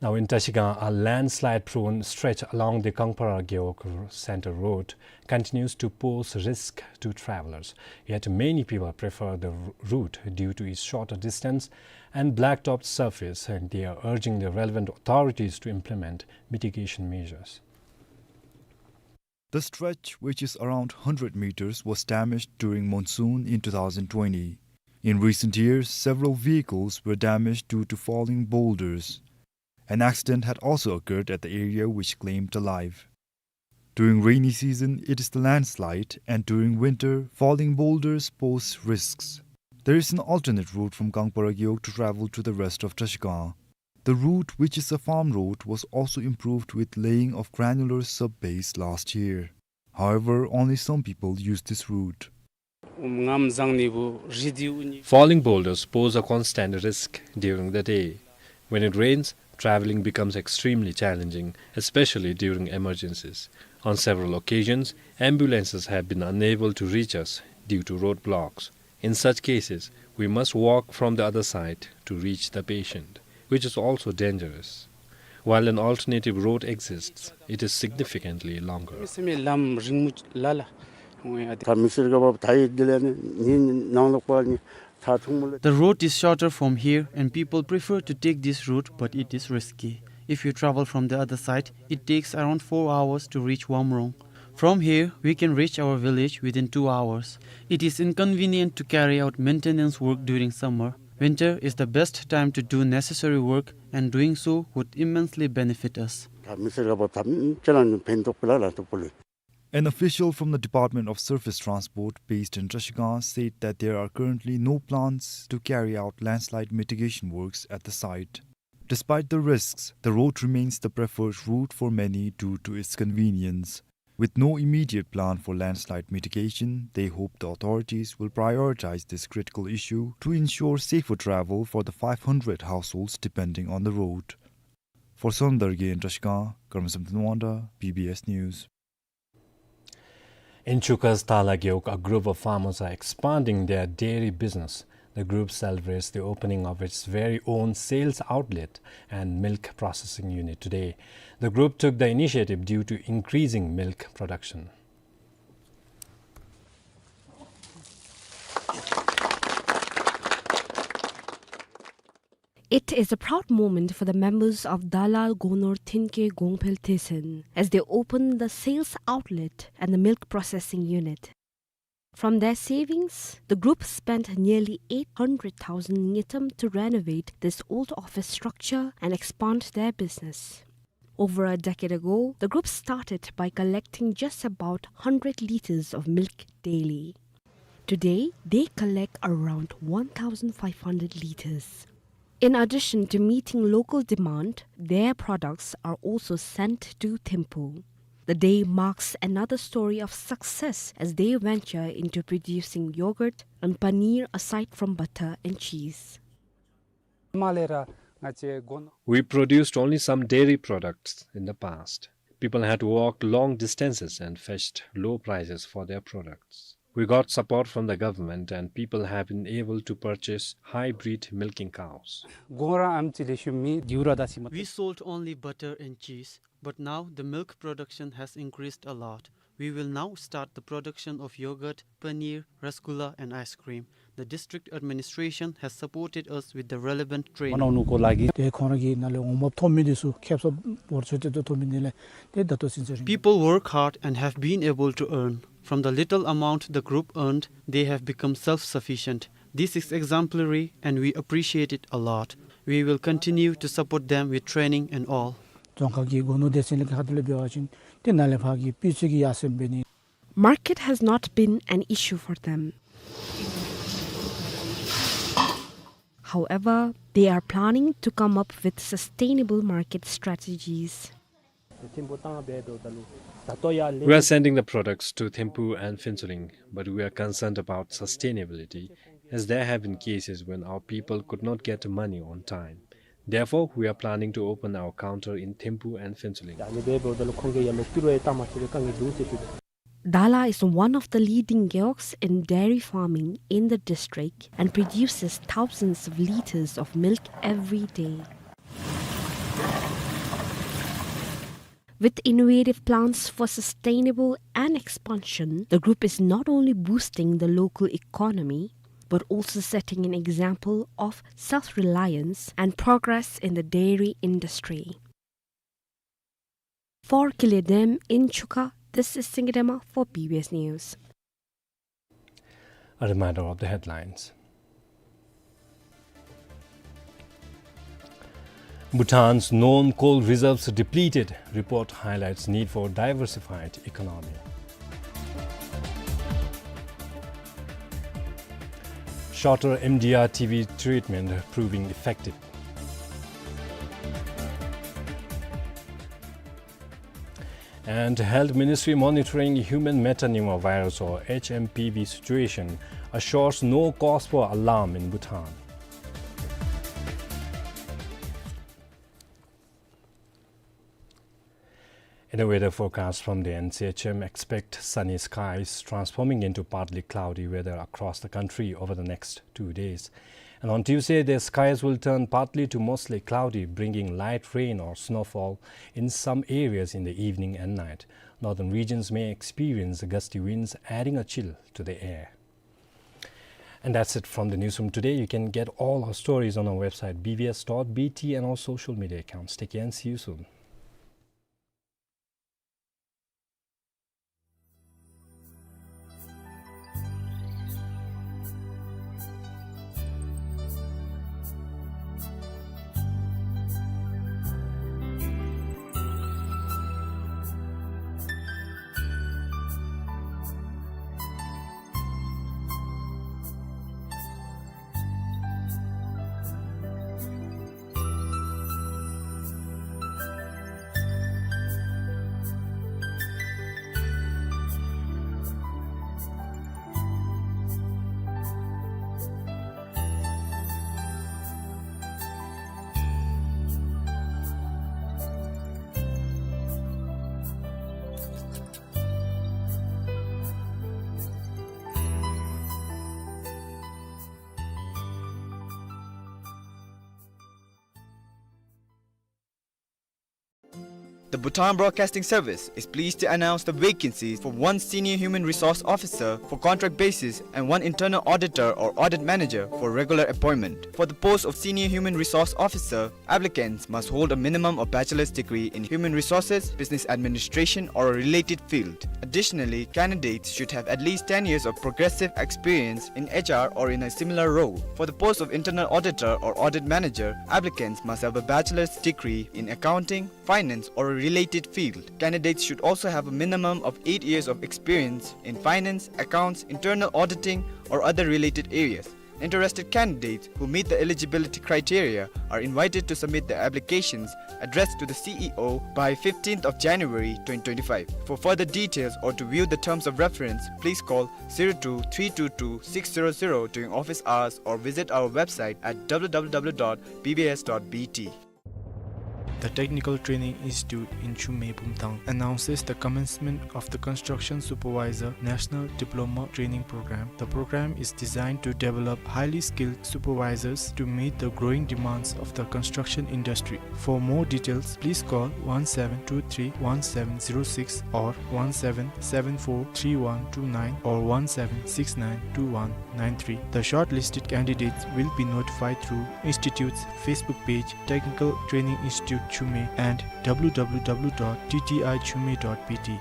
Now in Trashigang, a landslide-prone stretch along the Kangpara-Gewog Centre Road continues to pose risk to travellers. Yet many people prefer the r-, route due to its shorter distance and blacktop surface, and they are urging the relevant authorities to implement mitigation measures. The stretch, which is around hundred meters, was damaged during monsoon in two thousand twenty. In recent years, several vehicles were damaged due to falling boulders. An accident had also occurred at the area which claimed a life. During rainy season, it is the landslide, and during winter, falling boulders pose risks. There is an alternate route from Kangpara-Gewog to travel to the rest of Trashigang. The route, which is a farm road, was also improved with laying of granular sub-base last year. However, only some people use this route. Falling boulders pose a constant risk during the day. When it rains, travelling becomes extremely challenging, especially during emergencies. On several occasions, ambulances have been unable to reach us due to roadblocks. In such cases, we must walk from the other side to reach the patient, which is also dangerous. While an alternative road exists, it is significantly longer. The road is shorter from here and people prefer to take this route, but it is risky. If you travel from the other side, it takes around four hours to reach Wamrong. From here, we can reach our village within two hours. It is inconvenient to carry out maintenance work during summer. Winter is the best time to do necessary work, and doing so would immensely benefit us. An official from the Department of Surface Transport based in Trashigang said that there are currently no plans to carry out landslide mitigation works at the site. Despite the risks, the road remains the preferred route for many due to its convenience. With no immediate plan for landslide mitigation, they hope the authorities will prioritize this critical issue to ensure safer travel for the five hundred households depending on the road. For Sonam Dargay in Trashigang, Karma Samten Wangda, B B S News. In Chukas Dala Gewog, a group of farmers are expanding their dairy business. The group celebrates the opening of its very own sales outlet and milk processing unit today. The group took the initiative due to increasing milk production. It is a proud moment for the members of Dala Gonor Thinke Gongphel Teshon as they open the sales outlet and the milk processing unit. From their savings, the group spent nearly eight hundred thousand ngultrum to renovate this old office structure and expand their business. Over a decade ago, the group started by collecting just about hundred liters of milk daily. Today, they collect around one thousand five hundred liters. In addition to meeting local demand, their products are also sent to Thimphu. The day marks another story of success as they venture into producing yogurt and paneer aside from butter and cheese. We produced only some dairy products in the past. People had to walk long distances and fetched low prices for their products. We got support from the government and people have been able to purchase hybrid milking cows. We sold only butter and cheese, but now the milk production has increased a lot. We will now start the production of yogurt, paneer, rasgulla and ice cream. The district administration has supported us with the relevant training. People work hard and have been able to earn. From the little amount the group earned, they have become self-sufficient. This is exemplary and we appreciate it a lot. We will continue to support them with training and all. རྫོང་ཁག་གི་སྒོ་ནོར་སྡེ་ཚན་ལས་ཁག་དེ་ལུ་འབད་བ་ཅིན་དེ་ནང་ལས་ཕར་གྱི་སྤུས་ཚད་ཀྱི་ཡར་སེང་འབད་ནི། Market has not been an issue for them. However, they are planning to come up with sustainable market strategies. We are sending the products to Thimphu and Phuentsholing, but we are concerned about sustainability, as there have been cases when our people could not get money on time. Therefore, we are planning to open our counter in Thimphu and Phuentsholing. Dala is one of the leading gewogs in dairy farming in the district and produces thousands of liters of milk every day. With innovative plans for sustainable and expansion, the group is not only boosting the local economy, but also setting an example of self-reliance and progress in the dairy industry. For Kile Dem in Chuka, this is Singye Dema for B B S News. A reminder of the headlines. Bhutan's known coal reserves depleted. Report highlights need for diversified economy. Shorter M D R T B treatment proving effective. And Health Ministry monitoring human metapneumovirus or H M P V situation assures no cause for alarm in Bhutan. In the weather forecast from the N C H M, expect sunny skies transforming into partly cloudy weather across the country over the next two days. And on Tuesday, the skies will turn partly to mostly cloudy, bringing light rain or snowfall in some areas in the evening and night. Northern regions may experience gusty winds, adding a chill to the air. And that's it from the newsroom today. You can get all our stories on our website, B B S dot B T, and our social media accounts. Take care and see you soon. The Bhutan Broadcasting Service is pleased to announce the vacancies for one Senior Human Resource Officer for contract basis and one Internal Auditor or Audit Manager for regular appointment. For the post of Senior Human Resource Officer, applicants must hold a minimum of bachelor's degree in human resources, business administration, or a related field. Additionally, candidates should have at least ten years of progressive experience in H R or in a similar role. For the post of Internal Auditor or Audit Manager, applicants must have a bachelor's degree in accounting, finance, or a related field. Candidates should also have a minimum of eight years of experience in finance, accounts, internal auditing, or other related areas. Interested candidates who meet the eligibility criteria are invited to submit their applications addressed to the C E O by fifteenth of January twenty twenty-five. For further details or to view the terms of reference, please call zero two three two two six zero zero during office hours or visit our website at W W W dot B B S dot B T. The Technical Training Institute in Chumei, Bumthang announces the commencement of the Construction Supervisor National Diploma Training Program. The program is designed to develop highly skilled supervisors to meet the growing demands of the construction industry. For more details, please call one seven two three one seven zero six or one seven seven four three one two nine or one seven six nine two one nine three. The shortlisted candidates will be notified through institute's Facebook page, Technical Training Institute Chumei, and W W W dot T T I chumei dot B T.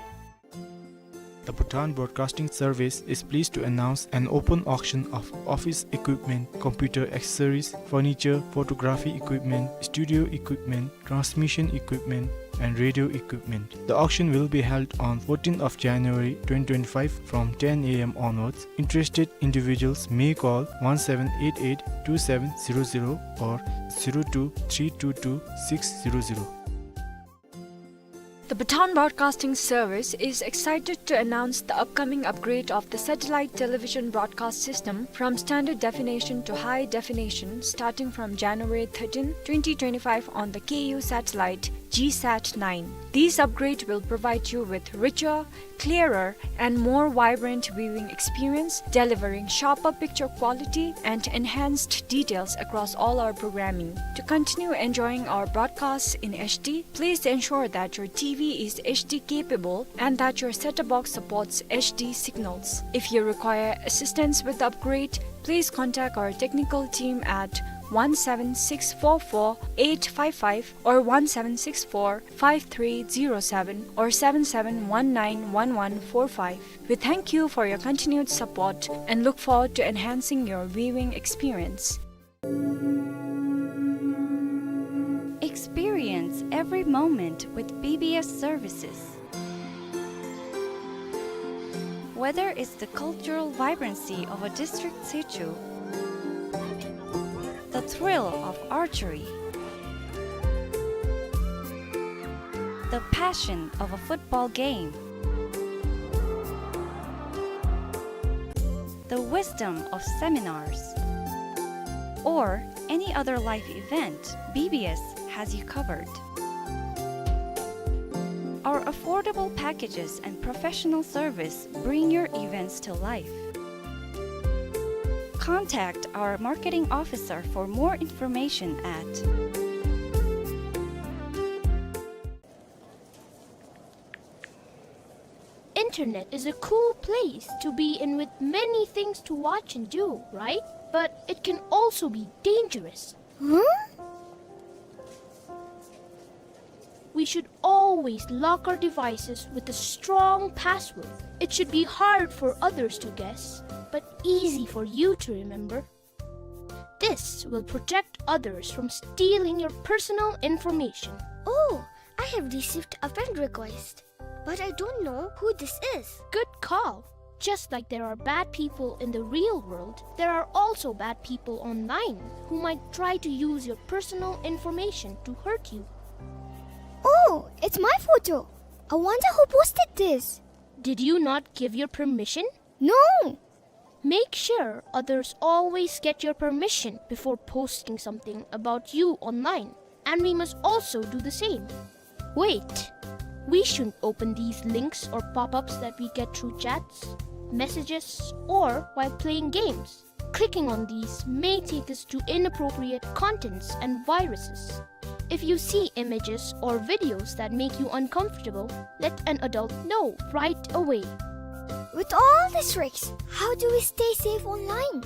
The Bhutan Broadcasting Service is pleased to announce an open auction of office equipment, computer accessories, furniture, photography equipment, studio equipment, transmission equipment, and radio equipment. The auction will be held on fourteenth of January twenty twenty-five from ten A M onwards. Interested individuals may call one seven eight eight two seven zero zero or zero two three two two six zero zero. The Bhutan Broadcasting Service is excited to announce the upcoming upgrade of the satellite television broadcast system from standard definition to high definition starting from January thirteenth, twenty twenty-five on the K U satellite GSAT nine. This upgrade will provide you with richer, clearer, and more vibrant viewing experience, delivering sharper picture quality and enhanced details across all our programming. To continue enjoying our broadcasts in H D, please ensure that your T V is H D capable and that your set-top box supports H D signals. If you require assistance with the upgrade, please contact our technical team at one seven six four four eight five five or one seven six four five three zero seven or seven seven one nine one one four five. We thank you for your continued support and look forward to enhancing your viewing experience. Experience every moment with B B S services. Whether it's the cultural vibrancy of a district situ, the thrill of archery, the passion of a football game, the wisdom of seminars, or any other life event, B B S has you covered. Our affordable packages and professional service bring your events to life. Contact our marketing officer for more information at Internet is a cool place to be in with many things to watch and do, right? But it can also be dangerous. Huh? We should always lock our devices with a strong password. It should be hard for others to guess, but easy for you to remember. This will protect others from stealing your personal information. Oh, I have received a friend request, but I don't know who this is. Good call. Just like there are bad people in the real world, there are also bad people online who might try to use your personal information to hurt you. Oh, it's my photo. I wonder who posted this. Did you not give your permission? No. Make sure others always get your permission before posting something about you online, and we must also do the same. Wait, we shouldn't open these links or pop-ups that we get through chats, messages, or while playing games. Clicking on these may take us to inappropriate contents and viruses. If you see images or videos that make you uncomfortable, let an adult know right away. With all these tricks, how do we stay safe online?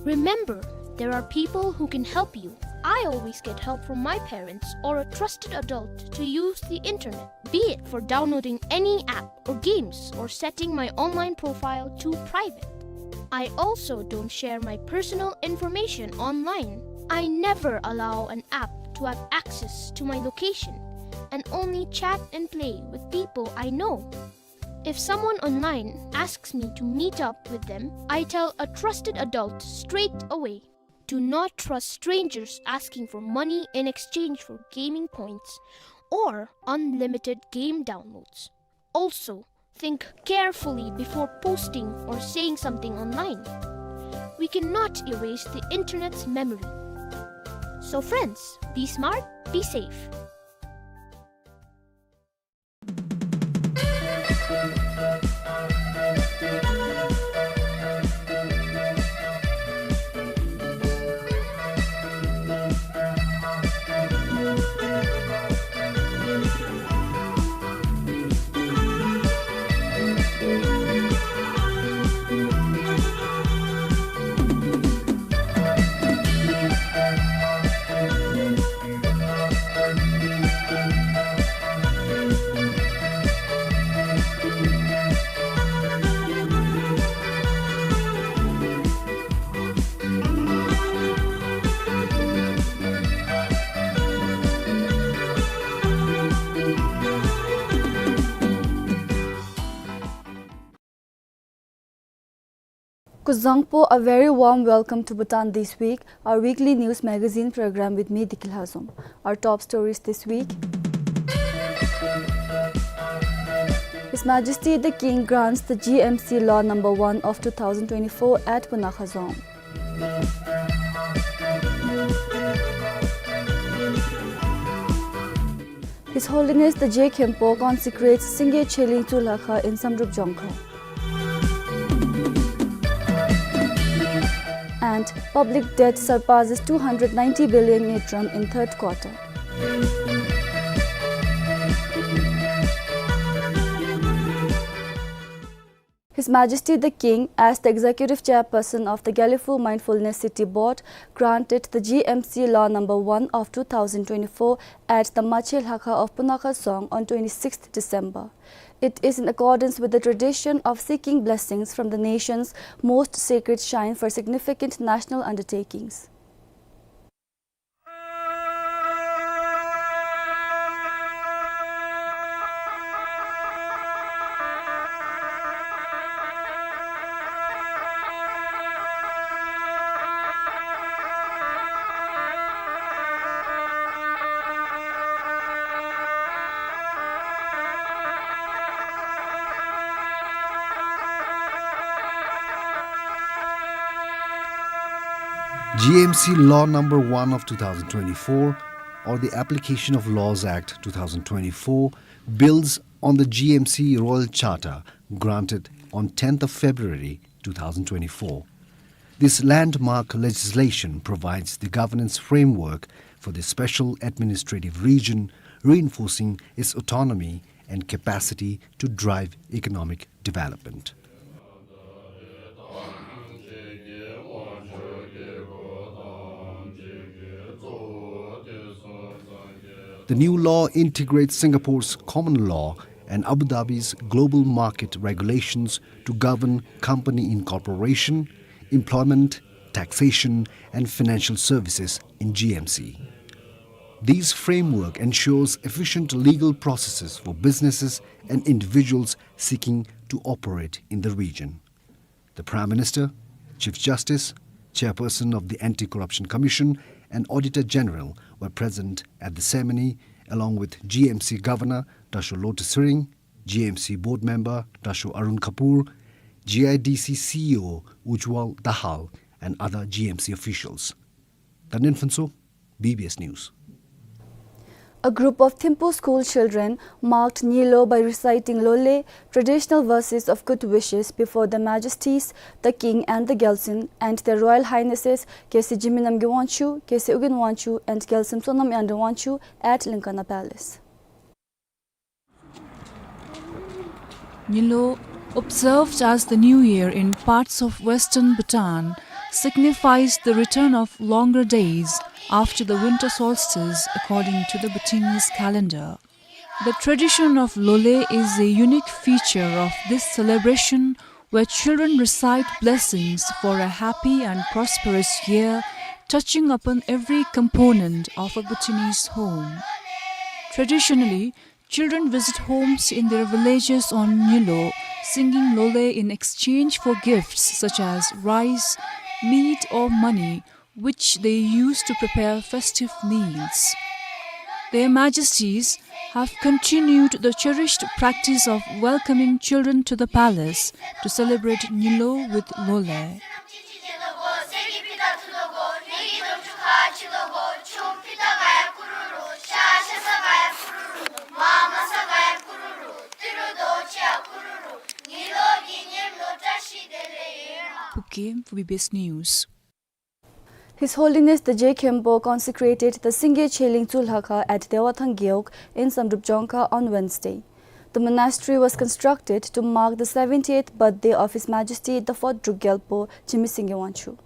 Remember, there are people who can help you. I always get help from my parents or a trusted adult to use the internet, be it for downloading any app or games or setting my online profile to private. I also don't share my personal information online. I never allow an app to have access to my location and only chat and play with people I know. If someone online asks me to meet up with them, I tell a trusted adult straight away. Do not trust strangers asking for money in exchange for gaming points or unlimited game downloads. Also, think carefully before posting or saying something online. We cannot erase the internet's memory. So friends, be smart, be safe. Kuzuzangpo, a very warm welcome to Bhutan This Week, our weekly news magazine program with me, Diki Lhazom. Our top stories this week. His Majesty the King grants the G M C Law number one of two thousand twenty-four at Punakha Dzong. His Holiness the Je Khenpo consecrates Singye Cheling Tsulhakha in Samdrup Jongkha. And public debt surpasses two hundred ninety billion ngultrum in third quarter. His Majesty the King, as the Executive Chairperson of the Gelephu Mindfulness City Board, granted the G M C Law number one of two thousand twenty-four at the Mache Lhakha of Punakha Dzong on twenty-sixth December. It is in accordance with the tradition of seeking blessings from the nation's most sacred shrine for significant national undertakings. G M C Law number one of two thousand twenty-four, or the Application of Laws Act two thousand twenty-four, builds on the G M C Royal Charter granted on tenth of February two thousand twenty-four. This landmark legislation provides the governance framework for the special administrative region, reinforcing its autonomy and capacity to drive economic development. The new law integrates Singapore's common law and Abu Dhabi's global market regulations to govern company incorporation, employment, taxation, and financial services in G M C. This framework ensures efficient legal processes for businesses and individuals seeking to operate in the region. The Prime Minister, Chief Justice, Chairperson of the Anti-Corruption Commission, and Auditor General were present at the ceremony, along with G M C Governor Dasho Lotay Tshering, G M C Board Member Dasho Arun Kapur, G I D C C E O Ujjwal Dahal, and other G M C officials. Tandin Phuntsho, B B S News. A group of Thimphu school children marked Nyilo by reciting Lole, traditional verses of good wishes, before Their Majesties the King and the Gyaltsuen and Their Royal Highnesses Khesi Jigme Namgay Wangchuck, Khesi Ugyen Wangchuck, and Gyaltsuen Sonam Yangdreng Wangchuck at Linkana Palace. Nyilo, observed as the New Year in parts of western Bhutan, signifies the return of longer days after the winter solstice, according to the Bhutanese calendar. The tradition of Lole is a unique feature of this celebration, where children recite blessings for a happy and prosperous year, touching upon every component of a Bhutanese home. Traditionally, children visit homes in their villages on Nyilo, singing Lole in exchange for gifts such as rice, meat or money, which they use to prepare festive meals. Their Majesties have continued the cherished practice of welcoming children to the palace to celebrate Nyilo with Lole. Phubgay for B B S News. His Holiness the Je Khenpo consecrated the Singye Cheling Tsulhakha at Dewathang Gewog in Samdrup Jongkha on Wednesday. The monastery was constructed to mark the seventieth birthday of His Majesty the fourth Druk Gyalpo Jigme Singye Wangchuck.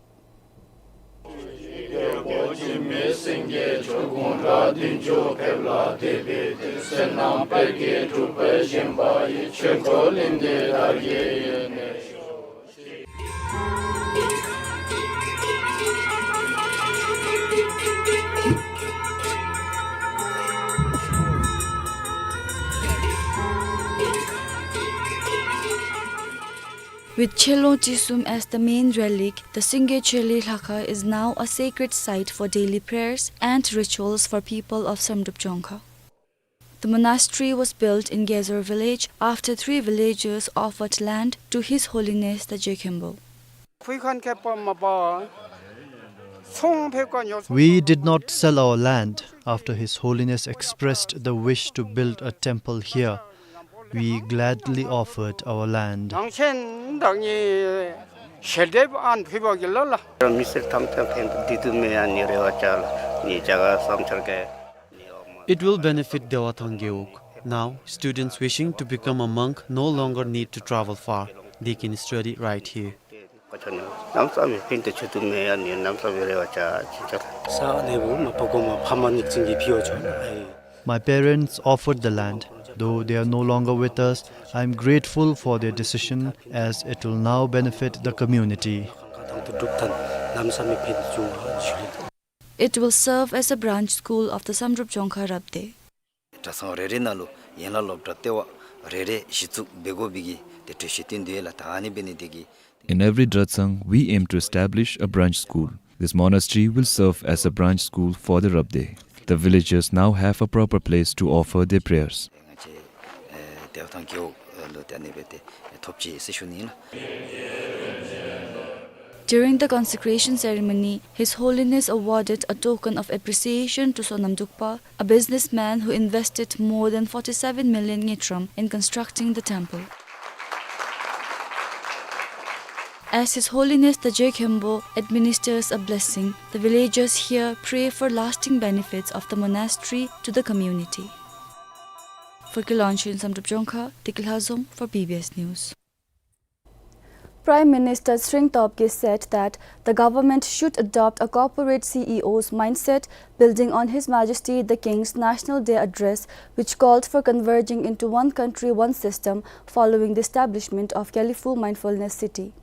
With Chelong Chisum as the main relic, the Singye Cheli Lhakha is now a sacred site for daily prayers and rituals for people of Samdrup Jongkha. The monastery was built in Gezor village after three villagers offered land to His Holiness the Jekhembo. We did not sell our land after His Holiness expressed the wish to build a temple here. We gladly offered our land. It will benefit Dewa Thang Gewog. Now, students wishing to become a monk no longer need to travel far. They can study right here. My parents offered the land. Though they are no longer with us, I am grateful for their decision as it will now benefit the community. It will serve as a branch school of the Samdrup Jongkha Rabde. གྲྭ་ཚང་རེ་རེ་ནང་ལུ་ཡན་ལག་སློབ་གྲྭ་ལྟེ་བ་རེ་རེ་གཞི་བཙུགས་འབད་དགོ་པའི་གི་ཏེ་གྲོས་གཞི་བཏོན་དོ་ཡོད་ལགས། ད་ཨ་ནི་འབད་ནི་དེ་གིས། In every Dratsang, we aim to establish a branch school. This monastery will serve as a branch school for the Rabde. The villagers now have a proper place to offer their prayers. ང་བཅས་ཨེ་དེ་བ་དང་རྒེད་འོག་ལུ་ཏེ་ཨ་ནི་སྦེ་ཏེ་ཐོབ་ཅི་ཟེར་ཞུ་ནི་ཨིན་ལགས། During the consecration ceremony, His Holiness awarded a token of appreciation to Sonam Drukpa, a businessman who invested more than forty-seven million ngultrum in constructing the temple. As His Holiness the Jekhembo administers a blessing, the villagers here pray for lasting benefits of the monastery to the community. For Kilonchun Samdrup Jongkha, Tekilhazong for B B S News. Prime Minister Tshering Tobgay said that the government should adopt a corporate C E O's mindset, building on His Majesty the King's National Day address, which called for converging into one country, one system following the establishment of Gelephu Mindfulness City.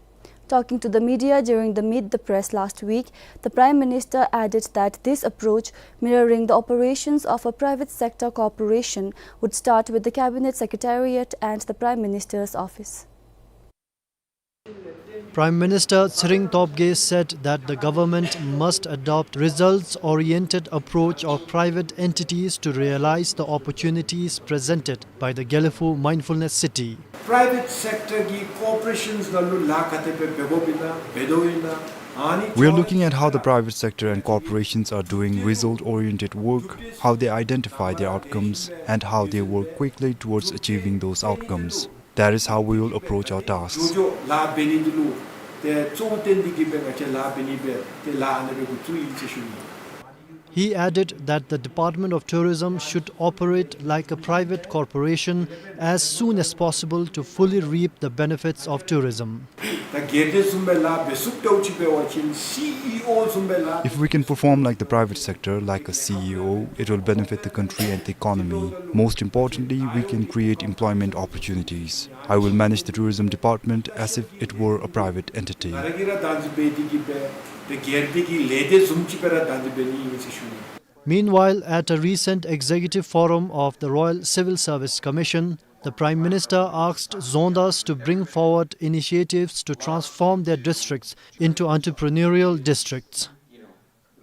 Talking to the media during the Meet the Press last week, the Prime Minister added that this approach, mirroring the operations of a private sector corporation, would start with the Cabinet Secretariat and the Prime Minister's office. Prime Minister Tshering Tobgay said that the government must adopt results-oriented approach of private entities to realize the opportunities presented by the Gelephu Mindfulness City. Private sector གིས་corporations ནང་ལུ་ལཱ་ག་དེ་སྦེ་འབད་དགོཔ་ཨིན་ན་འབད་དོ་ཨིན་ན། We are looking at how the private sector and corporations are doing result-oriented work, how they identify their outcomes, and how they work quickly towards achieving those outcomes. That is how we will approach our tasks. འགྱོ་ལཱ་འབད་ནི་འདི་ལུ་ཏེ་གཙོ་བོ་བཏོན་ཏེ་གིས་སྦེ་ང་བཅས་ལཱ་འབད་ནི་སྦེ་ཏེ་ལཱ་ཨ་ནི་སྦེ་འགོ་བཙུགས་ཡི་ཟེར་ཞུ་ནི། He added that the Department of Tourism should operate like a private corporation as soon as possible to fully reap the benefits of tourism. ད་སྒེར་སྡེ་བཟུམ་སྦེ་ལཱ་འབད་ཚུགསཔ་འདྲཝ་ཅིག་འབད་བ་ཅིན་C E O བཟུམ་སྦེ་ལཱ། If we can perform like the private sector, like a C E O, it will benefit the country and the economy. Most importantly, we can create employment opportunities. I will manage the tourism department as if it were a private entity. ང་ར་གིས་ར་བདག་འཛིན་འབད་དེ་གིས་སྦེ་ཏེ་སྒེར་སྡེ་གི་ལས་སྡེ་བཟུམ་ཅིག་སྦེ་ར་བདག་འཛིན་འབད་ནི་ཨིན་ཟེར་ཞུ་ནི། Meanwhile, at a recent executive forum of the Royal Civil Service Commission, the Prime Minister asked Dzongdas to bring forward initiatives to transform their districts into entrepreneurial districts.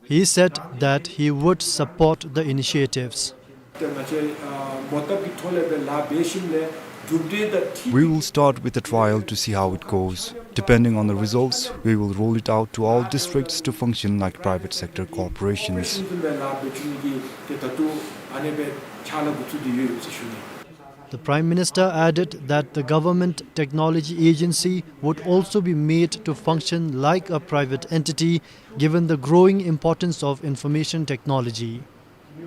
He said that he would support the initiatives. ཏེ་ང་བཅས་ཨ་མོ་བཏབ་ཀྱི་ཐོག་ལས་སྦེ་ལཱ་འབད་ཞིནམ་ལས་གྲུབ་འབྲས་དང་འཁྲིལ། We will start with a trial to see how it goes. Depending on the results, we will roll it out to all districts to function like private sector corporations. ཤུལ་བཟུམ་སྦེ་ལཱ་འབད་བཅུག་ནི་གི་ཏེ་ད་ལྟོ་ཨ་ནི་སྦེ་ཕྱག་ལཱ་འགོ་བཙུགས་ཏེ་ཡོད་ཟེར་ཞུ་ནི། The Prime Minister added that the government technology agency would also be made to function like a private entity, given the growing importance of information technology.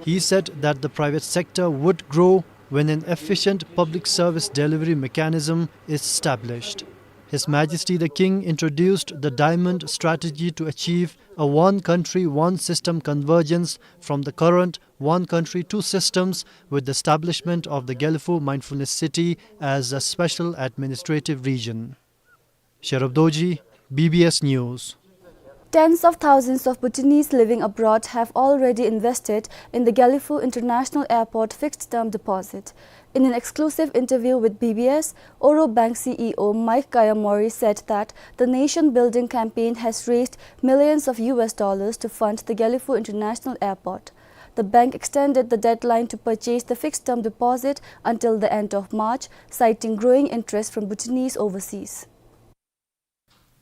He said that the private sector would grow when an efficient public service delivery mechanism is established. His Majesty the King introduced the Diamond Strategy to achieve a one country, one system convergence from the current one country, two systems, with the establishment of the Gelephu Mindfulness City as a special administrative region. Sherab Dorji, B B S News. Tens of thousands of Bhutanese living abroad have already invested in the Gelephu International Airport fixed-term deposit. In an exclusive interview with B B S, Oro Bank C E O Mike Kayamori said that the nation-building campaign has raised millions of U S dollars to fund the Gelephu International Airport. The bank extended the deadline to purchase the fixed-term deposit until the end of March, citing growing interest from Bhutanese overseas.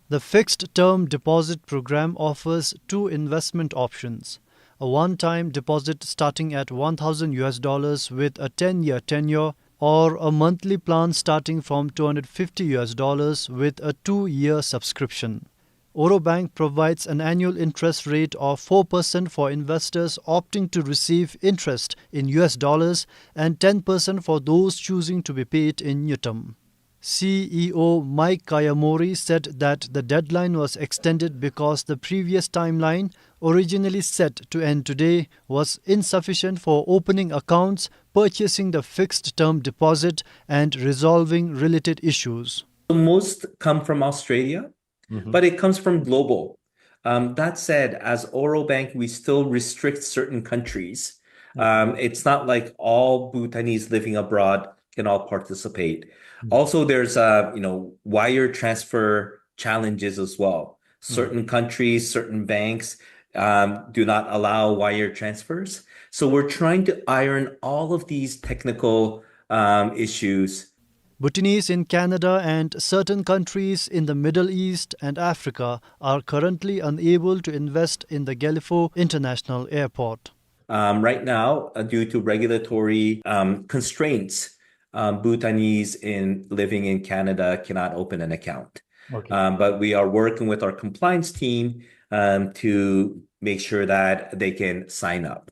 The fixed-term deposit program offers two investment options: a one-time deposit starting at one thousand U S dollars with a ten-year tenure, or a monthly plan starting from two hundred fifty U S dollars with a two-year subscription. Oro Bank provides an annual interest rate of four percent for investors opting to receive interest in U S dollars and ten percent for those choosing to be paid in ngultrum. C E O Mike Kayamori said that the deadline was extended because the previous timeline, originally set to end today, was insufficient for opening accounts, purchasing the fixed-term deposit, and resolving related issues. Most come from Australia, but it comes from global. Um, that said, as Oro Bank, we still restrict certain countries. Um, it's not like all Bhutanese living abroad can all participate. Also, there's, uh, you know, wire transfer challenges as well. Certain countries, certain banks, um, do not allow wire transfers. So we're trying to iron all of these technical, um, issues. Bhutanese in Canada and certain countries in the Middle East and Africa are currently unable to invest in the Gelephu International Airport. Um, right now, uh, due to regulatory, um, constraints, um, Bhutanese in, living in Canada cannot open an account. Okay. Um, but we are working with our compliance team, um, to make sure that they can sign up.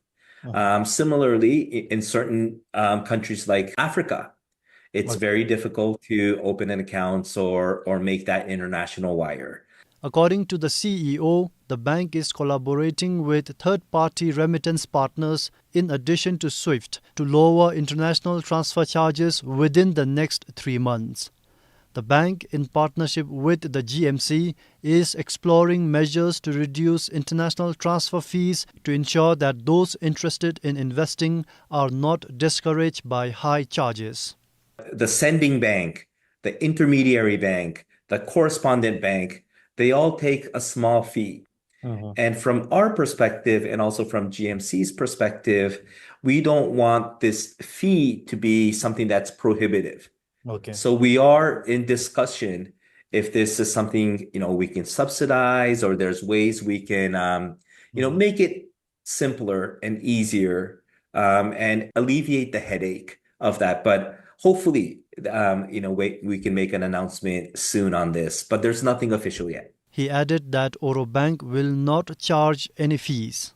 Um, similarly, i-, in certain, um, countries like Africa, it's very difficult to open an account or, or make that international wire. According to the C E O, the bank is collaborating with third-party remittance partners in addition to SWIFT to lower international transfer charges within the next three months. The bank, in partnership with the G M C, is exploring measures to reduce international transfer fees to ensure that those interested in investing are not discouraged by high charges. The sending bank, the intermediary bank, the correspondent bank, they all take a small fee. And from our perspective, and also from G M C's perspective, we don't want this fee to be something that's prohibitive. Okay. So we are in discussion if this is something, you know, we can subsidize, or there's ways we can, um, you know, make it simpler and easier, um, and alleviate the headache of that. But hopefully, um, you know, we, we can make an announcement soon on this, but there's nothing official yet. He added that Oro Bank will not charge any fees.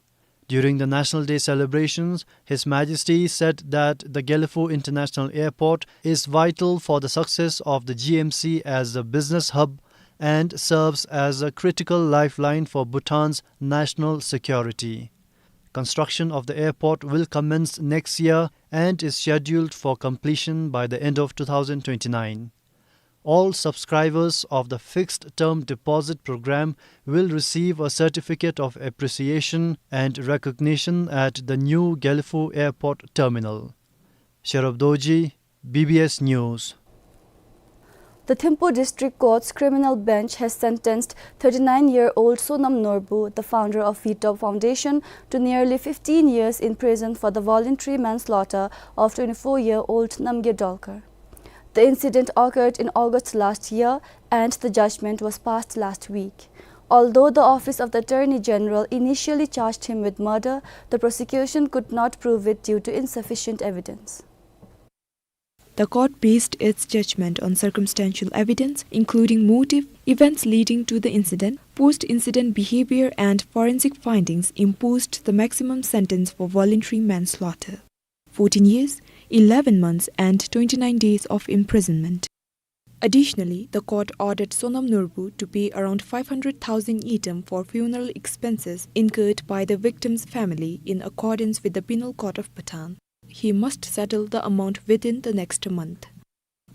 During the National Day celebrations, His Majesty said that the Gelephu International Airport is vital for the success of the G M C as a business hub and serves as a critical lifeline for Bhutan's national security. Construction of the airport will commence next year and is scheduled for completion by the end of two thousand twenty-nine. All subscribers of the fixed-term deposit program will receive a certificate of appreciation and recognition at the new Gelephu Airport Terminal. Sherub Dorji, B B S News. The Thimphu District Court's criminal bench has sentenced thirty-nine-year-old Sonam Norbu, the founder of Vitop Foundation, to nearly fifteen years in prison for the voluntary manslaughter of twenty-four-year-old Namgay Dolkar. The incident occurred in August last year and the judgment was passed last week. Although the Office of the Attorney General initially charged him with murder, the prosecution could not prove it due to insufficient evidence. The court based its judgment on circumstantial evidence, including motive, events leading to the incident, post-incident behavior, and forensic findings, imposed the maximum sentence for voluntary manslaughter: fourteen years, eleven months, and twenty-nine days of imprisonment. Additionally, the court ordered Sonam Norbu to pay around five hundred thousand ngultrum for funeral expenses incurred by the victim's family in accordance with the Penal Code of Bhutan. He must settle the amount within the next month.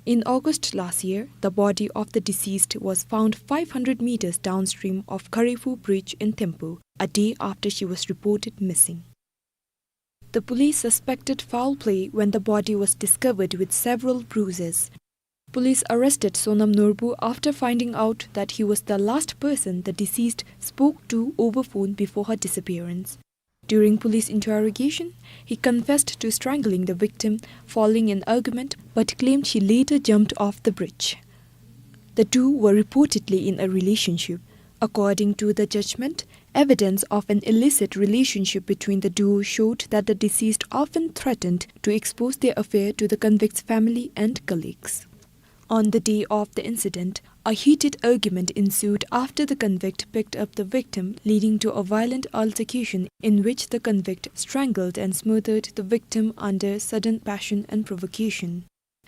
In August last year, the body of the deceased was found five hundred meters downstream of Kharephu Bridge in Thimphu, a day after she was reported missing. The police suspected foul play when the body was discovered with several bruises. Police arrested Sonam Norbu after finding out that he was the last person the deceased spoke to over phone before her disappearance. During police interrogation, he confessed to strangling the victim following an argument, but claimed he later jumped off the bridge. The two were reportedly in a relationship. According to the judgment, evidence of an illicit relationship between the duo showed that the deceased often threatened to expose their affair to the convict's family and colleagues. On the day of the incident, a heated argument ensued after the convict picked up the victim, leading to a violent altercation in which the convict strangled and smothered the victim under sudden passion and provocation.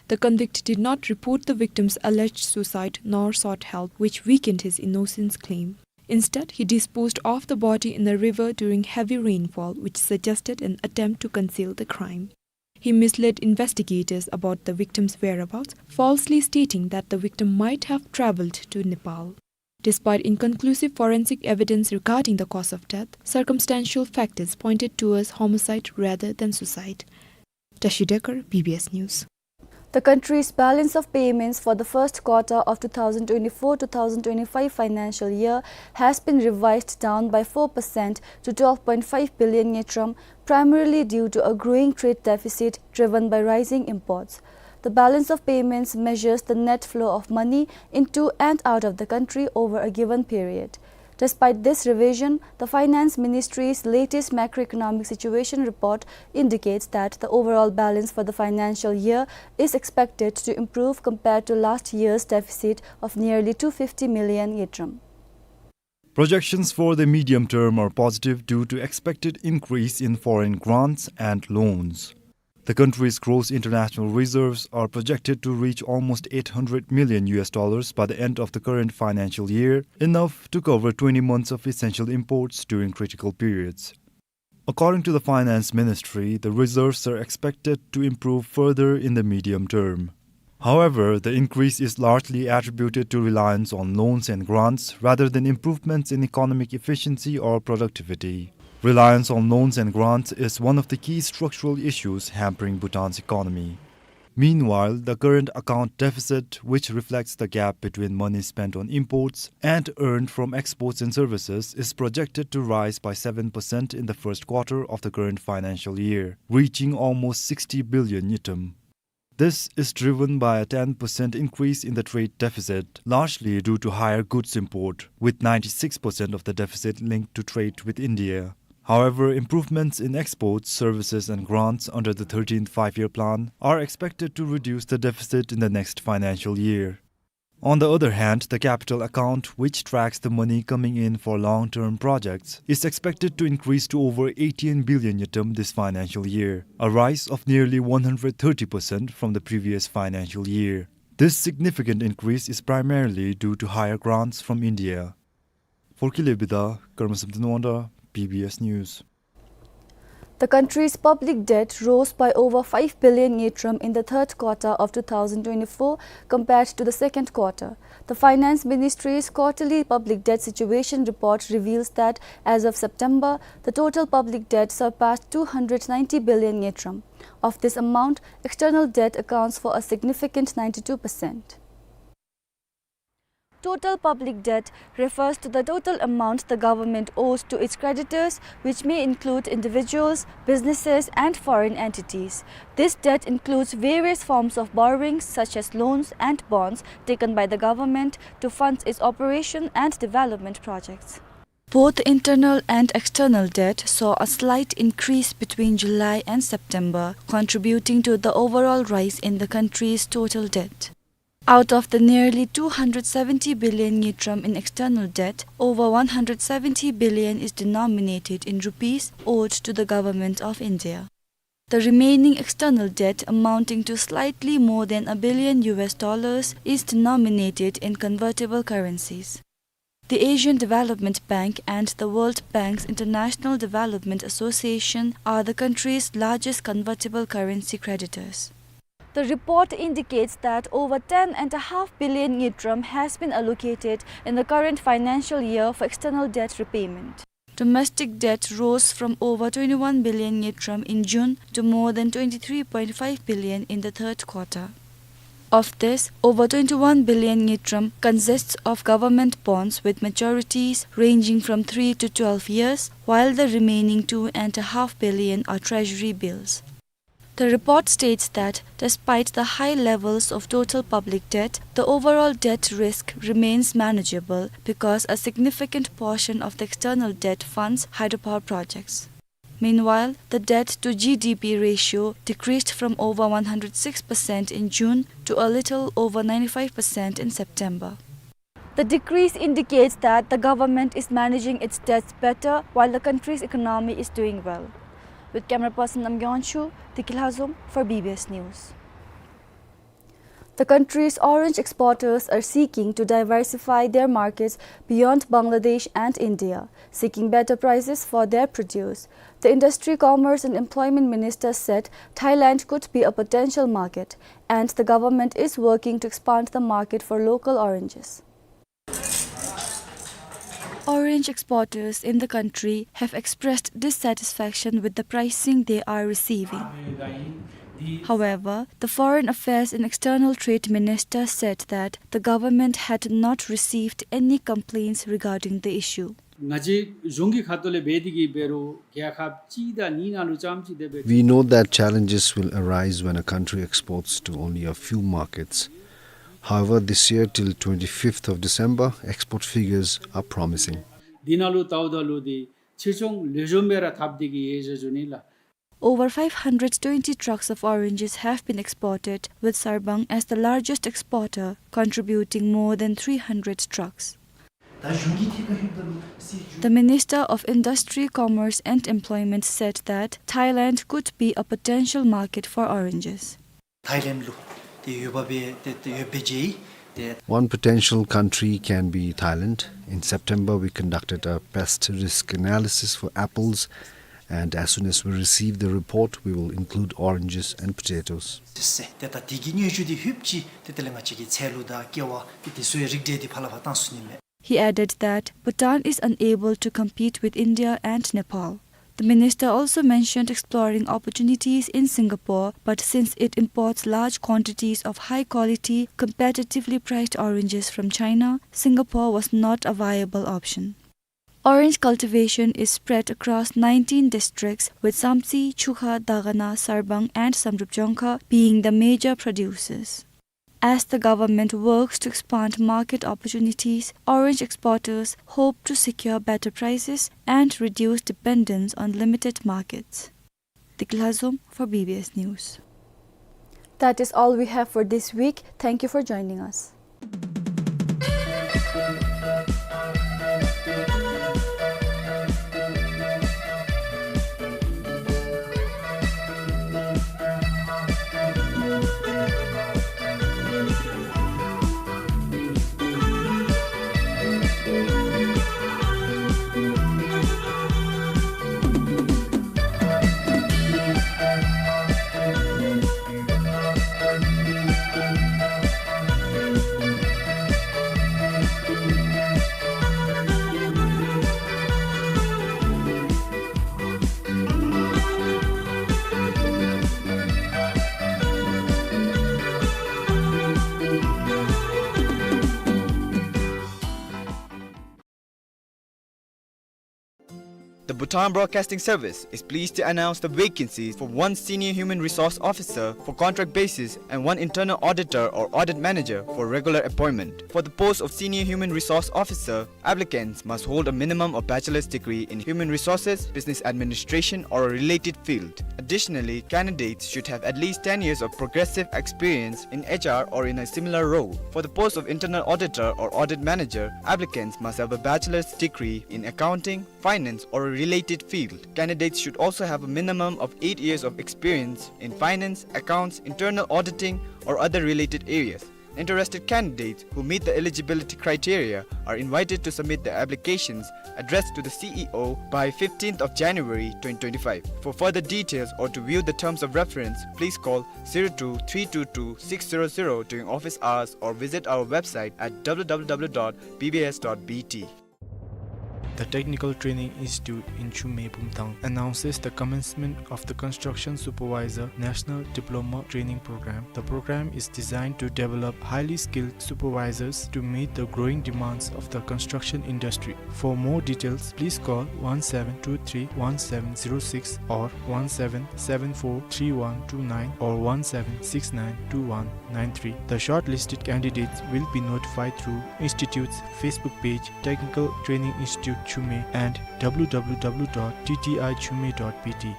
The convict did not report the victim's alleged suicide nor sought help, which weakened his innocence claim. Instead, he disposed of the body in a river during heavy rainfall, which suggested an attempt to conceal the crime. He misled investigators about the victim's whereabouts, falsely stating that the victim might have traveled to Nepal. Despite inconclusive forensic evidence regarding the cause of death, circumstantial factors pointed towards homicide rather than suicide. Tashi Dekar, B B S News. The country's balance of payments for the first quarter of two thousand twenty-four two thousand twenty-five financial year has been revised down by four percent to twelve point five billion ngultrum, primarily due to a growing trade deficit driven by rising imports. The balance of payments measures the net flow of money into and out of the country over a given period. Despite this revision, the Finance Ministry's latest macroeconomic situation report indicates that the overall balance for the financial year is expected to improve compared to last year's deficit of nearly two fifty million ngultrum. Projections for the medium term are positive due to expected increase in foreign grants and loans. The country's gross international reserves are projected to reach almost eight hundred million U S dollars by the end of the current financial year, enough to cover twenty months of essential imports during critical periods. According to the Finance Ministry, the reserves are expected to improve further in the medium term. However, the increase is largely attributed to reliance on loans and grants rather than improvements in economic efficiency or productivity. Reliance on loans and grants is one of the key structural issues hampering Bhutan's economy. Meanwhile, the current account deficit, which reflects the gap between money spent on imports and earned from exports and services, is projected to rise by seven percent in the first quarter of the current financial year, reaching almost sixty billion ngultrum. This is driven by a ten percent increase in the trade deficit, largely due to higher goods import, with ninety-six percent of the deficit linked to trade with India. However, improvements in exports, services and grants under the thirteenth Five-Year Plan are expected to reduce the deficit in the next financial year. On the other hand, the capital account, which tracks the money coming in for long-term projects, is expected to increase to over eighteen billion ngultrum this financial year, a rise of nearly one hundred thirty percent from the previous financial year. This significant increase is primarily due to higher grants from India. For Kile Bida, Karma Samten Wanda, B B S News. The country's public debt rose by over five billion ngultrum in the third quarter of two thousand twenty-four compared to the second quarter. The Finance Ministry's quarterly public debt situation report reveals that as of September, the total public debt surpassed two hundred ninety billion ngultrum. Of this amount, external debt accounts for a significant ninety-two percent. Total public debt refers to the total amount the government owes to its creditors, which may include individuals, businesses, and foreign entities. This debt includes various forms of borrowings, such as loans and bonds taken by the government to fund its operation and development projects. Both internal and external debt saw a slight increase between July and September, contributing to the overall rise in the country's total debt. Out of the nearly two hundred seventy billion ngultrum in external debt, over one hundred seventy billion is denominated in rupees owed to the Government of India. The remaining external debt, amounting to slightly more than a billion U S dollars, is denominated in convertible currencies. The Asian Development Bank and the World Bank's International Development Association are the country's largest convertible currency creditors. The report indicates that over ten and a half billion ngultrum has been allocated in the current financial year for external debt repayment. Domestic debt rose from over twenty-one billion ngultrum in June to more than twenty-three point five billion in the third quarter. Of this, over twenty-one billion ngultrum consists of government bonds with maturities ranging from three to twelve years, while the remaining two and a half billion are treasury bills. The report states that despite the high levels of total public debt, the overall debt risk remains manageable because a significant portion of the external debt funds hydropower projects. Meanwhile, the debt to G D P ratio decreased from over one hundred six percent in June to a little over ninety-five percent in September. The decrease indicates that the government is managing its debts better while the country's economy is doing well. With camera person Namgyon Chu, Deki Lhazom for B B S News. The country's orange exporters are seeking to diversify their markets beyond Bangladesh and India, seeking better prices for their produce. The Industry, Commerce and Employment Minister said Thailand could be a potential market, and the government is working to expand the market for local oranges. Orange exporters in the country have expressed dissatisfaction with the pricing they are receiving. However, the Foreign Affairs and External Trade Minister said that the government had not received any complaints regarding the issue. ང་བཅས་གཞུང་གི་ཁ་ཐུག་ལས་འབད་དེ་གི་འབད་རུང་རྒྱལ་ཁབ་གཅིག་དང་གཉིས་ནང་ལུ་རྐྱངམ་ཅིག་དེ་སྦེ། We know that challenges will arise when a country exports to only a few markets. However, this year till twenty-fifth of December, export figures are promising. འདི་ནང་ལུ་ལྟཝ་ད་ལུ་འདི་ཆེ་ཆུང་ལེགས་ཤོམ་སྦེ་ར་འཐབ་སྟེ་གི་ཡོད་ཟེར་ཞུ་ནི་ལགས། Over five hundred twenty trucks of oranges have been exported, with Sarbang as the largest exporter, contributing more than three hundred trucks. The Minister of Industry, Commerce and Employment said that Thailand could be a potential market for oranges. ཐའི་ལེནཌ་ལུ་ཏེ་ཡོདཔ་སྦེ་ཏེ་ཏེ་ཡོདཔ་སྦེ་མཇལ་ཡི། ཏེ། One potential country can be Thailand. In September, we conducted a pest risk analysis for apples, and as soon as we receive the report, we will include oranges and potatoes. ཟེར་ཏེ་ད་དེ་གི་སྙན་ཞུ་འདི་ལྷོདཔ་ཅིག་ཏེ་དེ་ལས་ང་བཅས་ཀྱི་ཚལ་ལུ་དང་ཀེ་བ་ཏེ་དེ་ཚུ་ཡང་རིགས་འགྲེ་འདི་ཕར་ལས་ཕར་བཏང་ཚུགས་ནི་མས། He added that Bhutan is unable to compete with India and Nepal. The minister also mentioned exploring opportunities in Singapore, but since it imports large quantities of high-quality, competitively priced oranges from China, Singapore was not a viable option. Orange cultivation is spread across nineteen districts, with Samtse, Chukha, Dagana, Sarbang, and Samdrup Jongkhar being the major producers. As the government works to expand market opportunities, orange exporters hope to secure better prices and reduce dependence on limited markets. Deki Lhazom for B B S News. That is all we have for this week. Thank you for joining us. The Bhutan Broadcasting Service is pleased to announce the vacancies for one Senior Human Resource Officer for contract basis and one Internal Auditor or Audit Manager for regular appointment. For the post of Senior Human Resource Officer, applicants must hold a minimum of bachelor's degree in human resources, business administration, or a related field. Additionally, candidates should have at least ten years of progressive experience in H R or in a similar role. For the post of Internal Auditor or Audit Manager, applicants must have a bachelor's degree in accounting, finance, or a related field. Candidates should also have a minimum of eight years of experience in finance, accounts, internal auditing, or other related areas. Interested candidates who meet the eligibility criteria are invited to submit their applications addressed to the C E O by fifteenth of January twenty twenty-five. For further details or to view the terms of reference, please call zero two three two two six zero zero during office hours or visit our website at W W W dot B B S dot B T. The Technical Training Institute in Chumey, Bumthang announces the commencement of the Construction Supervisor National Diploma Training Program. The program is designed to develop highly skilled supervisors to meet the growing demands of the construction industry. For more details, please call one seven two three one seven zero six or one seven seven four three one two nine or one seven six nine two one nine three. The shortlisted candidates will be notified through institute's Facebook page, Technical Training Institute Chumey, and W W W dot T T I chumey dot B T.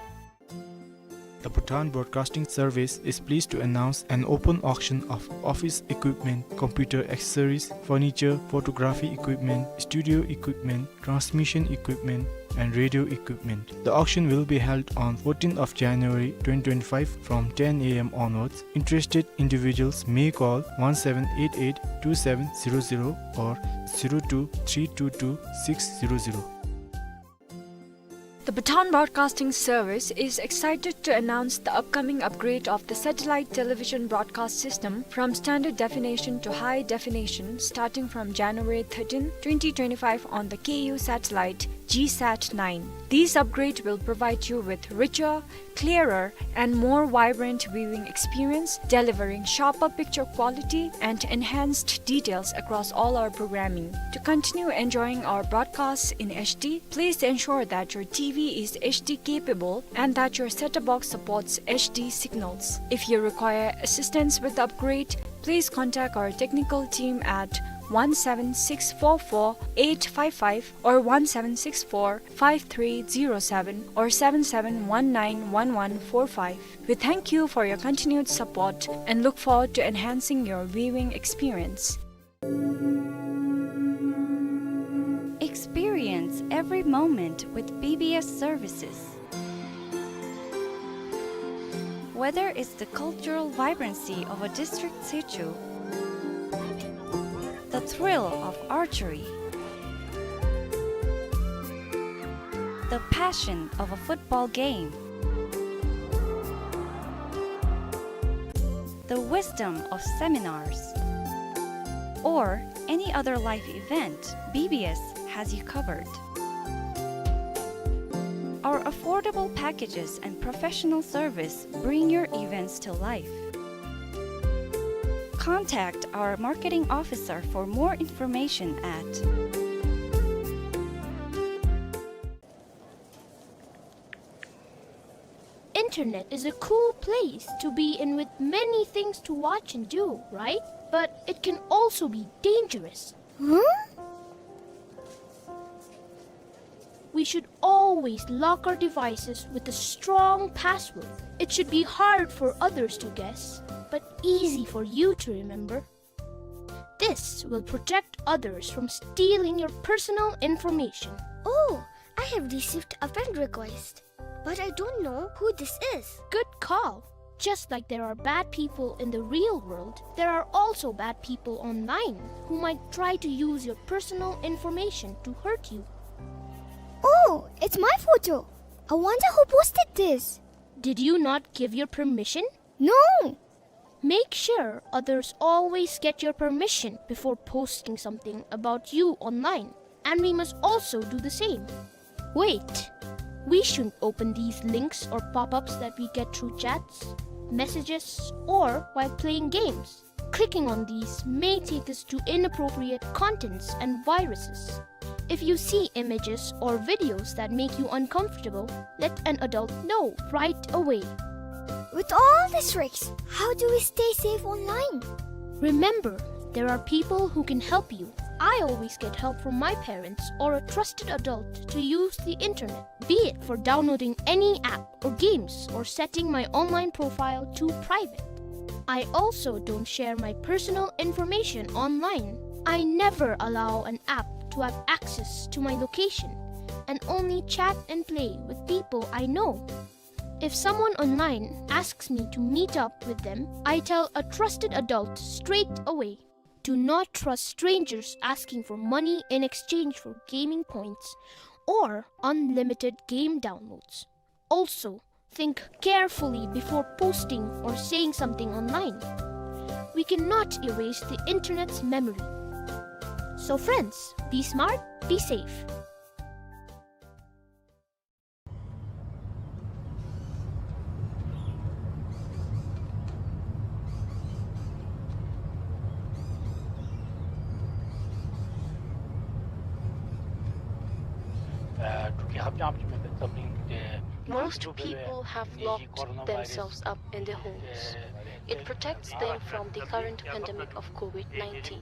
The Bhutan Broadcasting Service is pleased to announce an open auction of office equipment, computer accessories, furniture, photography equipment, studio equipment, transmission equipment, and radio equipment. The auction will be held on fourteenth of January twenty twenty-five from ten A M onwards. Interested individuals may call one seven eight eight two seven zero zero or zero two three two two six zero zero. The Bhutan Broadcasting Service is excited to announce the upcoming upgrade of the satellite television broadcast system from standard definition to high definition starting from January thirteenth, twenty twenty-five on the K U satellite G sat nine. This upgrade will provide you with richer, clearer, and more vibrant viewing experience, delivering sharper picture quality and enhanced details across all our programming. To continue enjoying our broadcasts in H D, please ensure that your T V is H D capable and that your set-top box supports H D signals. If you require assistance with the upgrade, please contact our technical team at one seven six four four eight five five or one seven six four five three zero seven or seven seven one nine one one four five. We thank you for your continued support and look forward to enhancing your viewing experience. Experience every moment with B B S services. Whether it's the cultural vibrancy of a district situ, the thrill of archery, the passion of a football game, the wisdom of seminars, or any other life event, B B S has you covered. Our affordable packages and professional service bring your events to life. Contact our marketing officer for more information at Internet is a cool place to be in with many things to watch and do, right? But it can also be dangerous. Huh? We should always lock our devices with a strong password. It should be hard for others to guess, but easy for you to remember. This will protect others from stealing your personal information. Oh, I have received a friend request, but I don't know who this is. Good call. Just like there are bad people in the real world, there are also bad people online who might try to use your personal information to hurt you. Oh, it's my photo. I wonder who posted this. Did you not give your permission? No! Make sure others always get your permission before posting something about you online, and we must also do the same. Wait! We shouldn't open these links or pop-ups that we get through chats, messages, or while playing games. Clicking on these may take us to inappropriate contents and viruses. If you see images or videos that make you uncomfortable, let an adult know right away. With all these risks, how do we stay safe online? Remember, there are people who can help you. I always get help from my parents or a trusted adult to use the internet, be it for downloading any app or games or setting my online profile to private. I also don't share my personal information online. I never allow an app to have access to my location and only chat and play with people I know. If someone online asks me to meet up with them, I tell a trusted adult straight away. Do not trust strangers asking for money in exchange for gaming points or unlimited game downloads. Also, think carefully before posting or saying something online. We cannot erase the internet's memory. So friends, be smart, be safe. Most people have locked themselves up in their homes. It protects them from the current pandemic of COVID nineteen.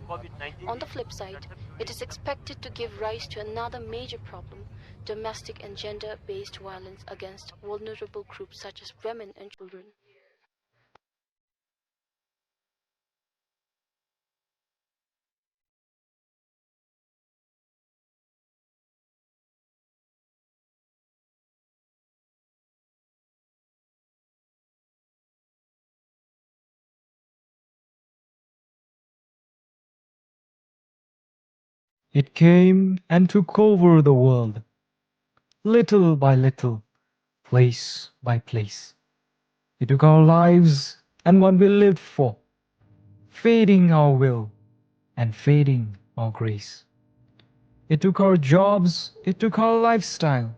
On the flip side, it is expected to give rise to another major problem: domestic and gender-based violence against vulnerable groups such as women and children. It came and took over the world, little by little, place by place. It took our lives and what we lived for, fading our will and fading our grace. It took our jobs, it took our lifestyle,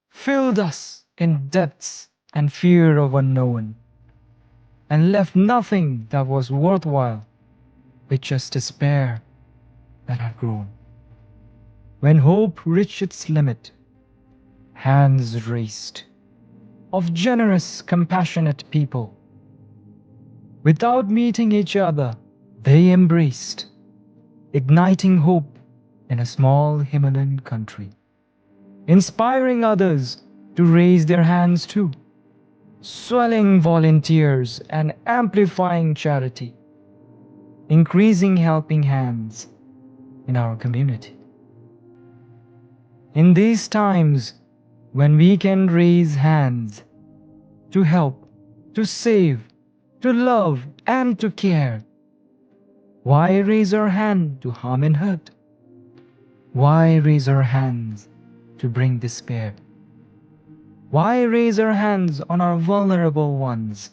filled us in debts and fear of unknown, and left nothing that was worthwhile, with just despair that had grown. When hope reached its limit, hands raised of generous, compassionate people, without meeting each other, they embraced, igniting hope in a small Himalayan country, inspiring others to raise their hands too, swelling volunteers and amplifying charity, increasing helping hands in our community. In these times, when we can raise hands to help, to save, to love, and to care, why raise our hand to harm and hurt? Why raise our hands to bring despair? Why raise our hands on our vulnerable ones?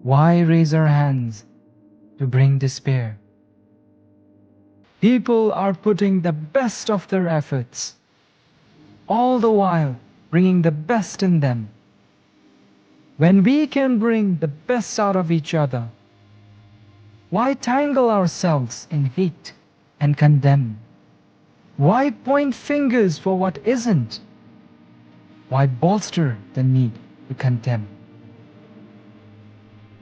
Why raise our hands to bring despair? People are putting the best of their efforts, all the while bringing the best in them. When we can bring the best out of each other, why tangle ourselves in hate and condemn? Why point fingers for what isn't? Why bolster the need to condemn?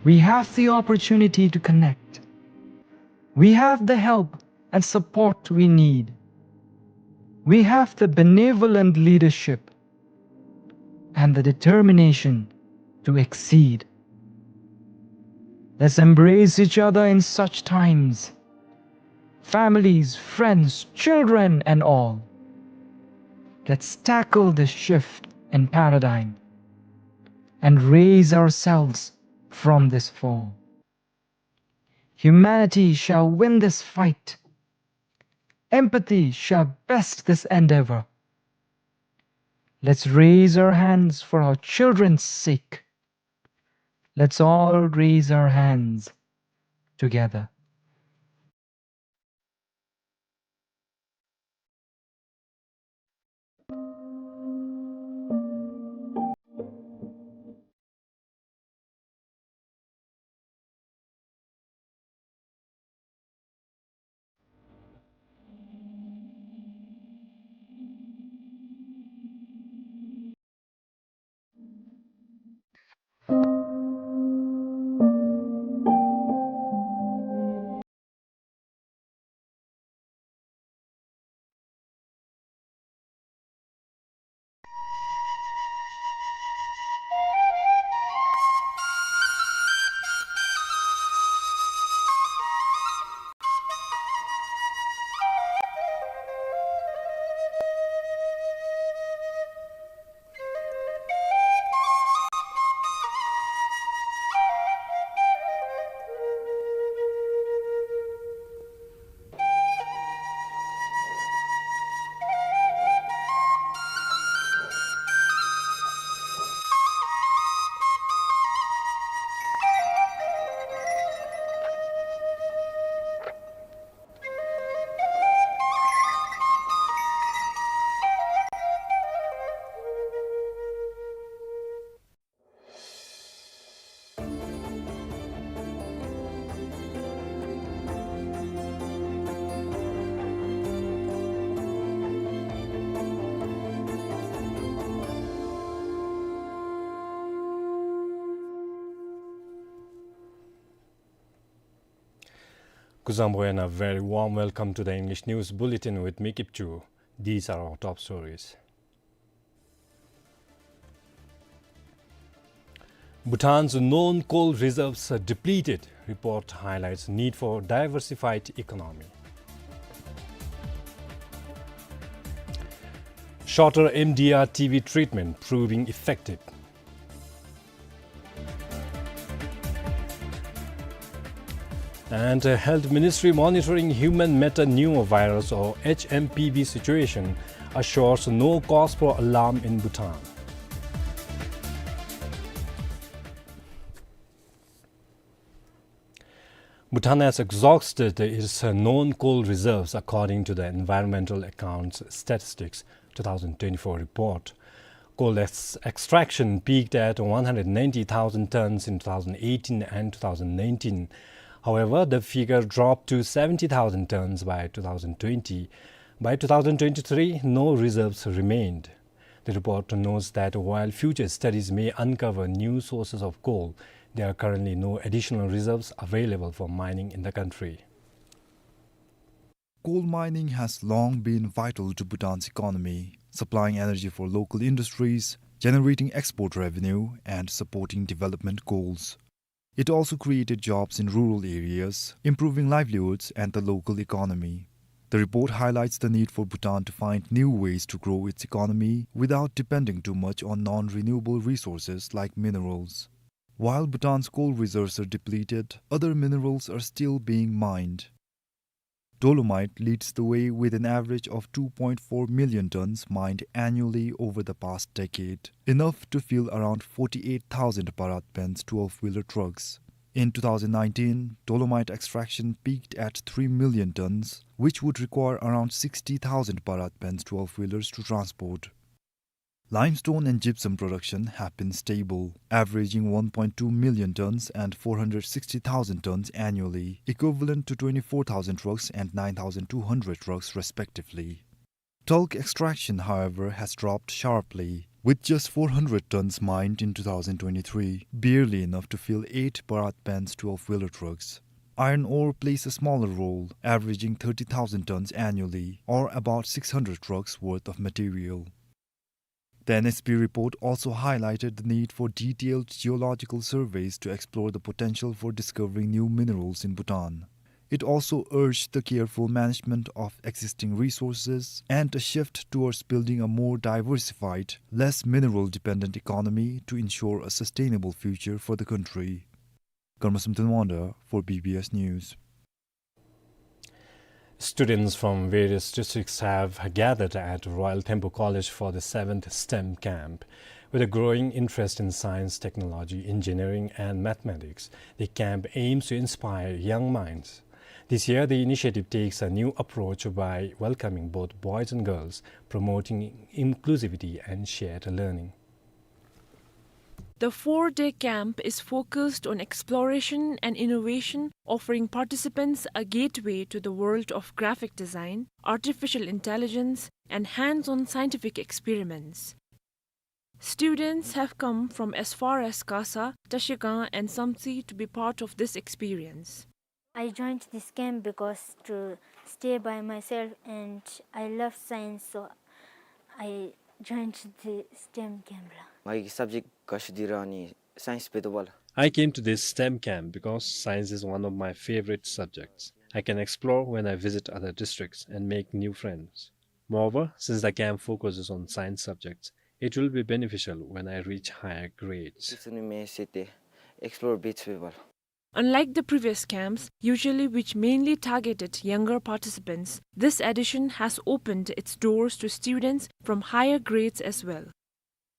We have the opportunity to connect. We have the help and support we need. We have the benevolent leadership and the determination to exceed. Let's embrace each other in such times. Families, friends, children, and all. Let's tackle this shift in paradigm and raise ourselves from this fall. Humanity shall win this fight. Empathy shall best this endeavor. Let's raise our hands for our children's sake. Let's all raise our hands together. Kuzuzangpo and a very warm welcome to the English News Bulletin with me, Kipchu. These are our top stories. Bhutan's known coal reserves are depleted. Report highlights need for diversified economy. Shorter M D R T B treatment proving effective. And, uh, Health Ministry monitoring human metapneumovirus or H M P V situation assures no cause for alarm in Bhutan. Bhutan has exhausted its, uh, known coal reserves, according to the Environmental Accounts Statistics two thousand twenty-four report. Coal ex-, extraction peaked at one hundred ninety thousand tons in two thousand eighteen and two thousand nineteen. However, the figure dropped to seventy thousand tons by two thousand twenty. By two thousand twenty-three, no reserves remained. The report notes that while future studies may uncover new sources of coal, there are currently no additional reserves available for mining in the country. Coal mining has long been vital to Bhutan's economy, supplying energy for local industries, generating export revenue, and supporting development goals. It also created jobs in rural areas, improving livelihoods and the local economy. The report highlights the need for Bhutan to find new ways to grow its economy without depending too much on non-renewable resources like minerals. While Bhutan's coal reserves are depleted, other minerals are still being mined. Dolomite leads the way with an average of two point four million tons mined annually over the past decade, enough to fill around forty-eight thousand Bharat Benz twelve-wheeler trucks. In two thousand nineteen, dolomite extraction peaked at three million tons, which would require around sixty thousand Bharat Benz twelve-wheelers to transport. Limestone and gypsum production have been stable, averaging one point two million tons and four hundred sixty thousand tons annually, equivalent to twenty-four thousand trucks and nine thousand two hundred trucks respectively. Talc extraction, however, has dropped sharply, with just four hundred tons mined in two thousand twenty-three, barely enough to fill eight Bharat Benz twelve-wheeler trucks. Iron ore plays a smaller role, averaging thirty thousand tons annually, or about six hundred trucks worth of material. The N S P report also highlighted the need for detailed geological surveys to explore the potential for discovering new minerals in Bhutan. It also urged the careful management of existing resources and a shift towards building a more diversified, less mineral-dependent economy to ensure a sustainable future for the country. Karma Samten Wonder for B B S News. Students from various districts have gathered at Royal Thimphu College for the seventh STEM camp. With a growing interest in science, technology, engineering, and mathematics, the camp aims to inspire young minds. This year, the initiative takes a new approach by welcoming both boys and girls, promoting inclusivity and shared learning. The four-day camp is focused on exploration and innovation, offering participants a gateway to the world of graphic design, artificial intelligence, and hands-on scientific experiments. Students have come from as far as Kasa, Trashigang, and Samtse to be part of this experience. I joined this camp because to stay by myself and I love science, so I joined the STEM camp. ལགས། ང་གི་སབ་ཇེཀཊ་དགའ་ཤོས་འདི་ར་ནི་སའིནསི་འབད་དོ་བ་ལགས། I came to this STEM camp because science is one of my favorite subjects. I can explore when I visit other districts and make new friends. Moreover, since the camp focuses on science subjects, it will be beneficial when I reach higher grades. ཚུན་མེ་སེ་ཏེ་ཨེགསི་པོ་ལོར་འབད་ཚུགས་པས་ལགས། Unlike the previous camps, usually which mainly targeted younger participants, this edition has opened its doors to students from higher grades as well.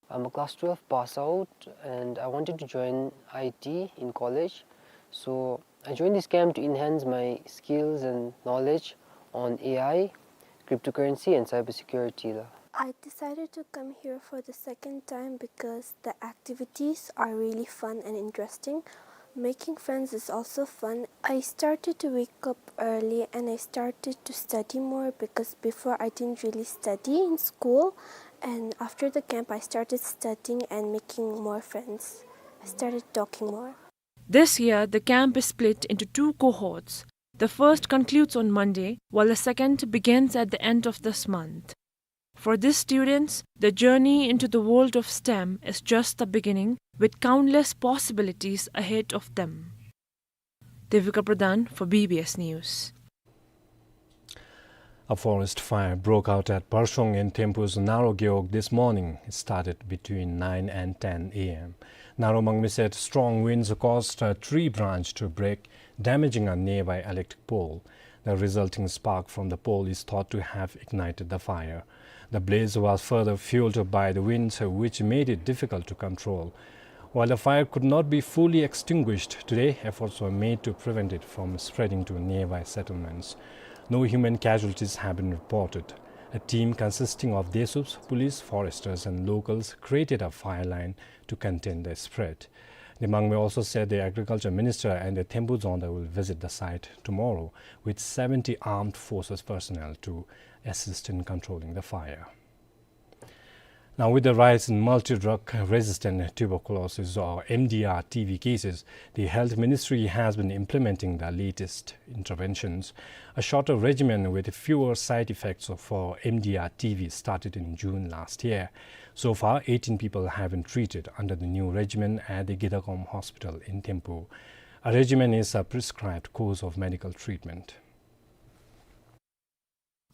I'm a class twelve pass out and I wanted to join I T in college. So I joined this camp to enhance my skills and knowledge on A I, cryptocurrency and cybersecurity ལགས། I decided to come here for the second time because the activities are really fun and interesting. Making friends is also fun. I started to wake up early and I started to study more because before I didn't really study in school. And after the camp, I started studying and making more friends. I started talking more. This year, the camp is split into two cohorts. The first concludes on Monday, while the second begins at the end of this month. For these students, the journey into the world of STEM is just the beginning, with countless possibilities ahead of them. Devika Pradhan for B B S News. A forest fire broke out at Parshong in Thempu's Naro Gewog this morning. It started between nine and ten A M. Naro Mangmi said strong winds caused a tree branch to break, damaging a nearby electric pole. The resulting spark from the pole is thought to have ignited the fire. The blaze was further fueled by the wind, which made it difficult to control. While the fire could not be fully extinguished today, efforts were made to prevent it from spreading to nearby settlements. No human casualties have been reported. A team consisting of Desup police, foresters and locals created a fire line to contain the spread. The Mangmi also said the agriculture minister and the Thempu Dzongda will visit the site tomorrow with seventy armed forces personnel to assist in controlling the fire. Now, with the rise in multi-drug resistant tuberculosis or M D R T B cases, the health ministry has been implementing the latest interventions. A shorter regimen with fewer side effects for M D R T B started in June last year. So far, eighteen people have been treated under the new regimen at the Gidakom Hospital in Thempu. A regimen is a prescribed course of medical treatment.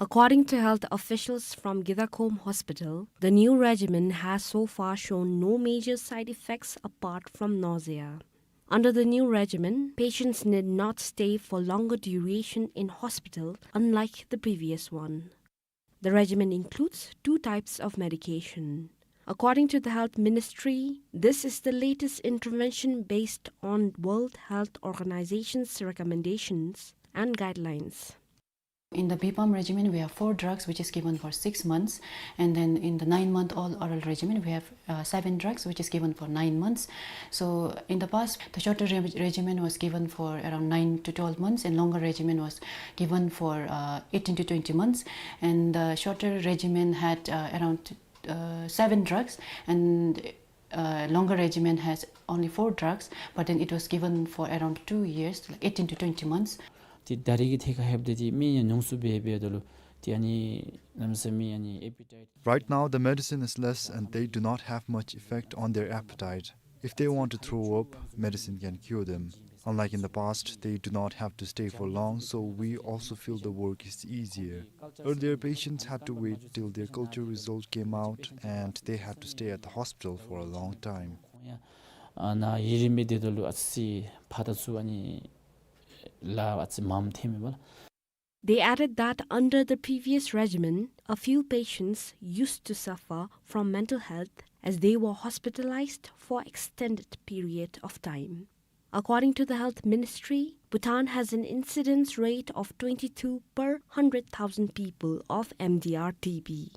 According to health officials from Gidakom Hospital, the new regimen has so far shown no major side effects apart from nausea. Under the new regimen, patients need not stay for longer duration in hospital, unlike the previous one. The regimen includes two types of medication. According to the Health Ministry, this is the latest intervention based on World Health Organization's recommendations and guidelines. In the B PAM regimen, we have four drugs, which is given for six months, and then in the nine-month-old oral regimen, we have, uh, seven drugs, which is given for nine months. So in the past, the shorter re-, regimen was given for around nine to twelve months, and longer regimen was given for, uh, eighteen to twenty months. And the shorter regimen had, uh, around, uh, seven drugs, and uh, longer regimen has only four drugs, but then it was given for around two years, like eighteen to twenty months. ཏེ་ད་རེས་ཀྱི་ཐད་ཁར་ལྷོདཔ་ད་ཏེ་མི་ཡང་ཉུང་སུ་སྦེ་འབད་དོ་ལོ། ཏེ་ཨ་ནི་གནམ་མེད་ས་མེད་ཨ་ནི་ཨེ་པི་ཊའིཊ། Right now, the medicine is less and they do not have much effect on their appetite. If they want to throw up, medicine can cure them. Unlike in the past, they do not have to stay for long, so we also feel the work is easier. Earlier, patients had to wait till their culture result came out, and they had to stay at the hospital for a long time. ཨ་ནཱ་ཡུན་རིངམོ་སྦེ་སྡོད་དོ་ལོ། ཨ་ཙི་ཕར་དང་ཚུར་ཨ་ནི་ལཱ་ཨ་ཙི་མངམ་ཐོནམ་ཨིན་པས་ལགས། They added that under the previous regimen, a few patients used to suffer from mental health as they were hospitalized for extended period of time. According to the Health Ministry, Bhutan has an incidence rate of twenty-two per hundred thousand people of M D R T B.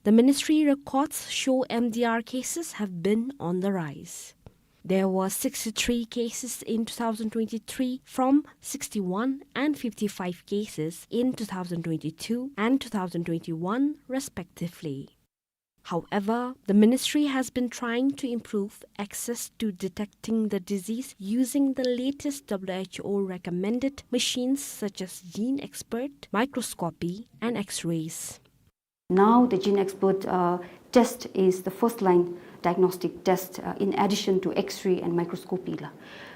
The ministry records show M D R cases have been on the rise. There were sixty-three cases in two thousand twenty-three from sixty-one and fifty-five cases in two thousand twenty-two and two thousand twenty-one respectively. However, the ministry has been trying to improve access to detecting the disease using the latest W H O recommended machines such as GeneXpert, microscopy, and X-rays. Now the GeneXpert, uh, test is the first line diagnostic test, uh, in addition to X-ray and microscopy la.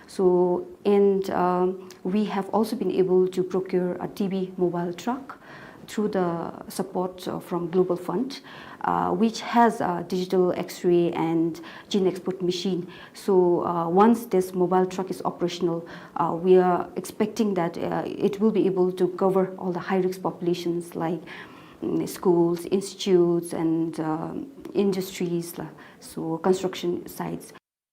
So, and, um, we have also been able to procure a T B mobile truck through the support, uh, from Global Fund, uh, which has a digital X-ray and GeneXpert machine. So, uh, once this mobile truck is operational, uh, we are expecting that, uh, it will be able to cover all the high-risk populations like, mm, schools, institutes, and, um, industries, la, so construction sites.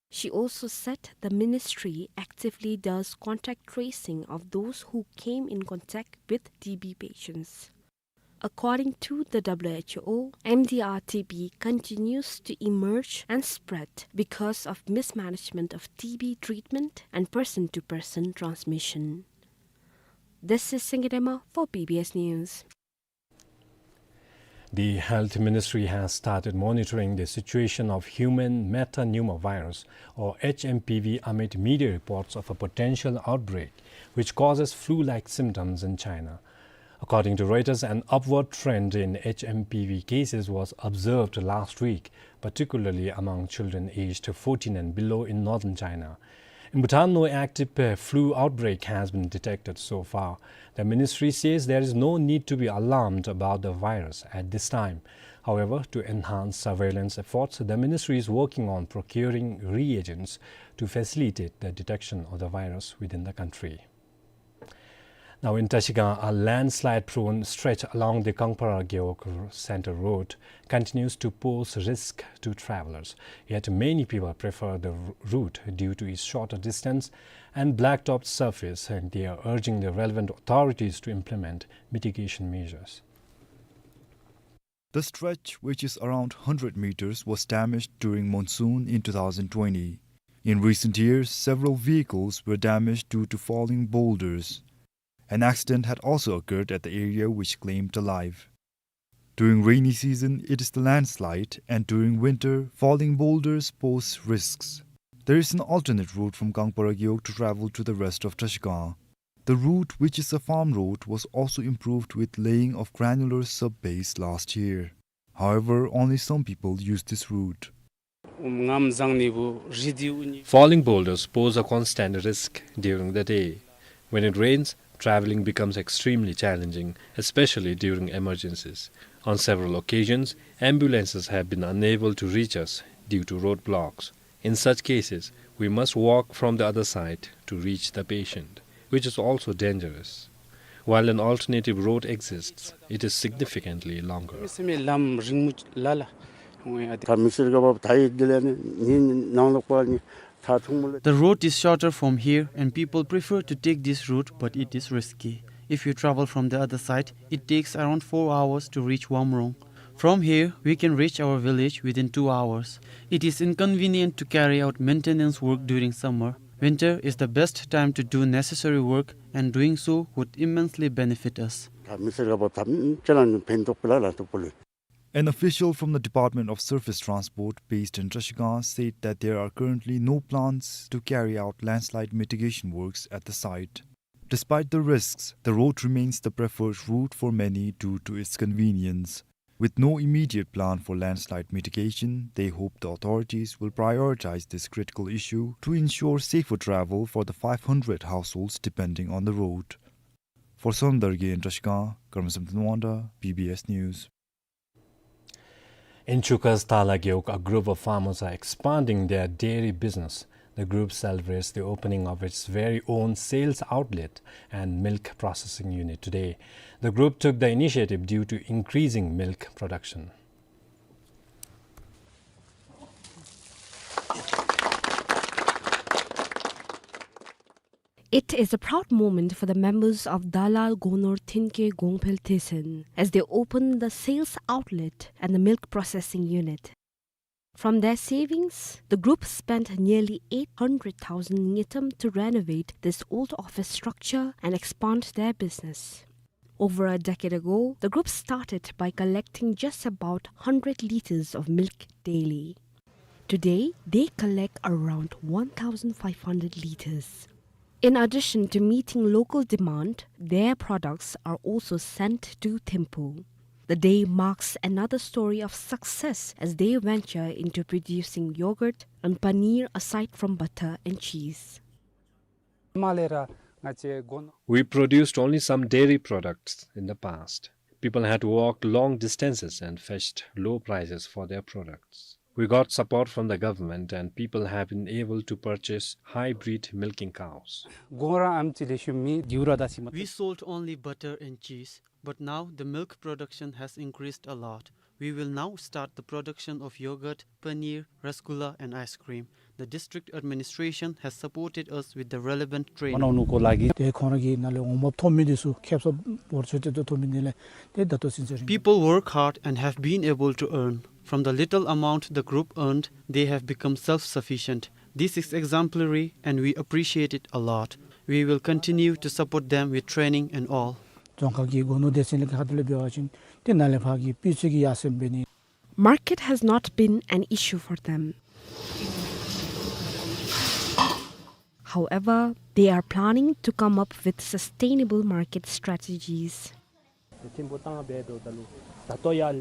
She also said the ministry actively does contact tracing of those who came in contact with T B patients. According to the W H O, M D R T B continues to emerge and spread because of mismanagement of T B treatment and person-to-person transmission. This is Singye Dema for B B S News. The Health Ministry has started monitoring the situation of human metapneumovirus, or H M P V, amid media reports of a potential outbreak which causes flu-like symptoms in China. According to Reuters, an upward trend in H M P V cases was observed last week, particularly among children aged fourteen and below in northern China. In Bhutan, no active, uh, flu outbreak has been detected so far. The ministry says there is no need to be alarmed about the virus at this time. However, to enhance surveillance efforts, the ministry is working on procuring reagents to facilitate the detection of the virus within the country. Now in Trashigang, a landslide-prone stretch along the Kangpara-Gewog Centre Road continues to pose risk to travelers. Yet many people prefer the r-, route due to its shorter distance and blacktop surface, and they are urging the relevant authorities to implement mitigation measures. The stretch, which is around hundred meters, was damaged during monsoon in two thousand twenty. In recent years, several vehicles were damaged due to falling boulders. An accident had also occurred at the area which claimed a life. During rainy season, it is the landslide, and during winter, falling boulders pose risks. There is an alternate route from Kangpara-Gewog to travel to the rest of Trashigang. The route, which is a farm road, was also improved with laying of granular sub-base last year. However, only some people use this route. Falling boulders pose a constant risk during the day. When it rains, traveling becomes extremely challenging, especially during emergencies. On several occasions, ambulances have been unable to reach us due to roadblocks. In such cases, we must walk from the other side to reach the patient, which is also dangerous. While an alternative road exists, it is significantly longer. The road is shorter from here and people prefer to take this route, but it is risky. If you travel from the other side, it takes around four hours to reach Wamrong. From here, we can reach our village within two hours. It is inconvenient to carry out maintenance work during summer. Winter is the best time to do necessary work, and doing so would immensely benefit us. An official from the Department of Surface Transport based in Trashigang said that there are currently no plans to carry out landslide mitigation works at the site. Despite the risks, the road remains the preferred route for many due to its convenience. With no immediate plan for landslide mitigation, they hope the authorities will prioritize this critical issue to ensure safer travel for the five hundred households depending on the road. For Sonderge in Trashigang, Karmasam Tanwanda, B B S News. In Chukas Tala Gewog, a group of farmers are expanding their dairy business. The group celebrates the opening of its very own sales outlet and milk processing unit today. The group took the initiative due to increasing milk production. It is a proud moment for the members of Dalal Gonor Thinke Gongphel Tesen as they open the sales outlet and the milk processing unit. From their savings, the group spent nearly eight hundred thousand ngultrum to renovate this old office structure and expand their business. Over a decade ago, the group started by collecting just about hundred liters of milk daily. Today, they collect around one thousand five hundred liters. In addition to meeting local demand, their products are also sent to Thimphu. The day marks another story of success as they venture into producing yogurt and paneer aside from butter and cheese. We produced only some dairy products in the past. People had walked long distances and fetched low prices for their products. We got support from the government and people have been able to purchase hybrid milking cows. We sold only butter and cheese, but now the milk production has increased a lot. We will now start the production of yogurt, paneer, rasgulla and ice cream. The district administration has supported us with the relevant training. People work hard and have been able to earn. From the little amount the group earned, they have become self-sufficient. This is exemplary and we appreciate it a lot. We will continue to support them with training and all. གདོང་ཁ་གི་སྒོ་ནོར་སྡེ་ཚན་ལས་ཁག་ཁ་ཐུག་ལས་འབད་བ་ཅིན་ཏེ་ནཱ་ལས་ཕར་གྱི་སྤུས་ཚད་ཀྱི་ཡར་སེང་འབད་ནི། Market has not been an issue for them. However, they are planning to come up with sustainable market strategies.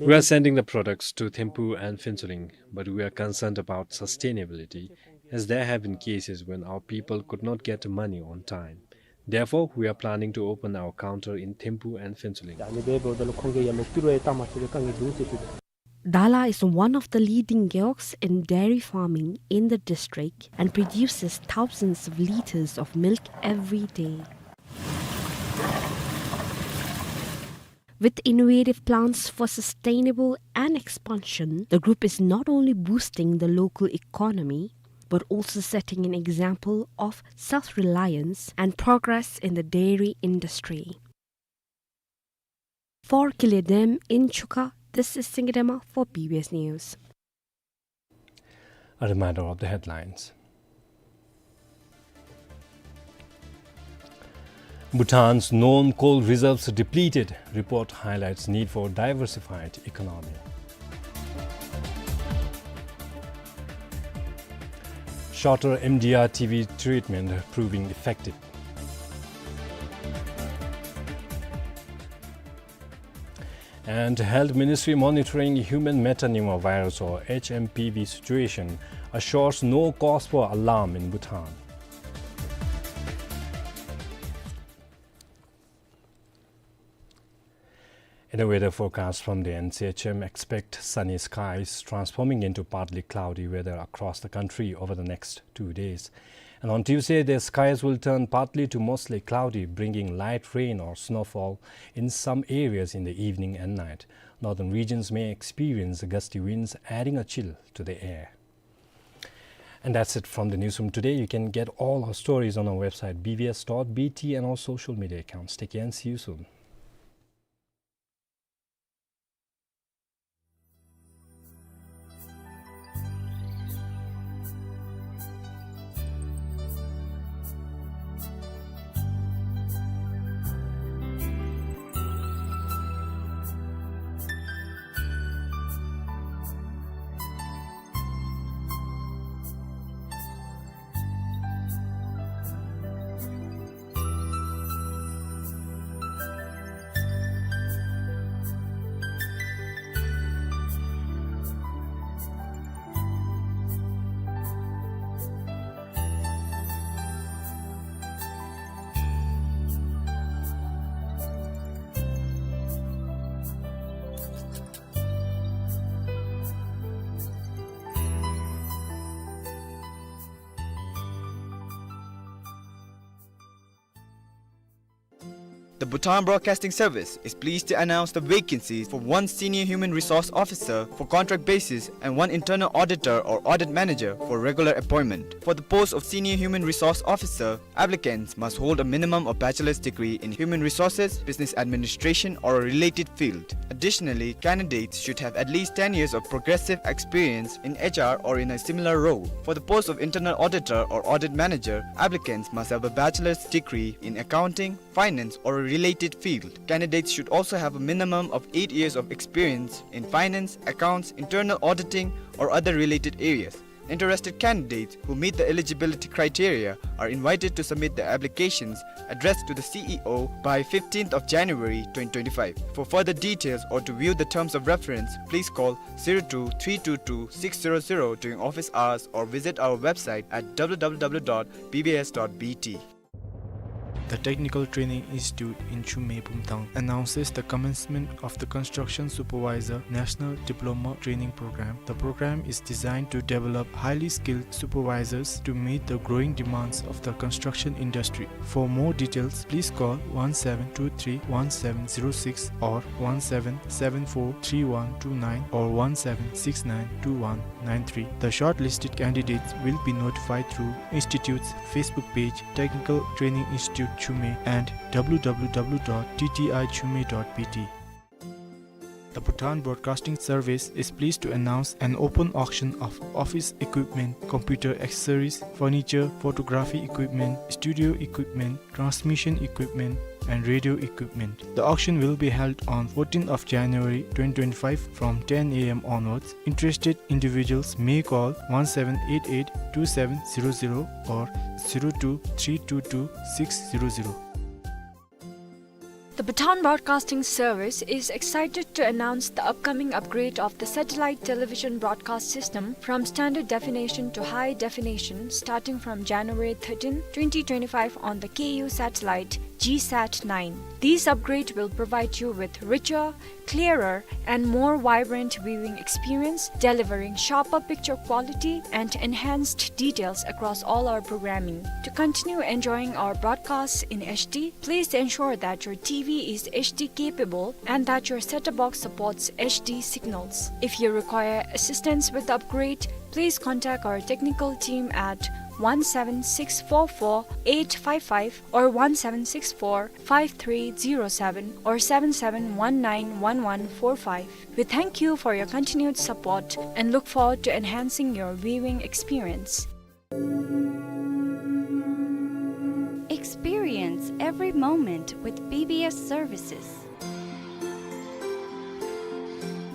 We are sending the products to Thimphu and Phuentsholing, but we are concerned about sustainability, as there have been cases when our people could not get money on time. Therefore, we are planning to open our counter in Thimphu and Phuentsholing. Dala is one of the leading gewogs in dairy farming in the district and produces thousands of liters of milk every day. With innovative plans for sustainable and expansion, the group is not only boosting the local economy, but also setting an example of self-reliance and progress in the dairy industry. For Kile Dem in Chuka, this is Singye Dema for B B S News. A reminder of the headlines. Bhutan's known coal reserves depleted. Report highlights need for diversified economy. Shorter M D R T B treatment proving effective. And Health Ministry monitoring human metapneumovirus or H M P V situation assures no cause for alarm in Bhutan. In a weather forecast from the N C H M, expect sunny skies transforming into partly cloudy weather across the country over the next two days. And on Tuesday, the skies will turn partly to mostly cloudy, bringing light rain or snowfall in some areas in the evening and night. Northern regions may experience gusty winds, adding a chill to the air. And that's it from the newsroom today. You can get all our stories on our website, B B S dot B T, and our social media accounts. Take care and see you soon. The Bhutan Broadcasting Service is pleased to announce the vacancies for one Senior Human Resource Officer for contract basis and one Internal Auditor or Audit Manager for regular appointment. For the post of Senior Human Resource Officer, applicants must hold a minimum of bachelor's degree in Human Resources, Business Administration, or a related field. Additionally, candidates should have at least ten years of progressive experience in H R or in a similar role. For the post of Internal Auditor or Audit Manager, applicants must have a bachelor's degree in accounting, finance, or a related field. Candidates should also have a minimum of eight years of experience in finance, accounts, internal auditing, or other related areas. Interested candidates who meet the eligibility criteria are invited to submit their applications addressed to the C E O by fifteenth of January twenty twenty-five. For further details or to view the terms of reference, please call zero two three two two six zero zero during office hours or visit our website at W W W dot B B S dot B T. The Technical Training Institute in Chumei, Pumtang announces the commencement of the Construction Supervisor National Diploma Training Program. The program is designed to develop highly skilled supervisors to meet the growing demands of the construction industry. For more details, please call one seven two three one seven zero six or one seven seven four three one two nine or one seven six nine two one nine three. The shortlisted candidates will be notified through institute's Facebook page, Technical Training Institute Chumei, and W W W dot T T I chumei dot B T. The Bhutan Broadcasting Service is pleased to announce an open auction of office equipment, computer accessories, furniture, photography equipment, studio equipment, transmission equipment, and radio equipment. The auction will be held on fourteenth of January twenty twenty-five from ten A M onwards. Interested individuals may call one seven eight eight two seven zero zero or zero two three two two six zero zero. The Bhutan Broadcasting Service is excited to announce the upcoming upgrade of the satellite television broadcast system from standard definition to high definition starting from January thirteenth, twenty twenty-five on the K U satellite G sat nine. This upgrade will provide you with richer, clearer, and more vibrant viewing experience, delivering sharper picture quality and enhanced details across all our programming. To continue enjoying our broadcasts in H D, please ensure that your T V is H D capable and that your set-top box supports H D signals. If you require assistance with the upgrade, please contact our technical team at one seven six four four eight five five or one seven six four five three zero seven or seven seven one nine one one four five. We thank you for your continued support and look forward to enhancing your viewing experience. Experience every moment with B B S services.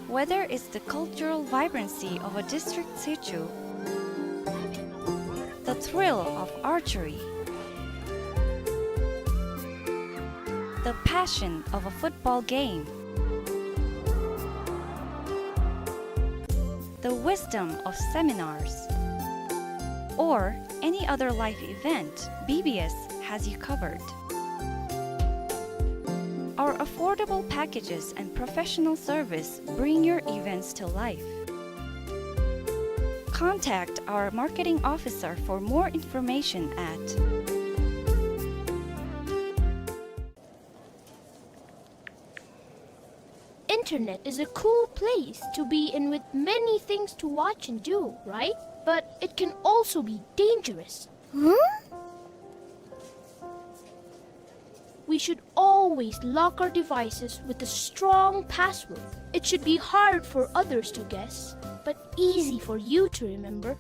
Whether it's the cultural vibrancy of a district situ, the thrill of archery, the passion of a football game, the wisdom of seminars, or any other life event, B B S has you covered. Our affordable packages and professional service bring your events to life. Contact our marketing officer for more information at. Internet is a cool place to be in with many things to watch and do, right? But it can also be dangerous. Huh? We should always lock our devices with a strong password. It should be hard for others to guess, but easy for you to remember.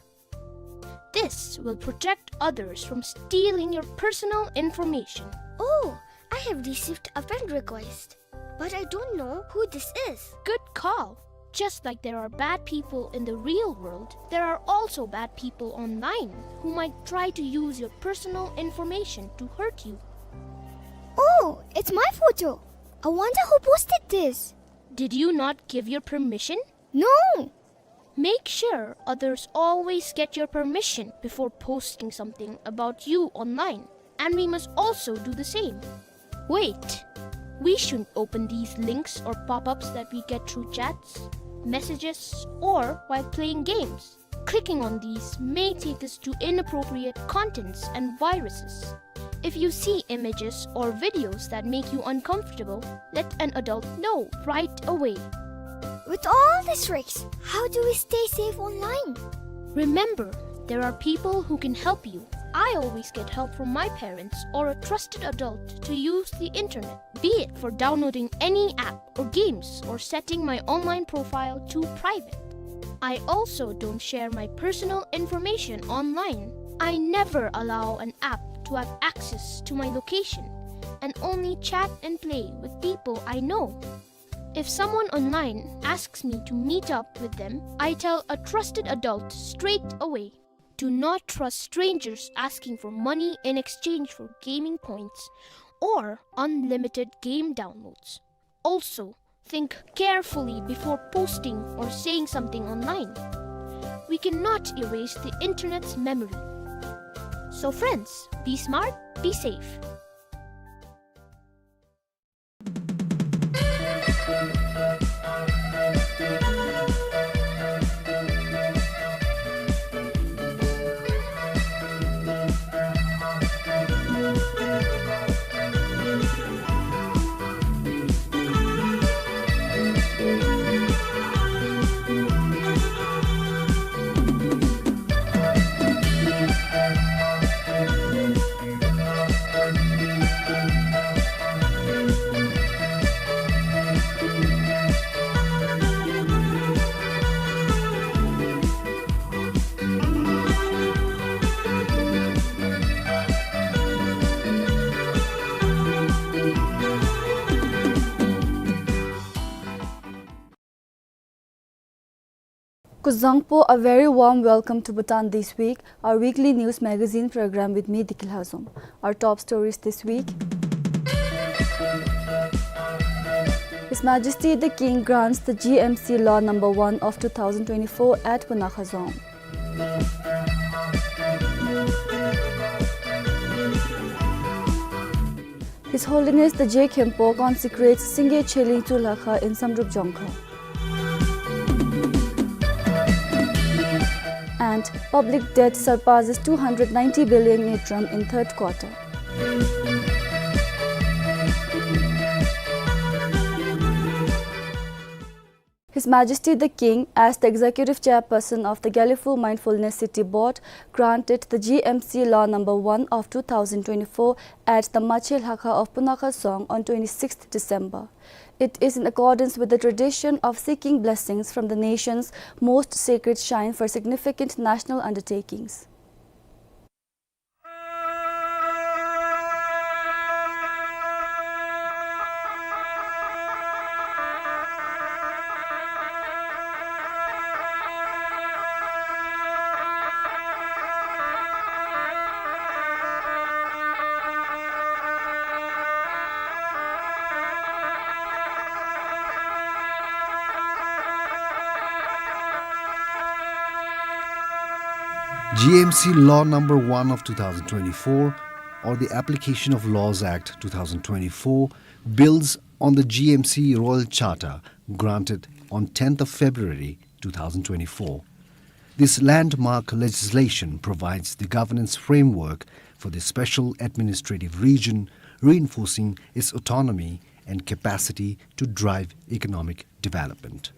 This will protect others from stealing your personal information. Oh, I have received a friend request, but I don't know who this is. Good call. Just like there are bad people in the real world, there are also bad people online who might try to use your personal information to hurt you. Oh, it's my photo. I wonder who posted this. Did you not give your permission? No. Make sure others always get your permission before posting something about you online, and we must also do the same. Wait, we shouldn't open these links or pop-ups that we get through chats, messages, or while playing games. Clicking on these may take us to inappropriate contents and viruses. If you see images or videos that make you uncomfortable, let an adult know right away. With all these tricks, how do we stay safe online? Remember, there are people who can help you. I always get help from my parents or a trusted adult to use the internet, be it for downloading any app or games or setting my online profile to private. I also don't share my personal information online. I never allow an app to have access to my location and only chat and play with people I know. If someone online asks me to meet up with them, I tell a trusted adult straight away. Do not trust strangers asking for money in exchange for gaming points or unlimited game downloads. Also, think carefully before posting or saying something online. We cannot erase the internet's memory. So friends, be smart, be safe. Kuzuzangpo, a very warm welcome to Bhutan This Week, our weekly news magazine program with me, Diki Lhazom. Our top stories this week. His Majesty the King grants the G M C Law number one of two thousand twenty-four at Punakha Dzong. His Holiness the Je Khenpo consecrates Singye Cheling Tsulhakha in Samdrup Jongkha. And public debt surpasses two hundred ninety billion ngultrum in third quarter. His Majesty the King, as the Executive Chairperson of the Gelephu Mindfulness City Board, granted the G M C Law number one of two thousand twenty-four at the Mache Lhakha of Punakha Dzong on twenty-sixth December. It is in accordance with the tradition of seeking blessings from the nation's most sacred shrine for significant national undertakings. G M C Law number one of two thousand twenty-four, or the Application of Laws Act two thousand twenty-four, builds on the G M C Royal Charter granted on tenth of February two thousand twenty-four. This landmark legislation provides the governance framework for the special administrative region, reinforcing its autonomy and capacity to drive economic development.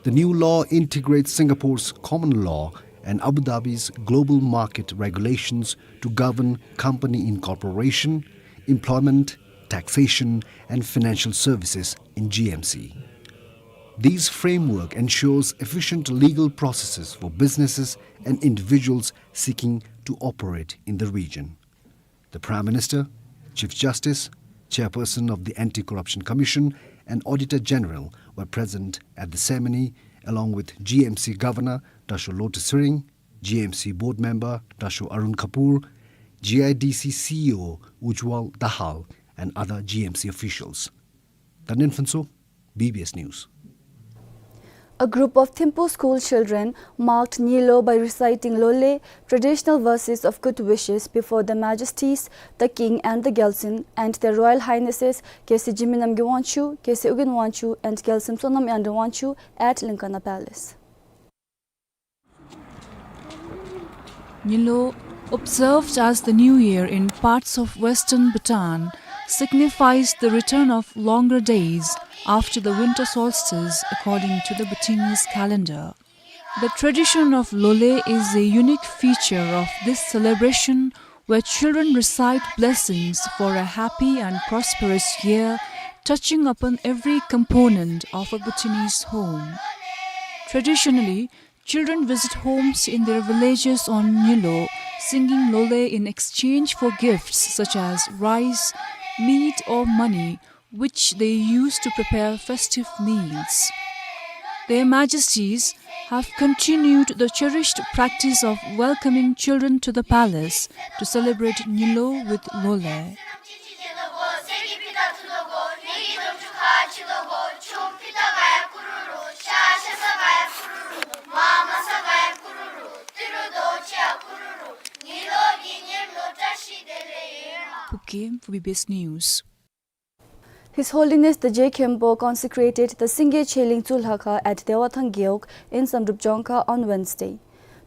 The new law integrates Singapore's common law and Abu Dhabi's global market regulations to govern company incorporation, employment, taxation, and financial services in G M C. This framework ensures efficient legal processes for businesses and individuals seeking to operate in the region. The Prime Minister, Chief Justice, Chairperson of the Anti-Corruption Commission, and Auditor General were present at the ceremony, along with G M C Governor Dasho Lotay Tshering, G M C Board Member Dasho Arun Kapur, G I D C C E O Ujjwal Dahal, and other G M C officials. Tandin Phuntsho, B B S News. A group of Thimphu school children marked Nyilo by reciting Lole, traditional verses of good wishes, before Their Majesties the King and the Gyaltsuen and Their Royal Highnesses Khesi Jigme Namgay Wangchuck, Khesi Ugyen Wangchuck, and Gyaltsuen Sonam Yangdreng Wangchuck at Linkana Palace. Nyilo, observed as the New Year in parts of western Bhutan, signifies the return of longer days after the winter solstice, according to the Bhutanese calendar. The tradition of Lole is a unique feature of this celebration, where children recite blessings for a happy and prosperous year, touching upon every component of a Bhutanese home. Traditionally, children visit homes in their villages on Nyilo, singing Lole in exchange for gifts such as rice, meat or money, which they use to prepare festive meals. Their Majesties have continued the cherished practice of welcoming children to the palace to celebrate Nyilo with Lole. Phubkem for B B S News. His Holiness the Je Khenpo consecrated the Singye Cheling Tsulhakha at Dewathang Gewog in Samdrup Jongkha on Wednesday.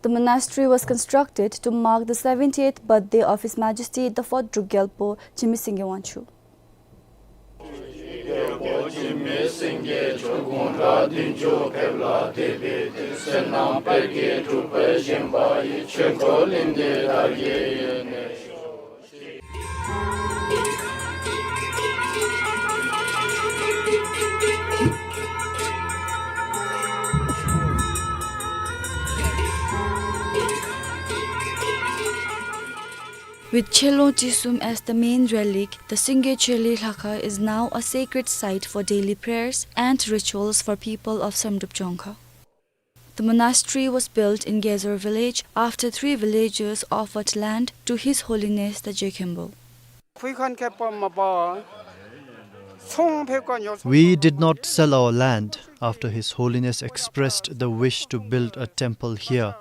The monastery was constructed to mark the seventieth birthday of His Majesty the fourth Druk Gyalpo Jigme Singye Wangchuck. With Chelong Chisum as the main relic, the Singye Cheli Lhakha is now a sacred site for daily prayers and rituals for people of Samdrup Jongkha. The monastery was built in Gezor village after three villagers offered land to His Holiness the Jekhembo. We did not sell our land after His Holiness expressed the wish to build a temple here.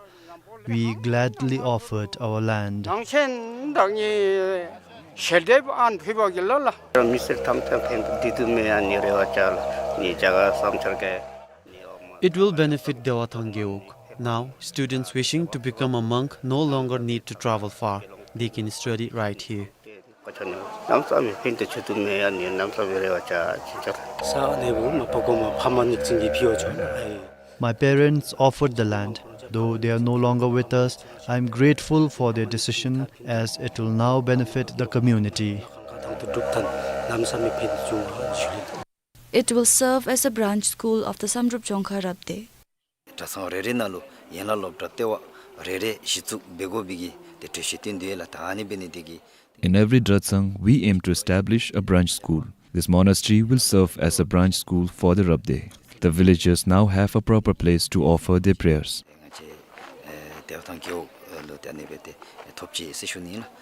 We gladly offered our land. It will benefit Dewa Thang Gewog. Now, students wishing to become a monk no longer need to travel far. They can study right here. My parents offered the land. Though they are no longer with us, I am grateful for their decision as it will now benefit the community. It will serve as a branch school of the Samdrup Jongkha Rabde. གྲྭ་ཚང་རེ་རེ་ནང་ལུ་ཡན་ལག་སློབ་གྲྭ་ལྟེ་བ་རེ་རེ་གཞི་བཙུགས་འབད་དགོ་པའི་གི་ཏེ་གྲོས་གཞི་བཏོན་དོ་ཡོད་ལགས། ད་ཨ་ནི་འབད་ནི་དེ་གིས། In every Dratsang, we aim to establish a branch school. This monastery will serve as a branch school for the Rabde. The villagers now have a proper place to offer their prayers. ང་བཅས་ཨེ་དེ་བ་དང་རྒེད་འོག་ལུ་ཏེ་ཨ་ནི་སྦེ་ཏེ་ཐོབ་ཅི་ཟེར་ཞུ་ནི་ཨིན་ལགས།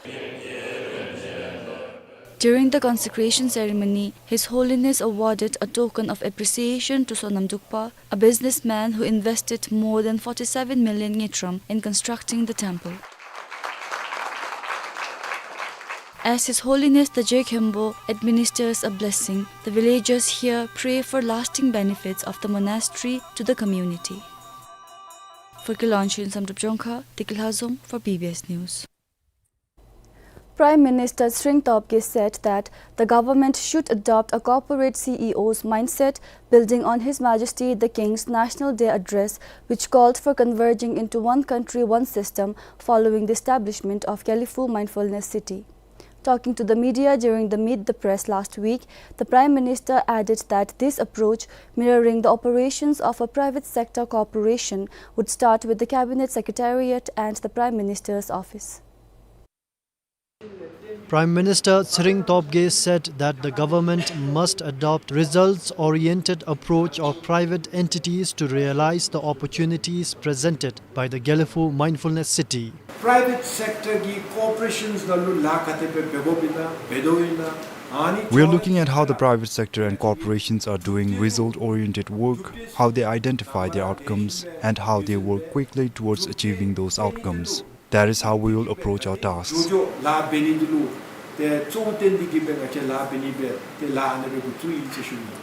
During the consecration ceremony, His Holiness awarded a token of appreciation to Sonam Drukpa, a businessman who invested more than forty-seven million ngultrum in constructing the temple. As His Holiness the Jekhembo administers a blessing, the villagers here pray for lasting benefits of the monastery to the community. For Kilonchun Samdrup Jongkha, Tekilhazong for B B S News. Prime Minister Tshering Tobgay said that the government should adopt a corporate C E O's mindset, building on His Majesty the King's National Day address, which called for converging into one country, one system following the establishment of Gelephu Mindfulness City. Talking to the media during the Meet the Press last week, the Prime Minister added that this approach, mirroring the operations of a private sector corporation, would start with the Cabinet Secretariat and the Prime Minister's office. Prime Minister Tshering Tobgay said that the government must adopt results-oriented approach of private entities to realize the opportunities presented by the Gelephu Mindfulness City. Private sector གིས་corporations ནང་ལུ་ལཱ་ག་དེ་སྦེ་འབད་དགོཔ་ཨིན་ན་འབད་དོ་ཨིན་ན། We are looking at how the private sector and corporations are doing result-oriented work, how they identify their outcomes, and how they work quickly towards achieving those outcomes. That is how we will approach our tasks. འགྱོ་འགྱོ་ལཱ་འབད་ནི་འདི་ལུ་ཏེ་གཙོ་བོ་བཏོན་ཏེ་གིས་སྦེ་ང་བཅས་ལཱ་འབད་ནི་སྦེ་ཏེ་ལཱ་ཨ་ནི་སྦེ་འགོ་བཙུགས་ཡི་ཟེར་ཞུ་ནི།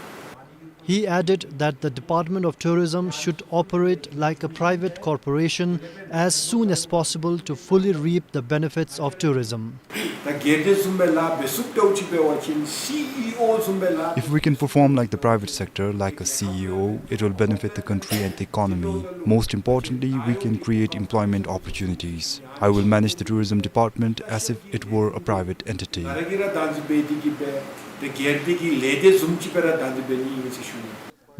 He added that the Department of Tourism should operate like a private corporation as soon as possible to fully reap the benefits of tourism. ད་སྒེར་སྡེ་བཟུམ་སྦེ་ལཱ་འབད་ཚུགསཔ་འདྲཝ་ཅིག་འབད་བ་ཅིན་C E O བཟུམ་སྦེ་ལཱ། If we can perform like the private sector, like a C E O, it will benefit the country and the economy. Most importantly, we can create employment opportunities. I will manage the tourism department as if it were a private entity. ང་ར་གིས་ར་བདག་འཛིན་འབད་དེ་གིས་སྦེ་ཏེ་སྒེར་སྡེ་གི་ལས་སྡེ་བཟུམ་ཅིག་སྦེ་ར་བདག་འཛིན་འབད་ནི་ཨིན་ཟེར་ཞུ་ནི།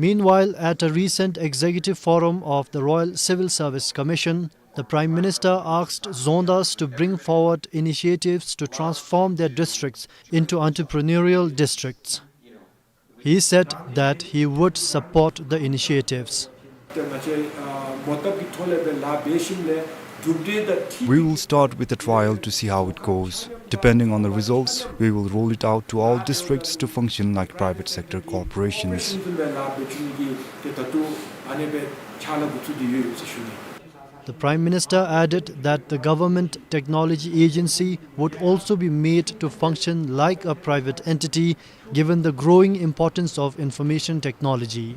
Meanwhile, at a recent executive forum of the Royal Civil Service Commission, the Prime Minister asked Dzongdas to bring forward initiatives to transform their districts into entrepreneurial districts. He said that he would support the initiatives. ཏེ་ང་བཅས་ཨ་མོ་བཏབ་ཀྱི་ཐོག་ལས་སྦེ་ལཱ་འབད་ཞིནམ་ལས་གྲུབ་འབྲས་དང་འཁྲིལ། We will start with a trial to see how it goes. Depending on the results, we will roll it out to all districts to function like private sector corporations. ཤུལ་ལུ་སྦེ་ལཱ་འབད་བཅུག་ནི་གི་ཏེ་ད་ལྟོ་ཨ་ནི་སྦེ་ཕྱག་ལཱ་འགོ་བཙུགས་ཏེ་ཡོད་ཟེར་ཞུ་ནི། The Prime Minister added that the government technology agency would also be made to function like a private entity, given the growing importance of information technology.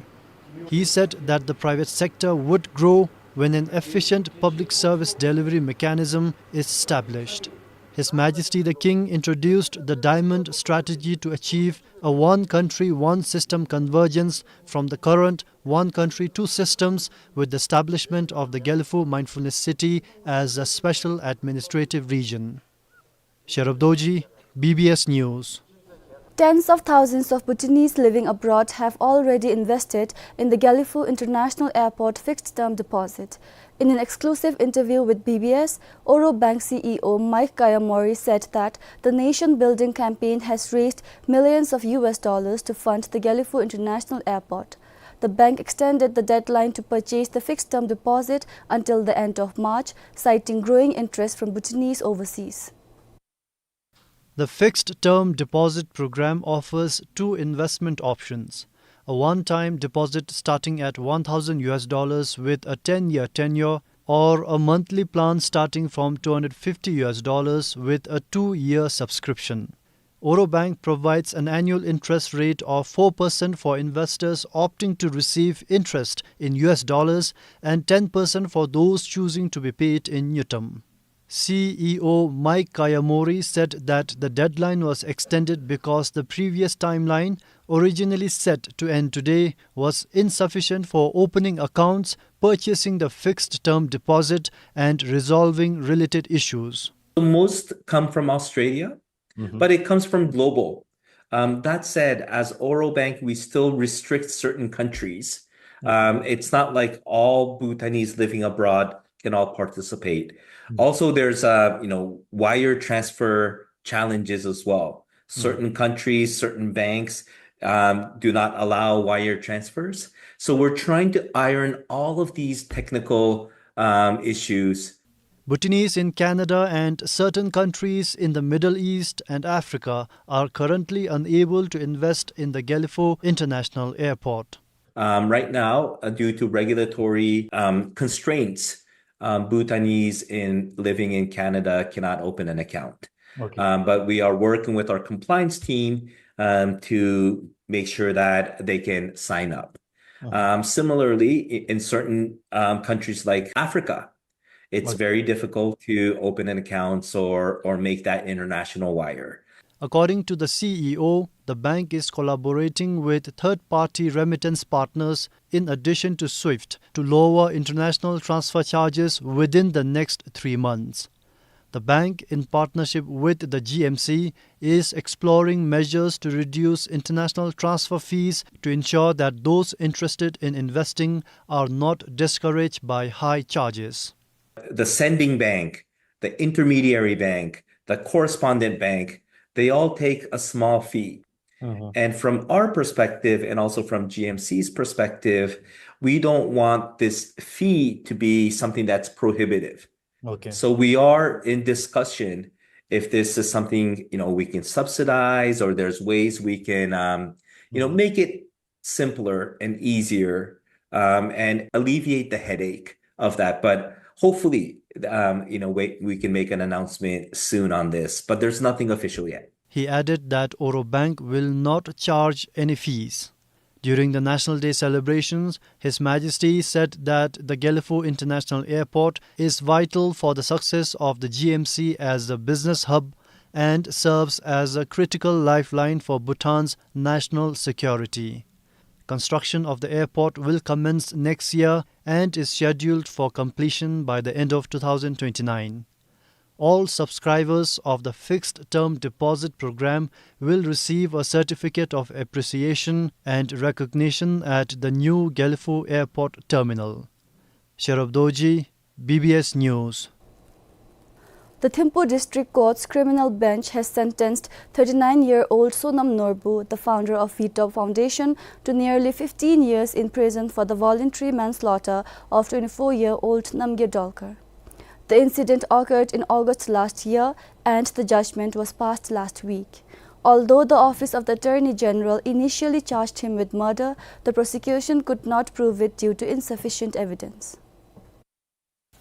He said that the private sector would grow when an efficient public service delivery mechanism is established. His Majesty the King introduced the Diamond Strategy to achieve a one country, one system convergence from the current one country, two systems, with the establishment of the Gelephu Mindfulness City as a special administrative region. Sherab Dorji, B B S News. Tens of thousands of Bhutanese living abroad have already invested in the Gelephu International Airport fixed-term deposit. In an exclusive interview with B B S, Oro Bank C E O Mike Kayamori said that the nation-building campaign has raised millions of U S dollars to fund the Gelephu International Airport. The bank extended the deadline to purchase the fixed-term deposit until the end of March, citing growing interest from Bhutanese overseas. The fixed-term deposit program offers two investment options: a one-time deposit starting at one thousand U S dollars with a ten-year tenure, or a monthly plan starting from two hundred fifty U S dollars with a two-year subscription. Oro Bank provides an annual interest rate of four percent for investors opting to receive interest in U S dollars and ten percent for those choosing to be paid in ngultrum. C E O Mike Kayamori said that the deadline was extended because the previous timeline, originally set to end today, was insufficient for opening accounts, purchasing the fixed-term deposit, and resolving related issues. Most come from Australia, but it comes from global. Um, that said, as Oro Bank, we still restrict certain countries. Um, it's not like all Bhutanese living abroad can all participate. Also, there's, uh, you know, wire transfer challenges as well. Certain countries, certain banks, um, do not allow wire transfers. So we're trying to iron all of these technical, um, issues. Bhutanese in Canada and certain countries in the Middle East and Africa are currently unable to invest in the Gelephu International Airport. Um, right now, uh, due to regulatory, um, constraints, um, Bhutanese in, living in Canada cannot open an account. Um, but we are working with our compliance team, um, to make sure that they can sign up. Um, similarly, i-, in certain, um, countries like Africa, it's very difficult to open an account or, or make that international wire. According to the C E O, the bank is collaborating with third-party remittance partners in addition to SWIFT to lower international transfer charges within the next three months. The bank, in partnership with the G M C, is exploring measures to reduce international transfer fees to ensure that those interested in investing are not discouraged by high charges. The sending bank, the intermediary bank, the correspondent bank, they all take a small fee. And from our perspective and also from G M C's perspective, we don't want this fee to be something that's prohibitive. So we are in discussion if this is something, you know, we can subsidize or there's ways we can, um, you know, make it simpler and easier, um, and alleviate the headache of that. But hopefully, um, you know, we, we can make an announcement soon on this, but there's nothing official yet. He added that Oro Bank will not charge any fees. During the National Day celebrations, His Majesty said that the Gelephu International Airport is vital for the success of the G M C as a business hub and serves as a critical lifeline for Bhutan's national security. Construction of the airport will commence next year and is scheduled for completion by the end of two thousand twenty-nine. All subscribers of the fixed term deposit program will receive a certificate of appreciation and recognition at the new Gelephu Airport Terminal. Sherub Dorji, B B S News. The Thimphu District Court's criminal bench has sentenced thirty-nine-year-old Sonam Norbu, the founder of Vitop Foundation, to nearly fifteen years in prison for the voluntary manslaughter of twenty-four-year-old Namgay Dolkar. The incident occurred in August last year and the judgment was passed last week. Although the Office of the Attorney General initially charged him with murder, the prosecution could not prove it due to insufficient evidence.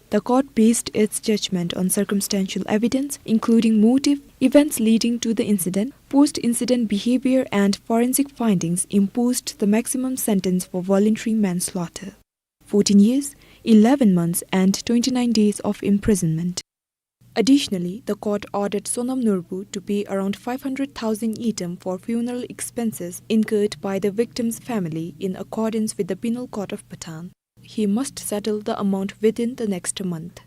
The court based its judgment on circumstantial evidence, including motive, events leading to the incident, post-incident behavior, and forensic findings, imposed the maximum sentence for voluntary manslaughter: fourteen years, eleven months, and twenty-nine days of imprisonment. Additionally, the court ordered Sonam Norbu to pay around five hundred thousand ngultrum for funeral expenses incurred by the victim's family in accordance with the Penal Code of Bhutan. He must settle the amount within the next month.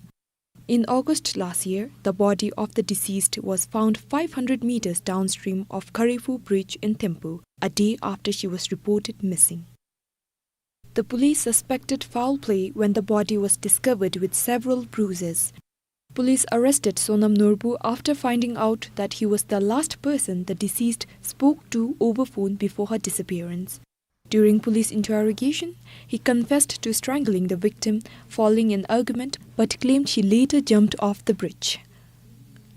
In August last year, the body of the deceased was found five hundred meters downstream of Kharephu Bridge in Thimphu, a day after she was reported missing. The police suspected foul play when the body was discovered with several bruises. Police arrested Sonam Norbu after finding out that he was the last person the deceased spoke to over phone before her disappearance. During police interrogation, he confessed to strangling the victim following an argument, but claimed he later jumped off the bridge.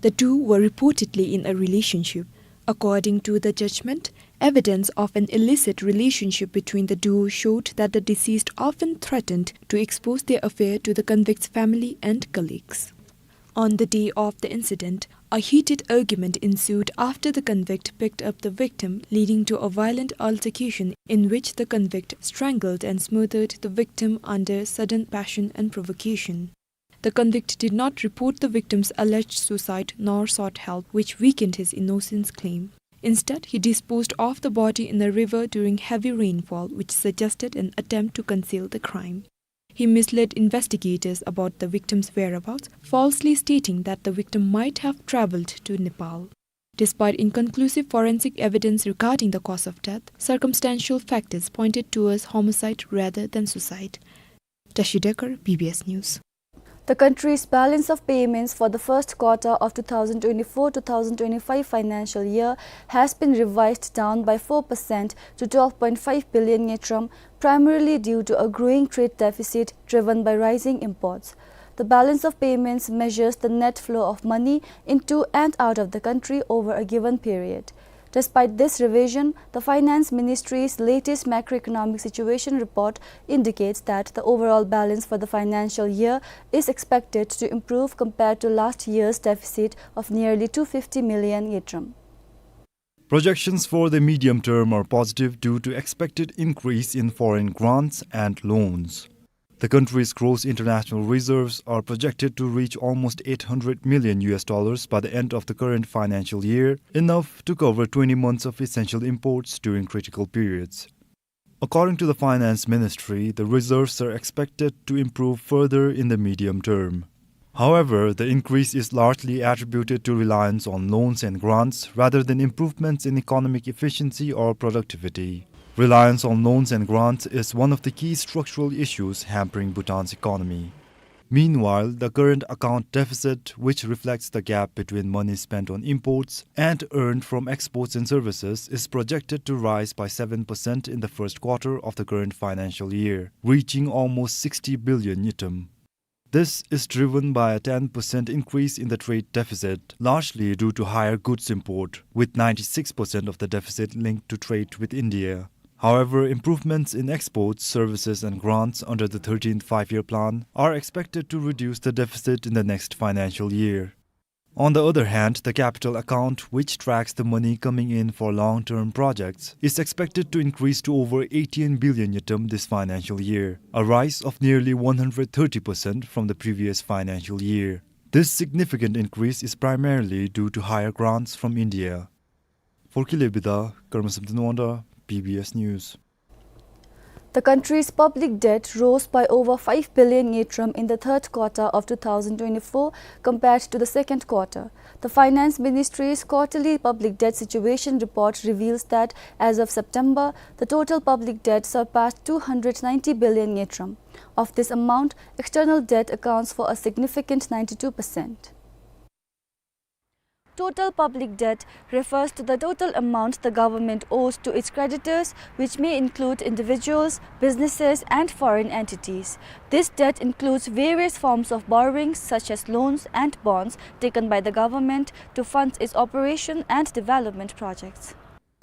The two were reportedly in a relationship. According to the judgment, evidence of an illicit relationship between the duo showed that the deceased often threatened to expose their affair to the convict's family and colleagues. On the day of the incident, a heated argument ensued after the convict picked up the victim, leading to a violent altercation in which the convict strangled and smothered the victim under sudden passion and provocation. The convict did not report the victim's alleged suicide nor sought help, which weakened his innocence claim. Instead, he disposed of the body in a river during heavy rainfall, which suggested an attempt to conceal the crime. He misled investigators about the victim's whereabouts, falsely stating that the victim might have traveled to Nepal. Despite inconclusive forensic evidence regarding the cause of death, circumstantial factors pointed towards homicide rather than suicide. Tashi Dekar, B B S News. The country's balance of payments for the first quarter of two thousand twenty-four two thousand twenty-five financial year has been revised down by four percent to twelve point five billion ngultrum, primarily due to a growing trade deficit driven by rising imports. The balance of payments measures the net flow of money into and out of the country over a given period. Despite this revision, the Finance Ministry's latest macroeconomic situation report indicates that the overall balance for the financial year is expected to improve compared to last year's deficit of nearly two fifty million ngultrum. Projections for the medium term are positive due to expected increase in foreign grants and loans. The country's gross international reserves are projected to reach almost eight hundred million U S dollars by the end of the current financial year, enough to cover twenty months of essential imports during critical periods. According to the Finance Ministry, the reserves are expected to improve further in the medium term. However, the increase is largely attributed to reliance on loans and grants rather than improvements in economic efficiency or productivity. Reliance on loans and grants is one of the key structural issues hampering Bhutan's economy. Meanwhile, the current account deficit, which reflects the gap between money spent on imports and earned from exports and services, is projected to rise by seven percent in the first quarter of the current financial year, reaching almost sixty billion ngultrum. This is driven by a ten percent increase in the trade deficit, largely due to higher goods import, with ninety-six percent of the deficit linked to trade with India. However, improvements in exports, services and grants under the thirteenth Five-Year Plan are expected to reduce the deficit in the next financial year. On the other hand, the capital account, which tracks the money coming in for long-term projects, is expected to increase to over eighteen billion ngultrum this financial year, a rise of nearly one hundred thirty percent from the previous financial year. This significant increase is primarily due to higher grants from India. For Kile Bida, Karma Samten Wanda, B B S News. The country's public debt rose by over five billion ngultrum in the third quarter of two thousand twenty-four compared to the second quarter. The Finance Ministry's quarterly public debt situation report reveals that as of September, the total public debt surpassed two hundred ninety billion ngultrum. Of this amount, external debt accounts for a significant ninety-two percent. Total public debt refers to the total amount the government owes to its creditors, which may include individuals, businesses, and foreign entities. This debt includes various forms of borrowings, such as loans and bonds taken by the government to fund its operation and development projects.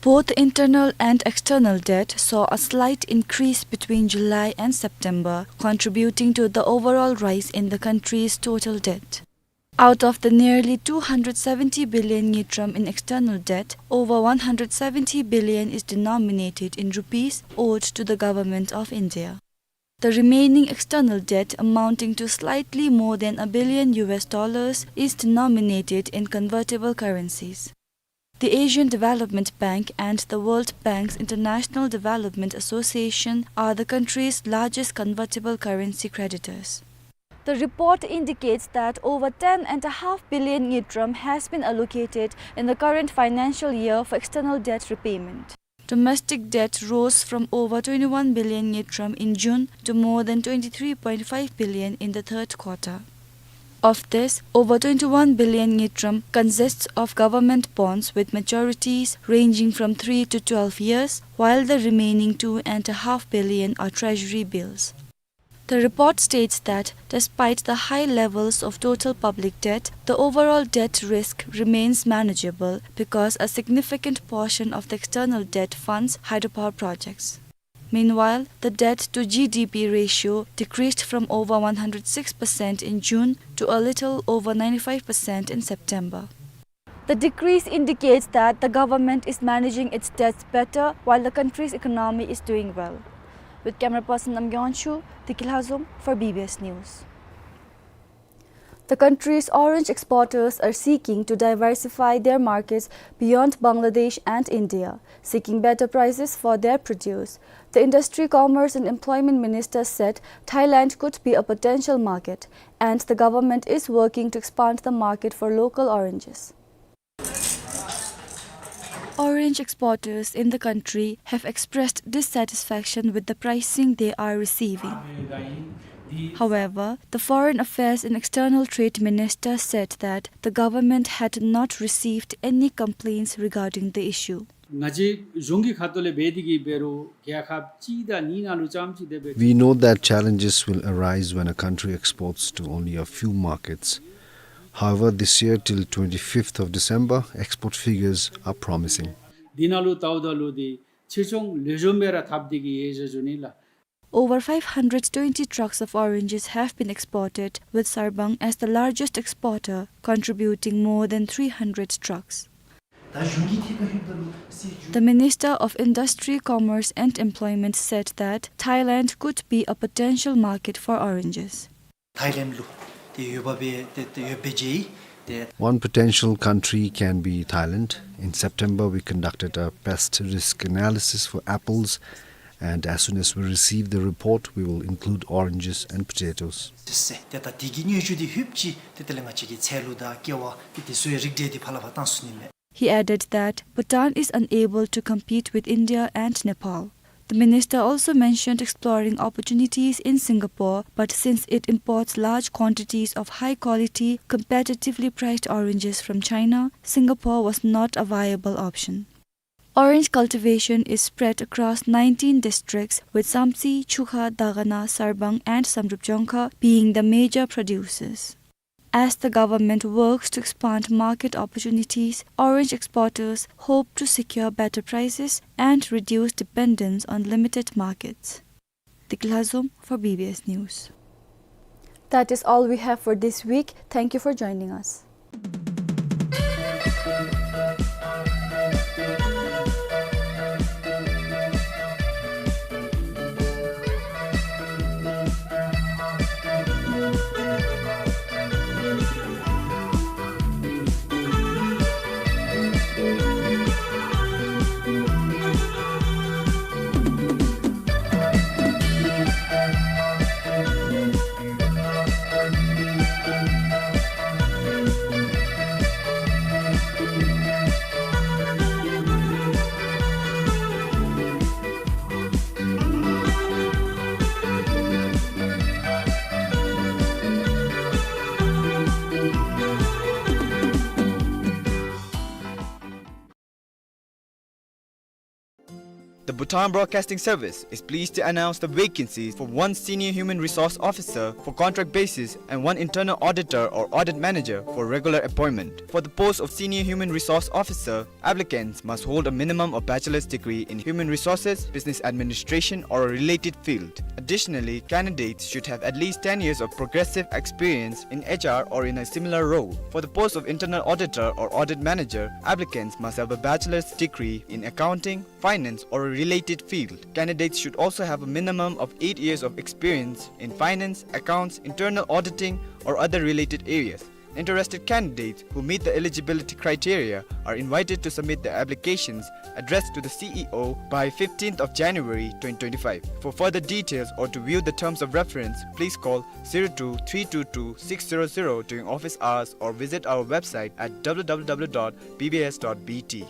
Both internal and external debt saw a slight increase between July and September, contributing to the overall rise in the country's total debt. Out of the nearly two hundred seventy billion ngultrum in external debt, over one hundred seventy billion is denominated in rupees owed to the Government of India. The remaining external debt, amounting to slightly more than a billion U S dollars, is denominated in convertible currencies. The Asian Development Bank and the World Bank's International Development Association are the country's largest convertible currency creditors. The report indicates that over ten and a half billion ngultrum has been allocated in the current financial year for external debt repayment. Domestic debt rose from over twenty-one billion ngultrum in June to more than twenty-three point five billion in the third quarter. Of this, over twenty-one billion ngultrum consists of government bonds with maturities ranging from three to twelve years, while the remaining two and a half billion are treasury bills. The report states that despite the high levels of total public debt, the overall debt risk remains manageable because a significant portion of the external debt funds hydropower projects. Meanwhile, the debt to G D P ratio decreased from over one hundred six percent in June to a little over ninety-five percent in September. The decrease indicates that the government is managing its debts better while the country's economy is doing well. With camera person Namgay Wangchuk, Diki Lhazom for B B S News. The country's orange exporters are seeking to diversify their markets beyond Bangladesh and India, seeking better prices for their produce. The Industry, Commerce and Employment Minister said Thailand could be a potential market, and the government is working to expand the market for local oranges. Orange exporters in the country have expressed dissatisfaction with the pricing they are receiving. However, the Foreign Affairs and External Trade Minister said that the government had not received any complaints regarding the issue. ང་བཅས་གཞུང་གི་ཁ་ཐུག་ལས་འབད་དེ་གིས་འབད་རུང་རྒྱལ་ཁབ་གཅིག་དང་གཉིས་ནང་ལུ་རྐྱངམ་གཅིག་དེ་སྦེ། We know that challenges will arise when a country exports to only a few markets. However, this year till twenty-fifth of December, export figures are promising. འདི་ནང་ལུ་ལྟཝ་ད་ལུ་འདི་ཕྱིར་ཚོང་ལེགས་ཤོམ་སྦེ་ར་འཐབ་སྟེ་གིས་ཡོད་ཟེར་ཞུ་ནི་ལགས། Over five hundred twenty trucks of oranges have been exported, with Sarbang as the largest exporter, contributing more than three hundred trucks. The Minister of Industry, Commerce and Employment said that Thailand could be a potential market for oranges. ཐའི་ལེནཌ་ལུ་ཏེ་ཡོདཔ་སྦེ་ཏེ་ཏེ་ཡོདཔ་སྦེ་མཇལ་ཡི། ཏེ། One potential country can be Thailand. In September, we conducted a pest risk analysis for apples, and as soon as we receive the report, we will include oranges and potatoes. ཟེར་ཏེ་ད་དེ་གི་སྙན་ཞུ་འདི་ལྷོདཔ་ཅིག་ཏེ་དེ་ལས་ང་བཅས་ཀྱི་ཚལ་ལུ་དང་ཀེ་བ་ཏེ་དེ་ཚུ་ཡང་རིགས་འགྲེ་འདི་ཕར་ལས་ཕར་བཏང་ཚུགས་ནི་མས། He added that Bhutan is unable to compete with India and Nepal. The minister also mentioned exploring opportunities in Singapore, but since it imports large quantities of high-quality, competitively priced oranges from China, Singapore was not a viable option. Orange cultivation is spread across nineteen districts, with Samtse, Chukha, Dagana, Sarbang and Samdrup Jongkha being the major producers. As the government works to expand market opportunities, orange exporters hope to secure better prices and reduce dependence on limited markets. Diki Lhazom for B B S News. That is all we have for this week. Thank you for joining us. The Bhutan Broadcasting Service is pleased to announce the vacancies for one Senior Human Resource Officer for contract basis and one Internal Auditor or Audit Manager for regular appointment. For the post of Senior Human Resource Officer, applicants must hold a minimum of bachelor's degree in human resources, business administration, or a related field. Additionally, candidates should have at least ten years of progressive experience in H R or in a similar role. For the post of Internal Auditor or Audit Manager, applicants must have a bachelor's degree in accounting, finance, or a related field. Candidates should also have a minimum of eight years of experience in finance, accounts, internal auditing, or other related areas. Interested candidates who meet the eligibility criteria are invited to submit their applications addressed to the C E O by fifteenth of January twenty twenty-five. For further details or to view the terms of reference, please call zero two three two two six zero zero during office hours or visit our website at W W W dot B B S dot B T.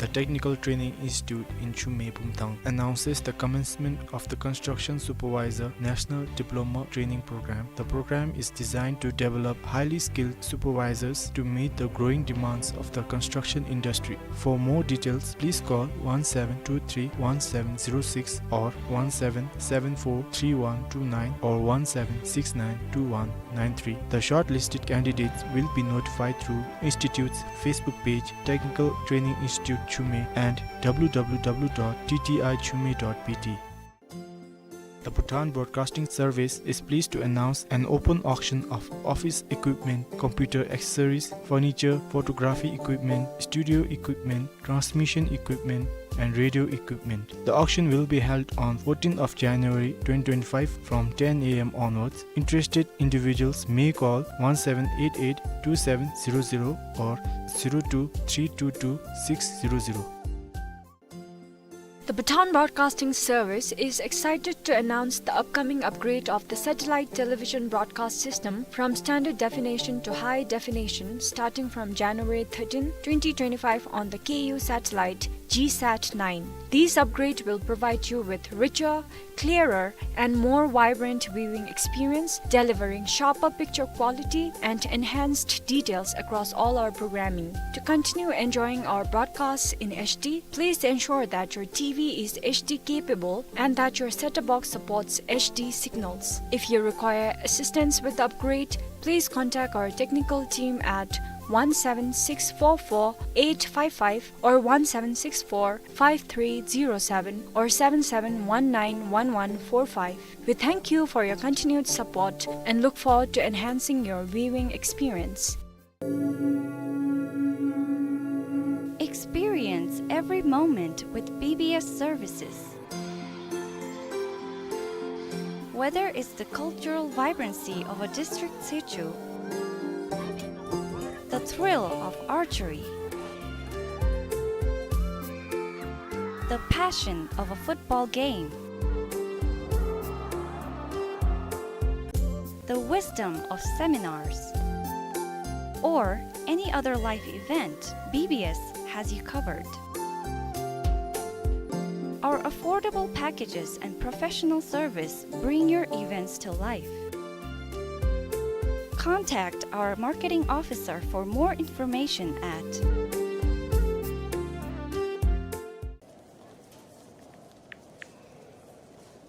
The Technical Training Institute in Chumey, Bumthang announces the commencement of the Construction Supervisor National Diploma Training Program. The program is designed to develop highly skilled supervisors to meet the growing demands of the construction industry. For more details, please call one seven two three one seven zero six or one seven seven four three one two nine or one seven six nine two one nine three. The shortlisted candidates will be notified through institute's Facebook page, Technical Training Institute Chumey, and w w w dot t t i chumey dot b t. The Bhutan Broadcasting Service is pleased to announce an open auction of office equipment, computer accessories, furniture, photography equipment, studio equipment, transmission equipment, and radio equipment. The auction will be held on fourteenth of January twenty twenty-five from ten a m onwards. Interested individuals may call one seven eight eight two seven zero zero or zero two three two two six zero zero. The Bhutan Broadcasting Service is excited to announce the upcoming upgrade of the satellite television broadcast system from standard definition to high definition starting from January thirteenth, twenty twenty-five on the K U satellite GSAT nine. This upgrade will provide you with richer, clearer, and more vibrant viewing experience, delivering sharper picture quality and enhanced details across all our programming. To continue enjoying our broadcasts in H D, please ensure that your T V is H D capable and that your set-top box supports H D signals. If you require assistance with the upgrade, please contact our technical team at one seven six four four eight five five or one seven six four five three zero seven or seven seven one nine one one four five. We thank you for your continued support and look forward to enhancing your viewing experience. Experience every moment with B B S services. Whether it's the cultural vibrancy of a district situ, the thrill of archery, the passion of a football game, the wisdom of seminars, or any other life event, B B S has you covered. Our affordable packages and professional service bring your events to life. Contact our marketing officer for more information at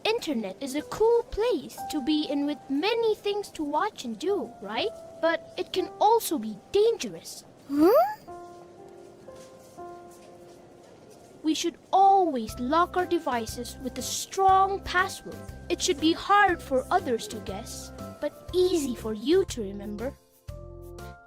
Internet is a cool place to be in with many things to watch and do, right? But it can also be dangerous. Huh? We should always lock our devices with a strong password. It should be hard for others to guess, but easy for you to remember.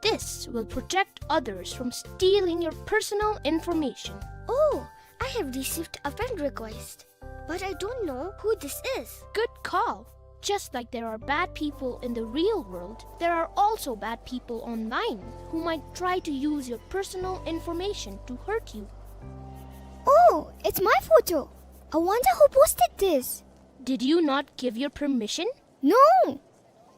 This will protect others from stealing your personal information. Oh, I have received a friend request, but I don't know who this is. Good call. Just like there are bad people in the real world, there are also bad people online who might try to use your personal information to hurt you. Oh, it's my photo. I wonder who posted this. Did you not give your permission? No!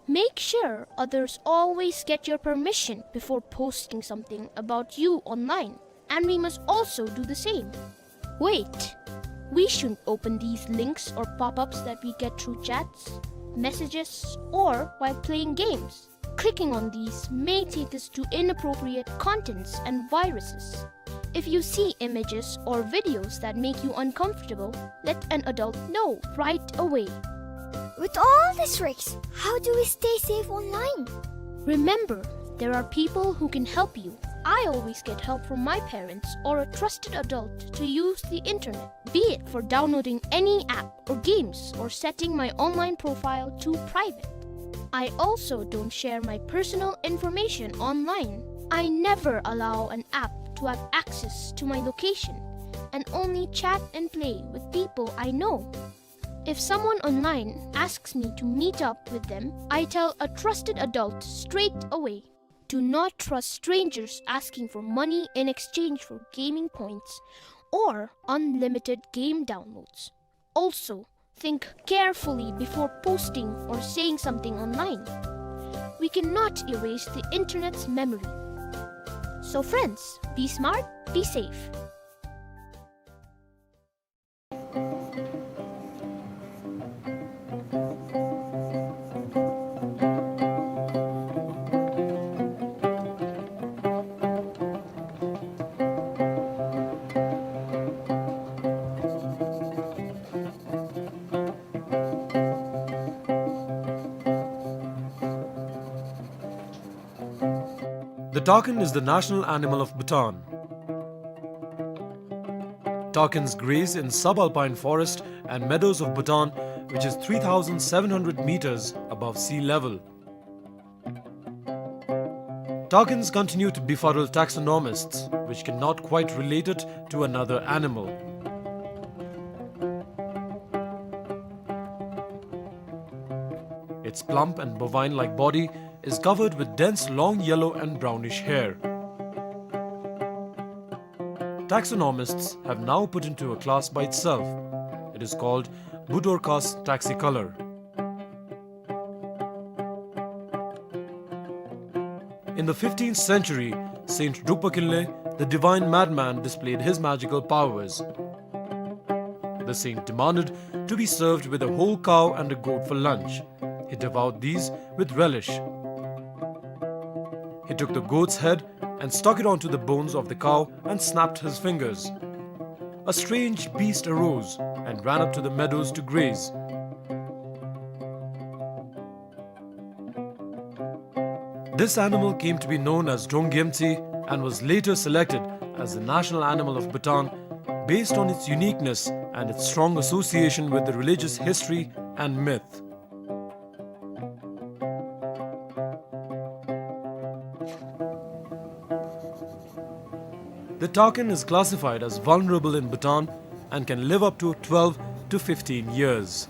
Make sure others always get your permission before posting something about you online, and we must also do the same. Wait! We shouldn't open these links or pop-ups that we get through chats, messages, or while playing games. Clicking on these may take us to inappropriate contents and viruses. If you see images or videos that make you uncomfortable, let an adult know right away. With all these risks, how do we stay safe online? Remember, there are people who can help you. I always get help from my parents or a trusted adult to use the internet, be it for downloading any app or games or setting my online profile to private. I also don't share my personal information online. I never allow an app to have access to my location and only chat and play with people I know. If someone online asks me to meet up with them, I tell a trusted adult straight away. Do not trust strangers asking for money in exchange for gaming points or unlimited game downloads. Also, think carefully before posting or saying something online. We cannot erase the internet's memory. So friends, be smart, be safe. The takin is the national animal of Bhutan. Takins graze in subalpine forest and meadows of Bhutan, which is three thousand seven hundred meters above sea level. Takins continue to befuddle taxonomists, which cannot quite relate it to another animal. Its plump and bovine-like body is covered with dense long yellow and brownish hair. Taxonomists have now put into a class by itself. It is called Budorcas taxicolor. In the fifteenth century, Saint Drukpa Kinley, the divine madman, displayed his magical powers. The saint demanded to be served with a whole cow and a goat for lunch. He devoured these with relish. He took the goat's head and stuck it onto the bones of the cow and snapped his fingers. A strange beast arose and ran up to the meadows to graze. This animal came to be known as Drong Gyemtse and was later selected as the national animal of Bhutan based on its uniqueness and its strong association with the religious history and myth. The takin is classified as vulnerable in Bhutan and can live up to twelve to fifteen years.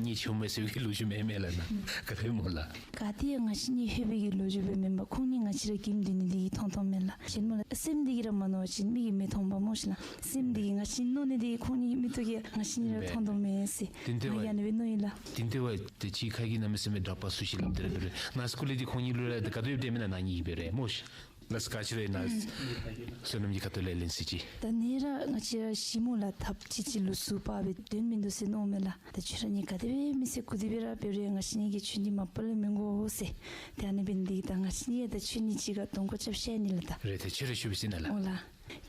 ངེའི་ཆུང་མ་ཟེར་བའི་ལོ་རྒྱུས་མེན་མས་ལགས་ན། ག་དེ་སྨོ་ལགས། ག་དེ་ཡང་ང་བཅས་གཉིས་ལྷོད་པའི་གི་ལོ་རྒྱུས་སྦེ་མེན་པར་ཁོང་གཉིས་ང་བཅས་ར་གིས་མི་སྡོད་ནི་འདི་གིས་མཐོང་མཐོངམ་མས་ལགས། གཞན་སྨོ་ལགས་སེམས་འདི་གིས་ར་མ་མནོ་བ་ཅིན་མིག་གིས་མི་མཐོང་པས་སྨོ་ཤིག་ལགས། སེམས་འདི་གིས་ང་བཅས་མནོ་ནི་འདི་གིས་ཁོང་གཉིས་མིག་ཏོ་གིས་ང་བཅས་གཉིས་ར་མཐོང་མཐོངམ་མས་ཟེར། དེ་འདི་ང་བ་ཡང་ཨ་ནི་སྦེ་མནོ་ཡི་ལགས། དེ་འདི་བ་དེ་ཅིག་ཁ་གི་གནམ་མེད་ས་མེད་དྲག་པ་ཚུ་ཅིག་སླབ་སྟེ་ར་འབད་རུང་ནཱ་སྐུ་ལས་འདི་ཁོང་གཉིས་ལུ་ར་དེ་ག་དེ་སྦེ་སྡོད་མི་ནང་ན་ཨ་ནི་ཨིན་པས་རེ་སྨོ་ཤིག། ལགས་བཀའ་དྲིན་ཆེ་ན། བསོད་ནམས་ཀྱི་ཁ་ཐུག་ལས་ལན་གསུངས་ཅི། ད་ནི་ར་ང་བཅས་ར་ཤི་མོ་ལ་ཐབས་ཅི་ཅི་ལུས་སུ་པ་བའི་དོན་མིན་འདུག་ཟེར་མནོཝ་མས་ལགས། ད་ཁྱོད་ར་གཉིས་ག་དེ་སྦེ་མི་ཚེ་འགོར་ཏེ་སྦེ་ར་འབད་རུང་ང་བཅས་གཉིས་ཀྱིས་ཁྱོད་གཉིས་མ་པ་ལས་མི་དགོ་ཟེར། ཏེ་ཨ་ནི་འབད་ནི་འདི་གིས་ད་ང་བཅས་གཉིས་ད་ཁྱོད་གཉིས་གཅིག་ཁར་གདོང་ཁར་རྐྱབ་བཤལ་ནི་ལགས་ད། རེད་ཏེ་ཁྱོད་ར་ཞུ་བའི་ཟེར་ན་ལགས། འོ་ལགས།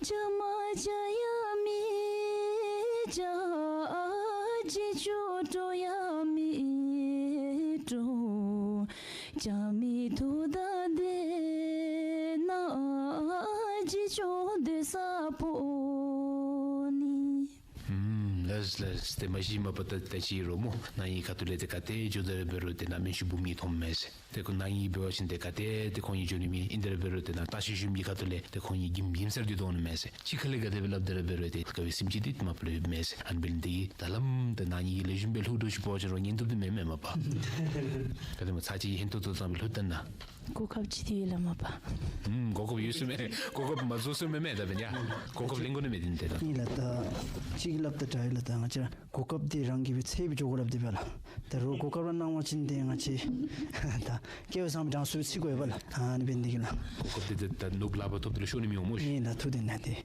བྱ་མ་བྱ་ཡང་མི་བྱ། འཇིགས་སྐྱོབ་འགྲོ་ཡང་མི་འགྲོ། བྱ་མི་ཐུབ་ད་དེ་ན། འཇིགས་སྐྱོབ་སྡོད་ས་བོ་ནི། ཨུམ། ལགས་ལགས། ཏེ་མ་གཞི་མ་པ་ད་ད་ཅི་རོགས་མོ་ནཱ་གི་ཁ་ཐུག་ལས་ཏེ་ག་ཏེ་འགྱོ་དེ་ར་འབད་རུང་ཏེ་ནཱ་མན་ཆུ་བུམ་གཉིས་མཐོངམ་མས་ཟེར། ཏེ་ཁོ་ནཱ་གཉིས་འབད་བ་ཅིན་ཏེ་ག་ཏེ་ཏེ་ཁོང་གཉིས་འགྱོ་ནི་མེད། ཨིན་དེ་ར་འབད་རུང་ཏེ་ནཱ་ལྟ་བཤལ་ཞུཝ་གི་ཁ་ཐུག་ལས་ཏེ་ཁོང་གཉིས་གིམ་གིམ་སར་སྡོད་དོ་འོང་ནི་མས་ཟེར། ཅིག་ཁ་ལས་ག་དེ་སྦེ་སླབ་དེ་ར་འབད་རུང་ཏེ་དགའ་བའི་སེམས་ཅན་འདི་མ་པ་ལས་ཡོདཔ་མས་ཟེར། ཨ་ནི་འབད་ནི་འདི་གིས་ད་ལམ་ཏེ་ནཱ་གཉིས་ཀྱིས་ལེགས་ཤོམ་སྦེ་ལྷོད་དོ་ཅིག་འབད་བ་ཅིན་རོགས་ཉན་བཏུབ་དེ་མེན་མས་མ་པ། ག་དེ་མོ་ཚར་གཅིག་ཧན་ཏོང་ཏོ་ཙམ་སྦེ་ལྷོད་བལྟ་ན། གོ་སྐབས་ཅིག་དེ་ཡོད་ལགས་མ་པ། ཨུམ། གོ་སྐབས་ཡོད་ཟེར་མས། གོ་སྐབས་མ་རྫོགས་ཟེར་མས་མས་ད་འབདན་ཡ། གོ་སྐབས་ལེན་དགོ་ནི་མས་དེ་ནི་ཏེ་ད། ཨིན་ལགས་ད། ཅིག་སླབ་ད་དྲག་ཡི་ལགས་ད་ང་བཅས་ར། གོ་སྐབས་འདི་རང་གིས་སྦེ་འཚོལ་སྦེ་འགྱོ་དགོ་སླབ་དེ་སྦེ་ལགས། ད་རོགས་གོ་སྐབས་ར་གནང་བ་ཅིན་ཏེ་ང་བཅས་ད་སྐལ་བ་བཟང་པོའི་གྲངས་སུ་ཚུད་དགོ་པས་ལགས། ཨ་ནི་འབད་ནི་འདི་གིས་ལགས། གོ་སྐབས་འདི་ད་ད་ནོར་བུ་ལག་པར་ཐོབ་དེ་ལུ་ཤོར་ནི་མི་འོང་སྨོ་ཤིག། ཨིན་ལགས། ཐུགས་བདེན་ལགས་ཏེ།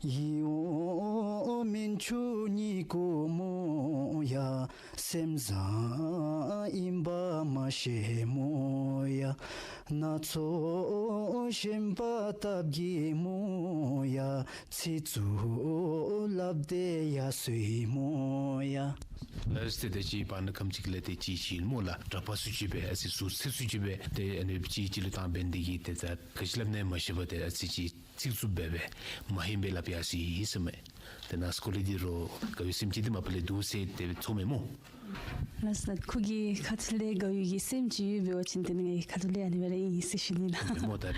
ཡིད་འོང་མན་ཆུ་གཉིས་ཀྱི་མོ་ཡ། སེམས་བཟང་ཨིན་པ་མ་ཤེས་མོ་ཡ། སྣ་ཚོགས་ཞེན་པ་སྟབས་ཀྱིས་མོ་ཡ། ཚིག་རྩུབ་སླབ་དེ་ཡ་སོ་ཡི་མོ་ཡ། ལགས་ཏེ་ད་ཅི་བར་ན་ཁམས་ཅིག་ལས་ཏེ་ཅི་ཅི་ཨིན་སྨོ་ལགས། གྲྭ་པ་ཚུ་ཅིག་སྦེ་ཨ་ཙི་ཟུར་ཚད་ཚུ་ཅིག་སྦེ་ཏེ་ཨ་ནི་ཅི་ཅི་ལུ་བཏང་འབད་ནི་འདི་གིས་ཏེ་ད་ག་ཅི་སླབ་ནི་མ་ཤེས་པར་ཏེ་ཨ་ཙི་ཅིག་ཚིག་རྩུབ་སྦེ་སྦེ་མ་ཧན་སྦེ་སླབ་ཡར་སོ་ཡི་ཟེར་མས། ཏེ་ནཱ་སྐོར་ལས་འདི་རོགས་དགའ་བའི་སེམས་ཅན་འདི་མ་པ་ལས་འདུག་ཟེར་ཏེ་ཚོརཝ་མས་སྨོ། ལགས་སོ། ཁོ་གི་ཁ་ཐུག་ལས་དགའ་བའི་གི་སེམས་ཅིག་ཡོདཔ་འབད་བ་ཅིན་ཏེ་ནི་ངེའི་ཁ་ཐུག་ལས་ཨ་ནི་སྦེ་ར་ཨིན་ཟེར་ཞུ་ནི་ལགས། སྨོ་ད་